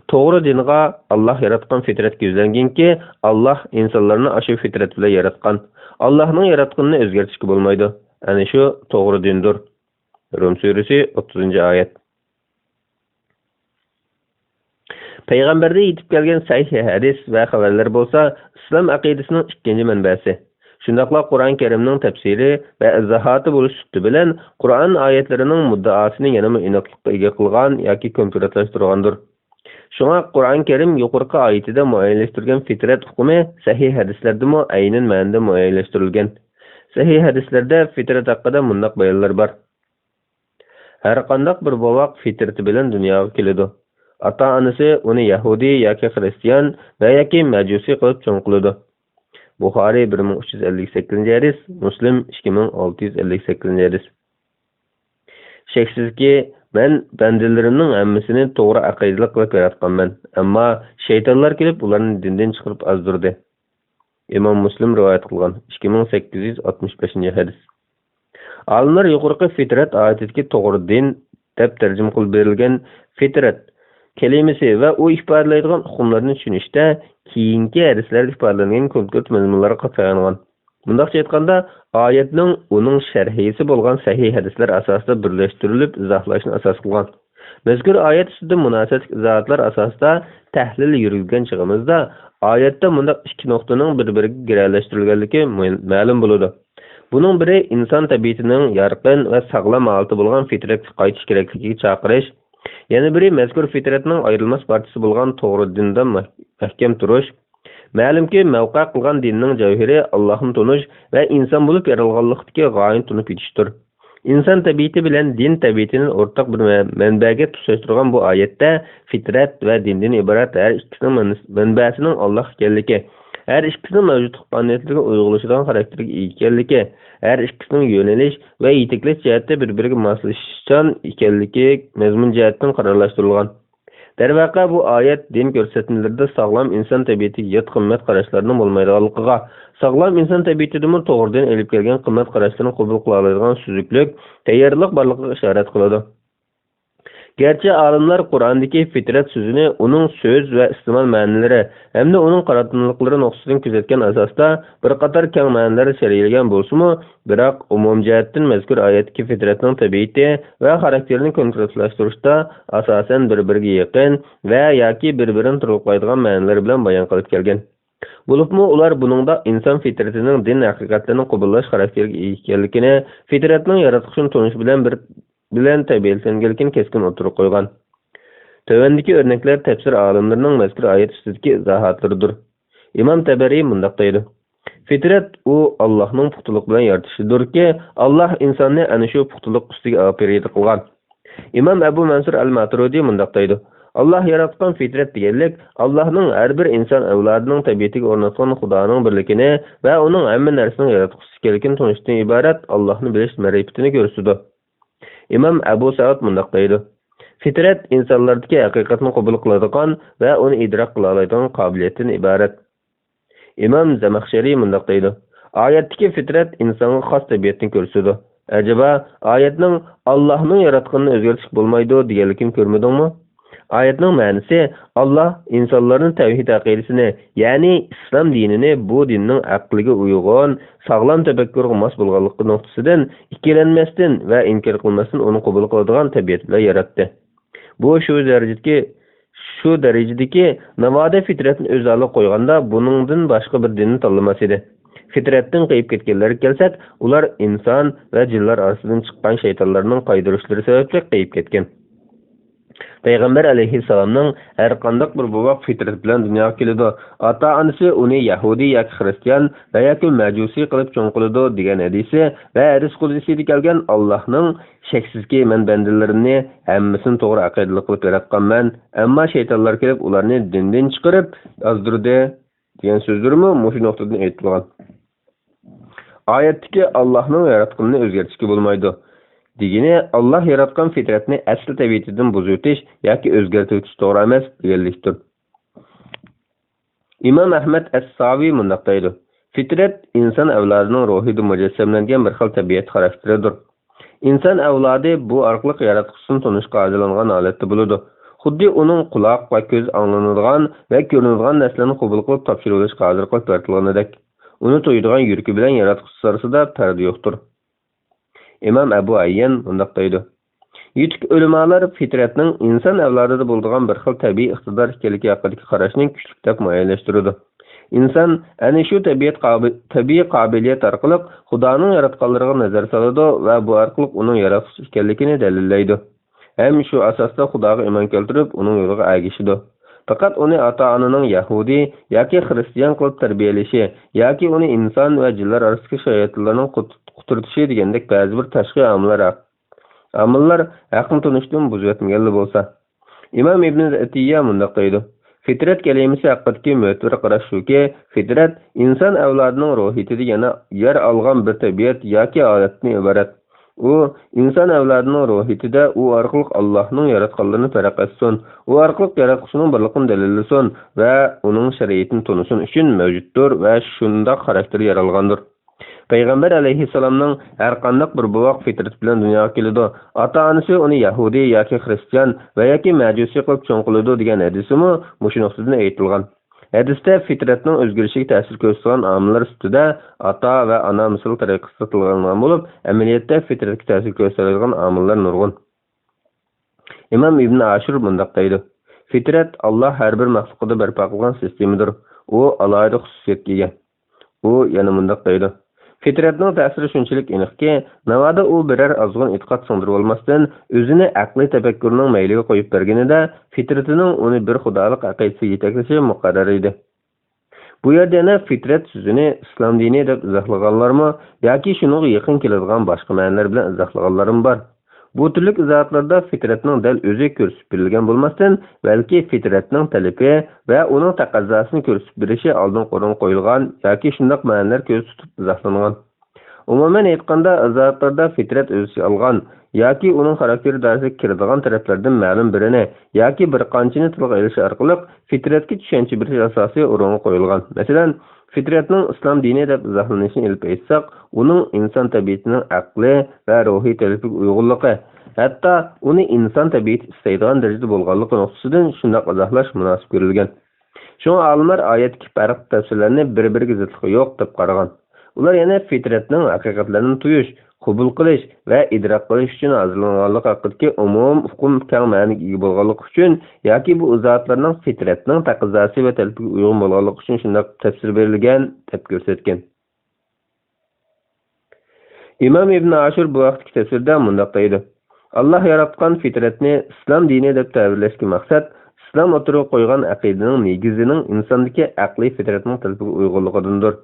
توغرا دىنغا، ئاللاھ ياراتقان فىترەتكە يۈزلەنگىنكى، ئاللاھ ئىنسانلارنى ئاشۇ فىترەت بىلەن ياراتقان. ئاللاھنىڭ ياراتقىنىنى ئۆزگەرتىشكە بولمايدۇ. ئەنە شۇ توغرا دىندۇر. رۇم سۈرىسى، ئوتتۇزىنچى ئايەت. پەيغەمبەردىن يېتىپ كەلگەن سەھىھ ھەدىس ۋە خەۋەرلەر بولسا ئىسلام ئەقىدىسىنىڭ ئىككىنچى مەنبەسى. شۇنداقلا قۇرئان كەرىمنىڭ تەپسىرى ۋە ئىزاھاتى بولۇش سۈپىتى بىلەن قۇرئان ئايەتلىرىنىڭ مۇددىئاسىنى يەنىمۇ ئېنىقلىققا ئىگە قىلغان ياكى كونكرېتلاشتۇرغاندۇر. شۇڭا قۇرئان كەرىم يۇقىرىقى ئايىتىدە مۇئەييەنلەشتۈرگەن فىترەت ئۇقۇمى سەھىھ ھەدىسلەردىمۇ ئەينەن مەنىدە مۇئەييەنلەشتۈرۈلگەن. سەھىھ ھەدىسلەردە فىترەت ھەققىدە مۇنداق بايانلار بار: ھەرقانداق بىر بوۋاق فىترىتى بىلەن دۇنياغا كېلىدۇ. ئاتا-ئانىسى ئۇنى يەھۇدىي ياكى خىرىستىيان ۋە ياكى مەجۇسىي قىلىپ چوڭ قىلىدۇ. بۇخارىي بىر مىڭ ئۈچ يۈز ئەللىك سەككىزىنچى ھەدىس، مۇسلىم ئىككى مىڭ ئالتە يۈز ئەللىك سەككىزىنچى ھەدىس. شەكسىزكى، مەن بەندىلىرىمنىڭ ھەممىسىنى توغرا ئەقىدىلىك قىلىپ ياراتقانمەن، ئەمما شەيتانلار كېلىپ ئۇلارنى دىندىن چىقىرىپ ئازدۇردى. ئىمام مۇسلىم رىۋايەت قىلغان، ئىككى مىڭ سەككىز يۈز ئاتمىش بەشىنچى ھەدىس. ئالىملار يۇقىرىقى فىترەت ئايىتىدىكى توغرا دىن دەپ تەرجىمە قىلىپ بېرىلگەن فىترەت كەلىمىسى ۋە ئۇ ئىپادىلەيدىغان ئۇقۇملارنى چۈشىنىشتە كېيىنكى ھەدىسلەردە ئىپادىلەنگەن كونكرېت مەزمۇنلارغا تايانغان. مۇنداقچە ئېيتقاندا، ئايەتنىڭ ئۇنىڭ شەرھىسى بولغان سەھىھ ھەدىسلەر ئاساسىدا بىرلەشتۈرۈلۈپ ئىزاھلاشنى ئاساس قىلغان. مەزكۇر ئايەت ئۈستىدىن مۇناسىۋەتلىك ئىزاھاتلار ئاساسىدا تەھلىل يۈرگۈزگەن چېغىمىزدا، ئايەتتە مۇنداق ئىككى نۇقتىنىڭ بىر-بىرىگە گىرەلەشتۈرۈلگەنلىكى مۇ-، مەلۇم بولىدۇ. بۇنىڭ بىرى ئىنسان تەبىئىتىنىڭ يارقىن ۋە ساغلام ھالىتى بولغان فىترەتكە قايتىش كېرەكلىكىگە چاقىرىش، يەنە بىرى مەزكۇر فىترەتنىڭ ئايرىلماس پارچىسى بولغان توغرا دىندا مەھ-، مەھكەم تۇرۇش. مەلۇمكى، مەۋقە قىلغان دىننىڭ جەۋھىرى ئاللاھنى تونۇش ۋە ئىنسان بولۇپ يارالغانلىقتىكى غايىنى تونۇپ يېتىشتۇر. ئىنسان تەبىئىتى بىلەن دىن تەبىئىتىنى ئورتاق بىر مە-، مەنبەگە تۇتاشتۇرغان بۇ ئايەتتە فىترەت ۋە دىندىن ئىبارەت ھەر ئىككىسىنىڭ مەن-، مەنبەسىنىڭ ئاللاھ ئىكەنلىكى، ھەر ئىككىسىنىڭ مەۋجۇتلۇق قانۇنىيەتلىرىگە ئۇيغۇنلىشىدىغان خاراكتېرگە ئىگە ئىكەنلىكى، ھەر ئىككىسىنىڭ يۆنىلىش ۋە يېتەكلەش جەھەتتە بىر-بىرىگە ماسلىشىشچان ئىكەنلىكى مەزمۇن جەھەتتىن قارارلاشتۇرۇلغان. دەرۋەقە، بۇ ئايەت دىن كۆرسەتمىلىرىدە ساغلام ئىنسان تەبىئىتىگە يات قىممەت قاراشلارنىڭ بولمايدىغانلىقىغا، ساغلام ئىنسان تەبىئىتىدىمۇ توغرا دىن ئېلىپ كەلگەن قىممەت قاراشلىرىنى قوبۇل قىلالايدىغان سۈزۈكلۈك، تەييارلىق بارلىقىغا ئىشارەت قىلىدۇ. گەرچە ئالىملار قۇرئاندىكى فىترەت سۆزىنى ئۇنىڭ سۆز ۋە ئىستېمال مەنىلىرى ھەمدە ئۇنىڭ قاراتمىلىقلىرى نۇقتىسىدىن كۆزەتكەن ئاساستا بىر قاتار كەڭ مەنىلەردە شەرھلىگەن بولسىمۇ، بىراق ئومۇمىي جەھەتتىن مەزكۇر ئايەتتىكى فىترەتنىڭ تەبىئىتى ۋە خاراكتېرىنى كونكرېتلاشتۇرۇشتا ئاساسەن بىر-بىرىگە يېقىن ۋە ياكى بىر-بىرىنى تولۇقلايدىغان مەنىلىرى بىلەن بايان قىلىپ كەلگەن. بولۇپمۇ ئۇلار بۇنىڭدا ئىنسان فىترىتىنىڭ دىن ھەقىقەتلىرىنى قوبۇللاش خاراكتېرىگە ئىگە ئىكەنلىكىنى، فىترەتنىڭ ياراتقۇچىنى تونۇش بىلەن بىر بىلەن تەبىئەتلەنگەنلىكىنى كەسكىن ئوتتۇرىغا قويغان. تۆۋەندىكى ئۆرنەكلەر تەپسىر ئالىملىرىنىڭ مەزكۇر ئايەت ئۈستىدىكى ئىزاھاتلىرىدۇر. ئىمام تەبەرى مۇنداق دەيدۇ: فىترەت ئۇ ئاللاھنىڭ پۇختىلىقى بىلەن يارىتىشىدۇركى، ئاللاھ ئىنساننى ئەنە شۇ پۇختىلىق ئۈستىگە ئاپىرىدە قىلغان. ئىمام ئەبۇ مەنسۇر ئەل ماتۇرىدى مۇنداق دەيدۇ: ئاللاھ ياراتقان فىترەت دېگەنلىك، ئاللاھنىڭ ھەر بىر ئىنسان ئەۋلادىنىڭ تەبىئىتىگە ئورناتقان خۇدانىڭ بىرلىكىنى ۋە ئۇنىڭ ھەممە نەرسىنىڭ ياراتقۇچىسى ئىكەنلىكىنى تونۇشتىن ئىبارەت ئاللاھنى بىلىش مەرىپىتىنى كۆرسىتىدۇ. ئىمام ئەبۇ سەئۇد مۇنداق دەيدۇ: فىترەت ئىنسانلاردىكى ھەقىقەتنى قوبۇل قىلىدىغان ۋە ئۇنى ئىدراك قىلالايدىغان قابىلىيەتتىن ئىبارەت. ئىمام زەمەخشەرى مۇنداق دەيدۇ: ئايەتتىكى فىترەت ئىنسانغا خاس تەبىئەتنى كۆرسىتىدۇ. ئەجەبا، ئايەتنىڭ «ئاللاھنىڭ ياراتقىنىنى ئۆزگەرتىشكە بولمايدۇ» دېگەنلىكىنى كۆرمىدىڭمۇ؟ ئايەتنىڭ مەنىسى، ئاللاھ ئىنسانلارنى تەۋھىد ئەقىدىسىنى، يەنى ئىسلام دىنىنى بۇ دىننىڭ ئەقلىگە ئۇيغۇن، ساغلام تەپەككۇرغا ماس بولغانلىقى نۇقتىسىدىن ئىككىلەنمەستىن ۋە ئىنكار قىلماستىن ئۇنى قوبۇل قىلىدىغان تەبىئەت بىلەن ياراتتى. بۇ شۇ دەرىجىدىكى، شۇ دەرىجىدىكى، ناۋادا فىترەتنى ئۆز ھالىغا قويغاندا، بۇنىڭدىن باشقا بىر دىننى تاللىماس ئىدى. فىترەتتىن قېيىپ كەتكەنلەرگە كەلسەك، ئۇلار ئىنسان ۋە جىنلار ئارىسىدىن چىققان شەيتانلارنىڭ قايدۇرۇشلىرى سەۋەبلىك قېيىپ كەتكەن. پەيغەمبەر ئەلەيھىسسالامنىڭ ھەرقانداق بىر بوۋاق فىترەت بىلەن دۇنياغا كېلىدۇ، ئاتا-ئانىسى ئۇنى يەھۇدىي ياكى خىرىستىيان ۋە ياكى مەجۇسىي قىلىپ چوڭ قىلىدۇ دېگەن ھەدىسى ۋە ھەدىس قۇدسىيدا كەلگەن، ئاللاھنىڭ، شەكسىزكى، مەن بەندىلىرىمنى ھەممىسىنى توغرا ئەقىدىلىك قىلىپ ياراتقانمەن، ئەمما شەيتانلار كېلىپ ئۇلارنى دىندىن چىقىرىپ ئازدۇردى، دېگەن سۆزلىرىمۇ مۇشۇ نۇقتىدىن ئېيتىلغان. ئايەتتىكى «ئاللاھنىڭ ياراتقىنىنى ئۆزگەرتىشكە بولمايدۇ» دېگىنى، ئاللاھ ياراتقان فىترەتنى ئەسلى تەبىئىتىدىن بۇزۇۋېتىش ياكى ئۆزگەرتىۋېتىش توغرا ئەمەس، دېگەنلىكتۇر. ئىمام ئەھمەد ئەس-ساۋى مۇنداق دەيدۇ: فىترەت ئىنسان ئەۋلادىنىڭ روھىدا مۇجەسسەملەنگەن بىر خىل تەبىئەت خاراكتېرىدۇر. ئىنسان ئەۋلادى بۇ ئارقىلىق ياراتقۇچىسىنى تونۇشقا ھازىرلانغان ھالەتتە بولىدۇ. خۇددى ئۇنىڭ قۇلاق ۋە كۆز ئاڭلىنىدىغان ۋە كۆرۈنىدىغان نەرسىلەرنى قوبۇل قىلىپ تاپشۇرۇۋېلىشقا ھازىر قىلىپ يارىتىلغىنىدەك. ئۇنى تۇيىدىغان يۈرىكى بىلەن ياراتقۇچىسى ئارىسىدا پەردە يوقتۇر. ئىمام ئەبۇ ھەييەن مۇنداق دەيدۇ: يېتىك ئۆلىمالار فىترەتنىڭ ئىنسان ئەۋلادىدا بولىدىغان بىر خىل تەبىئىي ئىقتىدار ئىكەنلىكى ھەققىدىكى قاراشنى كۈچلۈك دەپ مۇئەييەنلەشتۈرىدۇ. ئىنسان ئەنە شۇ تەبىئەت قابىل-، تەبىئىي قابىلىيەت ئارقىلىق خۇدانىڭ ياراتقانلىرىغا نەزەر سالىدۇ ۋە بۇ ئارقىلىق ئۇنىڭ ياراتقۇچى ئىكەنلىكىنى دەلىللەيدۇ. ھەم شۇ ئاساستا خۇداغا ئىمان كەلتۈرۈپ، ئۇنىڭ يولىغا ئەگىشىدۇ. پەقەت ئۇنى ئاتا-ئانىنىڭ يەھۇدىي ياكى خىرىستىيان قىلىپ تەربىيەلىشى ياكى ئۇنى ئىنسان ۋە جىنلار ئارىسىدىكى شەيتانلارنىڭ قۇت-، قۇترىتىشى دېگەندەك بەزى بىر تاشقى ئامىللار ھەق-، ئامىللار ھەقنى تونۇشتىن بۇزۇۋەتمىگەنلا بولسا. ئىمام ئىبن ئەتىييە مۇنداق دەيدۇ: فىترەت كەلىمىسى ھەققىدىكى مۆتىبەر قاراش شۇكى، فىترەت ئىنسان ئەۋلادىنىڭ روھىيىتىدە يەنە يەر ئالغان بىر تەبىئەت ياكى ھالەتتىن ئىبارەت. ئۇ ئىنسان ئەۋلادىنىڭ روھىيىتىدە ئۇ ئارقىلىق ئاللاھنىڭ ياراتقانلىرىنى پەرق ئەتسۇن، ئۇ ئارقىلىق ياراتقۇچىنىڭ بىرلىقىنى دەلىللىسۇن ۋە ئۇنىڭ شەرىئىتىنى تونۇسۇن ئۈچۈن مەۋجۇتتۇر ۋە شۇنداق خاراكتېر يارالغاندۇر. پەيغەمبەر ئەلەيھىسسالامنىڭ ھەرقانداق بىر بوۋاق فىترەت بىلەن دۇنياغا كېلىدۇ. ئاتا-ئانىسى ئۇنى يەھۇدىي ياكى خىرىستىيان ۋە ياكى مەجۇسىي قىلىپ چوڭ قىلىدۇ دېگەن ھەدىسىمۇ مۇشۇ نۇقتىدىن ئېيتىلغان. ھەدىستە فىترەتنىڭ ئۆزگىرىشىگە تەسىر كۆرسىتىدىغان ئامىللار سۈپىتىدە ئاتا ۋە ئانا مىسال تەرىقىسىدا تىلغا ئېلىنغان بولۇپ، ئەمەلىيەتتە فىترەتكە تەسىر كۆرسىتەلەيدىغان ئامىللار نۇرغۇن. ئىمام ئىبن ئاشۇر مۇنداق دەيدۇ: فىترەت ئاللاھ ھەر بىر مەخلۇقىدا بەرپا قىلغان سىستېمىدۇر. ئۇ ئالاھىدە خۇسۇسىيەتكە ئىگە. ئۇ يەنە مۇنداق دەيدۇ: فىترەتنىڭ تەسىرى شۇنچىلىك ئېنىقكى، ناۋادا ئۇ بىرەر ئازغۇن ئېتىقاد سىڭدۈرۈۋالماستىن، ئۆزىنى ئەقلىي تەپەككۇرنىڭ مەيلىگە قويۇپ بەرگىنىدە، فىترىتىنىڭ ئۇنى بىر خۇدالىق ئەقىدىسىگە يېتەكلىشى مۇقەررەر ئىدى. بۇ يەردە يەنە فىترەت سۆزىنى ئىسلام دىنى دەپ ئىزاھلىغانلارمۇ ياكى شۇنىڭغا يېقىن كېلىدىغان باشقا مەنىلەر بىلەن ئىزاھلىغانلارمۇ بار. بۇ تۈرلۈك ئىزاھاتلاردا فىترەتنىڭ دەل ئۆزى كۆرسىتىپ بېرىلگەن بولماستىن، بەلكى فىترەتنىڭ تەلىپى ۋە ئۇنىڭ تەقەززاسىنى كۆرسىتىپ بېرىشى ئالدىنقى ئورۇنغا قويۇلغان ياكى شۇنداق مەنىلەر كۆزدە تۇتۇپ ئىزاھلانغان. ئومۇمەن ئېيتقاندا، ئىزاھاتلاردا فىترەت ئۆز ئىچىگە ئالغان ياكى ئۇنىڭ خاراكتېرى دائىرىسىگە كىرىدىغان تەرەپلەردىن مەلۇم بىرىنى ياكى بىر قانچىنى تىلغا ئېلىش ئارقىلىق فىترەتكە چۈشەنچە بېرىش ئاساسى ئورۇنغا قويۇلغان. مەسىلەن، فىترەتنىڭ ئىسلام دىنى دەپ ئىزاھلىنىشىنى ئېلىپ ئېيتساق، ئۇنىڭ ئىنسان تەبىئىتىنىڭ ئەقلى ۋە روھىي تەلىپىگە ئۇيغۇنلۇقى، ھەتتا ئۇنى ئىنسان تەبىئىتى ئىستەيدىغان دەرىجىدە بولغانلىقى نۇقتىسىدىن شۇنداق ئىزاھلاش مۇناسىپ كۆرۈلگەن. شۇڭا ئالىملار ئايەتتىكى پەرقلىق تەپسىرلەرنى بىر-بىرىگە زىتلىقى يوق دەپ قارىغان. ئۇلار يەنە فىترەتنىڭ ھەقىقەتلەرنى تۇيۇش، قوبۇل قىلىش ۋە ئىدراك قىلىش ئۈچۈن ھازىرلانغانلىقى ھەققىدىكى ئومۇم ئۇقۇم كەڭ مەنىگە ئىگە بولغانلىقى ئۈچۈن ياكى بۇ ئىزاھاتلارنىڭ فىترەتنىڭ تەقەززاسى ۋە تەلىپىگە ئۇيغۇن بولغانلىقى ئۈچۈن شۇنداق تەپسىر بېرىلگەن دەپ كۆرسەتكەن. ئىمام ئىبن ئاشۇر بۇ ھەقتىكى تەپسىرىدە مۇنداق دەيدۇ: ئاللاھ ياراتقان فىترەتنى ئىسلام دىنى دەپ تەبىرلەشكە مەقسەت، ئىسلام ئوتتۇرىغا قويغان ئەقىدىنىڭ نېگىزىنىڭ ئىنساندىكى ئەقلىي فىترەتنىڭ تەلىپىگە ئۇيغۇنلۇقىدىندۇر.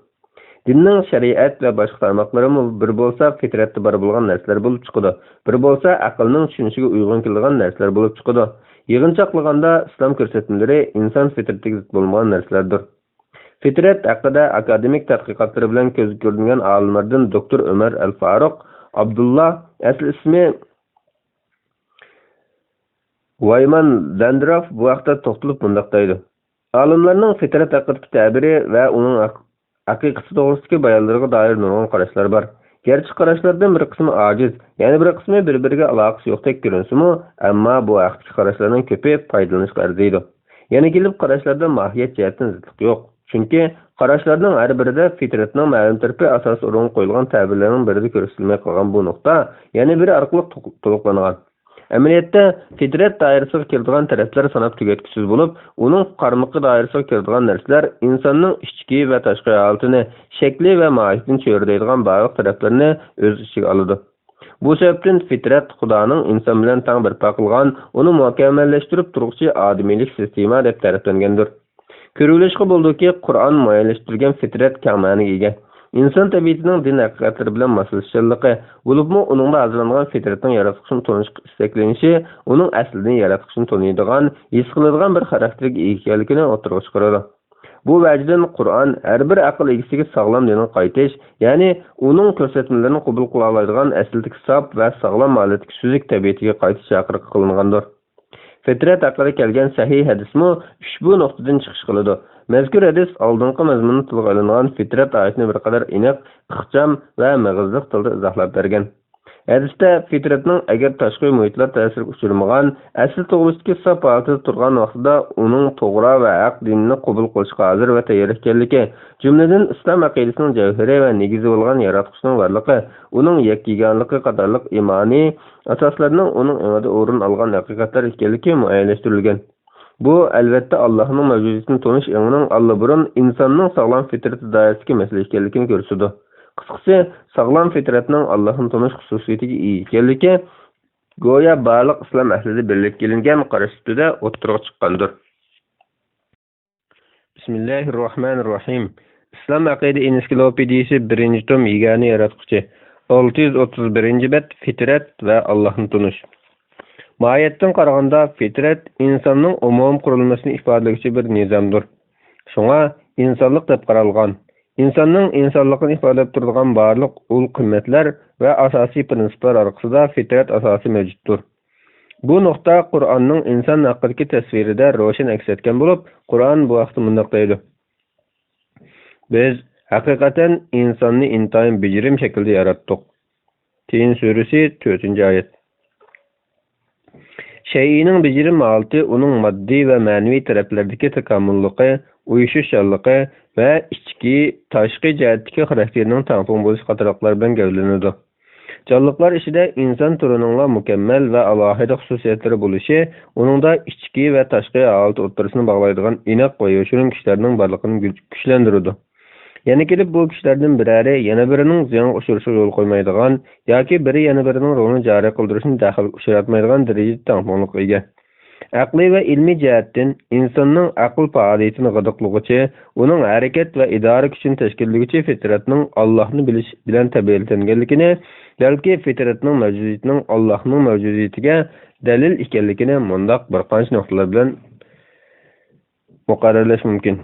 دىننىڭ شەرىئەت ۋە باشقا تارماقلىرىمۇ بىر بولسا فىترەتتە بار بولغان نەرسىلەر بولۇپ چىقىدۇ، بىر بولسا ئەقىلنىڭ چۈشىنىشىگە ئۇيغۇن كېلىدىغان نەرسىلەر بولۇپ چىقىدۇ. يىغىنچاقلىغاندا، ئىسلام كۆرسەتمىلىرى ئىنسان فىترىتىگە زىت بولمىغان نەرسىلەردۇر. فىترەت ھەققىدە ئاكادېمىك تەتقىقاتلىرى بىلەن كۆزگە كۆرۈنگەن ئالىملاردىن دوكتور ئۆمەر ئەل فاروق ئابدۇللا، ئەسلى ئىسمى ۋايمان دەندراف، بۇ ھەقتە توختىلىپ مۇنداق دەيدۇ: ئالىملارنىڭ فىترەت ھەققىدىكى تەبىرى ۋە ئۇنىڭ ھەق-، ھەقىقىتى توغرىسىدىكى بايانلىرىغا دائىر نۇرغۇن قاراشلار بار. گەرچە قاراشلاردىن بىر قىسمى ئاجىز، يەنە بىر قىسمى بىر-بىرىگە ئالاقىسى يوقتەك كۆرۈنسىمۇ، ئەمما بۇ ھەقتىكى قاراشلارنىڭ كۆپى پايدىلىنىشقا ئەرزىيدۇ. يەنە كېلىپ قاراشلاردا ماھىيەت جەھەتتىن زىتلىق يوق. چۈنكى قاراشلارنىڭ ھەر بىرىدە فىترەتنىڭ مەلۇم تەرىپى ئاساسىي ئورۇنغا قويۇلغان تەبىرلەرنىڭ بىرىدە كۆرسىتىلمەي قالغان بۇ نۇقتا يەنە بىرى ئارقىلىق تولۇق-، تولۇقلانغان. ئەمەلىيەتتە، فىترەت دائىرىسىغا كىرىدىغان تەرەپلەر ساناپ تۈگەتكۈسىز بولۇپ، ئۇنىڭ قارمىقى دائىرىسىغا كىرىدىغان نەرسىلەر ئىنساننىڭ ئىچكى ۋە تاشقى ھالىتىنى، شەكلى ۋە ماھىيىتىنى چۆرىدەيدىغان بارلىق تەرەپلەرنى ئۆز ئىچىگە ئالىدۇ. بۇ سەۋەبتىن فىترەت خۇدانىڭ ئىنسان بىلەن تەڭ بەرپا قىلغان، ئۇنى مۇكەممەللەشتۈرۈپ تۇرغۇچى ئادىمىيلىك سىستېما دەپ تەرىپلەنگەندۇر. كۆرۈۋېلىشقا بولىدۇكى، قۇرئان مۇئەييەنلەشتۈرگەن فىترەت كەڭ مەنىگە ئىگە. ئىنسان تەبىئىتىنىڭ دىن ھەقىقەتلىرى بىلەن ماسلىشىشچانلىقى، بولۇپمۇ ئۇنىڭدا ھازىرلانغان فىترەتنىڭ ياراتقۇچىنى تونۇشقا ئىستەكلىنىشى ئۇنىڭ ئەسلىدىن ياراتقۇچىنى تونۇيدىغان، ھېس قىلىدىغان بىر خاراكتېرگە ئىگە ئىكەنلىكىنى ئوتتۇرىغا چىقىرىدۇ. بۇ ۋەجىدىن قۇرئان ھەر بىر ئەقىل ئىگىسىگە ساغلام دىنغا قايتىش، يەنى ئۇنىڭ كۆرسەتمىلىرىنى قوبۇل قىلالايدىغان ئەسلىدىكى ساپ ۋە ساغلام ھالەتتىكى سۈزۈك تەبىئىتىگە قايتىش چاقىرىقى قىلىنغاندۇر. فىترەت ھەققىدە كەلگەن سەھىھ ھەدىسمۇ ئۈچ بۇ نۇقتىدىن چىقىش قىلىدۇ. مەزكۇر ھەدىس ئالدىنقى مەزمۇندا تىلغا ئېلىنغان فىترەت ئايىتىنى بىر قەدەر ئېنىق، ئىخچام ۋە مېغىزلىق تىلدا ئىزاھلاپ بەرگەن. ھەدىستە فىترەتنىڭ ئەگەر تاشقى مۇھىتلار تەسىرىگە ئۇچرىمىغان، ئەسلى تۇغۇلۇشتىكى ساپ ھالىتىدە تۇرغان ۋاقتىدا ئۇنىڭ توغرا ۋە ھەق دىنىنى قوبۇل قىلىشقا ھازىر ۋە تەييار ئىكەنلىكى، جۈملىدىن ئىسلام ئەقىدىسىنىڭ جەۋھىرى ۋە نېگىزى بولغان ياراتقۇچىنىڭ بارلىقى، ئۇنىڭ يەككىگانلىقى قاتارلىق ئىمانىي ئاساسلارنىڭ ئۇنىڭ ئېڭىدا ئورۇن ئالغان ھەقىقەتلەر ئىكەنلىكى مۇئەييەنلەشتۈرۈلگەن. بۇ، ئەلۋەتتە، ئاللاھنىڭ مەۋجۇدىيىتىنى تونۇش ئېڭىنىڭ ئاللىبۇرۇن ئىنساننىڭ ساغلام فىترىتى دائىرىسىدىكى مەسىلە ئىكەنلىكىنى كۆرسىتىدۇ. قىسقىسى، ساغلام فىترەتنىڭ ئاللاھنى تونۇش خۇسۇسىيىتىگە ئىگە ئىكەنلىكى گويا بارلىق ئىسلام ئەھلىدە بىرلىككە كېلىنگەن قاراش ئۈستىدە ئوتتۇرىغا چىققاندۇر. بىسمىللاھىررەھمانىررەھىم. ئىسلام ئەقىدە ئېنسىكلوپېدىيىسى، بىرىنچى توم، يېگانە ياراتقۇچى، ئالتە يۈز ئوتتۇز بىرىنچى بەت، فىترەت ۋە ئاللاھنى تونۇش. ماھىيەتتىن قارىغاندا، فىترەت ئىنساننىڭ ئومۇمىي قۇرۇلمىسىنى ئىپادىلىگۈچى بىر نىزامدۇر. شۇڭا ئىنسانلىق دەپ قارالغان، ئىنساننىڭ ئىنسانلىقىنى ئىپادىلەپ تۇرىدىغان بارلىق ئۇل قىممەتلەر ۋە ئاساسىي پىرىنسىپلار ئارقىسىدا فىترەت ئاساسى مەۋجۇتتۇر. بۇ نۇقتا قۇرئاننىڭ ئىنسان ھەققىدىكى تەسۋىرىدە روشەن ئەكس ئەتكەن بولۇپ، قۇرئان بۇ ھەقتە مۇنداق دەيدۇ: بىز ھەقىقەتەن ئىنساننى ئىنتايىن بېجىرىم شەكىلدە ياراتتۇق. تىيىن سۈرىسى، تۆتىنچى ئايەت. شەيئىنىڭ بېجىرىم ھالىتى ئۇنىڭ ماددىي ۋە مەنىۋى تەرەپلەردىكى تاكامۇللۇقى، ئۇيۇشۇشچانلىقى ۋە ئىچكى، تاشقى جەھەتتىكى خاراكتېرىنىڭ تەڭپۇڭ بولۇشى قاتارلىقلار بىلەن گەۋدىلىنىدۇ. جانلىقلار ئىچىدە ئىنسان تۈرىنىڭلا مۇكەممەل ۋە ئالاھىدە خۇسۇسىيەتلىرى بولۇشى ئۇنىڭدا ئىچكى ۋە تاشقى ھالىتى ئوتتۇرىسىنى باغلايدىغان ئېنىق ۋە يوشۇرۇن كۈچلەرنىڭ بارلىقىنى گۈ-، كۈچلەندۈرىدۇ. يەنە كېلىپ بۇ كۈچلەردىن بىرەرى يەنە بىرىنىڭ زىيانغا ئۇچرىشىغا يول قويمايدىغان ياكى بىرى يەنە بىرىنىڭ رولىنى جارى قىلدۇرۇشنى دەخلىگە ئۇچراتمايدىغان دەرىجىدە تەڭپۇڭلۇققا ئىگە. ئەقلىي ۋە ئىلمىي جەھەتتىن ئىنساننىڭ ئەقىل پائالىيىتىنى غىدىقلىغۇچى، ئۇنىڭ ھەرىكەت ۋە ئىدارە كۈچىنى تەشكىللىگۈچى فىترەتنىڭ ئاللاھنى بىلىش بىلەن تەبىئەتلەنگەنلىكىنى، بەلكى فىترەتنىڭ مەۋجۇدىيىتىنىڭ ئاللاھنىڭ مەۋجۇدىيىتىگە دەلىل ئىكەنلىكىنى مۇنداق بىر قانچە نۇقتىلار بىلەن مۇقەررەرلەش مۇمكىن.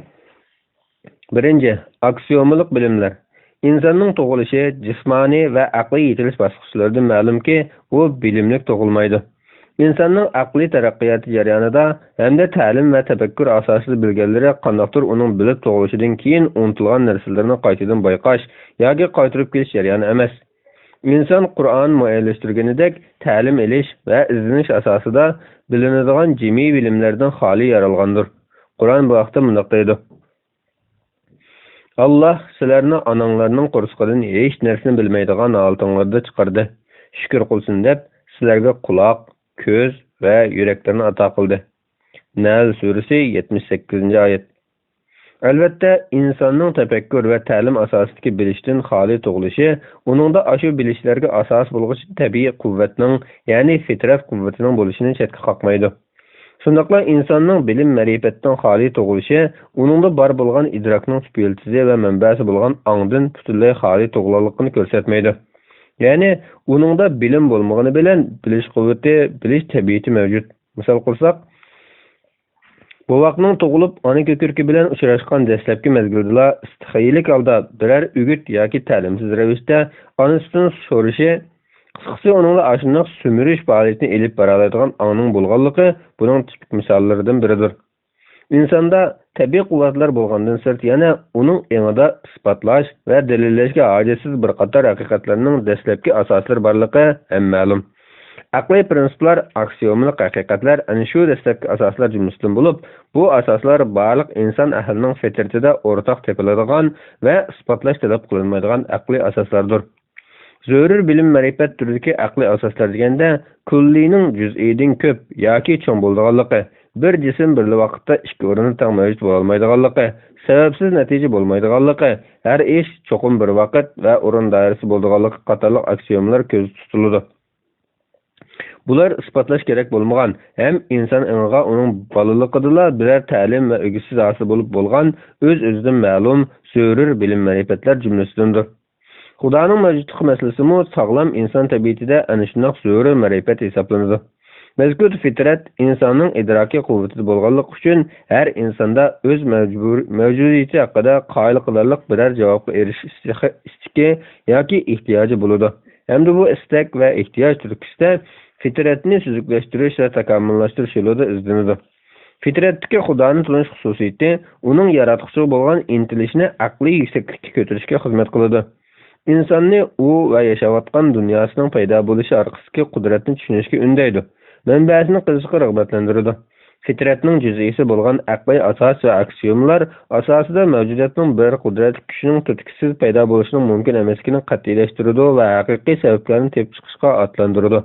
بىرىنچى، ئاكسىيومىلىق بىلىملەر. ئىنساننىڭ تۇغۇلۇشى، جىسمانىي ۋە ئەقلىي يېتىلىش باسقۇچلىرىدىن مەلۇمكى، ئۇ بىلىملىك تۇغۇلمايدۇ. ئىنساننىڭ ئەقلىي تەرەققىياتى جەريانىدا ھەمدە تەلىم ۋە تەپەككۇر ئاساسىدا بىلگەنلىرى قانداقتۇر ئۇنىڭ بىلىپ تۇغۇلۇشىدىن كېيىن ئۇنتۇلغان نەرسىلىرىنى قايتىدىن بايقاش ياكى قايتۇرۇپ كېلىش جەريانى ئەمەس. ئىنسان قۇرئان مۇئەييەنلەشتۈرگىنىدەك تەلىم ئېلىش ۋە ئىزدىنىش ئاساسىدا بىلىنىدىغان جىمىي بىلىملەردىن خالىي يارالغاندۇر. قۇرئان بۇ ھەقتە مۇنداق دەيدۇ: ئاللاھ سىلەرنى ئاناڭلارنىڭ قورسىقىدىن ھېچ نەرسىنى بىلمەيدىغان ھالىتىڭلاردا چىقاردى. شۈكۈر قىلسۇن دەپ، سىلەرگە قۇلاق، كۆز ۋە يۈرەكلەرنى ئاتا قىلدى. نەھل سۈرىسى، يەتمىش سەككىزىنچى ئايەت. ئەلۋەتتە، ئىنساننىڭ تەپەككۇر ۋە تەلىم ئاساسىدىكى بىلىشتىن خالىي تۇغۇلۇشى ئۇنىڭدا ئاشۇ بىلىشلەرگە ئاساس بولغۇچى تەبىئىي قۇۋۋەتنىڭ، يەنى فىترەت قۇۋۋىتىنىڭ بولۇشىنى چەتكە قاقمايدۇ. شۇنداقلا ئىنساننىڭ بىلىم-مەرىپەتتىن خالىي تۇغۇلۇشى ئۇنىڭدا بار بولغان ئىدراكنىڭ تۈپ يىلتىزى ۋە مەنبەسى بولغان ئاڭدىن پۈتۈنلەي خالىي تۇغۇلغانلىقىنى كۆرسەتمەيدۇ. يەنى ئۇنىڭدا بىلىم بولمىغىنى بىلەن بىلىش قۇۋۋىتى، بىلىش تەبىئىتى مەۋجۇت. مىسال قىلساق، بوۋاقنىڭ تۇغۇلۇپ، ئانا كۆكرىكى بىلەن ئۇچراشقان دەسلەپكى مەزگىلدىلا ئىستىخىيىلىك ھالدا بىرەر ئۈگۈت ياكى تەلىمسىز رەۋىشتە ئانىسىدىن سورىشى، قىسقىسى، ئۇنىڭدا ئاشۇنداق سۈمۈرۈش پائالىيىتىنى ئېلىپ بارالايدىغان ئاڭنىڭ بولغانلىقى بۇنىڭ تىپىك مىساللىرىدىن بىرىدۇر. ئىنساندا تەبىئىي قۇۋۋەتلەر بولغاندىن سىرت، يەنە ئۇنىڭ ئېڭىدا ئىسپاتلاش ۋە دەلىللەشكە ھاجەتسىز بىر قاتار ھەقىقەتلەرنىڭ دەسلەپكى ئاساسلىرى بارلىقى ھەم مەلۇم. ئەقلىي پىرىنسىپلار، ئاكسىيومىلىق ھەقىقەتلەر ئەنە شۇ دەسلەپكى ئاساسلار جۈملىسىدىن بولۇپ، بۇ ئاساسلار بارلىق ئىنسان ئەھلىنىڭ فىترىتىدە ئورتاق تېپىلىدىغان ۋە ئىسپاتلاش تەلەپ قىلىنمايدىغان ئەقلىي ئاساسلاردۇر. زۆرۈر بىلىم-مەرىپەت تۈرىدىكى ئەقلىي ئاساسلار دېگەندە، كۈللىنىڭ جۈزئىدىن كۆپ ياكى چوڭ بولىدىغانلىقى، بىر جىسىم بىرلا ۋاقىتتا ئىككى ئورۇندا تەڭ مەۋجۇت بولالمايدىغانلىقى، سەۋەبسىز نەتىجە بولمايدىغانلىقى، ھەر ئىش چوقۇم بىر ۋاقىت ۋە ئورۇن دائىرىسى بولىدىغانلىقى قاتارلىق ئاكسىيومىلار كۆزدە تۇتۇلىدۇ. بۇلار ئىسپاتلاش كېرەك بولمىغان ھەم ئىنسان ئېڭىغا ئۇنىڭ بالىلىقىدىلا بىرەر تەلىم ۋە ئۆگىتىش ھاسىل بولۇپ بولغان، ئۆز-ئۆزىدىن مەلۇم، زۆرۈر بىلىم-مەرىپەتلەر جۈملىسىدىندۇر. خۇدانىڭ مەۋجۇتلۇقى مەسىلىسىمۇ ساغلام ئىنسان تەبىئىتىدە ئەنە شۇنداق زۆرۈر مەرىپەت ھېسابلىنىدۇ. مەزكۇر فىترەت ئىنساننىڭ ئىدراكىي قۇۋۋىتىدە بولغانلىقى ئۈچۈن، ھەر ئىنساندا ئۆز مەجبۇر-، مەۋجۇدىيىتى ھەققىدە قايىل قىلارلىق بىرەر جاۋابقا ئېرىشىش ئىستىخى-، ئىستىكى ياكى ئېھتىياجى بولىدۇ. ھەمدە بۇ ئىستەك ۋە ئېھتىياج تۈرتكىسىدە فىترەتنى سۈزۈكلەشتۈرۈش ۋە تاكامۇللاشتۇرۇش يولىدا ئىزدىنىدۇ. فىترەتتىكى خۇدانى تونۇش خۇسۇسىيىتى ئۇنىڭ ياراتقۇچىغا بولغان ئىنتىلىشىنى ئەقلىي يۈكسەكلىككە كۆتۈرۈشكە خىزمەت قىلىدۇ. ئىنساننى ئۇ ۋە ياشاۋاتقان دۇنياسىنىڭ پەيدا بولۇشى ئارقىسىدىكى قۇدرەتنى چۈشىنىشكە ئۈندەيدۇ، مەنبەسىنى قېزىشقا رىغبەتلەندۈرىدۇ. فىترەتنىڭ جۈزئىيسى بولغان ئەقلىي ئاساس ۋە ئاكسىيومىلار ئاساسىدا مەۋجۇدىيەتنىڭ بىر قۇدرەتلىك كۈچىنىڭ تۈرتكىسىز پەيدا بولۇشىنىڭ مۇمكىن ئەمەسلىكىنى قەتئىيلەشتۈرىدۇ ۋە ھەقىقىي سەۋەبلەرنى تېپىپ چىقىشقا ئاتلاندۇرىدۇ.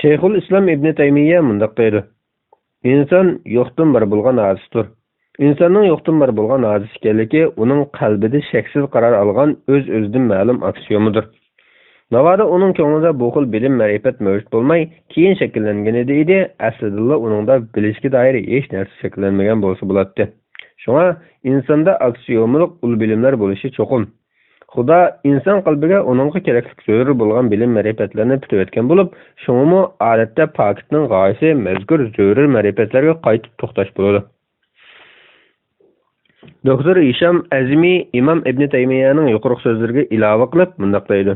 شەيخۇل ئىسلام ئىبنى تەيمىيە مۇنداق دەيدۇ: «ئىنسان يوقتىن بار بولغان ھادىسىدۇر. ئىنساننىڭ يوقتىن بار بولغان ھادىسە ئىكەنلىكى ئۇنىڭ قەلبىدە شەكسىز قارار ئالغان ئۆز-ئۆزىدىن مەلۇم ئاكسىيومىدۇر. ناۋادا ئۇنىڭ كۆڭلىدە بۇ خىل بىلىم-مەرىپەت مەۋجۇت بولماي، كېيىن شەكىللەنگىنىدە ئىدى، ئەسلىدىلا ئۇنىڭدا بىلىشكە دائىر ھېچ نەرسە شەكىللەنمىگەن بولسا بولاتتى. شۇڭا ئىنساندا ئاكسىيومىلىق ئۇل بىلىملەر بولۇشى چوقۇم. خۇدا ئىنسان قەلبىگە ئۇنىڭغا كېرەكلىك زۆرۈر بولغان بىلىم-مەرىپەتلەرنى پۈتۈۋەتكەن بولۇپ، شۇڭىمۇ ئادەتتە پاكىتنىڭ غايىسى مەزكۇر زۆرۈر مەرىپەتلەرگە قايتىپ توختاش بولىدۇ.» دوكتور ھىشام ئەزمى ئىمام ئىبنى تەيمىيەنىڭ يۇقىرىقى سۆزلىرىگە ئىلاۋە قىلىپ مۇنداق دەيدۇ: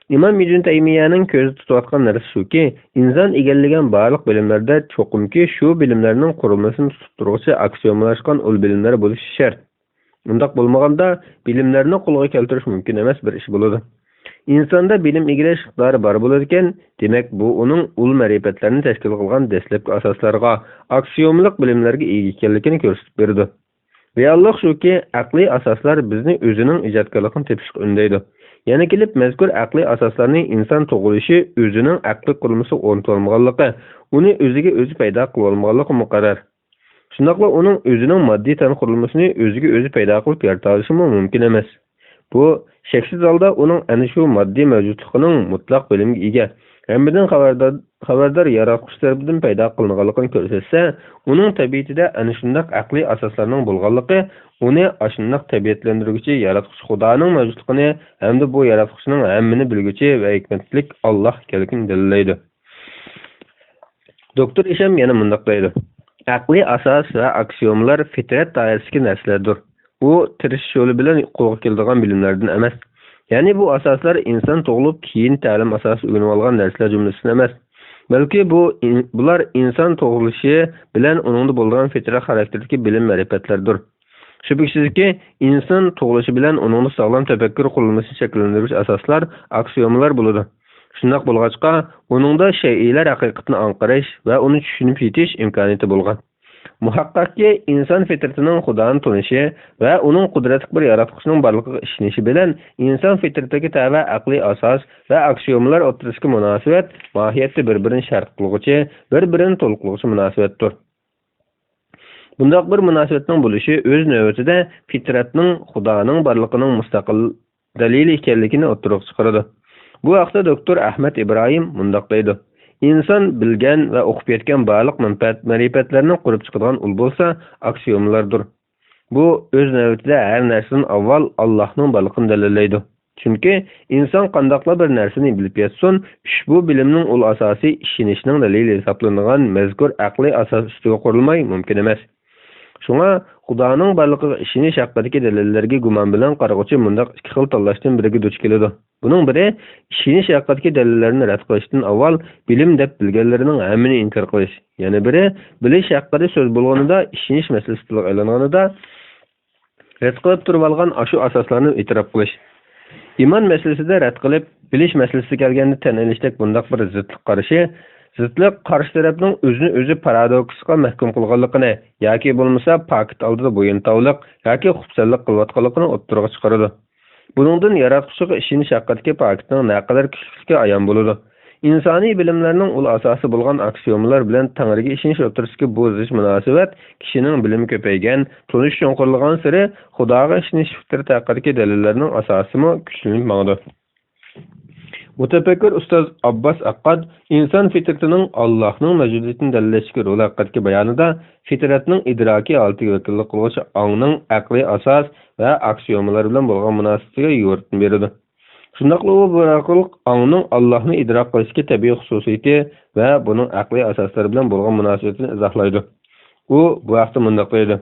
«ئىمام ئىبنى تەيمىيەنىڭ كۆزدە تۇتۇۋاتقان نەرسە شۇكى، ئىنسان ئىگىلىگەن بارلىق بىلىملەردە چوقۇمكى شۇ بىلىملەرنىڭ قۇرۇلمىسىنى تۇتۇپ تۇرغۇچى ئاكسىيومىلاشقان ئۇل بىلىملەر بولۇشى شەرت. ئۇنداق بولمىغاندا، بىلىملەرنى قولغا كەلتۈرۈش مۇمكىن ئەمەس بىر ئىش بولىدۇ. ئىنساندا بىلىم ئىگىلەش ئىقتىدارى بار بولىدىكەن، دېمەك، بۇ ئۇنىڭ ئۇل مەرىپەتلەرنى تەشكىل قىلغان دەسلەپكى ئاساسلارغا، ئاكسىيومىلىق بىلىملەرگە ئىگە ئىكەنلىكىنى كۆرسىتىپ بېرىدۇ. رېئاللىق شۇكى، ئەقلىي ئاساسلار بىزنى ئۆزىنىڭ ئىجادكارلىقىنى تېپىشقا ئۈندەيدۇ. يەنە كېلىپ، مەزكۇر ئەقلىي ئاساسلارنى ئىنسان تۇغۇلۇشى ئۆزىنىڭ ئەقلىي قۇرۇلمىسىغا ئورنىتىۋالمىغانلىقى، ئۇنى ئۆزىگە ئۆزى پەيدا قىلىۋالمىغانلىقى مۇقەررەر. شۇنداقلا ئۇنىڭ ئۆزىنىڭ ماددىي تەن قۇرۇلمىسىنى ئۆزىگە ئۆزى پەيدا قىلىپ يارىتالىشىمۇ مۇمكىن ئەمەس. بۇ، شەكسىز ھالدا ئۇنىڭ ئەنە شۇ ماددىي مەۋجۇتلۇقىنىڭ مۇتلەق بىلىمگە ئىگە، ھەممىدىن خەۋەردار، خەۋەردار ياراتقۇچى تەرىپىدىن پەيدا قىلىنغانلىقىنى كۆرسەتسە، ئۇنىڭ تەبىئىتىدە ئەنە شۇنداق ئەقلىي ئاساسلارنىڭ بولغانلىقى ئۇنى ئاشۇنداق تەبىئەتلەندۈرگۈچى ياراتقۇچى خۇدانىڭ مەۋجۇتلۇقىنى ھەمدە بۇ ياراتقۇچىنىڭ ھەممىنى بىلگۈچى ۋە ھېكمەتلىك ئاللاھ ئىكەنلىكىنى دەلىللەيدۇ. دوكتور ئىشەم يەنە مۇنداق دەيدۇ: «ئەقلىي ئاساس ۋە ئاكسىيومىلار فىترەت دائىرىسىدىكى نەرسىلەردۇر. ئۇ تىرىشىش يولى بىلەن قولغا كېلىدىغان بىلىملەردىن ئەمەس. يەنى بۇ ئاساسلار ئىنسان تۇغۇلۇپ كېيىن تەلىم ئاساسىدا ئۆگىنىۋالغان نەرسىلەر جۈملىسىدىن ئەمەس، بەلكى بۇ ئىن-، بۇلار ئىنسان تۇغۇلۇشى بىلەن ئۇنىڭدا بولىدىغان فىترەت خاراكتېرىدىكى بىلىم-مەرىپەتلەردۇر. شۈبھىسىزكى، ئىنسان تۇغۇلۇشى بىلەن ئۇنىڭدا ساغلام تەپەككۇر قۇرۇلمىسىنى شەكىللەندۈرگۈچى ئاساسلار ئاكسىيومىلار بولىدۇ. شۇنداق بولغاچقا، ئۇنىڭدا شەيئىلەر ھەقىقىتىنى ئاڭقىرىش ۋە ئۇنى چۈشىنىپ يېتىش ئىمكانىيىتى بولغان. مۇھەققەقكى، ئىنسان فىترىتىنىڭ خۇدانى تونۇشى ۋە ئۇنىڭ قۇدرەتلىك بىر ياراتقۇچىنىڭ بارلىقىغا ئىشىنىشى بىلەن ئىنسان فىترىتىگە تەۋە ئەقلىي ئاساس ۋە ئاكسىيومىلار ئوتتۇرىسىدىكى مۇناسىۋەت ماھىيەتتە بىر-بىرىنى شەرھ قىلغۇچى، بىر-بىرىنى تولۇقلىغۇچى مۇناسىۋەتتۇر. بۇنداق بىر مۇناسىۋەتنىڭ بولۇشى ئۆز نۆۋىتىدە فىترەتنىڭ خۇدانىڭ بارلىقىنىڭ مۇستەقىل دەلىلى ئىكەنلىكىنى ئوتتۇرىغا چىقىرىدۇ. بۇ ھەقتە دوكتور ئەھمەد ئىبراھىم مۇنداق دەيدۇ: «ئىنسان بىلگەن ۋە ئۇقۇپ يەتكەن بارلىق مەنپەئەت-مەرىپەتلەرنى قۇرۇپ چىقىدىغان ئۇل بولسا ئاكسىيومىلاردۇر.» بۇ ئۆز نۆۋىتىدە ھەر نەرسىدىن ئاۋۋال ئاللاھنىڭ بارلىقىنى دەلىللەيدۇ. چۈنكى ئىنسان قانداقلا بىر نەرسىنى بىلىپ يەتسۇن، ئۇشبۇ بىلىمنىڭ ئۇل ئاساسى ئىشىنىشنىڭ دەلىلى ھېسابلىنىدىغان مەزكۇر ئەقلىي ئاساس ئۈستىگە قۇرۇلماي مۇمكىن ئەمەس. شۇڭا خۇدانىڭ بارلىقىغا ئىشىنىش ھەققىدىكى دەلىللەرگە گۇمان بىلەن قارىغۇچى مۇنداق ئىككى خىل تاللاشتىن بىرىگە دۇچ كېلىدۇ. بۇنىڭ بىرى، ئىشىنىش ھەققىدىكى دەلىللەرنى رەت قىلىشتىن ئاۋۋال بىلىم دەپ بىلگەنلىرىنىڭ ھەممىنى ئىنكار قىلىش. يەنە بىرى، بىلىش ھەققىدە سۆز بولغىنىدا، ئىشىنىش مەسىلىسى تىلغا ئېلىنغىنىدا، رەت قىلىپ تۇرۇۋالغان ئاشۇ ئاساسلارنى ئېتىراپ قىلىش. ئىمان مەسىلىسىدە رەت قىلىپ، بىلىش مەسىلىسىگە كەلگەندە تەن ئېلىشتەك بۇنداق بىر زىتلىق قارىشى، زىتلىق قارشى تەرەپنىڭ ئۆزىنى ئۆزى پارادوكسقا مەھكۇم قىلغانلىقىنى ياكى بولمىسا پاكىت ئالدىدا بويۇنتاۋلىق ياكى خۇپسەنلىك قىلىۋاتقانلىقىنى ئوتتۇرىغا چىقىرىدۇ. بۇنىڭدىن ياراتقۇچىغا ئىشىنىش ھەققىدىكى پاكىتنىڭ نەقەدەر كۈچلۈكلۈكى ئايان بولىدۇ. ئىنسانىي بىلىملەرنىڭ ئۇل ئاساسى بولغان ئاكسىيومىلار بىلەن تەڭرىگە ئىشىنىش ئوتتۇرىسىدىكى بۇ زىچ مۇناسىۋەت كىشىنىڭ بىلىمى كۆپەيگەن، تونۇشى چوڭقۇرلىغانسېرى خۇداغا ئىشىنىش پىترىتى ھەققىدىكى دەلىللەرنىڭ ئاساسىمۇ كۈچلىنىپ ماڭىدۇ. مۇتەپەككۇر ئۇستاز ئابباس ئەققاد ئىنسان فىترىتىنىڭ ئاللاھنىڭ مەۋجۇدىيىتىنى دەلىللەشتىكى رولى ھەققىدىكى بايانىدا، فىترەتنىڭ ئىدراكىي ھالىتىگە ۋەكىللىك قىلغۇچى ئاڭنىڭ ئەقلىي ئاساس ۋە ئاكسىيومىلار بىلەن بولغان مۇناسىۋىتىگە يورۇتما بېرىدۇ. شۇنداقلا ئۇ بۇ ئارقىلىق ئاڭنىڭ ئاللاھنى ئىدراك قىلىشتىكى تەبىئىي خۇسۇسىيىتى ۋە بۇنىڭ ئەقلىي ئاساسلىرى بىلەن بولغان مۇناسىۋىتىنى ئىزاھلايدۇ. ئۇ بۇ ھەقتە مۇنداق دەيدۇ.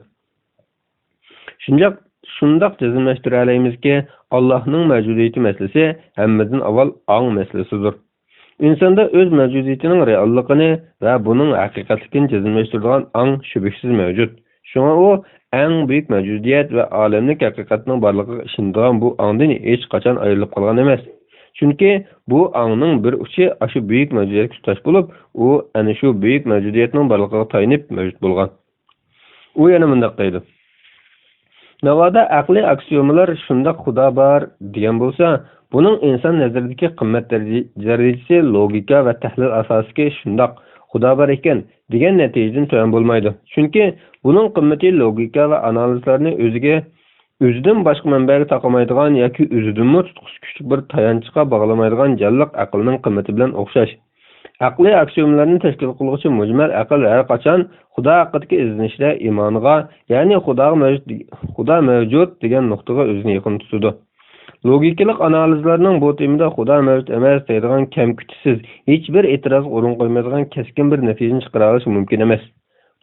شۇنداق، شۇنداق جەزملەشتۈرەلەيمىزكى، ئاللاھنىڭ مەۋجۇدىيىتى مەسىلىسى ھەممىدىن ئاۋۋال ئاڭ مەسىلىسىدۇر. ئىنساندا ئۆز مەۋجۇدىيىتىنىڭ رېئاللىقىنى ۋە بۇنىڭ ھەقىقەتلىكىنى جەزملەشتۈرىدىغان ئاڭ شۈبھىسىز مەۋجۇت. شۇڭا ئۇ ئەڭ بۈيۈك مەۋجۇدىيەت ۋە ئالەملىك ھەقىقەتنىڭ بارلىقىغا ئىشىنىدىغان بۇ ئاڭدىن ھېچقاچان ئايرىلىپ قالغان ئەمەس. چۈنكى بۇ ئاڭنىڭ بىر ئۇچى ئاشۇ بۈيۈك مەۋجۇدىيەتكە تۇتاش بولۇپ، ئۇ ئەنە شۇ بۈيۈك مەۋجۇدىيەتنىڭ بارلىقىغا تايىنىپ مەۋجۇت بولغان. ئۇ يەنە مۇنداق دەيدۇ. ناۋادا ئەقلىي ئاكسىيومىلار «شۇنداق خۇدا بار» دېگەن بولسا، بۇنىڭ ئىنسان نەزىرىدىكى قىممەت دەرىجە-، دەرىجىسى لوگىكا ۋە تەھلىل ئاساسىدىكى «شۇنداق خۇدا بار ئىكەن» دېگەن نەتىجىدىن تۆۋەن بولمايدۇ. چۈنكى بۇنىڭ قىممىتى لوگىكا ۋە ئانالىزلارنى ئۆزىگە، ئۆزىدىن باشقا مەنبەگە تاقىمايدىغان ياكى ئۆزىدىنمۇ تۇتقۇسى كۈچلۈك بىر تايانچقا باغلىمايدىغان جانلىق ئەقىلنىڭ قىممىتى بىلەن ئوخشاش. ئەقلىي ئاكسىيومىلارنى تەشكىل قىلغۇچى مۇجمەل ئەقىل ھەر قاچان خۇدا ھەققىدىكى ئىزدىنىشتە ئىمانغا، يەنى خۇداغا مەۋجۇت، خۇدا مەۋجۇت دېگەن نۇقتىغا ئۆزىنى يېقىن تۇتىدۇ. لوگىكىلىق ئانالىزلارنىڭ بۇ تېمىدا خۇدا مەۋجۇت ئەمەس دەيدىغان كەمكۈتۈشسىز، ھېچبىر ئېتىرازغا ئورۇن قويمايدىغان كەسكىن بىر نەتىجىنى چىقىرالىشى مۇمكىن ئەمەس.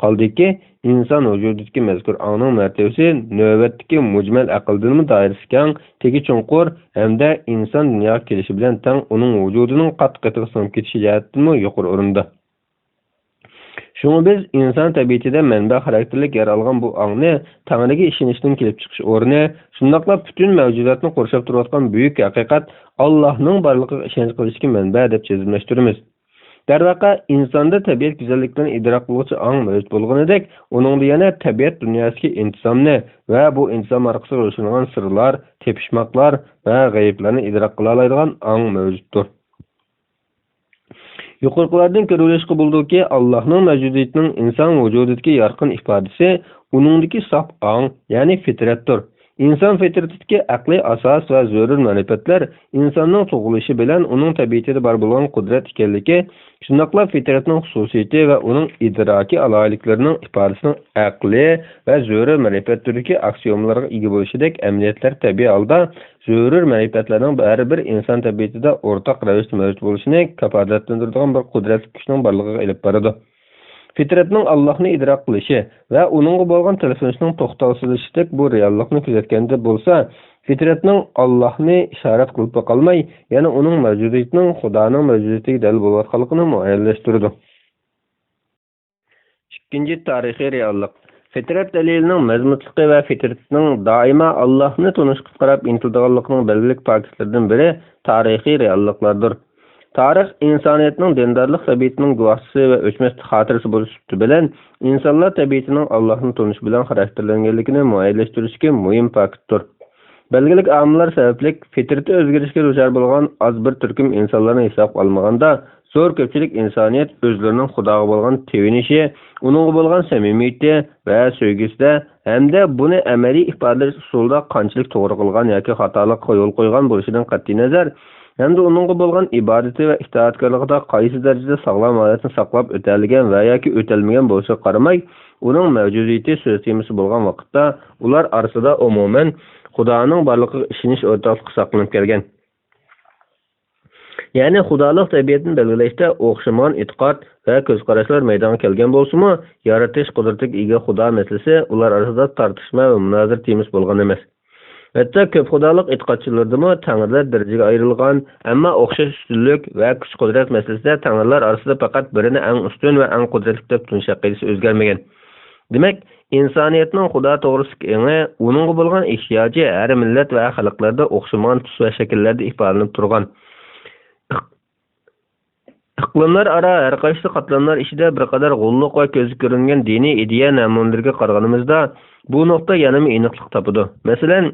قالدىكى، ئىنسان ۋۇجۇدىدىكى مەزكۇر ئاڭنىڭ مەرتىۋىسى نۆۋەتتىكى مۇجمەل ئەقىلدىنمۇ دائىرىسى كەڭ، تېگى چوڭقۇر ھەمدە ئىنسان دۇنياغا كېلىشى بىلەن تەڭ ئۇنىڭ ۋۇجۇدىنىڭ قاتتىق قېتىغا سىڭىپ كېتىشى جەھەتتىنمۇ يۇقىرى ئورۇندا. شۇڭا بىز ئىنسان تەبىئىتىدە مەنبە خاراكتېرلىك يەر ئالغان بۇ ئاڭنى تەڭرىگە ئىشىنىشنىڭ كېلىپ چىقىش ئورنى، شۇنداقلا پۈتۈن مەۋجۇداتنى قورشاپ تۇرۇۋاتقان بۈيۈك ھەقىقەت ئاللاھنىڭ بارلىقىغا ئىشەنچ قىلىشتىكى مەنبە دەپ جەزملەشتۈرىمىز. دەرۋەقە، ئىنساندا تەبىئەت گۈزەللىكلىرىنى ئىدراك قىلغۇچى ئاڭ مەۋجۇت بولغىنىدەك، ئۇنىڭدا يەنە تەبىئەت دۇنياسىدىكى ئىنتىزامنى ۋە بۇ ئىنتىزام ئارقىسىغا يوشۇرۇنغان سىرلار، تېپىشماقلار ۋە غەيىبلەرنى ئىدراك قىلالايدىغان ئاڭ مەۋجۇتتۇر. يۇقىرىقىلاردىن كۆرۈۋېلىشقا بولىدۇكى، ئاللاھنىڭ مەۋجۇدىيىتىنىڭ ئىنسان ۋۇجۇدىدىكى يارقىن ئىپادىسى ئۇنىڭدىكى ساپ ئاڭ، يەنى فىترەتتۇر. ئىنسان فىترىتىدىكى ئەقلىي ئاساس ۋە زۆرۈر مەرىپەتلەر ئىنساننىڭ تۇغۇلۇشى بىلەن ئۇنىڭ تەبىئىتىدە بار بولغان قۇدرەت ئىكەنلىكى، شۇنداقلا فىترەتنىڭ خۇسۇسىيىتى ۋە ئۇنىڭ ئىدراكىي ئالاھىدىلىكلىرىنىڭ ئىپادىسىنىڭ ئەقلىي ۋە زۆرۈر مەرىپەت تۈرىدىكى ئاكسىيومىلارغا ئىگە بولۇشىدەك ئەمەلىيەتلەر تەبىئىي ھالدا زۆرۈر مەرىپەتلەرنىڭ بەرىبىر ئىنسان تەبىئىتىدە ئورتاق رەۋىشتە مەۋجۇت بولۇشىنى كاپالەتلەندۈرىدىغان بىر قۇدرەتلىك كۈچنىڭ بارلىقىغا ئېلىپ بارىدۇ. فىترەتنىڭ ئاللاھنى ئىدراك قىلىشى ۋە ئۇنىڭغا بولغان تىلپۈنۈشنىڭ توختاۋسىزلىشىشتەك بۇ رېئاللىقنى كۆزەتكەندە بولسا، فىترەتنىڭ ئاللاھنى ئىشارەت قىلىپلا قالماي، يەنە ئۇنىڭ مەۋجۇدىيىتىنىڭ خۇدانىڭ مەۋجۇدىيىتىگە دەلىل بولۇۋاتقانلىقىنى مۇئەييەنلەشتۈرىدۇ. ئىككىنچى، تارىخىي رېئاللىق. فىترەت دەلىلىنىڭ مەزمۇتلۇقى ۋە فىترەتنىڭ دائىما ئاللاھنى تونۇشقا قاراپ ئىنتىلىدىغانلىقىنىڭ بەلگىلىك پاكىتلىرىدىن بىرى تارىخىي رېئاللىقلاردۇر. تارىخ ئىنسانىيەتنىڭ دىندارلىق تەبىئىتىنىڭ گۇۋاھچىسى ۋە ئۆچمەس خاتىرىسى بولۇش سۈپىتى بىلەن ئىنسانلار تەبىئىتىنىڭ ئاللاھنى تونۇش بىلەن خاراكتېرلەنگەنلىكىنى مۇئەييەنلەشتۈرۈشتىكى مۇھىم پاكىتتۇر. بەلگىلىك ئامىللار سەۋەبلىك فىترىتى ئۆزگىرىشكە دۇچار بولغان ئاز بىر تۈركۈم ئىنسانلارنى ھېسابقا ئالمىغاندا، زور كۆپچىلىك ئىنسانىيەت ئۆزلىرىنىڭ خۇداغا بولغان تېۋىنىشى، ئۇنىڭغا بولغان سەمىمىيىتى ۋە سۆيگۈسىدە ھەمدە بۇنى ئەمەلىي ئىپادىلەش ئۇسۇلىدا قانچىلىك توغرا قىلغان ياكى خاتالىققا يول قويغان بولۇشىدىن قەتئىينەزەر، ھەمدە ئۇنىڭغا بولغان ئىبادىتى ۋە ئىتائەتكارلىقىدا قايسى دەرىجىدە ساغلام ھالەتنى ساقلاپ ئۆتەلىگەن ۋە ياكى ئۆتەلمىگەن بولۇشىغا قارىماي، ئۇنىڭ مەۋجۇدىيىتى سۆز تېمىسى بولغان ۋاقىتتا، ئۇلار ئارىسىدا ئومۇمەن خۇدانىڭ بارلىقىغا ئىشىنىش ئورتاقلىقى ساقلىنىپ كەلگەن. يەنى خۇدالىق تەبىئەتنى بەلگىلەشتە ئوخشىمىغان ئېتىقاد ۋە كۆز قاراشلار مەيدانغا كەلگەن بولسىمۇ، يارىتىش قۇدرىتىگە ئىگە خۇدا مەسىلىسى ئۇلار ئارىسىدا تارتىشما ۋە مۇنازىرە تېمىسى بولغان ئەمەس. ھەتتا كۆپ خۇدالىق ئېتىقادچىلىرىدىمۇ تەڭرىلەر دەرىجىگە ئايرىلغان، ئەمما ئوخشاش ئۈستۈنلۈك ۋە كۈچ-قۇدرەت مەسىلىسىدە تەڭرىلەر ئارىسىدا پەقەت بىرىنى ئەڭ ئۈستۈن ۋە ئەڭ قۇدرەتلىك دەپ تونۇش ئەقىدىسى ئۆزگەرمىگەن. دېمەك، ئىنسانىيەتنىڭ خۇدا توغرىسىدىكى ئېڭى، ئۇنىڭغا بولغان ئېھتىياجى ھەر مىللەت ۋە خەلقلەردە ئوخشىمىغان تۈس ۋە شەكىللەردە ئىپادىلىنىپ تۇرغان. ئىق-، ئىقلىملار ئارا ھەر قايسى قاتلاملار ئىچىدە بىر قەدەر غوللۇق ۋە كۆزگە كۆرۈنگەن دىنىي ئىدىيە نەمۇنىلىرىگە قارىغىنىمىزدا، بۇ نۇقتا يەنىمۇ ئېنىقلىق تاپىدۇ. مەسىلەن،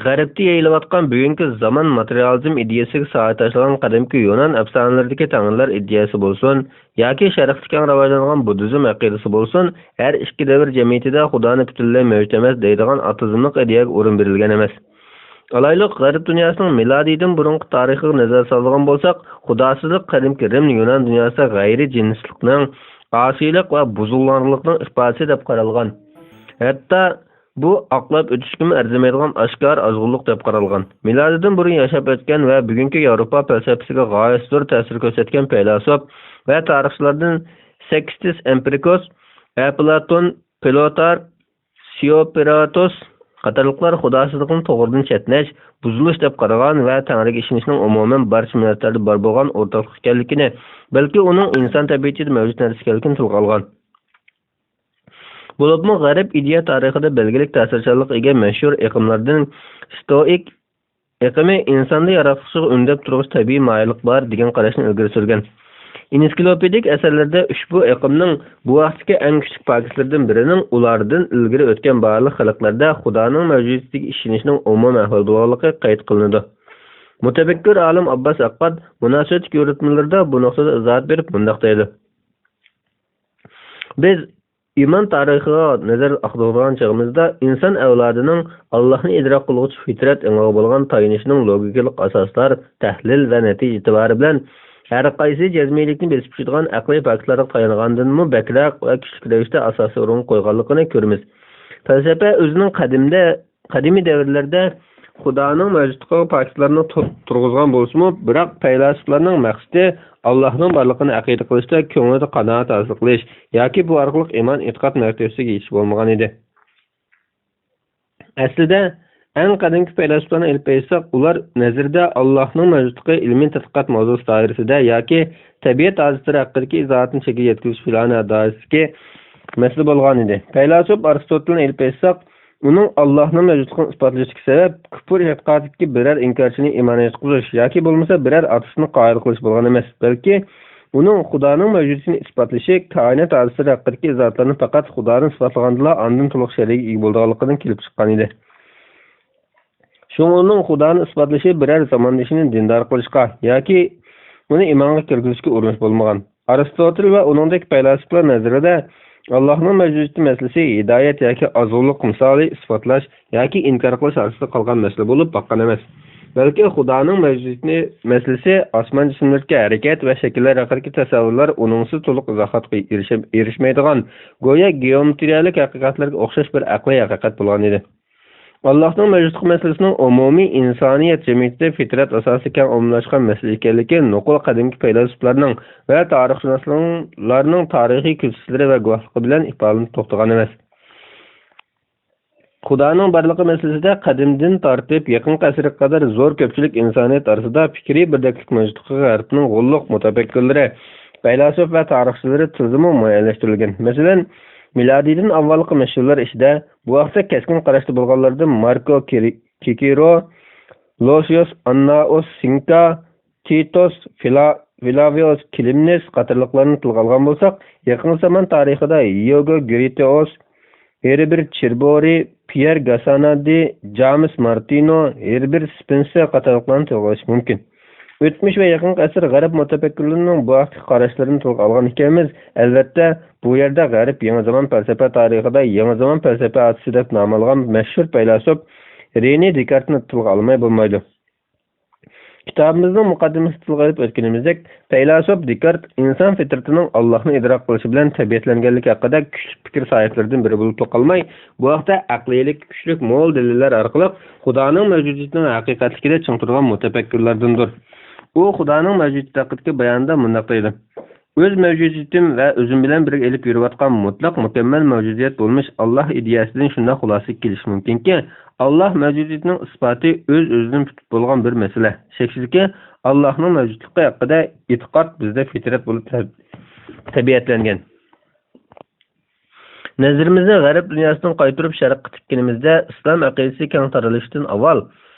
غەربتە يېيىلىۋاتقان بۈگۈنكى زامان ماتېرىيالىزم ئىدىيەسىگە سايە تاشلىغان قەدىمكى يۇنان ئەپسانىلىرىدىكى تەڭرىلەر ئىدىيەسى بولسۇن، ياكى شەرقتە كەڭ راۋاجلانغان بۇددىزم ئەقىدىسى بولسۇن، ھەر ئىككى دەۋر جەمئىيىتىدە خۇدانى پۈتۈنلەي مەۋجۇت ئەمەس دەيدىغان ئاتېئىزملىق ئىدىيەگە ئورۇن بېرىلگەن ئەمەس. ئالايلۇق، غەرب دۇنياسىنىڭ مىلادىيدىن بۇرۇنقى تارىخىغا نەزەر سالىدىغان بولساق، خۇداسىزلىق قەدىمكى رىم، يۇنان دۇنياسىدا غەيرىي جىنسلىقنىڭ، ئاسىيلىق ۋە بۇزۇلغانلىقنىڭ ئىپادىسى دەپ قارالغان. ھەتتا بۇ ئاقلاپ ئۆتۈشكىمۇ ئەرزىمەيدىغان ئاشكارا ئازغۇنلۇق دەپ قارالغان. مىلادىدىن بۇرۇن ياشاپ ئۆتكەن ۋە بۈگۈنكى ياۋروپا پەلسەپىسىگە غايەت زور تەسىر كۆرسەتكەن پەيلاسوپ ۋە تارىخچىلاردىن سېكستىس ئەمپىرىكوس، ئەپلاتون، پلوتارك، سىئوپراتوس قاتارلىقلار خۇداسىزلىقنى توغرىدىن چەتنەش، بۇزۇلۇش دەپ قارىغان ۋە تەڭرىگە ئىشىنىشنىڭ ئومۇمەن بارچە مىللەتلەردە بار بولغان ئورتاقلىق ئىكەنلىكىنى، بەلكى ئۇنىڭ ئىنسان تەبىئىتىدە مەۋجۇت نەرسە ئىكەنلىكىنى تىلغا ئالغان. بولۇپمۇ غەرب ئىدىيە تارىخىدا بەلگىلىك تەسىرچانلىققا ئىگە مەشھۇر ئېقىملاردىن ستوئىك ئېقىمى ئىنساندا ياراتقۇچىغا ئۈندەپ تۇرغۇچ تەبىئىي مايىللىق بار دېگەن قاراشنى ئىلگىرى سۈرگەن. ئېنسىكلوپېدىك ئەسەرلىرىدە ئۈچ بۇ ئېقىمنىڭ بۇ ۋاقىتتىكى ئەڭ كۈچلۈك پاكىتلىرىدىن بىرىنىڭ ئۇلاردىن ئىلگىرى ئۆتكەن بارلىق خەلقلەردە خۇدانىڭ مەۋجۇدىيىتىگە ئىشىنىشنىڭ ئومۇمىي ئەھۋال بولغانلىقى قەيت قىلىنىدۇ. مۇتەپەككۇر ئالىم ئابباس ئاققاد مۇناسىۋەتلىك يورۇتمىلىرىدا بۇ نۇقتىدا ئىزاھات بېرىپ مۇنداق دەيدۇ: بىز ئىمان تارىخىغا نەزەر ئاغدۇرغان چېغىمىزدا، ئىنسان ئەۋلادىنىڭ ئاللاھنى ئىدراك قىلغۇچ فىترەت ئېڭىغا بولغان تايىنىشىنىڭ لوگىكىلىق ئاساسلار، تەھلىل ۋە نەتىجە ئېتىبارى بىلەن ھەر قايسى جەزمىيلىكنى بېسىپ چۈشىدىغان ئەقلىي پاكىتلارغا تايانغاندىنمۇ بەكرەك ۋە كۈچلۈك رەۋىشتە ئاساسىي ئورۇنغا قويغانلىقىنى كۆرىمىز. پەلسەپە ئۆزىنىڭ قەدىمدە قەدىمىي دەۋرلەردە خۇدانىڭ مەۋجۇتلۇقىغا پاكىتلارنى تۇ-، تۇرغۇزغان بولسىمۇ، بىراق پەيلاسوپلارنىڭ مەقسىتى ئاللاھنىڭ بارلىقىنى ئەقىدە قىلىشتا كۆڭلىدە قانائەت ھاسىل قىلىش ياكى بۇ ئارقىلىق ئىمان ئېتىقاد مەرتىۋىسىگە يېتىش بولمىغان ئىدى. ئەسلىدە، ئەڭ قەدىمكى پەيلاسوپلارنى ئېلىپ ئېيتساق، ئۇلار نەزىرىدە ئاللاھنىڭ مەۋجۇتلۇقى ئىلمىي تەتقىقات ماۋزۇسى دائىرىسىدە ياكى تەبىئەت ھادىسىلىرى ھەققىدىكى ئىزاھاتنى شەكىلگە يەتكۈزۈش پىلانى دائىرىسىدىكى مەسىلە بولغان ئىدى. پەيلاسوپ ئارستوتىلنى ئېلىپ ئېيتساق، ئۇنىڭ ئاللاھنىڭ مەۋجۇتلۇقىنى ئىسپاتلىشىدىكى سەۋەب كۇپۇر ئېتىقادىدىكى بىرەر ئىنكارچىنى ئىمانغا ياتقۇزۇش ياكى بولمىسا بىرەر ئاتىسىنى قايىل قىلىش بولغان ئەمەس، بەلكى ئۇنىڭ خۇدانىڭ مەۋجۇدىيىتىنى ئىسپاتلىشى كائىنات ھادىسىلىرى ھەققىدىكى ئىزاھاتلارنى پەقەت خۇدانى ئىسپاتلىغاندىلا ئاندىن تولۇق شەرھىگە ئىگە بولىدىغانلىقىدىن كېلىپ چىققان ئىدى. شۇڭا ئۇنىڭ خۇدانى ئىسپاتلىشى بىرەر زاماندىشىنى دىندار قىلىشقا ياكى ئۇنى ئىمانغا كىرگۈزۈشكە ئۇرۇنۇش بولمىغان. ئارستوتىل ۋە ئۇنىڭدەك پەيلاسوپلار نەزىرىدە، ئاللاھنىڭ مەۋجۇدىيىتى مەسىلىسى ھىدايەت ياكى ئازغۇنلۇق مىسالى ئىسپاتلاش ياكى ئىنكار قىلىش ئارىسىدا قالغان مەسىلە بولۇپ باققان ئەمەس. بەلكى خۇدانىڭ مەۋجۇدىيىتى مەسىلىسى ئاسمان جىسىملىرىدىكى ھەرىكەت ۋە شەكىللەر ھەققىدىكى تەسەۋۋۇرلار ئۇنىڭسىز تولۇق ئىزاھاتقا ئېرىشە-، ئېرىشمەيدىغان، گويا گېئومېترىيەلىك ھەقىقەتلەرگە ئوخشاش بىر ئەقلىي ھەقىقەت بولغان ئىدى. ئاللاھنىڭ مەۋجۇتلۇق مەسىلىسىنىڭ ئومۇمىي ئىنسانىيەت جەمئىيىتىدە فىترەت ئاساسىدا كەڭ ئومۇملاشقان مەسىلە ئىكەنلىكى نوقۇل قەدىمكى پەيلاسوپلارنىڭ ۋە تارىخشۇناسلارنىڭ تارىخىي كۆزىتىشلىرى ۋە گۇۋاھلىقى بىلەن ئىپادىلىنىپ توختىغان ئەمەس. خۇدانىڭ بارلىقى مەسىلىسىدە قەدىمدىن تارتىپ يېقىنقى ئەسىرگە قەدەر زور كۆپچىلىك ئىنسانىيەت ئارىسىدا پىكرىي بىردەكلىك مەۋجۇتلۇقىغا غەربنىڭ غوللۇق مۇتەپەككۇرلىرى، پەيلاسوپ ۋە تارىخچىلىرى تىلىدىمۇ مۇئەييەنلەشتۈرۈلگەن. مەسىلەن، مىلادىيدىن ئاۋۋالقى مىسىرلار ئىچىدە بۇ ھەقتە كەسكىن قاراشتا بولغانلاردىن ماركو كىرى-، كىكىرو، لوسيوس ئاننائوس سىنكا، تىتوس فلا-، فلاۋىيوس كلىمنىس قاتارلىقلارنى تىلغا ئالغان بولساق، يېقىنقى زامان تارىخىدا ھيوگو گرېتېئوس، ھېربېرت چېربورى، پيېر گاسانادى، جامېس مارتىنو، ھېربېرت سپېنسېر قاتارلىقلارنى تىلغا ئېلىش مۇمكىن. ئۆتمۈش ۋە يېقىنقى ئەسىر غەرب مۇتەپەككۇرلىرىنىڭ بۇ ھەقتىكى قاراشلىرىنى تىلغا ئالغان ئىكەنمىز، ئەلۋەتتە، بۇ يەردە غەرب يېڭى زامان پەلسەپە تارىخىدا يېڭى زامان پەلسەپە ھادىسىسى دەپ نام ئالغان مەشھۇر پەيلاسوپ رېنې دېكارتنى تىلغا ئالماي بولمايدۇ. كىتابىمىزنىڭ مۇقەددىمىسىدە تىلغا ئېلىپ ئۆتكىنىمىزدەك، پەيلاسوپ دېكارت ئىنسان فىترىتىنىڭ ئاللاھنى ئىدراك قىلىشى بىلەن تەبىئەتلەنگەنلىكى ھەققىدە كۈچلۈك پىكىر ساھىبلىرىدىن بىرى بولۇپلا قالماي، بۇ ھەقتە ئەقلىيلىكى كۈچلۈك مول دەلىللەر ئارقىلىق خۇدانىڭ مەۋجۇدىيىتىنىڭ ھەقىقەتلىكىدە چىڭ تۇرغان مۇتەپەككۇرلاردىندۇر. ئۇ خۇدانىڭ مەۋجۇدىيىتى ھەققىدىكى بايانىدا مۇنداق دەيدۇ: ئۆز مەۋجۇدىيىتىم ۋە ئۆزۈم بىلەن بىرگە ئېلىپ يۈرۈۋاتقان مۇتلەق مۇكەممەل مەۋجۇدىيەت بولمىش ئاللاھ ئىدىيەسىدىن شۇنداق خۇلاسىگە كېلىش مۇمكىنكى، ئاللاھ مەۋجۇدىيىتىنىڭ ئىسپاتى ئۆز-ئۆزىدىن پۈتۈپ بولغان بىر مەسىلە. شەكسىزكى، ئاللاھنىڭ مەۋجۇتلۇقى ھەققىدە ئېتىقاد بىزدە فىترەت بولۇپ تەب-، تەبىئەتلەنگەن. نەزىرىمىزنى غەرب دۇنياسىدىن قايتۇرۇپ شەرققە تىككىنىمىزدە، ئىسلام ئەقىدىسى كەڭ تارىلىشتىن ئاۋۋال،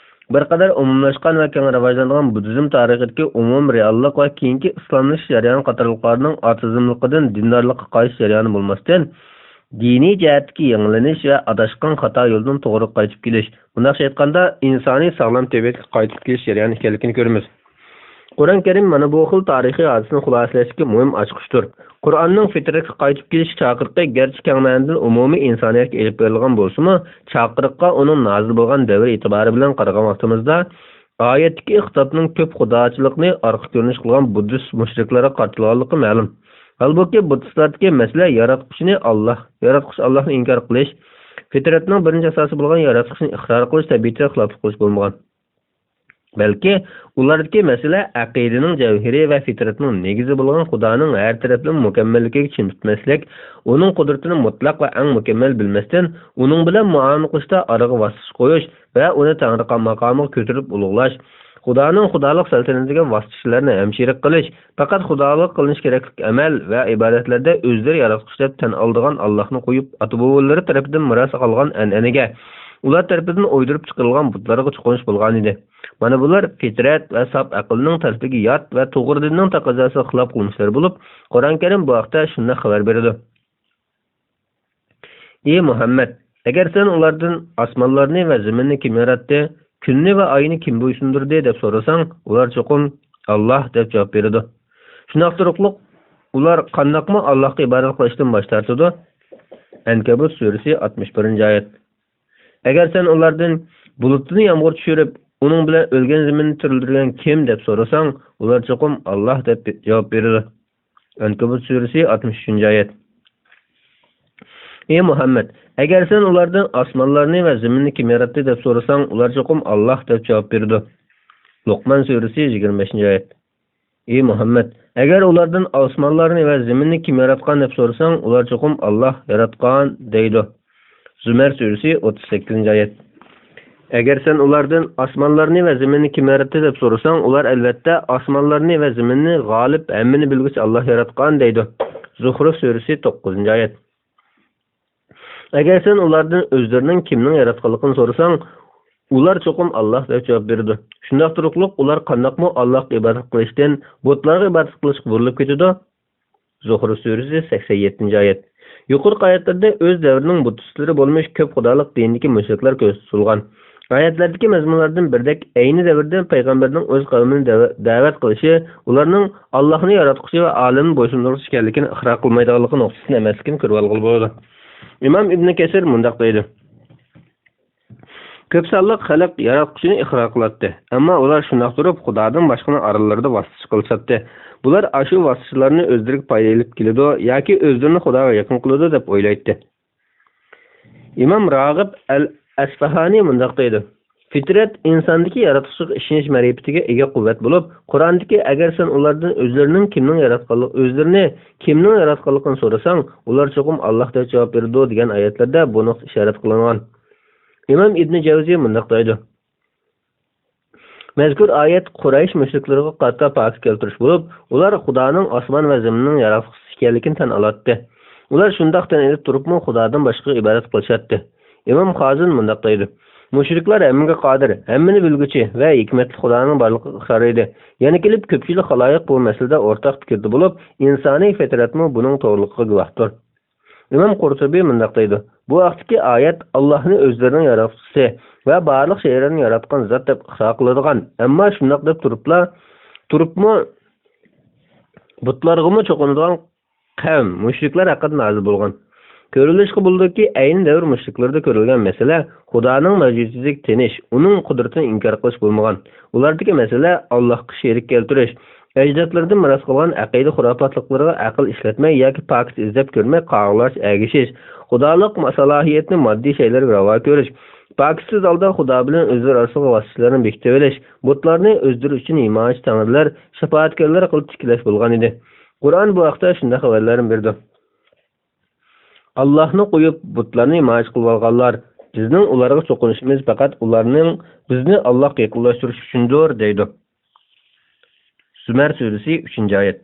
بىر قەدەر ئومۇملاشقان ۋە كەڭ راۋاجلانغان بۇددىزم تارىخىدىكى ئومۇمىي رېئاللىق ۋە كېيىنكى ئىسلاملىشىش جەريانى قاتارلىقلارنىڭ ئاتېئىزملىقىدىن دىندارلىققا قايتىش جەريانى بولماستىن، دىنىي جەھەتتىكى يېڭىلىنىش ۋە ئاداشقان خاتا يولدىن توغرىغا قايتىپ كېلىش، مۇنداقچە ئېيتقاندا، ئىنسانىي ساغلام تەبىئەتكە قايتىپ كېلىش جەريانى ئىكەنلىكىنى كۆرىمىز. قۇرئان كەرىم مانا بۇ خىل تارىخىي ھادىسىنى خۇلاسىلەشتىكى مۇھىم ئاچقۇچتۇر. قۇرئاننىڭ فىترەتكە قايتىپ كېلىش چاقىرىقى گەرچە كەڭ مەنىدىن ئومۇمىي ئىنسانىيەتكە ئېلىپ بېرىلغان بولسىمۇ، چاقىرىققا ئۇنىڭ نازىل بولغان دەۋرى ئېتىبارى بىلەن قارىغان ۋاقتىمىزدا، ئايەتتىكى خىتابنىڭ كۆپ خۇداچىلىقنى ئارقا كۆرۈنۈش قىلغان بۇددىست مۇشرىكلارغا قارىتىلغانلىقى مەلۇم. ھالبۇكى، بۇددىستلاردىكى مەسىلە ياراتقۇچىنى ئاللاھ، ياراتقۇچى ئاللاھنى ئىنكار قىلىش، فىترەتنىڭ بىرىنچى ئاساسى بولغان ياراتقۇچىنى ئىقرار قىلىش تەبىئىتىگە خىلاپلىق قىلىش بولمىغان. بەلكى ئۇلاردىكى مەسىلە ئەقىدىنىڭ جەۋھىرى ۋە فىترەتنىڭ نېگىزى بولغان خۇدانىڭ ھەر تەرەپلىمە مۇكەممەللىكىگە چىڭ پۈتمەسلىك، ئۇنىڭ قۇدرىتىنى مۇتلەق ۋە ئەڭ مۇكەممەل بىلمەستىن، ئۇنىڭ بىلەن مۇئامىلە قىلىشتا ئارىغا ۋاسىتە قويۇش ۋە ئۇنى تەڭرى ماقامىغا كۆتۈرۈپ ئۇلۇغلاش، خۇدانىڭ خۇدالىق سەلتەنىتىگە ۋاسىتىچىلەرنى ھەمشىرىك قىلىش، پەقەت خۇدالىق قىلىنىش كېرەكلىك ئەمەل ۋە ئىبادەتلەردە ئۆزلىرى ياراتقۇچى دەپ تەن ئالىدىغان ئاللاھنى قويۇپ، ئاتا-بوۋىلىرى تەرىپىدىن مىراس قالغان ئەنئەنىگە، ئۇلار تەرىپىدىن ئويدۇرۇپ چىقىرىلغان بۇتلارغا چوقۇنۇش بولغانىدى. مانا بۇلار فىترەت ۋە ساپ ئەقىلنىڭ تەلىپىگە يات ۋە توغرا دىننىڭ تەقەززاسىغا خىلاپ قىلمىشلار بولۇپ، قۇرئان كەرىم بۇ ھەقتە شۇنداق خەۋەر بېرىدۇ: ئى مۇھەممەد، ئەگەر سەن ئۇلاردىن ئاسمانلارنى ۋە زېمىننى كىم ياراتتى، كۈننى ۋە ئاينى كىم بويسۇندۇردى دەپ سورىساڭ، ئۇلار چوقۇم ئاللاھ دەپ جاۋاب بېرىدۇ. شۇنداق تۇرۇقلۇق ئۇلار قانداقمۇ ئاللاھقا ئىبادەت قىلىشتىن باش تارتىدۇ؟ ئەنكەبۇت سۈرىسى، ئاتمىش بىرىنچى ئايەت. ئەگەر سەن ئۇلاردىن بۇلۇتتىن يامغۇر چۈشۈرۈپ، ئۇنىڭ بىلەن ئۆلگەن زېمىننى تىرىلدۈرگەن كىم دەپ سورىساڭ، ئۇلار چوقۇم ئاللاھ دەپ جاۋاب بېرىدۇ. ئەنكەبۇت سۈرىسى، ئاتمىش ئۈچىنچى ئايەت. ئى مۇھەممەد، ئەگەر سەن ئۇلاردىن ئاسمانلارنى ۋە زېمىننى كىم ياراتتى دەپ سورىساڭ، ئۇلار چوقۇم ئاللاھ دەپ جاۋاب بېرىدۇ. لوقمان سۈرىسى، يىگىرمە بەشىنچى ئايەت. ئى مۇھەممەد، ئەگەر ئۇلاردىن ئاسمانلارنى ۋە زېمىننى كىم ياراتقان دەپ سورىساڭ، ئۇلار چوقۇم ئاللاھ ياراتقان دەيدۇ. زۇمەر سۈرىسى، ئوتتۇز سەككىزىنچى ئايەت. ئەگەر سەن ئۇلاردىن ئاسمانلارنى ۋە زېمىننى كىم ياراتتى دەپ سورىساڭ، ئۇلار ئەلۋەتتە ئاسمانلارنى ۋە زېمىننى غالىب، ھەممىنى بىلگۈچى ئاللاھ ياراتقان دەيدۇ. زۇخرۇف سۈرىسى، توققۇزىنچى ئايەت. ئەگەر سەن ئۇلاردىن ئۆزلىرىنىڭ كىمنىڭ ياراتقانلىقىنى سورىساڭ، ئۇلار چوقۇم ئاللاھ دەپ جاۋاب بېرىدۇ. شۇنداق تۇرۇقلۇق ئۇلار قانداقمۇ ئاللاھقا ئىبادەت قىلىشتىن بۇتلارغا ئىبادەت قىلىشقا بۇرۇلۇپ كېتىدۇ؟ زۇخرۇف سۈرىسى، سەكسەن يەتتىنچى ئايەت. يۇقىرىقى ئايەتلەردە ئۆز دەۋرىنىڭ بۇتپەرەسلىرى بولمىش كۆپ خۇدالىق دىنىدىكى مۇشرىكلار كۆزدە تۇتۇلغان. ئايەتلەردىكى مەزمۇنلاردىن بىردەك، ئەينى دەۋردە پەيغەمبەرنىڭ ئۆز قەۋمىنى دەۋە-، دەۋەت قىلىشى، ئۇلارنىڭ ئاللاھنى ياراتقۇچى ۋە ئالەمنى بويسۇندۇرغۇچى ئىكەنلىكىنى ئىقرار قىلمايدىغانلىقى نۇقتىسىدىن ئەمەسلىكىنى كۆرۈۋالغىلى بولىدۇ. ئىمام ئىبنى كەسىر مۇنداق دەيدۇ: كۆپ سانلىق خەلق ياراتقۇچىنى ئىقرار قىلاتتى، ئەمما ئۇلار شۇنداق تۇرۇپ، خۇدادىن باشقىنى ئارىلىرىدا ۋاسىتىچى قىلىشاتتى. بۇلار ئاشۇ ۋاسىتىچىلارنى ئۆزلىرىگە پايدا ئېلىپ كېلىدۇ ياكى ئۆزلىرىنى خۇداغا يېقىن قىلىدۇ دەپ ئويلايتتى. ئىمام راغىب ئەل ئەسپەھانى مۇنداق دەيدۇ: فىترەت ئىنساندىكى ياراتقۇچىغا ئىشىنىش مەرىپىتىگە ئىگە قۇۋۋەت بولۇپ، قۇرئاندىكى «ئەگەر سەن ئۇلاردىن ئۆزلىرىنىڭ كىمنىڭ ياراتقانلىقى، ئۆزلىرىنى كىمنىڭ ياراتقانلىقىنى سورىساڭ، ئۇلار چوقۇم ئاللاھ دەپ جاۋاب بېرىدۇ» دېگەن ئايەتلەردە بۇ نۇقتا ئىشارەت قىلىنغان. ئىمام ئىبنى جەۋزى مۇنداق دەيدۇ: مەزكۇر ئايەت قۇرەيش مۇشرىكلىرىغا قارىتا پاكىت كەلتۈرۈش بولۇپ، ئۇلار خۇدانىڭ ئاسمان ۋە زېمىننىڭ ياراتقۇچىسى ئىكەنلىكىنى تەن ئالاتتى. ئۇلار شۇنداق تەن ئېلىپ تۇرۇپمۇ خۇدادىن باشقىغا ئىبادەت قىلىشاتتى. ئىمام خازىن مۇنداق دەيدۇ: مۇشرىكلار ھەممىگە قادىر، ھەممىنى بىلگۈچى ۋە ھېكمەتلىك خۇدانىڭ بارلىقىغا ئىقرار ئىدى. يەنە كېلىپ كۆپچىلىك خالايىق بۇ مەسىلىدە ئورتاق پىكىردە بولۇپ، ئىنسانىي فىترەتمۇ بۇنىڭ توغرىلىقىغا گۇۋاھتۇر. ئىمام قۇرتۇبى مۇنداق دەيدۇ: بۇ ھەقتىكى ئايەت ئاللاھنى ئۆزلىرىنىڭ ياراتقۇچىسى ۋە بارلىق شەيئىلەرنى ياراتقان زات دەپ ئىقرار قىلىدىغان، ئەمما شۇنداق دەپ تۇرۇپلا، تۇرۇپمۇ بۇتلارغىمۇ چوقۇنىدىغان قەۋم، مۇشرىكلار ھەققىدە نازىل بولغان. كۆرۈلۈشكە بولىدۇكى، ئەينى دەۋر مۇشرىكلىرىدا كۆرۈلگەن مەسىلە خۇدانىڭ مەۋجۇدىيىتىگە تېنىش، ئۇنىڭ قۇدرىتىنى ئىنكار قىلىش بولمىغان. ئۇلاردىكى مەسىلە ئاللاھقا شېرىك كەلتۈرۈش، ئەجدادلىرىدىن مىراس قالغان ئەقىدە خۇراپاتلىقلىرىغا ئەقىل ئىشلەتمەي ياكى پاكىت ئىزدەپ كۆرمەي قاغىلارچە ئەگىشىش، خۇدالىق سالاھىيەتنى ماددىي شەيلەرگە راۋا كۆرۈش، پاكىتسىز ھالدا خۇدا بىلەن ئۆزلىرى ئارىسىدىقى ۋاسىتىچىلەرنى بېكىتىۋېلىش، بۇتلارنى ئۆزلىرى ئۈچۈن ھىمايىچى تەڭرىلەر، شاپائەتكارلار قىلىپ تىكلەش بولغان ئىدى. قۇرئان بۇ ھەقتە شۇنداق خەۋەرلەرنى بېرىدۇ: ئاللاھنى قويۇپ، بۇتلارنى ھىمايىچى قىلىۋالغانلار، بىزنىڭ ئۇلارغا چوقۇنۇشىمىز پەقەت ئۇلارنىڭ بىزنى ئاللاھقا يېقىنلاشتۇرۇشى ئۈچۈندۇر، دەيدۇ. زۇمەر سۈرىسى، ئۈچىنچى ئايەت.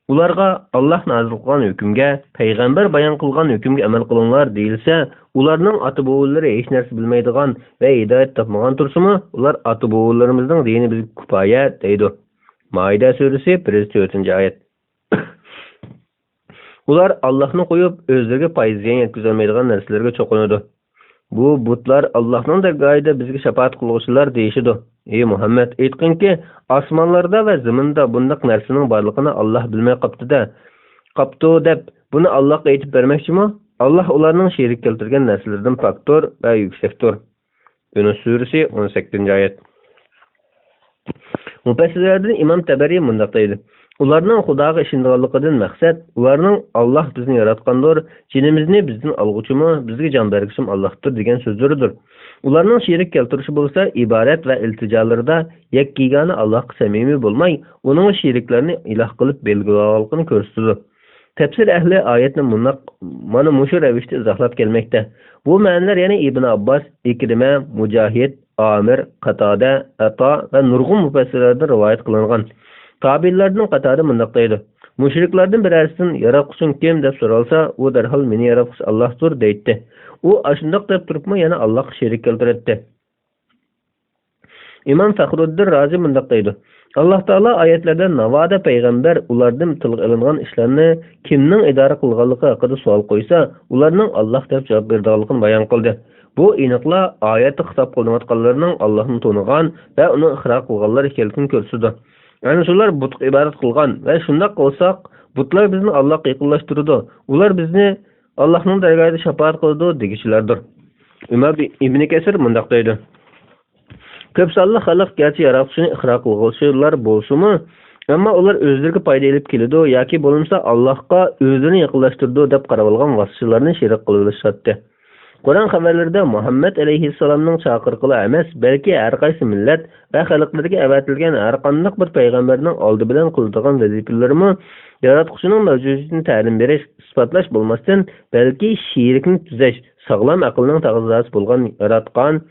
ئۇلارغا ئاللاھ نازىل قىلغان ھۆكۈمگە، پەيغەمبەر بايان قىلغان ھۆكۈمگە ئەمەل قىلىڭلار دېيىلسە، ئۇلارنىڭ ئاتا-بوۋىلىرى ھېچ نەرسە بىلمەيدىغان ۋە ھىدايەت تاپمىغان تۇرسىمۇ، ئۇلار ئاتا-بوۋىلىرىمىزنىڭ دىنى بىزگە كۇپايە، دەيدۇ. مائىدە سۈرىسى، بىر يۈز تۆتىنچى ئايەت. ئۇلار ئاللاھنى قويۇپ، ئۆزلىرىگە پايدا-زىيان يەتكۈزەلمەيدىغان نەرسىلەرگە چوقۇنىدۇ. بۇ بۇتلار ئاللاھنىڭ دەرگاھىدا بىزگە شاپائەت قىلغۇچىلار دېيىشىدۇ. ئى مۇھەممەد، ئېيتقىنكى، ئاسمانلاردا ۋە زېمىندا بۇنداق نەرسىنىڭ بارلىقىنى ئاللاھ بىلمەي قاپتۇ-دە، قاپتۇ دەپ، بۇنى ئاللاھقا ئېيتىپ بەرمەكچىمۇ؟ ئاللاھ ئۇلارنىڭ شېرىك كەلتۈرگەن نەرسىلىرىدىن پاكتۇر ۋە يۈكسەكتۇر. يۇنۇس سۈرىسى، ئون سەككىزىنچى ئايەت. مۇپەسسىرلەردىن ئىمام تەبەرى مۇنداق دەيدۇ: ئۇلارنىڭ خۇداغا ئىشىنىدىغانلىقىدىن مەقسەت، ئۇلارنىڭ «ئاللاھ بىزنى ياراتقاندۇر، جېنىمىزنى بىزدىن ئالغۇچىمۇ، بىزگە جان بەرگۈچىمۇ ئاللاھتۇر» دېگەن سۆزلىرىدۇر. ئۇلارنىڭ شېرىك كەلتۈرۈشى بولسا ئىبادەت ۋە ئىلتىجالىرىدا يەككىگانە ئاللاھقا سەمىمىي بولماي، ئۇنىڭغا شېرىكلەرنى ئىلاھ قىلىپ بەلگىلىۋالغانلىقىنى كۆرسىتىدۇ. تەپسىر ئەھلى ئايەتنى مۇنداق، مانا مۇشۇ رەۋىشتە ئىزاھلاپ كەلمەكتە. بۇ مەنىلەر يەنە ئىبن ئابباس، ئىكرىمە، مۇجاھىد، ئامىر، قاتادە، ئەتا ۋە نۇرغۇن مۇپەسسىرلەردىن رىۋايەت قىلىنغان. تابىئىنلاردىن قاتادە مۇنداق دەيدۇ: مۇشرىكلاردىن بىرەرسىدىن، «ياراتقۇچۇڭ كىم؟» دەپ سورالسا، ئۇ دەرھال، «مېنى ياراتقۇچى ئاللاھتۇر» دەيتتى. ئۇ ئاشۇنداق دەپ تۇرۇپمۇ يەنە ئاللاھقا شېرىك كەلتۈرەتتى. ئىمام فەخرۇددىن رازى مۇنداق دەيدۇ: ئاللاھ تائالا ئايەتلەردە ناۋادا پەيغەمبەر ئۇلاردىن تىلغا ئېلىنغان ئىشلارنى كىمنىڭ ئىدارە قىلغانلىقى ھەققىدە سوئال قويسا، ئۇلارنىڭ ئاللاھ دەپ جاۋاب بېرىدىغانلىقىنى بايان قىلدى. بۇ ئېنىقلا ئايەتتە خىتاب قىلىنىۋاتقانلارنىڭ ئاللاھنى تونۇغان ۋە ئۇنى ئىقرار قىلغانلار ئىكەنلىكىنى كۆرسىتىدۇ. ئەنە شۇلار بۇتقا ئىبادەت قىلغان ۋە شۇنداق قىلساق، بۇتلار بىزنى ئاللاھقا يېقىنلاشتۇرىدۇ، ئۇلار بىزنى ئاللاھنىڭ دەرگاھىدا شاپائەت قىلىدۇ دېگۈچىلەردۇر. ئىمام ئىبنى كەسىر مۇنداق دەيدۇ: كۆپ سانلىق خەلق گەرچە ياراتقۇچىنى ئىقرار قىلغۇچىلار بولسىمۇ، ئەمما ئۇلار ئۆزلىرىگە پايدا ئېلىپ كېلىدۇ ياكى بولمىسا ئاللاھقا ئۆزىنى يېقىنلاشتۇرىدۇ دەپ قاراۋالغان ۋاسىتىچىلارنى شېرىك قىلىۋېلىشاتتى. قۇرئان خەۋەرلىرىدە مۇھەممەد ئەلەيھىسسالامنىڭ چاقىرىقىلا ئەمەس، بەلكى ھەرقايسى مىللەت ۋە خەلقلەرگە ئەۋەتىلگەن ھەرقانداق بىر پەيغەمبەرنىڭ ئالدى بىلەن قىلىدىغان ۋەزىپىلىرىمۇ ياراتقۇچىنىڭ مەۋجۇدىيىتىنى تەلىم بېرىش، ئىسپاتلاش بولماستىن، بەلكى شېرىكنى تۈزەش، ساغلام ئەقىلنىڭ تەقەززاسى بولغان ياراتقان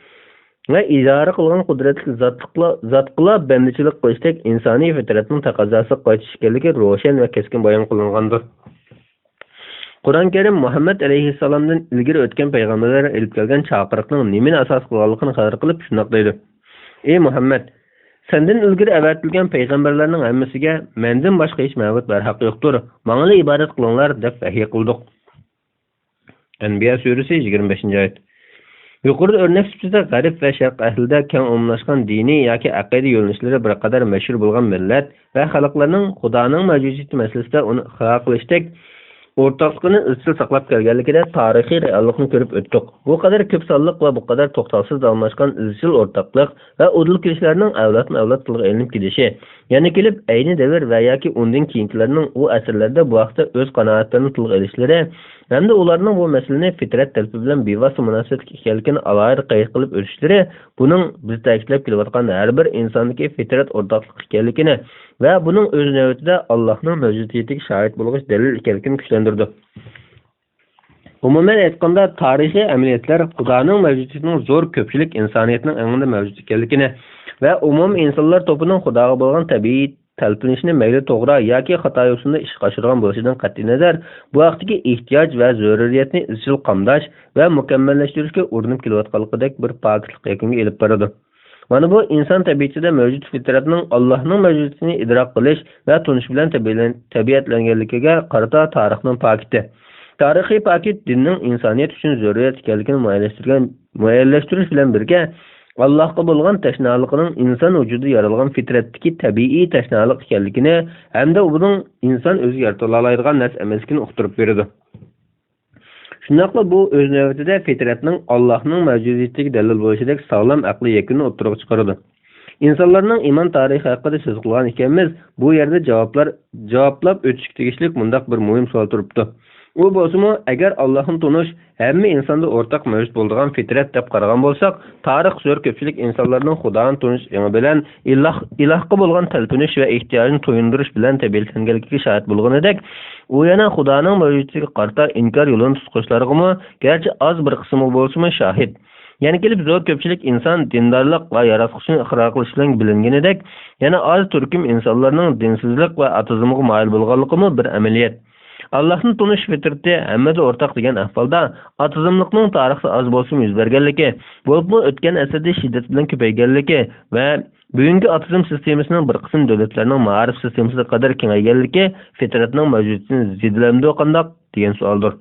ۋە ئىدارە قىلغان قۇدرەتلىك زاتلىقلا-، زاتقىلا بەندىچىلىك قىلىشتەك ئىنسانىي پىترەتنىڭ تەقەززاسىغا قايتىش ئىكەنلىكى روشەن ۋە كەسكىن بايان قىلىنغاندۇر. قۇرئان كەرىم مۇھەممەد ئەلەيھىسسالامدىن ئىلگىرى ئۆتكەن پەيغەمبەرلەر ئېلىپ كەلگەن چاقىرىقنىڭ نېمىنى ئاساس قىلغانلىقىنى خەۋەر قىلىپ شۇنداق دەيدۇ: ئى مۇھەممەد! سەندىن ئىلگىرى ئەۋەتىلگەن پەيغەمبەرلەرنىڭ ھەممىسىگە «مەندىن باشقا ھېچ مەبۇد بەرھەق يوقتۇر، ماڭىلا ئىبادەت قىلىڭلار» دەپ ۋەھىي قىلدۇق. ئەنبىيا سۈرىسى، يىگىرمە بەشىنچى ئايەت. يۇقىرىدا ئۆرنەك سۈپىتىدە غەرب ۋە شەرق ئەھلىدە كەڭ ئومۇملاشقان دىنىي ياكى ئەقىدە يۆنىلىشلىرى بىر قەدەر مەشھۇر بولغان مىللەت ۋە خەلقلەرنىڭ خۇدانىڭ مەۋجۇدىيىتى مەسىلىسىدە ئۇنى ئىقرار قىلىشتەك ئورتاقلىقىنى ئىزچىل ساقلاپ كەلگەنلىكىدە تارىخىي رېئاللىقنى كۆرۈپ ئۆتتۇق. بۇ قەدەر كۆپ سانلىق ۋە بۇ قەدەر توختاۋسىز داۋاملاشقان ئىزچىل ئورتاقلىق ۋە ئۇدۇل كېلىشلەرنىڭ ئەۋلادمۇ ئەۋلاد تىلغا ئېلىنىپ كېلىشى، يەنە كېلىپ ئەينى دەۋر ۋە ياكى ئۇندىن كېيىنكىلەرنىڭ ئۇ ئەسىرلەردە بۇ ھەقتە ئۆز قانائەتلىرىنى تىلغا ئېلىشلىرى ھەمدە ئۇلارنىڭ بۇ مەسىلىنى پىترەت تەلىپى بىلەن بىۋاسىتە مۇناسىۋەتلىك ئىكەنلىكىنى ئالاھىدە قەيت قىلىپ ئۆتۈشلىرى بۇنىڭ بىز تەكىتلەپ كېلىۋاتقان ھەر بىر ئىنساندىكى پىترەت ئورتاقلىقى ئىكەنلىكىنى ۋە بۇنىڭ ئۆز نۆۋىتىدە ئاللاھنىڭ مەۋجۇدىيىتىگە شاھىت بولغۇچ دەلىل ئىكەنلىكىنى كۈچلەندۈرىدۇ. ئومۇمەن ئېيتقاندا، تارىخىي ئەمەلىيەتلەر خۇدانىڭ مەۋجۇدىيىتىنىڭ زور كۆپچىلىك ئىنسانىيەتنىڭ ئېڭىدا مەۋجۇت ئىكەنلىكىنى ۋە ئومۇمىي ئىنسانلار توپىنىڭ خۇداغا بولغان تەبىئىي تەلپۈنۈشىنى مەيلى توغرا ياكى خاتا يوسۇندا ئىشقا ئاشۇرغان بولۇشىدىن قەتئىينەزەر، بۇ ھەقتىكى ئېھتىياج ۋە زۆرۈرىيەتنى ئىزچىل قامداش ۋە مۇكەممەللەشتۈرۈشكە ئۇرۇنۇپ كېلىۋاتقانلىقىدەك بىر پاكىتلىق يەكۈنگە ئېلىپ بارىدۇ. مانا بۇ ئىنسان تەبىئىتىدە مەۋجۇت پىترەتنىڭ ئاللاھنىڭ مەۋجۇدىيىتىنى ئىدراك قىلىش ۋە تونۇش بىلەن تەبىئىلەن-، تەبىئەتلەنگەنلىكىگە قارىتا تارىخنىڭ پاكىتى. تارىخىي پاكىت دىننىڭ ئىنسانىيەت ئۈچۈن زۆرۈرىيەت ئىكەنلىكىنى مۇئەييەنلەشتۈرگەن، مۇئەييەنلەشتۈرۈش بىلەن بىرگە، ئاللاھقا بولغان تەشنالىقىنىڭ ئىنسان ۋۇجۇدىدا يارالغان پىترەتتىكى تەبىئىي تەشنالىق ئىكەنلىكىنى ھەمدە بۇنىڭ ئىنسان ئۆزى يارىتالالايدىغان نەرسە ئەمەسلىكىنى ئۇقتۇرۇپ بېرىدۇ. شۇنداقلا بۇ ئۆز نۆۋىتىدە پىترەتنىڭ ئاللاھنىڭ مەۋجۇدىيىتىگە دەلىل بولۇشىدەك ساغلام ئەقلىي يەكۈننى ئوتتۇرىغا چىقىرىدۇ. ئىنسانلارنىڭ ئىمان تارىخى ھەققىدە سۆز قىلغان ئىكەنمىز، بۇ يەردە جاۋابلار، جاۋابلاپ ئۆتۈشكە تېگىشلىك مۇنداق بىر مۇھىم سوئال تۇرۇپتۇ. ئۇ بولسىمۇ، ئەگەر ئاللاھنى تونۇش ھەممە ئىنساندا ئورتاق مەۋجۇت بولىدىغان پىترەت دەپ قارىغان بولساق، تارىخ زۆر كۆپچىلىك ئىنسانلارنىڭ خۇدانى تونۇش ئېڭى بىلەن ئىلاھ، ئىلاھقا بولغان تەلپۈنۈش ۋە ئېھتىياجنى تويۇندۇرۇش بىلەن تەبىئەتلەنگەنلىكىگە شاھىت بولغىنىدەك، ئۇ يەنە خۇدانىڭ مەۋجۇدىيىتىگە قارىتا ئىنكار يولىنى تۇتقۇچىلارغىمۇ گەرچە ئاز بىر قىسىمغا بولسىمۇ شاھىت. يەنە كېلىپ زور كۆپچىلىك ئىنسان دىندارلىق ۋە ياراتقۇچىنى ئىقرار قىلىش بىلەن بىلىنگىنىدەك، يەنە ئاز تۈركۈم ئىنسانلارنىڭ دىنسىزلىق ۋە ئاتېئىزمغا مايىل بولغانلىقىمۇ بىر ئەمەلىيەت. ئاللاھنى تونۇش پىترىتى ھەممىدە ئورتاق دېگەن ئەھۋالدا، ئاتېئىزملىقنىڭ تارىختا ئاز بولسىمۇ يۈز بەرگەنلىكى، بولۇپمۇ ئۆتكەن ئەسىردە شىددەت بىلەن كۆپەيگەنلىكى ۋە بۈگۈنكى ئاتېئىزم سىستېمىسىنىڭ بىر قىسىم دۆلەتلەرنىڭ مائارىپ سىستېمىسىغا قەدەر كېڭەيگەنلىكى فىترەتنىڭ مەۋجۇدىيىتىنى زېدىلەمدۇ قانداق دېگەن سوئالدۇر.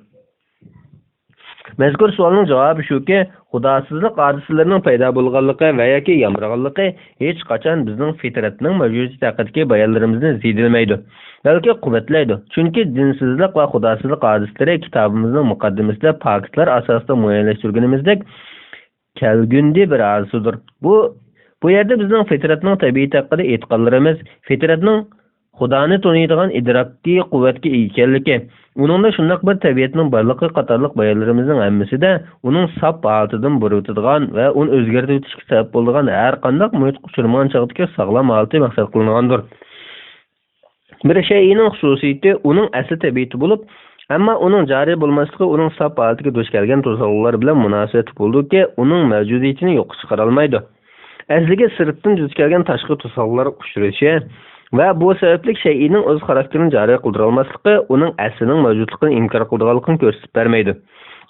مەزكۇر سوئالنىڭ جاۋابى شۇكى، خۇداسىزلىق ھادىسىلىرىنىڭ پەيدا بولغانلىقى ۋە ياكى يامرىغانلىقى ھېچقاچان بىزنىڭ فىترەتنىڭ مەۋجۇدىيىتى ھەققىدىكى بايانلىرىمىزنى زېدىلىمەيدۇ، بەلكى قۇۋۋەتلەيدۇ. چۈنكى دىنسىزلىق ۋە خۇداسىزلىق ھادىسىلىرى كىتابىمىزنىڭ مۇقەددىمىسىدە پاكىتلار ئاساسىدا مۇئەييەنلەشتۈرگىنىمىزدەك، كەلگۈندە بىر ھادىسىدۇر. بۇ، بۇ يەردە بىزنىڭ فىترەتنىڭ تەبىئىتى ھەققىدە ئېيتقانلىرىمىز، فىترەتنىڭ خۇدانى تونۇيدىغان ئىدراكىي قۇۋۋەتكە ئىگە ئىكەنلىكى، ئۇنىڭدا شۇنداق بىر تەبىئەتنىڭ بارلىقى قاتارلىق بايانلىرىمىزنىڭ ھەممىسىدە ئۇنىڭ ساپ ھالىتىدىن بۇرۇۋېتىدىغان ۋە ئۇنى ئۆزگەرتىۋېتىشكە سەۋەب بولىدىغان ھەر قانداق مۇھىتقا ئۇچرىمىغان چاغدىكى ساغلام ھالىتى مەقسەت قىلىنغاندۇر. بىر شەيئىنىڭ خۇسۇسىيىتى ئۇنىڭ ئەسلى تەبىئىتى بولۇپ، ئەمما ئۇنىڭ جارى بولماسلىقى ئۇنىڭ ساپ ھالىتىگە دۇچ كەلگەن توسالغۇلار بىلەن مۇناسىۋەتلىك بولىدۇكى، ئۇنىڭ مەۋجۇدىيىتىنى يوققا چىقىرالمايدۇ. ئەسلىگە سىرتتىن دۇچ كەلگەن تاشقى توسالغۇلارغا ئۇچرىشى ۋە بۇ سەۋەبلىك شەيئىنىڭ ئۆز خاراكتېرىنى جارى قىلدۇرالماسلىقى ئۇنىڭ ئەسلىنىڭ مەۋجۇتلۇقىنى ئىنكار قىلىدىغانلىقىنى كۆرسىتىپ بەرمەيدۇ.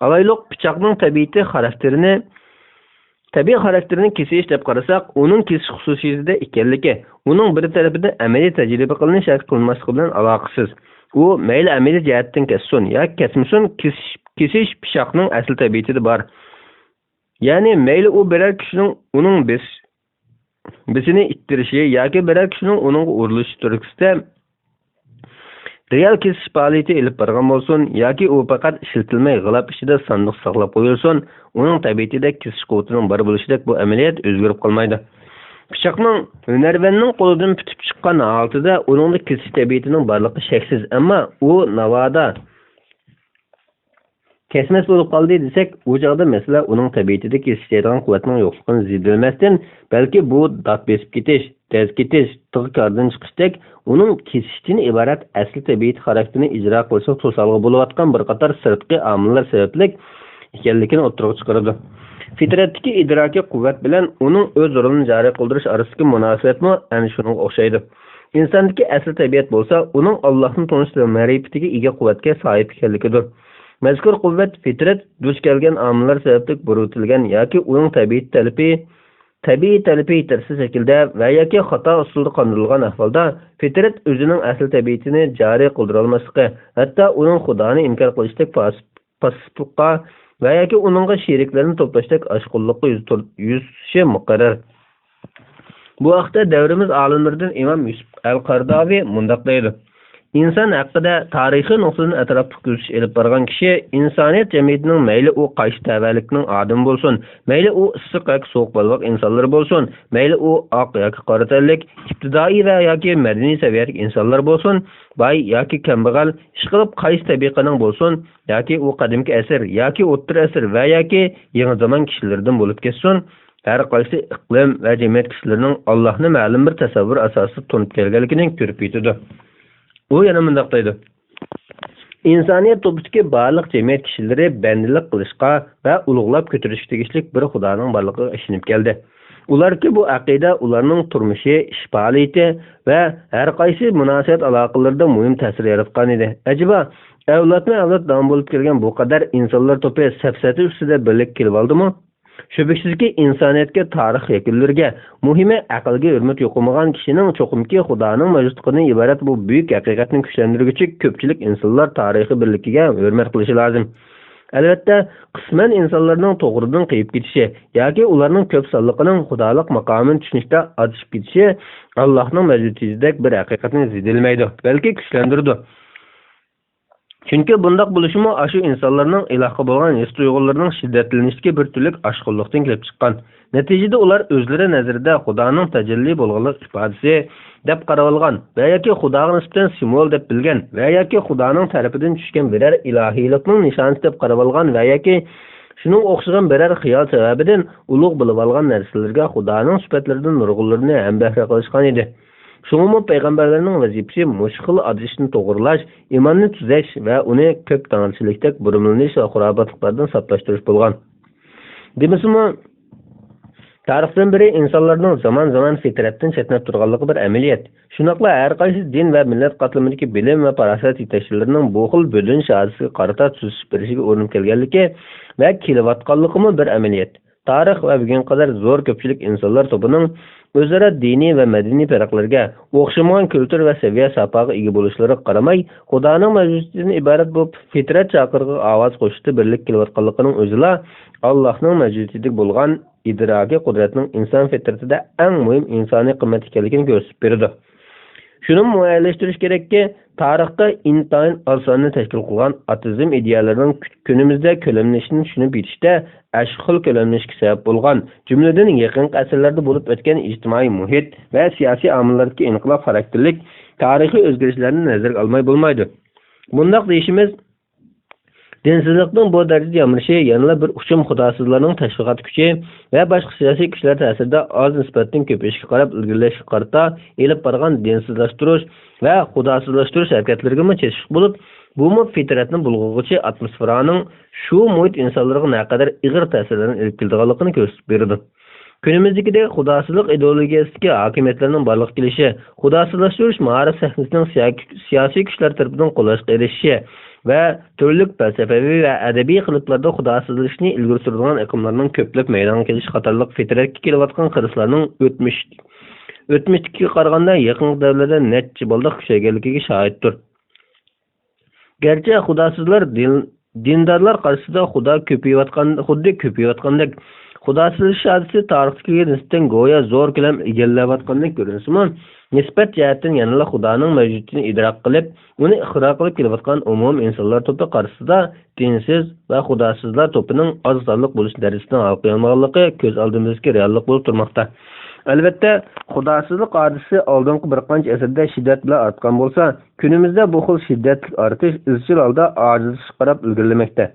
ئالايلۇق، پىچاقنىڭ تەبىئىتى خاراكتېرىنى، تەبىئىي خاراكتېرىنى كېسىش دەپ قارىساق، ئۇنىڭ كېسىش خۇسۇسىيىتىدە ئىكەنلىكى، ئۇنىڭ بىر تەرىپىدە ئەمەلىي تەجرىبە قىلىنىش ياكى قىلىنماسلىقى بىلەن ئالاقىسىز. ئۇ مەيلى ئەمەلىي جەھەتتىن كەسسۇن ياكى كەسمىسۇن، كېسىش، كېسىش پىچاقنىڭ ئەسلى تەبىئىتىدە بار. يەنى مەيلى ئۇ بىرەر كىشىنىڭ ئۇنىڭ بېس-، بېسىنى ئىتتىرىشى ياكى بىرەر كىشىنىڭ ئۇنىڭغا ئۇرۇلۇشى تۈرتكىسىدە رېئال كېسىش پائالىيىتى ئېلىپ بارغان بولسۇن ياكى ئۇ پەقەت ئىشلىتىلمەي غىلاپ ئىچىدە ساندۇق ساقلاپ قويۇلسۇن، ئۇنىڭ تەبىئىتىدە كېسىش قۇۋۋىتىنىڭ بار بولۇشىدەك بۇ ئەمەلىيەت ئۆزگىرىپ قالمايدۇ. پىچاقنىڭ ھۈنەرۋەننىڭ قولىدىن پۈتۈپ چىققان ھالىتىدە ئۇنىڭدا كېسىش تەبىئىتىنىڭ بارلىقى شەكسىز، ئەمما ئۇ ناۋادا كەسمەس بولۇپ قالدى دېسەك، ئۇ چاغدا مەسىلە ئۇنىڭ تەبىئىتىدە كېسىشتۈرىدىغان قۇۋۋەتنىڭ يوقلۇقىنى زېدىلىمەستىن، بەلكى بۇ دات بېسىپ كېتىش، دەز كېتىش، تىغ كاردىن چىقىشتەك ئۇنىڭ كېسىشتىن ئىبارەت ئەسلى تەبىئىتى خاراكتېرىنى ئىجرا قىلىشىغا توسالغۇ بولۇۋاتقان بىر قاتار سىرتقى ئامىللار سەۋەبلىك ئىكەنلىكىنى ئوتتۇرىغا چىقىرىدۇ. فىترەتتىكى ئىدراكىي قۇۋۋەت بىلەن ئۇنىڭ ئۆز رولىنى جارى قىلدۇرۇش ئارىسىدىكى مۇناسىۋەتمۇ ئەنە شۇنىڭغا ئوخشايدۇ. ئىنساندىكى ئەسلى تەبىئەت بولسا ئۇنىڭ ئاللاھنى تونۇش مەرىپىتىگە ئىگە قۇۋۋەتكە ساھىب ئىكەنلىكىدۇر. مەزكۇر قۇۋۋەت، فىترەت، دۇچ كەلگەن ئامىللار سەۋەبلىك بۇرۇۋېتىلگەن ياكى ئۇنىڭ تەبىئىتى تەلىپى، تەبىئىي تەلىپى يېتەرسىز شەكىلدە ۋە ياكى خاتا ئۇسۇلدا قاندۇرۇلغان ئەھۋالدا، فىترەت ئۆزىنىڭ ئەسلى تەبىئىتىنى جارى قىلدۇرالماسلىقى، ھەتتا ئۇنىڭ خۇدانى ئىنكار قىلىشتەك پاسىپ-، پاسىپلىققا ۋە ياكى ئۇنىڭغا شېرىكلەرنى توپلاشتەك ئاشقۇنلۇققا يۈز تۇر-، يۈز تۇتۇشى مۇقەررەر. بۇ ھەقتە دەۋرىمىز ئالىملىرىدىن ئىمام يۈسۈپ ئەل قەرداۋى مۇنداق دەيدۇ: ئىنسان ھەققىدە تارىخىي نۇقتىدىن ئەتراپلىق كۆزىتىش ئېلىپ بارغان كىشى ئىنسانىيەت جەمئىيىتىنىڭ مەيلى ئۇ قايسى تەۋەلىكنىڭ ئادىمى بولسۇن، مەيلى ئۇ ئىسسىق ياكى سوغۇق بەلباغ ئىنسانلىرى بولسۇن، مەيلى ئۇ ئاق ياكى قارا تەنلىك، ئىپتىدائىي ۋە ياكى مەدەنىي سەۋىيەدىكى ئىنسانلار بولسۇن، باي ياكى كەمبەغەل، ئىشقىلىپ قايسى تەبىقىنىڭ بولسۇن، ياكى ئۇ قەدىمكى ئەسىر ياكى ئوتتۇرا ئەسىر ۋە ياكى يېڭى زامان كىشىلىرىدىن بولۇپ كەتسۇن، ھەر قايسى ئىقلىم ۋە جەمئىيەت كىشىلىرىنىڭ ئاللاھنى مەلۇم بىر تەسەۋۋۇر ئاساسىدا تونۇپ كەلگەنلىكىنى كۆرۈپ يېتىدۇ. ئۇ يەنە مۇنداق دەيدۇ: ئىنسانىيەت توپىدىكى بارلىق جەمئىيەت كىشىلىرى بەندىلىك قىلىشقا ۋە ئۇلۇغلاپ كۆتۈرۈشكە تېگىشلىك بىر خۇدانىڭ بارلىقىغا ئىشىنىپ كەلدى. ئۇلاردىكى بۇ ئەقىدە ئۇلارنىڭ تۇرمۇشى، ئىش پائالىيىتى ۋە ھەر قايسى مۇناسىۋەت ئالاقىلىرىدا مۇھىم تەسىر ياراتقان ئىدى. ئەجەبا، ئەۋلادمۇ ئەۋلاد داۋام بولۇپ كەلگەن بۇ قەدەر ئىنسانلار توپى سەپسەتە ئۈستىدە بىرلىككە كېلىۋالدىمۇ؟ شۈبھىسىزكى، ئىنسانىيەتكە تارىخ يەكۈنلىرىگە، مۇھىمى ئەقىلگە ھۆرمەت يوقىمىغان كىشىنىڭ چوقۇمكى خۇدانىڭ مەۋجۇتلۇقىدىن ئىبارەت بۇ بۈيۈك ھەقىقەتنى كۈچلەندۈرگۈچى كۆپچىلىك ئىنسانلار تارىخىي بىرلىكىگە ھۆرمەت قىلىشى لازىم. ئەلۋەتتە، قىسمەن ئىنسانلارنىڭ توغرىدىن قېيىپ كېتىشى ياكى ئۇلارنىڭ كۆپ سانلىقىنىڭ خۇدالىق ماقامىنى چۈشىنىشتە ئادىشىپ كېتىشى ئاللاھنىڭ مەۋجۇدىيىتىدەك بىر ھەقىقەتنى زېدىلىمەيدۇ، بەلكى كۈچلەندۈرىدۇ. چۈنكى بۇنداق بولۇشىمۇ ئاشۇ ئىنسانلارنىڭ ئىلاھقا بولغان ھېس-تۇيغۇلىرىنىڭ شىددەتلىنىشىدىكى بىر تۈرلۈك ئاشقۇنلۇقتىن كېلىپ چىققان. نەتىجىدە ئۇلار ئۆزلىرى نەزىرىدە خۇدانىڭ تەجەللى بولغانلىق ئىپادىسى دەپ قارىۋالغان ۋە ياكى خۇداغا نىسبەتەن سىمۋول دەپ بىلگەن ۋە ياكى خۇدانىڭ تەرىپىدىن چۈشكەن بىرەر ئىلاھىيلىقنىڭ نىشانىسى دەپ قارىۋالغان ۋە ياكى شۇنىڭغا ئوخشىغان بىرەر خىيال سەۋەبىدىن ئۇلۇغ بىلىۋالغان نەرسىلىرىگە خۇدانىڭ سۈپەتلىرىدىن نۇرغۇنلىرىنى ھەمبەھرە قىلىشقان ئىدى. شۇڭىمۇ پەيغەمبەرلەرنىڭ ۋەزىپىسى مۇشۇ خىل ئادىشىشنى توغرىلاش، ئىماننى تۈزەش ۋە ئۇنى كۆپ تەڭرىچىلىكتەك بۇرمىلىنىش ۋە خۇراپاتلىقلاردىن ساپلاشتۇرۇش بولغان. دېمىسىمۇ، تارىختىن بېرى ئىنسانلارنىڭ زامان-زامان فىترەتتىن چەتنەپ تۇرغانلىقى بىر ئەمەلىيەت. شۇنداقلا ھەر قايسى دىن ۋە مىللەت قاتلىمىدىكى بىلىم ۋە پاراسەت يېتەكچىلىرىنىڭ بۇ خىل بۆلۈنۈش ھادىسىسىگە قارىتا تۈزىتىش بېرىشىگە ئۇرۇنۇپ كەلگەنلىكى ۋە كېلىۋاتقانلىقىمۇ بىر ئەمەلىيەت. تارىخ ۋە بۈگۈنگە قەدەر زور كۆپچىلىك ئىنسانلار توپىنىڭ ئۆزئارا دىنىي ۋە مەدەنىي پەرقلەرگە، ئوخشىمىغان كۈلتۈر ۋە سەۋىيە ساپاغا ئىگە بولۇشلىرىغا قارىماي، خۇدانىڭ مەۋجۇدىيىتىدىن ئىبارەت بۇ پىترەت چاقىرىقىغا ئاۋاز قوشۇشتا بىرلىككە كېلىۋاتقانلىقىنىڭ ئۆزىلا ئاللاھنىڭ مەۋجۇدىيىتىگە بولغان ئىدراكى قۇدرەتنىڭ ئىنسان فىترىتىدە ئەڭ مۇھىم ئىنسانىي قىممەت ئىكەنلىكىنى كۆرسىتىپ بېرىدۇ. شۇنىمۇ مۇئەييەنلەشتۈرۈش كېرەككى، تارىختا ئىنتايىن ئاز ساننى تەشكىل قىلغان ئاتېئىزم ئىدىيەلىرىنىڭ كۈ-، كۈنىمىزدە كۆلەملىنىشىنى چۈشىنىپ يېتىشتە ئاشۇ خىل كۆلەملىنىشكە سەۋەب بولغان، جۈملىدىن يېقىنقى ئەسىرلەردە بولۇپ ئۆتكەن ئىجتىمائىي مۇھىت ۋە سىياسىي ئامىللاردىكى ئىنقىلاب خاراكتېرلىك تارىخىي ئۆزگىرىشلەرنى نەزەرگە ئالماي بولمايدۇ. مۇنداق دېيىشىمىز، دىنسىزلىقنىڭ بۇ دەرىجىدە يامرىشى يەنىلا بىر ئۇچۇم خۇداسىزلارنىڭ تەشۋىقات كۈچى ۋە باشقا سىياسىي كۈچلەر تەسىرىدە ئاز نىسبەتتىن كۆپىيىشكە قاراپ ئىلگىرىلەشكە قارىتا ئېلىپ بارغان دىنسىزلاشتۇرۇش ۋە خۇداسىزلاشتۇرۇش ھەرىكەتلىرىگىمۇ چېتىشلىق بولۇپ، بۇمۇ پىترەتنى بۇلغىغۇچى ئاتموسفېرانىڭ شۇ مۇھىت ئىنسانلىرىغا نەقەدەر ئېغىر تەسىرلەرنى ئېلىپ كېلىدىغانلىقىنى كۆرسىتىپ بېرىدۇ. كۈنىمىزدىكىدەك خۇداسىزلىق ئىدېئولوگىيەسىدىكى ھاكىمىيەتلەرنىڭ بارلىققا كېلىشى، خۇداسىزلاشتۇرۇش مائارىپ سەھنىسىنىڭ سىيا-، سىياسىي كۈچلەر تەرىپىدىن قوللاشقا ئېرىشىشى ۋە تۈرلۈك پەلسەپىۋى ۋە ئەدەبىي قېلىپلاردا خۇداسىزلىشىشنى ئىلگىرى سۈرىدىغان ئېقىملارنىڭ كۆپلەپ مەيدانغا كېلىشى قاتارلىق پىترەتكە كېلىۋاتقان خىرىسلارنىڭ ئۆتمۈش، ئۆتمۈشتىكىگە قارىغاندا يېقىنقى دەۋرلەردە نەچچە بالداق كۈچەيگەنلىكىگە شاھىتتۇر. گەرچە خۇداسىزلار دىن-، دىندارلار قارشىسىدا خۇدا كۆپىيىۋاتقان، خۇددى كۆپىيىۋاتقاندەك، خۇداسىزلىشىش ھادىسىسى تارىختىكىگە نىسبەتەن گويا زور كۆلەم ئىگىلەۋاتقاندەك كۆرۈنسىمۇ، نىسبەت جەھەتتىن يەنىلا خۇدانىڭ مەۋجۇدىيىتىنى ئىدراك قىلىپ، ئۇنى ئىقرار قىلىپ كېلىۋاتقان ئومۇمىي ئىنسانلار توپى قارشىسىدا دىنسىز ۋە خۇداسىزلار توپىنىڭ ئاز سانلىق بولۇش دەرىجىسىنىڭ ھالقىيالمىغانلىقى كۆز ئالدىمىزدىكى رېئاللىق بولۇپ تۇرماقتا. ئەلۋەتتە، خۇداسىزلىق ھادىسىسى ئالدىنقى بىر قانچە ئەسىردە شىددەت بىلەن ئارتقان بولسا، كۈنىمىزدە بۇ خىل شىددەتلىك ئارتىش ئىزچىل ھالدا ئاجىزلىشىشقا قاراپ ئىلگىرىلىمەكتە.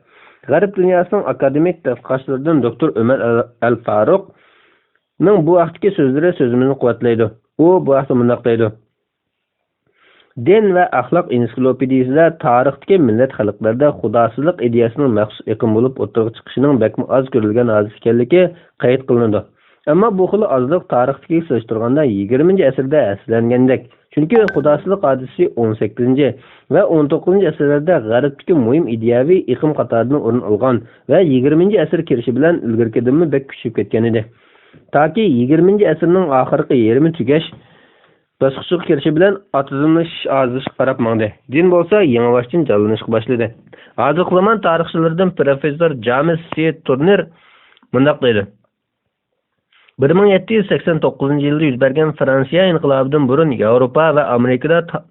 غەرب دۇنياسىنىڭ ئاكادېمىك تەتقىقاتچىلىرىدىن دوكتور ئۆمەر ئەل، ئەل فاروقنىڭ بۇ ھەقتىكى سۆزلىرى سۆزىمىزنى قۇۋۋەتلەيدۇ. ئۇ بۇ ھەقتە مۇنداق دەيدۇ: دىن ۋە ئەخلاق ئېنسىكلوپېدىيىسىدە تارىختىكى مىللەت خەلقلەردە خۇداسىزلىق ئىدىيەسىنىڭ مەخسۇس ئېقىم بولۇپ ئوتتۇرىغا چىقىشىنىڭ بەكمۇ ئاز كۆرۈلگەن ھادىسە ئىكەنلىكى قەيت قىلىنىدۇ. ئەمما بۇ خىل ئازلىق تارىختىكىگە سېلىشتۇرغاندا يىگىرمىنچى ئەسىردە ھەسسىلەنگەندەك. چۈنكى خۇداسىزلىق ھادىسىسى ئون سەككىزىنچى ۋە ئون توققۇزىنچى ئەسىرلەردە غەربتىكى مۇھىم ئىدىيەۋى ئېقىم قاتارىدىن ئورۇن ئالغان ۋە يىگىرمىنچى ئەسىر كىرىشى بىلەن ئىلگىرىكىدىنمۇ بەك كۈچىيىپ كەتكەن ئىدى. تاكى يىگىرمىنچى ئەسىرنىڭ ئاخىرقى يېرىمى تۈگەش باسقۇچىغا كىرىشى بىلەن ئاتېئىزملىشىش ئازىيىشقا قاراپ ماڭدى. دىن بولسا يېڭىباشتىن جانلىنىشقا باشلىدى. ھازىرقى زامان تارىخچىلىرىدىن پروفېسسور جامېس سى تۇرنېر مۇنداق دەيدۇ: بىر مىڭ يەتتە يۈز سەكسەن توققۇزىنچى يىلدا يۈز بەرگەن فرانسىيە ئىنقىلابىدىن بۇرۇن ياۋروپا ۋە ئامېرىكىدا تا-،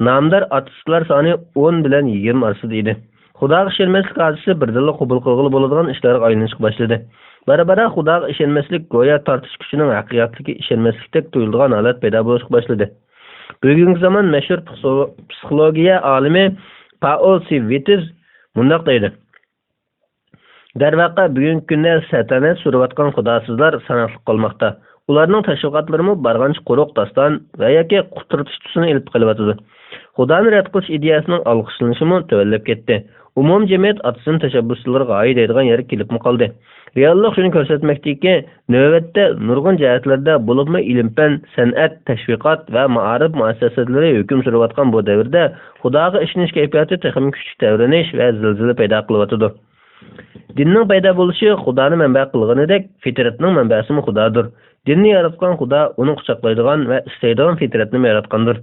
نامدار ئاتېئىستلار سانى ئون بىلەن يىگىرمە ئارىسىدا ئىدى. خۇداغا ئىشەنمەسلىك ھادىسىسى بىردىنلا قوبۇل قىلغىلى بولىدىغان ئىشلارغا ئايلىنىشقا باشلىدى. بارا-بارا خۇداغا ئىشەنمەسلىك گويا تارتىش كۈچىنىڭ ھەقىقەتلىكىگە ئىشەنمەسلىكتەك تۇيۇلىدىغان ھالەت پەيدا بولۇشقا باشلىدى. بۈگۈنكى زامان مەشھۇر پسىخو-، پسىخولوگىيە ئالىمى پائول سى ۋىتز مۇنداق دەيدۇ: دەرۋەقە، بۈگۈنكى كۈندە سەتەنە سۈرۈۋاتقان خۇداسىزلار ساناقلىق قالماقتا. ئۇلارنىڭ تەشۋىقاتلىرىمۇ بارغانچە قۇرۇق داستان ۋە ياكى قۇترىتىش تۈسىنى ئېلىپ قېلىۋاتىدۇ. خۇدانى رەت قىلىش ئىدىيەسىنىڭ ئالقىشلىنىشىمۇ تۆۋەنلەپ كەتتى. ئومۇم جەمئىيەت ئاتېئىزم تەشەببۇسچىلىرىغا ھاي دەيدىغان يەرگە كېلىپمۇ قالدى. رېئاللىق شۇنى كۆرسەتمەكتىكى، نۆۋەتتە نۇرغۇن جەھەتلەردە، بولۇپمۇ ئىلىم-پەن، سەنئەت، تەشۋىقات ۋە مائارىپ مۇئەسسەسىلىرى ھۆكۈم سۈرۈۋاتقان بۇ دەۋردە خۇداغا ئىشىنىش كەيپىياتى تېخىمۇ كۈچلۈك تەۋرىنىش ۋە زىلزىلە پەيدا قىلىۋاتىدۇ. دىننىڭ پەيدا بولۇشى خۇدانى مەنبە قىلغىنىدەك، فىترەتنىڭ مەنبەسىمۇ خۇدادۇر. دىننى ياراتقان خۇدا ئۇنى قۇچاقلايدىغان ۋە ئىستەيدىغان فىترەتنىمۇ ياراتقاندۇر.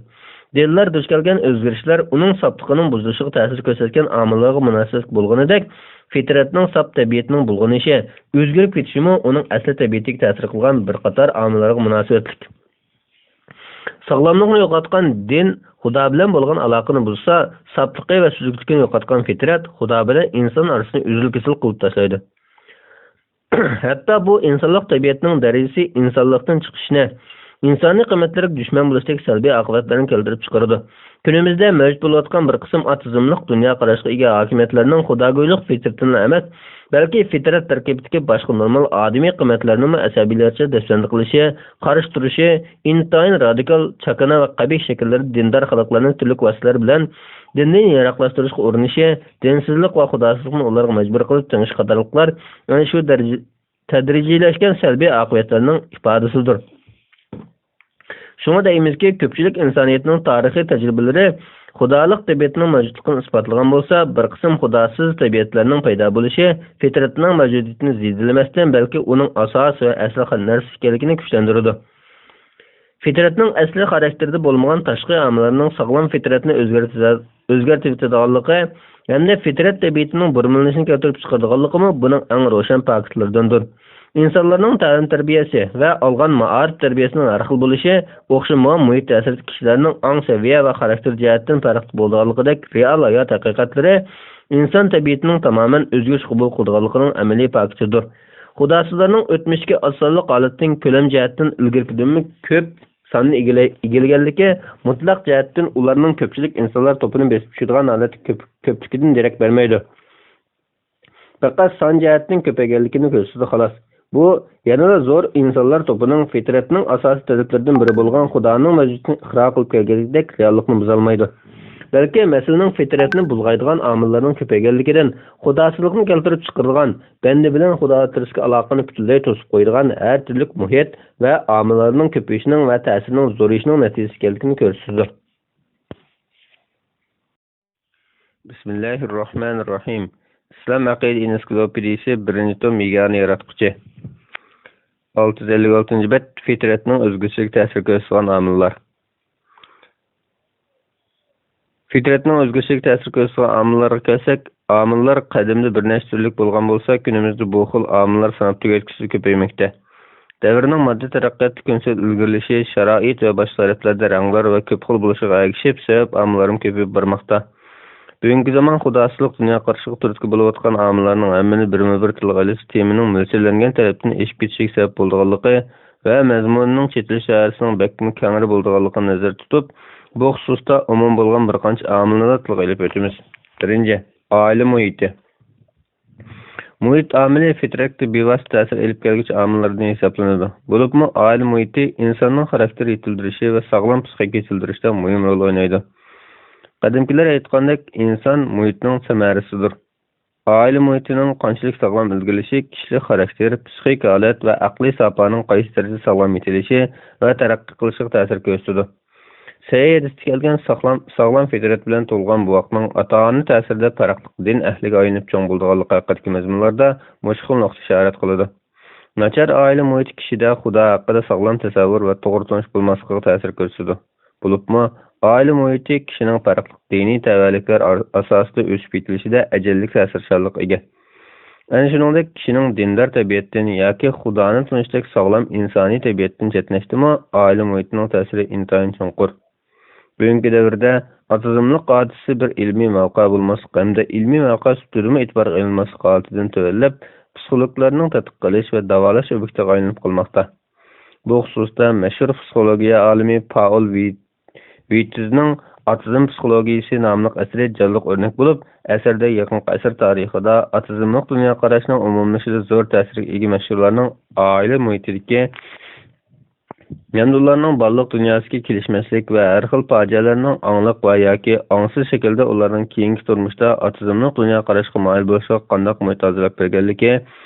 دىنلار دۇچ كەلگەن ئۆزگىرىشلەر ئۇنىڭ ساپلىقىنىڭ بۇزۇلۇشىغا تەسىر كۆرسەتكەن ئامىللارغا مۇناسىۋەتلىك بولغىنىدەك، فىترەتنىڭ ساپ تەبىئىتىنىڭ بۇلغىنىشى، ئۆزگىرىپ كېتىشىمۇ ئۇنىڭ ئەسلى تەبىئىتىگە تەسىر قىلغان بىر قاتار ئامىللارغا مۇناسىۋەتلىك. ساغلاملىقنى يوقاتقان دىن خۇدا بىلەن بولغان ئالاقىنى بۇزسا، ساپلىقى ۋە سۈزۈكلۈكىنى يوقاتقان فىترەت خۇدا بىلەن ئىنسان ئارىسىنى ئۈزۈل-كېسىل قىلىپ تاشلايدۇ. ھەتتا بۇ ئىنسانلىق تەبىئەتنىڭ دەرىجىسى ئىنسانلىقتىن چىقىشنى، ئىنسانىي قىممەتلەرگە دۈشمەن بولۇشتەك سەلبىي ئاقىۋەتلەرنى كەلتۈرۈپ چىقىرىدۇ. كۈنىمىزدە مەۋجۇت بولۇۋاتقان بىر قىسىم ئاتېئىزملىق دۇنيا قاراشقا ئىگە ھاكىمىيەتلەرنىڭ خۇدا گويلۇق فىترىتىنىلا ئەمەس، بەلكى فىترەت تەركىبىدىكى باشقا نورمال ئادىمىي قىممەتلەرنىمۇ ئەسەبىيلەرچە دەپسەندە قىلىشى، قارشى تۇرۇشى، ئىنتايىن رادىكال، چاكىنا ۋە قەبىھ شەكىللەردە دىندار خەلقلەرنى تۈرلۈك ۋاسىتىلەر بىلەن دىندىن يىراقلاشتۇرۇشقا ئۇرۇنۇشى، دىنسىزلىق ۋە خۇداسىزلىقنى ئۇلارغا مەجبۇر قىلىپ تېڭىش قاتارلىقلار ئەنە شۇ دەرىجە-، تەدرىجىيلەشكەن سەلبىي ئاقىۋەتلەرنىڭ ئىپادىسىدۇر. شۇڭا دەيمىزكى، كۆپچىلىك ئىنسانىيەتنىڭ تارىخىي تەجرىبىلىرى خۇدالىق تەبىئەتنىڭ مەۋجۇتلۇقىنى ئىسپاتلىغان بولسا، بىر قىسىم خۇداسىز تەبىئەتلەرنىڭ پەيدا بولۇشى فىترەتنىڭ مەۋجۇدىيىتىنى زىيدىلىمەستىن، بەلكى ئۇنىڭ ئاساس ۋە ئەسلى نەرسىسى ئىكەنلىكىنى كۈچلەندۈرىدۇ. فىترەتنىڭ ئەسلى خاراكتېرىدا بولمىغان تاشقى ئامىللارنىڭ ساغلام فىترەتنى ئۆزگەرتىدىغانلىقى ھەمدە فىترەت تەبىئىتىنىڭ بۇرمىلىنىشىنى كەلتۈرۈپ چىقىرىدىغانلىقىمۇ بۇنىڭ ئەڭ روشەن پاكىتلىرىدىندۇر. ئىنسانلارنىڭ تەلىم تەربىيەسى ۋە ئالغان مائارىپ تەربىيەسىنىڭ ھەر خىل بولۇشى، ئوخشىمىغان مۇھىت تەسىرىدە كىشىلەرنىڭ ئاڭ سەۋىيە ۋە خاراكتېر جەھەتتىن پەرقلىق بولىدىغانلىقىدەك رېئال ھايات ھەقىقەتلىرى ئىنسان تەبىئىتىنىڭ تامامەن ئۆزگىرىش قوبۇل قىلىدىغانلىقىنىڭ ئەمەلىي پاكىتىدۇر. خۇداسىزلارنىڭ ئۆتمۈشتىكى ئاز سانلىق ھالەتتىن كۆلەم جەھەتتىن ئىلگىرىكىدىنمۇ كۆپ ساننى ئىگىلەي-، ئىگىلىگەنلىكى مۇتلەق جەھەتتىن ئۇلارنىڭ كۆپچىلىك ئىنسانلار توپىنى بېسىپ چۈشىدىغان ھالەتتە كۆپ-، كۆپلۈكىدىن دېرەك بەرمەيدۇ. پەقەت سان جەھەتتىن كۆپەيگەنلىكىنى كۆرسىتىدۇ، خالاس. بۇ يەنىلا زور ئىنسانلار توپىنىڭ فىترەتنىڭ ئاساسىي تەلەپلىرىدىن بىرى بولغان خۇدانىڭ مەۋجۇتىيىتىنى ئىقرار قىلىپ كەلگەندەك رېئاللىقنى بۇزالمايدۇ. بەلكى مەسىلىنىڭ فىترەتنى بۇلغايدىغان ئامىللارنىڭ كۆپەيگەنلىكىدىن، خۇداسىزلىقنى كەلتۈرۈپ چىقىرىدىغان، بەندە بىلەن خۇدا ئوتتۇرىسىدىكى ئالاقىنى پۈتۈنلەي توسۇپ قويىدىغان ھەر تۈرلۈك مۇھىت ۋە ئامىللارنىڭ كۆپىيىشىنىڭ ۋە تەسىرىنىڭ زورىيىشىنىڭ نەتىجىسى ئىكەنلىكىنى كۆرسىتىدۇ. بىسمىللاھىررەھمانىررەھىم. ئىسلام ئەقىدە ئېنسىكلوپېدىيىسى، بىرىنچى توم، يېگانە ياراتقۇچى. ئالتە يۈز ئەللىك ئالتىنچى بەت، فىترەتنىڭ ئۆزگىچىلىك تەسىرى كۆرسىتىدىغان ئامىللار. فىترەتنىڭ ئۆزگىچىلىك تەسىرى كۆرسىتىدىغان ئامىللارغا كەلسەك، ئامىللار قەدىمدە بىر نەچچە تۈرلۈك بولغان بولسا، كۈنىمىزدە بۇ خىل ئامىللار ساناپ تۈگەتكۈسىز كۆپەيمەكتە. دەۋرنىڭ ماددىي تەرەققىياتتا كۈنسېرى ئىلگىرىلىشى، شارائىت ۋە باشقا تەرەپلەردە رەڭلەر ۋە كۆپ خىل بولۇشىغا ئەگىشىپ، سەۋەب ئامىللارمۇ كۆپىيىپ بارماقتا. بۈگۈنكى زامان خۇداسىزلىق دۇنيا قارىشىغا تۈرتكە بولۇۋاتقان ئامىللارنىڭ ھەممىنى بىرمۇبىر تىلغا ئېلىش تېمىنىڭ مۆلچەرلەنگەن تەرەپتىن ئېشىپ كېتىشىگە سەۋەب بولىدىغانلىقى ۋە مەزمۇنىنىڭ چېتىلىش دائىرىسىنىڭ بەكمۇ كەڭرى بولىدىغانلىقىنى نەزەردە تۇتۇپ، بۇ خۇسۇستا ئومۇمەن بولغان بىر قانچە ئامىلنىلا تىلغا ئېلىپ ئۆتىمىز. بىرىنچى، ئائىلە مۇھىتى. مۇھىت ئامىلى فىترەتكە بىۋاسىتە تەسىر ئېلىپ كەلگۈچى ئامىللاردىن ھېسابلىنىدۇ. بولۇپمۇ ئائىلە مۇھىتى ئىنساننىڭ خاراكتېر يېتىلدۈرۈشى ۋە ساغلام پىسخىكا يېتىلدۈرۈشتە مۇھىم رول ئوينايدۇ. قەدىمكىلەر ئېيتقاندەك، ئىنسان مۇھىتنىڭ سەمەرىسىدۇر. ئائىلە مۇھىتىنىڭ قانچىلىك ساغلام ئىلگىرىلىشى كىشىلىك خاراكتېر، پىسخىك ھالەت ۋە ئەقلىي ساپانىڭ قايسى دەرىجىدە ساغلام يېتىلىشى ۋە تەرەققىي قىلىشىغا تەسىر كۆرسىتىدۇ. سەھىھ ھەدىستە كەلگەن ساغلام، ساغلام فىترەت بىلەن تولغان بوۋاقنىڭ ئاتا-ئانا تەسىرىدە پەرقلىق دىن ئەھلىگە ئايلىنىپ چوڭ بولىدىغانلىقى ھەققىدىكى مەزمۇنلاردا مۇشۇ خىل نۇقتا ئىشارەت قىلىدۇ. ناچار ئائىلە مۇھىتى كىشىدە خۇدا ھەققىدە ساغلام تەسەۋۋۇر ۋە توغرا تونۇش بولماسلىقىغا تەسىر كۆرسىتىدۇ. بولۇپمۇ، ئائىلە مۇھىتى كىشىنىڭ پەرقلىق دىنىي تەۋەلىكلەر ئار-، ئاساسىدا ئۆسۈپ يېتىلىشىدە ئەجەللىك تەسىرچانلىققا ئىگە. ئەنە شۇنىڭدەك كىشىنىڭ دىندار تەبىئەتتىن ياكى خۇدانى تونۇشتەك ساغلام ئىنسانىي تەبىئەتتىن چەتنەشتىمۇ ئائىلە مۇھىتىنىڭ تەسىرى ئىنتايىن چوڭقۇر. بۈگۈنكى دەۋردە ئاتىزملىق ھادىسىسى بىر ئىلمىي ۋەقە بولماسلىق ھەمدە ئىلمىي ۋەقە سۈپىتىدىمۇ ئېتىبارغا ئېلىنماسلىق ھالىتىدىن تۆۋەنلەپ، پسىخولوگلارنىڭ تەتقىق قىلىش ۋە داۋالاش ئوبيېكتىغا ئايلىنىپ قالماقتا. بۇ خۇسۇستا مەشھۇر پسىخولوگىيە ئالىمى پائول ۋىي-، ۋىيتىزنىڭ ئاتىزم پسىخولوگىيىسى ناملىق ئەسىرى جانلىق ئۆرنەك بولۇپ، ئەسەردە يېقىنقى ئەسىر تارىخىدا ئاتىزملىق دۇنيا قاراشنىڭ ئومۇملىشىشىدا زور دەرىجىدە تەسىرگە ئىگە مەشھۇرلارنىڭ ئائىلە مۇھىتىدىكى ھەمدە ئۇلارنىڭ بالىلىق دۇنياسىدىكى كېلىشمەسلىك ۋە ھەر خىل پاجىئەلەرنىڭ ئاڭلىق ۋە ياكى ئاڭسىز شەكىلدە ئۇلارنىڭ كېيىنكى تۇرمۇشتا ئاتىزملىق دۇنيا قاراشقا مايىل بولۇشىغا قانداق مۇھىت ھازىرلاپ بەرگەنلىكى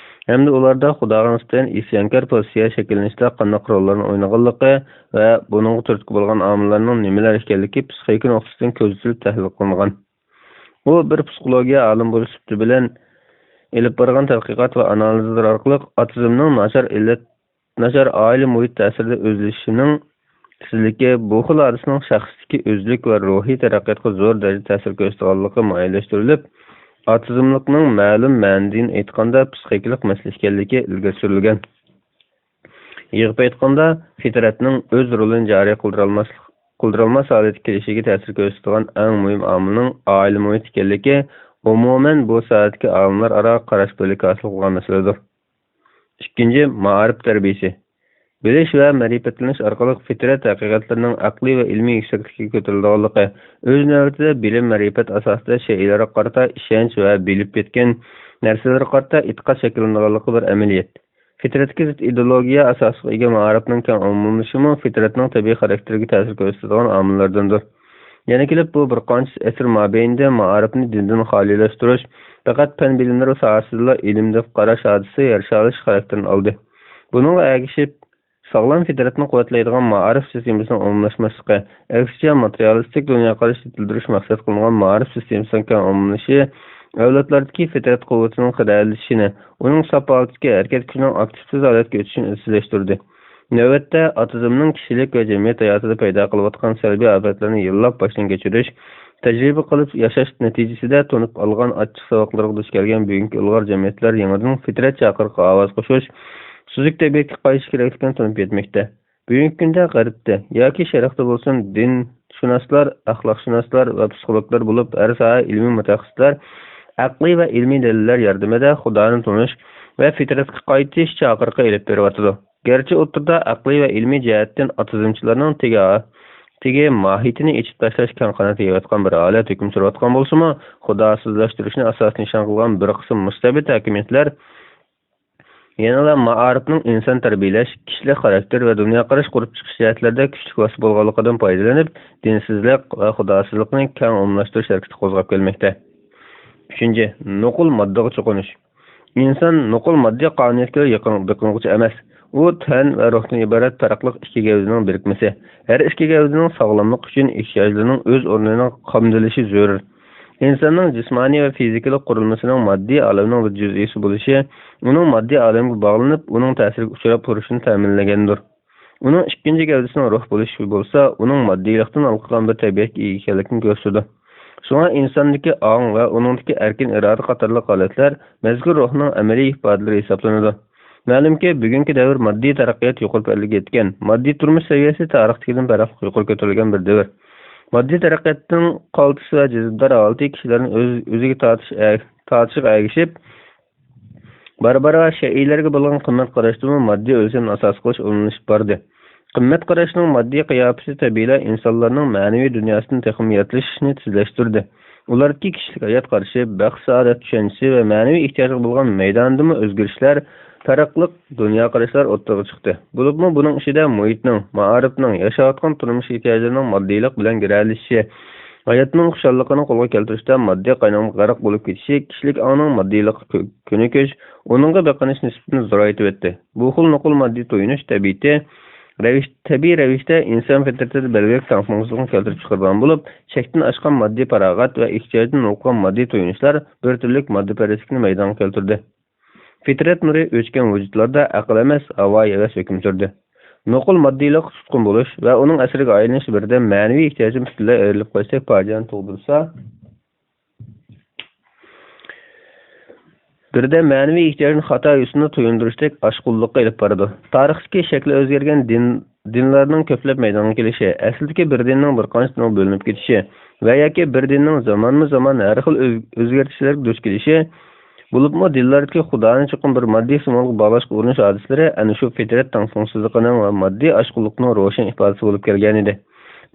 ھەمدە ئۇلاردا خۇداغا نىسبەتەن ئىسيانكار پوزىتسىيە شەكىللىنىشىدە قانداق روللارنى ئوينىغانلىقى ۋە بۇنىڭغا تۈرتكە بولغان ئامىللارنىڭ نېمىلەر ئىكەنلىكى پسىخىكا نۇقتىسىدىن كۆزىتىلىپ تەھلىل قىلىنغان. ئۇ بىر پسىخولوگىيە ئالىمى بولۇش سۈپىتى بىلەن ئېلىپ بارغان تەتقىقات ۋە ئانالىزلىرى ئارقىلىق ئاتىزمنىڭ ناچار ئىللەت ناچار ئائىلە مۇھىت تەسىرىدە ئۆزلىشىشىنىڭ تېزلىكى بۇ خىل ھادىسىنىڭ شەخسلىكى ئۆزلۈك ۋە روھىي تەرەققىياتقا زور دەرىجىدە تەسىر كۆرسىتىدىغانلىقى مۇئەييەنلەشتۈرۈلۈپ، ئاتىزملىقنىڭ مەلۇم مەنىدىن ئېيتقاندا پسىخىكىلىق مەسىلە ئىكەنلىكى ئىلگىرى سۈرۈلگەن. يىغىپ ئېيتقاندا، فىترەتنىڭ ئۆز رولىنى جارى قىلدۇرالماسلىق، قىلدۇرالماس ھالەتكە كېلىشىگە تەسىر كۆرسىتىدىغان ئەڭ مۇھىم ئامىلنىڭ ئائىلە مۇھىتى ئىكەنلىكى ئومۇمەن بۇ ساھەدىكى ئالىملار ئارا قاراش بىرلىكى ھاسىل قىلغان مەسىلىدۇر. ئىككىنچى، مائارىپ تەربىيىسى. بىلىش ۋە مەرىپەتلىنىش ئارقىلىق فىترەت ھەقىقەتلىرىنىڭ ئەقلىي ۋە ئىلمىي يۈكسەكلىككە كۆتۈرۈلىدىغانلىقى، ئۆز نۆۋىتىدە بىلىم، مەرىپەت ئاساسىدا شەيئىلەرگە قارىتا ئىشەنچ ۋە بىلىپ يەتكەن نەرسىلەرگە قارىتا ئېتىقاد شەكىللىنىدىغانلىقى بىر ئەمەلىيەت. فىترەتكە زىت ئىدېئولوگىيە ئاساسىغا ئىگە مائارىپنىڭ كەڭ ئومۇملىشىشىمۇ فىترەتنىڭ تەبىئىي خاراكتېرىگە تەسىر كۆرسىتىدىغان ئامىللاردىندۇر. يەنە كېلىپ، بۇ بىر قانچە ئەسىر مابەينىدە مائارىپنى دىندىن خالىيلاشتۇرۇش، پەقەت پەن بىلىملىرى ساھەسىدىلا ئىلىم دەپ قاراش ھادىسىسى يەر شارلىشىش خاراكتېرىنى ئالدى. بۇنىڭغا ئەگىشىپ، ساغلام فىترەتنى قۇۋۋەتلەيدىغان مائارىپ سىستېمىسىنىڭ ئومۇملاشماسلىقى، ئەكسىچە، ماتېرىيالىستىك دۇنيا قاراشنى يېتىلدۈرۈش مەقسەت قىلىنغان مائارىپ سىستېمىسىنىڭ كەڭ ئومۇملىشىشى ئەۋلادلاردىكى فىترەت قۇۋۋىتىنىڭ خىرەلىشىشىنى، ئۇنىڭ ساپ ھالەتتىكى ھەرىكەت كۈچىنىڭ ئاكتىپسىز ھالەتكە ئۆتۈشىنى ئىزچىللاشتۇردى. نۆۋەتتە، ئاتېئىزمنىڭ كىشىلىك ۋە جەمئىيەت ھاياتىدا پەيدا قىلىۋاتقان سەلبىي ئاپەتلەرنى يىللاپ باشتىن كەچۈرۈش، تەجرىبە قىلىپ ياشاش نەتىجىسىدە تونۇپ ئالغان ئاچچىق ساۋاقلىرىغا دۇچ كەلگەن بۈگۈنكى ئىلغار جەمئىيەتلەر يېڭىدىن فىترەت چاقىرىقىغا ئاۋاز قوشۇش، سۈزۈك تەبىئەتكە قايتىش كېرەكلىكىنى تونۇپ يەتمەكتە. بۈگۈنكى كۈندە غەربتە ياكى شەرقتە بولسۇن، دىنشۇناسلار، ئەخلاقشۇناسلار ۋە پسىخولوگلار بولۇپ، ھەر ساھە ئىلمىي مۇتەخەسسىسلەر ئەقلىي ۋە ئىلمىي دەلىللەر ياردىمىدە خۇدانى تونۇش ۋە فىترەتكە قايتىش چاقىرىقى ئېلىپ بېرىۋاتىدۇ. گەرچە ئوتتۇرىدا ئەقلىي ۋە ئىلمىي جەھەتتىن ئاتېئىزمچىلارنىڭ تېگى، تېگى ماھىيىتىنى ئېچىپ تاشلاش كەڭ قانات يېيىۋاتقان بىر ھالەت ھۆكۈم سۈرۈۋاتقان بولسىمۇ، خۇداسىزلاشتۇرۇشنى ئاساس نىشان قىلغان بىر قىسىم مۇستەبىت ھاكىمىيەتلەر يەنىلا مائارىپنىڭ ئىنسان تەربىيەلەش، كىشىلىك خاراكتېر ۋە دۇنيا قارىشى قۇرۇپ چىقىش جەھەتلەردە كۈچلۈك ۋاسىتە بولغانلىقىدىن پايدىلىنىپ، دىنسىزلىق ۋە خۇداسىزلىقنى كەڭ ئومۇملاشتۇرۇش ھەرىكىتى قوزغاپ كەلمەكتە. ئۈچىنچى، نوقۇل ماددىغا چوقۇنۇش. ئىنسان نوقۇل ماددىي قانۇنىيەتكىلا يېقىن-، بېقىنغۇچى ئەمەس. ئۇ تەن ۋە روھتىن ئىبارەت پەرقلىق ئىككى گەۋدىنىڭ بىرىكمىسى. ھەر ئىككى گەۋدىنىڭ ساغلاملىقى ئۈچۈن ئېھتىياجلىرىنىڭ ئۆز ئورنىنىڭ قامدىلىشى زۆرۈر. ئىنساننىڭ جىسمانىي ۋە فىزىكىلىق قۇرۇلمىسىنىڭ ماددىي ئالەمنىڭ بىر جۈزئىسى بولۇشى، ئۇنىڭ ماددىي ئالەمگە باغلىنىپ، ئۇنىڭ تەسىرىگە ئۇچراپ تۇرۇشىنى تەمىنلىگەندۇر. ئۇنىڭ ئىككىنچى گەۋدىسىنىڭ روھ بولۇشى بولسا، ئۇنىڭ ماددىيلىقتىن ھالقىغان بىر تەبىئەتكە ئىگە ئىكەنلىكىنى كۆرسىتىدۇ. شۇڭا ئىنساندىكى ئاڭ ۋە ئۇنىڭدىكى ئەركىن ئىرادە قاتارلىق ھالەتلەر مەزكۇر روھنىڭ ئەمەلىي ئىپادىلىرى ھېسابلىنىدۇ. مەلۇمكى، بۈگۈنكى دەۋر ماددىي تەرەققىيات يۇقىرى پەللىگە يەتكەن، ماددىي تۇرمۇش سەۋىيەسى تارىختىكىدىن پەرقلىق يۇقىرى كۆتۈرۈلگەن بىر دەۋر. ماددىي تەرەققىياتنىڭ قالتىس ۋە جەزبىدار ھالىتى كىشىلەرنى ئۆز-، ئۆزىگە تارتىش ئە-، تارتىشىغا ئەگىشىپ، بارا-بارا شەيئىلەرگە بولغان قىممەت قاراشتىمۇ ماددىي ئۆلچەمنى ئاساس قىلىش ئورۇنلىشىپ باردى. قىممەت قاراشنىڭ ماددىي قىياپىتى تەبىئىيلا ئىنسانلارنىڭ مەنىۋى دۇنياسىدىن تېخىمۇ ياتلىشىشنى تېزلەشتۈردى. ئۇلاردىكى كىشىلىك ھايات قارىشى، بەخت-سائادەت چۈشەنچىسى ۋە مەنىۋى ئېھتىياجغا بولغان مەيدانىدىمۇ ئۆزگىرىشلەر، پەرقلىق دۇنيا قاراشلار ئوتتۇرىغا چىقتى. بولۇپمۇ بۇنىڭ ئىچىدە مۇھىتنىڭ، مائارىپنىڭ، ياشاۋاتقان تۇرمۇش ئېھتىياجلىرىنىڭ ماددىيلىق بىلەن گىرەلىشىشى، ھاياتنىڭ خۇشاللىقىنى قولغا كەلتۈرۈشتە ماددىي قاينامغا غەرق بولۇپ كېتىشى كىشىلىك ئاڭنىڭ ماددىيلىققا كۆ-، كۆنۈكۈش، ئۇنىڭغا بېقىنىش نىسبىتىنى زورايتىۋەتتى. بۇ خىل نوقۇل ماددىي تويۇنۇش تەبىئىتى رەۋىش-، تەبىئىي رەۋىشتە ئىنسان فىترىتىدە بەلگىلىك تەڭپۇڭسىزلىقنى كەلتۈرۈپ چىقىرىدىغان بولۇپ، چەكتىن ئاشقان ماددىي پاراغەت ۋە ئېھتىياجدىن ھالقىغان ماددىي تويۇنۇشلار بىر تۈرلۈك ماددىپەرەسلىكنى مەيدانغا كەلتۈردى. فىترەت نۇرى ئۆچكەن ۋۇجۇدلاردا ئەقىل ئەمەس، ھاۋايى ھەۋەس ھۆكۈم سۈردى. نوقۇل ماددىيلىققا تۇتقۇن بولۇش ۋە ئۇنىڭ ئەسىرىگە ئايلىنىش بىردەم مەنىۋى ئېھتىياجدىن پۈتۈنلەي ئايرىلىپ قالساق پاجىئەنى تۇغدۇرسا، بىردەم مەنىۋى ئېھتىياجنى خاتا يوسۇندا تويۇندۇرۇشتەك ئاشقۇنلۇققا ئېلىپ بارىدۇ. تارىختىكى شەكلى ئۆزگەرگەن دىن، دىنلارنىڭ كۆپلەپ مەيدانغا كېلىشى، ئەسلىدىكى بىر دىننىڭ بىر قانچە دىنغا بۆلۈنۈپ كېتىشى ۋە ياكى بىر دىننىڭ زامانمۇ زامان ھەر خىل ئۆز-، ئۆزگەرتىشلەرگە دۇچ كېلىشى، بولۇپمۇ دىنلاردىكى خۇدانى چوقۇم بىر ماددىي سىمۋولغا باغلاشقا ئۇرۇنۇش ھادىسىلىرى ئەنە شۇ فىترەت تەڭپۇڭسىزلىقىنىڭ ۋە ماددىي ئاشقۇنلۇقنىڭ روشەن ئىپادىسى بولۇپ كەلگەنىدى.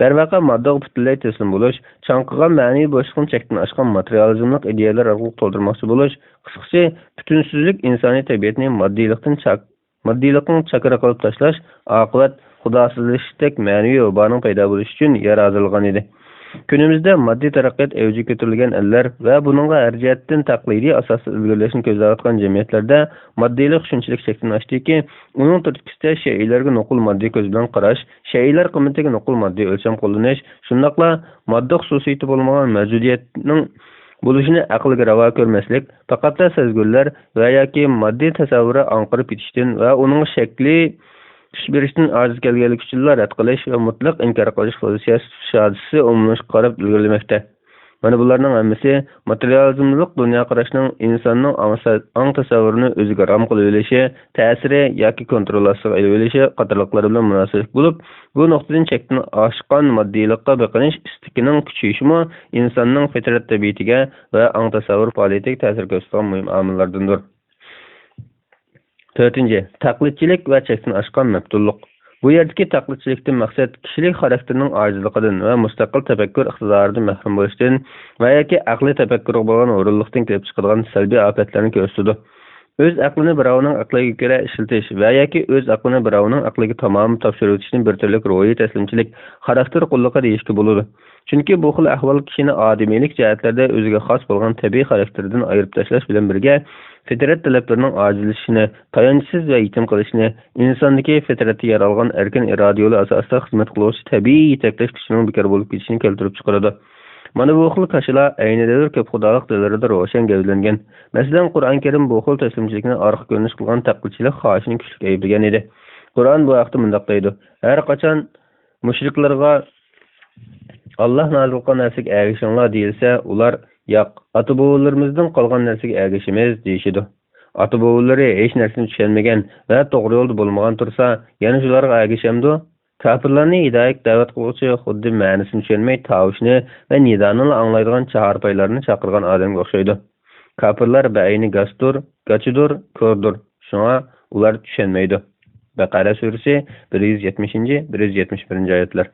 دەرۋەقە، ماددىغا پۈتۈنلەي تەسلىم بولۇش، چاڭقىغان مەنىۋى بوشلۇقنى چەكتىن ئاشقان ماتېرىيالىزملىق ئىدىيەلەر ئارقىلىق تولدۇرماقچى بولۇش، قىسقىسى، پۈتۈنسۆزلۈك ئىنسانىي تەبىئەتنى ماددىيلىقتىن چاك-، ماددىيلىقنىڭ چاكىرى قىلىپ تاشلاش، ئاقىۋەت، خۇداسىزلىشىشتەك مەنىۋى ۋابانىڭ پەيدا بولۇشى ئۈچۈن يەر ھازىرلىغان ئىدى. كۈنىمىزدە ماددىي تەرەققىيات ئەۋجىگە كۆتۈرۈلگەن ئەللەر ۋە بۇنىڭغا ھەر جەھەتتىن تەقلىدىي ئاساستا ئىلگىرىلەشنى كۆزلەۋاتقان جەمئىيەتلەردە ماددىيلىق شۇنچىلىك چەكتىن ئاشتىكى، ئۇنىڭ تۈرتكىسىدە شەيئىلەرگە نوقۇل ماددىي كۆز بىلەن قاراش، شەيئىلەر قىممىتىگە نوقۇل ماددىي ئۆلچەم قوللىنىش، شۇنداقلا ماددا خۇسۇسىيىتى بولمىغان مەۋجۇدىيەتنىڭ بولۇشىنى ئەقىلگە راۋا كۆرمەسلىك، پەقەتلا سەزگۈرلەر ۋە ياكى ماددىي تەسەۋۋۇرى ئاڭقىرىپ كېتىشتىن ۋە ئۇنىڭغا شەكلى كۈچ بېرىشتىن ئاجىز كەلگەنلىكى ئۈچۈنلا رەت قىلىش ۋە مۇتلەق ئىنكار قىلىش پوزىتسىيەسى تۇتۇش ھادىسىسى ئومۇملىشىشقا قاراپ ئىلگىرىلىمەكتە. مانا بۇلارنىڭ ھەممىسى ماتېرىيالىزملىق دۇنيا قاراشنىڭ ئىنساننىڭ ئاڭ-، ئاڭ تەسەۋۋۇرىنى ئۆزىگە رام قىلىۋېلىشى، تەسىرى ياكى كونترول ئاستىغا ئېلىۋېلىشى قاتارلىقلار بىلەن مۇناسىۋەتلىك بولۇپ، بۇ نۇقتىدىن چەكتىن ئاشقان ماددىيلىققا بېقىنىش ئىستىكىنىڭ كۈچىيىشىمۇ ئىنساننىڭ فىترەت تەبىئىتىگە ۋە ئاڭ تەسەۋۋۇر پائالىيىتىگە تەسىر كۆرسىتىدىغان مۇھىم ئامىللاردىندۇر. تۆتىنچى، تەقلىدچىلىك ۋە چەكتىن ئاشقان مەپتۇنلۇق. بۇ يەردىكى تەقلىدچىلىكتىن مەقسەت كىشىلىك خاراكتېرنىڭ ئاجىزلىقىدىن ۋە مۇستەقىل تەپەككۇر ئىقتىدارىدىن مەھرۇم بولۇشتىن ۋە ياكى ئەقلىي تەپەككۇرغا بولغان ھۇرۇنلۇقتىن كېلىپ چىقىدىغان سەلبىي ئاپەتلەرنى كۆرسىتىدۇ. ئۆز ئەقلىنى بىراۋنىڭ ئەقلىگە كۆرە ئىشلىتىش ۋە ياكى ئۆز ئەقلىنى بىراۋنىڭ ئەقلىگە تامامەن تاپشۇرۇۋېتىشنى بىر تۈرلۈك روھىي تەسلىمچىلىك، خاراكتېر قۇللۇقى دېيىشكە بولىدۇ. چۈنكى بۇ خىل ئەھۋال كىشىنى ئادىمىيلىك جەھەتلەردە ئۆزىگە خاس بولغان تەبىئىي خاراكتېرىدىن ئايرىپ تاشلاش بىلەن بىرگە، فىترەت تەلەپلىرىنىڭ ئاجىزلىشىشىنى، تايانچسىز ۋە يېتىم قېلىشىنى، ئىنساندىكى فىترەتتە يارالغان ئەركىن ئىرادە يولى ئاساسىدا خىزمەت قىلغۇچى تەبىئىي يېتەكلەش كۈچىنىڭ بىكار بولۇپ كېتىشىنى كەلتۈرۈپ چىقىرىدۇ. مانا بۇ خىل كاشىلا ئەينى دەۋر كۆپ خۇدالىق دىنلىرىدا روشەن گەۋدىلەنگەن. مەسىلەن، قۇرئان كەرىم بۇ خىل تەسلىمچىلىكنى ئارقا كۆرۈنۈش قىلغان تەقلىدچىلىك خاھىشىنى كۈچلۈك ئەيىبلىگەن ئىدى. قۇرئان بۇ ھەقتە مۇنداق دەيدۇ: ھەر قاچان مۇشرىكلارغا «ئاللاھ نازىل قىلغان نەرسىگە ئەگىشىڭلار» دېيىلسە، ئۇلار: «ياق، ئاتا-بوۋىلىرىمىزدىن قالغان نەرسىگە ئەگىشىمىز» دېيىشىدۇ. ئاتا-بوۋىلىرى ھېچ نەرسىنى چۈشەنمىگەن ۋە توغرا يولدا بولمىغان تۇرسا، يەنە شۇلارغا ئەگىشەمدۇ؟ كاپىرلارنى ھىدايەتكە دەۋەت قىلغۇچى خۇددى مەنىسىنى چۈشەنمەي، تاۋۇشنى ۋە نىدانىلا ئاڭلايدىغان چاھارپايلارنى چاقىرغان ئادەمگە ئوخشايدۇ. كاپىرلار بەئەينى گاستۇر، گاچىدۇر، كوردۇر. شۇڭا ئۇلار چۈشەنمەيدۇ. بەقەرە سۈرىسى، بىر يۈز يەتمىشىنچى، بىر يۈز يەتمىش بىرىنچى ئايەتلەر.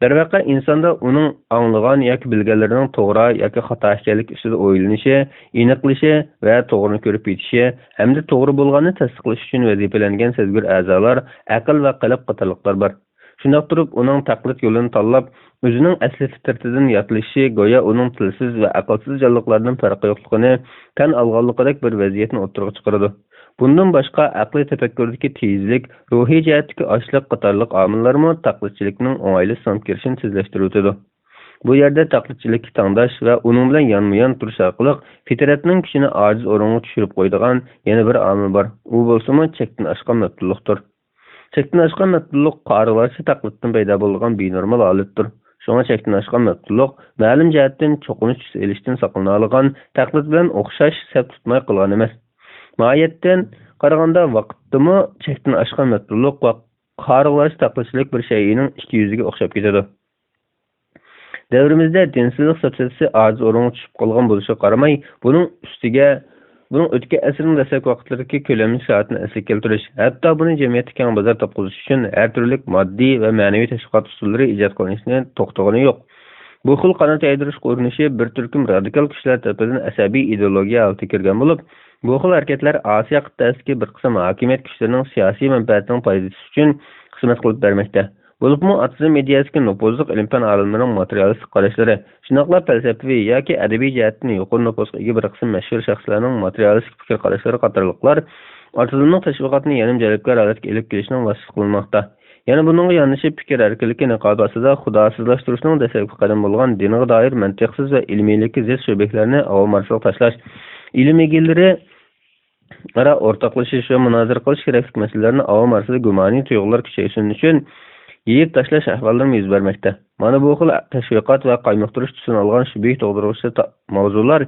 دەرۋەقە، ئىنساندا ئۇنىڭ ئاڭلىغان ياكى بىلگەنلىرىنىڭ توغرا ياكى خاتا ئىكەنلىكى ئۈستىدە ئويلىنىشى، ئېنىقلىشى ۋە توغرىنى كۆرۈپ يېتىشى ھەمدە توغرا بولغاننى تەستىقلىشى ئۈچۈن ۋەزىپىلەنگەن سەزگۈر ئەزالار، ئەقىل ۋە قەلب قاتارلىقلار بار. شۇنداق تۇرۇپ، ئۇنىڭ تەقلىد يولىنى تاللاپ، ئۆزىنىڭ ئەسلى پىترىتىدىن ياتلىشى گويا ئۇنىڭ تىلسىز ۋە ئەقىلسىز جانلىقلاردىن پەرقى يوقلۇقىنى تەن ئالغانلىقىدەك بىر ۋەزىيەتنى ئوتتۇرىغا چىقىرىدۇ. بۇندىن باشقا، ئەقلىي تەپەككۇردىكى تېيىزلىك، روھىي جەھەتتىكى ئاچلىق قاتارلىق ئامىللارمۇ تەقلىدچىلىكنىڭ ئوڭايلىق سىڭىپ كىرىشىنى تېزلەشتۈرۈۋېتىدۇ. بۇ يەردە تەقلىدچىلىككە تەڭداش ۋە ئۇنىڭ بىلەن يانمۇيان تۇرۇش ئارقىلىق پىترەتنىڭ كىشىنى ئاجىز ئورۇنغا چۈشۈرۈپ قويىدىغان يەنە بىر ئامىل بار. ئۇ بولسىمۇ چەكتىن ئاشقان مەپتۇنلۇقتۇر. چەكتىن ئاشقان مەپتۇنلۇق قارىغۇلارچە تەقلىدتىن پەيدا بولىدىغان بىنورمال ھالەتتۇر. شۇڭا چەكتىن ئاشقان مەپتۇنلۇق مەلۇم جەھەتتىن چوقۇنۇش تۈس ئېلىشتىن ساقلىنالىغان تەقلىد بىلەن ئوخشاش سەپ تۇتماي قالغان ئەمەس. ماھىيەتتىن قارىغاندا، ۋاقىتتىمۇ چەكتىن ئاشقان مەپتۇنلۇق ۋە قارىغۇلارچە تەقلىدچىلىك بىر شەيئىنىڭ ئىككى يۈزىگە ئوخشاپ كېتىدۇ. دەۋرىمىزدە دىنسىزلىق سەپسەتىسى ئاجىز ئورۇنغا چۈشۈپ قالغان بولۇشىغا قارىماي، بۇنىڭ ئۈستىگە، بۇنىڭ ئۆتكەن ئەسىرنىڭ دەسلەپكى ۋاقىتلىرىدىكى كۆلەملىك ساھەتىنى ئەسلىگە كەلتۈرۈش، ھەتتا بۇنى جەمئىيەتتە كەڭ بازار تاپقۇزۇش ئۈچۈن ھەر تۈرلۈك ماددىي ۋە مەنىۋى تەشۋىقات ئۇسۇللىرى ئىجاد قىلىنىشنى توختىغىنى يوق. بۇ خىل قانات يايدۇرۇشقا ئۇرۇنۇشى بىر تۈركۈم رادىكال كۈچلەر تەرىپىدىن ئەسەبىي ئىدېئولوگىيە ھالىتىگە كىرگەن بولۇپ، بۇ خىل ھەرىكەتلەر ئاسىيا قىتئەسىدىكى بىر قىسىم ھاكىمىيەت كۈچلىرىنىڭ سىياسىي مەنپەئەتىنىڭ پايدىسى ئۈچۈن خىزمەت قىلىپ بەرمەكتە. بولۇپمۇ ئاتېئىزم ئىدىيەسىدىكى نوپۇزلۇق ئىلىم-پەن ئالىملىرىنىڭ ماتېرىيالىستىك قاراشلىرى، شۇنداقلا پەلسەپىۋى ياكى ئەدەبىي جەھەتتىن يۇقىرى نوپۇزغا ئىگە بىر قىسىم مەشھۇر شەخسلەرنىڭ ماتېرىيالىستىك پىكىر قاراشلىرى قاتارلىقلار ئاتېئىزمنىڭ تەشۋىقاتىنى يەنىمۇ جەلپكار ھالەتكە ئېلىپ كېلىشىنىڭ ۋاسىتىسى قىلىنماقتا. يەنە بۇنىڭغا ياندىشىپ، پىكىر ئەركىنلىكى نىقابى ئاستىدا خۇداسىزلاشتۇرۇشنىڭ دەسلەپكى قەدىمى بولغان دىنغا دائىر مەنتىقسىز ۋە ئىلمىيلىككە زىت شۈبھىلەرنى ئاۋام ئارىسىغا تاشلاش، ئىلىم ئىگىلىرى ئارا ئورتاقلىشىش ۋە مۇنازىرە قىلىش كېرەكلىك مەسىلىلەرنى ئاۋام ئارىسىدا گۇمانىي تۇيغۇلار كۈچەيسۇن ئۈچۈن يېيىپ تاشلاش ئەھۋاللىرىمۇ يۈز بەرمەكتە. مانا بۇ خىل تەشۋىقات ۋە قايمۇقتۇرۇش تۈسىنى ئالغان شۈبھە تۇغدۇرغۇچى تا-، ماۋزۇلار،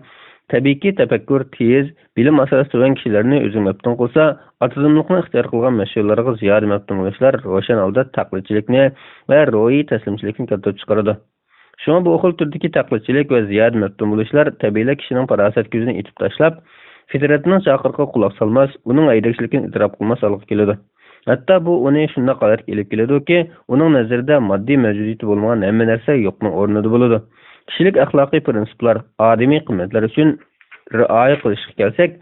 تەبىئىيكى، تەپەككۇر تېيىز، بىلىم ئاساسى تۆۋەن كىشىلەرنى ئۆزىگە مەپتۇن قىلسا، ئاتېئىزملىقنى ئىختىيار قىلغان مەشھۇرلارغا زىيادە مەپتۇن بولۇشلار روشەن ھالدا تەقلىدچىلىكنى ۋە روھىي تەسلىمچىلىكنى كەلتۈرۈپ چىقىرىدۇ. شۇڭا بۇ خىل تۈردىكى تەقلىدچىلىك ۋە زىيادە مەپتۇن بولۇشلار تەبىئىيلا كىشىنىڭ پاراسەت كۆزىنى ئېتىپ تاشلاپ، پىترەتنىڭ چاقىرىقىغا قۇلاق سالماس، ئۇنىڭ ھەيدەكچىلىكىنى ئېتىراپ قىلماس ھالغا كېلىدۇ. ھەتتا بۇ ئۇنى شۇنداق ھالەتكە ئېلىپ كېلىدۇكى، ئۇنىڭ نەزىرىدە ماددىي مەۋجۇدىيىتى بولمىغان ھەممە نەرسە يوقنىڭ ئورنىدا بولىدۇ. كىشىلىك ئەخلاقىي پىرىنسىپلار، ئادىمىي قىممەتلەر ئۈچۈن رىئايە قىلىشقا كەلسەك،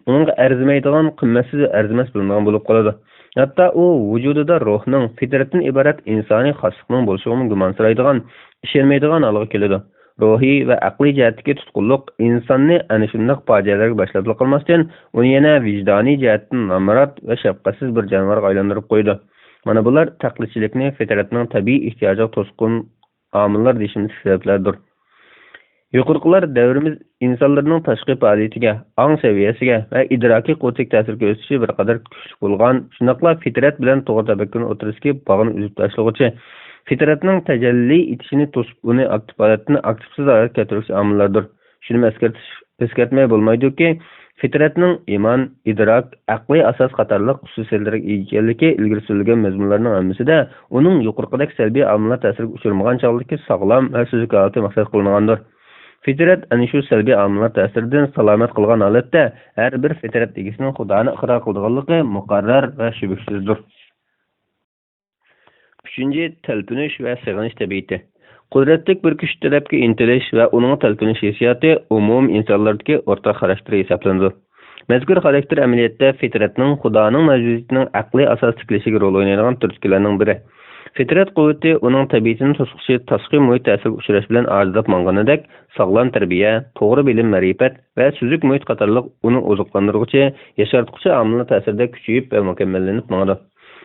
ئۇنىڭغا ئەرزىمەيدىغان، قىممەتسىز ۋە ئەرزىمەس بىلىنىدىغان بولۇپ قالىدۇ. ھەتتا ئۇ ۋۇجۇدىدا روھنىڭ، پىترەتتىن ئىبارەت ئىنسانىي خاسلىقنىڭ بولۇشىغىمۇ گۇمانسىرايدىغان، ئىشەنمەيدىغان ھالغا كېلىدۇ. روھىي ۋە ئەقلىي جەھەتتىكى تۇتقۇنلۇق ئىنساننى ئەنە شۇنداق پاجىئەلەرگە باشلاپلا قالماستىن، ئۇنى يەنە ۋىجدانىي جەھەتتىن نامرات ۋە شەپقەتسىز بىر جانىۋارغا ئايلاندۇرۇپ قويىدۇ. مانا بۇلار تەقلىدچىلىكنى پىترەتنىڭ تەبىئىي ئېھتىياجىغا توسقۇن ئامىللار دېيىشىمىزدىكى سەۋەبلەردۇر. يۇقىرىقىلار دەۋرىمىز ئىنسانلىرىنىڭ تاشقى پائالىيىتىگە، ئاڭ سەۋىيەسىگە ۋە ئىدراكىي قۇۋۋىتىگە تەسىر كۆرسىتىشى بىر قەدەر كۈچلۈك بولغان، شۇنداقلا پىترەت بىلەن توغرا تەپەككۇرنىڭ ئوتتۇرىسىدىكى باغنى ئۈزۈپ تاشلىغۇچى، پىترەتنىڭ تەجەللى ئېتىشىنى توسۇپ، ئۇنى ئاكتىپ ھالەتتىن ئاكتىپسىز ھالەتكە كەلتۈرگۈچى ئامىللاردۇر. شۇنىمۇ ئەسكەرتىش، ئەسكەرتمەي بولمايدۇكى، پىترەتنىڭ ئىمان، ئىدراك، ئەقلىي ئاساس قاتارلىق خۇسۇسىيەتلەرگە ئىگە ئىكەنلىكى ئىلگىرى سۈرۈلگەن مەزمۇنلارنىڭ ھەممىسىدە ئۇنىڭ يۇقىرىقىدەك سەلبىي ئامىللار تەسىرىگە ئۇچرىمىغان چاغدىكى ساغلام ۋە سۈزۈك ھالىتى مەقسەت قىلىنغاندۇر. پىترەت ئەنە شۇ سەلبىي ئامىللار تەسىرىدىن سالامەت قىلغان ھالەتتە ھەر بىر پىترەت ئىگىسىنىڭ خۇدانى ئىقرار قىلىدىغانلىقى مۇقەررەر ۋە شۈبھىسىزدۇر. ئۈچىنچى، تەلپۈنۈش ۋە سېغىنىش تەبىئىتى. قۇدرەتلىك بىر كۈچ تەرەپكە ئىنتىلىش ۋە ئۇنىڭغا تەلپۈنۈش ھېسسىياتى ئومۇمىي ئىنسانلاردىكى ئورتاق خاراكتېر ھېسابلىنىدۇ. مەزكۇر خاراكتېر ئەمەلىيەتتە پىترەتنىڭ، خۇدانىڭ مەۋجۇدىيىتىنىڭ ئەقلىي ئاساس تىكلىشىگە رول ئوينايدىغان تۈرتكىلەرنىڭ بىرى. پىترەت قۇۋۋىتى ئۇنىڭ تەبىئىتىنى توسقۇچى تاشقى مۇھىت تەسىرىگە ئۇچراش بىلەن ئاجىزلاپ ماڭغىنىدەك، ساغلام تەربىيە، توغرا بىلىم-مەرىپەت ۋە سۈزۈك مۇھىت قاتارلىق ئۇنى ئوزۇقلاندۇرغۇچى، ياشارتقۇچى ئامىللار تەسىرىدە كۈچىيىپ ۋە مۇكەممەللىنىپ ماڭىدۇ.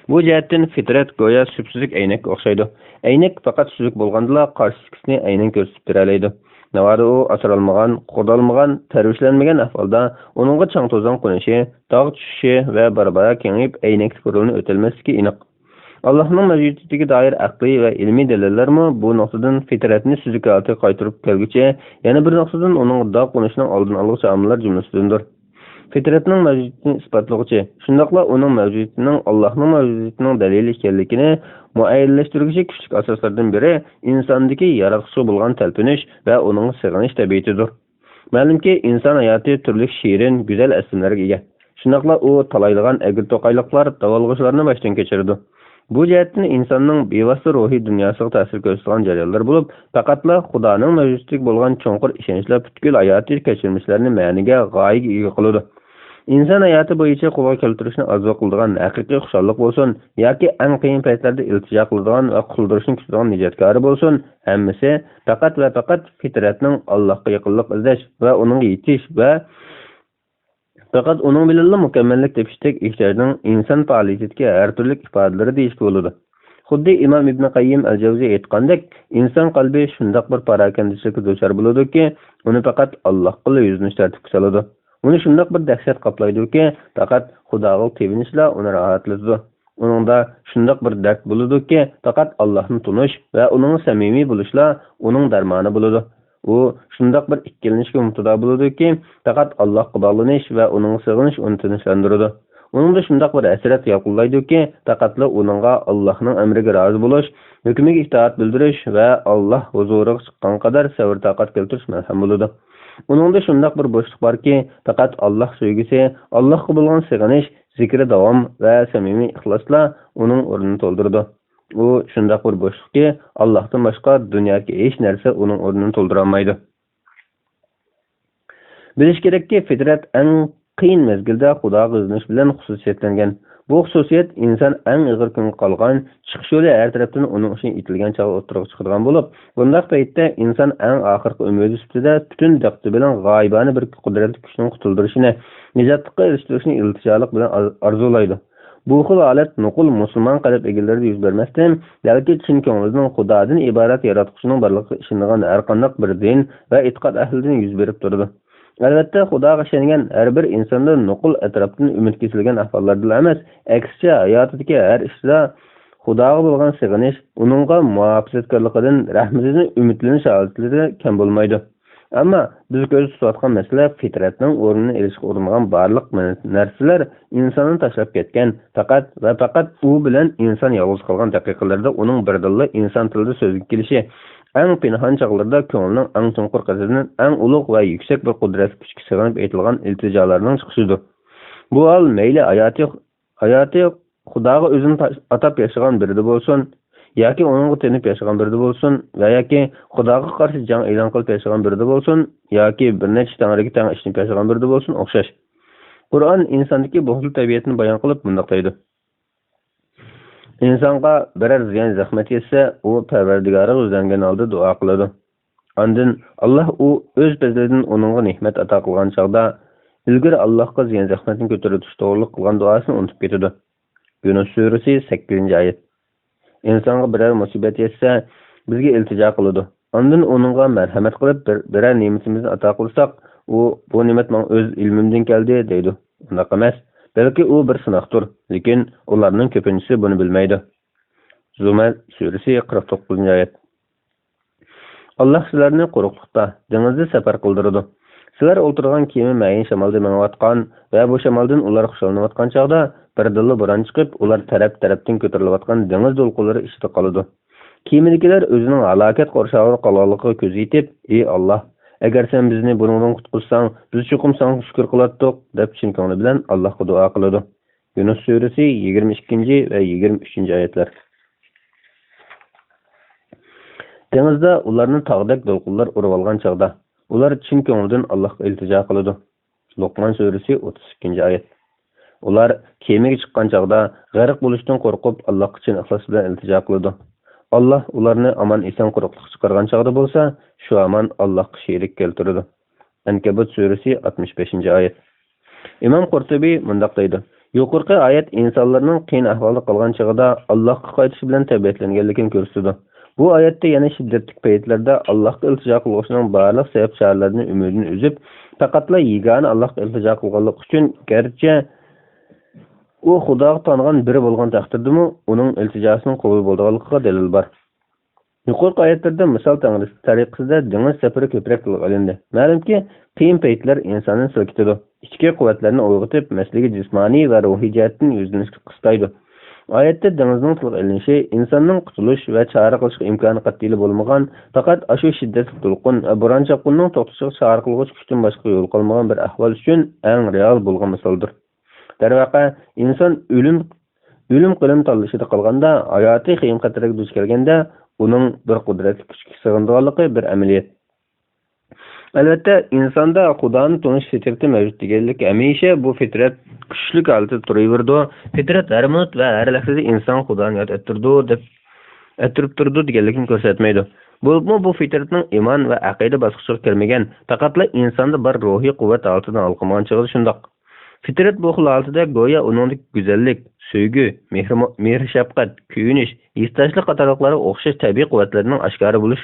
بۇ جەھەتتىن پىترەت گويا سۈپسۈزۈك ئەينەككە ئوخشايدۇ. ئەينەك پەقەت سۈزۈك بولغاندىلا قارشى سۇسكىسىنى ئەينەن كۆرسىتىپ بېرەلەيدۇ. ناۋادا ئۇ ئاسرالمىغان، قوغدالمىغان، پەرۋىشلەنمىگەن ئەھۋالدا ئۇنىڭغا چاڭ-توزان قونۇشى، داغ چۈشۈشى ۋە بارا-بارا كېڭىيىپ، ئەينەكلىك رولىنى ئۆتەلمەسلىكى ئېنىق. ئاللاھنىڭ مەۋجۇدىيىتىگە دائىر ئەقلىي ۋە ئىلمىي دەلىللەرمۇ بۇ نۇقتىدىن فىترەتنى سۈزۈك ھالىتىگە قايتۇرۇپ كەلگۈچە، يەنە بىر نۇقتىدىن ئۇنىڭغا داغ قونۇشنىڭ ئالدىنى ئالغۇچى ئامىللار جۈملىسىدىندۇر. فىترەتنىڭ مەۋجۇدىيىتىنى ئىسپاتلىغۇچى، شۇنداقلا ئۇنىڭ مەۋجۇدىيىتىنىڭ ئاللاھنىڭ مەۋجۇدىيىتىنىڭ دەلىلى ئىكەنلىكىنى مۇئەييەنلەشتۈرگۈچى كۈچلۈك ئاساسلاردىن بىرى ئىنساندىكى ياراتقۇچىغا بولغان تەلپۈنۈش ۋە ئۇنىڭغا سېغىنىش تەبىئىتىدۇر. مەلۇمكى، ئىنسان ھاياتى تۈرلۈك شېرىن، گۈزەل ئەسلىمىلەرگە ئىگە. شۇنداقلا ئۇ تالايلىغان ئەگرى-توقايلىقلار، داۋالغۇشلارنى باشتىن كەچۈرىدۇ. بۇ جەھەتتىن ئىنساننىڭ بىۋاسىتە روھىي دۇنياسىغا تەسىر كۆرسىتىدىغان جەريانلار بولۇپ، پەقەتلا خۇدانىڭ مەۋجۇتلۇقىغا بولغان چوڭقۇر ئىشەنچلا پۈتكۈل ھاياتىي كەچۈرمىشلەرنى مەنىگە، غايىگە ئىگە قىلىدۇ. ئىنسان ھاياتى بويىچە قولغا كەلتۈرۈشنى ئارزۇ قىلىدىغان ھەقىقىي خۇشاللىق بولسۇن ياكى ئەڭ قىيىن پەيتلەردە ئىلتىجا قىلىدىغان ۋە قۇتۇلدۇرۇشنى كۈتىدىغان نىجاتكارى بولسۇن، ھەممىسى پەقەت ۋە پەقەت فىترەتنىڭ ئاللاھقا يېقىنلىق ئىزدەش ۋە ئۇنىڭغا يېتىش ۋە پەقەت ئۇنىڭ بىلەنلا مۇكەممەللىك تېپىشتەك ئېھتىياجنىڭ ئىنسان پائالىيىتىدىكى ھەر تۈرلۈك ئىپادىلىرى دېيىشكە بولىدۇ. خۇددى ئىمام ئىبنى قەييىم ئەل جەۋزى ئېيتقاندەك، ئىنسان قەلبى شۇنداق بىر پاراكەندىچىلىككە دۇچار بولىدۇكى، ئۇنى پەقەت ئاللاھقىلا يۈزلىنىش تەرتىپكە سالىدۇ. ئۇنى شۇنداق بىر دەھشەت قاپلايدۇكى، پەقەت خۇداغا تېۋىنىشلا ئۇنى راھەتلىتىدۇ. ئۇنىڭدا شۇنداق بىر دەرد بولىدۇكى، پەقەت ئاللاھنى تونۇش ۋە ئۇنىڭغا سەمىمىي بولۇشلا ئۇنىڭ دەرمانى بولىدۇ. ئۇ شۇنداق بىر ئىككىلىنىشكە مۇپتىلا بولىدۇكى، پەقەت ئاللاھقا باغلىنىش ۋە ئۇنىڭغا سېغىنىش ئۇنى تىنچلاندۇرىدۇ. ئۇنىڭدا شۇنداق بىر ھەسرەت يالقۇنلايدۇكى، پەقەتلا ئۇنىڭغا ئاللاھنىڭ ئەمرىگە رازى بولۇش، ھۆكمىگە ئىتائەت بىلدۈرۈش ۋە ئاللاھ ھۇزۇرىغا چىققان قەدەر سەۋر-تاقەت كەلتۈرۈش مەلھەم بولىدۇ. ئۇنىڭدا شۇنداق بىر بوشلۇق باركى، پەقەت ئاللاھ سۆيگۈسى، ئاللاھقا بولغان سېغىنىش، زىكرى داۋام ۋە سەمىمىي ئىخلاسلا ئۇنىڭ ئورنىنى تولدۇرىدۇ. ئۇ شۇنداق بىر بوشلۇقكى، ئاللاھتىن باشقا دۇنيادىكى ھېچ نەرسە ئۇنىڭ ئورنىنى تولدۇرالمايدۇ. بىلىش كېرەككى، فىترەت ئەڭ قىيىن مەزگىلدە خۇداغا يۈزلىنىش بىلەن خۇسۇسىيەتلەنگەن. بۇ خۇسۇسىيەت ئىنسان ئەڭ ئېغىر كۈنگە قالغان، چىقىش يولى ھەر تەرەپتىن ئۇنىڭ ئۈچۈن ئېتىلگەن چاغدا ئوتتۇرىغا چىقىدىغان بولۇپ، بۇنداق پەيتتە ئىنسان ئەڭ ئاخىرقى ئۈمىدى سۈپىتىدە پۈتۈن دىققىتى بىلەن غايىبانە بىر قۇدرەتلىك كۈچنىڭ قۇتۇلدۇرۇشىنى، نىجاتلىققا ئېرىشتۈرۈشنى ئىلتىجالىق بىلەن ئار-، ئارزۇلايدۇ. بۇ خىل ھالەت نوقۇل مۇسۇلمان قەلب ئىگىلىرىدە يۈز بەرمەستىن، بەلكى چىن كۆڭلىدىن خۇدادىن ئىبارەت ياراتقۇچىنىڭ بارلىقىغا ئىشىنىدىغان ھەرقانداق بىر دىن ۋە ئېتىقاد ئەھلىدىن يۈز بېرىپ تۇرىدۇ. ئەلۋەتتە، خۇداغا ئىشەنگەن ھەر بىر ئىنساندا نوقۇل ئەتراپتىن ئۈمىد كېسىلگەن ئەھۋاللاردىلا ئەمەس، ئەكسىچە، ھاياتىدىكى ھەر ئىشتا خۇداغا بولغان سېغىنىش، ئۇنىڭغا مۇھاپىزەتكارلىقىدىن، رەھمىتىدىن ئۈمىدلىنىش ھالىتىدە كەم بولمايدۇ. ئەمما بىز كۆزدە تۇتۇۋاتقان مەسىلە فىترەتنىڭ ئورنىنى ئېلىشقا ئۇرۇنغان بارلىق مە-، نەرسىلەر ئىنساننى تاشلاپ كەتكەن، پەقەت ۋە پەقەت ئۇ بىلەن ئىنسان يالغۇز قالغان دەقىقىلىرىدە ئۇنىڭ بىردىنلا ئىنسان تىلىدا سۆزگە كېلىشى، ئەڭ پىنھان چاغلىرىدا كۆڭلىنىڭ ئەڭ چوڭقۇر قېتىدىن ئەڭ ئۇلۇغ ۋە يۈكسەك بىر قۇدرەتلىك كۈچكە سېغىنىپ ئېيتىلغان ئىلتىجالارنىڭ چىقىشىدۇر. بۇ ھال مەيلى ھاياتى، ھاياتى خۇداغا ئۆزىنى تا-، ئاتاپ ياشىغان بىرىدە بولسۇن، ياكى ئۇنىڭغا تىنىپ ياشىغان بىرىدە بولسۇن ۋە ياكى خۇداغا قارشى جەڭ ئېلان قىلىپ ياشىغان بىرىدە بولسۇن، ياكى بىر نەچچە تەڭرىگە تەڭ ئىشىنىپ ياشىغان بىرىدە بولسۇن ئوخشاش. قۇرئان ئىنساندىكى بۇ خىل تەبىئەتنى بايان قىلىپ مۇنداق دەيدۇ: ئىنسانغا بىرەر زىيان زەخمەت يەتسە، ئۇ پەرۋەردىگارىغا يۈزلەنگەن ھالدا دۇئا قىلىدۇ. ئاندىن ئاللاھ ئۇ ئۆز پەزلىدىن ئۇنىڭغا نېمەت ئاتا قىلغان چاغدا، ئىلگىرى ئاللاھقا زىيان زەخمەتنى كۆتۈرۈۋېتىش توغرىلىق قىلغان دۇئاسىنى ئۇنتۇپ كېتىدۇ. يۇنۇس سۈرىسى، سەككىزىنچى ئايەت. ئىنسانغا بىرەر مۇسىبەت يەتسە، بىزگە ئىلتىجا قىلىدۇ. ئاندىن ئۇنىڭغا مەرھەمەت قىلىپ، بىر، بىرەر نېمىتىمىزنى ئاتا قىلساق، ئۇ، بۇ نېمەت ماڭا ئۆز ئىلمىمدىن كەلدى، دەيدۇ. ئۇنداق ئەمەس. بەلكى ئۇ بىر سىناقتۇر، لېكىن ئۇلارنىڭ كۆپىنچىسى بۇنى بىلمەيدۇ. زۇمەر سۈرىسى، قىرىق توققۇزىنچى ئايەت. ئاللاھ سىلەرنى قۇرۇقلۇقتا، دېڭىزدا سەپەر قىلدۇرىدۇ. سىلەر ئولتۇرغان كېمە مەيىن شامالدا مېڭىۋاتقان ۋە بۇ شامالدىن ئۇلار خۇشاللىنىۋاتقان چاغدا، بىردىنلا بوران چىقىپ، ئۇلار تەرەپ-تەرەپتىن كۆتۈرۈلۈۋاتقان دېڭىز دولقۇنلىرى ئىچىدە قالىدۇ. كېمىدىكىلەر ئۆزىنىڭ ھالاكەت قورشاۋىدا قالغانلىقىغا كۆز يېتىپ، ئى ئاللاھ، ئەگەر سەن بىزنى بۇنىڭدىن قۇتقۇزساڭ، بىز چوقۇم ساڭا شۈكۈر قىلاتتۇق، دەپ چىن كۆڭلى بىلەن ئاللاھقا دۇئا قىلىدۇ. يۇنۇس سۈرىسى، يىگىرمە ئىككىنچى ۋە يىگىرمە ئۈچىنچى ئايەتلەر. دېڭىزدا ئۇلارنى تاغدەك دولقۇنلار ئۇرۇۋالغان چاغدا، ئۇلار چىن كۆڭلىدىن ئاللاھقا ئىلتىجا قىلىدۇ. لوقمان سۈرىسى، ئوتتۇز ئىككىنچى ئايەت. ئۇلار كېمىگە چىققان چاغدا، غەرق بولۇشتىن قورقۇپ، ئاللاھقا چىن ئىخلاس بىلەن ئىلتىجا قىلىدۇ. ئاللاھ ئۇلارنى ئامان-ئېسەن قۇرۇقلۇققا چىقارغان چاغدا بولسا، شۇ ھامان ئاللاھقا شېرىك كەلتۈرىدۇ. ئەنكەبۇت سۈرىسى، ئاتمىش بەشىنچى ئايەت. ئىمام قۇرتۇبى مۇنداق دەيدۇ: يۇقىرىقى ئايەت ئىنسانلارنىڭ قىيىن ئەھۋالدا قالغان چېغىدا ئاللاھقا قايتىشى بىلەن تەبىئەتلەنگەنلىكىنى كۆرسىتىدۇ. بۇ ئايەتتە يەنە شىددەتلىك پەيتلەردە ئاللاھقا ئىلتىجا قىلغۇچىنىڭ بارلىق سەۋەب-چارىلەردىن ئۈمىدىنى ئۈزۈپ، پەقەتلا يېگانە ئاللاھقا ئىلتىجا قىلغانلىقى ئۈچۈن، گەرچە ئۇ خۇداغا تانغان بىرى بولغان تەقدىردىمۇ، ئۇنىڭ ئىلتىجاسىنىڭ قوبۇل بولىدىغانلىقىغا دەلىل بار. يۇقىرىقى ئايەتلەردە مىسال تەڭرىسى تەرىقىسىدە دېڭىز سەپىرى كۆپرەك تىلغا ئېلىندى. مەلۇمكى، قىيىن پەيتلەر ئىنساننى سىلكىتىدۇ، ئىچكى قۇۋۋەتلەرنى ئويغىتىپ، مەسىلىگە جىسمانىي ۋە روھىي جەھەتتىن يۈزلىنىشكە قىستايدۇ. ئايەتتە دېڭىزنىڭ تىلغا ئېلىنىشى ئىنساننىڭ قۇتۇلۇش ۋە چارە قىلىشقا ئىمكانى قەتئىيلا بولمىغان، پەقەت ئاشۇ شىددەتلىك دولقۇن ۋە بوران-چاپقۇننىڭ توختىتىشىغا چارە قىلغۇچ كۈچتىن باشقا يول قالمىغان بىر ئەھۋال ئۈچۈن ئەڭ رېئال بولغان مىسالدۇر. دەرۋەقە، ئىنسان ئۆلۈم، ئۆلۈم-قېلىم تاللىشىدا قالغاندا، ھاياتىي خېيىم-خەتەرگە دۇچ كەلگەندە، ئۇنىڭ بىر قۇدرەتلىك كۈچكە سىغىنىدىغانلىقى بىر ئەمەلىيەت. ئەلۋەتتە، ئىنساندا خۇدانى تونۇش فىترىتى مەۋجۇت دېگەنلىك، ھەمىشە بۇ فىترەت كۈچلۈك ھالىتىدە تۇرۇۋېرىدۇ. فىترەت ھەر مىنۇت ۋە ھەر لەھزىدە ئىنسان خۇدانى ياد ئەتتۈرىدۇ دەپ، ئەتتۈرۈپ تۇرىدۇ دېگەنلىكنى كۆرسەتمەيدۇ. بولۇپمۇ بۇ فىترەتنىڭ ئىمان ۋە ئەقىدە باسقۇچىغا كىرمىگەن، پەقەتلا ئىنساندا بار روھىي قۇۋۋەت ھالىتىدىن ھالقىمىغان چېغىدا شۇنداق. فىترەت بۇ خىل ھالىتىدە گويا ئۇنىڭدىكى گۈزەللىك، سۆيگۈ، مېھرىمۇ-، مېھىر-شەپقەت، كۆيۈنۈش، ھېسداشلىق قاتارلىقلارغا ئوخشاش تەبىئىي قۇۋۋەتلەرنىڭ ئاشكارا بولۇش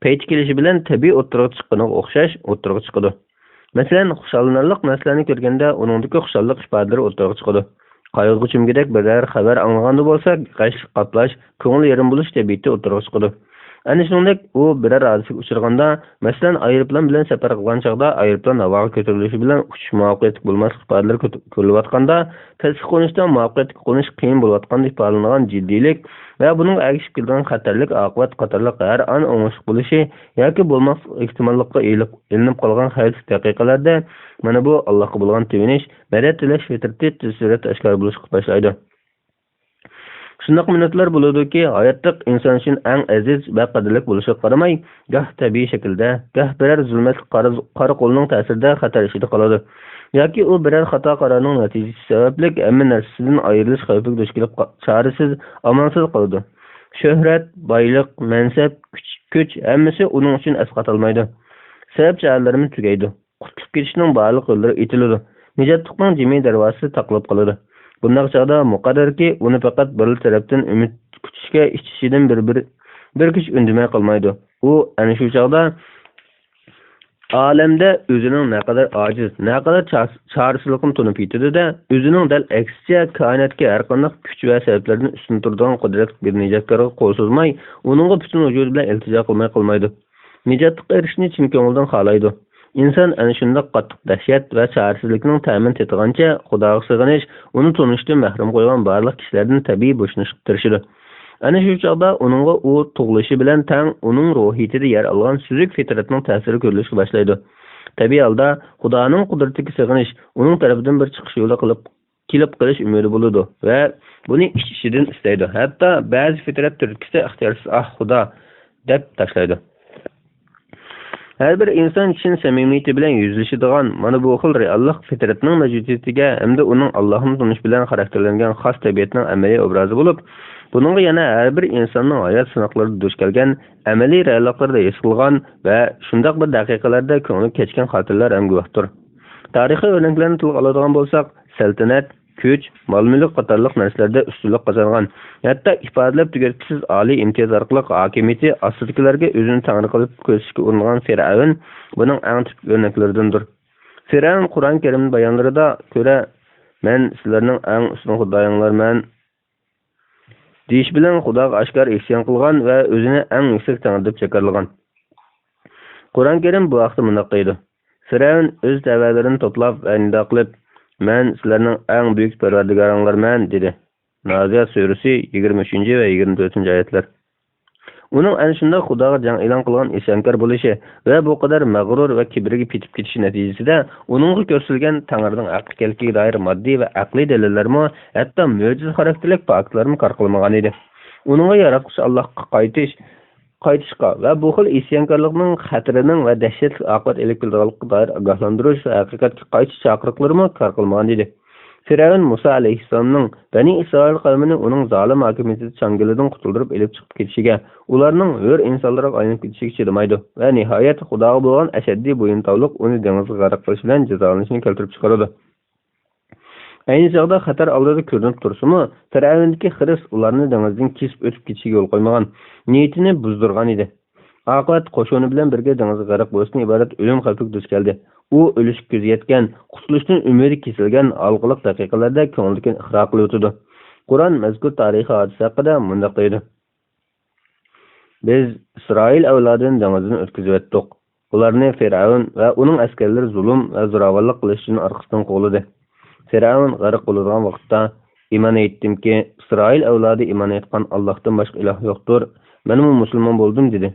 پەيتى كېلىشى بىلەن تەبىئىي ئوتتۇرىغا چىققىنىغا ئوخشاش ئوتتۇرىغا چىقىدۇ. مەسىلەن، خۇشاللىنارلىق نەرسىلەرنى كۆرگەندە ئۇنىڭدىكى خۇشاللىق ئىپادىلىرى ئوتتۇرىغا چىقىدۇ. قايغۇ چۆمگىدەك بىرەر خەۋەر ئاڭلىغاندا بولسا، غەشلىك قاپلاش، كۆڭۈل يېرىم بولۇش تەبىئىتى ئوتتۇرىغا چىقىدۇ. ئەنە شۇنىڭدەك، ئۇ بىرەر ھادىسىگە ئۇچرىغاندا، مەسىلەن، ئايروپىلان بىلەن سەپەر قىلغان چاغدا ئايروپىلان ھاۋاغا كۆتۈرۈلۈشى بىلەن ئۇچۇش مۇۋەپپەقىيەتلىك بولماسلىق ئىپادىلىرى كۆت-، كۆرۈلۈۋاتقاندا، تەستە قونۇشتا مۇۋەپپەقىيەتلىك قونۇش قىيىن بولۇۋاتقاندا ئىپادىلىنىدىغان جىددىيلىك ۋە بۇنىڭغا ئەگىشىپ كېلىدىغان خەتەرلىك ئاقىۋەت قاتارلىق ھەر ئان ئوڭۇشلۇق بولۇشى ياكى بولماسلىق ئېھتىماللىققا ئېلىپ، ئېلىنىپ قالغان خەۋپلىك دەقىقىلەردە، مانا بۇ ئاللاھقا بولغان تېۋىنىش، مەدەت تىلەش فىترىتى تېز سۈرئەتتە ئاشكارا بولۇشقا باشلايدۇ. شۇنداق مىنۇتلار بولىدۇكى، ھاياتلىق ئىنسان ئۈچۈن ئەڭ ئەزىز ۋە قەدىرلىك بولۇشىغا قارىماي، گاھ تەبىئىي شەكىلدە، گاھ بىرەر زۇلمەتلىك قارا، قارا قولنىڭ تەسىرىدە خەتەر ئىچىدە قالىدۇ. ياكى ئۇ بىرەر خاتا قارارنىڭ نەتىجىسى سەۋەبلىك ھەممە نەرسىسىدىن ئايرىلىش خەۋپىگە دۇچ كېلىپ قا-، چارىسىز، ئامالسىز قالىدۇ. شۆھرەت، بايلىق، مەنسەپ، كۈچ، كۈچ ھەممىسى ئۇنىڭ ئۈچۈن ئەسقاتالمايدۇ. سەۋەب چارىلىرىمۇ تۈگەيدۇ. قۇتۇلۇپ كېتىشنىڭ بارلىق يوللىرى ئېچىلىدۇ. نىجاتلىقنىڭ جىمى دەرۋازىسى تاقىلىپ قالىدۇ. بۇنداق چاغدا مۇقەررەركى، ئۇنى پەقەت بىرلا تەرەپتىن ئۈمىد كۈتۈشكە ئىچ-ئىچىدىن بىر، بىر، بىر كۈچ ئۈندىمەي قالمايدۇ. ئۇ ئەنە شۇ چاغدا ئالەمدە ئۆزىنىڭ نەقەدەر ئاجىز، نەقەدەر چا-، چارىسىزلىقىنى تونۇپ يېتىدۇ-دە، ئۆزىنىڭ دەل ئەكسىچە كائىناتتىكى ھەرقانداق كۈچ ۋە سەۋەبلەردىن ئۈستۈن تۇرىدىغان قۇدرەتلىك بىر نىجاتكارغا قول سوزماي، ئۇنىڭغا پۈتۈن ۋۇجۇدى بىلەن ئىلتىجا قىلماي قالمايدۇ. نىجاتلىققا ئېرىشىشنى چىن كۆڭلىدىن خالايدۇ. ئىنسان ئەنە شۇنداق قاتتىق دەھشەت ۋە چارىسىزلىكنىڭ تەمىنى تېتىغانچە خۇداغا سېغىنىش، ئۇنى تونۇشتىن مەھرۇم قويغان بارلىق كىشىلەردىن تەبىئىي بوشىنىشقا تىرىشىدۇ. ئەنە شۇ چاغدا ئۇنىڭغا ئۇ تۇغۇلۇشى بىلەن تەڭ ئۇنىڭ روھىيىتىدە يەر ئالغان سۈزۈك فىترەتنىڭ تەسىرى كۆرۈلۈشكە باشلايدۇ. تەبىئىي ھالدا خۇدانىڭ قۇدرىتىگە سېغىنىش، ئۇنىڭ تەرىپىدىن بىر چىقىش يولى قىلىپ، كېلىپ قېلىش ئۈمىدى بولىدۇ ۋە بۇنى ئىچ-ئىچىدىن ئىستەيدۇ. ھەتتا بەزى فىترەت تۈرتكىسى ئىختىيارسىز «ئاھ، خۇدا» دەپ تاشلايدۇ. ھەر بىر ئىنسان چىن سەمىمىيىتى بىلەن يۈزلىشىدىغان مانا بۇ خىل رېئاللىق فىترەتنىڭ مەۋجۇدىيىتىگە ھەمدە ئۇنىڭ ئاللاھنى تونۇش بىلەن خاراكتېرلەنگەن خاس تەبىئەتنىڭ ئەمەلىي ئوبرازى بولۇپ، بۇنىڭغا يەنە ھەر بىر ئىنساننىڭ ھايات سىناقلىرىدا دۇچ كەلگەن ئەمەلىي رېئاللىقلىرىدا ھېس قىلغان ۋە شۇنداق بىر دەقىقىلەردە كۆڭلى كەچكەن خاتىرىلەر ھەم گۇۋاھتۇر. تارىخىي ئۆرنەكلەرنى تىلغا ئالىدىغان بولساق، سەلتەنەت، كۈچ، مال-مۈلۈك قاتارلىق نەرسىلەردە ئۈستۈنلۈك قازانغان، ھەتتا ئىپادىلەپ تۈگەتكۈسىز ئالىي ئىمتىياز ئارقىلىق ھاكىمىيىتى ئاستىدىكىلەرگە ئۆزىنى تەڭرى قىلىپ كۆرسىتىشكە ئۇرۇنغان فىرئەۋن بۇنىڭ ئەڭ تىپىك ئۆرنەكلىرىدىندۇر. فىرئەۋن قۇرئان كەرىمدە بايانلىرىدا كۆرە، «مەن سىلەرنىڭ ئەڭ ئۈستۈن خۇدايىڭلارمەن» دېيىش بىلەن خۇداغا ئاشكارا ئىسيان قىلغان ۋە ئۆزىنى ئەڭ يۈكسەك تەڭرى دەپ جاكارلىغان. قۇرئان كەرىم بۇ ھەقتە مۇنداق دەيدۇ: فىرئەۋن ئۆز تەۋەلىرىنى توپلاپ ۋە نىدا قىلىپ، «مەن سىلەرنىڭ ئەڭ بۈيۈك پەرۋەردىگارىڭلارمەن» دېدى. نازىئات سۈرىسى يىگىرمە ئۈچىنچى ۋە يىگىرمە تۆتىنچى ئايەتلەر. ئۇنىڭ ئەنە شۇنداق خۇداغا جەڭ ئېلان قىلغان ئىسيانكار بولۇشى ۋە بۇ قەدەر مەغرۇر ۋە كىبىرگە پېتىپ كېتىشى نەتىجىسىدە ئۇنىڭغا كۆرسىتىلگەن تەڭرىنىڭ ھەق ئىكەنلىكىگە دائىر ماددىي ۋە ئەقلىي دەلىللەرمۇ، ھەتتا مۆجىزە خاراكتېرلىك پاكىتلارمۇ كار قىلمىغانىدى. ئۇنىڭغا ياراتقۇچى ئاللاھقا قايتىش، قايتىشقا ۋە بۇ خىل ئىسيانكارلىقنىڭ خەتىرىنىڭ ۋە دەھشەتلىك ئاقىۋەت ئېلىپ كېلىدىغانلىقىغا دائىر ئاگاھلاندۇرۇش ۋە ھەقىقەتكە قايتىش چاقىرىقلىرىمۇ كار قىلمىغانىدى. فىرئەۋن مۇسا ئەلەيھىسسالامنىڭ بەنى ئىسرائىل قەۋمىنى ئۇنىڭ زالىم ھاكىمىيىتىدە چاڭگىلىدىن قۇتۇلدۇرۇپ ئېلىپ چىقىپ كېتىشىگە، ئۇلارنىڭ ھۆر ئىنسانلارغا ئايلىنىپ كېتىشىگە چىدىمايدۇ ۋە نىھايەت خۇداغا بولغان ئەشەددىي بويۇنتاۋلىق ئۇنى دېڭىزغا غەرق قىلىش بىلەن جازالىنىشىنى كەلتۈرۈپ چىقىرىدۇ. ئەينى چاغدا خەتەر ئالدىدا كۆرۈنۈپ تۇرسىمۇ، پىرئەۋندىكى خىرىس ئۇلارنى دېڭىزدىن كېسىپ ئۆتۈپ كېتىشىگە يول قويمىغان، نىيىتىنى بۇزدۇرغان ئىدى. ئاقىۋەت قوشۇنى بىلەن بىرگە دېڭىزغا غەرق بولۇشتىن ئىبارەت ئۆلۈم خەۋپىگە دۇچ كەلدى. ئۇ ئۆلۈشكە كۆزى يەتكەن، قۇتۇلۇشتىن ئۈمىدى كېسىلگەن ھالقىلىق دەقىقىلەردە كۆڭلىدىكىنى ئىقرار قىلىۋېتىدۇ. قۇرئان مەزكۇر تارىخىي ھادىسە ھەققىدە مۇنداق دەيدۇ: بىز ئىسرائىل ئەۋلادىنى دېڭىزدىن ئۆتكۈزۈۋەتتۇق. ئۇلارنى فىرئەۋن ۋە ئۇنىڭ ئەسكەرلىرى زۇلۇم ۋە زوراۋانلىق قىلىش ئۈچۈن ئارقىسىدىن قوغلىدى. فىرئەۋن غەرق بولىدىغان ۋاقىتتا، ئىمان ئېيتتىمكى، ئىسرائىل ئەۋلادى ئىمان ئېيتقان ئاللاھتىن باشقا ئىلاھ يوقتۇر، مەنمۇ مۇسۇلمان بولدۇم، دېدى.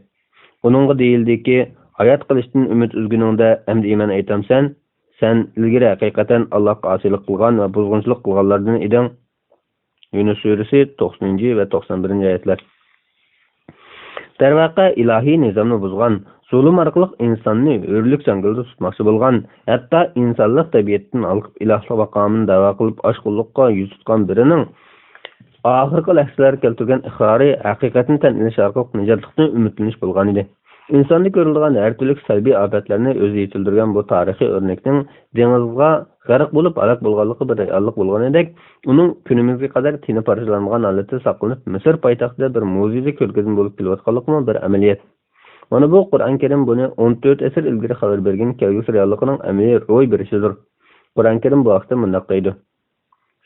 ئۇنىڭغا دېيىلدىكى، ھايات قېلىشتىن ئۈمىد ئۈزگىنىڭدە ئەمدى ئىمان ئېيتامسەن؟ سەن ئىلگىرى ھەقىقەتەن ئاللاھقا ئاسىيلىق قىلغان ۋە بۇزغۇنچىلىق قىلغانلاردىن ئىدىڭ. يۇنۇس سۈرىسى، توقسىنىنچى ۋە توقسان بىرىنچى ئايەتلەر. دەرۋەقە، ئىلاھىي نىزامنى بۇزغان، زۇلۇم ئارقىلىق ئىنساننى ھۆرلۈك زەڭگىلىدە تۇتماقچى بولغان، ھەتتا ئىنسانلىق تەبىئەتتىن ھالقىپ ئىلاھلىق ماقامىنى دەۋا قىلىپ ئاشقۇنلۇققا يۈز تۇتقان بىرىنىڭ ئاخىرقى لەھزىلەر كەلتۈرگەن ئىقرارى ھەقىقەتنى تەن ئېلىش ئارقىلىق نىجاتلىقتىن ئۈمىدلىنىش بولغانىدى. ئىنساندا كۆرۈلىدىغان ھەر تۈرلۈك سەلبىي ئاپەتلەرنى ئۆزى يېتىلدۈرگەن بۇ تارىخىي ئۆرنەكنىڭ دېڭىزغا غەرق بولۇپ ھالاك بولغانلىقى بىر رېئاللىق بولغىنىدەك، ئۇنىڭ كۈنىمىزگە قەدەر تېنى پارچىلانمىغان ھالەتتە ساقلىنىپ، مىسىر پايتەختىدە بىر مۇجىزە كۆرگەزمە بولۇپ كېلىۋاتقانلىقىمۇ بىر ئەمەلىيەت. مانا بۇ قۇرئان كەرىم بۇنى ئون تۆت ئەسىر ئىلگىرى خەۋەر بەرگەن كەلگۈسى رېئاللىقىنىڭ ئەمەلىي روي بېرىشىدۇر. قۇرئان كەرىم بۇ ھەقتە مۇنداق دەيدۇ: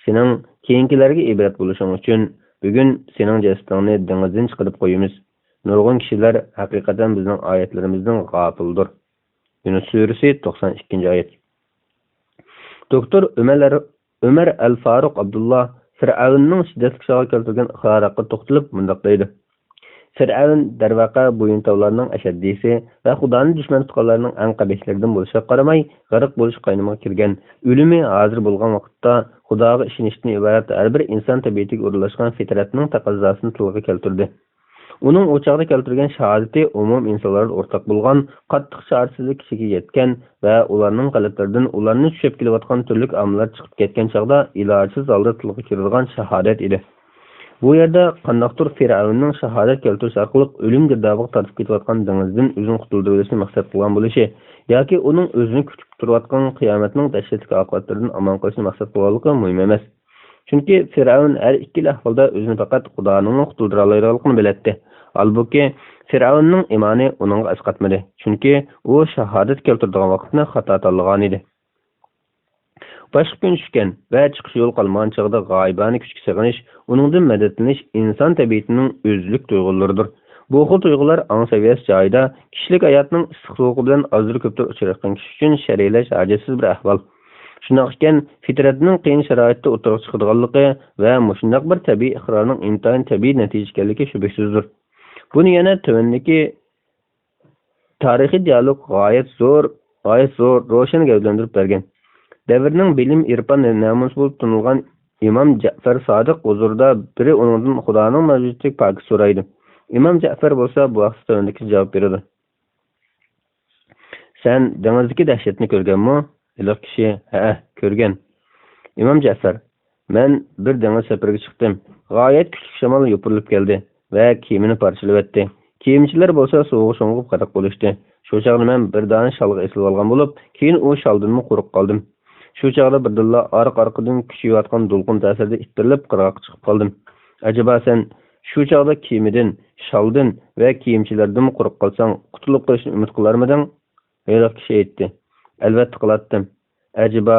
سېنىڭ كېيىنكىلەرگە ئىبرەت بولۇشۇڭ ئۈچۈن، بۈگۈن سېنىڭ جەسىتىڭنى دېڭىزدىن چىقىرىپ قويىمىز. نۇرغۇن كىشىلەر ھەقىقەتەن بىزنىڭ ئايەتلىرىمىزدىن غاپىلدۇر. يۇنۇس سۈرىسى، توقسان ئىككىنچى ئايەت. دوكتور ئۆمەر، ئۆمەر ئەل فاروق ئابدۇللا فىرئەۋننىڭ شىددەتلىك چاغدا كەلتۈرگەن ئىقرارى ھەققىدە توختىلىپ مۇنداق دەيدۇ: فىرئەۋن، دەرۋەقە، بويۇنتاۋلارنىڭ ئەشەددىيسى ۋە خۇدانى دۈشمەن تۇتقانلارنىڭ ئەڭ قەبىھلىرىدىن بولۇشىغا قارىماي، غەرق بولۇش قاينىمىغا كىرگەن. ئۆلۈمى ھازىر بولغان ۋاقىتتا، خۇداغا ئىشىنىشتىن ئىبارەت ھەر بىر ئىنسان تەبىئىتىگە ئورۇنلاشقان فىترەتنىڭ تەقەززاسىنى تىلغا كەلتۈردى. ئۇنىڭ ئۇ چاغدا كەلتۈرگەن شاھادىتى ئومۇم ئىنسانلاردا ئورتاق بولغان قاتتىق چارىسىزلىك كىشىگە يەتكەن ۋە ئۇلارنىڭ قەلبلىرىدىن ئۇلارنى چۈشەپ كېلىۋاتقان تۈرلۈك ئامىللار چىقىپ كەتكەن چاغدا ئىلاجسىز ھالدا تىلغا كىرىدىغان شاھادەت ئىدى. بۇ يەردە قانداقتۇر فىرئەۋننىڭ شاھادەت كەلتۈرۈش ئارقىلىق ئۆلۈم گىردابىغا تارتىپ كېتىۋاتقان دېڭىزدىن ئۆزىنى قۇتۇلدۇرۇۋېلىشنى مەقسەت قىلغان بولۇشى ياكى ئۇنىڭ ئۆزىنى كۈتۈپ تۇرۇۋاتقان قىيامەتنىڭ دەھشەتلىك ئاقىۋەتلىرىدىن ئامان قېلىشنى مەقسەت قىلغانلىقى مۇھىم ئەمەس. چۈنكى فىرئەۋن ھەر ئىككىلا ئەھۋالدا ئۆزىنى پەقەت خۇدانىڭلا قۇتۇلدۇرالايدىغانلىقىنى بىلەتتى. ھالبۇكى، فىرئەۋننىڭ ئىمانى ئۇنىڭغا ئەسقاتمىدى، چۈنكى ئۇ شاھادەت كەلتۈرىدىغان ۋاقىتنى خاتا تاللىغانىدى. باشقا كۈن چۈشكەن ۋە چىقىش يولى قالمىغان چاغدا غايىبانە كۈچكە سېغىنىش، ئۇنىڭدىن مەدەتلىنىش ئىنسان تەبىئىتىنىڭ ئۆزلۈك تۇيغۇلىرىدۇر. بۇ خىل تۇيغۇلار ئاڭ سەۋىيەسى جايىدا، كىشىلىك ھاياتنىڭ ئىسسىق-سوغۇقى بىلەن ئازدۇر-كۆپتۇر ئۇچرايدىغان كىشى ئۈچۈن شەرھلەش ھاجەتسىز بىر ئەھۋال. شۇنداق ئىكەن، فىترەتنىڭ قىيىن شارائىتتا ئوتتۇرىغا چىقىدىغانلىقى ۋە مۇشۇنداق بىر تەبىئىي ئىقرارنىڭ ئىنتايىن تەبىئىي نەتىجە ئىكەنلىكى شۈبھىسىزدۇر. بۇنى يەنە تۆۋەندىكى تارىخىي دىيالوگ غايەت زور، غايەت زور، روشەن گەۋدىلەندۈرۈپ بەرگەن. دەۋرنىڭ بىلىم، ئېرپان نەمۇنىسى بولۇپ تونۇلغان ئىمام جەئفەر سادىق ھۇزۇرىدا بىرى ئۇنىڭدىن خۇدانىڭ مەۋجۇتلۇقىدىكى پاكىت سورايدۇ. ئىمام جەئفەر بولسا بۇ ھەقتە تۆۋەندىكىچە جاۋاب بېرىدۇ. سەن دېڭىزدىكى دەھشەتنى كۆرگەنمۇ؟ ھېلىقى كىشى، ھەئە، كۆرگەن. ئىمام جەئفەر، مەن بىر دېڭىز سەپىرىگە چىقتىم. غايەت كۈچلۈك شامال يوپۇرۇلۇپ كەلدى ۋە كېمىنى پارچىلىۋەتتى. كېمىچىلەر بولسا سۇغا شۇڭغۇپ غەرق بولۇشتى. شۇ چاغدا مەن بىر دانە شالغا ئېسىلىۋالغان بولۇپ، كېيىن ئۇ شالدىنمۇ قۇرۇق قالدىم. شۇ چاغدا بىردىنلا ئارقا-ئارقىدىن كۈچىيىۋاتقان دولقۇن تەسىرىدە ئىتتىرىلىپ قىرغاققا چىقىپ قالدىم. ئەجەبا سەن شۇ چاغدا كېمىدىن، شالدىن ۋە كېمىچىلەردىنمۇ قۇرۇق قالساڭ، قۇتۇلۇپ قېلىشنى ئۈمىد قىلارمىدىڭ؟ ھېلىقى كىشى ئېيتتى، ئەلۋەتتە قىلاتتىم. ئەجەبا،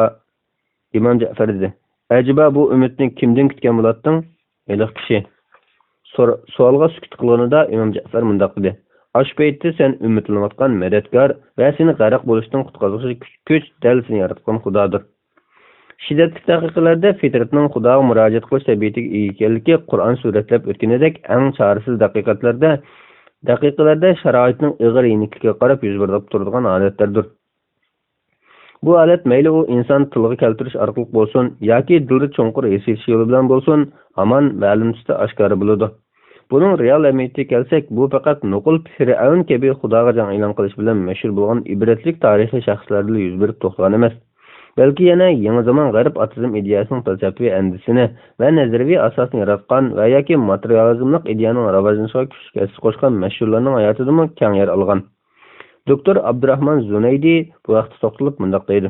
ئىمام جەئفەر دېدى، ئەجەبا بۇ ئۈمىدنى كىمدىن كۈتكەن بولاتتىڭ؟ ھېلىقى كىشى سور-، سوئالغا سۈكۈت قىلغىنىدا ئىمام جەئفەر مۇنداق دېدى، ئاشۇ پەيتتە سەن ئۈمىدلىنىۋاتقان مەدەتكار ۋە سېنى غەرق بولۇشتىن قۇتقۇزغۇچى كۈچ، كۈچ دەل سېنى ياراتقان خۇدادۇر. شىددەتلىك دەقىقىلەردە فىترەتنىڭ خۇداغا مۇراجىئەت قىلىش تەبىئىتىگە ئىگە ئىكەنلىكى قۇرئان سۈرەتلەپ ئۆتكىنىدەك ئەڭ چارىسىز دەقىقەتلەردە، دەقىقىلەردە شارائىتنىڭ ئېغىر يېنىكلىكىگە قاراپ يۈز بېرىپ تۇرىدىغان ھالەتلەردۇر. بۇ ھالەت مەيلى ئۇ ئىنسان تىلغا كەلتۈرۈش ئارقىلىق بولسۇن ياكى دىلدا چوڭقۇر ھېس ئېتىش يولى بىلەن بولسۇن، ھامان مەلۇم تۈستە ئاشكارا بولىدۇ. بۇنىڭ رېئال ئەمەلىيىتىگە كەلسەك، بۇ پەقەت نوقۇل فىرئەۋن كەبى خۇداغا جەڭ ئېلان قىلىش بىلەن مەشھۇر بولغان ئىبرەتلىك تارىخىي شەخسلەردىلا يۈز بېرىپ توختىغان ئەمەس، بەلكى يەنە يېڭى زامان غەرب ئاتېئىزم ئىدىيەسىنىڭ پەلسەپىۋى ئەندىزىسىنى ۋە نەزەرىيەۋى ئاساسىنى ياراتقان ۋە ياكى ماتېرىيالىزملىق ئىدىيەنىڭ راۋاجلىنىشىغا كۈچلۈك ھەسسە قوشقان مەشھۇرلارنىڭ ھاياتىدىمۇ كەڭ يەر ئالغان. دوكتور ئابدۇراخمان زۇنەيدى بۇ ھەقتە توختىلىپ مۇنداق دەيدۇ،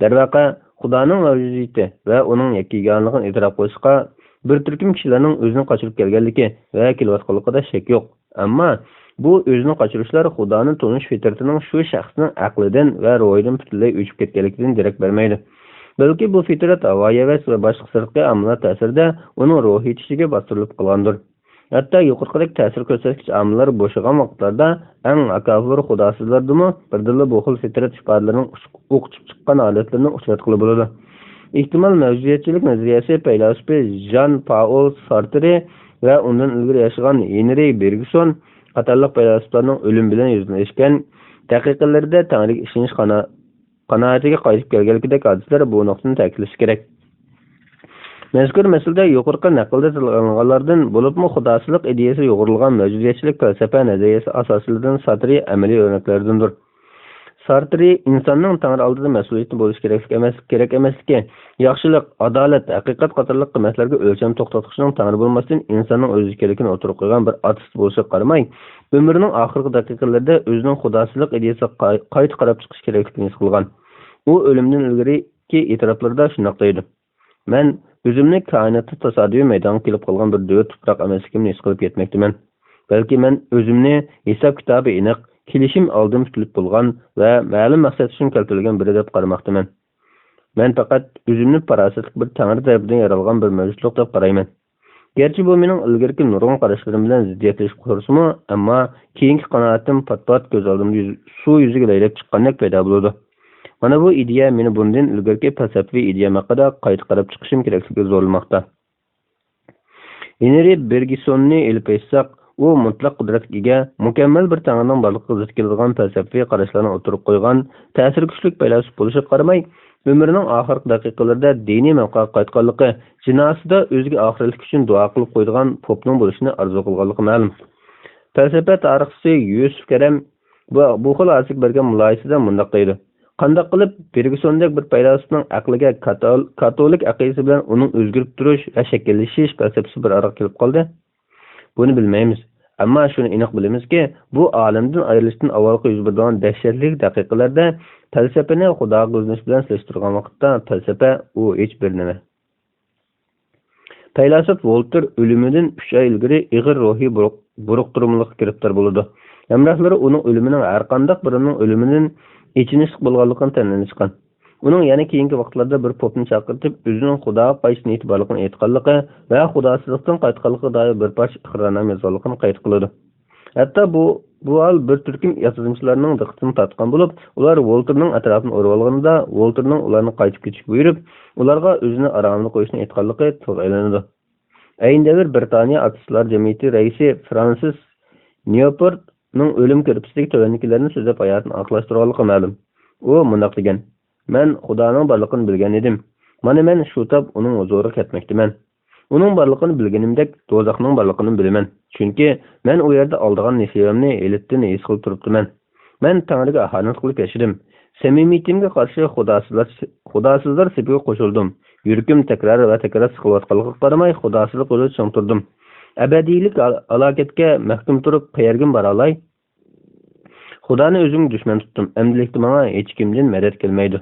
دەرۋەقە، خۇدانىڭ مەۋجۇدىيىتى ۋە ئۇنىڭ يەككىگانلىقىنى ئېتىراپ قىلىشقا بىر تۈركۈم كىشىلەرنىڭ ئۆزىنى قاچۇرۇپ كەلگەنلىكى ۋە كېلىۋاتقانلىقىدا شەك يوق. ئەمما بۇ ئۆزىنى قاچۇرۇشلار خۇدانى تونۇش فىترىتىنىڭ شۇ شەخسنىڭ ئەقلىدىن ۋە روھىدىن پۈتۈنلەي ئۆچۈپ كەتكەنلىكىدىن دېرەك بەرمەيدۇ. بەلكى بۇ فىترەت ھاۋايىۋەس ۋە باشقا سىرتقى ئامىللار تەسىرىدە ئۇنىڭ روھىي تېشىگە باستۇرۇلۇپ قالغاندۇر. ھەتتا يۇقىرىقىدەك تەسىر كۆرسەتكۈچى ئامىللار بوشىغان ۋاقىتلاردا ئەڭ ئاكابىر خۇداسىزلاردىمۇ بىردىنلا بۇ خىل فىترەت ئىپادىلىرىنىڭ ئۇچ-، ئوقچۇپ چىققان ھالەتلىرىنى ئۇچراتقىلى بولىدۇ. ئېھتىمال مەۋجۇدىيەتچىلىك نەزەرىيەسى پەيلاسوپى ژان پائول سارترى ۋە ئۇندىن ئىلگىرى ياشىغان ھېنرى بېرگسون قاتارلىق پەيلاسوپلارنىڭ ئۆلۈم بىلەن يۈزلىشكەن دەقىقىلىرىدە تەڭرىگە ئىشىنىش قانا-، قانائىتىگە قايتىپ كەلگەنلىكىدەك ھادىسىلەر بۇ نۇقتىنى تەكىتلىشى كېرەك. مەزكۇر مەسىلىدە يۇقىرىقى نەقىلدە تىلغا ئېلىنغانلاردىن، بولۇپمۇ خۇداسىزلىق ئىدىيەسى يۇغۇرۇلغان مەۋجۇدىيەتچىلىك پەلسەپە نەزەرىيەسى ئاساسىيلىرىدىن سارترى ئەمەلىي ئۆرنەكلەردىندۇر. سارترى ئىنساننىڭ تەڭرى ئالدىدا مەسئۇلىيەتنى بولۇشى كېرەكلىك ئەمەس، كېرەك ئەمەسلىكى، ياخشىلىق، ئادالەت، ھەقىقەت قاتارلىق قىممەتلەرگە ئۆلچەم توختاتقۇچىنىڭ تەڭرى بولماستىن ئىنساننىڭ ئۆزى ئىكەنلىكىنى ئوتتۇرىغا قويغان بىر ئاتېست بولۇشىغا قارىماي، ئۆمرىنىڭ ئاخىرقى دەقىقىلىرىدە ئۆزىنىڭ خۇداسىزلىق ئىدىيەسىگە قاي-، قايتا قاراپ چىقىش كېرەكلىكىنى ھېس قىلغان. ئۇ ئۆلۈمدىن ئىلگىرىكى ئېتىراپلىرىدا شۇنداق دەيدۇ: «مەن ئۆزۈمنى كائىناتتا تاسادىپىي مەيدانغا كېلىپ قالغان بىر دۆۋە تۇپراق ئەمەسلىكىمنى ھېس قىلىپ يەتمەكتىمەن. بەلكى مەن ئۆزۈمنى ھېساب-كىتابى ئېنىق، كېلىشىم ئالدىن پۈتۈلۈپ بولغان ۋە مەلۇم مەقسەت ئۈچۈن كەلتۈرۈلگەن بىرى دەپ قارىماقتىمەن. مەن پەقەت ئۆزۈمنى پاراسەتلىك بىر تەڭرى تەرىپىدىن يارالغان بىر مەۋجۇتلۇق دەپ قارايمەن. گەرچە بۇ مېنىڭ ئىلگىرىكى نۇرغۇن قاراشلىرىم بىلەن زىددىيەتلىشىپ تۇرسىمۇ، ئەمما كېيىنكى قانائىتىم پات-پات كۆز ئالدىمدا يۈز-، سۇ يۈزىگە لەيلەپ چىققاندەك پەيدا بولىدۇ. مانا بۇ ئىدىيە مېنى بۇندىن ئىلگىرىكى پەلسەپىۋى ئىدىيەم ھەققىدە قايتا قاراپ چىقىشىم كېرەكلىكىگە زورلىماقتا.» ھېنرى بېرگسوننى ئېلىپ ئېيتساق، ئۇ مۇتلەق قۇدرەتكە ئىگە، مۇكەممەل بىر تەڭرىنىڭ بارلىقىغا زىت كېلىدىغان پەلسەپىۋى قاراشلارنى ئوتتۇرىغا قويغان تەسىر كۈچلۈك پەيلاسوپ بولۇشىغا قارىماي، ئۆمرىنىڭ ئاخىرقى دەقىقىلىرىدا دىنىي مەۋقەگە قايتقانلىقى، جىناسىدا ئۆزىگە ئاخىرەتلىك ئۈچۈن دۇئا قىلىپ قويىدىغان پوپنىڭ بولۇشىنى ئارزۇ قىلغانلىقى مەلۇم. پەلسەپە تارىخچىسى يۈسۈپ كەرەم بۇ، بۇ خىل ھادىسىگە بەرگەن مۇلاھىزىسىدە مۇنداق دەيدۇ: «قانداق قىلىپ بېرگسوندەك بىر پەيلاسوپنىڭ ئەقلىگە كاتول-، كاتولىك ئەقىدىسى بىلەن ئۇنىڭ ئۆزگىرىپ تۇرۇش ۋە شەكىللىشىش پەلسەپىسى بىر ئارىغا كېلىپ قالدى؟ بۇنى بىلمەيمىز. ئەمما شۇنى ئېنىق بىلىمىزكى، بۇ ئالەمدىن ئايرىلىشتىن ئاۋۋالقى يۈز بېرىدىغان دەھشەتلىك دەقىقىلەردە پەلسەپىنى خۇداغا يۈزلىنىش بىلەن سېلىشتۇرغان ۋاقىتتا پەلسەپە ئۇ ھېچ بىر نېمە.» پەيلاسوپ ۋولتېر ئۆلۈمىدىن ئۈچ ئاي ئىلگىرى ئېغىر روھىي بۇرۇق-، بۇرۇقتۇرمىلىققا گىرىپتار بولىدۇ. ھەمراھلىرى ئۇنىڭ ئۆلۈمىنىڭ ھەرقانداق بىرىنىڭ ئۆلۈمىدىن ئېچىنىشلىق بولغانلىقىنى تەنئەن ئېيتقان. ئۇنىڭ يەنە كېيىنكى ۋاقىتلاردا بىر پوپنى چاقىرتىپ، ئۆزىنىڭ خۇداغا قايتىش نىيىتى بارلىقىنى ئېيتقانلىقى ۋە خۇداسىزلىقتىن قايتقانلىقىغا دائىر بىر پارچە ئىقرارنامە يازغانلىقىنى قەيت قىلىدۇ. ھەتتا بۇ، بۇ ھال بىر تۈركۈم ياتىزمىچىلارنىڭ دىققىتىنى تارتقان بولۇپ، ئۇلار ۋولتېرنىڭ ئەتراپىنى ئورىۋالغىنىدا، ۋولتېرنىڭ ئۇلارنى قايتىپ كېتىشكە بۇيرۇپ، ئۇلارغا ئۆزىنى ئارامىدا قويۇشنى ئېيتقانلىقى تىلغا ئېلىنىدۇ. ئەينى دەۋر بىرىتانىيە ئاتېستلار جەمئىيىتى رەئىسى فرانسىس نيوپورتنىڭ ئۆلۈم كۆرپىسىدىكى تۆۋەندىكىلەرنى سۆزلەپ ھاياتىنى ئاخىرلاشتۇرغانلىقى مەلۇم. ئۇ مۇنداق دېگەن: «مەن خۇدانىڭ بارلىقىنى بىلگەن ئىدىم. مانا مەن شۇ تاپ ئۇنىڭ ھۇزۇرىغا كەتمەكتىمەن. ئۇنىڭ بارلىقىنى بىلگىنىمدەك، دوزاخنىڭ بارلىقىنىمۇ بىلىمەن. چۈنكى مەن ئۇ يەردە ئالىدىغان نېسىۋەمنى ھېلىتىن ھېس قىلىپ تۇرۇپتىمەن. مەن تەڭرىگە ئاھانەت قىلىپ ياشىدىم. سەمىمىيىتىمگە قارشى خۇداسىزلار، خۇداسىزلار سېپىگە قوشۇلدۇم. يۈرىكىم تەكرار ۋە تەكرار سىقىلىۋاتقانلىقىغا قارىماي، خۇداسىزلىق يولىدا چىڭ تۇردۇم. ئەبەدىيلىك ھال-، ھالاكەتكە مەھكۇم تۇرۇپ، قەيەرگىمۇ بارالاي؟ خۇدانى ئۆزۈمگە دۈشمەن تۇتتۇم. ئەمدىلىكتە ماڭا ھېچكىمدىن مەدەت كەلمەيدۇ.»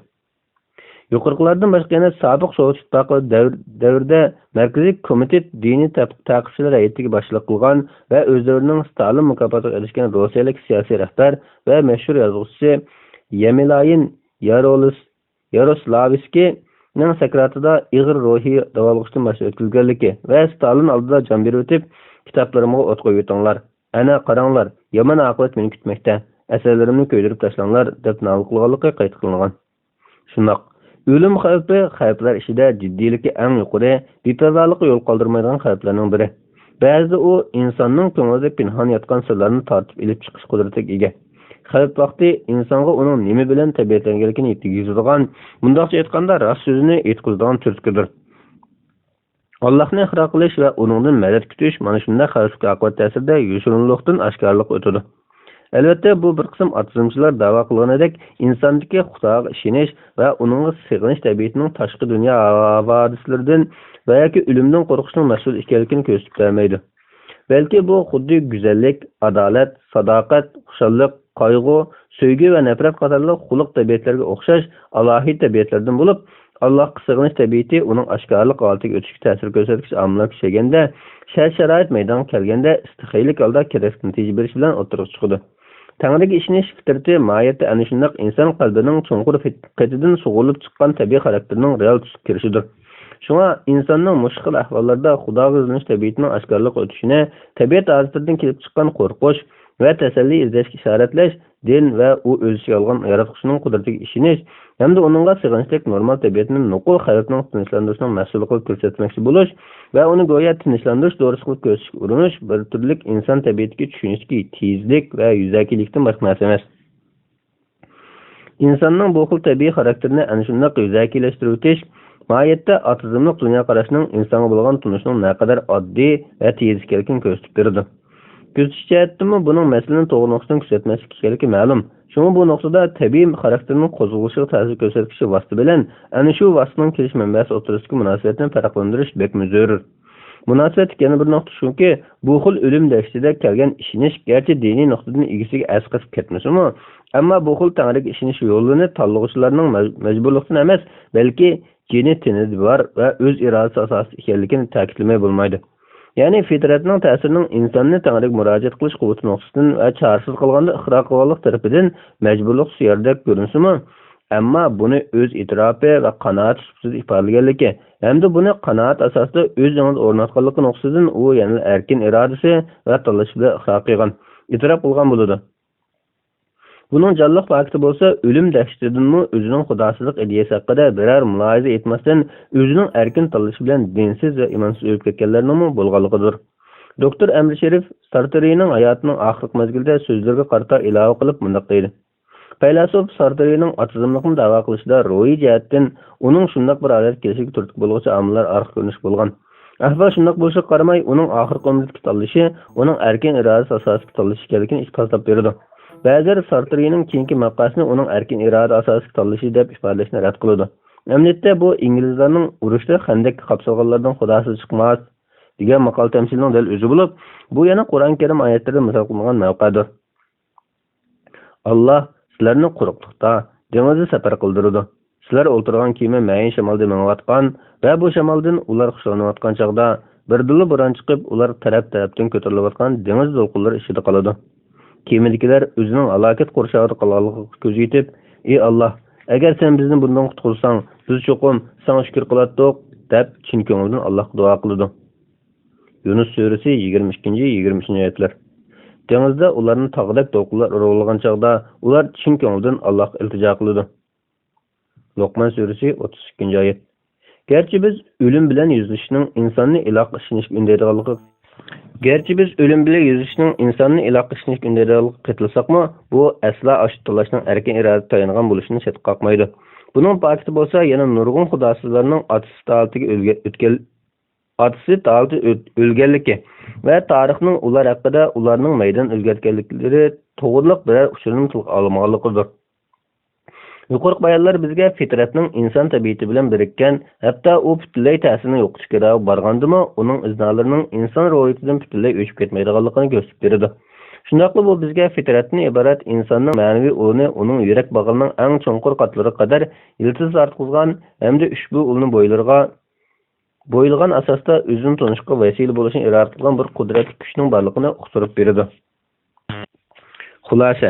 يۇقىرىقىلاردىن باشقا يەنە سابىق سوۋېت ئىتتىپاقى دەۋر-، دەۋرىدە مەركىزىي كومىتېت دىنىي تەپ-، تەقىپچىلەر ھەيئىتىگە باشچىلىق قىلغان ۋە ئۆز دەۋرىنىڭ ستالىن مۇكاپاتىغا ئېرىشكەن روسىيەلىك سىياسىي رەھبەر ۋە مەشھۇر يازغۇچىسى يەمېلايىن يارولس-، ياروسلاۋسكىينىڭ سەكراتىدا ئېغىر روھىي داۋالغۇشتىن باشتىن ئۆتكۈزگەنلىكى ۋە ستالىن ئالدىدا جان بېرىۋېتىپ، «كىتابلىرىمغا ئوت قويۇۋېتىڭلار. ئەنە، قاراڭلار، يامان ئاقىۋەت مېنى كۈتمەكتە. ئەسەرلىرىمنى كۆيدۈرۈپ تاشلاڭلار» دەپ نالە قىلغانلىقى قەيت قىلىنغان. شۇنداق، ئۆلۈم خەۋپى خەۋپلەر ئىچىدە جىددىيلىكى ئەڭ يۇقىرى، بىپەرۋالىققا يول قالدۇرمايدىغان خەۋپلەرنىڭ بىرى. بەزىدە ئۇ ئىنساننىڭ كۆڭلىدە پىنھان ياتقان سىرلارنى تارتىپ ئېلىپ چىقىش قۇدرىتىگە ئىگە. خەۋپ ۋاقتى ئىنسانغا ئۇنىڭ نېمە بىلەن تەبىئەتلەنگەنلىكىنى يېتىگۈزىدىغان، مۇنداقچە ئېيتقاندا، راست سۆزىنى ئېيتقۇزىدىغان تۈرتكىدۇر. ئاللاھنى ئىقرار قىلىش ۋە ئۇنىڭدىن مەدەت كۈتۈش مانا شۇنداق خەۋپلىك ئاقىۋەت تەسىرىدە يوشۇرۇنلۇقتىن ئاشكارىلىققا ئۆتىدۇ. ئەلۋەتتە، بۇ بىر قىسىم ئاتىزمچىلار دەۋا قىلغىنىدەك ئىنساندىكى خۇداغا ئىشىنىش ۋە ئۇنىڭغا سېغىنىش تەبىئىتىنىڭ تاشقى دۇنيا ھاۋادىسلىرىدىن ۋە ياكى ئۆلۈمدىن قورقۇشنىڭ مەھسۇلى ئىكەنلىكىنى كۆرسىتىپ بەرمەيدۇ. بەلكى بۇ خۇددى گۈزەللىك، ئادالەت، ساداقەت، خۇشاللىق، قايغۇ، سۆيگۈ ۋە نەپرەت قاتارلىق خۇلق تەبىئەتلەرگە ئوخشاش ئالاھىدە تەبىئەتلەردىن بولۇپ، ئاللاھقا سېغىنىش تەبىئىتى ئۇنىڭ ئاشكارىلىق ھالىتىگە ئۆتۈشكە تەسىر كۆرسەتكۈچ ئامىللار كۈچەيگەندە، شەرت-شارائىت مەيدانغا كەلگەندە، ئىستىخىيلىك ھالدا كېرەكلىك نەتىجە بېرىش بىلەن ئوتتۇرىغا چىقىدۇ. تەڭرىگە ئىشىنىش فىترىتى ماھىيەتتە ئەنە شۇنداق ئىنسان قەلبىنىڭ چوڭقۇر فىت-، قېتىدىن سۇغۇرۇلۇپ چىققان تەبىئىي خاراكتېرىنىڭ رېئال تۈسكە كىرىشىدۇر. شۇڭا ئىنساننىڭ مۇشۇ خىل ئەھۋاللاردا خۇداغا يۈزلىنىش تەبىئىتىنىڭ ئاشكارىلىققا ئۆتۈشىنى، تەبىئەت ھالىتىدىن كېلىپ چىققان قورقۇش ۋە تەسەللى ئىزدەشكە ئىشارەتلەش، دىن ۋە ئۇ ئۆز ئىچىگە ئالغان ياراتقۇچىنىڭ قۇدرىتىگە ئىشىنىش ھەمدە ئۇنىڭغا سېغىنىشتەك نورمال تەبىئەتنى نوقۇل خەلقنىڭ تىنچلاندۇرۇشنىڭ مەھسۇلى قىلىپ كۆرسەتمەكچى بولۇش ۋە ئۇنى گويا تىنچلاندۇرۇش دورىسى قىلىپ كۆرسىتىشكە ئۇرۇنۇش بىر تۈرلۈك ئىنسان تەبىئىتىدىكى چۈشىنىشتىكى تېيىزلىك ۋە يۈزەكىلىكتىن باشقا نەرسە ئەمەس. ئىنساننىڭ بۇ خىل تەبىئىي خاراكتېرىنى ئەنە شۇنداق يۈزەكىلەشتۈرۈۋېتىش، ماھىيەتتە ئاتېئىزملىق دۇنيا قاراشنىڭ ئىنسانغا بولغان تونۇشنىڭ نەقەدەر ئاددىي ۋە تېيىز ئىكەنلىكىنى كۆرسىتىپ بېرىدۇ. كۆزىتىش جەھەتتىنمۇ بۇنىڭ مەسىلىنى توغرا نۇقتىدىن كۆزەتمەسلىك ئىكەنلىكى مەلۇم. شۇڭا بۇ نۇقتىدا تەبىئىي خاراكتېرنىڭ قوزغىلىشىغا تەسىر كۆرسەتكۈچى ۋاسىتە بىلەن ئەنە شۇ ۋاسىتىنىڭ كېلىش مەنبەسى ئوتتۇرىسىدىكى مۇناسىۋەتنى پەرقلەندۈرۈش بەكمۇ زۆرۈر. مۇناسىۋەتلىك يەنە بىر نۇقتا شۇكى، بۇ خىل ئۆلۈم دەھشىتىدە كەلگەن ئىشىنىش گەرچە دىنىي نۇقتىدىن ئىگىسىگە ئەسقېتىپ كەتمىسىمۇ، ئەمما بۇ خىل تەڭرىگە ئىشىنىش يولىنى تاللىغۇچىلارنىڭ مەج-، مەجبۇرلۇقتىن ئەمەس، بەلكى جېنى تېنىدە بار ۋە ئۆز ئىرادىسى ئاساسىدا ئىكەنلىكىنى تەكىتلىمەي بولمايدۇ. يەنى فىترەتنىڭ تەسىرىنىڭ ئىنساننى تەڭرىگە مۇراجىئەت قىلىش قۇۋۋىتى نۇقتىسىدىن ۋە چارىسىز قالغاندا ئىقرار قىلغانلىق تەرىپىدىن مەجبۇرلۇق سۆيەردەك كۆرۈنسىمۇ، ئەمما بۇنى ئۆز ئېتىراپى ۋە قانائەت سۇپىسىدا ئىپادىلىگەنلىكى ھەمدە بۇنى قانائەت ئاساسىدا ئۆز ئېڭىدا ئورناتقانلىقى نۇقتىسىدىن ئۇ يەنىلا ئەركىن ئىرادىسى ۋە تاللىشى بىلەن ئىقرار قىلغان، ئېتىراپ قىلغان بولىدۇ. بۇنىڭ جانلىق پاكىتى بولسا ئۆلۈم دەھشىتىدىنمۇ ئۆزىنىڭ خۇداسىزلىق ئىدىيەسى ھەققىدە بىرەر مۇلاھىزە ئېيتماستىن، ئۆزىنىڭ ئەركىن تاللىشى بىلەن دىنسىز ۋە ئىمانسىز ئۆلۈپ كەتكەنلەرنىڭمۇ بولغانلىقىدۇر. دوكتور ئەمىر شېرىف سارترىنىڭ ھاياتىنىڭ ئاخىرقى مەزگىلىدە سۆزلىرىگە قارىتا ئىلاۋە قىلىپ مۇنداق دەيدۇ: پەيلاسوپ سارترىنىڭ ئاتېئىزملىقنى دەۋا قىلىشىدا روھىي جەھەتتىن ئۇنىڭ شۇنداق بىر ھالەتكە كېلىشىگە تۈرتكە بولغۇچى ئامىللار ئارقا كۆرۈنۈش بولغان. ئەھۋال شۇنداق بولۇشىغا قارىماي، ئۇنىڭ ئاخىرقى ئۆمرىدىكى تاللىشى ئۇنىڭ ئەركىن ئىرادىسى ئاساسىدىكى تاللىشى ئىكەنلىكىنى ئىسپاتلاپ بېرىدۇ. بەزىلەر سارترىنىڭ كېيىنكى مەۋقەسىنى ئۇنىڭ ئەركىن ئىرادە ئاساسىدىكى تاللىشى دەپ ئىپادىلەشنى رەت قىلىدۇ. ئەمەلىيەتتە بۇ ئىنگلىزلارنىڭ ئۇرۇشتا خەندەككە قاپسالغانلاردىن خۇداسىز چىقماس دېگەن ماقال تەمسىلىنىڭ دەل ئۆزى بولۇپ، بۇ يەنە قۇرئان كەرىم ئايەتلىرىدە مىسال قىلىنغان مەۋقەدۇر. ئاللا سىلەرنى قۇرۇقلۇقتا، دېڭىزدا سەپەر قىلدۇرىدۇ. سىلەر ئولتۇرغان كېمە مەيىن شامالدا مېڭىۋاتقان ۋە بۇ شامالدىن ئۇلار خۇشاللىنىۋاتقان چاغدا، بىردىنلا بوران چىقىپ، ئۇلار تەرەپ-تەرەپتىن كۆتۈرۈلۈۋاتقان دېڭىز دولقۇنلىرى ئىچىدە قالىدۇ. كېمىدىكىلەر ئۆزىنىڭ ھالاكەت قورشاۋىدا قالغانلىقىغا كۆز يېتىپ، ئى ئاللا، ئەگەر سەن بىزنى بۇندىن قۇتقۇزساڭ، بىز چوقۇم ساڭا شۈكۈر قىلاتتۇق، دەپ چىن كۆڭلىدىن ئاللاغا دۇئا قىلىدۇ. يۇنۇس سۈرىسى يىگىرمە ئىككىنچى، يىگىرمە ئۈچىنچى ئايەتلەر. دېڭىزدا ئۇلارنى تاغدەك دولقۇنلار ئۇرۇۋالغان چاغدا، ئۇلار چىن كۆڭلىدىن ئاللاھقا ئىلتىجا قىلىدۇ. لوقمان سۈرىسى ئوتتۇز ئىككىنچى ئايەت. گەرچە بىز ئۆلۈم بىلەن يۈزلىشىشنىڭ ئىنساننى ئىلاھقا ئىشىنىشكە ئۈندەيدىغانلىقى، گەرچە بىز ئۆلۈم بىلەن يۈزلىشىشنىڭ ئىنساننى ئىلاھقا ئىشىنىشكە ئۈندەيدىغانلىقىغا قېتىلساقمۇ، بۇ ئەسلا ئاشۇ تاللاشنىڭ ئەركىن ئىرادىگە تايانغان بولۇشىدىن چەتكە قاقمايدۇ. بۇنىڭ پاكىتى بولسا يەنە نۇرغۇن خۇداسىزلارنىڭ ئاتىسى تالىتىگە ئۆلگە-، ئۆتكەن ئاتىسى تالىتى ئۆت-، ئۆلگەنلىكى ۋە تارىخنىڭ ئۇلار ھەققىدە ئۇلارنىڭ مەيدان ئۆزگەرتكەنلىكلىرى توغرىلىق بىرەر ئۇچۇرنىمۇ تىلغا ئالمىغانلىقىدۇر. يۇقىرىقى بايانلار بىزگە فىترەتنىڭ ئىنسان تەبىئىتى بىلەن بىرىككەن، ھەتتا ئۇ پۈتۈنلەي تەسىرىنى يوقىتىش كىرا بارغاندىمۇ، ئۇنىڭ ئىزنالىرىنىڭ ئىنسان روھىيىتىدىن پۈتۈنلەي ئۆچۈپ كەتمەيدىغانلىقىنى كۆرسىتىپ بېرىدۇ. شۇنداقلا بۇ بىزگە فىترەتتىن ئىبارەت ئىنساننىڭ مەنىۋى ئۇلىنى ئۇنىڭ يۈرەك باغرىنىڭ ئەڭ چوڭقۇر قاتلىرىغا قەدەر يىلتىز تارتقۇزغان ھەمدە ئۇشبۇ ئۇلنى بويلىرىغا بويلىغان ئاساستا ئۆزىنى تونۇشقا ۋەسىلە بولۇشنى ئىرادە قىلغان بىر قۇدرەتلىك كۈچنىڭ بارلىقىنى ئۇقتۇرۇپ بېرىدۇ. خۇلاسە،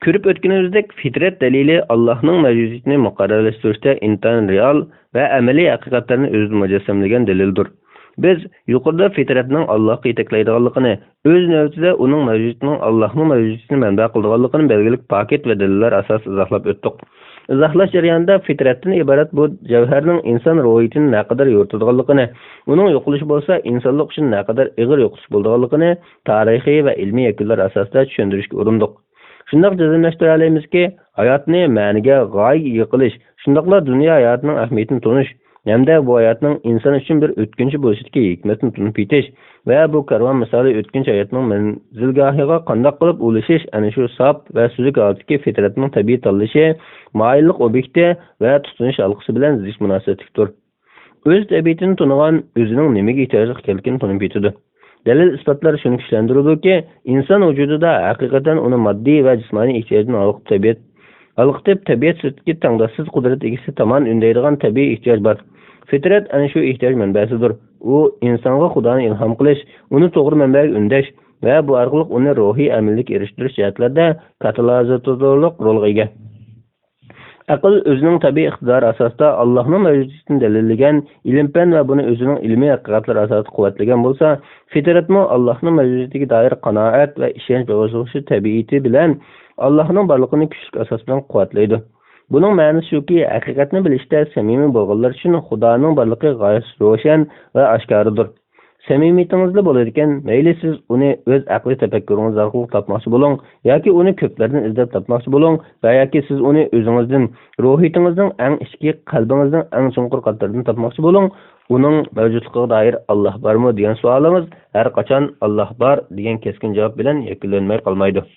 كۆرۈپ ئۆتكىنىمىزدەك، فىترەت دەلىلى ئاللاھنىڭ مەۋجۇدىيىتىنى مۇقەررەرلەشتۈرۈشتە ئىنتايىن رېئال ۋە ئەمەلىي ھەقىقەتلەرنى ئۆزىدە مۇجەسسەملىگەن دەلىلدۇر. بىز يۇقىرىدا فىترەتنىڭ ئاللاھقا يېتەكلەيدىغانلىقىنى، ئۆز نۆۋىتىدە ئۇنىڭ مەۋجۇدىيىتىنىڭ ئاللاھنىڭ مەۋجۇدىيىتىنى مەنبە قىلىدىغانلىقىنى بەلگىلىك پاكىت ۋە دەلىللەر ئاساسىدا ئىزاھلاپ ئۆتتۇق. ئىزاھلاش جەريانىدا فىترەتتىن ئىبارەت بۇ جەۋھەرنىڭ ئىنسان روھىيىتىنى نەقەدەر يورۇتىدىغانلىقىنى، ئۇنىڭ يوقىلىشى بولسا ئىنسانلىق ئۈچۈن نەقەدەر ئېغىر يوقىتىش بولىدىغانلىقىنى تارىخىي ۋە ئىلمىي يەكۈنلەر ئاساسىدا چۈشەندۈرۈشكە ئۇرۇندۇق. شۇنداق جەزملەشتۈرەلەيمىزكى، ھاياتنى مەنىگە، غايىگە ئىگە قىلىش، شۇنداقلا دۇنيا ھاياتىنىڭ ئەھمىيىتىنى تونۇش ھەمدە بۇ ھاياتنىڭ ئىنسان ئۈچۈن بىر ئۆتكۈنچى بولۇشىدىكى ھېكمەتنى تونۇپ يېتىش ۋە بۇ كارۋان مىسالى ئۆتكۈنچى ھاياتنىڭ مەنزىلگاھىغا قانداق قىلىپ ئۇلىشىش، ئەنە شۇ ساپ ۋە سۈزۈك ھالەتتىكى فىترەتنىڭ تەبىئىي تاللىشى، مايىللىق ئوبيېكتى ۋە تۇتىنىش ھالقىسى بىلەن زىچ مۇناسىۋەتلىكتۇر. ئۆز تەبىئىتىنى تونۇغان ئۆزىنىڭ نېمىگە ئېھتىياجلىق ئىكەنلىكىنى تونۇپ يېتىدۇ. دەلىل-ئىسپاتلار شۇنى كۈچلەندۈرىدۇكى، ئىنسان ۋۇجۇدىدا ھەقىقەتەن ئۇنى ماددىي ۋە جىسمانىي ئېھتىياجدىن ھالقىپ تەبىئەت ھالقىتىپ، تەبىئەت سىرتىدىكى تەڭداشسىز قۇدرەت ئىگىسى تامان ئۈندەيدىغان تەبىئىي ئېھتىياج بار. فىترەت ئەنە شۇ ئېھتىياج مەنبەسىدۇر. ئۇ ئىنسانغا خۇدانى ئىلھام قىلىش، ئۇنى توغرا مەنبەگە ئۈندەش ۋە بۇ ئارقىلىق ئۇنى روھىي ئەمىنلىككە ئېرىشتۈرۈش جەھەتلەردە كاتالىزاتورلۇق رولغا ئىگە. ئەقىل ئۆزىنىڭ تەبىئىي ئىقتىدارى ئاساسىدا ئاللاھنىڭ مەۋجۇدىيىتىنى دەلىللىگەن ئىلىم-پەن ۋە بۇنى ئۆزىنىڭ ئىلمىي ھەقىقەتلىرى ئاساسىدا قۇۋۋەتلىگەن بولسا، فىترەتمۇ ئاللاھنىڭ مەۋجۇدىيىتىگە دائىر قانائەت ۋە ئىشەنچ بېغىشلىغۇچى تەبىئىتى بىلەن ئاللاھنىڭ بارلىقىنى كۈچلۈك ئاساس بىلەن قۇۋۋەتلەيدۇ. بۇنىڭ مەنىسى شۇكى، ھەقىقەتنى بىلىشتە سەمىمىي بولغانلار ئۈچۈن خۇدانىڭ بارلىقى غايەت روشەن ۋە ئاشكارىدۇر. سەمىمىيىتىڭىزلا بولىدىكەن، مەيلى سىز ئۇنى ئۆز ئەقلىي تەپەككۇرىڭىز ئارقىلىق تاپماقچى بولۇڭ ياكى ئۇنى كۆپلەردىن ئىزدەپ تاپماقچى بولۇڭ ۋە ياكى سىز ئۇنى ئۆزىڭىزدىن، روھىيىتىڭىزنىڭ ئەڭ ئىچكى، قەلبىڭىزنىڭ ئەڭ چوڭقۇر قاتلىرىدىن تاپماقچى بولۇڭ، ئۇنىڭ مەۋجۇتلۇقىغا دائىر «ئاللاھ بارمۇ؟» دېگەن سوئالىڭىز ھەر قاچان «ئاللاھ بار» دېگەن كەسكىن جاۋاب بىلەن يەكۈنلەنمەي قالمايدۇ.